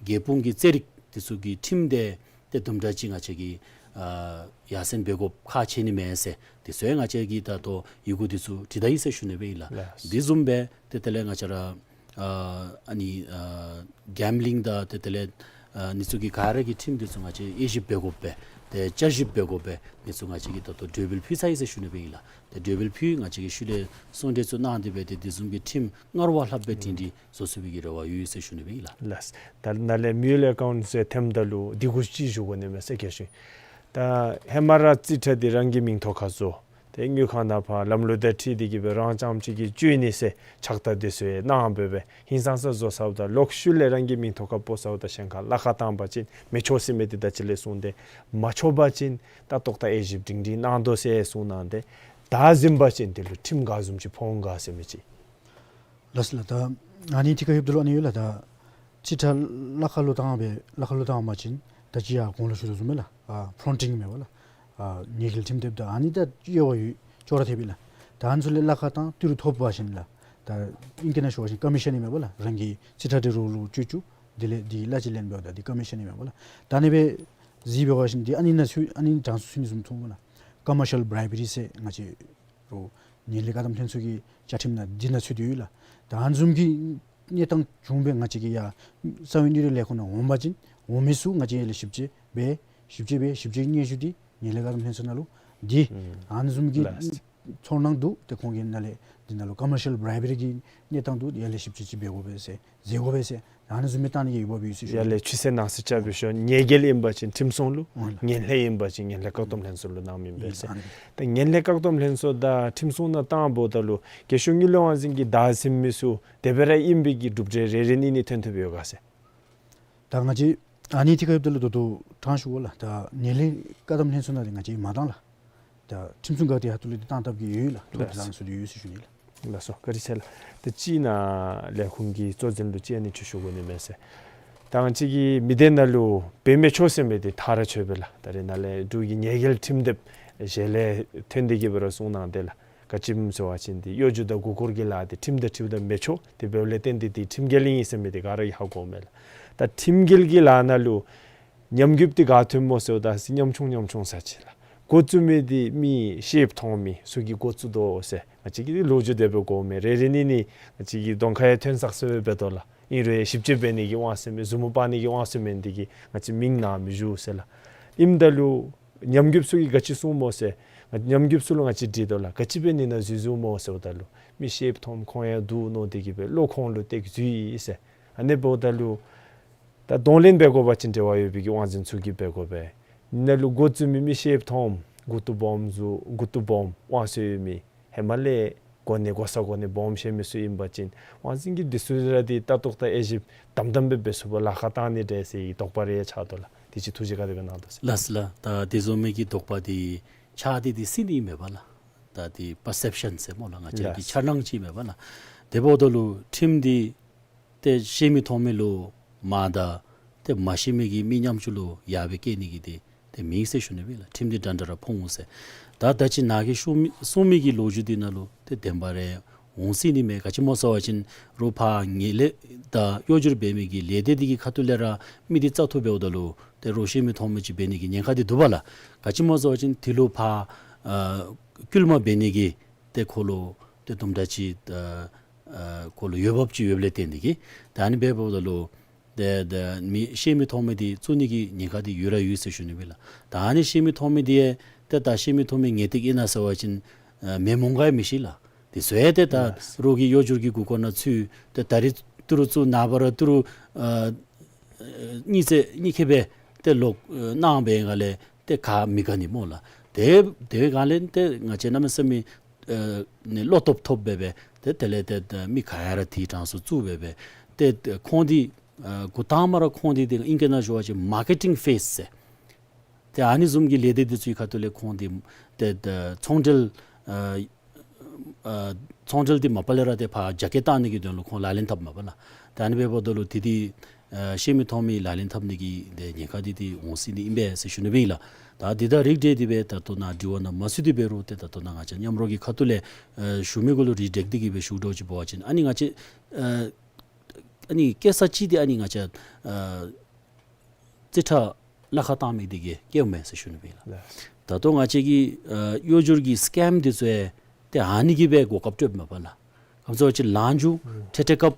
རྒྱལ་སྤུངས་ཀྱི་རྩེད་རིགས་འདི་ཚུ་གི་ཁྲིམས་འདི་ཏེ་དུམ་གྲ་ཅིག་ང་བཅས་ཀྱིས་ཨ་ཡར་སེང་འབད་དགོཔ་ཁག་ཆེ་ནི་མས་ཟེར། དེ་ཚུ་ཡང་ང་བཅས་ཀྱིས་ད་ལྟོ་ཡི་གུ་འདི་ཚུ་བྲིས་ད་ཡི་ཟེར་ཞུ་ནི་སྦེ་ཨིན་ལགས། ལགས། དེ་བཟུམ་སྦེ་ཏེ་དེ་ལས་ང་བཅས་ར་ཨ་ཨ་ནི་ཨ་གེམ་བི་ལིང་དང་ཏེ་དེ་ལས་ཨ་ཨ་ནི་ཚུ་གི་ག་ར་གི་ཁྲིམས་འདི་ཚུ་ང་བཅས་དབྱེ་ཞིབ་འབད་དགོཔ་སྦེ་ཏེ་བསྐྱར་ཞིབ་འབད་དགོཔ་སྦེ་འདི་ཚུ་ང་བཅས་ཀྱིས་ད་ལྟོ་གྲོས་འབུལ་ཕུལ་ཚར་ཡི་ཟེར་ཞུ་ནི་སྦེ་ཨིན་ལགས། ཏེ་གྲོས་འབུལ་ཕུལ་ང་བཅས་ཀྱིས་ཤུལ་ལས་གསུང་གྲོས་ཚུ་གནང་སྟེ་སྦེ་ཏེ་དེ་བཟུམ་གྱི་ཁྲིམས་སྔར་བ་ལྷགཔ་སྦེ་སྒྲིང་སྒྲི་བཟོ་ཚུགས་པའི་གི་རེ་བ་ཡོད་ཟེར་ཞུ་ནི་སྦེ་ཨིན་ལགས། ལགས། ད་ནཱ་ལས་མིའུལ་ཨེ་ཀའུནཊ་ཟེར་ཐོནམ་ད་ལུ་འདི་གུ་ཅིག་ཞུ་དགོ་ནི་མས་ཟེར་ག་ཞུ། ད་ཧེ་མ་ར་རྩིས་ཁྲ་འདི་རང་གི་མིང་ཐོག་ཁར་བཟོ། ཏེ་དངུལ་ཁང་ནང་ཕར་ལམ་ལུགས་དང་འཁྲིལ་ཏེ་གི་སྦེ་རང་རྐྱངམ་གཅིག་གིས་བཅོལ་ནི་ཟེར་ཕྱག་རྟགས་འདི་ཚུ་ཡང་གནང་སྦེ་སྦེ་ཧིང་སངས་ས་བཟོ་ཚརཝ་ད་ལོག་ཤུལ་ལས་རང་གི་མིང་ཐོག་ཁར་སྤོ་ཚརཝ་ད་གཞན་ཁར་གླ་ཁར་བཏང་པ་ཅིན་མི་ཆོག་ཟེར་མི་འདི་ད་ཅི་ལས་གསུངས་ཏེ་མ་ཆོག་པ་ཅིན་ད་ཏོག་ཏ་དབྱེ་ཞིབ་སྒྲིང་སྒྲི་གནང་དོ་ཟེར་གསུངས་གནང་སྟེ། ད་གཟིམ་པ་ཅིན་དེ་ལུ་ཁྲིམས་ག་བཟུམ་ཅིག་ཕོག་འོང་ག་ཟེར་མི་ཅིག། ལགས་ལགས། ད་ཨ་ནི་ཐད་ཁར་ཡོདཔ་ད་ལུ་ཨ་ནི་ཡོད་ལགས། ད་རྩིས་ཁྲ་གླ་ཁར་ལུ་བཏང་སྦེ་གླ་ཁར་ལུ་བཏང་པ་ཅིན་ད་ཅི་ཡར་གོང་ལུ་ཞུ་དོ་བཟུམ་སྦེ་ལགས། ཨ་ཕོ་རོན་ཊིང་མེན་པ་ལགས། ཨ་ཉེས་འགེལ་ཁྲིམས་དེབ་ད་ཨ་ནི་ད་དབྱེ་བ་ཡོད། ཅོག་ར་འཐདཔ་ཨིན་ལགས། ད་ཨ་ནི་ཚུ་ལས་གླ་ཁར་བཏང་ཏི་རུ་ཐོབ་པ་ཅིན་ལགས། ད་ཨིང་སྐད་ནང་ཞུ་བ་ཅིན་ཀོ་མི་ཤཱན་ཨིན་མས་པ་ལགས། རང་གི་རྩིས་ཁྲ་འདི་རོགས་ལུ་བཅོལ་བཅུག། དེ་ལས་འདི་གླ་ཅིག་ལེན་འབདཝ་ད་འདི་ཀོ་མི་ཤཱན་ཨིན་མས་པ་ལགས། ད་ཨ་ནི་སྦེ་གཟིགས་འབད་བ་ཅིན་འདི་ཨ་ནི་ནང་ཚུད་ཨ་ནི་གྲངས་སུ་ཚུད་ནི་བཟུམ་མཐོང་མས་ལགས། ཀོ་མར་ཤལ་བི་རའིབ་རི་ཟེར་ང་བཅས་རོགས་ངན་ལྷད་བཀག་སྡོམ་ལྷན་ཚོགས་ཀྱི་བཅའ་ཁྲིམས་ནང་འདི་ནང་ཚུད་དེ་ཡོད་ལགས། ད་ཨ་ནི་བཟུམ་གྱི་གནས་སྟངས་བྱུང་སྦེ་ང་བཅས་ཀྱི་ཡར་ས་གནས་ཨིན་རུང་ལས་ཁུངས་ནང་འོང་པ་ཅིན་འོང་མི་ཚུ་ང་བཅས་ཡར་ལས་ཞིབ་དཔྱད་འབད་ཞིབ་དཔྱད་འབད་ཞིབ་དཔྱད་སྙན་ཞུ་འདི་ངན་ལྷད་བཀག་སྡོམ་ལྷན་ཚོགས་ནང་ལུ་འདི་ཨ་ནི་བཟུམ་གྱི་ལགས། ཚོར་སྣང་འདུག། ཏེ་ཁོང་གི་ནང་ལས་འདི་ནང་ལུ་ཀོ་མར་ཤལ་བི་རའིབ་རི་གི་གནས་སྟངས་འདུག། ཡར་ལས་ཞིབ་དཔྱད་ཅིག་འབད་དགོ་པས་ཟེར་མཛད་དགོ་པས་ཟེར་ཨ་ནི་བཟུམ་མའི་བཏང་ནི་གི་འོས་འབབ་ཡོད་ཟེར་ཞུ་ཡར་ལས་ཆུ་ཚན་ནང་སྲིད་བྱ་བའི་ཤོག་ཉེས་འགེལ་ཨིན་པ་ཅིན་ཁྲིམས་སྲུང་ལུ། འོང་ལགས། ངན་ལྷད་ཨིན་པ་ཅིན་ངན་ལྷད་བཀག་སྡོམ་ལྷན་ཚོགས་ལུ་གནང་མི་ཨིན་པས་ཟེར། ཨ་ནི་ད་ངན་ལྷད་བཀག་སྡོམ་ལྷན་ཚོགས་དང་ཁྲིམས་སྲུང་ནང་བཏངམ་ད་ལུ་རྒྱལ་གཞུང་དངུལ་ལས་དབང་འཛིན་གྱིས་བདའ་ཟུན་མི་ཚུ་དེ་སྦེ་ར་ཨིན་པའི་གི་གྲུབ་འབྲས་རེ་རེ་གཉིས་གཉིས་ཐོན་ཐོབ་ཡོད་ག་ཟེར། ད་ང་བཅས་ཨ་ནི་ཐད་ཁར་ཡོདཔ་ད་ལུ་ད་ལྟོ་དྲང་ཞུ་དགོ་ལགས། ད་ངན་ལྷད་བཀག་སྡོམ་ལྷན་ཚོགས་ནང་འདི་ང་བཅས་མ་བཏང་ལགས། ད་ཁྲིམས་སྲུང་འགག་སྡེ་ཁ་ཐུག་ལས་འདི་བཏང་བཏངམ་གི་ཡོད་ལགས། ཐུགས་ལགས། བཟང་སུ་འདི་ཡོད་ཟེར་ཞུ་ནི་ལགས། ལགས་སོ། བཀའ་དྲིན་ཆེ་ལགས། ད་ཅི་ནཱ་ལས་ཁུངས་ཀྱི་གཙོ་འཛིན་ལུ་ཅིག་ཨ་ནི་ཅིག་ཞུ་དགོ་ནི་མས་ཟེར། ད་ང་བཅས་ཀྱི་མི་སྡེ་ནང་ལུ་འབད་མི་ཆོག་ཟེར་མི་འདི་ཐག་ར་ཆོད་པས་ལགས། ད་རེས་ནཱ་ལས་འབྲུག་གི་ཉེས་འགེལ་ཁྲིམས་དེབ་ཞལ་ལས་ཐོན་ཏེ་གི་སྦེ་ར་གསུངས་གནང་སྟེ་ལགས། ག་ཅི་སྨོ་ཟེར་བ་ཅིན་འདི་གཡོ་སྒྱུ་དང་མགུ་སྐོར་གྱི་ལཱ་འདི་ཁྲིམས་དང་འཁྲིལཝ་ད་མི་ཆོག། དེ་འབདཝ་ལས་བརྟེན་ཏེ་འདི་ཁྲིམས་འགལ་ཨིན་ཟེར་མི་འདི་ག་ར་གིས་ཧ་གོཝ་མས་ལགས། ད་ཁྲིམས་འགལ་གྱི་ལཱ་ནང་ལུ་ཉམས་རྒུདཔ་འདི་ག་ཐོནམ་སྨོ་ཟེརཝ་ད་ཉམ་ཆུང་ཉམ་ཆུང་ས་ཅིག་ལགས། འགོ་བཙུགས་མི་འདི་མི་ཤེསཔ་མཐོང་མི་ཚུ་གིས་འགོ་བཙུགས་དོ་ཟེར་ང་བཅས་ཀྱིས་ལོ་རྒྱུས་དེ་སྦེ་གོཝ་མས། རེ་རེ་གཉིས་གཉིས་ང་བཅས་ཀྱི་གདོང་ཁར་ཡང་ཐོན་ས་ཟེར་སྦེ་འབད་དོ་ལགས། ཨིན་རུང་ཞིབ་དཔྱད་འབད་ནི་གི་དབང་ཚད་མེད་མཛུབ་མོ་དཔག་ནི་གི་དབང་ཚད་མེད་འདི་གིས་ང་བཅས་མིང་ནང་མི་ཞུ་ཟེར་ལགས། ཨིནམ་ད་ལུ་ཉམས་རྒུདཔ་ཚུ་གིས་ག་ཅི་གསུངས་སྨོ་ཟེར། ང་ཉམས་རྒུདཔ་ཚུ་ལུ་ང་བཅས་དྲིས་དོ་ལགས། ག་ཅི་འབད་ནི་ནང་འཛུལ་འཛུལཝ་སྨོ་ཟེརཝ་ད་ལུ་མི་ཤེསཔ་མཐོངམ་ཁོང་ཡང་འདུག་མནོ་སྟེ་གི་སྦེ་བློ་ཁོང་ལུ་བཏེགས་འཛུལ་ཡི་ཟེར། ཨ་ནི་འབདཝ་ད་ལུ་ད་གདོང་ལེན་འབད་དགོ་པ་ཅིན་འབྲེལ་བ་ཡོད་པའི་གི་དབང་འཛིན་ཚུ་གིས་འབད་དགོ་པས། ནཱ་ལུ་འགོ་བཙུགས་མི་མི་ཤེསཔ་མཐོངམ་མགུ་ཏོ་སྦོམ་གཟུགས་མགུ་ཏོ་སྦོམ་དབང་ཚད་ཡོད་མི་ཧེ་མ་ལས་གོ་གནས་གོ་ས་གོ་གནས་སྦོམ་བཞེས་མི་ཚུ་ཨིན་པ་ཅིན་དབང་འཛིན་གྱིས་འདི་ཚུ་ར་འདི་ལྟ་རྟོག་དང་དབྱེ་ཞིབ་དམ་དམ་སྦེ་འབད་ཚུགས་པར་ལཱ་ཁག་བཏང་ནི་འདྲས་ཟེར་དོགས་པ་རེ་ཡང་ཆགས་དོ་ལགས། དེ་ཅིག་ཐུགས་རྗེ་ག་དེ་སྦེ་གནང་དོ་ཟེར། ལགས་ལགས། ད་དེ་བཟུམ་མའི་གི་དོགས་པ་འདི་ཆགས་ཏེ་འདི་སྲིད་ནི་མས་པ་ལགས། ད་འདི་པར་སེབ་ཤཱན་ཟེར་སྨོ་ལགས། ང་བཅས་ཀྱི་ལགས། འཆར་སྣང་ཅིག་མས་པ་ལགས། དེ་འབདཝ་ད་ལུ་ཁྲིམས་འདི་ཏེ་ཤེས་མི་མཐོང་མི་ལུ་མ་དང་ཏེ་མ་ཤེས་མི་གི་མི་ཉམ་ཆུང་ལུ་ཡར་སྦེ་བཀལ་ནི་གི་འདི་ཏེ་མེད་ཟེར་ཞུ་ནི་སྦེ་ལགས། ཁྲིམས་འདི་འདྲན་འདྲ་ར་ཕོག་འོང་ཟེར། ད་ད་ཅི་ནཱ་གིས་ཞུ་མི་གསུངས་མི་གི་ལོ་རྒྱུས་འདི་ནང་ལུ་ཏེ་བདེན་པ་ར་འོང་སྲིད་ནི་མས། ག་ཅི་སྨོ་ཟེར་བ་ཅིན་རོགས་ཕར་ངན་ལྷད་དང་གཡོ་སྒྱུ་འབད་མི་གི་ལས་སྡེ་འདི་གི་ཁ་ཐུག་ལས་ར་མི་འདི་བཙག་འཐུ་འབདཝ་ད་ལུ་ཏེ་རོགས་ཤེས་མི་མཐོང་མི་ཅིག་འབད་ནི་གི་ཉེན་ཁ་འདི་འདུག་པ་ལགས། ག་ཅི་སྨོ་ཟེར་བ་ཅིན་དེ་ལུ་ཕར་ཨ་སྐུལ་མ་འབད་ནི་གི་ཏེ་ཁོ་ལུ་ཏེ་དུམ་གྲ་ཅིག་ཨ་ཨ་ཁོ་ལུ་འོས་འབབ་ཅིག་ཡོདཔ་ལས་བརྟེན་ཏེ་གི་ད་ཨ་ནི་འབདཝ་ད་ལུ་ཏེ་ཏེ་མི་ཤེས་མི་མཐོང་མི་འདི་བཙུགས་ནི་གི་ཉེན་ཁ་འདི་ཡོད་ར་ཡོད་ཟེར་ཞུ་ནི་སྦེ་ལགས། ད་ཨ་ནི་ཤེས་མི་མཐོང་མི་འདི་ཡང་ཏེ་ད་ཤེས་མི་མཐོང་མི་ངེས་ཏིག་ཨིན་ན་ཟེར་བ་ཅིན་ཨ་མེན་མོང་ག་ཡང་མི་ཤེས་ལགས། དེ་ཚུ་ཡང་ཏེ་ད་ལགས། རོགས་ཀྱི་གཡོ་སྒྱུ་གི་མགུ་སྐོར་ནང་ཚུད་ཏེ་ད་རིས་ཏི་རུ་བཙུགས་ནངས་པ་ར་ཏི་རུ་ཨ་གཉིས་ཚེ་གཉིས་ཁེ་སྦེ་ཏེ་ལོག་ཨ་གནང་བའི་སྒང་ལས་ཏེ་ག་མི་དགའ་ནི་སྨོ་ལགས། ཏེ་དེའི་སྒང་ལས་ཏེ་ང་བཅས་གནམ་མེད་ས་མེད་ཨ་ནི་བློ་སྟོབས་ཐོབ་སྦེ་སྦེ་ཏེ་དེ་ལས་ཏེ་ཏེ་མི་ག་ཡ་ར་དེའི་གྲངས་སུ་བཙུགས་སྦེ་སྦེ་ཏེ་ཏེ་ཁོང་འདི་ཨ་འགོ་དང་པ་ར་ཁོང་འདི་ཏེ་ཨིང་སྐད་ནང་ཞུ་བ་ཅིན་མར་ཀེ་ཊིང་ཕེསི་ཟེར། ཏེ་ཨ་ནི་བཟུམ་གྱི་ལས་སྡེ་འདི་ཚུའི་ཁ་ཐུག་ལས་ཁོང་འདི་ཏེ་ཏེ་ཚོང་འབྲེལ་ ཨ་ཨ་ཚོང་འབྲེལ་འདི་མ་པ་ལས་ར་ཏེ་ཕར་རྒྱ་སྐྱེད་བཏང་ནི་གི་དོན་ལུ་ཁོང་ལག་ལེན་འཐབ་མས་པ་ལགས། ད་ཨ་ནི་འབདཝ་ད་ལུ་དེ་འདི་ཨ་ཤེས་མི་མཐོང་མི་ལག་ལེན་འཐབ་ནི་གི་ཏེ་ཉེན་ཁ་འདི་ཏེ་འོང་སྲིད་ནི་ཨིན་པས་ཟེར་ཞུ་ནི་སྦེ་ཨིན་ལགས། ད་འདི་དང་རིགས་བསྒྲེས་ཏེ་སྦེ་ད་ལྟོ་ནཱ་དྲི་བ་ནང་མ་ཚུད་དེ་འབད་རུང་ཏེ་ད་ལྟོ་ནཱ་ང་བཅས་མཉམ་རོགས་ཀྱི་ཁ་ཐུག་ལས་ཨ་ཞུ་མི་གུ་ལུ་རིགས་བསྒྲེས་ཏེ་གི་སྦེ་ཞུ་དོ་ཅིག་འབད་བ་ཅིན་ཨ་ནི་ང་བཅས་ཨ་ཨ་ནི་སྐྱེལ་ས་ཅིག་འདི་ཨ་ནི་ང་བཅས་ཨ་རྩིས་ཁྲ་གླ་ཁར་བཏང་མི་འདི་གིས་སྐྱེལཝ་མས་ཟེར་ཞུ་ནི་སྦེ་ཨིན་ལགས། ལགས། ད་ལྟོ་ང་བཅས་ཀྱི་ཨ་གཡོ་སྒྱུར་གྱི་སི་ཀེམ་འདི་ཚུ་ཡང་ཏེ་ཨ་ནི་གིས་སྦེ་གོ་སྐབས་སྤྲོདཔ་མས་པ་ལགས། ག་ཅི་ཟེར་བ་ཅིན་ལཱ་འཇུ་ཨུམ་ཐད་ཐད་སྐབས་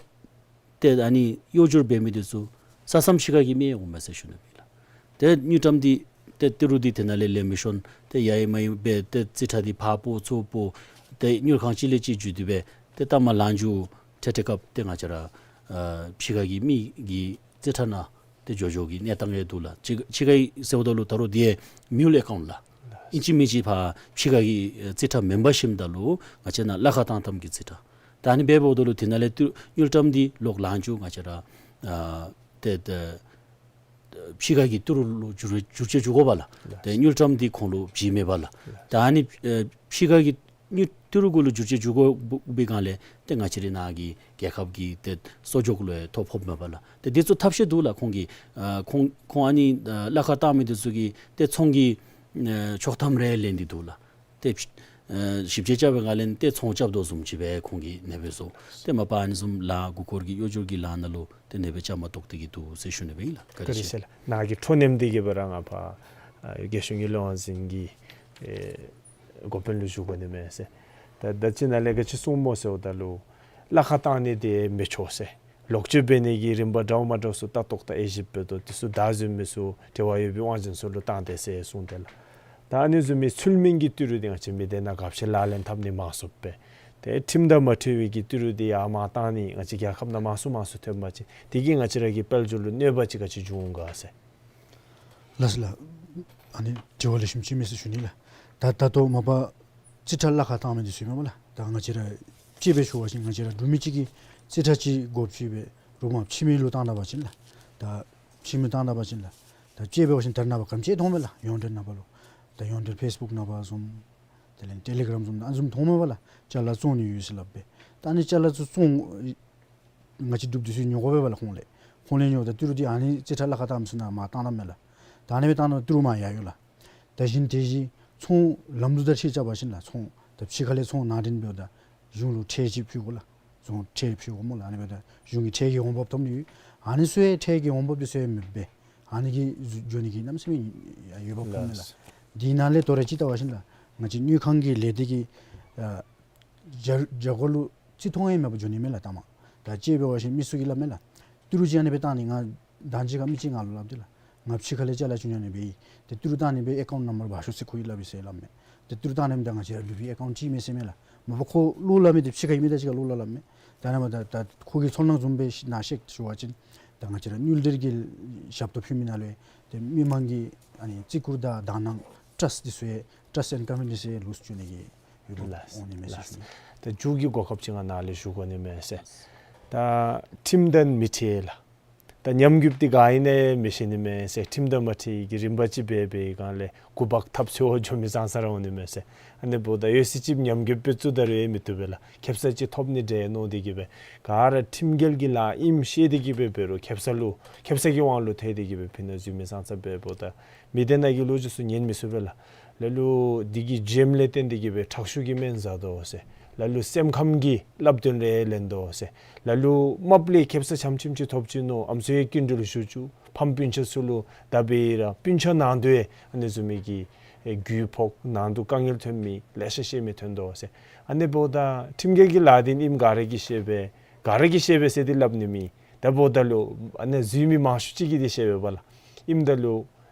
ཏེ་ཨ་ནི་གཡོ་སྒྱུར་འབད་མི་འདི་ཚུ་ས་མཚམས་ཕྱི་ཁ་གི་མི་ཡང་འོངམ་མས་ཟེར་ཞུ་ནི་སྦེ་ཨིན་ལགས། ཏེ་དངུལ་ཀྲམ་འདི་ཏེ་ཏི་རུ་འདི་དེ་ནང་ལས་ལེན་མི་ཤོང་། ཏེ་ཡར་ཡང་མར་ཡང་སྦེ་ཏེ་རྩིས་ཁྲ་འདི་ཕར་སྤོ་ཚུར་སྤོ་ཏེ་དངུལ་ཁང་གཅིག་ལས་གཅིག་བརྒྱུད་དེ་སྦེ་ཏེ་ལྟ་མ་ལཱ་འཇུ་ཐད་ཐད་སྐབས་ཏེ་ང་བཅས་ར་ཨ་ཕྱི་ཁ་གི་མི་གི་རྩིས་ཁྲ་ནང་ཏེ་འགྱོ་འགྱོ་གི་གནས་སྟངས་ཡང་འདུག་ལགས། ཕྱི་ཕྱི་ཁ་གི་ཟེརཝ་ད་ལུ་ད་རུང་འདི་ཡང་མིའུལ་ཨེ་ཀའུནཊ་ལགས། ཨིན་ཅི་མིན་ཅི་ཕར་ཕྱི་ཁ་གི་ཨ་རྩིས་ཁྲ་མེན་པར་ཤེསཔ་ད་ལུ་ང་བཅས་ནཱ་གླ་ཁར་བཏང་བཏངམ་གི་རྩིས་ཁྲ། ད་ཨ་ནི་འབདཝ་ད་ལུ་དེ་ནང་ལས་ཏི་དངུལ་ཀྲམ་འདི་ལོག་ལཱ་འཇུ་ང་བཅས་ར་ཨ་ཏེ་ཏེ་ཕྱི་ཁ་གི་ཏི་རུ་ལུ་བསྒྱུར་བསྒྱུར་བཅོས་འགྱོ་དགོ་པས་ལགས། ཏེ་དངུལ་ཀྲམ་འདི་ཁོང་ལུ་བྱིན་མེད་པས་ལགས། ད་ཨ་ནི་ཨ་ཕྱི་ཁ་གི་དངུལ་ཏི་རུ་གུ་ལུ་བསྒྱུར་བཅོས་འགྱོ་དགོ་པའི་སྒང་ལས་ཏེ་ང་བཅས་རའི་ནཱ་གི་རྒྱལ་ཁབ་ཀྱི་ཏེ་གསོག་འཇོག་ལུ་ཡང་ཐོ་ཕོགཔ་མས་པ་ལགས། ཏེ་འདི་ཚུ་ཐབས་ཤེས་འདུག་ལགས། ཁོང་གིས་ཨ་ཁོང་ཁོང་ཨ་ནི་ཨ་གླ་ཁར་བཏང་མི་འདི་ཚུ་གིས་ཏེ་ཚོང་གི་ཨ་ཆོག་ཐམ་རེ་ལེན་ཏེ་འདུག་ལགས། ཏེ་ཨ་ཞིབ་དཔྱད་རྐྱབ་པའི་སྒང་ལས་ཏེ་ཚོང་རྐྱབ་དོ་བཟུམ་ཅིག་སྦེ་ཁོང་གིས་ཨ་ནེ་སྦེ་བཟོ། ཏེ་མ་པ་ཨ་ནི་བཟུམ་ལཱ་མགུ་སྐོར་གྱི་གཡོ་སྒྱུར་གྱི་ལཱ་ནང་ལུ་ཏེ་ཨ་ནེ་སྦེ་བཅའ་མར་གཏོགས་ཏེ་གི་འདུག་ཟེར་ཞུ་ནི་སྦེ་ཨིན་ལགས། བཀའ་དྲིན་ཆེ། བཀའ་དྲིན་ཆེ་ལགས། ནཱ་གི་འཕྲོ་མཉམ་འདི་གིས་སྦེ་ར་ང་ཕར་ཨ་རྒྱལ་གཞུང་གི་ལས་དབང་འཛིན་གྱི་ཨེ་འགོ་དཔོན་ལུ་ཞུ་དགོ་ནི་མས་ཟེར། ད་ད་ཅི་ནཱ་ལས་ག་ཅི་གསུངམ་སྨོ་ཟེརཝ་ད་ལུ་གླ་ཁར་བཏང་ནི་འདི་མི་ཆོག་ཟེར། ལོག་སྤྱོད་འབད་ནི་གི་རིམ་པ་འདྲཝ་མ་འདྲཝ་ཚུ་ལྟ་རྟོག་དང་དབྱེ་ཞིབ་འབད་དོ། འདི་ཚུ་བདའ་འཛིན་མི་ཚུ་འབྲེལ་བ་ཡོད་པའི་དབང་འཛིན་ཚུ་ལུ་བཏང་སྟེ་ཟེར་གསུངས་ཏེ་ལགས། ད་ཨ་ནི་བཟུམ་མའི་ཚུལ་མིན་གྱི་ཏི་རུ་འདི་ང་བཅས་མི་སྡེ་ནང་ག་ཅི་ལག་ལེན་འཐབ་ནི་མང་སུ་སྦེ་ཏེ་ཁྲིམས་དང་མ་འཁྲིལ་བའི་གི་ཏི་རུ་འདི་ཡར་མར་བཏང་ནི་ང་བཅས་རྒྱལ་ཁབ་ནང་མང་སུ་མང་སུ་ཐོན་པ་ཅིན་འདི་གིས་ང་བཅས་ར་གི་དཔལ་འབྱོར་ལུ་གནོད་པ་ཅིག་ག་ཅི་འབྱུང་ག་ཟེར། ལགས་སོ་ལགས། ཨ་ནི་དྲི་བ་ལེགས་ཤོམ་ཅིག་མས་ཟེར་ཞུ་ནི་ལགས། ད་ད་ལྟོ་མ་པ་རྩིས་ཁྲ་གླ་ཁར་བཏང་མི་འདི་ཚུ་ཨིན་མས་པ་ལགས། ད་ང་བཅས་ར་དཔྱེ་སྦེ་ཞུ་བ་ཅིན་ང་བཅས་ར་འབྲུག་མི་གཅིག་གིས་རྩིས་ཁྲ་ཅིག་དགོཔ་ཅིག་སྦེ་རོགས་མ་ཕྱི་མི་ལུ་བཏང་ད་པ་ཅིན་ལགས། ད་ཕྱི་མི་བཏང་ད་པ་ཅིན་ལགས། ད་དཔྱེ་འབད་བ་ཅིན་ད་རེས་ནངས་པ་ག་ཅི་མཐོངམ་མས་ལགས། ཡོངས་འབྲེལ་ནང་པ་ལུ་ད་ཡོངས་འབྲེལ་ཕེསི་བུཀ་ནང་པ་བཟུམ་དེ་ལས་ཊེ་ལི་གརམ་བཟུམ་ཨ་ནི་བཟུམ་མཐོངམ་མས་པ་ལགས། ཅ་ལ་བཙོང་ནི་ཡོད་ཟེར་སླབ་སྦེ། ད་ཨ་ནི་ཅ་ལ་ཚུ་བཙོང་ང་བཅས་འབྲུགཔ་འདི་ཚུ་ཉོ་དགོ་པས་པ་ལགས་ཁོང་ལས། ཁོང་ལས་ཉོཝ་ད་ཏི་རུ་འདི་ཨ་ནི་རྩིས་ཁྲ་གླ་ཁར་བཏངམ་ཚུ་ནང་མར་བཏང་ད་མས་ལགས། ད་ཨ་ནི་སྦེ་བཏངམ་ད་ཏི་རུ་མར་ཡར་འགྱོ་ལགས། ད་གཞན་དེ་བཞིན་ཚོང་ལམ་ལུགས་དང་འཁྲིལ་རྐྱབ་པ་ཅིན་ལགས་ཚོང་ད་ཕྱི་ཁ་ལས་ཚོང་ནང་འདྲེན་འབདཝ་ད་གཞུང་ལུ་ཁྲལ་ཅིག་ཕུལ་དགོ་ལགས། ཚོང་ཁྲལ་ཕུལ་དགོ་སྨོ་ལགས། ཨ་ནི་འབདཝ་ད་གཞུང་གི་ཁྲལ་གྱི་འོང་འབབ་ཐོབ་ནི་ཡོད། ཨ་ནི་ཚུ་ཡང་ཁྲལ་གྱི་འོང་འབབ་འདི་ཚུ་ཡང་མེདཔ་སྦེ་ཨ་ནི་གིས་འགྱོ་ནི་གི་གནམ་མེད་ས་མེད་འོས་འབབ་ཁོམ་མས་ལགས། འདི་ནང་ལས་དོ་རུང་ཅིག་བལྟ་བ་ཅིན་ལགས་ང་བཅས་དངུལ་ཁང་གི་ལས་སྡེ་གི་ཨ་རྒྱ་རྒྱ་སྒོར་ལུ་རྩིས་མཐོང་ཡང་མེད་པར་འགྱོ་ནི་མས་ལགས་ལྟ་མ། ད་དཔྱེ་འབད་བ་ཅིན་མི་ཚུ་གིས་སླབ་མས་ལགས། ཏི་རུ་ཅིག་ཨ་ནི་སྦེ་བཏང་ནི་ང་ད་ཅི་ཁར་མི་ཅིག་ང་ལུ་སླབ་སྟེ་ལགས། ང་ཕྱི་ཁ་ལས་ཅ་ལ་ཅིག་ཉོ་ནི་སྦེ་ཨིན། ཏེ་ཏི་རུ་བཏང་ནི་སྦེ་ཨེ་ཀའུནཊ་ནམ་བར་འབག་ཤོག་ཟེར་ཁོ་གིས་སླབ་ཡི་ཟེར་སླབ་མས། ཏེ་ཏི་རུ་བཏང་ནི་ད་ང་བཅས་ར་འབྲུག་པའི་ཨེ་ཀའུནཊ་ཅིག་མས་ཟེར་མས་ལགས། མ་པ་ཁོ་ལོག་སླབ་མི་འདི་ཕྱི་ཁ་གི་མི་དང་གཅིག་ཁར་ལོག་སླབ་སླབ་མས། ད་ཨ་ནི་མ་ད་ད་ཁོ་གི་ཚོར་སྣང་བཟུམ་སྦེ་ནཱ་བཤད་ཞུ་བ་ཅིན་ད་ང་བཅས་ར་དངུལ་འབྲེལ་གྱི་ཞབས་ཏོག་ཕུལ་མི་ནང་ལུ་ཏེ་མི་མང་གི་ཨ་ནི་བརྩི་བཀུར་དང་དག་སྣང་ཊརསཊ་འདི་ཚུ་ཡང་ཊརསཊ་ཨེནཌ་ཀོན་ཕི་ཌེནསི་ལུས་འགྱོ་ནི་གི་ཡོད་ལུགས་ལགས། འོང་ནི་མས་ཟེར་ལགས། ཞུ་ནི། ད་མཇུག་གི་གོ་སྐབས་ཅིག་ང་ནཱ་ལས་ཞུ་དགོ་ནི་མས་ཟེར། ད་ཁྲིམས་དང་མི་འཁྲིལ་ལགས། ད་ཉམས་རྒུདཔ་འདི་ག་ཨིན་ན་མི་ཤེས་ནི་མས་ཟེར། ཁྲིམས་དང་མ་འཁྲིལ་གྱི་རིམ་པ་ཅིག་འབད་བའི་སྒང་ལས་འགོ་འབག་ཐབས་འཚོལ་འགྱོ་མི་ཙང་ཙ་ར་འོང་ནི་མས་ཟེར། ཨ་ནི་འབདཝ་ད་ཡོད་ཚད་ཅིག་ཉམས་རྒུདཔ་སྦེ་བཙུགས་ད་རུང་ཡང་མི་བཏུབ་པས་ལགས། ཁེབ་ས་ཅིག་ཐོབ་ནི་འདྲས་མནོ་སྟེ་གི་སྦེ་ག་ར་ཁྲིམས་འགལ་གྱི་ལཱ་ཨིནམ་ཤེས་ཏེ་གི་སྦེ་འབད་རུང་ཁེབ་ས་ལུ་ཁེབ་ས་གི་དབང་ལུ་ཐལ་ཏེ་གི་སྦེ་ཕི་ནཱ་འཛུལ་མི་ཙང་ཙ་འབདཝ་ད་མི་སྡེ་ནང་གི་ལོ་རྒྱུས་ཚུ་ཉན་མི་ཚུགས་པས་ལགས། ལ་ལུ་འདི་གི་བྱེམ་ལས་བརྟེན་ཏེ་གི་སྦེ་ཁྲག་ཤུགས་ཀྱིས་སྨན་ཟ་དོ་ཟེར། ལ་ལུ་སེམས་ཁམས་ཀྱི་བསླབ་སྟོན་རེ་ལེན་དོ་ཟེར། ལ་ལུ་རྨགཔ་ལས་ཁེབ་ས་ཙམ་ཅིག་ཐོབ་ཅི་ནུག་ཨམ་སྲུ་ཡང་སྐྱིན་འགྲུལ་ཞུ་བཅུག། ཕམ་སྤུན་ཆ་ཚུ་ལུ་ད་འབད་ར་སྤུན་ཆ་ནང་དུ་ཡང་ཨ་ནི་བཟུམ་མའི་གི་ཨེ་རྒུད་ཕོག་ནང་དུ་དཀའ་ངལ་ཐོན་མི་ལེ་ཤ་ཤེས་མི་ཐོན་དོ་ཟེར། ཨ་ནི་འབདཝ་ད་ཁྲིམས་འགལ་གྱི་ལཱ་འདི་ཨིནམ་ག་ར་གིས་ཤེས་པས། ག་ར་གིས་ཤེས་པས་ཟེར་འདི་སླབ་ནི་མེད། ད་འབདཝ་ད་ལུ་ཨ་ནི་འཛུལ་མི་མང་ཤོས་ཅིག་གིས་འདི་ཤེས་པས་པ་ལགས། ཨིནམ་ད་ལུ་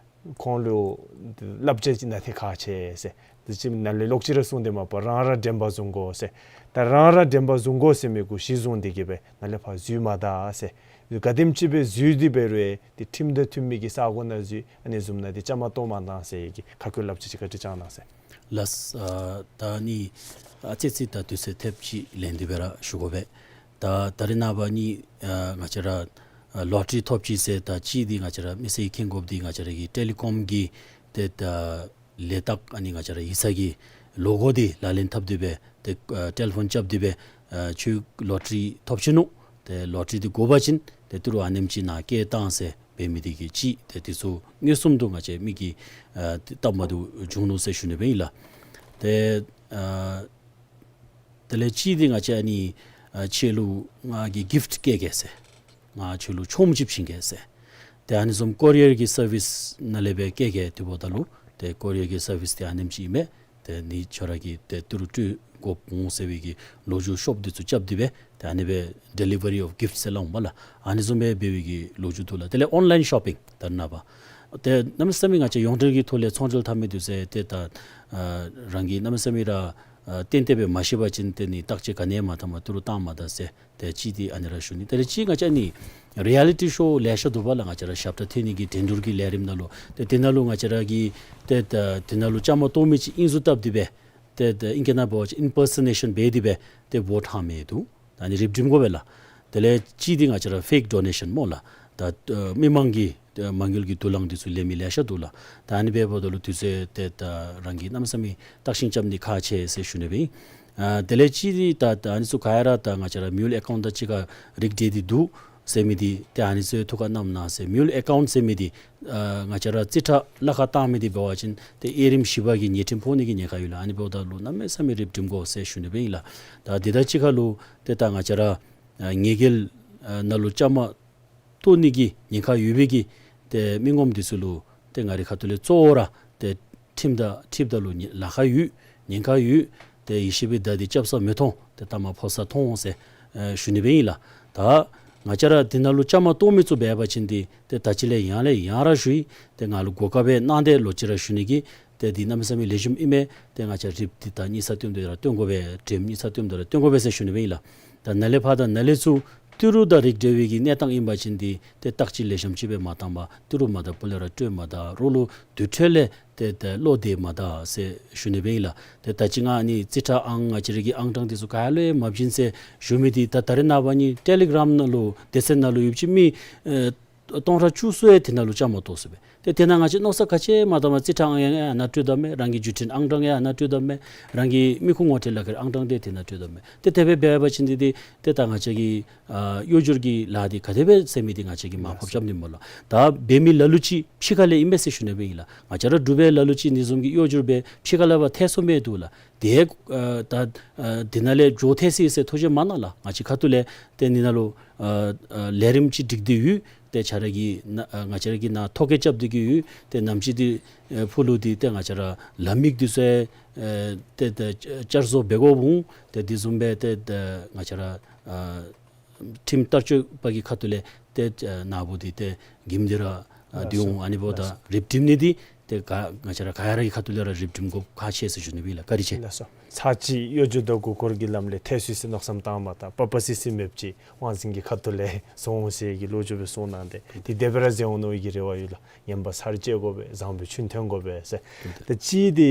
ཁོང་ལུ་བསླབ་བྱ་ཅིག་ནན་ཏན་ཁག་ཆེ་ཟེར། དེ་ཅིག་ནཱ་ལས་ལོག་ཅི་ར་གསུངས་ཏེ་མ་པ་རང་ར་དྲན་པ་བཟུང་དགོ་ཟེར། ད་རང་ར་དྲན་པ་བཟུང་དགོ་ཟེར་མི་གུ་གཞི་བཟུང་སྟེ་གི་སྦེ་ནཱ་ལས་ཕར་འཛུལ་མ་ད་ཟེར། ག་དེམ་ཅིག་སྦེ་འཛུལ་ཏེ་འབད་རུང་ཡང་ཏེ་ཁྲིམས་དང་མཐུན་མི་གི་ས་གོ་ནང་འཛུལ། ཨ་ནི་བཟུམ་ནང་ཏེ་བཅའ་མར་གཏོགས་མ་གཏང་ཟེར་གྱི་ཁ་སྐོང་བསླབ་བྱ་ཅིག་བཀའ་དྲིན་བསྐྱང་གནང་ཟེར། ལགས། ཨ་ད་ནི་ཨ་ཙི་ཙི་ད་དུས་ཚོད་ཐེབས་ཅིག་ལེན་ཏེ་སྦེ་ར་ཞུ་དགོ་པས། ད་ད་རེས་ནངས་པ་ནི་ཨ་ང་བཅས་ར་ཨ་ལོ་ཊ་རི་ཐོབ་ཅི་ཟེར་ད་ཅིག་འདི་ང་བཅས་ར་མི་སེར་གྱིས་མཁྱེན་དགོཔ་འདི་ང་བཅས་ར་གི་ཊེ་ལི་ཀོམ་གྱི་ཏེ་ད་ལས་རྟགས་ཨ་ནི་ང་བཅས་ར་ཡིག་ཚང་གི་ ལོ་གོ་འདི་ལག་ལེན་འཐབ་སྟེ་སྦེ་ཏེ་ཨ་ཊེ་ལི་ཕོན་རྐྱབ་སྟེ་སྦེ་ཨ་ཁྱོད་ལོ་ཊ་རི་ཐོབ་ཅི་ནུག། ཏེ་ལོ་ཊ་རི་འདི་དགོ་པ་ཅིན་ཏེ་ཏི་རུ་ཨ་ནེམ་ཅིག་ནཱ་བསྐྱལ་བཏང་ཟེར་འབད་མི་འདི་གིས་གཅིག་ཏེ་འདི་ཚུ་མངོན་སུམ་དུ་ང་བཅས་མིག་གིས་ཨ་ཏེ་བལྟ་མ་བཏུབ་བྱུང་ནུག་ཟེར་ཞུ་ནི་སྦེ་ཨིན་ལགས། ཏེ་ཨ་དེ་ལས་གཅིག་འདི་ང་བཅས་ཨ་ནི་ཨ་ཁྱོད་ལུ་ང་གིས་གིཕཊ་བསྐྱལ་གེ་ཟེར། ང་ཁྱོད་ལུ་ཆོངམ་ཅིག་བྱིན་གེ་ཟེར། ཏེ་ཨ་ནི་བཟུམ་ཀོ་རི་ཡར་གྱི་སར་བིསི་ནང་ལས་སྦེ་བསྐྱལ་གེ་ཟེར་འབདཝ་ད་ལུ་ཏེ་ཀོ་རི་ཡར་གྱི་སར་བིསི་འདི་ཨ་ནེམ་ཅིག་ཨིན་མས། ཏེ་ནི་ཁྱོད་ར་གིས་ཏེ་ཏི་རུ་སྤྲོད་དགོཔ་འོང་ཟེར་བའི་གི་ལོ་རྒྱུས་ཤོབ་འདི་ཚུ་རྐྱབ་སྟེ་སྦེ་ཏེ་ཨ་ནི་སྦེ་ཌི་ལི་ཝ་རི་ཨོཕ་གིཕཊ་ཟེར་སླབ་འོང་པ་ལགས། ཨ་ནི་བཟུམ་སྦེ་འབད་བའི་གི་ལོ་རྒྱུས་འདུག་ལགས། དེ་ལས་ཨོན་ལའིན་ཤོ་པིང་ད་རེས་ནངས་པ་ཏེ་གནམ་མེད་ས་མེད་ང་བཅས་ཡོངས་འབྲེལ་གྱི་ཐོག་ལས་ཚོང་འབྲེལ་འཐབ་མི་འདི་ཚུ་ཏེ་ད་ཨ་རང་གིས་གནམ་མེད་ས་མེད་ར་ཨ་ཏན་ཏན་སྦེ་མ་ཤེས་པ་ཅིན་ཏེ་ནི་བརྟག་དཔྱད་ག་ནི་ཡང་མ་འཐབ་མ་ཏི་རུ་བཏང་མ་ད་ཟེར། ཏེ་གཅིག་འདི་ཨ་ནི་ར་ཞུ་ནི། དེ་ལས་གཅིག་ང་བཅས་ནི་རི་ཡ་ལི་ཊི་ཤོ་ལེ་ཤ་འདུག་པ་ལགས། ང་བཅས་ར་ཞབས་ཁྲ་འཐེན་ནི་གི་འགྲན་བསྡུར་གྱི་ལས་རིམ་ནང་ལུ་ཏེ་དེ་ནང་ལུ་ང་བཅས་ར་གིས་ཏེ་ད་དེ་ནང་ལུ་བཅའ་མར་གཏོགས་མི་ཅིག་དབྱིངས་སུ་བཏབ་སྟེ་སྦེ་ཏེ་ད་ཨིང་སྐད་ནང་འབད་བ་ཅིན་ཨིམ་པར་སོ་ནེ་ཤཱན་འབད་དེ་སྦེ་ཏེ་བོཊ་འཐམ་མི་འདུག། ད་ཨ་ནི་རིགཔ་སྒྲིམ་དགོ་པས་ལགས། དེ་ལས་གཅིག་འདི་ང་བཅས་ར་ཕེཀ་ཌོ་ནེ་ཤཱན་སྨོ་ལགས། ད་ཨ་མི་མང་གི་ཨ་མ་དངུལ་གྱི་དུག་རླངས་འདི་ཚུ་ལེན་མི་ལེ་ཤ་འདུག་ལགས། ད་ཨ་ནི་འབདཝ་ད་ལུ་དུས་ཚོད་ཏེ་ད་རང་གིས་གནམ་མེད་ས་མེད་བརྟག་ཞིབ་རྐྱབ་ནི་ཁག་ཆེ་ཟེར་ཞུ་ནི་སྦེ་ཨིན། ཨ་དེ་ལས་གཅིག་འདི་ད་ད་ཨ་ནི་ཚུ་ག་ར་ད་ང་བཅས་ར་མིའུལ་ཨེ་ཀའུནཊ་དང་གཅིག་ཁར་རིགས་འདྲེས་ཏེ་འདུག་ཟེར་མི་འདི་ཏེ་ཨ་ནི་ཚུ་ཐུགས་ཁར་བསྣམས་གནང་ཟེར། མིའུལ་ཨེ་ཀའུནཊ་ཟེར་མི་འདི་ཨ་ང་བཅས་ར་རྩིས་ཁྲ་ལཱ་ཁག་བཏང་མི་འདི་འབད་བ་ཅིན་ཏེ་དབྱེ་རིམ་བཞི་པ་གི་ཉེས་ཁྲིམས་ཕོག་ནི་གི་ཉེན་ཁ་ཡོད་ལགས། ཨ་ནི་འབདཝ་ད་ལུ་གནམ་མེད་ས་མེད་རིགཔ་སྒྲིམ་དགོ་ཟེར་ཞུ་ནི་སྦེ་ཨིན་ལགས། ད་འདི་དང་གཅིག་ཁར་ལུ་ཏེ་ད་ང་བཅས་ར་ཨ་ཉེས་འགེལ་ཨ་ནང་ལུ་བཅའ་མར་གཏོགས་ནི་གི་ཉེན་ཁ་ཡོད་པའི་གི་ཏེ་མི་ངོམ་འདི་ཚུ་ལུ་ཏེ་ང་རའི་ཁ་ཐུག་ལས་གཙོ་བོ་ར་ཏེ་ཁྲིམས་དང་འཁྲིལཝ་ད་ལུ་ཉེ་ལཱ་ཁག་ཡོད། ཉེན་ཁ་ཡོད། ཏེ་ཡེ་ཤེས་པའི་མདའ་འདི་རྐྱབ་ས་མི་མཐོང་། ཏེ་མཐའ་མར་ཕོག་ས་མཐོང་འོང་ཟེར་ཨེ་ཞུ་ནི་སྦེ་ཨིན་ལགས། ད་ང་བཅས་ར་འདི་ནང་ལུ་བཅའ་མར་གཏོགས་མི་ཚུ་འབད་བ་ཅིན་འདི་ཏེ་ད་ཅི་ལས་ཡང་ལས་ཡང་ར་ཞུ་ཡི། ཏེ་ང་ལུ་གོ་སྐབས་སྦེ་གནང་སྟེ་ལོག་ཅི་ར་ཞུ་ནི་གི་ཏེ་འདི་གནམ་མེད་ས་མེད་ལེགས་ཤོམ་ཨིན་མས། ཏེ་ང་བཅས་རིགཔ་འདི་ད་གཉིས་ཆ་བཏོན་དོ་ར་བཏོན་དགོ་པས། འདྲེམ་གཉིས་ཆ་བཏོན་དོ་ར་བཏོན་དགོ་པས་ཟེར་ཞུ་ནི་སྦེ་ཨིན་ལགས། ད་ནཱ་ལས་ཕར་ད་ནཱ་ལས་ཚུར་ཏི་རུ་དང་རིགས་འདྲེས་པའི་གི་གནས་སྟངས་ཨིན་པ་ཅིན་འདི་ཏེ་བརྟག་དཔྱད་ལེགས་ཤོམ་ཅིག་སྦེ་མ་བཏང་པར་ཏི་རུ་མ་ད་སྤུ་ལས་ར་སྤྲོད་མ་ད་རོགས་ལུ་དུར་ཁྲོད་ལས་ཏེ་ཏེ་བློ་གཏད་མ་ད་ཟེར་ཞུ་ནི་སྦེ་ཨིན་ལགས། ཏེ་ད་ཅི་ང་ཨ་ནི་རྩིས་ཁྲ་ཨང་ང་བཅས་ར་གི་ཨང་གྲངས་འདི་ཚུ་ག་ལུ་ཡང་མ་བྱིན་ཟེར་ཞུ་མི་འདི་ད་ད་རེས་ནངས་པ་ཨ་ནི་ཊེ་ལི་གྲམ་ནང་ལུ་སྡེ་ཚན་ནང་ལུ་ཡོདཔ་ཅིག་མི་ཨེ་སྟོང་ཕྲག་བཅུ་གསུམ་ཡང་དེ་ནང་ལུ་བཅའ་མར་གཏོགས་སོ་སྦེ། ཏེ་དེ་ནང་ང་བཅས་མནོ་བསམ་ག་ཅི་མ་བཏངམ་རྩིས་ཁྲ་ཨང་ཡང་ཨ་ནཱ་སྤྲོད་དོ་མས། རང་གི་བརྒྱུད་འཕྲིན་ཨང་གྲངས་ཡང་ཨ་ནཱ་སྤྲོད་དོ་མས། རང་གི་མི་ཁུངས་ངོ་སྤྲོད་ལག་ཁྱེར་ཨང་གྲངས་འདི་དེ་ནང་སྤྲོད་དོ་མས། ཏེ་དེ་སྦེ་འབད་བ་ཅིན་འདི་འདི་ཏེ་ད་ང་བཅས་ཀྱི་ཨ་གཡོ་སྒྱུ་གི་ལཱ་འདི་ག་དེ་སྦེ་ཟེར་མི་འདི་ང་བཅས་ཀྱིས་མར་ཕབ་རྐྱབ་ནི་སྨོ་ལགས། ད་འབད་མི་ལ་ལུ་ཅིག་ཕྱི་ཁ་ལས་ཨིན་མས་ཟེར་ཞུ་ནི་སྦེ་ཨིན་ལགས། ང་བཅས་ར་འབྲུག་པའི་ལ་ལུ་ཅིག་ཨ་ནི་བཟུམ་གྱི་གཡོ་སྒྱུ་སྦེ་ཕྱི་ཁ་ལས་ཕར་ཐལ་སོང་མི་འདུག་ལགས། ཏེ་ཨ་ད་ཨ་འདི་ནང་ལས་འགྱོ་ཐལ་སོ་ཡི་ཟེར་ཐུགས་བཞེད་མ་གནང་ལགས། ང་བཅས་ཁ་ཐུག་ལས་ཏེ་འདི་ནང་ལུ་ཨ་ཨ་ལས་རིམ་ཅིག་སྒྲིག་སྟེ་ཡོད། ཏེ་ཁྱོད་ར་གིས་ནཱ་ཨ་ང་བཅས་ར་གིས་ནཱ་ཐོ་བཀོད་རྐྱབ་སྟེ་གི་ཡོད། ཏེ་ནམ་ཅིག་འདི་ཨེ་ཕུལ་ལུ་འདི་ཏེ་ང་བཅས་ར་ལམ་ཡིག་འདི་ཚུ་ཡང་ཨེ་ཏེ་ཏེ་བསྐྱར་བཟོ་འབད་དགོཔ་འོང་། ཏེ་འདི་བཟུམ་སྦེ་ཏེ་ཏེ་ང་བཅས་ར་ཨ་ཁྲིམས་བསྟར་སྤྱོད་པ་གི་ཁ་ཐུག་ལས་ཏེ་ཨ་ནཱ་བུ་འདི་ཏེ་འགྱིམ་འདི་ར་ཨ་འདི་འོང་། ཨ་ནི་འབདཝ་ད་རིགཔ་སྒྲིམ་ནི་འདི་ཏེ་ག་ང་བཅས་ར་ག་ར་གི་ཁ་ཐུག་ལས་ར་རིགཔ་སྒྲིམ་དགོཔ་ཁག་ཆེ་ཟེར་ཞུ་ནི་སྦེ་ཨིན་ལགས། བཀའ་དྲིན་ཆེ། ལགས་སོ། ཚར་གཅིག་གཡོ་སྒྱུ་དང་མགུ་སྐོར་གྱི་ལམ་ལས་ཐལ་སོ་ཡི་ཟེར་མནོ་བསམ་བཏང་མ་ད་པ་པ་སི་སི་མེདཔ་ཅིག་དབང་འཛིན་གྱི་ཁ་ཐུག་ལས་སོང་ཟེར་གྱི་ལོ་རྒྱུས་སྦེ་གསུངས་གནང་སྟེ་འདི་དེ་སྦེ་ར་མཛད་འོང་མནོ་བའི་གི་རེ་བ་ཡོད་ལགས། ངན་པ་ཚར་བཅད་དགོ་པས། བཟང་པོའི་ཆོས་ཐོན་དགོ་པས་ཟེར། ཏེ་གཅིག་འདི་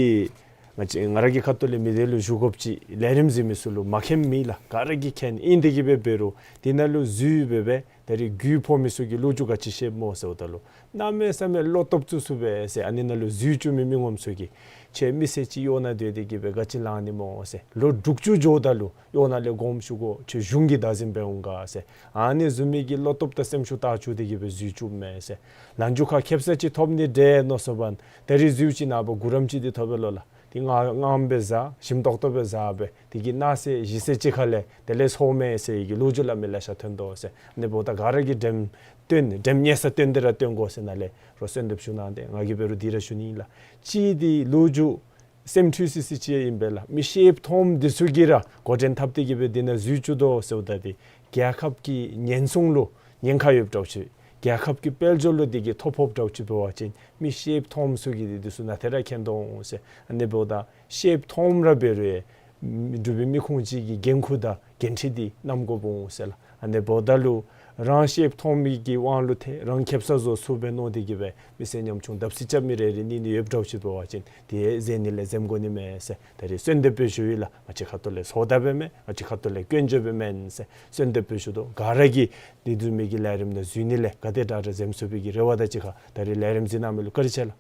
ང་བཅས་ང་ར་གི་ཁ་ཐུག་ལས་མི་སྡེ་ལུ་ཞུ་དགོཔ་ཅིག་ལས་རིམ་གཟིགས་མི་ཚུ་ལུ་མ་མཁྱེནམ་མེད་ལགས། ག་ར་གིས་མཁྱེན། ཨིན་དེ་གིས་སྦེ་འབད་རུང་འདི་ནང་ལུ་འཛུལ་སྦེ་སྦེ་ད་རེས་རྒུད་ཕོག་མི་ཚུ་གིས་ལོ་རྒྱུས་ག་ཅི་ཤེསཔ་སྨོ་ཟེརཝ་ད་ལུ་གནམ་མེད་ས་མེད་བློ་སྟོབས་བཙུགས་སོ་སྦེ་ཟེར། ཨ་ནི་ནང་ལུ་འཛུལ་བཅུག་མི་མི་ངོམ་ཚུ་གིས་ཁྱོད་མི་སེར་ཅིག་གཡོག་ནང་སྡོད་དེ་གིས་སྦེ་ག་ཅི་ལང་ནི་སྨོ་ཟེར། ལོ་དྲུག་ཅུ་འགྱོཝ་ད་ལུ་གཡོག་ནང་ལས་དགོངསམ་ཞུ་དགོ། ཁྱོད་གཞུང་གི་བདག་འཛིན་འབད་འོང་ག་ཟེར། ཨ་ནི་བཟུམ་མའི་གི་བློ་སྟོབས་དང་སེམས་ཤུགས་བཏགས་བཅུག་སྟེ་གིས་སྦེ་འཛུལ་བཅུགཔ་མས་ཟེར། ལམ་འཇུག་ཁ་ཁེབ་ས་ཅིག་ཐོབ་ནི་འདྲས་མནོ་སོང་པ་ད་རེས་འཛུལ་ཅི་ནངས་པ་གུ་རམ་ཅིག་འདི་ཐོབ་པས་ལོ་ལགས། འདི་ང་ངམ་སྦེ་བཟའ་ཞིམ་ཏོག་ཏོ་སྦེ་བཟའ་སྦེ་དེ་གིས་གནངས་ཚེ་གཞེས་ཚེ་གཅིག་ཁར་ལས་དེ་ལས་སོང་མས་ཟེར་བའི་གི་ལོ་རྒྱུས་སླབ་མི་ལེ་ཤ་ཐོན་དོ་ཟེར། ཨ་ནི་འབདཝ་ད་ག་ར་གིས་འདྲེམ་བཏོན་འདྲེམ་ཉེ་ས་བཏོན་ཏེ་ར་བཏོན་དགོ་ཟེར་ནཱ་ལས་རོགས་གསོལ་འདེབས་ཞུ་གནང་སྟེ་ང་གིས་འབད་རུང་འདི་ར་ཞུ་ནི་ཨིན་ལགས། གཅིག་འདི་ལོ་རྒྱུས་སེམས་འཁྲུལ་སི་སི་ཅིག་ཨིན་པས་ལགས། མི་ཤེསཔ་མཐོངམ་འདི་ཚུ་གིས་ར་འགོ་འདྲེན་འཐབ་སྟེ་གིས་སྦེ་འདི་ནང་འཛུལ་བཅུག་དོ་ཟེརཝ་ད་འདི་རྒྱལ་ཁབ་ཀྱི་ཉེན་སྲུང་ལུ་ཉེན་ཁ་ཡོདཔ་འདྲཝ་ཅིག་རྒྱལ་ཁབ་ཀྱི་དཔལ་འབྱོར་ལུ་འདི་གིས་ཐོ་ཕོགཔ་འདྲཝ་ཅིག་འབད་བ་ཅིན་མི་ཤེསཔ་མཐོངམ་ཚུ་གིས་འདི་འདི་ཚུ་ནང་ཐད་ར་མཁྱེན་དོ་འོང་ཟེར། ཨ་ནི་འབདཝ་ད་ཤེསཔ་མཐོངམ་ར་འབད་རུང་ཡང་འབྲུག་པའི་མི་ཁུངས་ཅིག་གི་འགན་ཁུར་དང་འགན་འཁྲི་འདི་བསྣམ་དགོཔ་འོང་ཟེར་ལགས། ཨ་ནི་འབདཝ་ད་ལུ་རང་ཤེསཔ་མཐོང་མི་གི་དབང་ལུ་ཐལ། རང་ཁེབ་ས་བཟོ་ཚུགས་པས་མནོ་སྟེ་གིས་སྦེ་མི་སེར་ཉམ་ཆུང་བརྡབ་གསིག་རྐྱབ་མི་རེ་རེ་གཉིས་གཉིས་ཡོདཔ་འདྲཝ་ཅིག་འབད་བ་ཅིན་དེ་ཡང་འཛེམ་ནི་ལས་འཛེམ་དགོ་ནི་མས་ཟེར། ད་རེས་གསོལ་འདེབས་སྦེ་ཞུ་ཡི་ལགས། ང་བཅས་ཁ་ཐུག་ལས་ཚོགས་བརྡ་སྦེ་མེན། ང་བཅས་ཁ་ཐུག་ལས་སྐྱོན་བརྗོད་སྦེ་མེན་ཟེར་གསོལ་འདེབས་སྦེ་ཞུ་དོ། ག་ར་གིས་འདི་བཟུམ་མའི་གི་ལས་རིམ་ནང་འཛུལ་ནི་ལས་ག་དེ་དྲག་དྲག་འཛེམ་ཚུགས་པའི་གི་རེ་བ་དང་གཅིག་ཁར་ད་རེས་ལས་རིམ་གཟིགས་གནང་མི་ལུ་བཀའ་དྲིན་ཆེ་ལགས།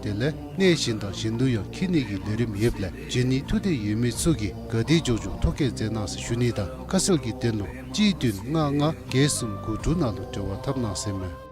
དེ་ལས་གནས་གཞན་དང་གཞན་དུ་ཡང་འཁྱིད་ནི་གི་ལས་རིམ་ཡོདཔ་ལས་འབྱོན་ནི་ཐུགས་འདོད་ཡོད་མི་ཚུ་གིས་ག་དེ་མགྱོགས་མགྱོགས་ཐོ་བཀོད་མཛད་གནང་ཟེར་ཞུ་ནི་དང་ཁ་གསལ་གྱི་དོན་ལུ་གཅིག་བདུན་ལྔ་ལྔ་བརྒྱད་གསུམ་དགུ་དྲུག་ནང་ལུ་འབྲེལ་བ་འཐབ་གནང་ཟེར་མས།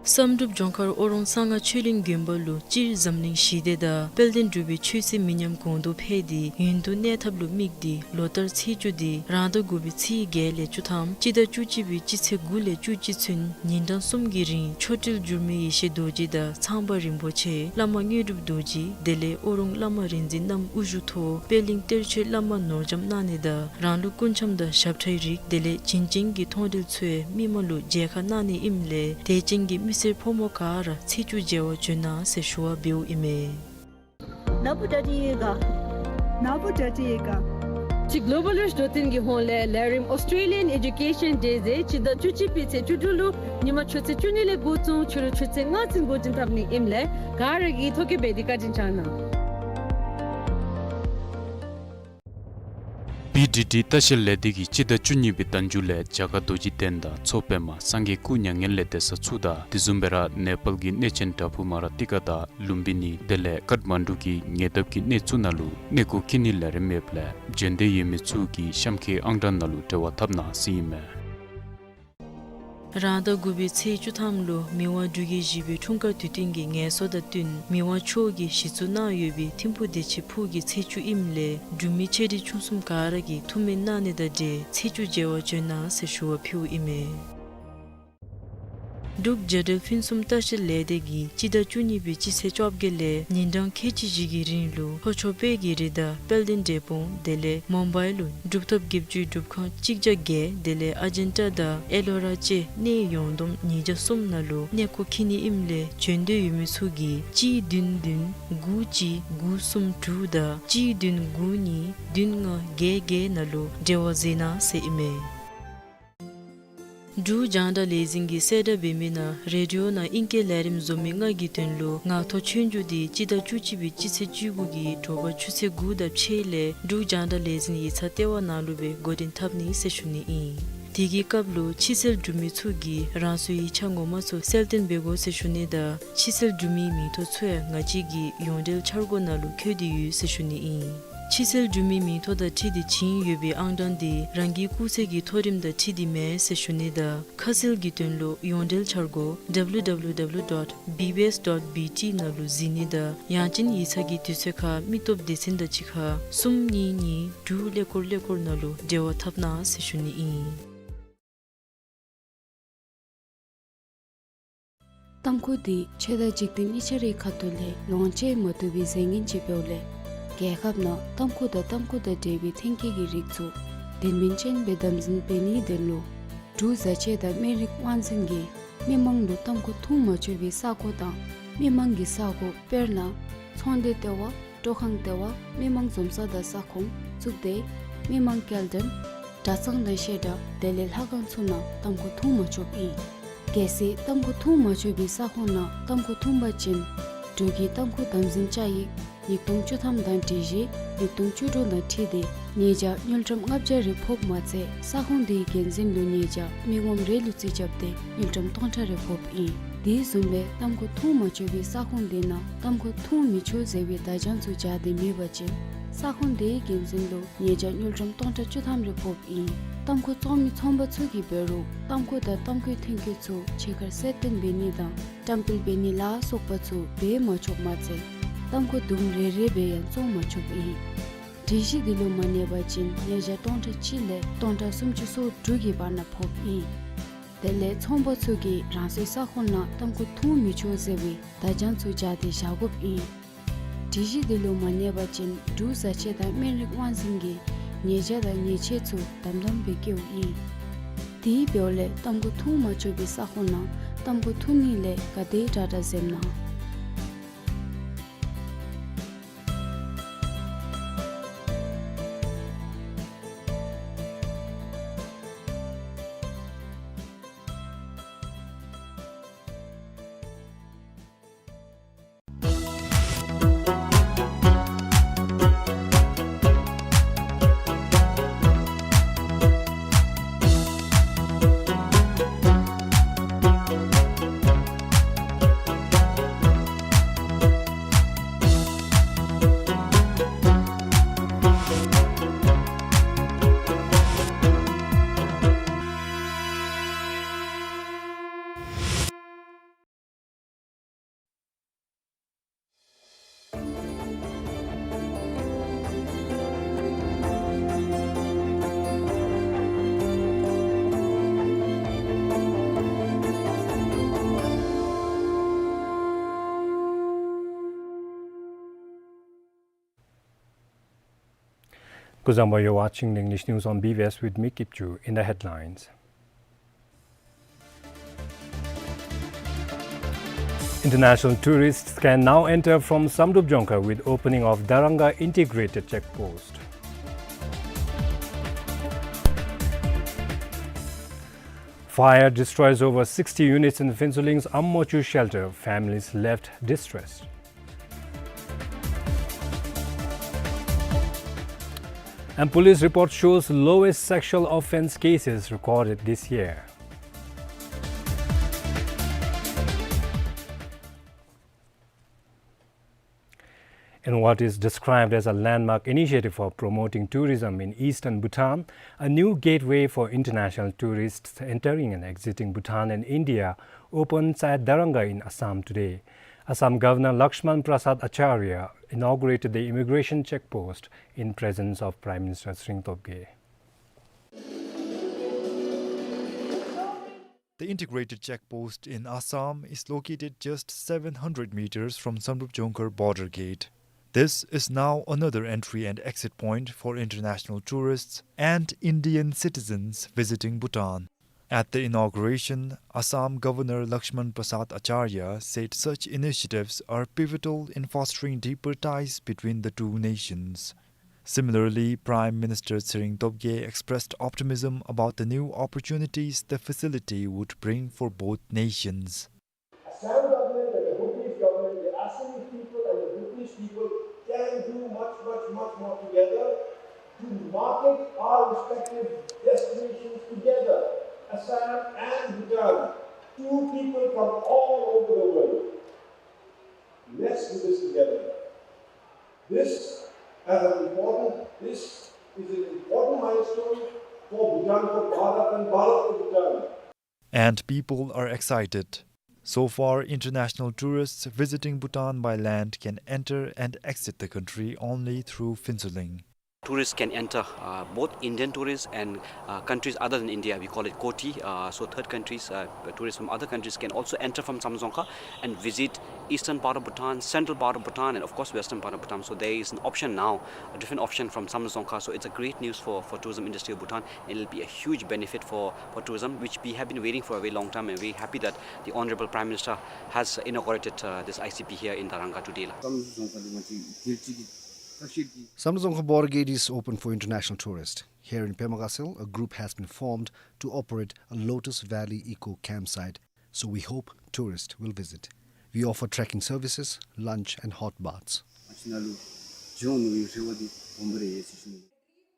བསམ་གྲུབ་ལྗོངས་མཁར་ཨོ་རོང་གསང་སྔགས་ཆོས་གླིང་དགོན་པ་ལུ་སྤྱིར་འཛམ་གླིང་ཞི་བདེ་དང་དཔལ་ལྡན་འབྲུག་པའི་ཆོས་སྲིད་མི་ཉམས་གོང་དུ་འཕེལ་ཏེ་ཡུན་དུ་གནས་ཐབས་ལུ་དམིགས་ཏེ་ལོ་ལྟར་ཚེས་བཅུ་འདི་རང་ཟླ་དགུ་པའི་ཚེས་བརྒྱད་ལས་བཅུ་ཐམ་སྤྱི་ཟླ་བཅུ་གཅིག་པའི་སྤྱི་ཚེས་དགུ་ལས་བཅུ་གཅིག་ཚུན་ཉིན་གྲངས་གསུམ་གྱི་རིང་མཆོག་སྤྲུལ་འགྱུར་མེད་ཡེ་ཤེས་རྡོ་རྗེ་དང་ཚངས་པ་རིན་པོ་ཆེ་བླ་མ་དངོས་གྲུབ་རྡོ་རྗེ་དེ་ལས་ཨོ་རོང་བླ་མ་རིག་འཛིན་རྣམ་དབུ་བཞུགས་ཐོག་པད་གླིང་གཏེར་ཆོས་བླ་མ་ནོར་རྒྱམ་གནང་ནི་དང་རང་ལུགས་སྐུ་འཆམ་དང་ཞབས་ཁྲའི་རིགས་དེ་ལས་བྱིན་ཅན་གྱི་མཐོང་གྲོལ་ཚུ་མི་མང་ལུ་མཇལ་ཁ་གནང་ནི་ཨིནམ་ལས་དད་ཅན་གྱི་མི་སེར་ཕོ་མོ་ག་ར་ཚེས་བཅུ་མཇལ་བར་བྱོན་གནང་ཟེར་ཞུ་བ་འབདཝ་ཨིན་མས། ན་བུ་ཌ་ཌི་ཨེ་ག། ན་བུ་ཌ་ཌི་ཨེ་ག། ཅིག་གོ་ལོ་བཱལ་རིཆ་དོ་ཏིན་གྱི་ཧོངས་ལས་ལས་རིམ་ཨོསི་ཊྲེ་ལི་ཡཱན་ཨེ་ཌུ་ཀེ་ཤཱན་ཌེ་ཟེར་སྤྱི་ཟླ་བཅུ་གཅིག་པའི་ཚེས་བཅུ་དྲུག་ལུ་ཉིན་མ་ཆུ་ཚོད་བཅུ་གཉིས་ལས་འགོ་བཙུགས་ཕྱི་རུ་ཆུ་ཚོད་ལྔ་ཚུན་འགོ་འདྲེན་འཐབ་ནི་ཨིནམ་ལས་ག་ར་གིས་ཐོ་བཀོད་འབད་དེ་བཀའ་དྲིན་བསྐྱང་གནང་། བི་ཌི་ཌི་ལྟ་བཤལ་ལས་སྡེ་གིས་སྤྱི་ཟླ་བཅུ་གཉིས་པའི་ཟླ་མཇུག་ལས་རྒྱ་གར་རྡོ་རྗེ་གདན་དང་མཚོ་པདྨ་སངས་རྒྱས་སྐུ་མྱ་ངན་ལས་འདས་ས་ཚུ་དང་དེ་བཟུམ་སྦེ་ར་ནེ་པཱལ་གྱི་གནས་ཆེན་བྲག་ཕུག་མ་ར་ཏི་ཀ་དང་ལུམ་བི་ནི་དེ་ལས་ཀཊ་མན་ཌུ་གི་ཉེ་འདབས་ཀྱི་གནས་ཚུ་ནང་ལུ་གནས་སྐོར་འཁྱིད་ནིའི་ལས་རིམ་ཡོདཔ་ལས་འབྱོན་འདོད་ཡོད་མི་ཚུ་གིས་གཤམ་འཁོད་ཨང་གྲངས་ནང་ལུ་འབྲེལ་བ་འཐབ་གནང་ཟེར་ཨིན་མས། རང་ཟླ་དགུ་པའི་ཚེས་བཅུ་ཐམ་ལུ་མི་དབང་འབྲུག་རྒྱལ་བཞི་པའི་འཁྲུངས་སྐར་དུས་སྟོན་གྱི་ངལ་གསོ་དང་བསྟུན་མི་དབང་མཆོག་གིས་གཞི་བཙུགས་གནང་ཡོད་པའི་ཐིམ་ཕུག་བདེ་ཆེན་ཕུག་གི་ཚེས་བཅུ་ཨིནམ་ལས་འབྲུག་མི་ཆེ་འབྲིང་ཆུང་གསུམ་ག་ར་གིས་ཐུགས་སྨོན་གནང་ནི་དང་འབྲེལ་ཚེས་བཅུ་མཇལ་བར་བྱོན་གནང་ཟེར་ཞུ་བ་ཕུལཝ་ཨིན་མས། འབྲུག་རྒྱལ་འབྲེལ་ཕུན་སུམ་ལྟ་བཤལ་ལས་སྡེ་གིས་སྤྱི་ཟླ་བཅུ་གཉིས་པའི་སྤྱི་ཚེས་བཅོ་བརྒྱད་ལས་ཉིན་གྲངས་ཁལ་གཅིག་བཞི་གི་རིང་ལུ་ལྷོ་ཕྱོགས་དཔལ་གྱི་རི་དང་དཔལ་ལྡན་འབྲས་སྤུངས་དེ་ལས་མུམ་བའི་ལུ་གྲུབ་ཐོབ་བརྒྱད་ཅུའི་སྒྲུབ་ཁང་གཅིག་བརྒྱ་བརྒྱད་དེ་ལས་ཨ་ཇན་ཊ་དང་ཨེ་ལོ་ར་བཅས་གནས་ཡོངས་བསྡོམས་ཉིས་བརྒྱ་གསུམ་ནང་ལུ་གནས་སྐོར་འཁྱིད་ནི་ཨིནམ་ལས་བྱོན་འདོད་ཡོད་མི་ཚུ་གིས་གཅིག་བདུན་བདུན་དགུ་གཅིག་དགུ་གསུམ་དྲུག་དང་གཅིག་བདུན་དགུ་གཉིས་བདུན་ལྔ་བརྒྱད་བརྒྱད་ནང་ལུ་འབྲེལ་བ་མཛད་གནང་ཟེར་ཨིན་མས། འབྲུག་རྒྱང་བསྒྲགས་ལས་འཛིན་གྱིས་གསལ་བསྒྲགས་འབད་མི་ནང་རེ་ཌི་ཡོ་ནང་ཨིང་སྐད་ལས་རིམ་བཟོ་མི་ལྔ་གི་དོན་ལུ་ངག་ཐོག་ཆོས་རྒྱུགས་འདི་སྤྱི་ཟླ་བཅུ་གཅིག་པའི་སྤྱི་ཚེས་བཅུ་དགུ་གི་དྲོ་པ་ཆུ་ཚོད་དགུ་དང་ཕྱེད་ལས་འབྲུག་རྒྱང་བསྒྲགས་ལས་འཛིན་ཡིག་ཚང་ལྟེ་བ་ནང་ལུ་སྦེ་འགོ་འདྲེན་འཐབ་ནི་ཟེར་ཞུ་ནི་ཨིན། དེ་གི་སྐབས་ལུ་ཕྱི་སེལ་གྲུབ་མི་ཚུ་གིས་རང་སོའི་ཡིག་ཆ་ངོ་མ་ཚུ་གསལ་སྟོན་འབད་དགོ་ཟེར་ཞུ་ནི་དང་ཕྱི་སེལ་གྲུབ་མིའི་མིང་ཐོ་ཚུ་ཡང་ང་བཅས་ཀྱི་ཡོངས་འབྲེལ་འཆར་སྒོ་ནང་ལུ་བཀོད་དེ་ཡོད་ཟེར་ཞུ་ནི་ཨིན། ཕྱི་སེལ་གྲུབ་མིའི་མིང་ཐོ་དང་འཁྲིལ་ཏེ་བྱིན་ཡོད་པའི་ཨང་གྲངས་འདི་རང་གི་སྐུགས་ཚད་ཀྱི་མཐོ་རིམ་དང་འཁྲིལ་ཏེ་མེན་ཟེར་ཞུ་ནི་དང་ཁ་གསལ་གྱི་དོན་ལུ་ཡོངས་འབྲེལ་འཆར་སྒོ་W W W dot B B S dot B T ནང་ལུ་གཟིགས་ནི་དང་ཡང་ཅིན་ཡིག་ཚང་གི་དུས་ཚོད་ཁར་མི་སྟོབས་སྡེ་ཚན་དང་གཅིག་ཁར་གསུམ་གཉིས་གཉིས་དྲུག་ཀླད་ཀོར་ཀླད་ཀོར་ནང་ལུ་འབྲེལ་བ་འཐབ་གནང་ཟེར་ཞུ་ནི་ཨིན། ཏམ་ཁུ་འདི་ཆོས་དང་འཇིག་རྟེན་གཉིས་ཆ་རའི་ཁ་ཐུག་ལས་ལོངས་སྤྱོད་མ་བཏུབ་པའི་རྫས་ངན་ཅིག་འབདཝ་ལས་རྒྱལ་ཁབ་ནང་ཏམ་ཁུ་དང་ཏམ་ཁུ་དང་འབྲེལ་བའི་ཐོན་སྐྱེད་ཀྱི་རིགས་ཚུ་དོན་སྨིན་ཅན་སྦེ་དམ་འཛིན་འབད་ནིའི་དོན་ལུ་འབྲུག་བཟའ་ཆས་དང་སྨན་རིགས་དབང་འཛིན་གྱིས་མི་མང་ལུ་ཏམ་ཁུ་འཐུང་མ་ཆོག་པའི་ས་གོ་དང་མི་མང་གི་ས་གོ་དཔེར་ན་ཚོང་སྡེ་ལྟེ་བ། སྤྲོ་ཁང་ལྟེ་བ། མི་མང་འཛོམས་ས་དང་ས་ཁོངས། གཙུག་སྡེ། མི་མང་སྐྱེལ་འདྲེན། གྲྭ་ཚང་དང་བཤད་གྲྭ་དེ་ལས་ལྷ་ཁང་ཚུ་ནང་ཏམ་ཁུ་འཐུང་མ་ཆོགཔ་ཨིན། གལ་སྲིད་ཏམ་ཁུ་འཐུང་མ་ཆོག་པའི་ས་ཁོངས་ནང་ཏམ་ཁུ་འཐུང་པ་ཅིན་འབྲུག་གི་ཏམ་ཁུ་དམ་འཛིན་བཅའ་ཡིག་ཉིས་སྟོང་བཅུ་ཐམ་དང་སྒྲིག་གཞི་ཉིས་སྟོང་བཅུ་དྲུག་དང་འཁྲིལ་ཏེ་ཉེས་བྱ་དངུལ་ཀྲམ་ལྔ་བརྒྱ་རེ་ཕོགཔ་མ་ཚད་ས་ཁོངས་དེའི་འགན་འཛིན་ལུ་ཉེས་བྱ་མི་ངོམ་རེ་ལུ་རྩིས་རྐྱབ་སྟེ་དངུལ་ཀྲམ་སྟོང་ཕྲག་རེ་ཕོགཔ་ཨིན། དེ་བཟུམ་སྦེ་ཏམ་ཁུ་འཐུང་མ་ཆོག་པའི་ས་ཁོངས་དེ་ནང་ཏམ་ཁུ་འཐུང་མི་ཆོག་ཟེར་བའི་བརྡ་བྱང་ཚུ་སྦྱར་ཏེ་མེད་པ་ཅིན་ས་ཁོངས་དེའི་འགན་འཛིན་ལུ་ཉེས་བྱ་དངུལ་ཀྲམ་སྟོང་ཕྲག་བཅུ་ཐམ་རེ་ཕོགཔ་ཨིན། ཏམ་ཁུ་བཙོང་མི་ཚོང་པ་ཚུ་གིས་འབད་རུང་ཏམ་ཁུ་དང་ཏམ་ཁུའི་ཐོན་སྐྱེད་ཚུ་ཕྱི་ཁར་གསལ་སྟོན་འབད་ནི་དང་བཀྲམ་སྤེལ་འབད་ནི་ལ་སོགས་པ་ཚུ་འབད་མ་ཆོགཔ་མ་ཚད་ཏམ་ཁུ་དུམ་རེ་རེ་སྦེ་ཡང་བཙོང་མ་ཆོགཔ་ཨིན། སྒྲིག་གཞི་འདི་ལུ་མ་གནས་པ་ཅིན་ཉེས་བྱ་སྟོང་ཕྲག་གཅིག་ལས་སྟོང་ཕྲག་སུམ་ཅུ་སོ་དྲུག་གི་བར་ན་ཕོགཔ་ཨིན། དེ་ལས་ཚོང་པ་ཚུ་གིས་རང་སོའི་ས་ཁོངས་ནང་ཏམ་ཁུ་འཐུང་མི་ཆོག་ཟེར་བའི་བརྡ་བྱང་ཚུ་སྦྱར་ཏེ་བཞག་དགོཔ་ཨིན། སྒྲིག་གཞི་འདི་ལུ་མ་གནས་པ་ཅིན་འབྲུག་བཟའ་ཆས་དང་སྨན་རིགས་དབང་འཛིན་གྱིས་ཉེས་བྱ་དང་ཉེས་ཆད་ཚུ་དམ་དམ་སྦེ་བཀལཝ་ཨིན། དེ་འབདཝ་ལས་ཏམ་ཁུ་འཐུང་མ་ཆོག་པའི་ས་ཁོངས་ནང་ཏམ་ཁུ་འཐུང་ནི་ལས་ག་དེ་དྲག་དྲག་འཛེམ་གནང་། Kuzuzangpo, you're watching the English news on B B S with me, Kipchu. In the headlines, international tourists can now enter from Samdrup Jongkhar with opening of Daranga Integrated Check Post. Fire destroys over sixty units in Phuentsholling's Ammochu shelter. Families left distressed. And police report shows lowest sexual offence cases recorded this year. In what is described as a landmark initiative for promoting tourism in eastern Bhutan, a new gateway for international tourists entering and exiting Bhutan and India opens at Daranga in Assam today. Assam Governor Lakshman Prasad Acharya inaugurated the immigration check post in presence of Prime Minister Tshering Tobgay. The integrated check post in Assam is located just seven hundred meters from Samdrup Jongkhar border gate. This is now another entry and exit point for international tourists and Indian citizens visiting Bhutan. At the inauguration, Assam Governor Lakshman Prasad Acharya said such initiatives are pivotal in fostering deeper ties between the two nations. Similarly, Prime Minister Tshering Tobgay expressed optimism about the new opportunities the facility would bring for both nations. Assam government and the Bhutanese government, the Assamese people and the Bhutanese people can do much, much, much more together to market our respective destinations together, Assam and Bhutan, two people from all over the world. Let's do this together. This, as an important, this is an important milestone for Bhutan, for Bharat, and Bharat for Bhutan. And people are excited. So far, international tourists visiting Bhutan by land can enter and exit the country only through Phuentsholing. Tourists can enter, uh, both Indian tourists and, uh, countries other than India. We call it COTI. Uh, so third countries, uh, tourists from other countries can also enter from Samdrup Jongkhar and visit eastern part of Bhutan, central part of Bhutan, and of course western part of Bhutan. So there is an option now, a different option from Samdrup Jongkhar. So it's a great news for, for tourism industry of Bhutan, and it'll be a huge benefit for, for tourism, which we have been waiting for a very long time, and very happy that the Honorable Prime Minister has inaugurated, uh, this I C P here in Daranga today la. Samdrup Jongkhar border gate is open for international tourists. Here in Pema Gatshel, a group has been formed to operate a Lotus Valley Eco Campsite, so we hope tourists will visit. We offer trekking services, lunch and hot baths.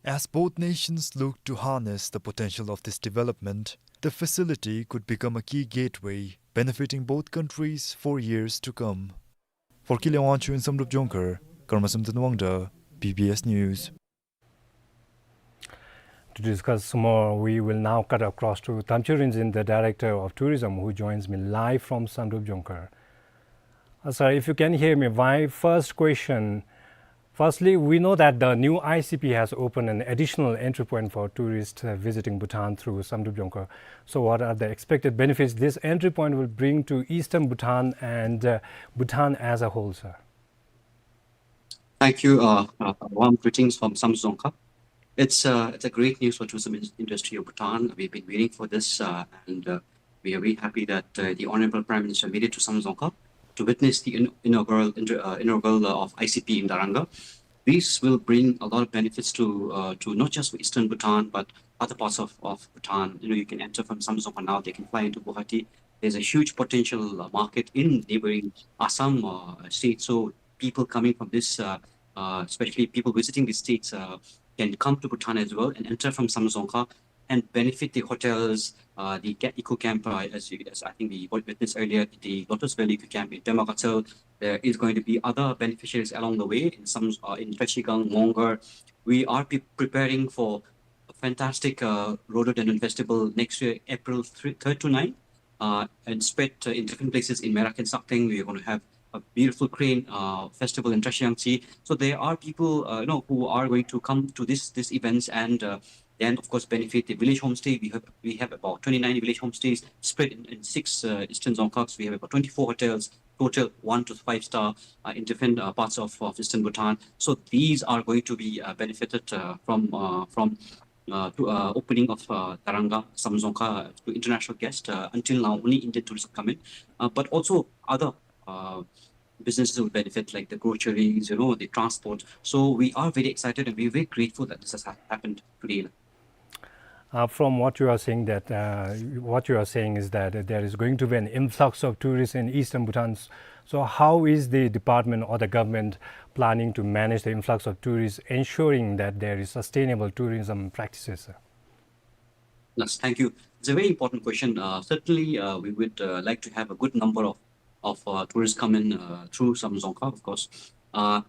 As both nations look to harness the potential of this development, the facility could become a key gateway, benefiting both countries for years to come. For Kile Wangchuck in Samdrup Jongkhar, Karmasum Tanwangda, B B S News. To discuss more, we will now cut across to Tamchiu Rinzin, the Director of Tourism, who joins me live from Samdrup Jongkhar. Uh, sir, if you can hear me, my first question. Firstly, we know that the new I C P has opened an additional entry point for tourists, uh, visiting Bhutan through Samdrup Jongkhar. So what are the expected benefits this entry point will bring to eastern Bhutan and, uh, Bhutan as a whole, sir? Thank you. Uh, uh, warm greetings from Samdrup Jongkhar. It's, uh, it's a great news for tourism in-, industry of Bhutan. We've been waiting for this, uh, and, uh, we are very happy that, uh, the Honorable Prime Minister made it to Samdrup Jongkhar to witness the in-, inaugural, inter-, uh, inaugural, uh, of I C P in Daranga. This will bring a lot of benefits to, uh, to not just for eastern Bhutan, but other parts of, of Bhutan. You know, you can enter from Samdrup Jongkhar now, they can fly into Guwahati. There's a huge potential, uh, market in neighboring Assam, uh, state. So people coming from this, uh, uh, especially people visiting these states, uh, can come to Bhutan as well and enter from Samdrup Jongkhar and benefit the hotels, uh, the ca-, eco camp, uh, as you, as I think we wit-, witnessed earlier, the Lotus Valley Eco Camp in Pema Gatshel. There is going to be other beneficiaries along the way in some, uh, in Trashigang, Mongar. We are pre-, preparing for a fantastic, uh, Rhododendron Festival next year, April three, third to ninth, uh, and spread, uh, in different places in Merak and Sakteng. We're gonna have a beautiful crane, uh, festival in Trashigang Tsi. So there are people, uh, you know, who are going to come to this, this events and, uh, then of course benefit the village homestay. We have, we have about twenty-nine village homestays spread in, in six, uh, eastern Dzongkhag. We have about twenty-four hotels. total one to five star, uh, in different, uh, parts of, of eastern Bhutan. So these are going to be, uh, benefited, uh, from, uh, from, uh, to, uh, opening of, uh, Taranga, Samdrup Dzongkha to international guests. Uh, until now, only Indian tourists have come in, uh, but also other, uh, businesses will benefit, like the groceries, you know, the transport. So we are very excited and we're very grateful that this has ha-, happened today. Uh, from what you are saying that, uh, what you are saying is that there is going to be an influx of tourists in eastern Bhutan. So how is the department or the government planning to manage the influx of tourists, ensuring that there is sustainable tourism practices, sir? Yes, thank you. It's a very important question. Uh, certainly, uh, we would, uh, like to have a good number of, of, uh, tourists come in, uh, through Samdrup Dzongkha, of course. Uh,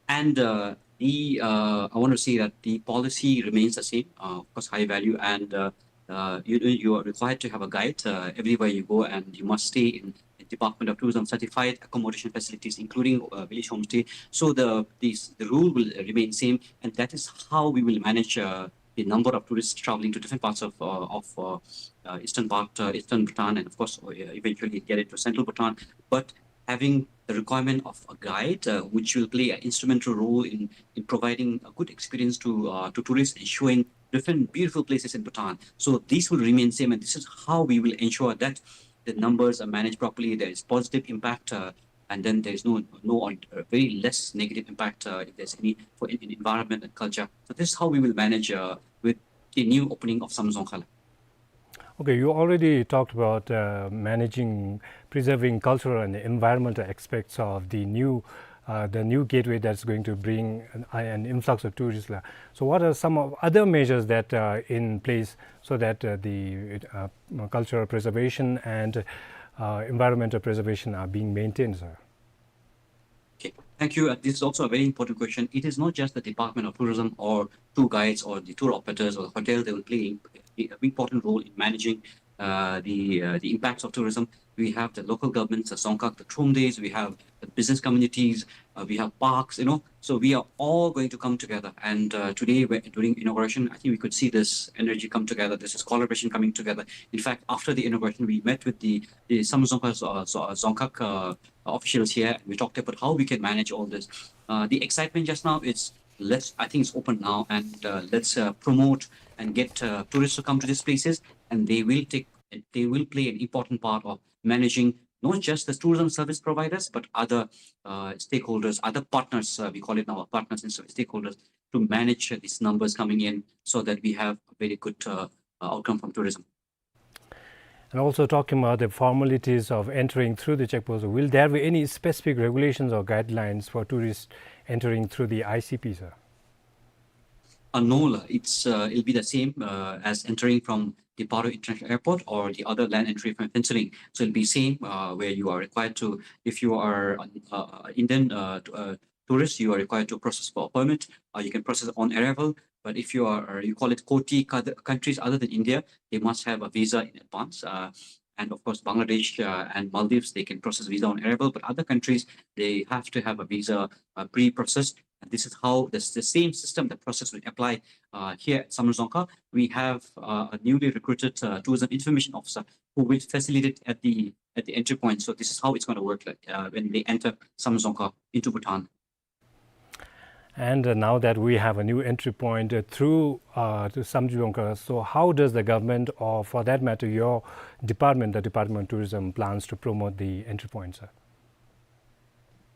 and, uh, the, uh, I want to say that the policy remains the same. Uh, of course, high value, and, uh, uh, you, you are required to have a guide, uh, everywhere you go, and you must stay in a Department of Tourism certified accommodation facilities, including, uh, village homestay. So the, these, the rule will remain same, and that is how we will manage, uh, the number of tourists traveling to different parts of, uh, of, uh, uh, eastern part, uh, eastern Bhutan, and of course, uh, eventually get into central Bhutan. But having the requirement of a guide, uh, which will play an instrumental role in, in providing a good experience to, uh, to tourists and showing different beautiful places in Bhutan. So this will remain same, and this is how we will ensure that the numbers are managed properly. There is positive impact, uh, and then there is no, no, uh, very less negative impact, uh, if there's any, for in, in environment and culture. So this is how we will manage, uh, with the new opening of Samdrup Dzongkha. Okay, you already talked about, uh, managing, preserving cultural and environmental aspects of the new, uh, the new gateway that's going to bring an, an influx of tourists la. So what are some of other measures that are in place so that, uh, the, uh, cultural preservation and, uh, environmental preservation are being maintained, sir? Okay, thank you. Uh, this is also a very important question. It is not just the Department of Tourism or tour guides or the tour operators or the hotel. They will play a, a important role in managing, uh, the, uh, the impacts of tourism. We have the local governments, the Dzongkhag, the Thromdes, we have the business communities, uh, we have parks, you know. So we are all going to come together. And, uh, today, when, during inauguration, I think we could see this energy come together. This is collaboration coming together. In fact, after the inauguration, we met with the, the Samdrup Dzongkha, uh, Zo-, uh, Dzongkhag, uh, officials here, and we talked about how we can manage all this. Uh, the excitement just now is, let's, I think it's open now, and, uh, let's, uh, promote and get, uh, tourists to come to these places, and they will take, they will play an important part of managing not just the tourism service providers, but other, uh, stakeholders, other partners, uh, we call it now partners and stakeholders, to manage, uh, these numbers coming in so that we have a very good, uh, uh, outcome from tourism. And also talking about the formalities of entering through the checkpost, will there be any specific regulations or guidelines for tourists entering through the I C P, sir? Uh, no, la. It's, uh, it'll be the same, uh, as entering from the Paro International Airport or the other land entry from Phuentsholing. So it'll be same, uh, where you are required to, if you are, uh, uh, Indian, uh, t-, uh, tourist, you are required to process for a permit, or you can process on arrival. But if you are, uh, you call it Koti, coth-, countries other than India, they must have a visa in advance. Uh, and of course, Bangladesh, uh, and Maldives, they can process visa on arrival. But other countries, they have to have a visa, uh, pre-processed. And this is how this, the same system, the process will apply, uh, here at Samdrup Dzongkha. We have, uh, a newly recruited, uh, tourism information officer who will facilitate at the, at the entry point. So this is how it's gonna work, like, uh, when they enter Samdrup Dzongkha into Bhutan. And, uh, now that we have a new entry point, uh, through, uh, to Samdrup Dzongkha, so how does the government, or for that matter, your department, the Department of Tourism, plans to promote the entry point, sir?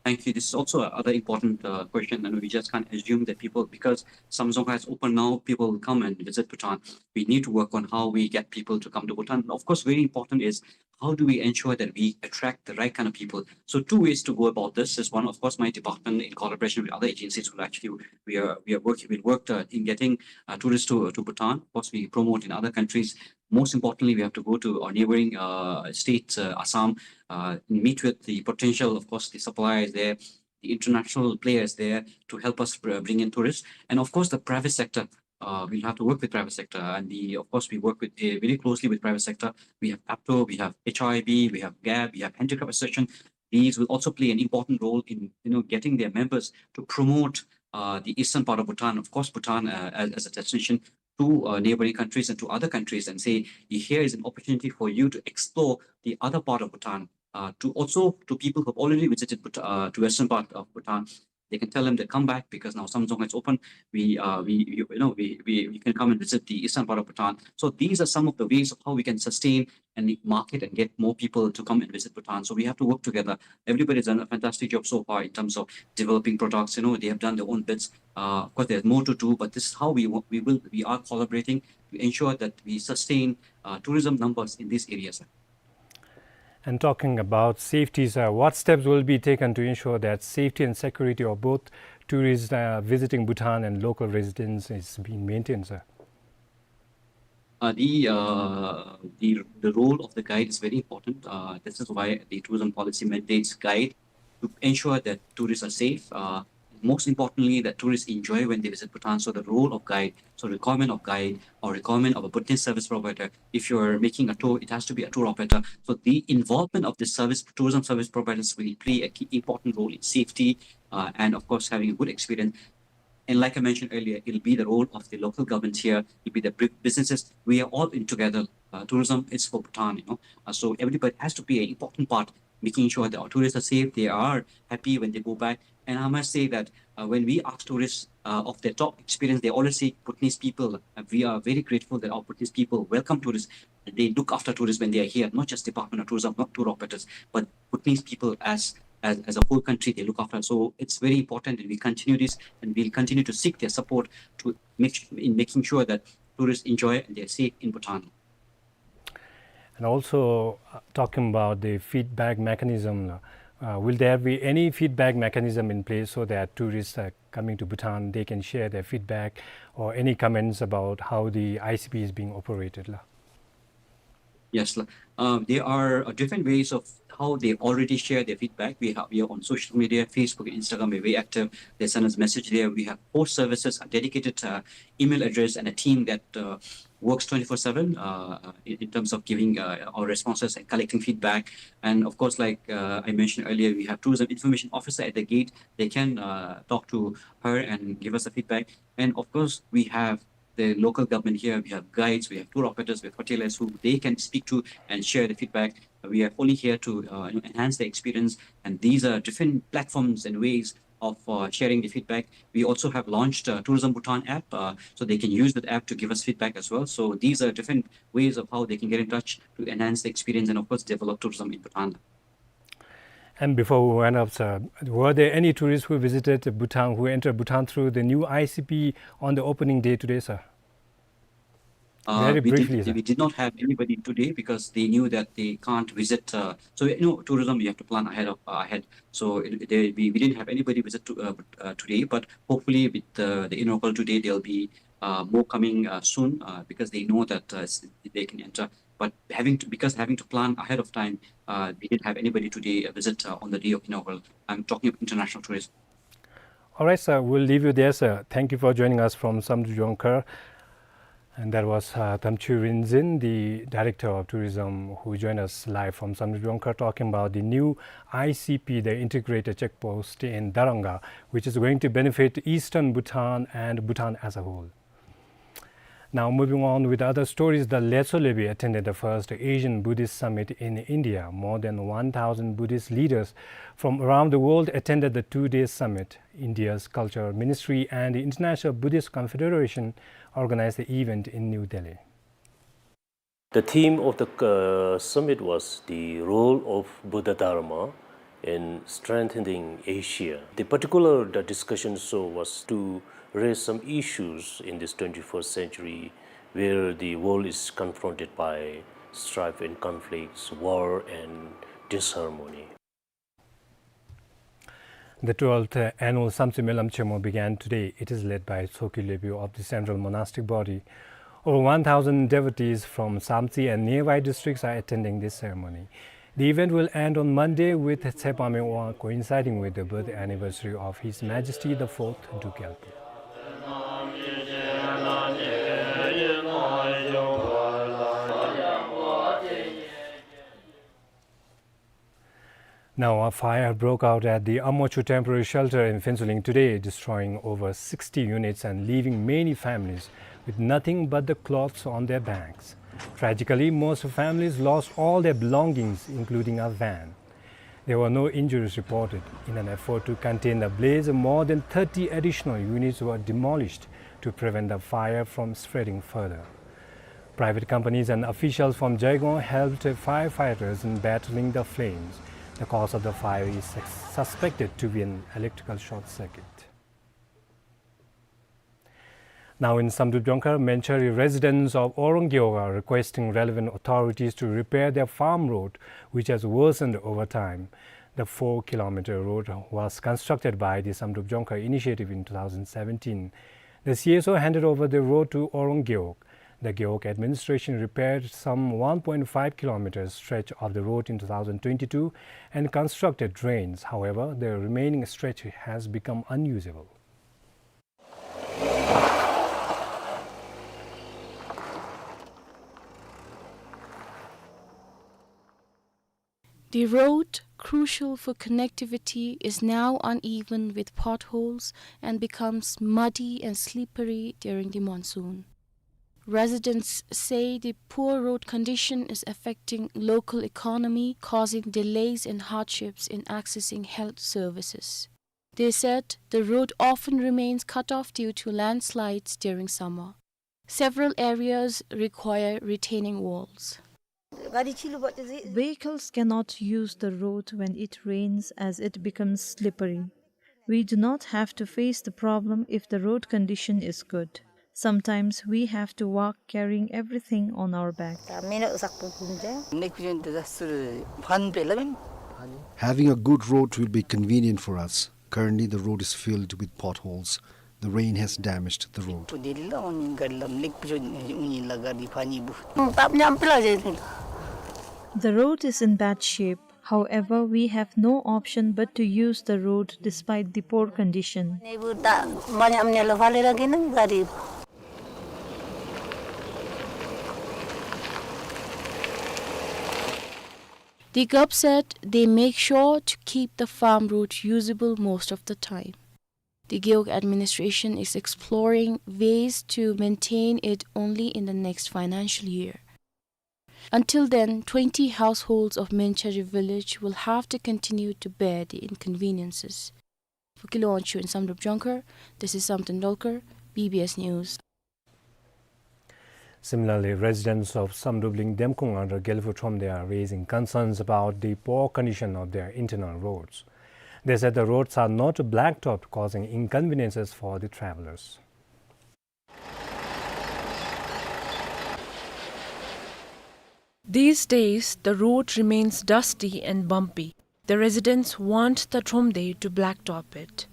Thank you. This is also another important, uh, question, and we just can't assume that people, because Samdrup Dzongkha has opened now, people will come and visit Bhutan. We need to work on how we get people to come to Bhutan. Of course, very important is how do we ensure that we attract the right kind of people? So two ways to go about this is, one, of course, my department in collaboration with other agencies will actually, we are, we are working, we worked, uh, in getting, uh, tourists to, to Bhutan. Of course, we promote in other countries. Most importantly, we have to go to our neighboring, uh, states, uh, Assam, uh, meet with the potential, of course, the suppliers there, the international players there to help us br-, bring in tourists. And of course, the private sector, uh, we'll have to work with private sector. And the, of course, we work with, uh, very closely with private sector. We have APTO, we have H I B, we have GAB, we have Handicraft Association. These will also play an important role in, you know, getting their members to promote, uh, the eastern part of Bhutan, of course, Bhutan, uh, as, as a destination to, uh, neighboring countries and to other countries, and say, "Here is an opportunity for you to explore the other part of Bhutan." uh, to also to people who have already visited Bhut-, uh, to western part of Bhutan. They can tell them to come back because now Samdrudzong is open. We, uh, we, we, you know, we, we, we can come and visit the eastern part of Bhutan. So these are some of the ways of how we can sustain and market and get more people to come and visit Bhutan. So we have to work together. Everybody's done a fantastic job so far in terms of developing products. You know, they have done their own bits. Uh, of course, there's more to do, but this is how we wa-, we will, we are collaborating to ensure that we sustain, uh, tourism numbers in these areas. And talking about safety, sir, what steps will be taken to ensure that safety and security of both tourists, uh, visiting Bhutan and local residents is being maintained, sir? Uh, the, uh, the, the role of the guide is very important. Uh, this is why the tourism policy mandates guide to ensure that tourists are safe. Uh, most importantly, that tourists enjoy when they visit Bhutan. So the role of guide, so requirement of guide or requirement of a Bhutanese service provider. If you're making a tour, it has to be a tour operator. So the involvement of the service, tourism service providers will play a key important role in safety, uh, and of course having a good experience. And like I mentioned earlier, it'll be the role of the local government here, it'll be the bu-, businesses. We are all in together. Uh, tourism is for Bhutan, you know. Uh, so everybody has to play an important part, making sure that our tourists are safe, they are happy when they go back. And I must say that, uh, when we ask tourists, uh, of their top experience, they always say Bhutanese people. Uh, we are very grateful that our Bhutanese people welcome tourists. They look after tourists when they are here, not just Department of Tourism, not tour operators, but Bhutanese people as, as, as a whole country they look after. So it's very important that we continue this, and we'll continue to seek their support to make su-, in making sure that tourists enjoy and they're safe in Bhutan. And also, uh, talking about the feedback mechanism, uh, will there be any feedback mechanism in place so that tourists, uh, coming to Bhutan, they can share their feedback or any comments about how the I C P is being operated, la? Yes, la. Uh, there are, uh, different ways of how they already share their feedback. We have, we are on social media, Facebook, Instagram, we're very active. They send us message there. We have post services, a dedicated, uh, email address and a team that, uh, works twenty-four seven, uh, in, in terms of giving, uh, our responses and collecting feedback. And of course, like, uh, I mentioned earlier, we have tourism information officer at the gate. They can, uh, talk to her and give us a feedback. And of course, we have the local government here. We have guides, we have tour operators, we have hoteliers who they can speak to and share the feedback. We are only here to, uh, you know, enhance the experience, and these are different platforms and ways of, uh, sharing the feedback. We also have launched, uh, Tourism Bhutan app, uh, so they can use that app to give us feedback as well. So these are different ways of how they can get in touch to enhance the experience and, of course, develop tourism in Bhutan. And before we wind up, sir, were there any tourists who visited Bhutan, who entered Bhutan through the new I C P on the opening day today, sir? Uh, very briefly, sir. We did, we did not have anybody today because they knew that they can't visit. Uh, so, you know, tourism, you have to plan ahead of, uh, ahead. So it, they, we, we didn't have anybody visit to, uh, uh, today, but hopefully with, uh, the inaugural today, there'll be, uh, more coming, uh, soon, uh, because they know that, uh, s-, they can enter. But having to, because having to plan ahead of time, uh, we didn't have anybody today, uh, visit, uh, on the day of inaugural. I'm talking of international tourism. All right, sir. We'll leave you there, sir. Thank you for joining us from Samdrudzong Khar. And that was, uh, Tamchu Rinzin, the Director of Tourism, who joined us live from Samdrudzong Khar, talking about the new I C P, the integrated check post in Daranga, which is going to benefit eastern Bhutan and Bhutan as a whole. Now, moving on with other stories, the Letsho Lebi attended the first Asian Buddhist Summit in India. More than one thousand Buddhist leaders from around the world attended the two-day summit. India's Culture Ministry and the International Buddhist Confederation organized the event in New Delhi. The theme of the, uh, summit was the role of Buddha Dharma in strengthening Asia. The particular, the discussion so was to raise some issues in this twenty-first century where the world is confronted by strife and conflicts, war and disharmony. The twelfth annual Samtse Melam Chemo began today. It is led by Tshogkyu Lebi of the Central Monastic Body. Over one thousand devotees from Samtse and nearby districts are attending this ceremony. The event will end on Monday with Tsepame Wang coinciding with the birth anniversary of His Majesty the Fourth Druk Gyalpo. Now, a fire broke out at the Amochu temporary shelter in Phuentsholing today, destroying over sixty units and leaving many families with nothing but the cloths on their backs. Tragically, most families lost all their belongings, including a van. There were no injuries reported. In an effort to contain the blaze, more than thirty additional units were demolished to prevent the fire from spreading further. Private companies and officials from Jaigong helped firefighters in battling the flames. The cause of the fire is sus-, suspected to be an electrical short circuit. Now in Samdrup Jongkhar, Menchari residents of Orang Gewog are requesting relevant authorities to repair their farm road, which has worsened over time. The four kilometer road was constructed by the Samdrup Jongkhar initiative in two thousand seventeen. The C S O handed over the road to Orang Gewog. The Gewog administration repaired some one point five kilometers stretch of the road in two thousand twenty-two and constructed drains. However, the remaining stretch has become unusable. The road, crucial for connectivity, is now uneven with potholes and becomes muddy and slippery during the monsoon. Residents say the poor road condition is affecting local economy, causing delays and hardships in accessing health services. They said the road often remains cut off due to landslides during summer. Several areas require retaining walls. Vehicles cannot use the road when it rains as it becomes slippery. We do not have to face the problem if the road condition is good. Sometimes we have to walk carrying everything on our back. Having a good road will be convenient for us. Currently, the road is filled with potholes. The rain has damaged the road. The road is in bad shape. However, we have no option but to use the road despite the poor condition. The Gewog said they make sure to keep the farm road usable most of the time. The Gewog administration is exploring ways to maintain it only in the next financial year. Until then, twenty households of Menchari village will have to continue to bear the inconveniences. For Kilowaunchu in Samdrup Jongkhar, this is Samten Dolkar, B B S News. Similarly, residents of Samdrupling Demkung under Gelphu Thromde are raising concerns about the poor condition of their internal roads. They said the roads are not blacktopped, causing inconveniences for the travelers. These days, the road remains dusty and bumpy. The residents want the Thromde to blacktop it.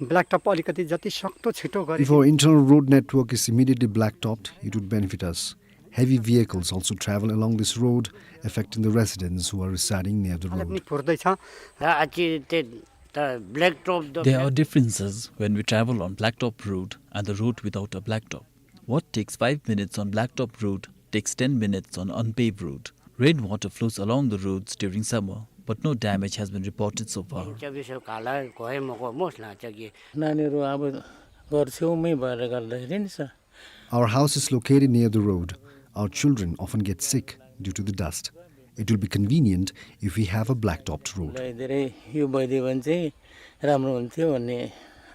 Blacktop अलिकति जति सक्दो छिटो गरी If our internal road network is immediately blacktopped, it would benefit us. Heavy vehicles also travel along this road, affecting the residents who are residing near the हालत road. नि भुर्दैछ। र अझै त्यो त blacktop त There are differences when we travel on blacktop road and the road without a blacktop. What takes five minutes on blacktop road takes ten minutes on unpaved road. Rainwater flows along the roads during summer, but no damage has been reported so far. चौबिसै घाला गए मको मोस लाग्छ कि नानीहरू अब घर छेउमै भएर गर्दाखेरि नि sir. Our house is located near the road. Our children often get sick due to the dust. It will be convenient if we have a blacktopped road. लाई धेरै यो भइदियो भने चाहिँ राम्रो हुन्थ्यो भन्ने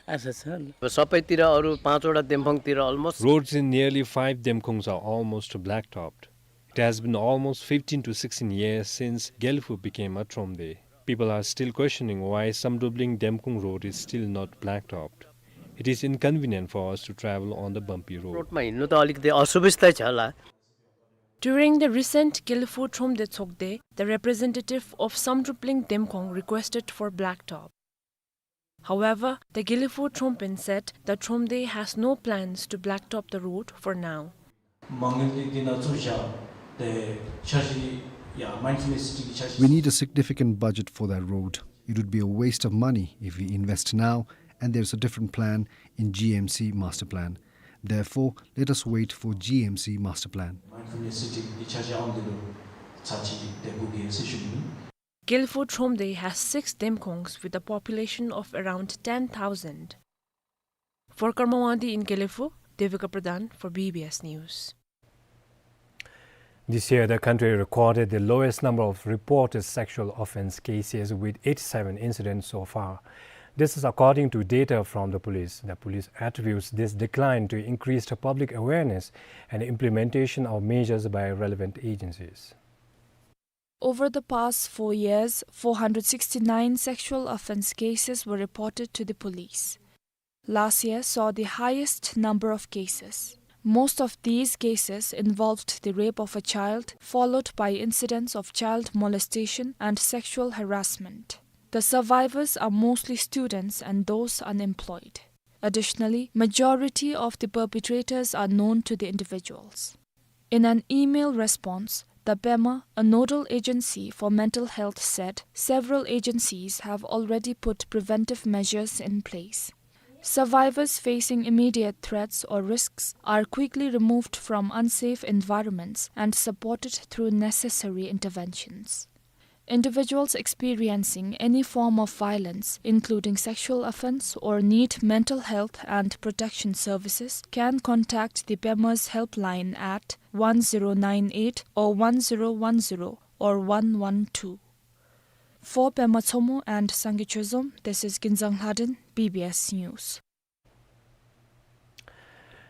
आशा छ। सबैतिर अरू पाँचवटा देमखोङतिर almost Roads in nearly five Demkhongs are almost blacktopped. It has been almost fifteen to sixteen years since Gelphu became a Thromde. People are still questioning why Samdrupling Demkhong road is still not blacktopped. It is inconvenient for us to travel on the bumpy road. रोडमा हिँड्नु त अलिकति असुविस्तै छ होला। During the recent Gelphu Thromde Chokde, the representative of Samdrupling Demkhong requested for blacktop. However, the Gelphu Thrompen said the Thromde has no plans to blacktop the road for now. མ་དངུལ་འདི་འདི་ན་ཚུར་བཞག་སྟེ་འཆར་གཞི་ཡ་མའིན་ཌ་ཕུལ་ནེས་སི་ཊི་གི་འཆར་གཞི། We need a significant budget for that road. It would be a waste of money if we invest now and there's a different plan in G M C master plan. Therefore, let us wait for G M C master plan. མའིན་ཌ་ཕུལ་ནེས་སི་ཊི་གི་འཆར་གཞི་ཨང་འདི་ལུ་ཚར་གཅིག་འདེབས་དགོ་གི་ཟེར་ཞུ་ནི། Gelphu Thromde has six Demkhongs with a population of around ten thousand. For Karma Wangdi in Gelphu, Devika Pradhan for B B S News. This year, the country recorded the lowest number of reported sexual offense cases, with eighty-seven incidents so far. This is according to data from the police. The police attributes this decline to increased public awareness and implementation of measures by relevant agencies. Over the past four years, four hundred sixty-nine sexual offense cases were reported to the police. Last year saw the highest number of cases. Most of these cases involved the rape of a child, followed by incidents of child molestation and sexual harassment. The survivors are mostly students and those unemployed. Additionally, majority of the perpetrators are known to the individuals. In an email response, the PEMA, a nodal agency for mental health, said several agencies have already put preventive measures in place. Survivors facing immediate threats or risks are quickly removed from unsafe environments and supported through necessary interventions. Individuals experiencing any form of violence, including sexual offense, or need mental health and protection services can contact the PEMA's helpline at one zero nine eight or one zero one zero or one one two. For Pema Tsomo and Sangay Chozom, this is Ginzang Lhaden, B B S News.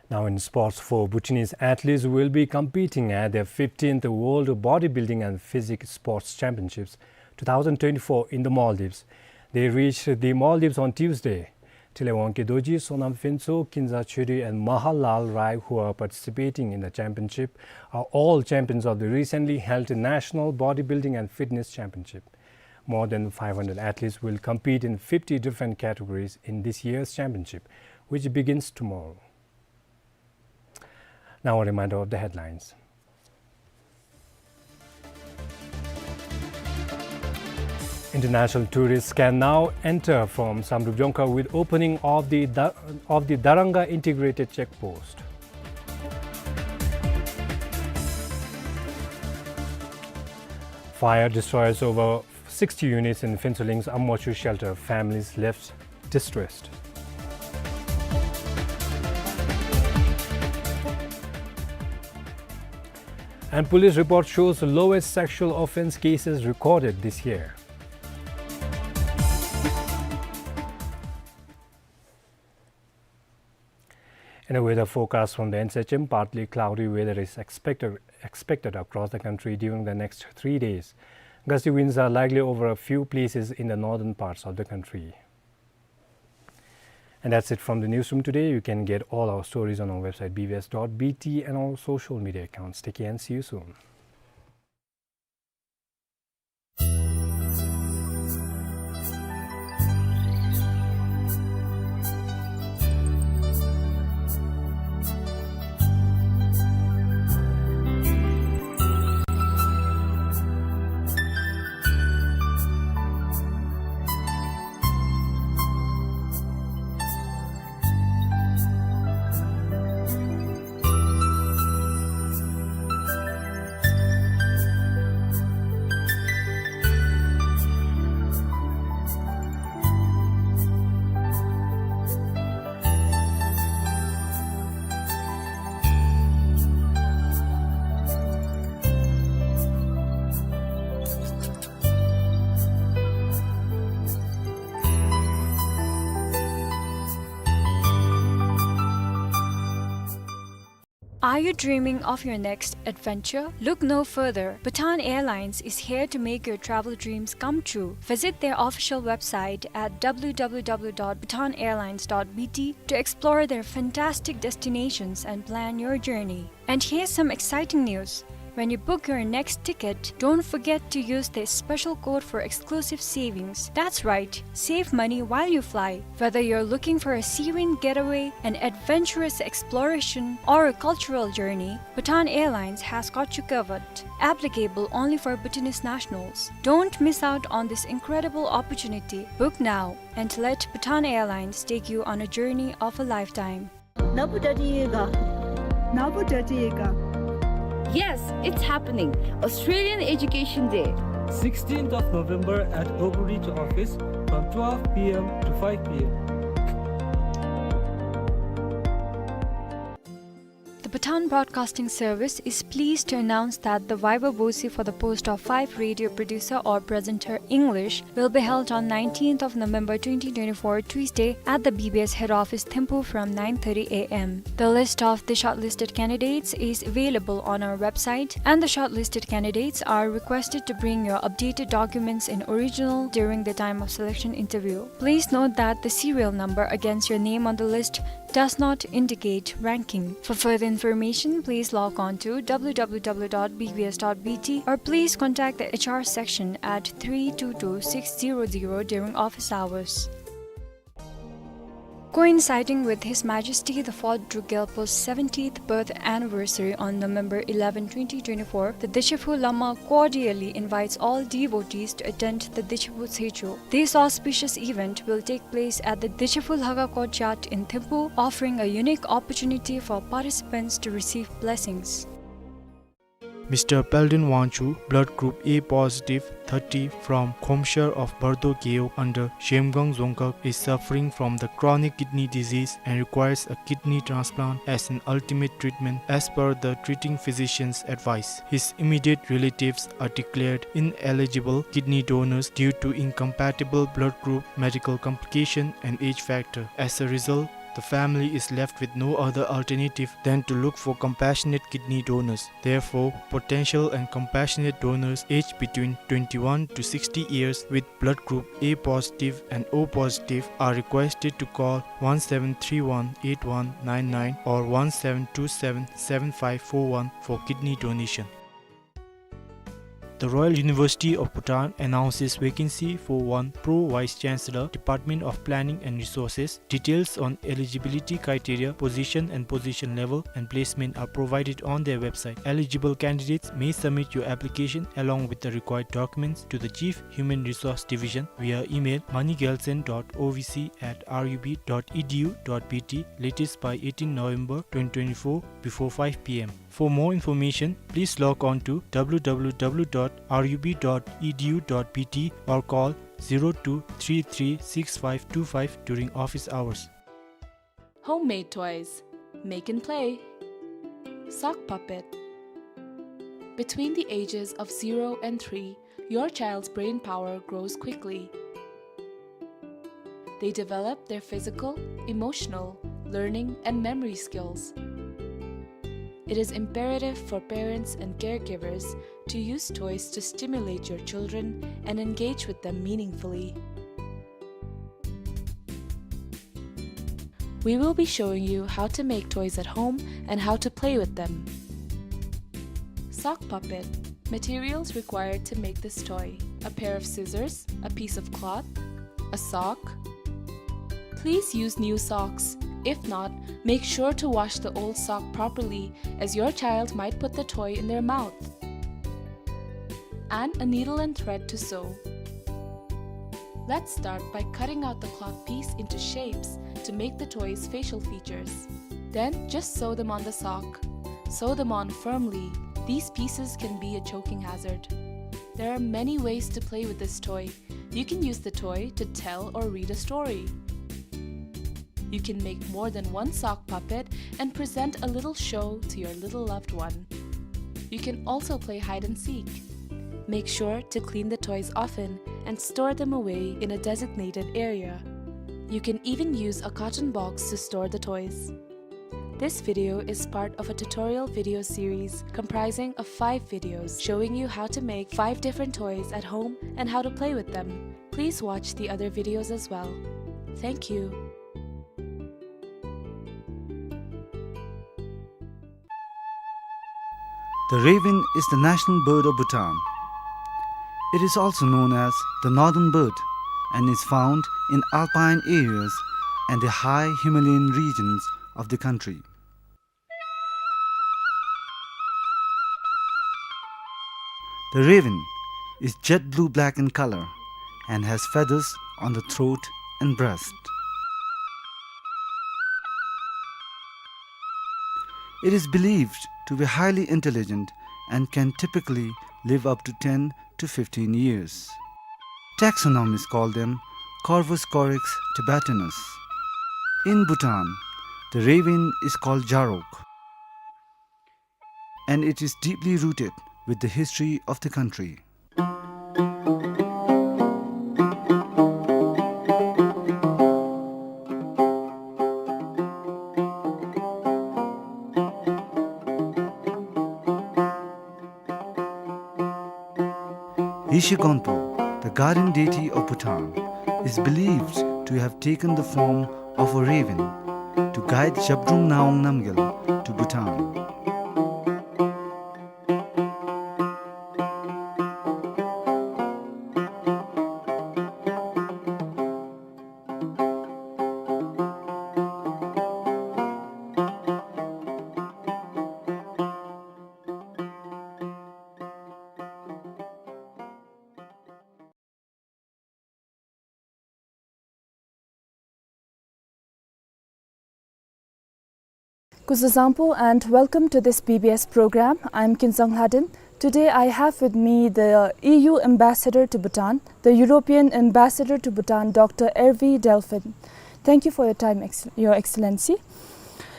Now in sports, four Bhutanese athletes will be competing at the fifteenth World Bodybuilding and Physique Sports Championships two thousand twenty-four in the Maldives. They reached the Maldives on Tuesday. Thinley Wangkay Dorji, Sonam Phensho, Kinza Chödri, and Mahal Lal Rai, who are participating in the championship, are all champions of the recently held National Bodybuilding and Fitness Championship. More than five hundred athletes will compete in fifty different categories in this year's championship, which begins tomorrow. Now a reminder of the headlines. International tourists can now enter from Samdrup Jongkhar with opening of the Da-, of the Daranga Integrated Check Post. Fire destroys over sixty units in Phuentsholling's Ammochu shelter. Families left distressed. And police report shows lowest sexual offense cases recorded this year. In a weather forecast from the N S H M, partly cloudy weather is expected, expected across the country during the next three days. Gusty winds are likely over a few places in the northern parts of the country. And that's it from the newsroom today. You can get all our stories on our website B B S dot B T and our social media accounts. Take care and see you soon. Are you dreaming of your next adventure? Look no further. Bhutan Airlines is here to make your travel dreams come true. Visit their official website at W W W dot bhutan airlines dot B T to explore their fantastic destinations and plan your journey. And here's some exciting news. When you book your next ticket, don't forget to use this special code for exclusive savings. That's right, save money while you fly. Whether you're looking for a serene getaway, an adventurous exploration, or a cultural journey, Bhutan Airlines has got you covered. Applicable only for Bhutanese nationals. Don't miss out on this incredible opportunity. Book now and let Bhutan Airlines take you on a journey of a lifetime. Nabu dadi ega. Nabu dadi ega. Yes, it's happening. Australian Education Day. Sixteenth of November at Oakridge office from twelve P M to five P M. The Bhutan Broadcasting Service is pleased to announce that the viva voce for the post of five radio producer or presenter English will be held on nineteenth of November twenty twenty-four, Tuesday, at the B B S head office, Thimphu, from nine thirty a m. The list of the shortlisted candidates is available on our website, and the shortlisted candidates are requested to bring your updated documents in original during the time of selection interview. Please note that the serial number against your name on the list does not indicate ranking. For further information, please log on to w w w dot b b s dot b t or please contact the H R section at three two two six zero zero during office hours. Coinciding with His Majesty the Fourth Druk Gyalpo's seventieth birth anniversary on November eleven, twenty twenty-four, the Dechephu Lama cordially invites all devotees to attend the Dechephu Tsecho. This auspicious event will take place at the Dechephu Lhaga Courtyard in Thimphu, offering a unique opportunity for participants to receive blessings. Mister Peldon Wangchuk, blood group A positive, thirty, from Khomshar of Bardo Gewog under Zhemgang Dzongkhag, is suffering from the chronic kidney disease and requires a kidney transplant as an ultimate treatment as per the treating physician's advice. His immediate relatives are declared ineligible kidney donors due to incompatible blood group, medical complication, and age factor. As a result, the family is left with no other alternative than to look for compassionate kidney donors. Therefore, potential and compassionate donors aged between twenty-one to sixty years with blood group A positive and O positive are requested to call one seven three one eight one nine nine or one seven two seven seven five four one for kidney donation. The Royal University of Bhutan announces vacancy for one Pro Vice Chancellor, Department of Planning and Resources. Details on eligibility criteria, position and position level, and placement are provided on their website. Eligible candidates may submit your application along with the required documents to the Chief Human Resource Division via email money gyaltshen dot o v c at r u b dot e d u dot b t, latest by eighteen November twenty twenty-four, before five p m. For more information, please log on to w w w dot r u b dot e d u dot b t or call zero two three three six five two five during office hours. Homemade toys. Make and play. Sock puppet. Between the ages of zero and three, your child's brain power grows quickly. They develop their physical, emotional, learning, and memory skills. It is imperative for parents and caregivers to use toys to stimulate your children and engage with them meaningfully. We will be showing you how to make toys at home and how to play with them. Sock puppet. Materials required to make this toy: a pair of scissors, a piece of cloth, a sock. Please use new socks. If not, make sure to wash the old sock properly, as your child might put the toy in their mouth. And a needle and thread to sew. Let's start by cutting out the cloth piece into shapes to make the toy's facial features. Then just sew them on the sock. Sew them on firmly. These pieces can be a choking hazard. There are many ways to play with this toy. You can use the toy to tell or read a story. You can make more than one sock puppet and present a little show to your little loved one. You can also play hide and seek. Make sure to clean the toys often and store them away in a designated area. You can even use a carton box to store the toys. This video is part of a tutorial video series comprising of five videos showing you how to make five different toys at home and how to play with them. Please watch the other videos as well. Thank you. The raven is the national bird of Bhutan. It is also known as the northern bird and is found in alpine areas and the high Himalayan regions of the country. The raven is jet blue-black in color and has feathers on the throat and breast. It is believed to be highly intelligent and can typically live up to ten to fifteen years. Taxonomists call them Corvus corax tibetanus. In Bhutan, the raven is called jarok. and it is deeply rooted with the history of the country. Yeshe Gonpo, the guardian deity of Bhutan, is believed to have taken the form of a raven to guide Zhabdrung Ngawang Namgyal to Bhutan. Kuzuzangpo and welcome to this B B S program. I'm Kinzang Lhaden. Today I have with me the E U ambassador to Bhutan, the European ambassador to Bhutan, Doctor Hervé Delphin. Thank you for your time, Ex-, Your Excellency.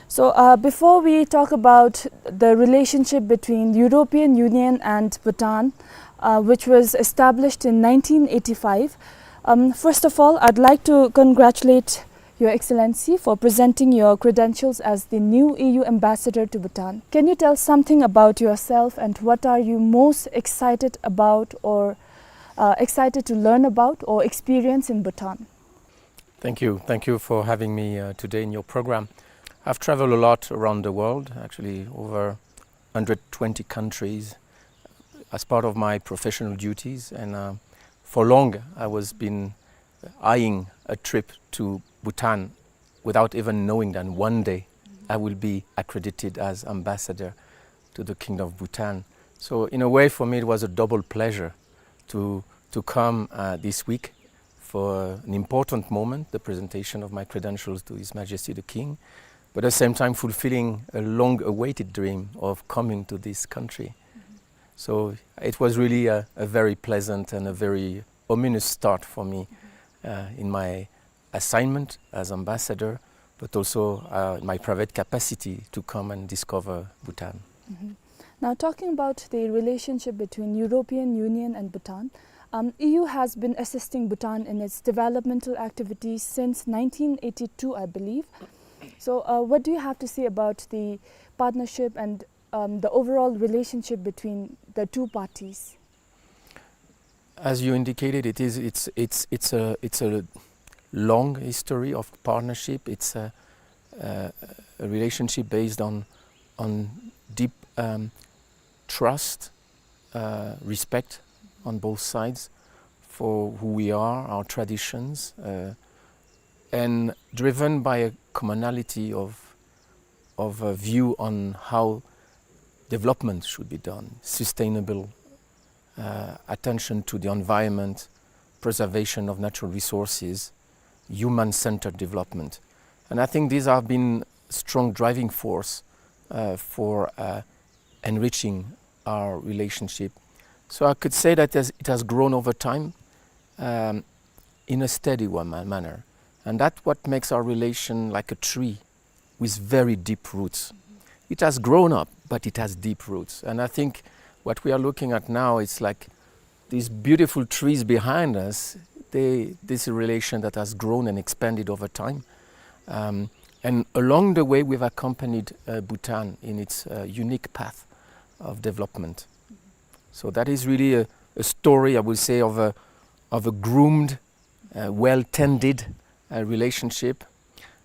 So, uh, before we talk about the relationship between European Union and Bhutan, uh, which was established in nineteen eighty-five, um, first of all, I'd like to congratulate Your Excellency for presenting your credentials as the new E U ambassador to Bhutan. Can you tell something about yourself and what are you most excited about or, uh, excited to learn about or experience in Bhutan? Thank you. Thank you for having me, uh, today in your program. I've traveled a lot around the world, actually over hundred twenty countries as part of my professional duties, and, uh, for long I was been eyeing a trip to Bhutan without even knowing that one day I will be accredited as ambassador to the Kingdom of Bhutan. So in a way, for me, it was a double pleasure to, to come, uh, this week for an important moment, the presentation of my credentials to His Majesty the King, but at the same time fulfilling a long-awaited dream of coming to this country. So it was really a, a very pleasant and a very ominous start for me, uh, in my assignment as ambassador, but also, uh, my private capacity to come and discover Bhutan. Mhm. Now, talking about the relationship between European Union and Bhutan, um, E U has been assisting Bhutan in its developmental activities since nineteen eighty-two, I believe. So, uh, what do you have to say about the partnership and, um, the overall relationship between the two parties? As you indicated, it is, it's, it's, it's a, it's a long history of partnership. It's a, a, a relationship based on, on deep, um, trust, uh, respect on both sides for who we are, our traditions, uh, and driven by a commonality of, of a view on how development should be done, sustainable, uh, attention to the environment, preservation of natural resources, human-centered development. And I think these have been strong driving force, uh, for, uh, enriching our relationship. So I could say that as it has grown over time, um, in a steady one ma-, manner. And that's what makes our relation like a tree with very deep roots. It has grown up, but it has deep roots. And I think what we are looking at now is like these beautiful trees behind us, they, this is a relation that has grown and expanded over time. Um, and along the way, we've accompanied, uh, Bhutan in its, uh, unique path of development. So that is really a, a story, I would say, of a, of a groomed, uh, well-tended, uh, relationship,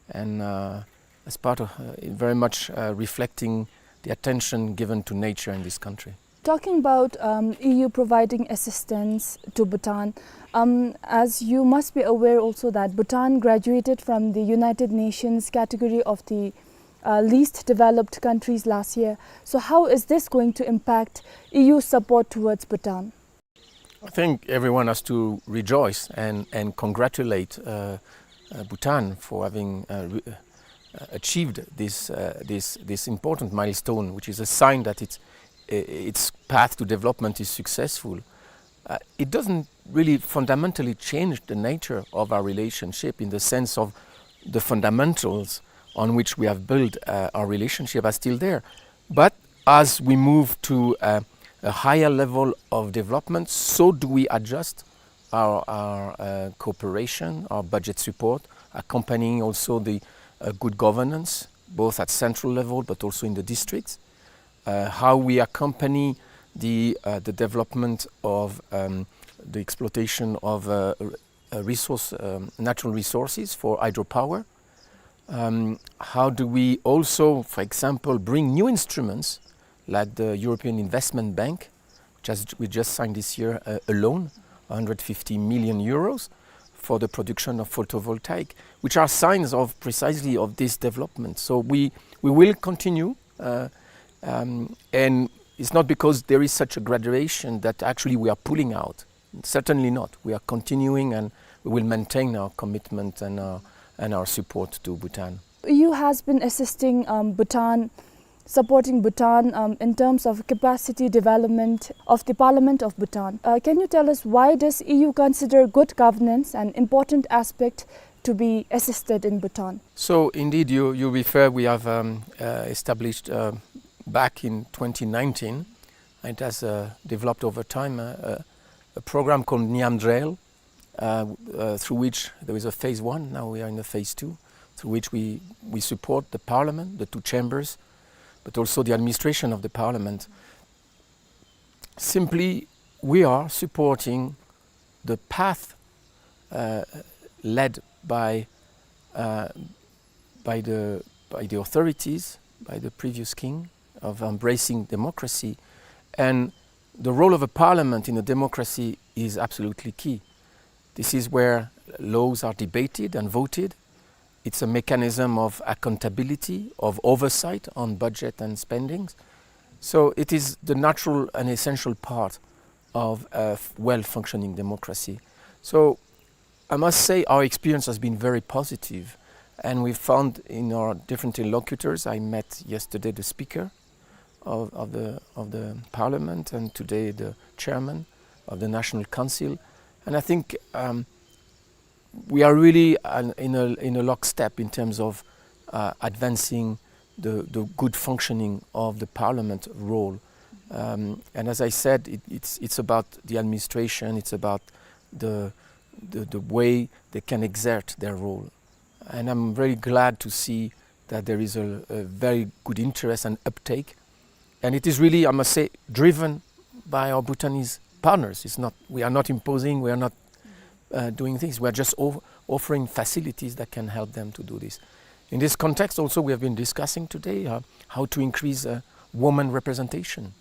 and, uh, as part of, uh, very much, uh, reflecting the attention given to nature in this country. Talking about, um, E U providing assistance to Bhutan, um, as you must be aware also that Bhutan graduated from the United Nations category of the, uh, least developed countries last year. So how is this going to impact E U support towards Bhutan? I think everyone has to rejoice and, and congratulate, uh, uh, Bhutan for having, uh, re-, uh, achieved this, uh, this, this important milestone, which is a sign that it's, i-, its path to development is successful. Uh, it doesn't really fundamentally change the nature of our relationship in the sense of the fundamentals on which we have built, uh, our relationship are still there. But As we move to, uh, a higher level of development, so do we adjust our, our, uh, cooperation, our budget support, accompanying also the, uh, good governance, both at central level but also in the districts. Uh, how we accompany the, uh, the development of, um, the exploitation of, uh, r-, uh, resource, um, natural resources for hydropower. Um, how do we also, for example, bring new instruments like the European Investment Bank, which has, we just signed this year, uh, a loan, hundred fifty million euros, for the production of photovoltaic, which are signs of precisely of this development. So we, we will continue, uh, um, and it's not because there is such a graduation that actually we are pulling out. Certainly not. We are continuing and we will maintain our commitment and our, and our support to Bhutan. E U has been assisting, um, Bhutan, supporting Bhutan, um, in terms of capacity development of the Parliament of Bhutan. Uh, can you tell us, why does E U consider good governance an important aspect to be assisted in Bhutan? So indeed, you, you refer, we have, um, uh, established, uh, back in twenty nineteen, and it has, uh, developed over time, uh, a, a program called Niamdrel, uh, uh, through which there is a phase one, now we are in the phase two, through which we, we support the parliament, the two chambers, but also the administration of the parliament. Simply, we are supporting the path, uh, led by, uh, by the, by the authorities, by the previous king, of embracing democracy. And the role of a parliament in a democracy is absolutely key. This is where laws are debated and voted. It's a mechanism of accountability, of oversight on budget and spendings. So it is the natural and essential part of a f-, well-functioning democracy. So I must say our experience has been very positive, and we found in our different interlocutors, I met yesterday the speaker of, of the, of the parliament, and today the chairman of the National Council. And I think, um, we are really, uh, in a, in a lockstep in terms of, uh, advancing the, the good functioning of the parliament role. Um, and as I said, it, it's, it's about the administration, it's about the, the, the way they can exert their role. And I'm very glad to see that there is a, a very good interest and uptake. And it is really, I must say, driven by our Bhutanese partners. It's not, we are not imposing, we are not, uh, doing things. We are just of-, offering facilities that can help them to do this. In this context also, we have been discussing today, uh, how to increase, uh, women representation,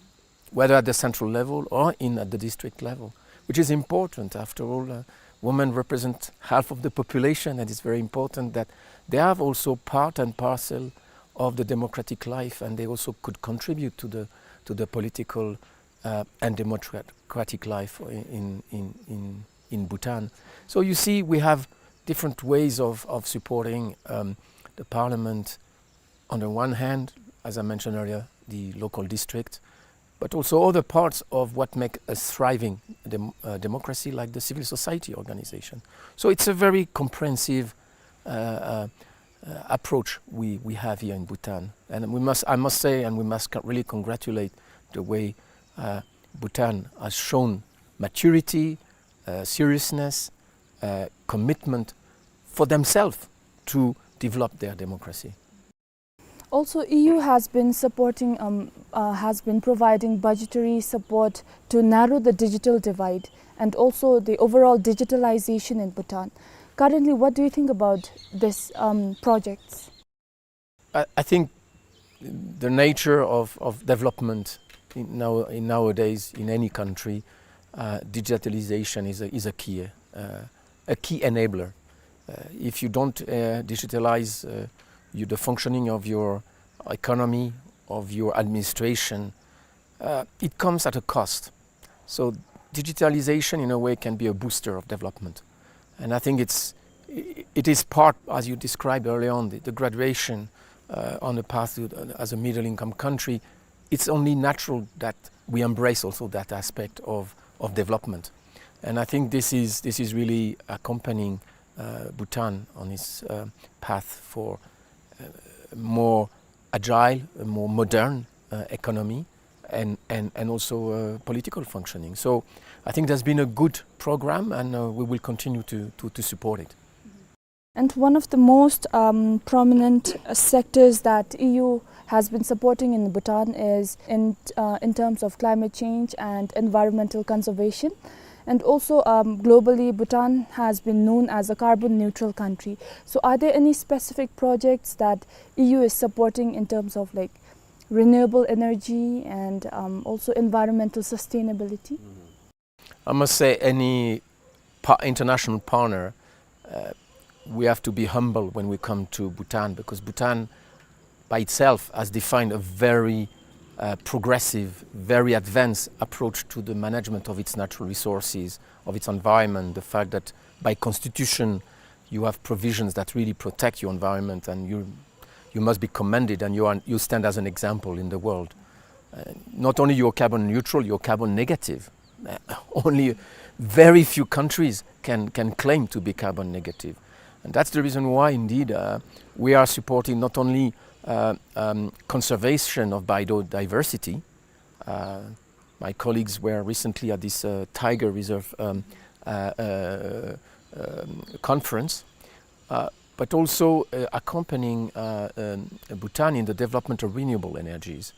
whether at the central level or in, at the district level, which is important. After all, uh, women represent half of the population, and it's very important that they have also part and parcel of the democratic life, and they also could contribute to the, to the political, uh, and democratic life in, in, in, in Bhutan. So you see, we have different ways of, of supporting, um, the parliament. On the one hand, as I mentioned earlier, the local district, but also other parts of what make a thriving dem-, uh, democracy, like the civil society organization. So it's a very comprehensive, uh, uh, uh, approach we, we have here in Bhutan. And we must, I must say, and we must co-, really congratulate the way, uh, Bhutan has shown maturity, uh, seriousness, uh, commitment for themselves to develop their democracy. Also, E U has been supporting, um, uh, has been providing budgetary support to narrow the digital divide and also the overall digitalization in Bhutan. Currently, what do you think about this, um, projects? I, I think the nature of, of development in now, in nowadays in any country, uh, digitalization is a, is a key, uh, a key enabler. Uh, if you don't, uh, digitalize, uh, you, the functioning of your economy, of your administration, uh, it comes at a cost. So digitalization, in a way, can be a booster of development. And I think it's, i-, it is part, as you described earlier on, the, the graduation, uh, on the path to, uh, as a middle income country. It's only natural that we embrace also that aspect of, of development. And I think this is, this is really accompanying, uh, Bhutan on its, uh, path for, uh, more agile, a more modern, uh, economy and, and, and also, uh, political functioning. So I think there's been a good program, and, uh, we will continue to, to, to support it. And one of the most, um, prominent, uh, sectors that E U has been supporting in Bhutan is in, uh, in terms of climate change and environmental conservation. And also, um, globally, Bhutan has been known as a carbon neutral country. So are there any specific projects that E U is supporting in terms of, like, renewable energy and, um, also environmental sustainability? I must say, any pa-, international partner, uh, we have to be humble when we come to Bhutan, because Bhutan by itself has defined a very, uh, progressive, very advanced approach to the management of its natural resources, of its environment. The fact that by constitution you have provisions that really protect your environment, and you, you must be commended, and you are, you stand as an example in the world. Uh, not only you're carbon neutral, you're carbon negative. Uh, only very few countries can, can claim to be carbon negative. And that's the reason why, indeed, uh, we are supporting not only, uh, um, conservation of biodiversity. Uh, my colleagues were recently at this, uh, tiger reserve, um, uh, uh, um, conference, uh, but also, uh, accompanying, uh, um, Bhutan in the development of renewable energies.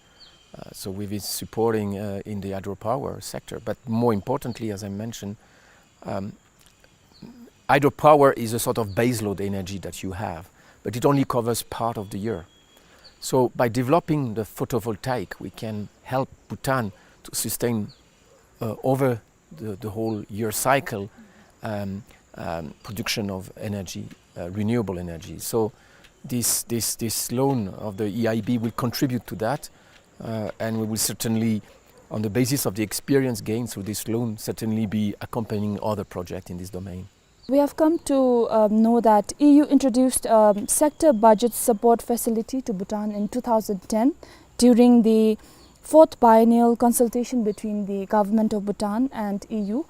Uh, so we've been supporting, uh, in the hydropower sector, but more importantly, as I mentioned, um, hydropower is a sort of baseload energy that you have, but it only covers part of the year. So by developing the photovoltaic, we can help Bhutan to sustain, uh, over the, the whole year cycle, um, um, production of energy, uh, renewable energy. So this, this, this loan of the E I B will contribute to that, uh, and we will certainly, on the basis of the experience gained through this loan, certainly be accompanying other projects in this domain. We have come to, um, know that E U introduced, um, sector budget support facility to Bhutan in two thousand ten during the fourth biennial consultation between the government of Bhutan and E U.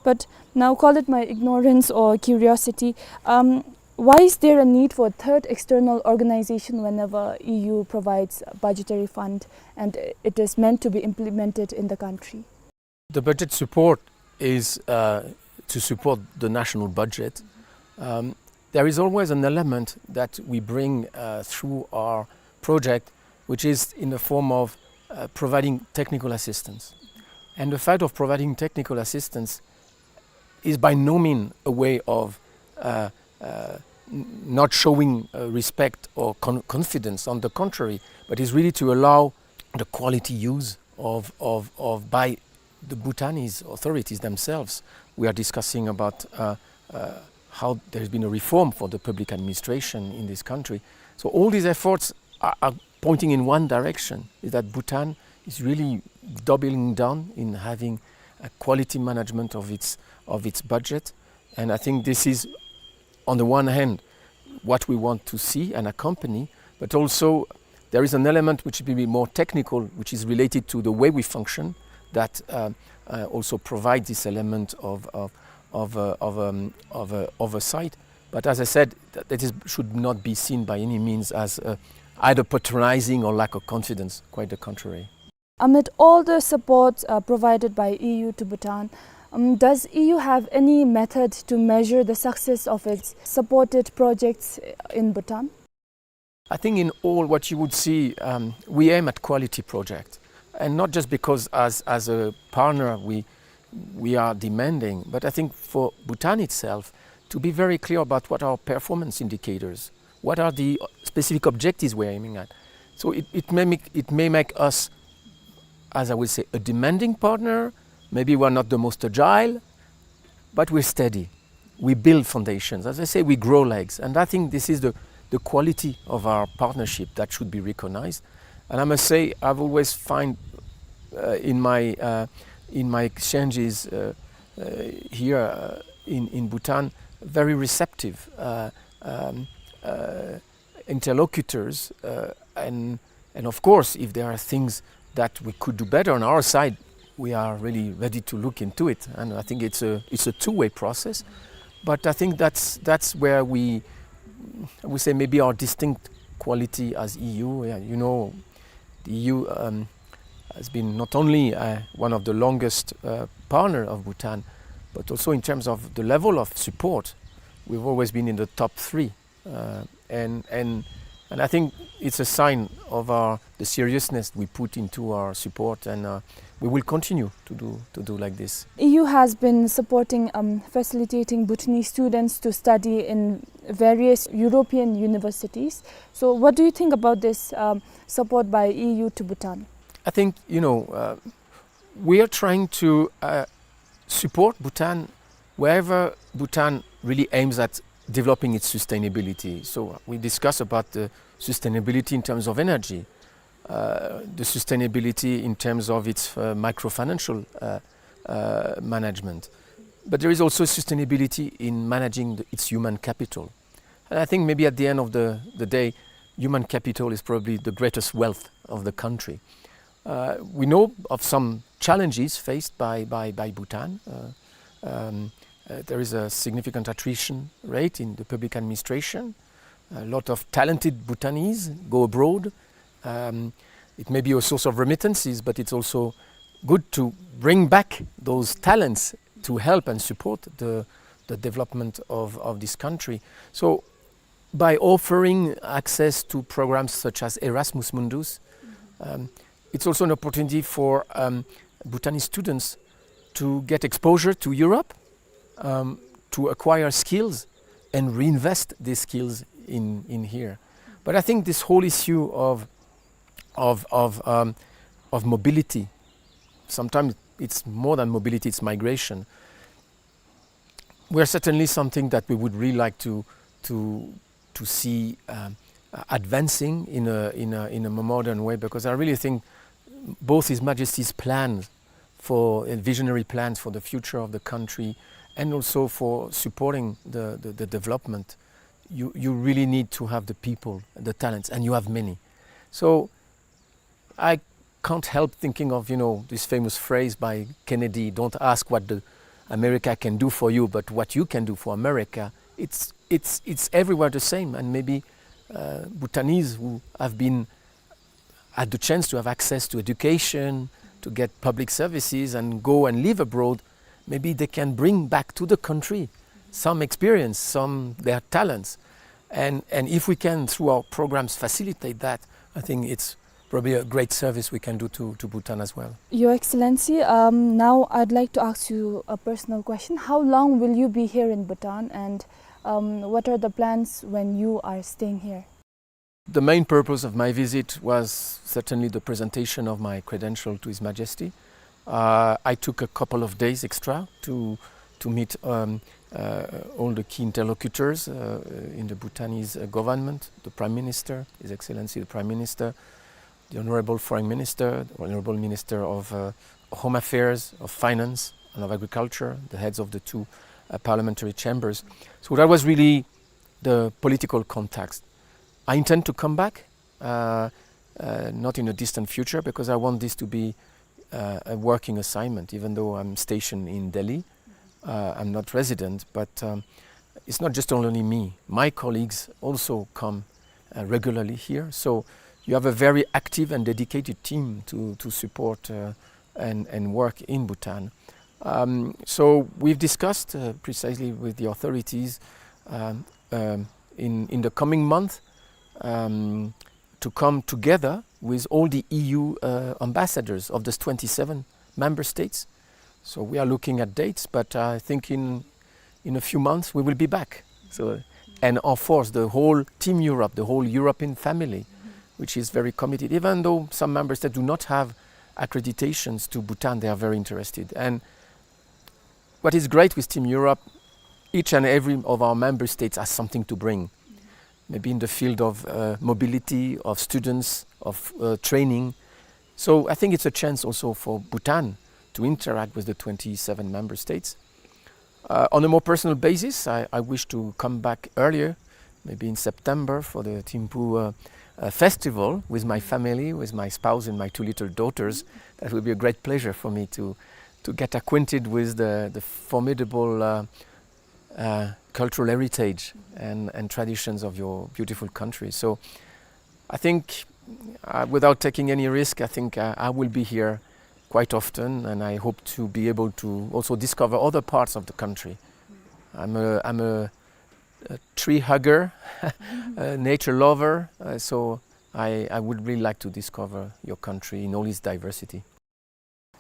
But now, call it my ignorance or curiosity, um, why is there a need for a third external organization whenever E U provides budgetary fund and it is meant to be implemented in the country? The budget support is, uh, to support the national budget. Um, there is always an element that we bring, uh, through our project, which is in the form of, uh, providing technical assistance. And the fact of providing technical assistance is by no means a way of, uh, uh, n-, not showing, uh, respect or con-, confidence. On the contrary, but is really to allow the quality use of, of, of by the Bhutanese authorities themselves. We are discussing about, uh, uh, how there's been a reform for the public administration in this country. So all these efforts are, are pointing in one direction, is that Bhutan is really doubling down in having a quality management of its, of its budget. And I think this is, on the one hand, what we want to see and accompany, but also there is an element which will be more technical, which is related to the way we function, that, uh, uh, also provide this element of, of, of, uh, of, um, of, uh, oversight. But as I said, that, that is, should not be seen by any means as, uh, either patronizing or lack of confidence, quite the contrary. Amid all the support, uh, provided by E U to Bhutan, um, does E U have any method to measure the success of its supported projects in Bhutan? I think in all what you would see, um, we aim at quality project, and not just because as, as a partner we, we are demanding, but I think for Bhutan itself to be very clear about what our performance indicators, what are the specific objectives we're aiming at. So it, it may make, it may make us, as I would say, a demanding partner. Maybe we're not the most agile, but we're steady. We build foundations. As I say, we grow legs. And I think this is the, the quality of our partnership that should be recognized. And I must say, I've always find, uh, in my, uh, in my exchanges, uh, uh, here, uh, in, in Bhutan, very receptive, uh, um, uh, interlocutors, uh, and, and of course, if there are things that we could do better on our side, we are really ready to look into it. And I think it's a, it's a two-way process. But I think that's, that's where we, we say maybe our distinct quality as E U. Yeah, you know, The E U, um, has been not only, uh, one of the longest, uh, partner of Bhutan, but also in terms of the level of support, we've always been in the top three. Uh, and, and, and I think it's a sign of our, the seriousness we put into our support, and, uh, we will continue to do, to do like this. E U has been supporting, um, facilitating Bhutanese students to study in various European universities. So what do you think about this, um, support by E U to Bhutan? I think, you know, uh, we are trying to, uh, support Bhutan wherever Bhutan really aims at developing its sustainability. So we discuss about the sustainability in terms of energy, uh, the sustainability in terms of its, uh, microfinancial, uh, uh, management. But there is also sustainability in managing the, its human capital. And I think maybe at the end of the, the day, human capital is probably the greatest wealth of the country. Uh, we know of some challenges faced by, by, by Bhutan. Uh, um, uh, there is a significant attrition rate in the public administration. A lot of talented Bhutanese go abroad. Um, it may be a source of remittances, but it's also good to bring back those talents to help and support the, the development of, of this country. So by offering access to programs such as Erasmus Mundus, um, it's also an opportunity for, um, Bhutanese students to get exposure to Europe, um, to acquire skills and reinvest these skills in, in here. But I think this whole issue of, of, of, um, of mobility, sometimes it's more than mobility, it's migration. Were certainly something that we would really like to, to, to see, um, uh, advancing in a, in a, in a more modern way, because I really think both His Majesty's plans for, uh, visionary plans for the future of the country and also for supporting the, the, the development, you, you really need to have the people, the talents, and you have many. So I can't help thinking of, you know, this famous phrase by Kennedy, "Don't ask what the America can do for you, but what you can do for America." It's, it's, it's everywhere the same, and maybe, uh, Bhutanese who have been, had the chance to have access to education, to get public services, and go and live abroad, maybe they can bring back to the country some experience, some their talents. And, and if we can, through our programs, facilitate that, I think it's probably a great service we can do to, to Bhutan as well. Your Excellency, um, now I'd like to ask you a personal question. How long will you be here in Bhutan, and, um, what are the plans when you are staying here? The main purpose of my visit was certainly the presentation of my credential to His Majesty. Uh, I took a couple of days extra to, to meet, um, uh, all the key interlocutors, uh, in the Bhutanese, uh, government, the Prime Minister, His Excellency the Prime Minister, the Honorable Foreign Minister, the Honorable Minister of, uh, Home Affairs, of Finance, and of Agriculture, the heads of the two, uh, parliamentary chambers. So that was really the political context. I intend to come back, uh, uh, not in a distant future, because I want this to be, uh, a working assignment, even though I'm stationed in Delhi. Uh, I'm not resident, but, um, it's not just only me. My colleagues also come, uh, regularly here. So you have a very active and dedicated team to, to support, uh, and, and work in Bhutan. Um, so we've discussed, uh, precisely with the authorities, um, um, in, in the coming month, um, to come together with all the E U, uh, ambassadors of the twenty-seven member states. So we are looking at dates, but I think in, in a few months we will be back. So, and of course, the whole Team Europe, the whole European family, which is very committed. Even though some member states do not have accreditations to Bhutan, they are very interested. And what is great with Team Europe, each and every of our member states has something to bring. Maybe in the field of, uh, mobility, of students, of, uh, training. So I think it's a chance also for Bhutan to interact with the twenty-seven member states. Uh, on a more personal basis, I, I wish to come back earlier, maybe in September, for the Thimphu, uh, uh, festival with my family, with my spouse and my two little daughters. That would be a great pleasure for me to, to get acquainted with the, the formidable, uh, uh, cultural heritage and, and traditions of your beautiful country. So I think Uh, without taking any risk, I think, uh, I will be here quite often, and I hope to be able to also discover other parts of the country. I'm a, I'm a, a tree hugger, a nature lover, uh, so I, I would really like to discover your country in all its diversity.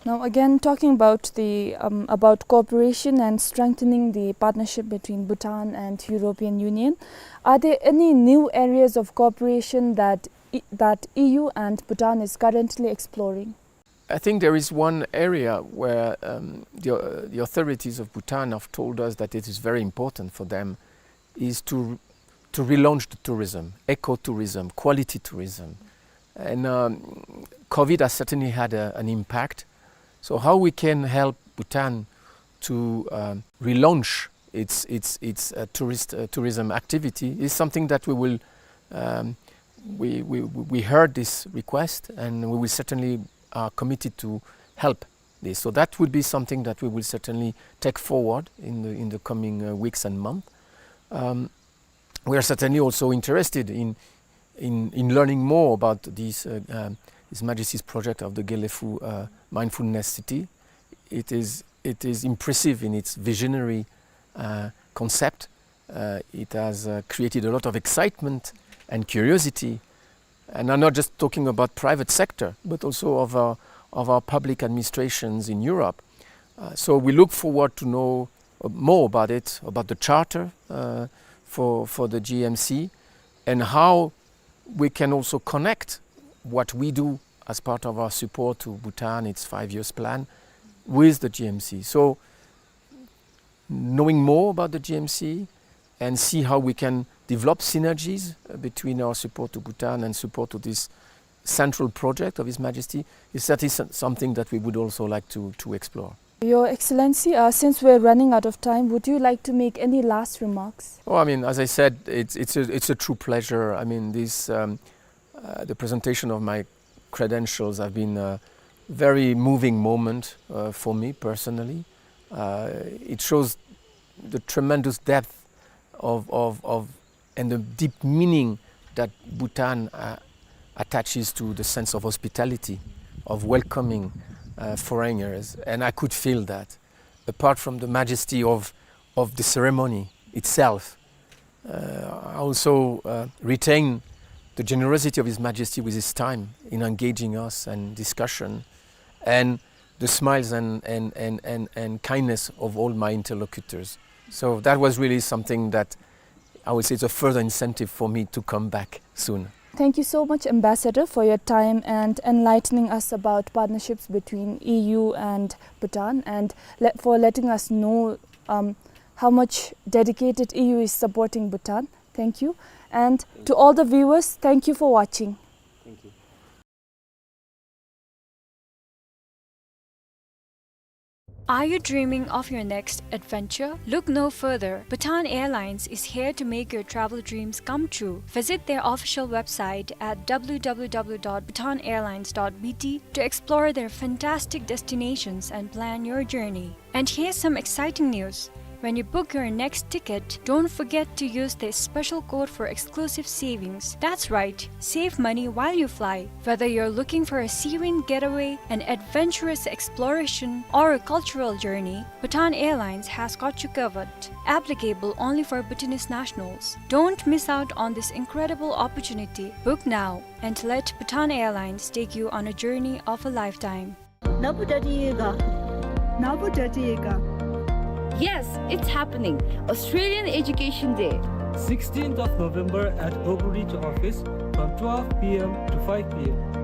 Now, again, talking about the, um, about cooperation and strengthening the partnership between Bhutan and European Union, are there any new areas of cooperation that E-, that E U and Bhutan is currently exploring? I think there is one area where, um, the, uh, the authorities of Bhutan have told us that it is very important for them, is to, to relaunch the tourism, ecotourism, quality tourism. And, um, COVID has certainly had a, an impact. So how we can help Bhutan to, um, relaunch its, its, its, uh, tourist, uh, tourism activity is something that we will, um, we, we, we heard this request, and we will certainly are committed to help this. So that would be something that we will certainly take forward in the, in the coming, uh, weeks and months. Um, we are certainly also interested in, in, in learning more about this, uh, um, His Majesty's project of the Gelephu, uh, Mindfulness City. It is, it is impressive in its visionary, uh, concept. Uh, it has, uh, created a lot of excitement and curiosity. And I'm not just talking about private sector, but also of our, of our public administrations in Europe. Uh, so we look forward to know, uh, more about it, about the charter, uh, for, for the G M C, and how we can also connect what we do as part of our support to Bhutan, its five years plan, with the G M C. So knowing more about the G M C and see how we can develop synergies, uh, between our support to Bhutan and support to this central project of His Majesty is, that is something that we would also like to, to explore. Your Excellency, uh, since we're running out of time, would you like to make any last remarks? Oh, I mean, as I said, it's, it's a, it's a true pleasure. I mean, this, um, uh, the presentation of my credentials have been a very moving moment, uh, for me personally. Uh, it shows the tremendous depth of, of, of, and the deep meaning that Bhutan, uh, attaches to the sense of hospitality, of welcoming, uh, foreigners. And I could feel that, apart from the majesty of, of the ceremony itself. Uh, I also, uh, retain the generosity of His Majesty with his time in engaging us and discussion, and the smiles and, and, and, and, and kindness of all my interlocutors. So that was really something that I would say is a further incentive for me to come back soon. Thank you so much, Ambassador, for your time and enlightening us about partnerships between E U and Bhutan, and le-, for letting us know, um, how much dedicated E U is supporting Bhutan. Thank you. And to all the viewers, thank you for watching. Thank you. Are you dreaming of your next adventure? Look no further. Bhutan Airlines is here to make your travel dreams come true. Visit their official website at W W W dot bhutan airlines dot B T to explore their fantastic destinations and plan your journey. And here's some exciting news. When you book your next ticket, don't forget to use this special code for exclusive savings. That's right, save money while you fly. Whether you're looking for a serene getaway, an adventurous exploration, or a cultural journey, Bhutan Airlines has got you covered. Applicable only for Bhutanese nationals. Don't miss out on this incredible opportunity. Book now and let Bhutan Airlines take you on a journey of a lifetime. Nabu dadi ga. Nabu dadi ga. Yes, it's happening. Australian Education Day. Sixteenth of November at Oakridge office from twelve P M to five P M.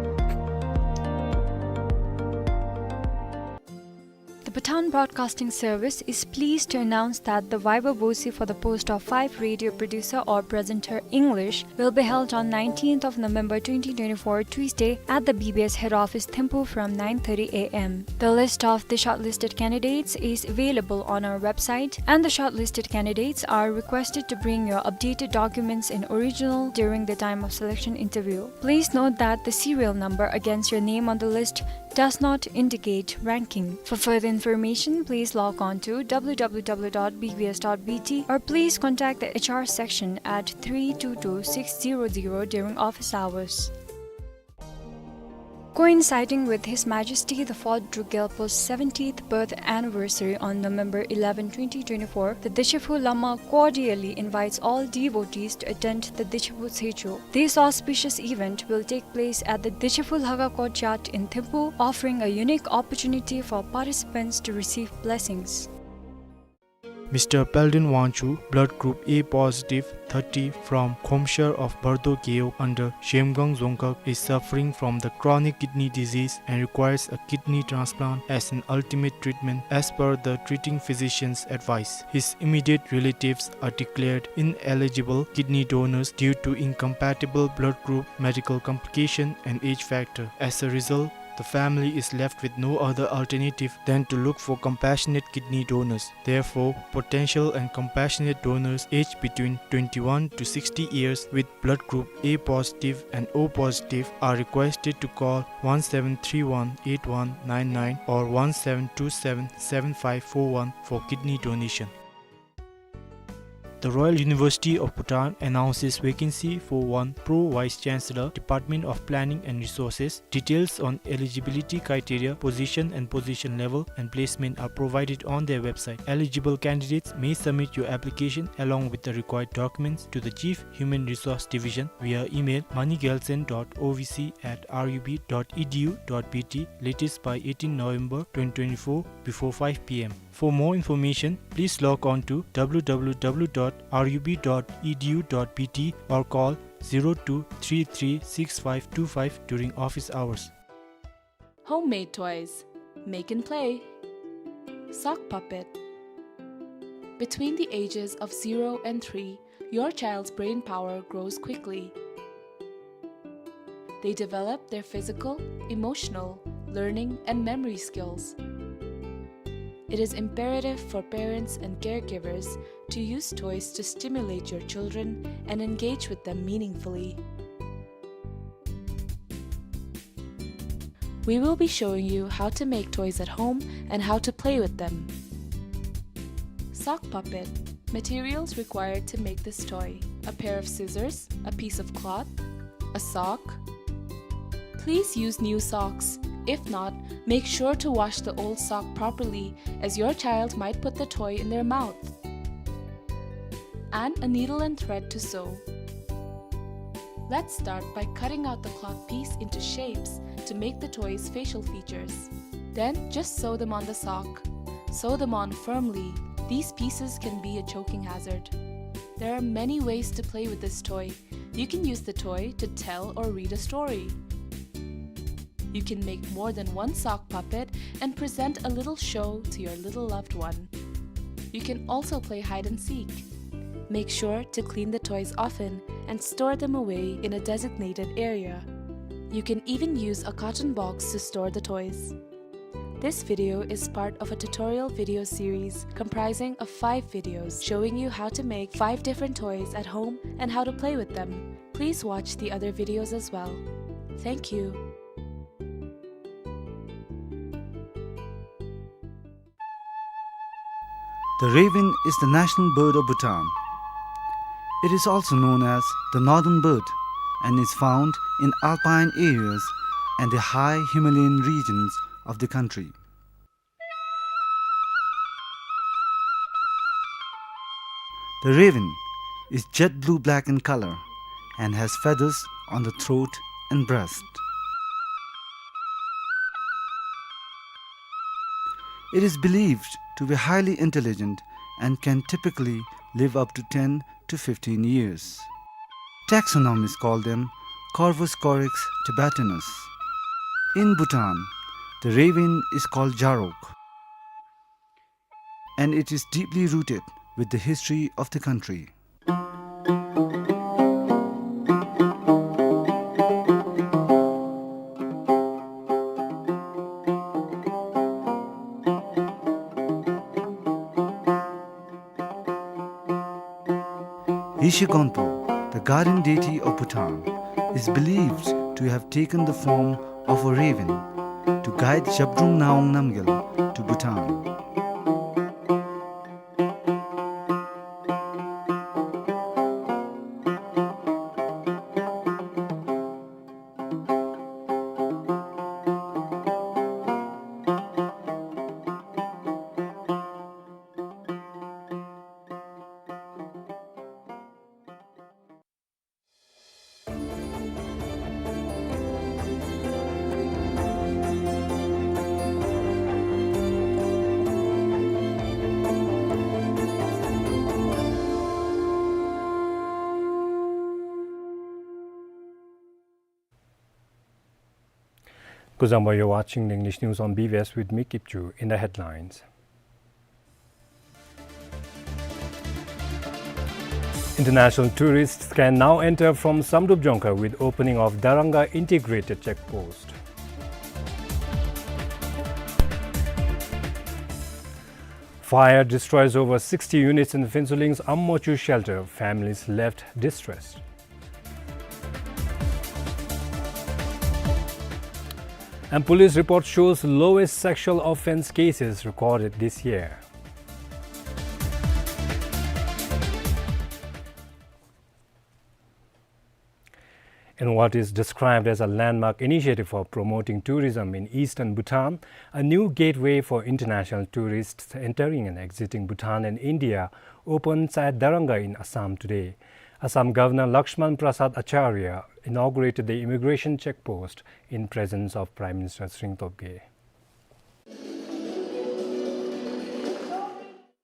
The Bhutan Broadcasting Service is pleased to announce that the viva voce for the post of five radio producer or presenter English will be held on nineteenth of November twenty twenty-four, Tuesday, at the B B S head office, Thimphu, from nine thirty A M. The list of the shortlisted candidates is available on our website, and the shortlisted candidates are requested to bring your updated documents in original during the time of selection interview. Please note that the serial number against your name on the list does not indicate ranking. For further information, please log on to W W W dot B B S dot B T or please contact the H R section at three two two six zero zero during office hours. Coinciding with His Majesty the Fourth Druk Gyalpo's seventieth birth anniversary on November eleven, twenty twenty-four, the Dechephu Lama cordially invites all devotees to attend the Dechephu Tsecho. This auspicious event will take place at the Dechephu Lhagao Courtyard in Thimphu, offering a unique opportunity for participants to receive blessings. Mister Peldon Wangchuk, blood group A positive, thirty, from Khomshar of Bardo Gewog under Zhemgang Dzongkhag, is suffering from the chronic kidney disease and requires a kidney transplant as an ultimate treatment as per the treating physician's advice. His immediate relatives are declared ineligible kidney donors due to incompatible blood group, medical complication, and age factor. As a result, the family is left with no other alternative than to look for compassionate kidney donors. Therefore, potential and compassionate donors aged between twenty-one to sixty years with blood group A positive and O positive are requested to call one seven three one eight one nine nine or one seven two seven seven five four one for kidney donation. The Royal University of Bhutan announces vacancy for one Pro Vice Chancellor, Department of Planning and Resources. Details on eligibility criteria, position and position level, and placement are provided on their website. Eligible candidates may submit your application along with the required documents to the Chief Human Resource Division via email money gyaltshen dot O V C at R U B dot E D U dot B T, latest by eighteen November twenty twenty-four before five P M. For more information, please log on to W W W dot R U B dot E D U dot B T or call zero two three three six five two five during office hours. Homemade toys. Make and play. Sock puppet. Between the ages of zero and three, your child's brain power grows quickly. They develop their physical, emotional, learning, and memory skills. It is imperative for parents and caregivers to use toys to stimulate your children and engage with them meaningfully. We will be showing you how to make toys at home and how to play with them. Sock puppet. Materials required to make this toy: a pair of scissors, a piece of cloth, a sock. Please use new socks. If not, make sure to wash the old sock properly, as your child might put the toy in their mouth. And a needle and thread to sew. Let's start by cutting out the cloth piece into shapes to make the toy's facial features. Then just sew them on the sock. Sew them on firmly. These pieces can be a choking hazard. There are many ways to play with this toy. You can use the toy to tell or read a story. You can make more than one sock puppet and present a little show to your little loved one. You can also play hide and seek. Make sure to clean the toys often and store them away in a designated area. You can even use a carton box to store the toys. This video is part of a tutorial video series comprising of five videos showing you how to make five different toys at home and how to play with them. Please watch the other videos as well. Thank you. The raven is the national bird of Bhutan. It is also known as the northern bird and is found in alpine areas and the high Himalayan regions of the country. The raven is jet blue-black in color and has feathers on the throat and breast. It is believed to be highly intelligent and can typically live up to ten to fifteen years. Taxonomists call them Corvus corax tibetanus. In Bhutan, the raven is called Jarok, and it is deeply rooted with the history of the country. Yeshe Gonpo, the guardian deity of Bhutan, is believed to have taken the form of a raven to guide Zhabdrung Ngawang Namgyal to Bhutan. Kuzuzangpo, you're watching the English news on B B S with me, Kipchu. In the headlines, international tourists can now enter from Samdrup Jongkhar with opening of Daranga Integrated Check Post. Fire destroys over sixty units in Phuentsholling's Ammochu shelter. Families left distressed. And police report shows lowest sexual offence cases recorded this year. In what is described as a landmark initiative for promoting tourism in eastern Bhutan, a new gateway for international tourists entering and exiting Bhutan and India opens at Daranga in Assam today. Assam Governor Lakshman Prasad Acharya inaugurated the immigration check post in presence of Prime Minister Tshering Tobgay.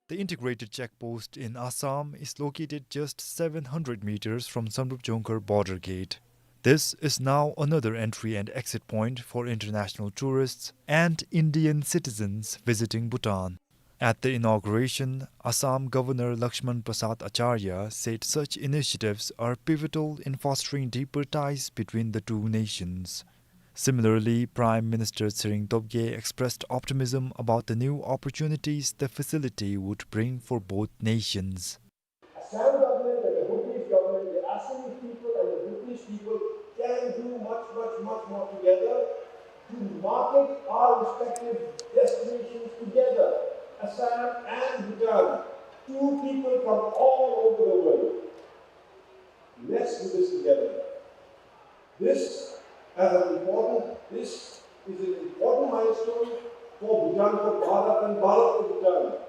The integrated check post in Assam is located just seven hundred meters from Samdrup Jongkhar border gate. This is now another entry and exit point for international tourists and Indian citizens visiting Bhutan. At the inauguration, Assam Governor Lakshman Prasad Acharya said such initiatives are pivotal in fostering deeper ties between the two nations. Similarly, Prime Minister Tshering Tobgay expressed optimism about the new opportunities the facility would bring for both nations. Assam government and the Bhutanese government, the Assamese people and the Bhutanese people can do much, much, much more together to market our respective destinations together, Assam and Bhutan, two people from all over the world. Let's do this together. This, as an important, this is an important milestone for Bhutan, for Bharat, and Bharat for Bhutan.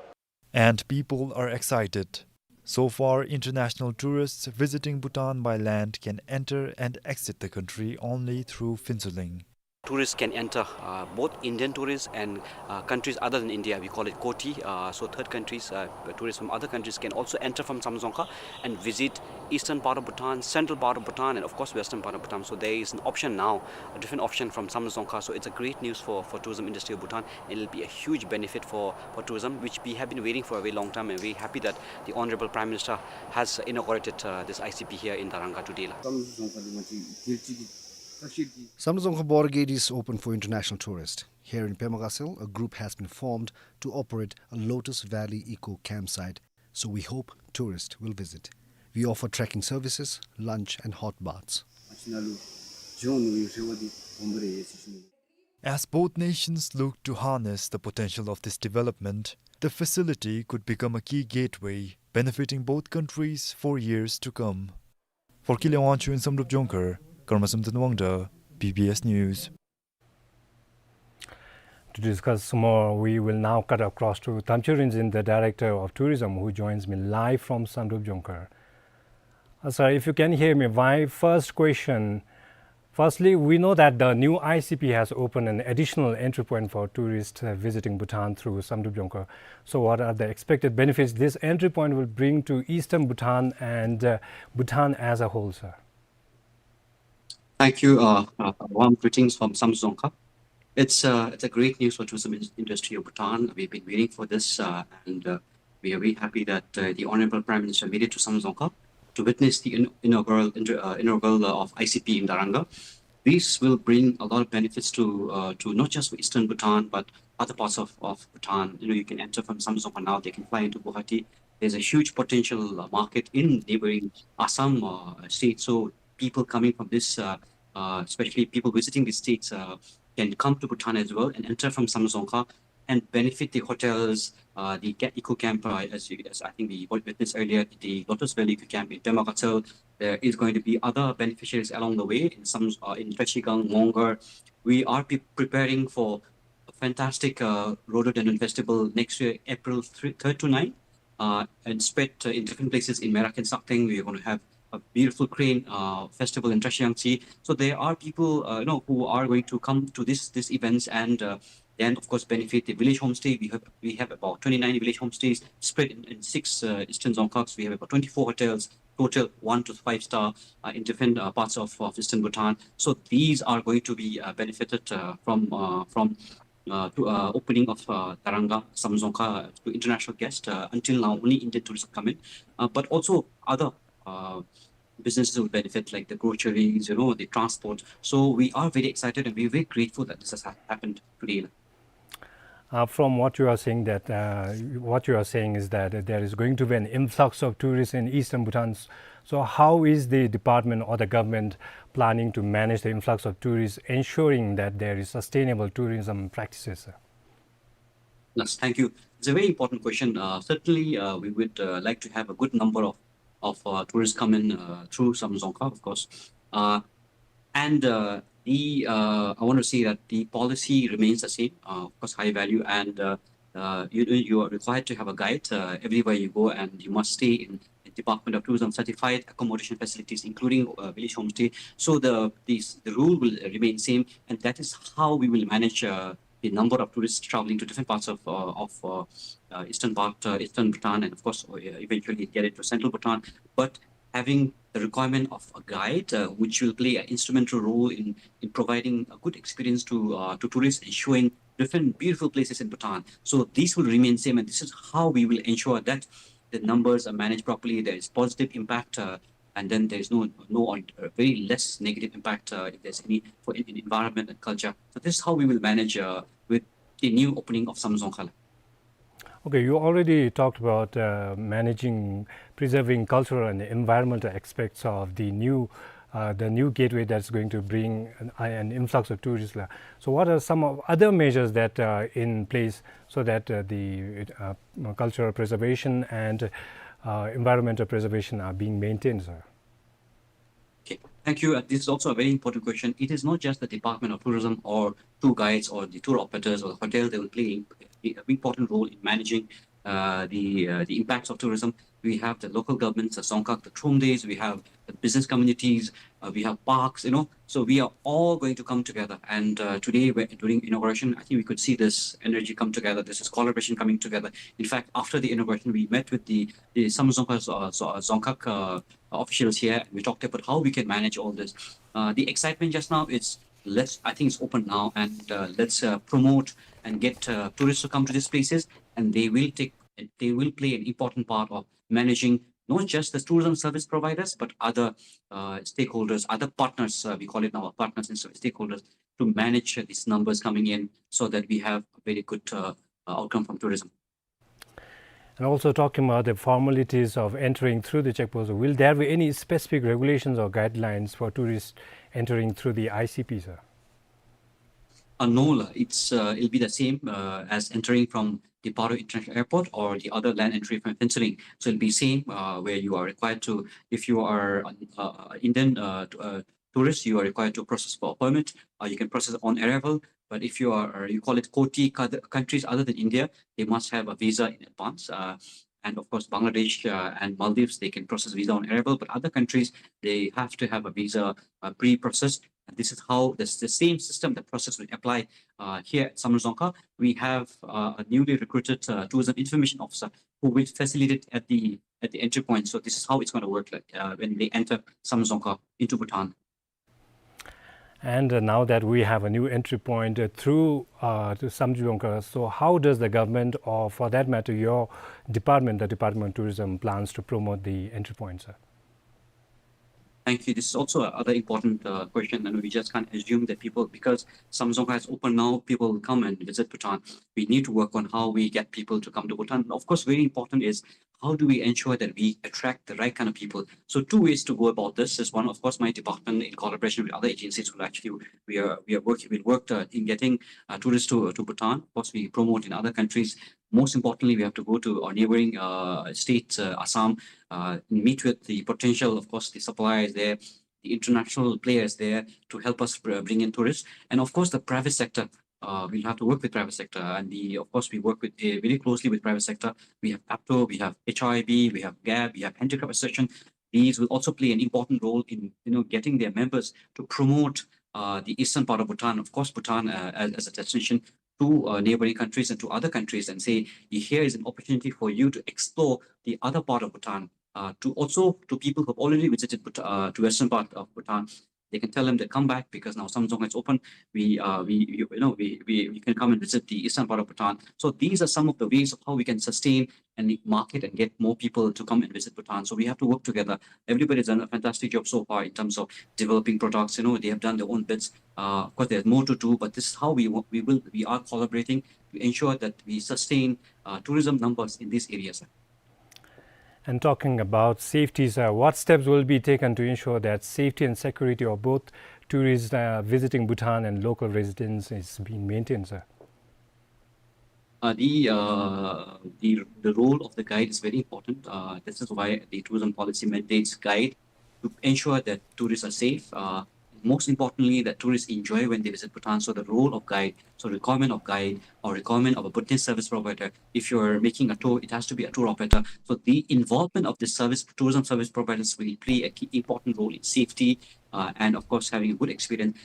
And people are excited. So far, international tourists visiting Bhutan by land can enter and exit the country only through Phuentsholing. Tourists can enter, uh, both Indian tourists and, uh, countries other than India. We call it KOTI. Uh, so third countries, uh, tourists from other countries can also enter from Samdrup Jongkhar and visit eastern part of Bhutan, central part of Bhutan, and of course western part of Bhutan. So there is an option now, a different option from Samdrup Jongkhar. So it's a great news for, for tourism industry of Bhutan, and it'll be a huge benefit for, for tourism, which we have been waiting for a very long time, and very happy that the Honorable Prime Minister has inaugurated, uh, this I C P here in Daranga today la. Samdrup Jongkhar border gate is open for international tourists. Here in Pema Gatshel, a group has been formed to operate a Lotus Valley Eco Campsite, so we hope tourists will visit. We offer trekking services, lunch and hot baths. As both nations look to harness the potential of this development, the facility could become a key gateway, benefiting both countries for years to come. For Kile Wangchuk in Samdrup Jongkhar, Karma Samten Wangda, B B S News. To discuss more, we will now cut across to Tamchu Rinzin, the Director of Tourism, who joins me live from Samdrup Jongkhar. Uh, sir, if you can hear me, my first question, firstly, we know that the new I C P has opened an additional entry point for tourists, uh, visiting Bhutan through Samdrup Jongkhar. So what are the expected benefits this entry point will bring to eastern Bhutan and, uh, Bhutan as a whole, sir? Thank you. Uh, uh, warm greetings from Samdrup Jongkhar. It's, uh, it's a great news for tourism in-, industry of Bhutan. We've been waiting for this, uh, and, uh, we are very happy that, uh, the Honorable Prime Minister made it to Samdrup Jongkhar to witness the in-, inaugural, inter-, uh, inaugural, uh, of I C P in Daranga. This will bring a lot of benefits to, uh, to not just Eastern Bhutan, but other parts of, of Bhutan. You know, you can enter from Samdrup Jongkhar now, they can fly into Guwahati. There's a huge potential, uh, market in neighboring Assam, uh, state. So people coming from this, uh, uh, especially people visiting these states, uh, can come to Bhutan as well and enter from Samdrup Jongkhar and benefit the hotels, uh, the ca-, eco camp, uh, as you, as I think we witnessed earlier, the Lotus Valley Eco Camp in Pema Gatshel. There is going to be other beneficiaries along the way in some, uh, in Trashigang, Mongar. We are pre-, preparing for a fantastic, uh, Rhododendron Festival next year, April three, third to ninth, uh, and spread, uh, in different places in Merak and Sakteng. We are gonna have a beautiful crane, uh, festival in Trashigang Tsi. So there are people, uh, you know, who are going to come to this, this events and, uh, then of course benefit the village homestay. We have, we have about twenty-nine village homestays spread in, in six, uh, eastern Dzongkhag. We have about twenty-four hotels. hotel, one to five star, uh, in different, uh, parts of, of eastern Bhutan. So these are going to be, uh, benefited, uh, from, uh, from, uh, to, uh, opening of, uh, Darangam, Samdrup Dzongkha to international guests. Uh, until now, only Indian tourists have come in, uh, but also other, uh, businesses will benefit, like the groceries, you know, the transport. So we are very excited and we're very grateful that this has ha-, happened today. Uh, from what you are saying that, uh, what you are saying is that there is going to be an influx of tourists in eastern Bhutan. So how is the department or the government planning to manage the influx of tourists, ensuring that there is sustainable tourism practices, sir? Yes, thank you. It's a very important question. Uh, certainly, uh, we would, uh, like to have a good number of, of, uh, tourists come in, uh, through Samdrup Dzongkha, of course. Uh, and, uh, the, uh, I want to say that the policy remains the same, uh, of course, high value, and, uh, uh, you, you are required to have a guide, uh, everywhere you go, and you must stay in a Department of Tourism certified accommodation facilities, including, uh, village homestay. So the, this, the rule will remain same, and that is how we will manage, uh, the number of tourists traveling to different parts of, uh, of, uh, uh, eastern part, uh, eastern Bhutan, and of course, uh, eventually get into central Bhutan. But having the requirement of a guide, uh, which will play an instrumental role in, in providing a good experience to, uh, to tourists and showing different beautiful places in Bhutan. So these will remain same, and this is how we will ensure that the numbers are managed properly. There is positive impact, uh, and then there is no, no, uh, very less negative impact, uh, if there's any, for in, in environment and culture. So this is how we will manage, uh, with the new opening of Samdrup Dzongkha. Okay, you already talked about, uh, managing, preserving cultural and environmental aspects of the new, uh, the new gateway that's going to bring an, an influx of tourists, la. So what are some of other measures that are in place so that, uh, the, uh, cultural preservation and, uh, environmental preservation are being maintained, sir? Okay, thank you. Uh, this is also a very important question. It is not just the Department of Tourism or tour guides or the tour operators or the hotel. They will play a, a important role in managing, uh, the, uh, the impacts of tourism. We have the local governments, the Dzongkhag, the Thromdeys, we have the business communities, uh, we have parks, you know. So we are all going to come together. And, uh, today, we- during inauguration, I think we could see this energy come together. This is collaboration coming together. In fact, after the inauguration, we met with the, the Samdrup Dzongkha, uh, Dzo- uh, Dzongkhag, uh, officials here. We talked about how we can manage all this. Uh, the excitement just now is, let's, I think it's open now, and, uh, let's, uh, promote and get, uh, tourists to come to these places, and they will take, they will play an important part of managing not just the tourism service providers, but other, uh, stakeholders, other partners, uh, we call it now partners and stakeholders, to manage, uh, these numbers coming in so that we have a very good, uh, uh, outcome from tourism. And also talking about the formalities of entering through the checkpost, will there be any specific regulations or guidelines for tourists entering through the I C P, sir? Uh, no, la. It's, uh, it'll be the same, uh, as entering from the Paro International Airport or the other land entry from Phuentsholing. So it'll be same, uh, where you are required to, if you are, uh, uh, Indian, uh, to, uh, tourist, you are required to process for a permit, or you can process on arrival. But if you are, uh, you call it quota cou-, countries other than India, they must have a visa in advance. Uh, and of course, Bangladesh, uh, and Maldives, they can process visa on arrival. But other countries, they have to have a visa, uh, pre-processed. And this is how this, the same system, the process will apply, uh, here at Samdrup Dzongkha. We have, uh, a newly recruited, uh, tourism information officer who will facilitate at the, at the entry point. So this is how it's gonna work, like, uh, when they enter Samdrup Dzongkha into Bhutan. And, uh, now that we have a new entry point, uh, through, uh, to Samdrup Dzongkha, so how does the government, or for that matter, your department, the Department of Tourism, plans to promote the entry point, sir? Thank you. This is also another important, uh, question, and we just can't assume that people, because Samdrup Dzongkha has opened now, people will come and visit Bhutan. We need to work on how we get people to come to Bhutan. Of course, very important is how do we ensure that we attract the right kind of people? So two ways to go about this is one, of course, my department in collaboration with other agencies will actually, we are, we are working, we worked, uh, in getting, uh, tourists to, to Bhutan. Of course, we promote in other countries. Most importantly, we have to go to our neighboring, uh, states, uh, Assam, uh, meet with the potential, of course, the suppliers there, the international players there to help us br- bring in tourists. And of course, the private sector, uh, we'll have to work with private sector. And the, of course, we work with, uh, very closely with private sector. We have APTO, we have H I B, we have GAB, we have Handicraft Association. These will also play an important role in, you know, getting their members to promote, uh, the eastern part of Bhutan, of course, Bhutan, uh, as, as a destination to, uh, neighboring countries and to other countries, and say, "Here is an opportunity for you to explore the other part of Bhutan." uh, to also to people who have already visited Bhut-, uh, to western part of Bhutan. They can tell them to come back because now Samdrup Dzong is open. We, uh, we, we, you know, we, we, we can come and visit the eastern part of Bhutan. So these are some of the ways of how we can sustain and market and get more people to come and visit Bhutan. So we have to work together. Everybody's done a fantastic job so far in terms of developing products. You know, they have done their own bits. Uh, of course, there's more to do, but this is how we wa-, we will, we are collaborating to ensure that we sustain, uh, tourism numbers in these areas. And talking about safety, sir, what steps will be taken to ensure that safety and security of both tourists, uh, visiting Bhutan and local residents is being maintained, sir? Uh, the, uh, the, the role of the guide is very important. Uh, this is why the tourism policy mandates guide to ensure that tourists are safe. Uh, most importantly, that tourists enjoy when they visit Bhutan. So the role of guide, so requirement of guide or requirement of a Bhutanese service provider, if you're making a tour, it has to be a tour operator. So the involvement of the service, tourism service providers will play a key important role in safety, uh, and of course having a good experience.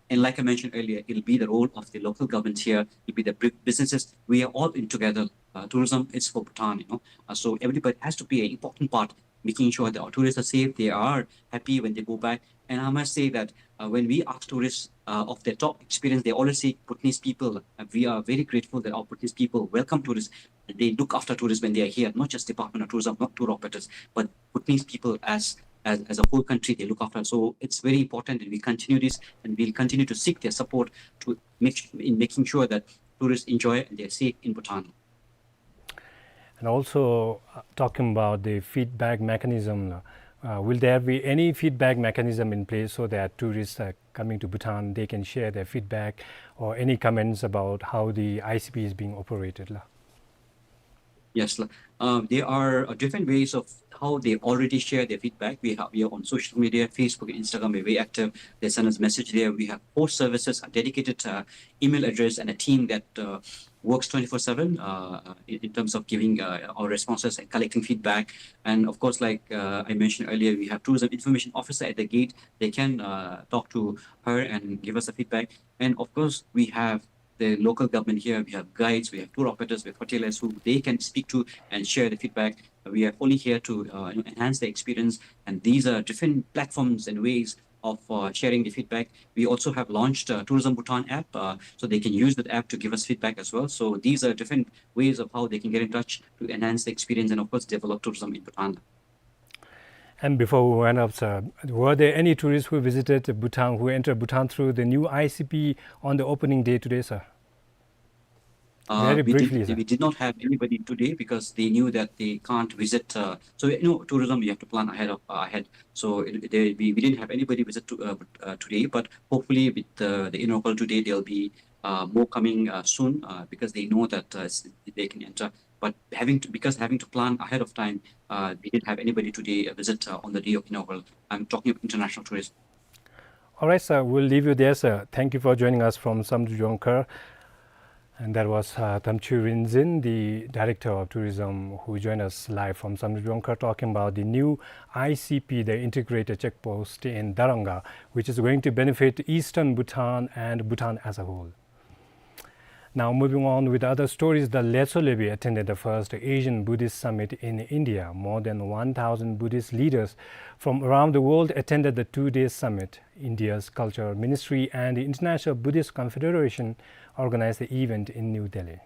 And like I mentioned earlier, it'll be the role of the local government here, it'll be the bu-, businesses. We are all in together. Uh, tourism is for Bhutan, you know. Uh, so everybody has to play an important part, making sure that our tourists are safe, they are happy when they go back. And I must say that, uh, when we ask tourists, uh, of their top experience, they always say Bhutanese people. And we are very grateful that our Bhutanese people welcome tourists. They look after tourists when they are here, not just Department of Tourism, not tour operators, but Bhutanese people as, as, as a whole country they look after. So it's very important that we continue this, and we'll continue to seek their support to make su-, in making sure that tourists enjoy and they're safe in Bhutan. And also, uh, talking about the feedback mechanism, uh, will there be any feedback mechanism in place so that tourists, uh, coming to Bhutan, they can share their feedback or any comments about how the I C P is being operated, la? Yes, la. Uh, there are, uh, different ways of how they already share their feedback. We have, we are on social media, Facebook and Instagram, we're very active. They send us message there. We have post services, a dedicated, uh, email address and a team that, uh, works twenty-four seven, uh, in, in terms of giving, uh, our responses and collecting feedback. And of course, like, uh, I mentioned earlier, we have tourism information officer at the gate. They can, uh, talk to her and give us a feedback. And of course, we have the local government here, we have guides, we have tour operators, we have hoteliers who they can speak to and share the feedback. We are only here to, uh, you know, enhance the experience, and these are different platforms and ways of, uh, sharing the feedback. We also have launched, uh, Tourism Bhutan app, uh, so they can use that app to give us feedback as well. So these are different ways of how they can get in touch to enhance the experience and, of course, develop tourism in Bhutan. And before we wind up, sir, were there any tourists who visited Bhutan, who entered Bhutan through the new I C P on the opening day today, sir? Uh, very briefly, sir. We did not have anybody today because they knew that they can't visit. Uh, so, you know, tourism, you have to plan ahead of, uh, ahead. So it, they, we, we didn't have anybody visit to, uh, uh, today, but hopefully with, uh, the inaugural today, there'll be, uh, more coming, uh, soon, uh, because they know that, uh, s-, they can enter. But having to, because having to plan ahead of time, uh, we didn't have anybody today, uh, visit, uh, on the day of inaugural. I'm talking of international tourism. All right, sir. We'll leave you there, sir. Thank you for joining us from Samdrup Dzongkhar. And that was, uh, Tamchu Rinzin, the Director of Tourism, who joined us live from Samdrup Dzongkhar, talking about the new I C P, the integrated checkpost in Darangha, which is going to benefit eastern Bhutan and Bhutan as a whole. Now, moving on with other stories, the Letsho Lebi attended the first Asian Buddhist Summit in India. More than one thousand Buddhist leaders from around the world attended the two-day summit. India's Culture Ministry and the International Buddhist Confederation organized the event in New Delhi.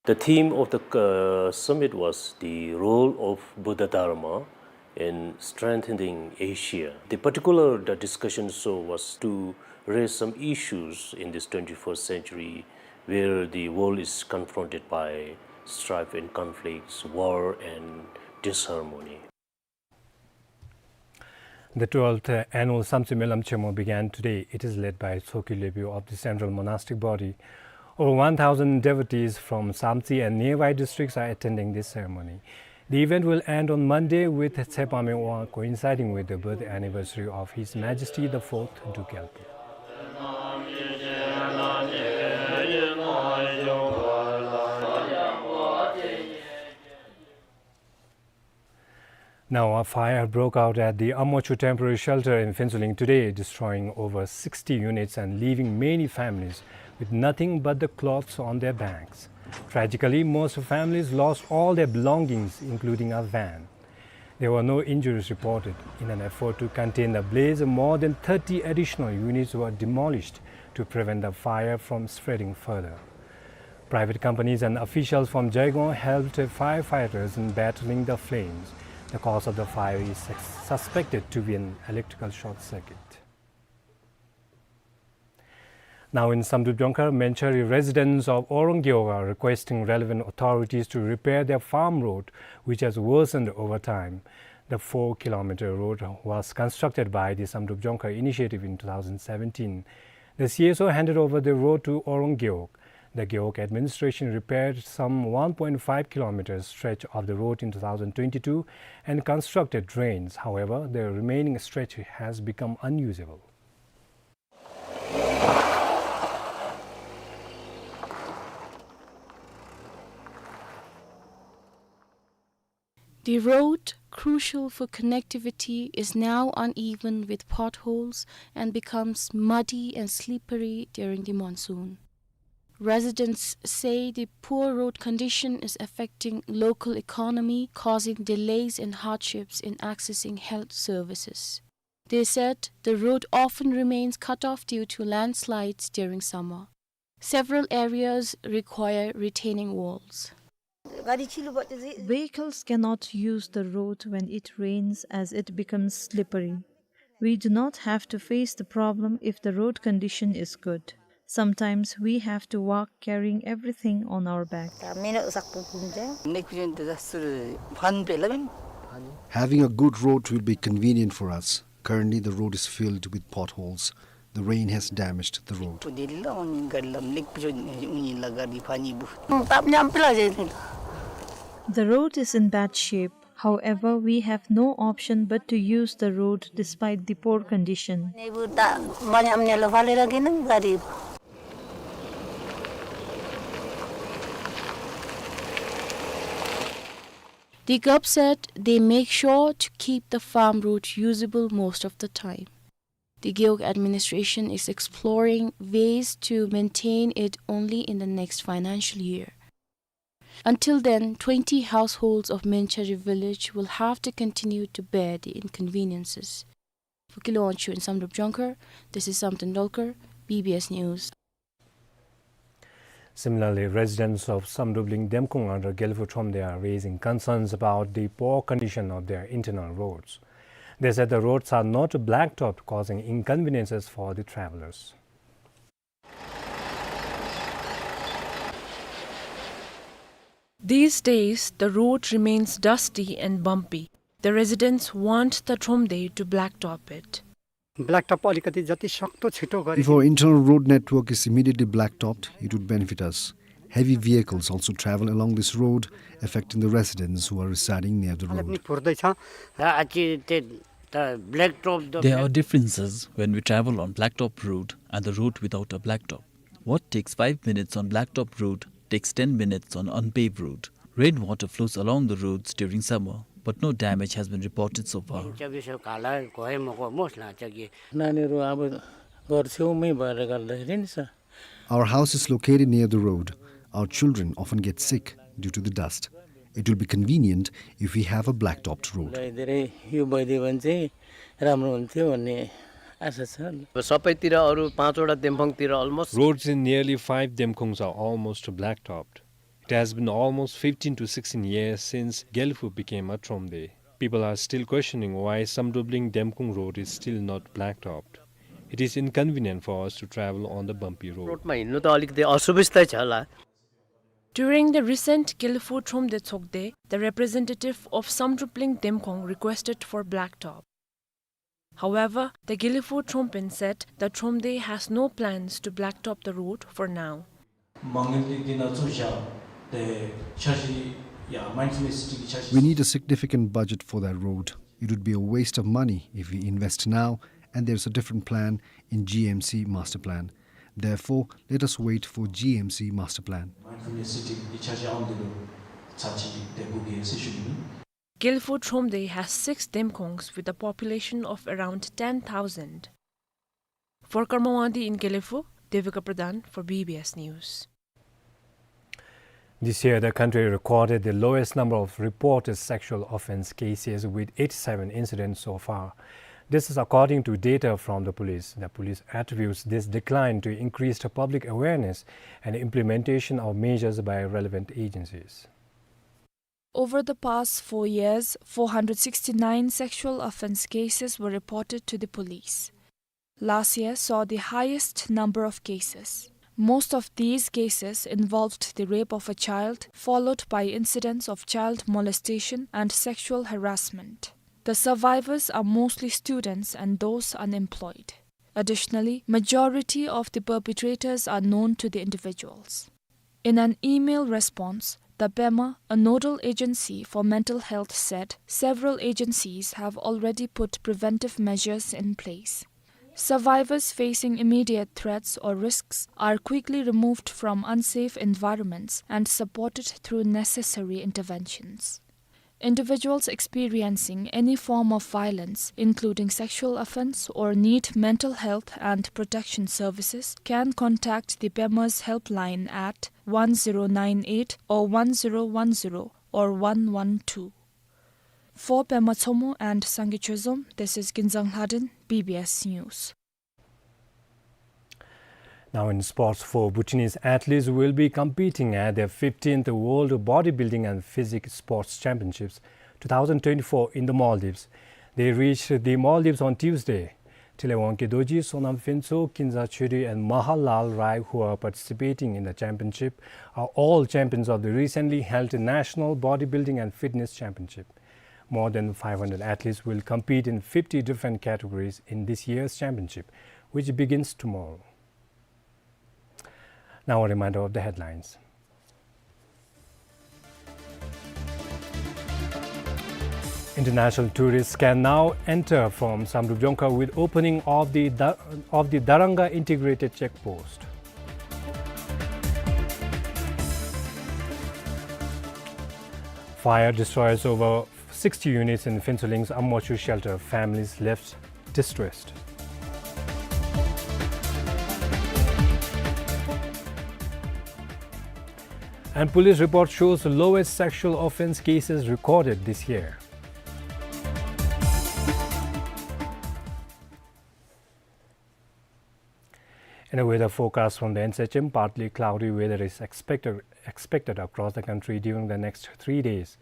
The theme of the, uh, summit was the role of Buddha Dharma in strengthening Asia. The particular, the discussion so was to raise some issues in this twenty-first century where the world is confronted by strife and conflicts, war and disharmony. The twelfth annual Samtse Melam Chemo began today. It is led by Tshogkyu Lebi of the Central Monastic Body. Over one thousand devotees from Samtse and nearby districts are attending this ceremony. The event will end on Monday with Tshepame Wang coinciding with the birth anniversary of His Majesty the Fourth Druk Gyalpo. Now, a fire broke out at the Amochu temporary shelter in Phuentsholing today, destroying over sixty units and leaving many families with nothing but the cloths on their backs. Tragically, most families lost all their belongings, including a van. There were no injuries reported. In an effort to contain the blaze, more than thirty additional units were demolished to prevent the fire from spreading further. Private companies and officials from Jaigong helped firefighters in battling the flames. The cause of the fire is sus-, suspected to be an electrical short circuit. Now in Samdrup Jongkhar, Menchari residents of Orang Gewog are requesting relevant authorities to repair their farm road, which has worsened over time. The four kilometer road was constructed by the Samdrup Jongkhar initiative in two thousand seventeen. The C S O handed over the road to Orang Gewog. The Gewog administration repaired some one point five kilometer stretch of the road in two thousand twenty-two and constructed drains. However, the remaining stretch has become unusable. The road, crucial for connectivity, is now uneven with potholes and becomes muddy and slippery during the monsoon. Residents say the poor road condition is affecting local economy, causing delays and hardships in accessing health services. They said the road often remains cut off due to landslides during summer. Several areas require retaining walls. Vehicles cannot use the road when it rains, as it becomes slippery. We do not have to face the problem if the road condition is good. Sometimes we have to walk carrying everything on our back. Having a good road will be convenient for us. Currently, the road is filled with potholes. The rain has damaged the road. The road is in bad shape. However, we have no option but to use the road despite the poor condition. The Gewog said they make sure to keep the farm road usable most of the time. The Gewog administration is exploring ways to maintain it only in the next financial year. Until then, twenty households of Menchari village will have to continue to bear the inconveniences. For Kilowaun Chu in Samdrup Jongkhar, this is Samten Dolkar, B B S News. Similarly, residents of Samdrupling Demkung under Gelphu Thromde are raising concerns about the poor condition of their internal roads. They said the roads are not blacktopped, causing inconveniences for the travelers. These days, the road remains dusty and bumpy. The residents want the Thromde to blacktop it. Blacktop अलिकति जति सक्दो छिटो गरी If our internal road network is immediately blacktopped, it would benefit us. Heavy vehicles also travel along this road, affecting the residents who are residing near the road. हालत नि पुर्दैछ। र अझै त्यो त blacktop त There are differences when we travel on blacktop road and the road without a blacktop. What takes five minutes on blacktop road takes ten minutes on unpaved road. Rainwater flows along the roads during summer, but no damage has been reported so far. चौबिसै घाला गए मको मोस लाग्छ कि नानीहरू अब घर छेउमै भएकोले गर्दाखेरि नि sir. Our house is located near the road. Our children often get sick due to the dust. It will be convenient if we have a blacktopped road. हामीलाई धेरै यो भइदियो भने चाहिँ राम्रो हुन्थ्यो भन्ने आशा छ। सबैतिर अरू पाँचवटा देमखोङतिर almost Roads in nearly five Demkhongs are almost blacktopped. It has been almost fifteen to sixteen years since Gelphu became a Thromde. People are still questioning why Samdrupling Demkhong road is still not blacktopped. It is inconvenient for us to travel on the bumpy road. रोडमा हिँड्नु त अलिकति असुविस्तै छ होला। During the recent Gelphu Thromde Chokde, the representative of Samdrupling Demkhong requested for blacktop. However, the Gelphu Thrompen said the Thromde has no plans to blacktop the road for now. མ་དངུལ་འདི་ན་ཚུ་བཞག་སྟེ་འཆར་གཞི་ཡ་མའིན་ཌ་ཕུལ་ལི་སི་ཊི་གི་འཆར་གཞི། We need a significant budget for that road. It would be a waste of money if we invest now and there's a different plan in G M C master plan. Therefore, let us wait for G M C master plan. མའིན་ཌ་ཕུལ་ལི་སི་ཊི་གི་འཆར་གཞི་ཨམ་འདི་ལུ་ཚར་གཅིག་དེ་བསྒུག་གེ་ཟེར་ཞུ་ནི། Gelphu Thromde has six Demkhongs with a population of around ten thousand. For Karma Wangdi in Gelphu, Devika Pradhan for B B S News. This year, the country recorded the lowest number of reported sexual offense cases, with eighty-seven incidents so far. This is according to data from the police. The police attributes this decline to increased public awareness and implementation of measures by relevant agencies. Over the past four years, four hundred sixty-nine sexual offense cases were reported to the police. Last year saw the highest number of cases. Most of these cases involved the rape of a child, followed by incidents of child molestation and sexual harassment. The survivors are mostly students and those unemployed. Additionally, majority of the perpetrators are known to the individuals. In an email response, the BEMA, a nodal agency for mental health, said several agencies have already put preventive measures in place. Survivors facing immediate threats or risks are quickly removed from unsafe environments and supported through necessary interventions. Individuals experiencing any form of violence, including sexual offense, or need mental health and protection services can contact the BEMA's helpline at one zero nine eight or one zero one zero or one one two. For Pema Tsomo and Sangay Chozom, this is Kinzang Lhaden, B B S News. Now in sports, four Bhutanese athletes will be competing at the fifteenth World Bodybuilding and Physique Sports Championships two thousand twenty-four in the Maldives. They reached the Maldives on Tuesday. Trilay Wangkay Dorji, Sonam Phensho, Kinza Chödri, and Mahalal Rai, who are participating in the championship, are all champions of the recently held National Bodybuilding and Fitness Championship. More than five hundred athletes will compete in fifty different categories in this year's championship, which begins tomorrow. Now a reminder of the headlines. International tourists can now enter from Samdrup Jongkhar with opening of the Da-, of the Daranga Integrated Check Post. Fire destroys over sixty units in Phuentsholling's Ammachu shelter. Families left distressed. And police report shows lowest sexual offense cases recorded this year. In a weather forecast from the N S H M, partly cloudy weather is expected, expected across the country during the next three days.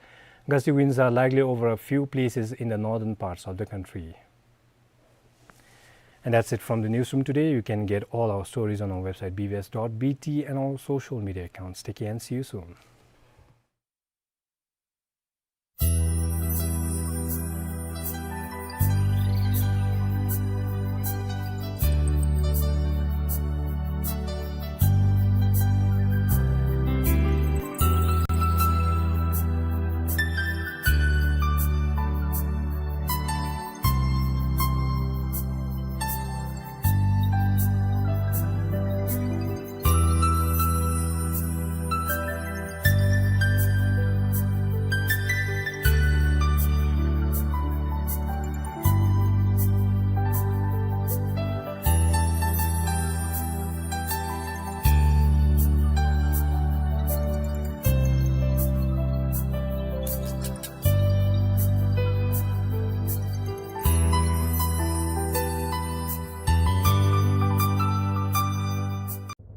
Gusty winds are likely over a few places in the northern parts of the country. And that's it from the newsroom today. You can get all our stories on our website B B S dot B T and all social media accounts. Take care and see you soon.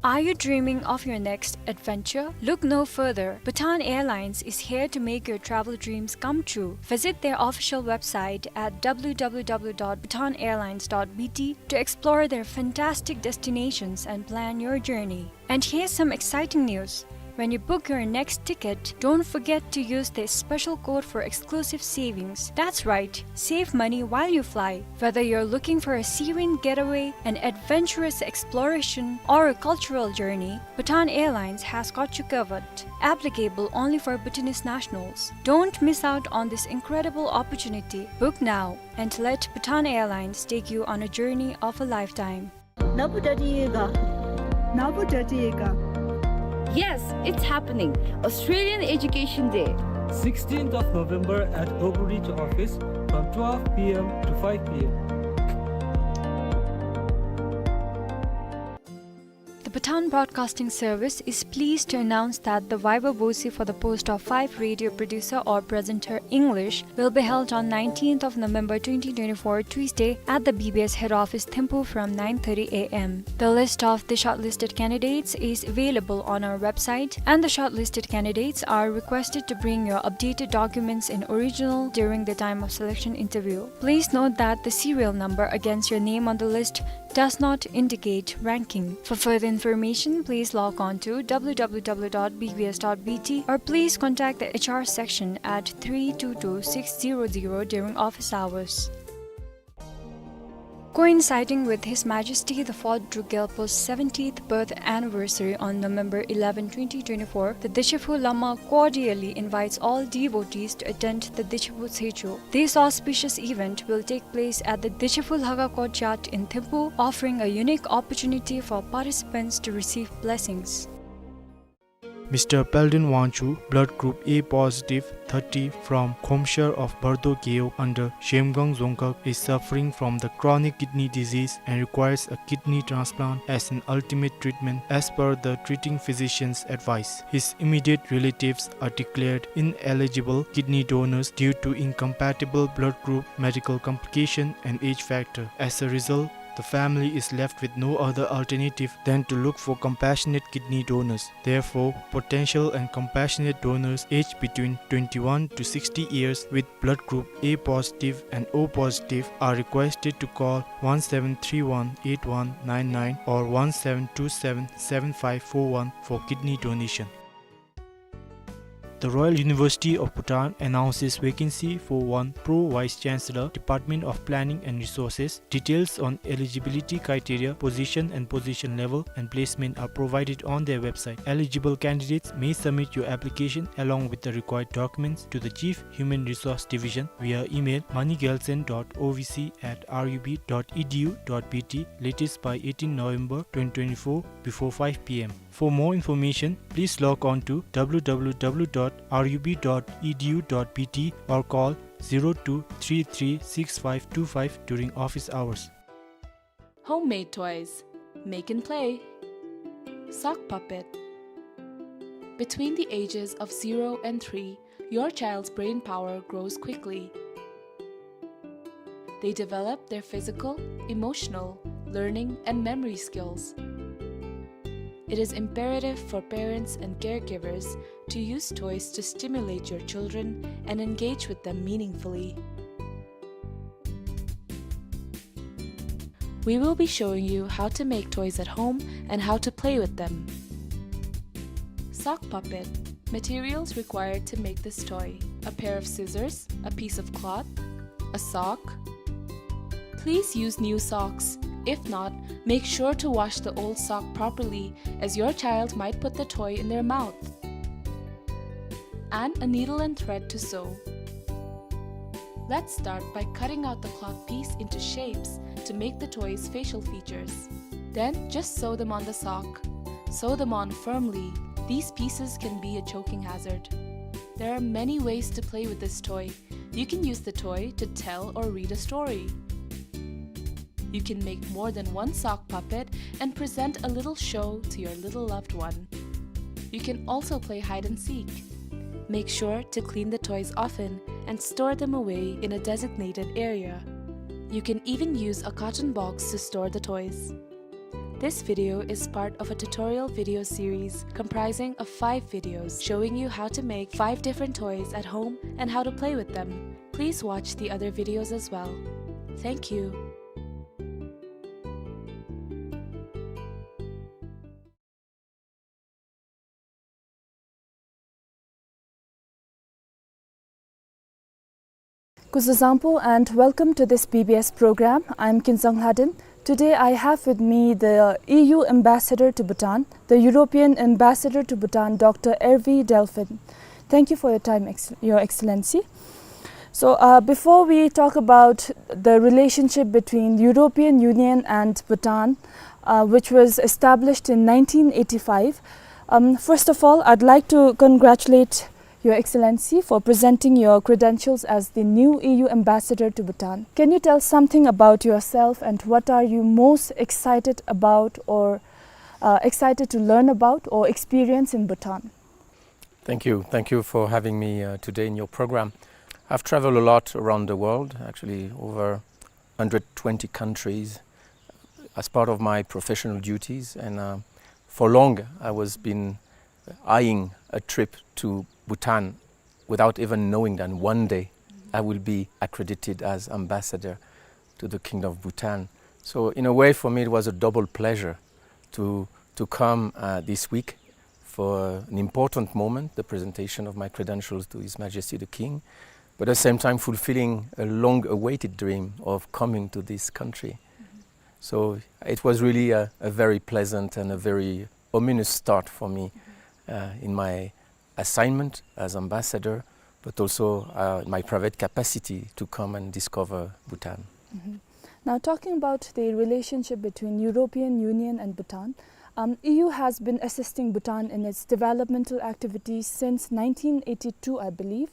Are you dreaming of your next adventure? Look no further. Bhutan Airlines is here to make your travel dreams come true. Visit their official website at W W W dot bhutan airlines dot B T to explore their fantastic destinations and plan your journey. And here's some exciting news. When you book your next ticket, don't forget to use this special code for exclusive savings. That's right, save money while you fly. Whether you're looking for a serene getaway, an adventurous exploration, or a cultural journey, Bhutan Airlines has got you covered. Applicable only for Bhutanese nationals. Don't miss out on this incredible opportunity. Book now and let Bhutan Airlines take you on a journey of a lifetime. ནཱ་བུ་ཌ་ཌི་ཨེ་ག། ནཱ་བུ་ཌ་ཌི་ཨེ་ག། Yes, it's happening. Australian Education Day. Sixteenth of November at Oakridge office from twelve P M to five P M. The Bhutan Broadcasting Service is pleased to announce that the viva voce for the post of five radio producer or presenter English will be held on nineteenth of November twenty twenty-four, Tuesday, at the B B S head office, Thimphu, from nine thirty A M. The list of the shortlisted candidates is available on our website, and the shortlisted candidates are requested to bring your updated documents in original during the time of selection interview. Please note that the serial number against your name on the list does not indicate ranking. For further information, please log on to W W W dot B B S dot B T or please contact the H R section at three two two six zero zero during office hours. Coinciding with His Majesty the Fourth Druk Gyalpo's seventieth birth anniversary on November eleven, twenty twenty-four, the Deshaphu Lama cordially invites all devotees to attend the Deshaphu Tshechho. This auspicious event will take place at the Deshaphu Lhagako Jat in Thimphu, offering a unique opportunity for participants to receive blessings. Mister Peldon Wangchuk, blood group A positive, thirty, from Khomshar of Bardo Gewog under Zhemgang Dzongkhag, is suffering from the chronic kidney disease and requires a kidney transplant as an ultimate treatment as per the treating physician's advice. His immediate relatives are declared ineligible kidney donors due to incompatible blood group, medical complication, and age factor. As a result, the family is left with no other alternative than to look for compassionate kidney donors. Therefore, potential and compassionate donors aged between twenty-one to sixty years with blood group A positive and O positive are requested to call one seven three one eight one nine nine or one seven two seven seven five four one for kidney donation. The Royal University of Bhutan announces vacancy for one Pro Vice Chancellor, Department of Planning and Resources. Details on eligibility criteria, position and position level, and placement are provided on their website. Eligible candidates may submit your application along with the required documents to the Chief Human Resource Division via email, money gyaltshen dot O V C at R U B dot E D U dot B T, latest by eighteen November twenty twenty-four, before five P M. For more information, please log on to W W W dot R U B dot E D U dot B T or call zero two three three six five two five during office hours. Homemade toys. Make and play. Sock puppet. Between the ages of zero and three, your child's brain power grows quickly. They develop their physical, emotional, learning, and memory skills. It is imperative for parents and caregivers to use toys to stimulate your children and engage with them meaningfully. We will be showing you how to make toys at home and how to play with them. Sock puppet. Materials required to make this toy: a pair of scissors, a piece of cloth, a sock. Please use new socks. If not, make sure to wash the old sock properly, as your child might put the toy in their mouth. And a needle and thread to sew. Let's start by cutting out the cloth piece into shapes to make the toy's facial features. Then just sew them on the sock. Sew them on firmly. These pieces can be a choking hazard. There are many ways to play with this toy. You can use the toy to tell or read a story. You can make more than one sock puppet and present a little show to your little loved one. You can also play hide and seek. Make sure to clean the toys often and store them away in a designated area. You can even use a carton box to store the toys. This video is part of a tutorial video series comprising of five videos showing you how to make five different toys at home and how to play with them. Please watch the other videos as well. Thank you. Kuzuzangpo and welcome to this B B S program. I'm Kinzang Lhaden. Today I have with me the E U ambassador to Bhutan, the European ambassador to Bhutan, Doctor Hervé Delphin. Thank you for your time, Ex-, Your Excellency. So, uh, before we talk about the relationship between European Union and Bhutan, uh, which was established in nineteen eighty-five, um, first of all, I'd like to congratulate Your Excellency for presenting your credentials as the new E U ambassador to Bhutan. Can you tell something about yourself and what are you most excited about or uh, excited to learn about or experience in Bhutan. Thank you. Thank you for having me, uh, today in your program. I've traveled a lot around the world, actually over hundred twenty countries, as part of my professional duties, and, uh, for long I was been eyeing a trip to Bhutan without even knowing that one day I will be accredited as ambassador to the Kingdom of Bhutan. So in a way, for me, it was a double pleasure to, to come, uh, this week for an important moment, the presentation of my credentials to His Majesty the King, but at the same time fulfilling a long-awaited dream of coming to this country. So it was really a, a very pleasant and a very ominous start for me, uh, in my assignment as ambassador, but also, uh, my private capacity to come and discover Bhutan. Mhm. Now, talking about the relationship between European Union and Bhutan, um, E U has been assisting Bhutan in its developmental activities since nineteen eighty-two, I believe.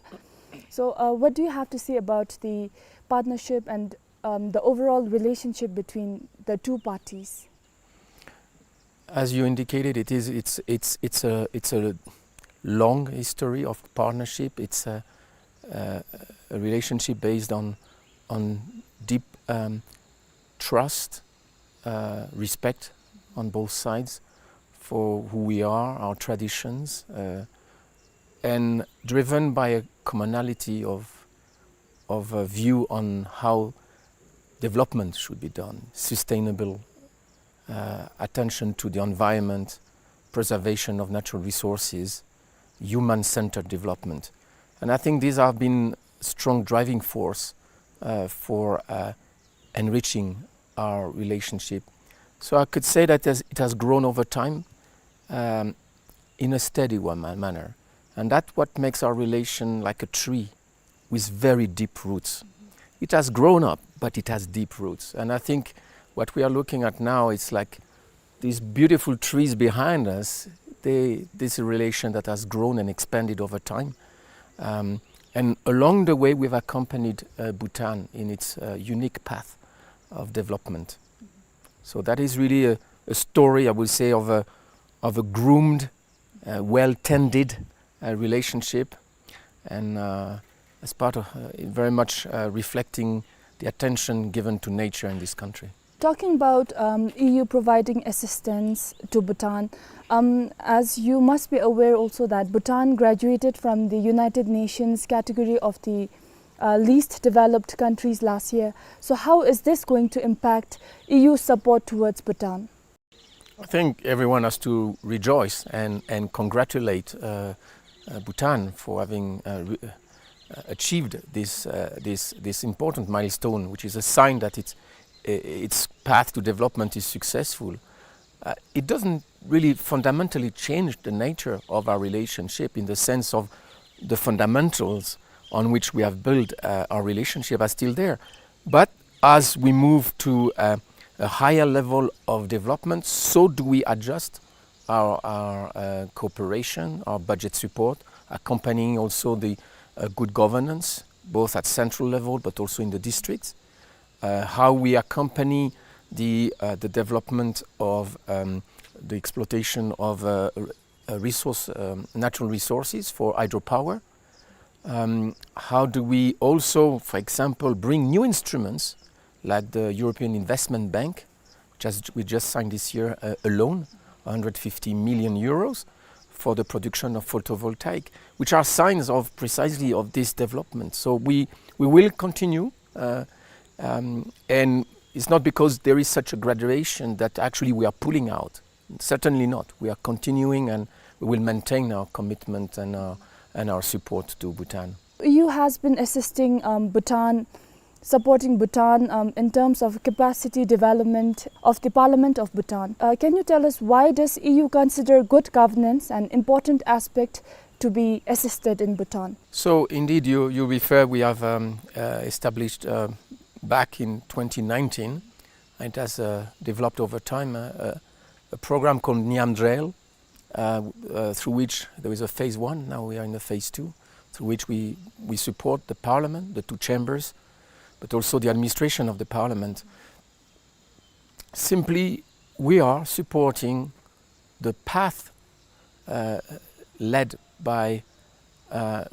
So, uh, what do you have to say about the partnership and, um, the overall relationship between the two parties? As you indicated, it is, it's, it's, it's a, it's a long history of partnership. It's a, a, a relationship based on, on deep, um, trust, uh, respect on both sides for who we are, our traditions, uh, and driven by a commonality of, of a view on how development should be done, sustainable, uh, attention to the environment, preservation of natural resources, human-centered development. And I think these have been strong driving force, uh, for, uh, enriching our relationship. So I could say that as it has grown over time, um, in a steady one ma-, manner. And that's what makes our relation like a tree with very deep roots. It has grown up, but it has deep roots. And I think what we are looking at now is like these beautiful trees behind us, they, this relation that has grown and expanded over time. Um, and along the way, we've accompanied, uh, Bhutan in its, uh, unique path of development. So that is really a, a story, I would say, of a, of a groomed, uh, well-tended, uh, relationship, and, uh, as part of, uh, very much, uh, reflecting the attention given to nature in this country. Talking about, um, E U providing assistance to Bhutan, um, as you must be aware also that Bhutan graduated from the United Nations category of the, uh, least developed countries last year. So how is this going to impact E U support towards Bhutan? I think everyone has to rejoice and, and congratulate, uh, uh, Bhutan for having, uh, re-, uh, achieved this, uh, this, this important milestone, which is a sign that its, i-, its path to development is successful. Uh, it doesn't really fundamentally change the nature of our relationship in the sense of the fundamentals on which we have built, uh, our relationship are still there. But as we move to, uh, a higher level of development, so do we adjust our, our, uh, cooperation, our budget support, accompanying also the, uh, good governance, both at central level but also in the districts. Uh, how we accompany the, uh, the development of, um, the exploitation of, uh, r-, uh, resource, um, natural resources for hydropower. Um, how do we also, for example, bring new instruments like the European Investment Bank, which has, we just signed this year, uh, a loan, hundred fifty million euros, for the production of photovoltaic, which are signs of precisely of this development. So we, we will continue, uh, um, and it's not because there is such a graduation that actually we are pulling out. Certainly not. We are continuing and we will maintain our commitment and our, and our support to Bhutan. E U has been assisting, um, Bhutan, supporting Bhutan, um, in terms of capacity development of the Parliament of Bhutan. Uh, can you tell us, why does E U consider good governance an important aspect to be assisted in Bhutan? So indeed, you, you refer, we have, um, uh, established, uh, back in twenty nineteen, and it has, uh, developed over time, uh, a, a program called Niamdrel, uh, uh, through which there is a phase one, now we are in the phase two, through which we, we support the parliament, the two chambers, but also the administration of the parliament. Simply, we are supporting the path, uh, led by, uh,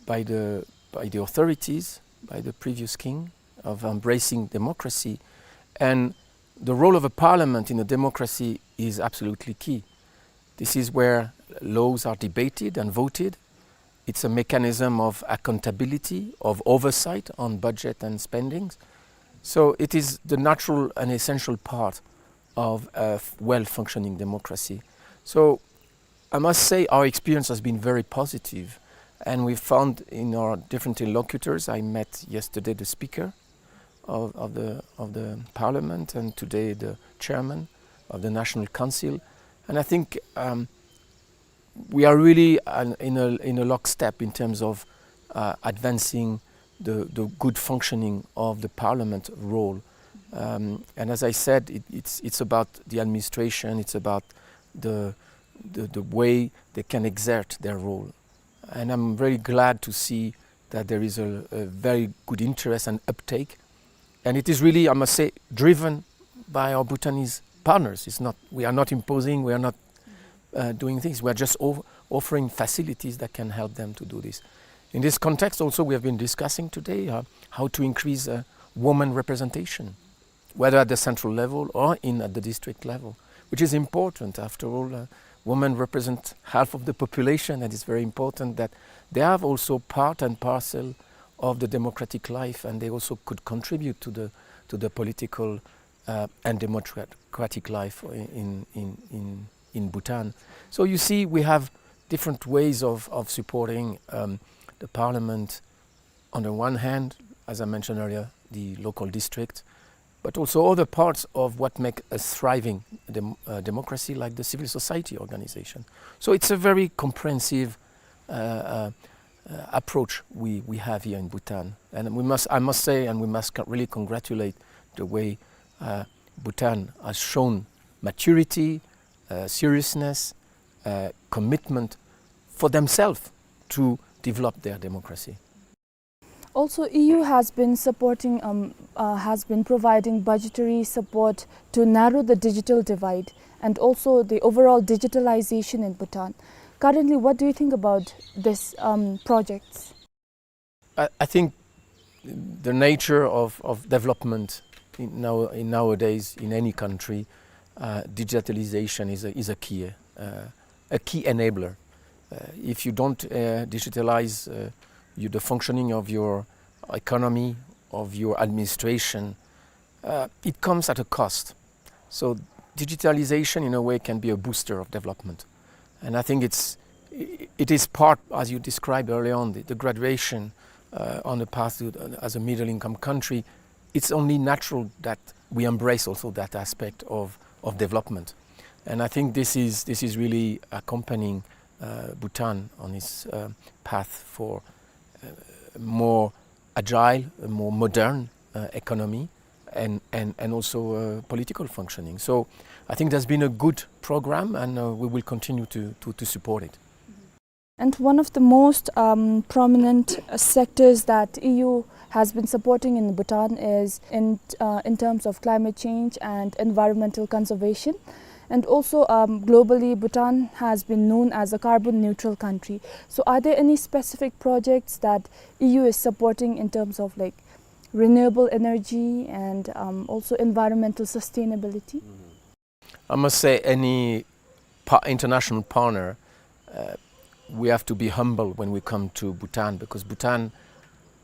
by the, by the authorities, by the previous king, of embracing democracy. And the role of a parliament in a democracy is absolutely key. This is where laws are debated and voted. It's a mechanism of accountability, of oversight on budget and spendings. So it is the natural and essential part of a f-, well-functioning democracy. So I must say our experience has been very positive, and we found in our different interlocutors, I met yesterday the speaker of, of the, of the parliament, and today the chairman of the National Council. And I think, um, we are really an, in a, in a lockstep in terms of, uh, advancing the, the good functioning of the parliament role. Um, and as I said, it, it's, it's about the administration, it's about the, the, the way they can exert their role. And I'm very glad to see that there is a, a very good interest and uptake. And it is really, I must say, driven by our Bhutanese partners. It's not, we are not imposing, we are not, uh, doing things. We are just of-, offering facilities that can help them to do this. In this context also, we have been discussing today, uh, how to increase, uh, women representation, whether at the central level or in, at the district level, which is important. After all, uh, women represent half of the population, and it's very important that they have also part and parcel of the democratic life, and they also could contribute to the, to the political, uh, and democratic life in, in, in, in Bhutan. So you see, we have different ways of, of supporting, um, the parliament. On the one hand, as I mentioned earlier, the local district, but also other parts of what make a thriving dem-, uh, democracy, like the civil society organization. So it's a very comprehensive, uh, uh, uh, approach we, we have here in Bhutan. And we must, I must say, and we must co-, really congratulate the way, uh, Bhutan has shown maturity, uh, seriousness, uh, commitment for themselves to develop their democracy. Also, E U has been supporting, um, uh, has been providing budgetary support to narrow the digital divide and also the overall digitalization in Bhutan. Currently, what do you think about this, um, projects? I, I think the nature of, of development in now, in nowadays in any country, uh, digitalization is a, is a key, uh, a key enabler. Uh, if you don't, uh, digitalize, uh, you, the functioning of your economy, of your administration, uh, it comes at a cost. So digitalization, in a way, can be a booster of development. And I think it's, i-, it is part, as you described early on, the, the graduation, uh, on the path to, uh, as a middle-income country. It's only natural that we embrace also that aspect of, of development. And I think this is, this is really accompanying, uh, Bhutan on its, uh, path for, uh, more agile, a more modern, uh, economy and, and, and also, uh, political functioning. So I think there's been a good program, and, uh, we will continue to, to, to support it. And one of the most, um, prominent, uh, sectors that E U has been supporting in Bhutan is in, uh, in terms of climate change and environmental conservation. And also, um, globally, Bhutan has been known as a carbon neutral country. So are there any specific projects that E U is supporting in terms of, like, renewable energy and, um, also environmental sustainability? I must say, any pa-, international partner, uh, we have to be humble when we come to Bhutan, because Bhutan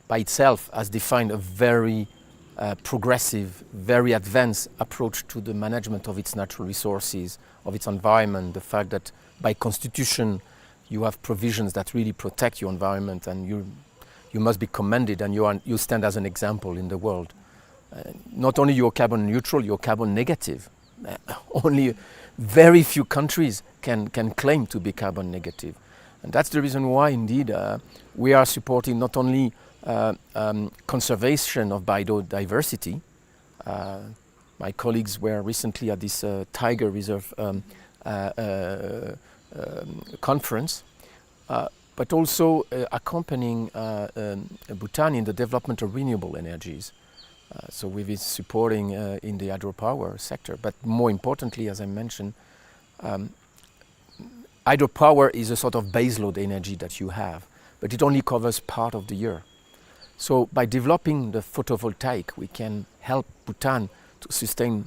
by itself has defined a very, uh, progressive, very advanced approach to the management of its natural resources, of its environment. The fact that by constitution you have provisions that really protect your environment, and you, you must be commended, and you are, you stand as an example in the world. Uh, not only you're carbon neutral, you're carbon negative. Uh, only very few countries can, can claim to be carbon negative. And that's the reason why, indeed, uh, we are supporting not only, uh, um, conservation of biodiversity. Uh, my colleagues were recently at this, uh, tiger reserve, um, uh, uh, um, conference, uh, but also, uh, accompanying, uh, um, Bhutan in the development of renewable energies. Uh, so we've been supporting, uh, in the hydropower sector, but more importantly, as I mentioned, Um, hydropower is a sort of baseload energy that you have, but it only covers part of the year. So by developing the photovoltaic, we can help Bhutan to sustain,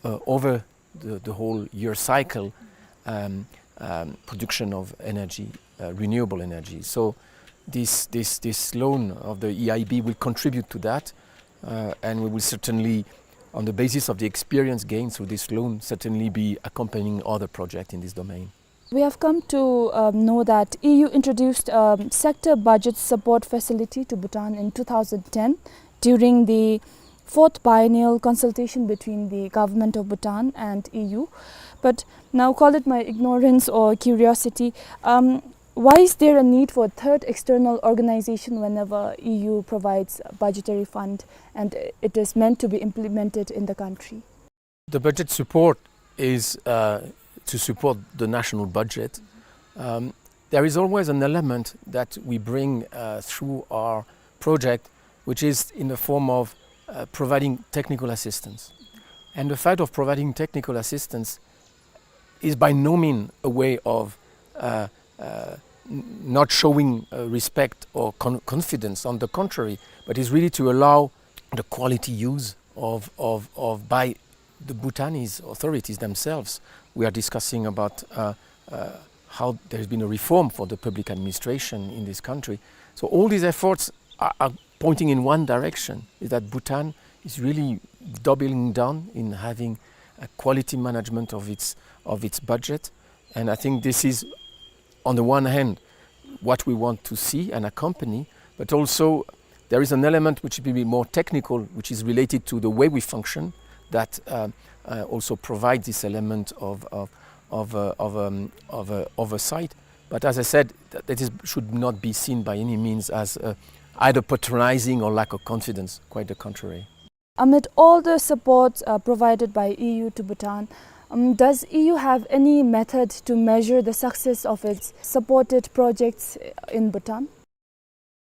uh, over the, the whole year cycle, um, um, production of energy, uh, renewable energy. So this, this, this loan of the E I B will contribute to that, uh, and we will certainly, on the basis of the experience gained through this loan, certainly be accompanying other projects in this domain. We have come to, um, know that E U introduced a sector budget support facility to Bhutan in two thousand ten during the fourth biennial consultation between the government of Bhutan and E U. But now, call it my ignorance or curiosity, um, why is there a need for a third external organization whenever E U provides a budgetary fund and it is meant to be implemented in the country? The budget support is, uh, to support the national budget. Um, there is always an element that we bring, uh, through our project, which is in the form of, uh, providing technical assistance. And the fact of providing technical assistance is by no means a way of, uh, uh, n-, not showing, uh, respect or con-, confidence. On the contrary, but is really to allow the quality use of, of, of by the Bhutanese authorities themselves. We are discussing about, uh, uh, how there's been a reform for the public administration in this country. So all these efforts are, are pointing in one direction, is that Bhutan is really doubling down in having a quality management of its, of its budget. And I think this is, on the one hand, what we want to see and accompany, but also there is an element which will be more technical, which is related to the way we function, that, uh, uh, also provides this element of, of, of, uh, of, um, of, uh, oversight. But as I said, th-, that is, should not be seen by any means as, uh, either patronizing or lack of confidence, quite the contrary. Amid all the support, uh, provided by E U to Bhutan, um, does E U have any method to measure the success of its supported projects in Bhutan?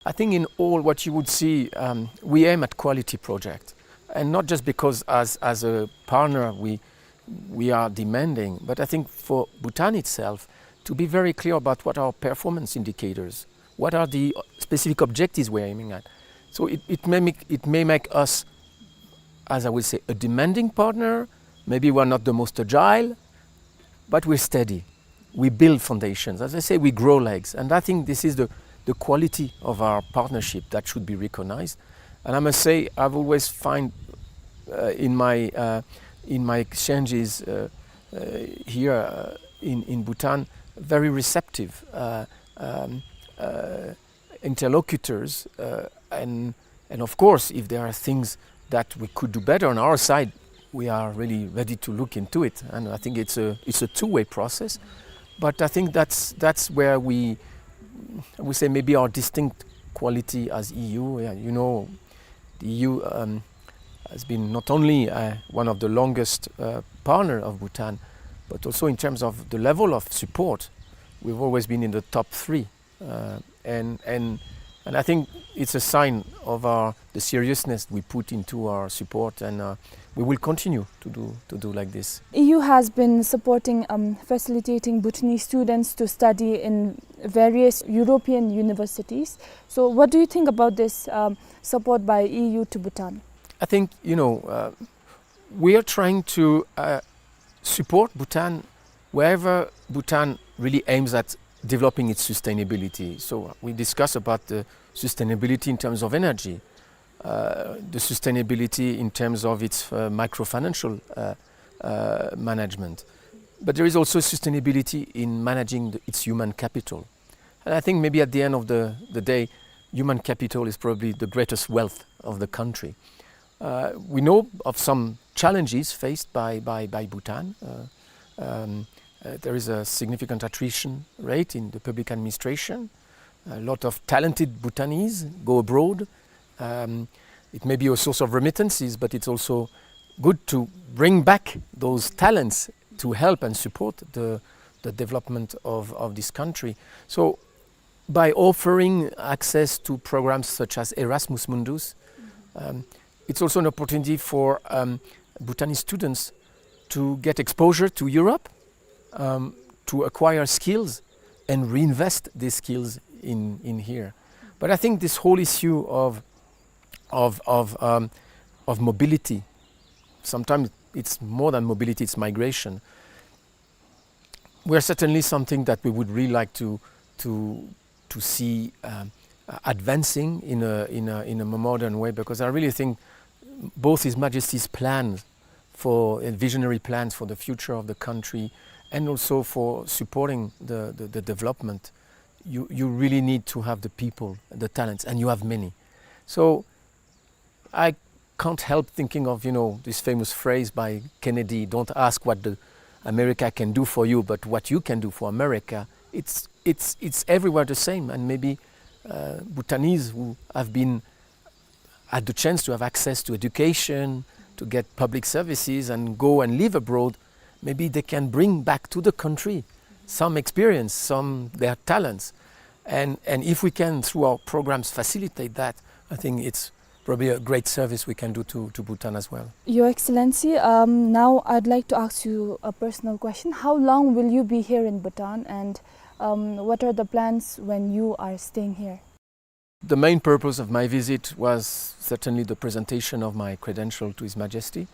I think in all what you would see, um, we aim at quality project, and not just because as, as a partner we, we are demanding, but I think for Bhutan itself to be very clear about what our performance indicators, what are the specific objectives we're aiming at. So it, it may make, it may make us, as I would say, a demanding partner. Maybe we're not the most agile, but we're steady. We build foundations. As I say, we grow legs. And I think this is the, the quality of our partnership that should be recognized. And I must say, I've always find, uh, in my, uh, in my exchanges, uh, uh, here, uh, in, in Bhutan, very receptive, uh, um, uh, interlocutors, uh, and, and of course, if there are things that we could do better on our side, we are really ready to look into it. And I think it's a, it's a two-way process. But I think that's, that's where we, we say maybe our distinct quality as E U. Yeah, you know, the E U, um, has been not only, uh, one of the longest, uh, partner of Bhutan, but also in terms of the level of support, we've always been in the top three. Uh, and, and, and I think it's a sign of our, the seriousness we put into our support, and, uh, we will continue to do, to do like this. E U has been supporting, um, facilitating Bhutanese students to study in various European universities. So what do you think about this, um, support by E U to Bhutan? I think, you know, uh, we are trying to, uh, support Bhutan wherever Bhutan really aims at developing its sustainability. So we discuss about the sustainability in terms of energy, uh, the sustainability in terms of its, uh, microfinancial, uh, uh, management. But there is also sustainability in managing the, its human capital. And I think maybe at the end of the, the day, human capital is probably the greatest wealth of the country. Uh, we know of some challenges faced by, by, by Bhutan. Uh, um, uh, there is a significant attrition rate in the public administration. A lot of talented Bhutanese go abroad. Um, it may be a source of remittances, but it's also good to bring back those talents to help and support the, the development of, of this country. So by offering access to programs such as Erasmus Mundus, um, it's also an opportunity for, um, Bhutanese students to get exposure to Europe, um, to acquire skills and reinvest these skills in, in here. But I think this whole issue of, of, of, um, of mobility, sometimes it's more than mobility, it's migration. We're certainly something that we would really like to, to, to see, um, uh, advancing in a, in a, in a more modern way, because I really think both His Majesty's plans for, uh, visionary plans for the future of the country and also for supporting the, the, the development, you, you really need to have the people, the talents, and you have many. So I can't help thinking of, you know, this famous phrase by Kennedy, "Don't ask what the America can do for you, but what you can do for America." It's, it's, it's everywhere the same, and maybe, uh, Bhutanese who have been, had the chance to have access to education, to get public services, and go and live abroad, maybe they can bring back to the country some experience, some their talents. And, and if we can, through our programs, facilitate that, I think it's probably a great service we can do to, to Bhutan as well. Your Excellency, um, now I'd like to ask you a personal question. How long will you be here in Bhutan, and, um, what are the plans when you are staying here? The main purpose of my visit was certainly the presentation of my credential to His Majesty.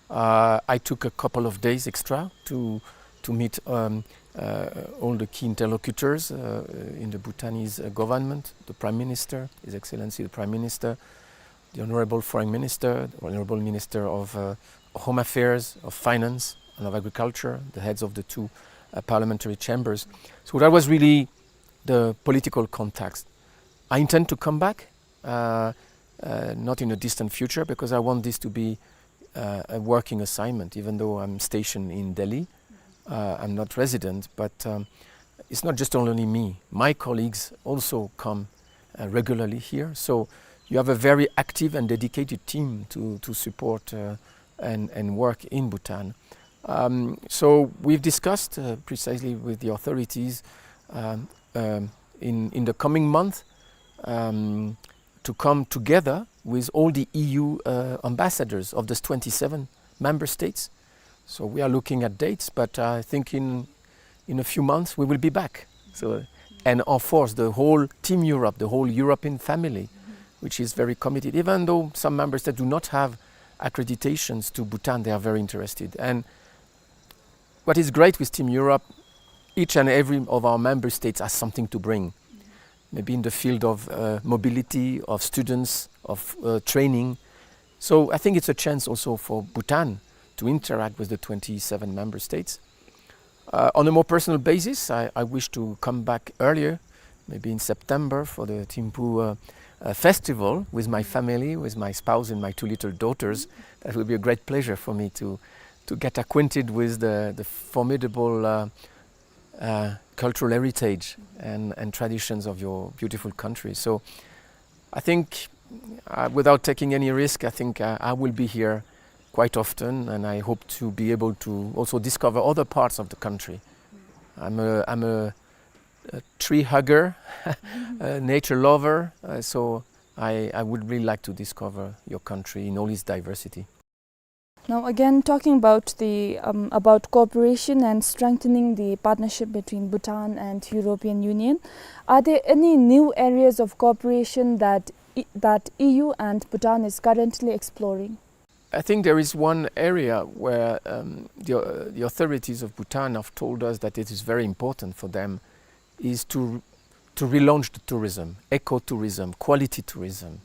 Uh, I took a couple of days extra to, to meet, um, uh, all the key interlocutors, uh, in the Bhutanese, uh, government, the Prime Minister, His Excellency the Prime Minister, the Honorable Foreign Minister, the Honorable Minister of, uh, Home Affairs, of Finance, and of Agriculture, the heads of the two, uh, parliamentary chambers. So that was really the political context. I intend to come back, uh, uh, not in a distant future, because I want this to be, uh, a working assignment, even though I'm stationed in Delhi. Uh, I'm not resident, but, um, it's not just only me. My colleagues also come, uh, regularly here. So you have a very active and dedicated team to, to support, uh, and, and work in Bhutan. Um, so we've discussed, uh, precisely with the authorities, um, um, in, in the coming month, um, to come together with all the E U, uh, ambassadors of the twenty-seven member states. So we are looking at dates, but I think in, in a few months we will be back. So, and of course, the whole Team Europe, the whole European family, which is very committed, even though some member states do not have accreditations to Bhutan, they are very interested. And what is great with Team Europe, each and every of our member states has something to bring. Maybe in the field of, uh, mobility, of students, of, uh, training. So I think it's a chance also for Bhutan to interact with the twenty-seven member states. Uh, on a more personal basis, I, I wish to come back earlier, maybe in September, for the Thimphu, uh, uh, festival with my family, with my spouse and my two little daughters. That will be a great pleasure for me to, to get acquainted with the, the formidable, uh, uh, cultural heritage and, and traditions of your beautiful country. So I think, uh, without taking any risk, I think, uh, I will be here quite often, and I hope to be able to also discover other parts of the country. I'm a, I'm a, a tree hugger, a nature lover, uh, so I, I would really like to discover your country in all its diversity. Now, again, talking about the, um, about cooperation and strengthening the partnership between Bhutan and European Union, are there any new areas of cooperation that E-, that E U and Bhutan is currently exploring? I think there is one area where, um, the, uh, the authorities of Bhutan have told us that it is very important for them, is to, to relaunch the tourism, ecotourism, quality tourism.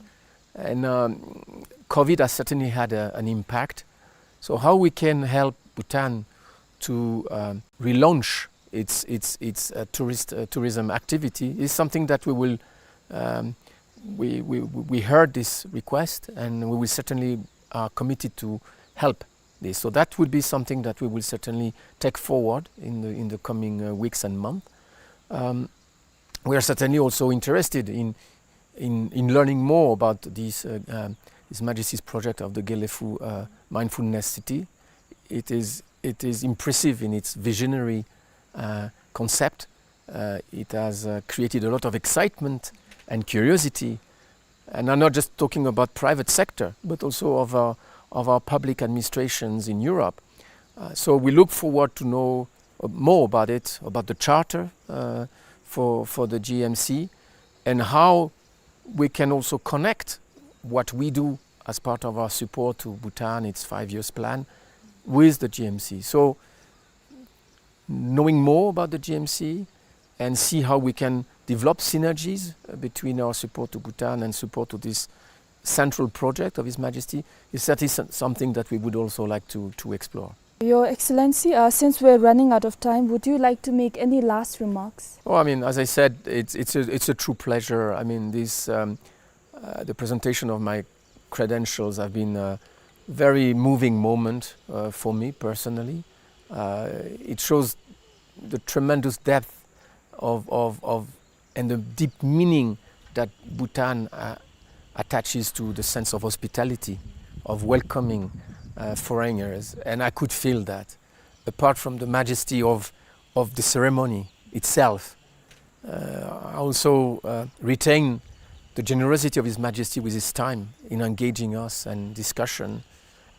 And, um, COVID has certainly had a, an impact. So how we can help Bhutan to, um, relaunch its, its, its, uh, tourist, uh, tourism activity is something that we will, um, we, we, we heard this request, and we will certainly are committed to help this. So that would be something that we will certainly take forward in the, in the coming, uh, weeks and months. Um, we are certainly also interested in, in, in learning more about this, uh, um, His Majesty's project of the Gelephu, uh, Mindfulness City. It is, it is impressive in its visionary, uh, concept. Uh, it has, uh, created a lot of excitement and curiosity. And I'm not just talking about private sector, but also of our, of our public administrations in Europe. Uh, so we look forward to know more about it, about the charter, uh, for, for the G M C, and how we can also connect what we do as part of our support to Bhutan, its five years plan, with the G M C. So, knowing more about the G M C and see how we can develop synergies, uh, between our support to Bhutan and support to this central project of His Majesty is certainly some-, something that we would also like to, to explore. Your Excellency, uh, since we're running out of time, would you like to make any last remarks? Oh, I mean, as I said, it's, it's a, it's a true pleasure. I mean, this, um, uh, the presentation of my credentials have been a very moving moment, uh, for me personally. Uh, it shows the tremendous depth of, of, of, and the deep meaning that Bhutan, uh, attaches to the sense of hospitality, of welcoming, uh, foreigners. And I could feel that, apart from the majesty of, of the ceremony itself. Uh, I also, uh, retain the generosity of His Majesty with his time in engaging us and discussion,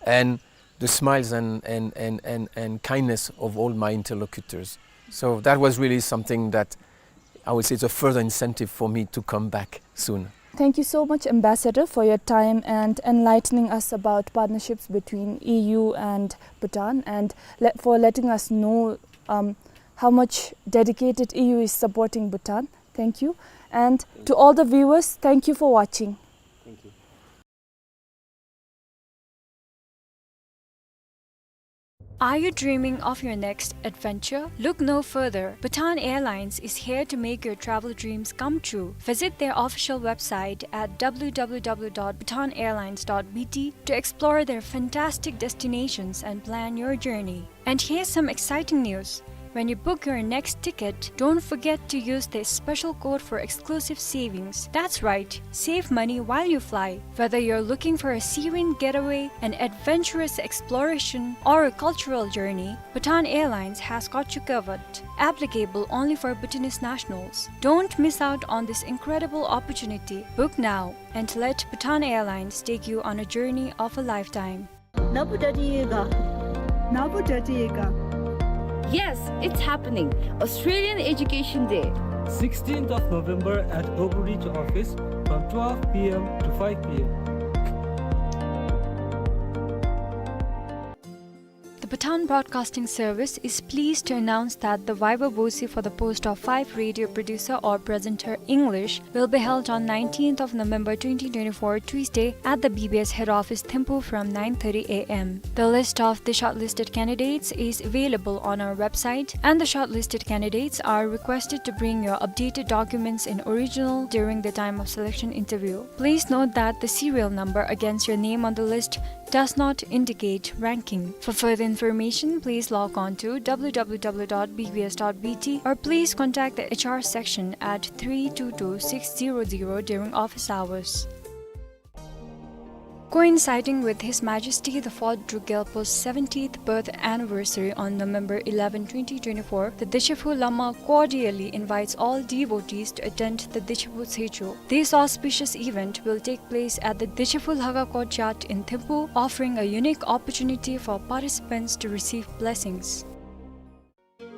and the smiles and, and, and, and, and kindness of all my interlocutors. So that was really something that I would say is a further incentive for me to come back soon. Thank you so much, Ambassador, for your time and enlightening us about partnerships between E U and Bhutan, and let, for letting us know, um, how much dedicated E U is supporting Bhutan. Thank you. And to all the viewers, thank you for watching. Thank you. Are you dreaming of your next adventure? Look no further. Bhutan Airlines is here to make your travel dreams come true. Visit their official website at w w w dot bhutan airlines dot b t to explore their fantastic destinations and plan your journey. And here's some exciting news. When you book your next ticket, don't forget to use this special code for exclusive savings. That's right, save money while you fly. Whether you're looking for a serene getaway, an adventurous exploration, or a cultural journey, Bhutan Airlines has got you covered. Applicable only for Bhutanese nationals. Don't miss out on this incredible opportunity. Book now and let Bhutan Airlines take you on a journey of a lifetime. Nabu dadi ga. Nabu dadi ga. Yes, it's happening. Australian Education Day. Sixteenth of November at Oakridge office from twelve p m to five p m. The Bhutan Broadcasting Service is pleased to announce that the viva voce for the post of five radio producer or presenter English will be held on nineteenth of November twenty twenty-four, Tuesday, at the B B S head office, Thimphu, from nine thirty a m. The list of the shortlisted candidates is available on our website, and the shortlisted candidates are requested to bring your updated documents in original during the time of selection interview. Please note that the serial number against your name on the list does not indicate ranking. For further information, please log on to w w w dot b b s dot b t or please contact the H R section at three two two six zero zero during office hours. Coinciding with His Majesty the Fourth Druk Gyalpo's seventieth birth anniversary on November eleven, twenty twenty-four, the Deshaphu Lama cordially invites all devotees to attend the Deshaphu Tsecho. This auspicious event will take place at the Deshaphu Lhaga courtyard in Thimphu, offering a unique opportunity for participants to receive blessings.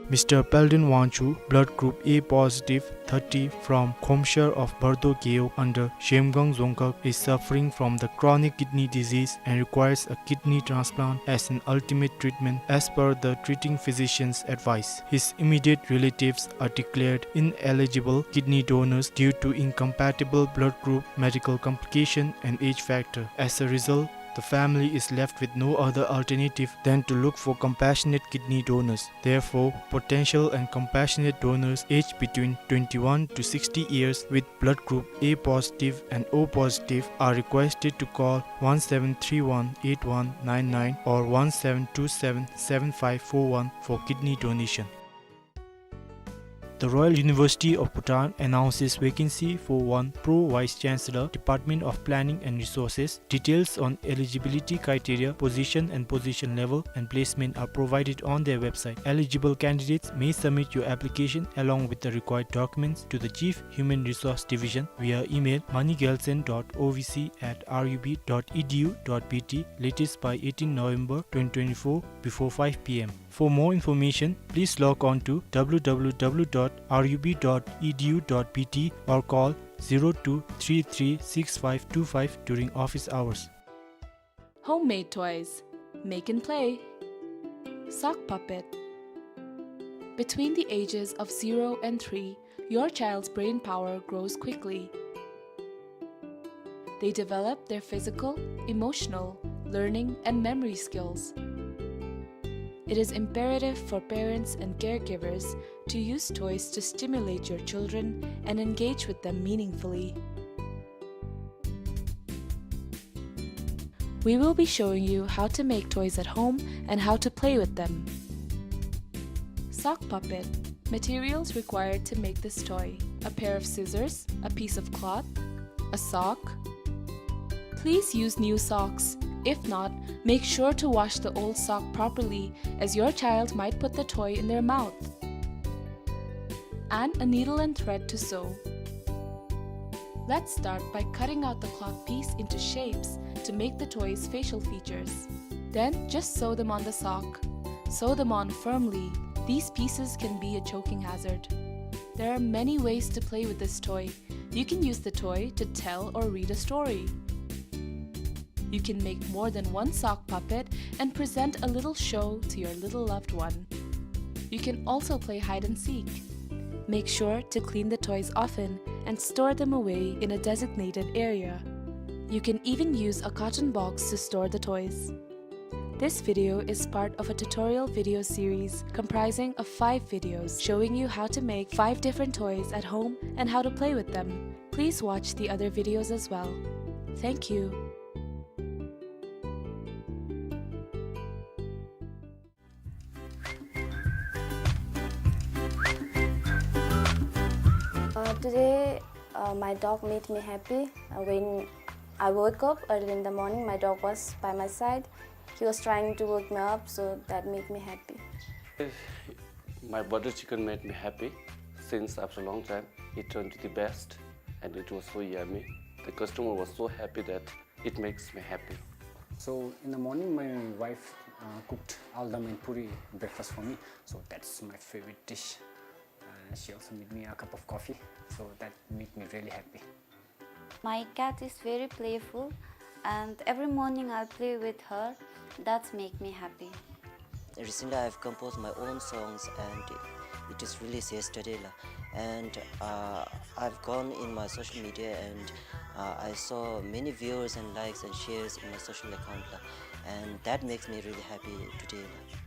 Mister Peldon Wangchuk, blood group A positive, thirty, from Khomshar of Bardo Gewog under Zhemgang Dzongkhag, is suffering from the chronic kidney disease and requires a kidney transplant as an ultimate treatment as per the treating physician's advice. His immediate relatives are declared ineligible kidney donors due to incompatible blood group, medical complication and age factor. As a result, the family is left with no other alternative than to look for compassionate kidney donors. Therefore, potential and compassionate donors aged between twenty-one to sixty years with blood group A positive and O positive are requested to call one seven three one eight one nine nine or one seven two seven seven five four one for kidney donation. The Royal University of Bhutan announces vacancy for one Pro Vice Chancellor, Department of Planning and Resources. Details on eligibility criteria, position and position level, and placement are provided on their website. Eligible candidates may submit your application along with the required documents to the Chief Human Resource Division via email manigyeltsen dot O V C at R U B dot E D U dot B T, latest by eighteen November twenty twenty-four before five P M. For more information, please log on to W W W dot R U B dot E D U dot B T or call zero two three three six five two five during office hours. Homemade toys. Make and play. Sock puppet. Between the ages of zero and three, your child's brain power grows quickly. They develop their physical, emotional, learning, and memory skills. It is imperative for parents and caregivers to use toys to stimulate your children and engage with them meaningfully. We will be showing you how to make toys at home and how to play with them. Sock puppet. Materials required to make this toy: a pair of scissors, a piece of cloth, a sock. Please use new socks. If not, make sure to wash the old sock properly, as your child might put the toy in their mouth. And a needle and thread to sew. Let's start by cutting out the cloth piece into shapes to make the toy's facial features. Then just sew them on the sock. Sew them on firmly. These pieces can be a choking hazard. There are many ways to play with this toy. You can use the toy to tell or read a story. You can make more than one sock puppet and present a little show to your little loved one. You can also play hide and seek. Make sure to clean the toys often and store them away in a designated area. You can even use a carton box to store the toys. This video is part of a tutorial video series comprising of five videos showing you how to make five different toys at home and how to play with them. Please watch the other videos as well. Thank you. Uh, today, uh, my dog made me happy. Uh, when I woke up early in the morning, my dog was by my side. He was trying to wake me up, so that made me happy. My butter chicken made me happy since after a long time. It turned to the best and it was so yummy. The customer was so happy that it makes me happy. So in the morning, my wife, uh, cooked aldam and puri breakfast for me. So that's my favorite dish. Uh, she also made me a cup of coffee. So that made me really happy. My cat is very playful, and every morning I play with her. That make me happy. Recently, I've composed my own songs, and it is released yesterday, la. And, uh, I've gone in my social media, and, uh, I saw many viewers and likes and shares in my social account, la. And that makes me really happy today, la.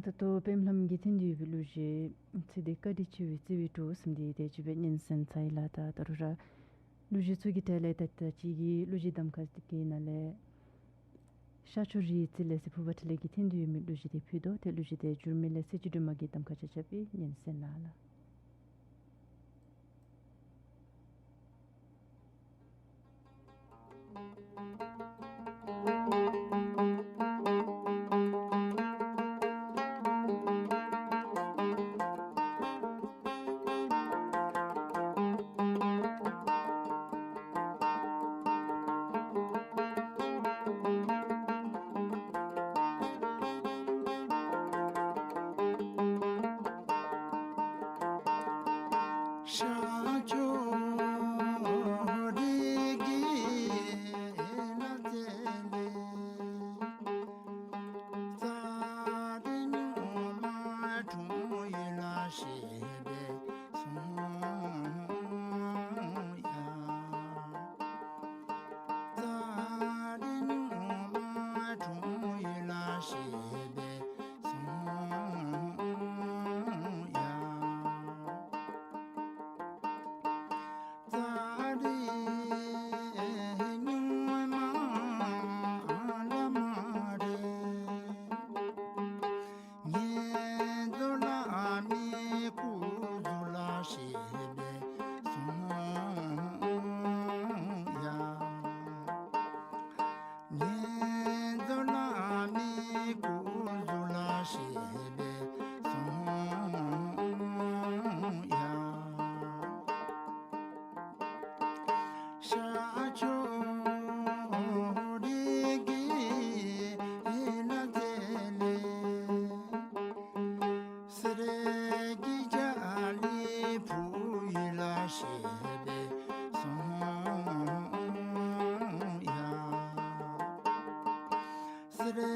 ད་ལྟོ་པདྨ་ལྷ་མོ་གི་འཐེན་ཏེ་ཡོད་པའི་གླུ་གཞས་ཚིག་དེ་བཀའ་དྲིན་ཆེ་བའི་བརྩེ་བའི་གྲོགས་ཟེར་མི་དེ་དེ་ཅིག་སྦེ་ཉན་གསན་ཚར་ཡི་ལགས། ད་ད་རུང་ར་གླུ་གཞས་ཚུ་གི་གྲས་ལས་ད་ད་ཅི་གི་གླུ་གཞས་གདམ་ཁ་དེ་གི་ནང་ལས་ཤར་ཕྱོགས་རིའི་རྩེ་ལས་ཟེར་ཕུར་བ་འཕྲིན་ལས་ཀྱི་འཐེན་ཏེ་ཡོད་མི་གླུ་གཞས་དེ་ཕུལ་དོ། ཏེ་གླུ་གཞས་དེ་འགྱུར་མེད་ལས་ཚེ་སྐྱིད་སྒྲོལ་མ་གིས་གདམ་ཁ་རྐྱབ་རྐྱབ་སྦེ་ཉན་གསན་གནང་ལགས། ཤར་ཕྱོགས་རིའི་རྩེ་ལས་རྩ་རི་སྨྱུག་མ་འཁྲུངས་ཡུལ་ལ་ཞེས་པའི་གསུང་ཡང་། རྩ་རི་སྨྱུག་མ་འཁྲུངས་ཡུལ་ལ་ཞེས་པའི་གསུང་ཡང་། རྩ་རི་སྨྱུག་མ་བླ་མ་རེད། ངེད་ཚོ་བླ་མའི་སྐུ་གཟུགས་ལ་ཞེས་པའི་གསུང་ཡང་། ངེད་ཚོ་བླ་མའི་སྐུ་གཟུགས་ལ་ཞེས་པའི་གསུང་ཡང་། ཤར་ཕྱོགས་རིའི་རྩེ་ལས་གསེར་གྱི་རྒྱ་གླིང་འཕུར་ཡུལ་ལ་ཞེས་པའི་གསུང་ཡང་། གསེར་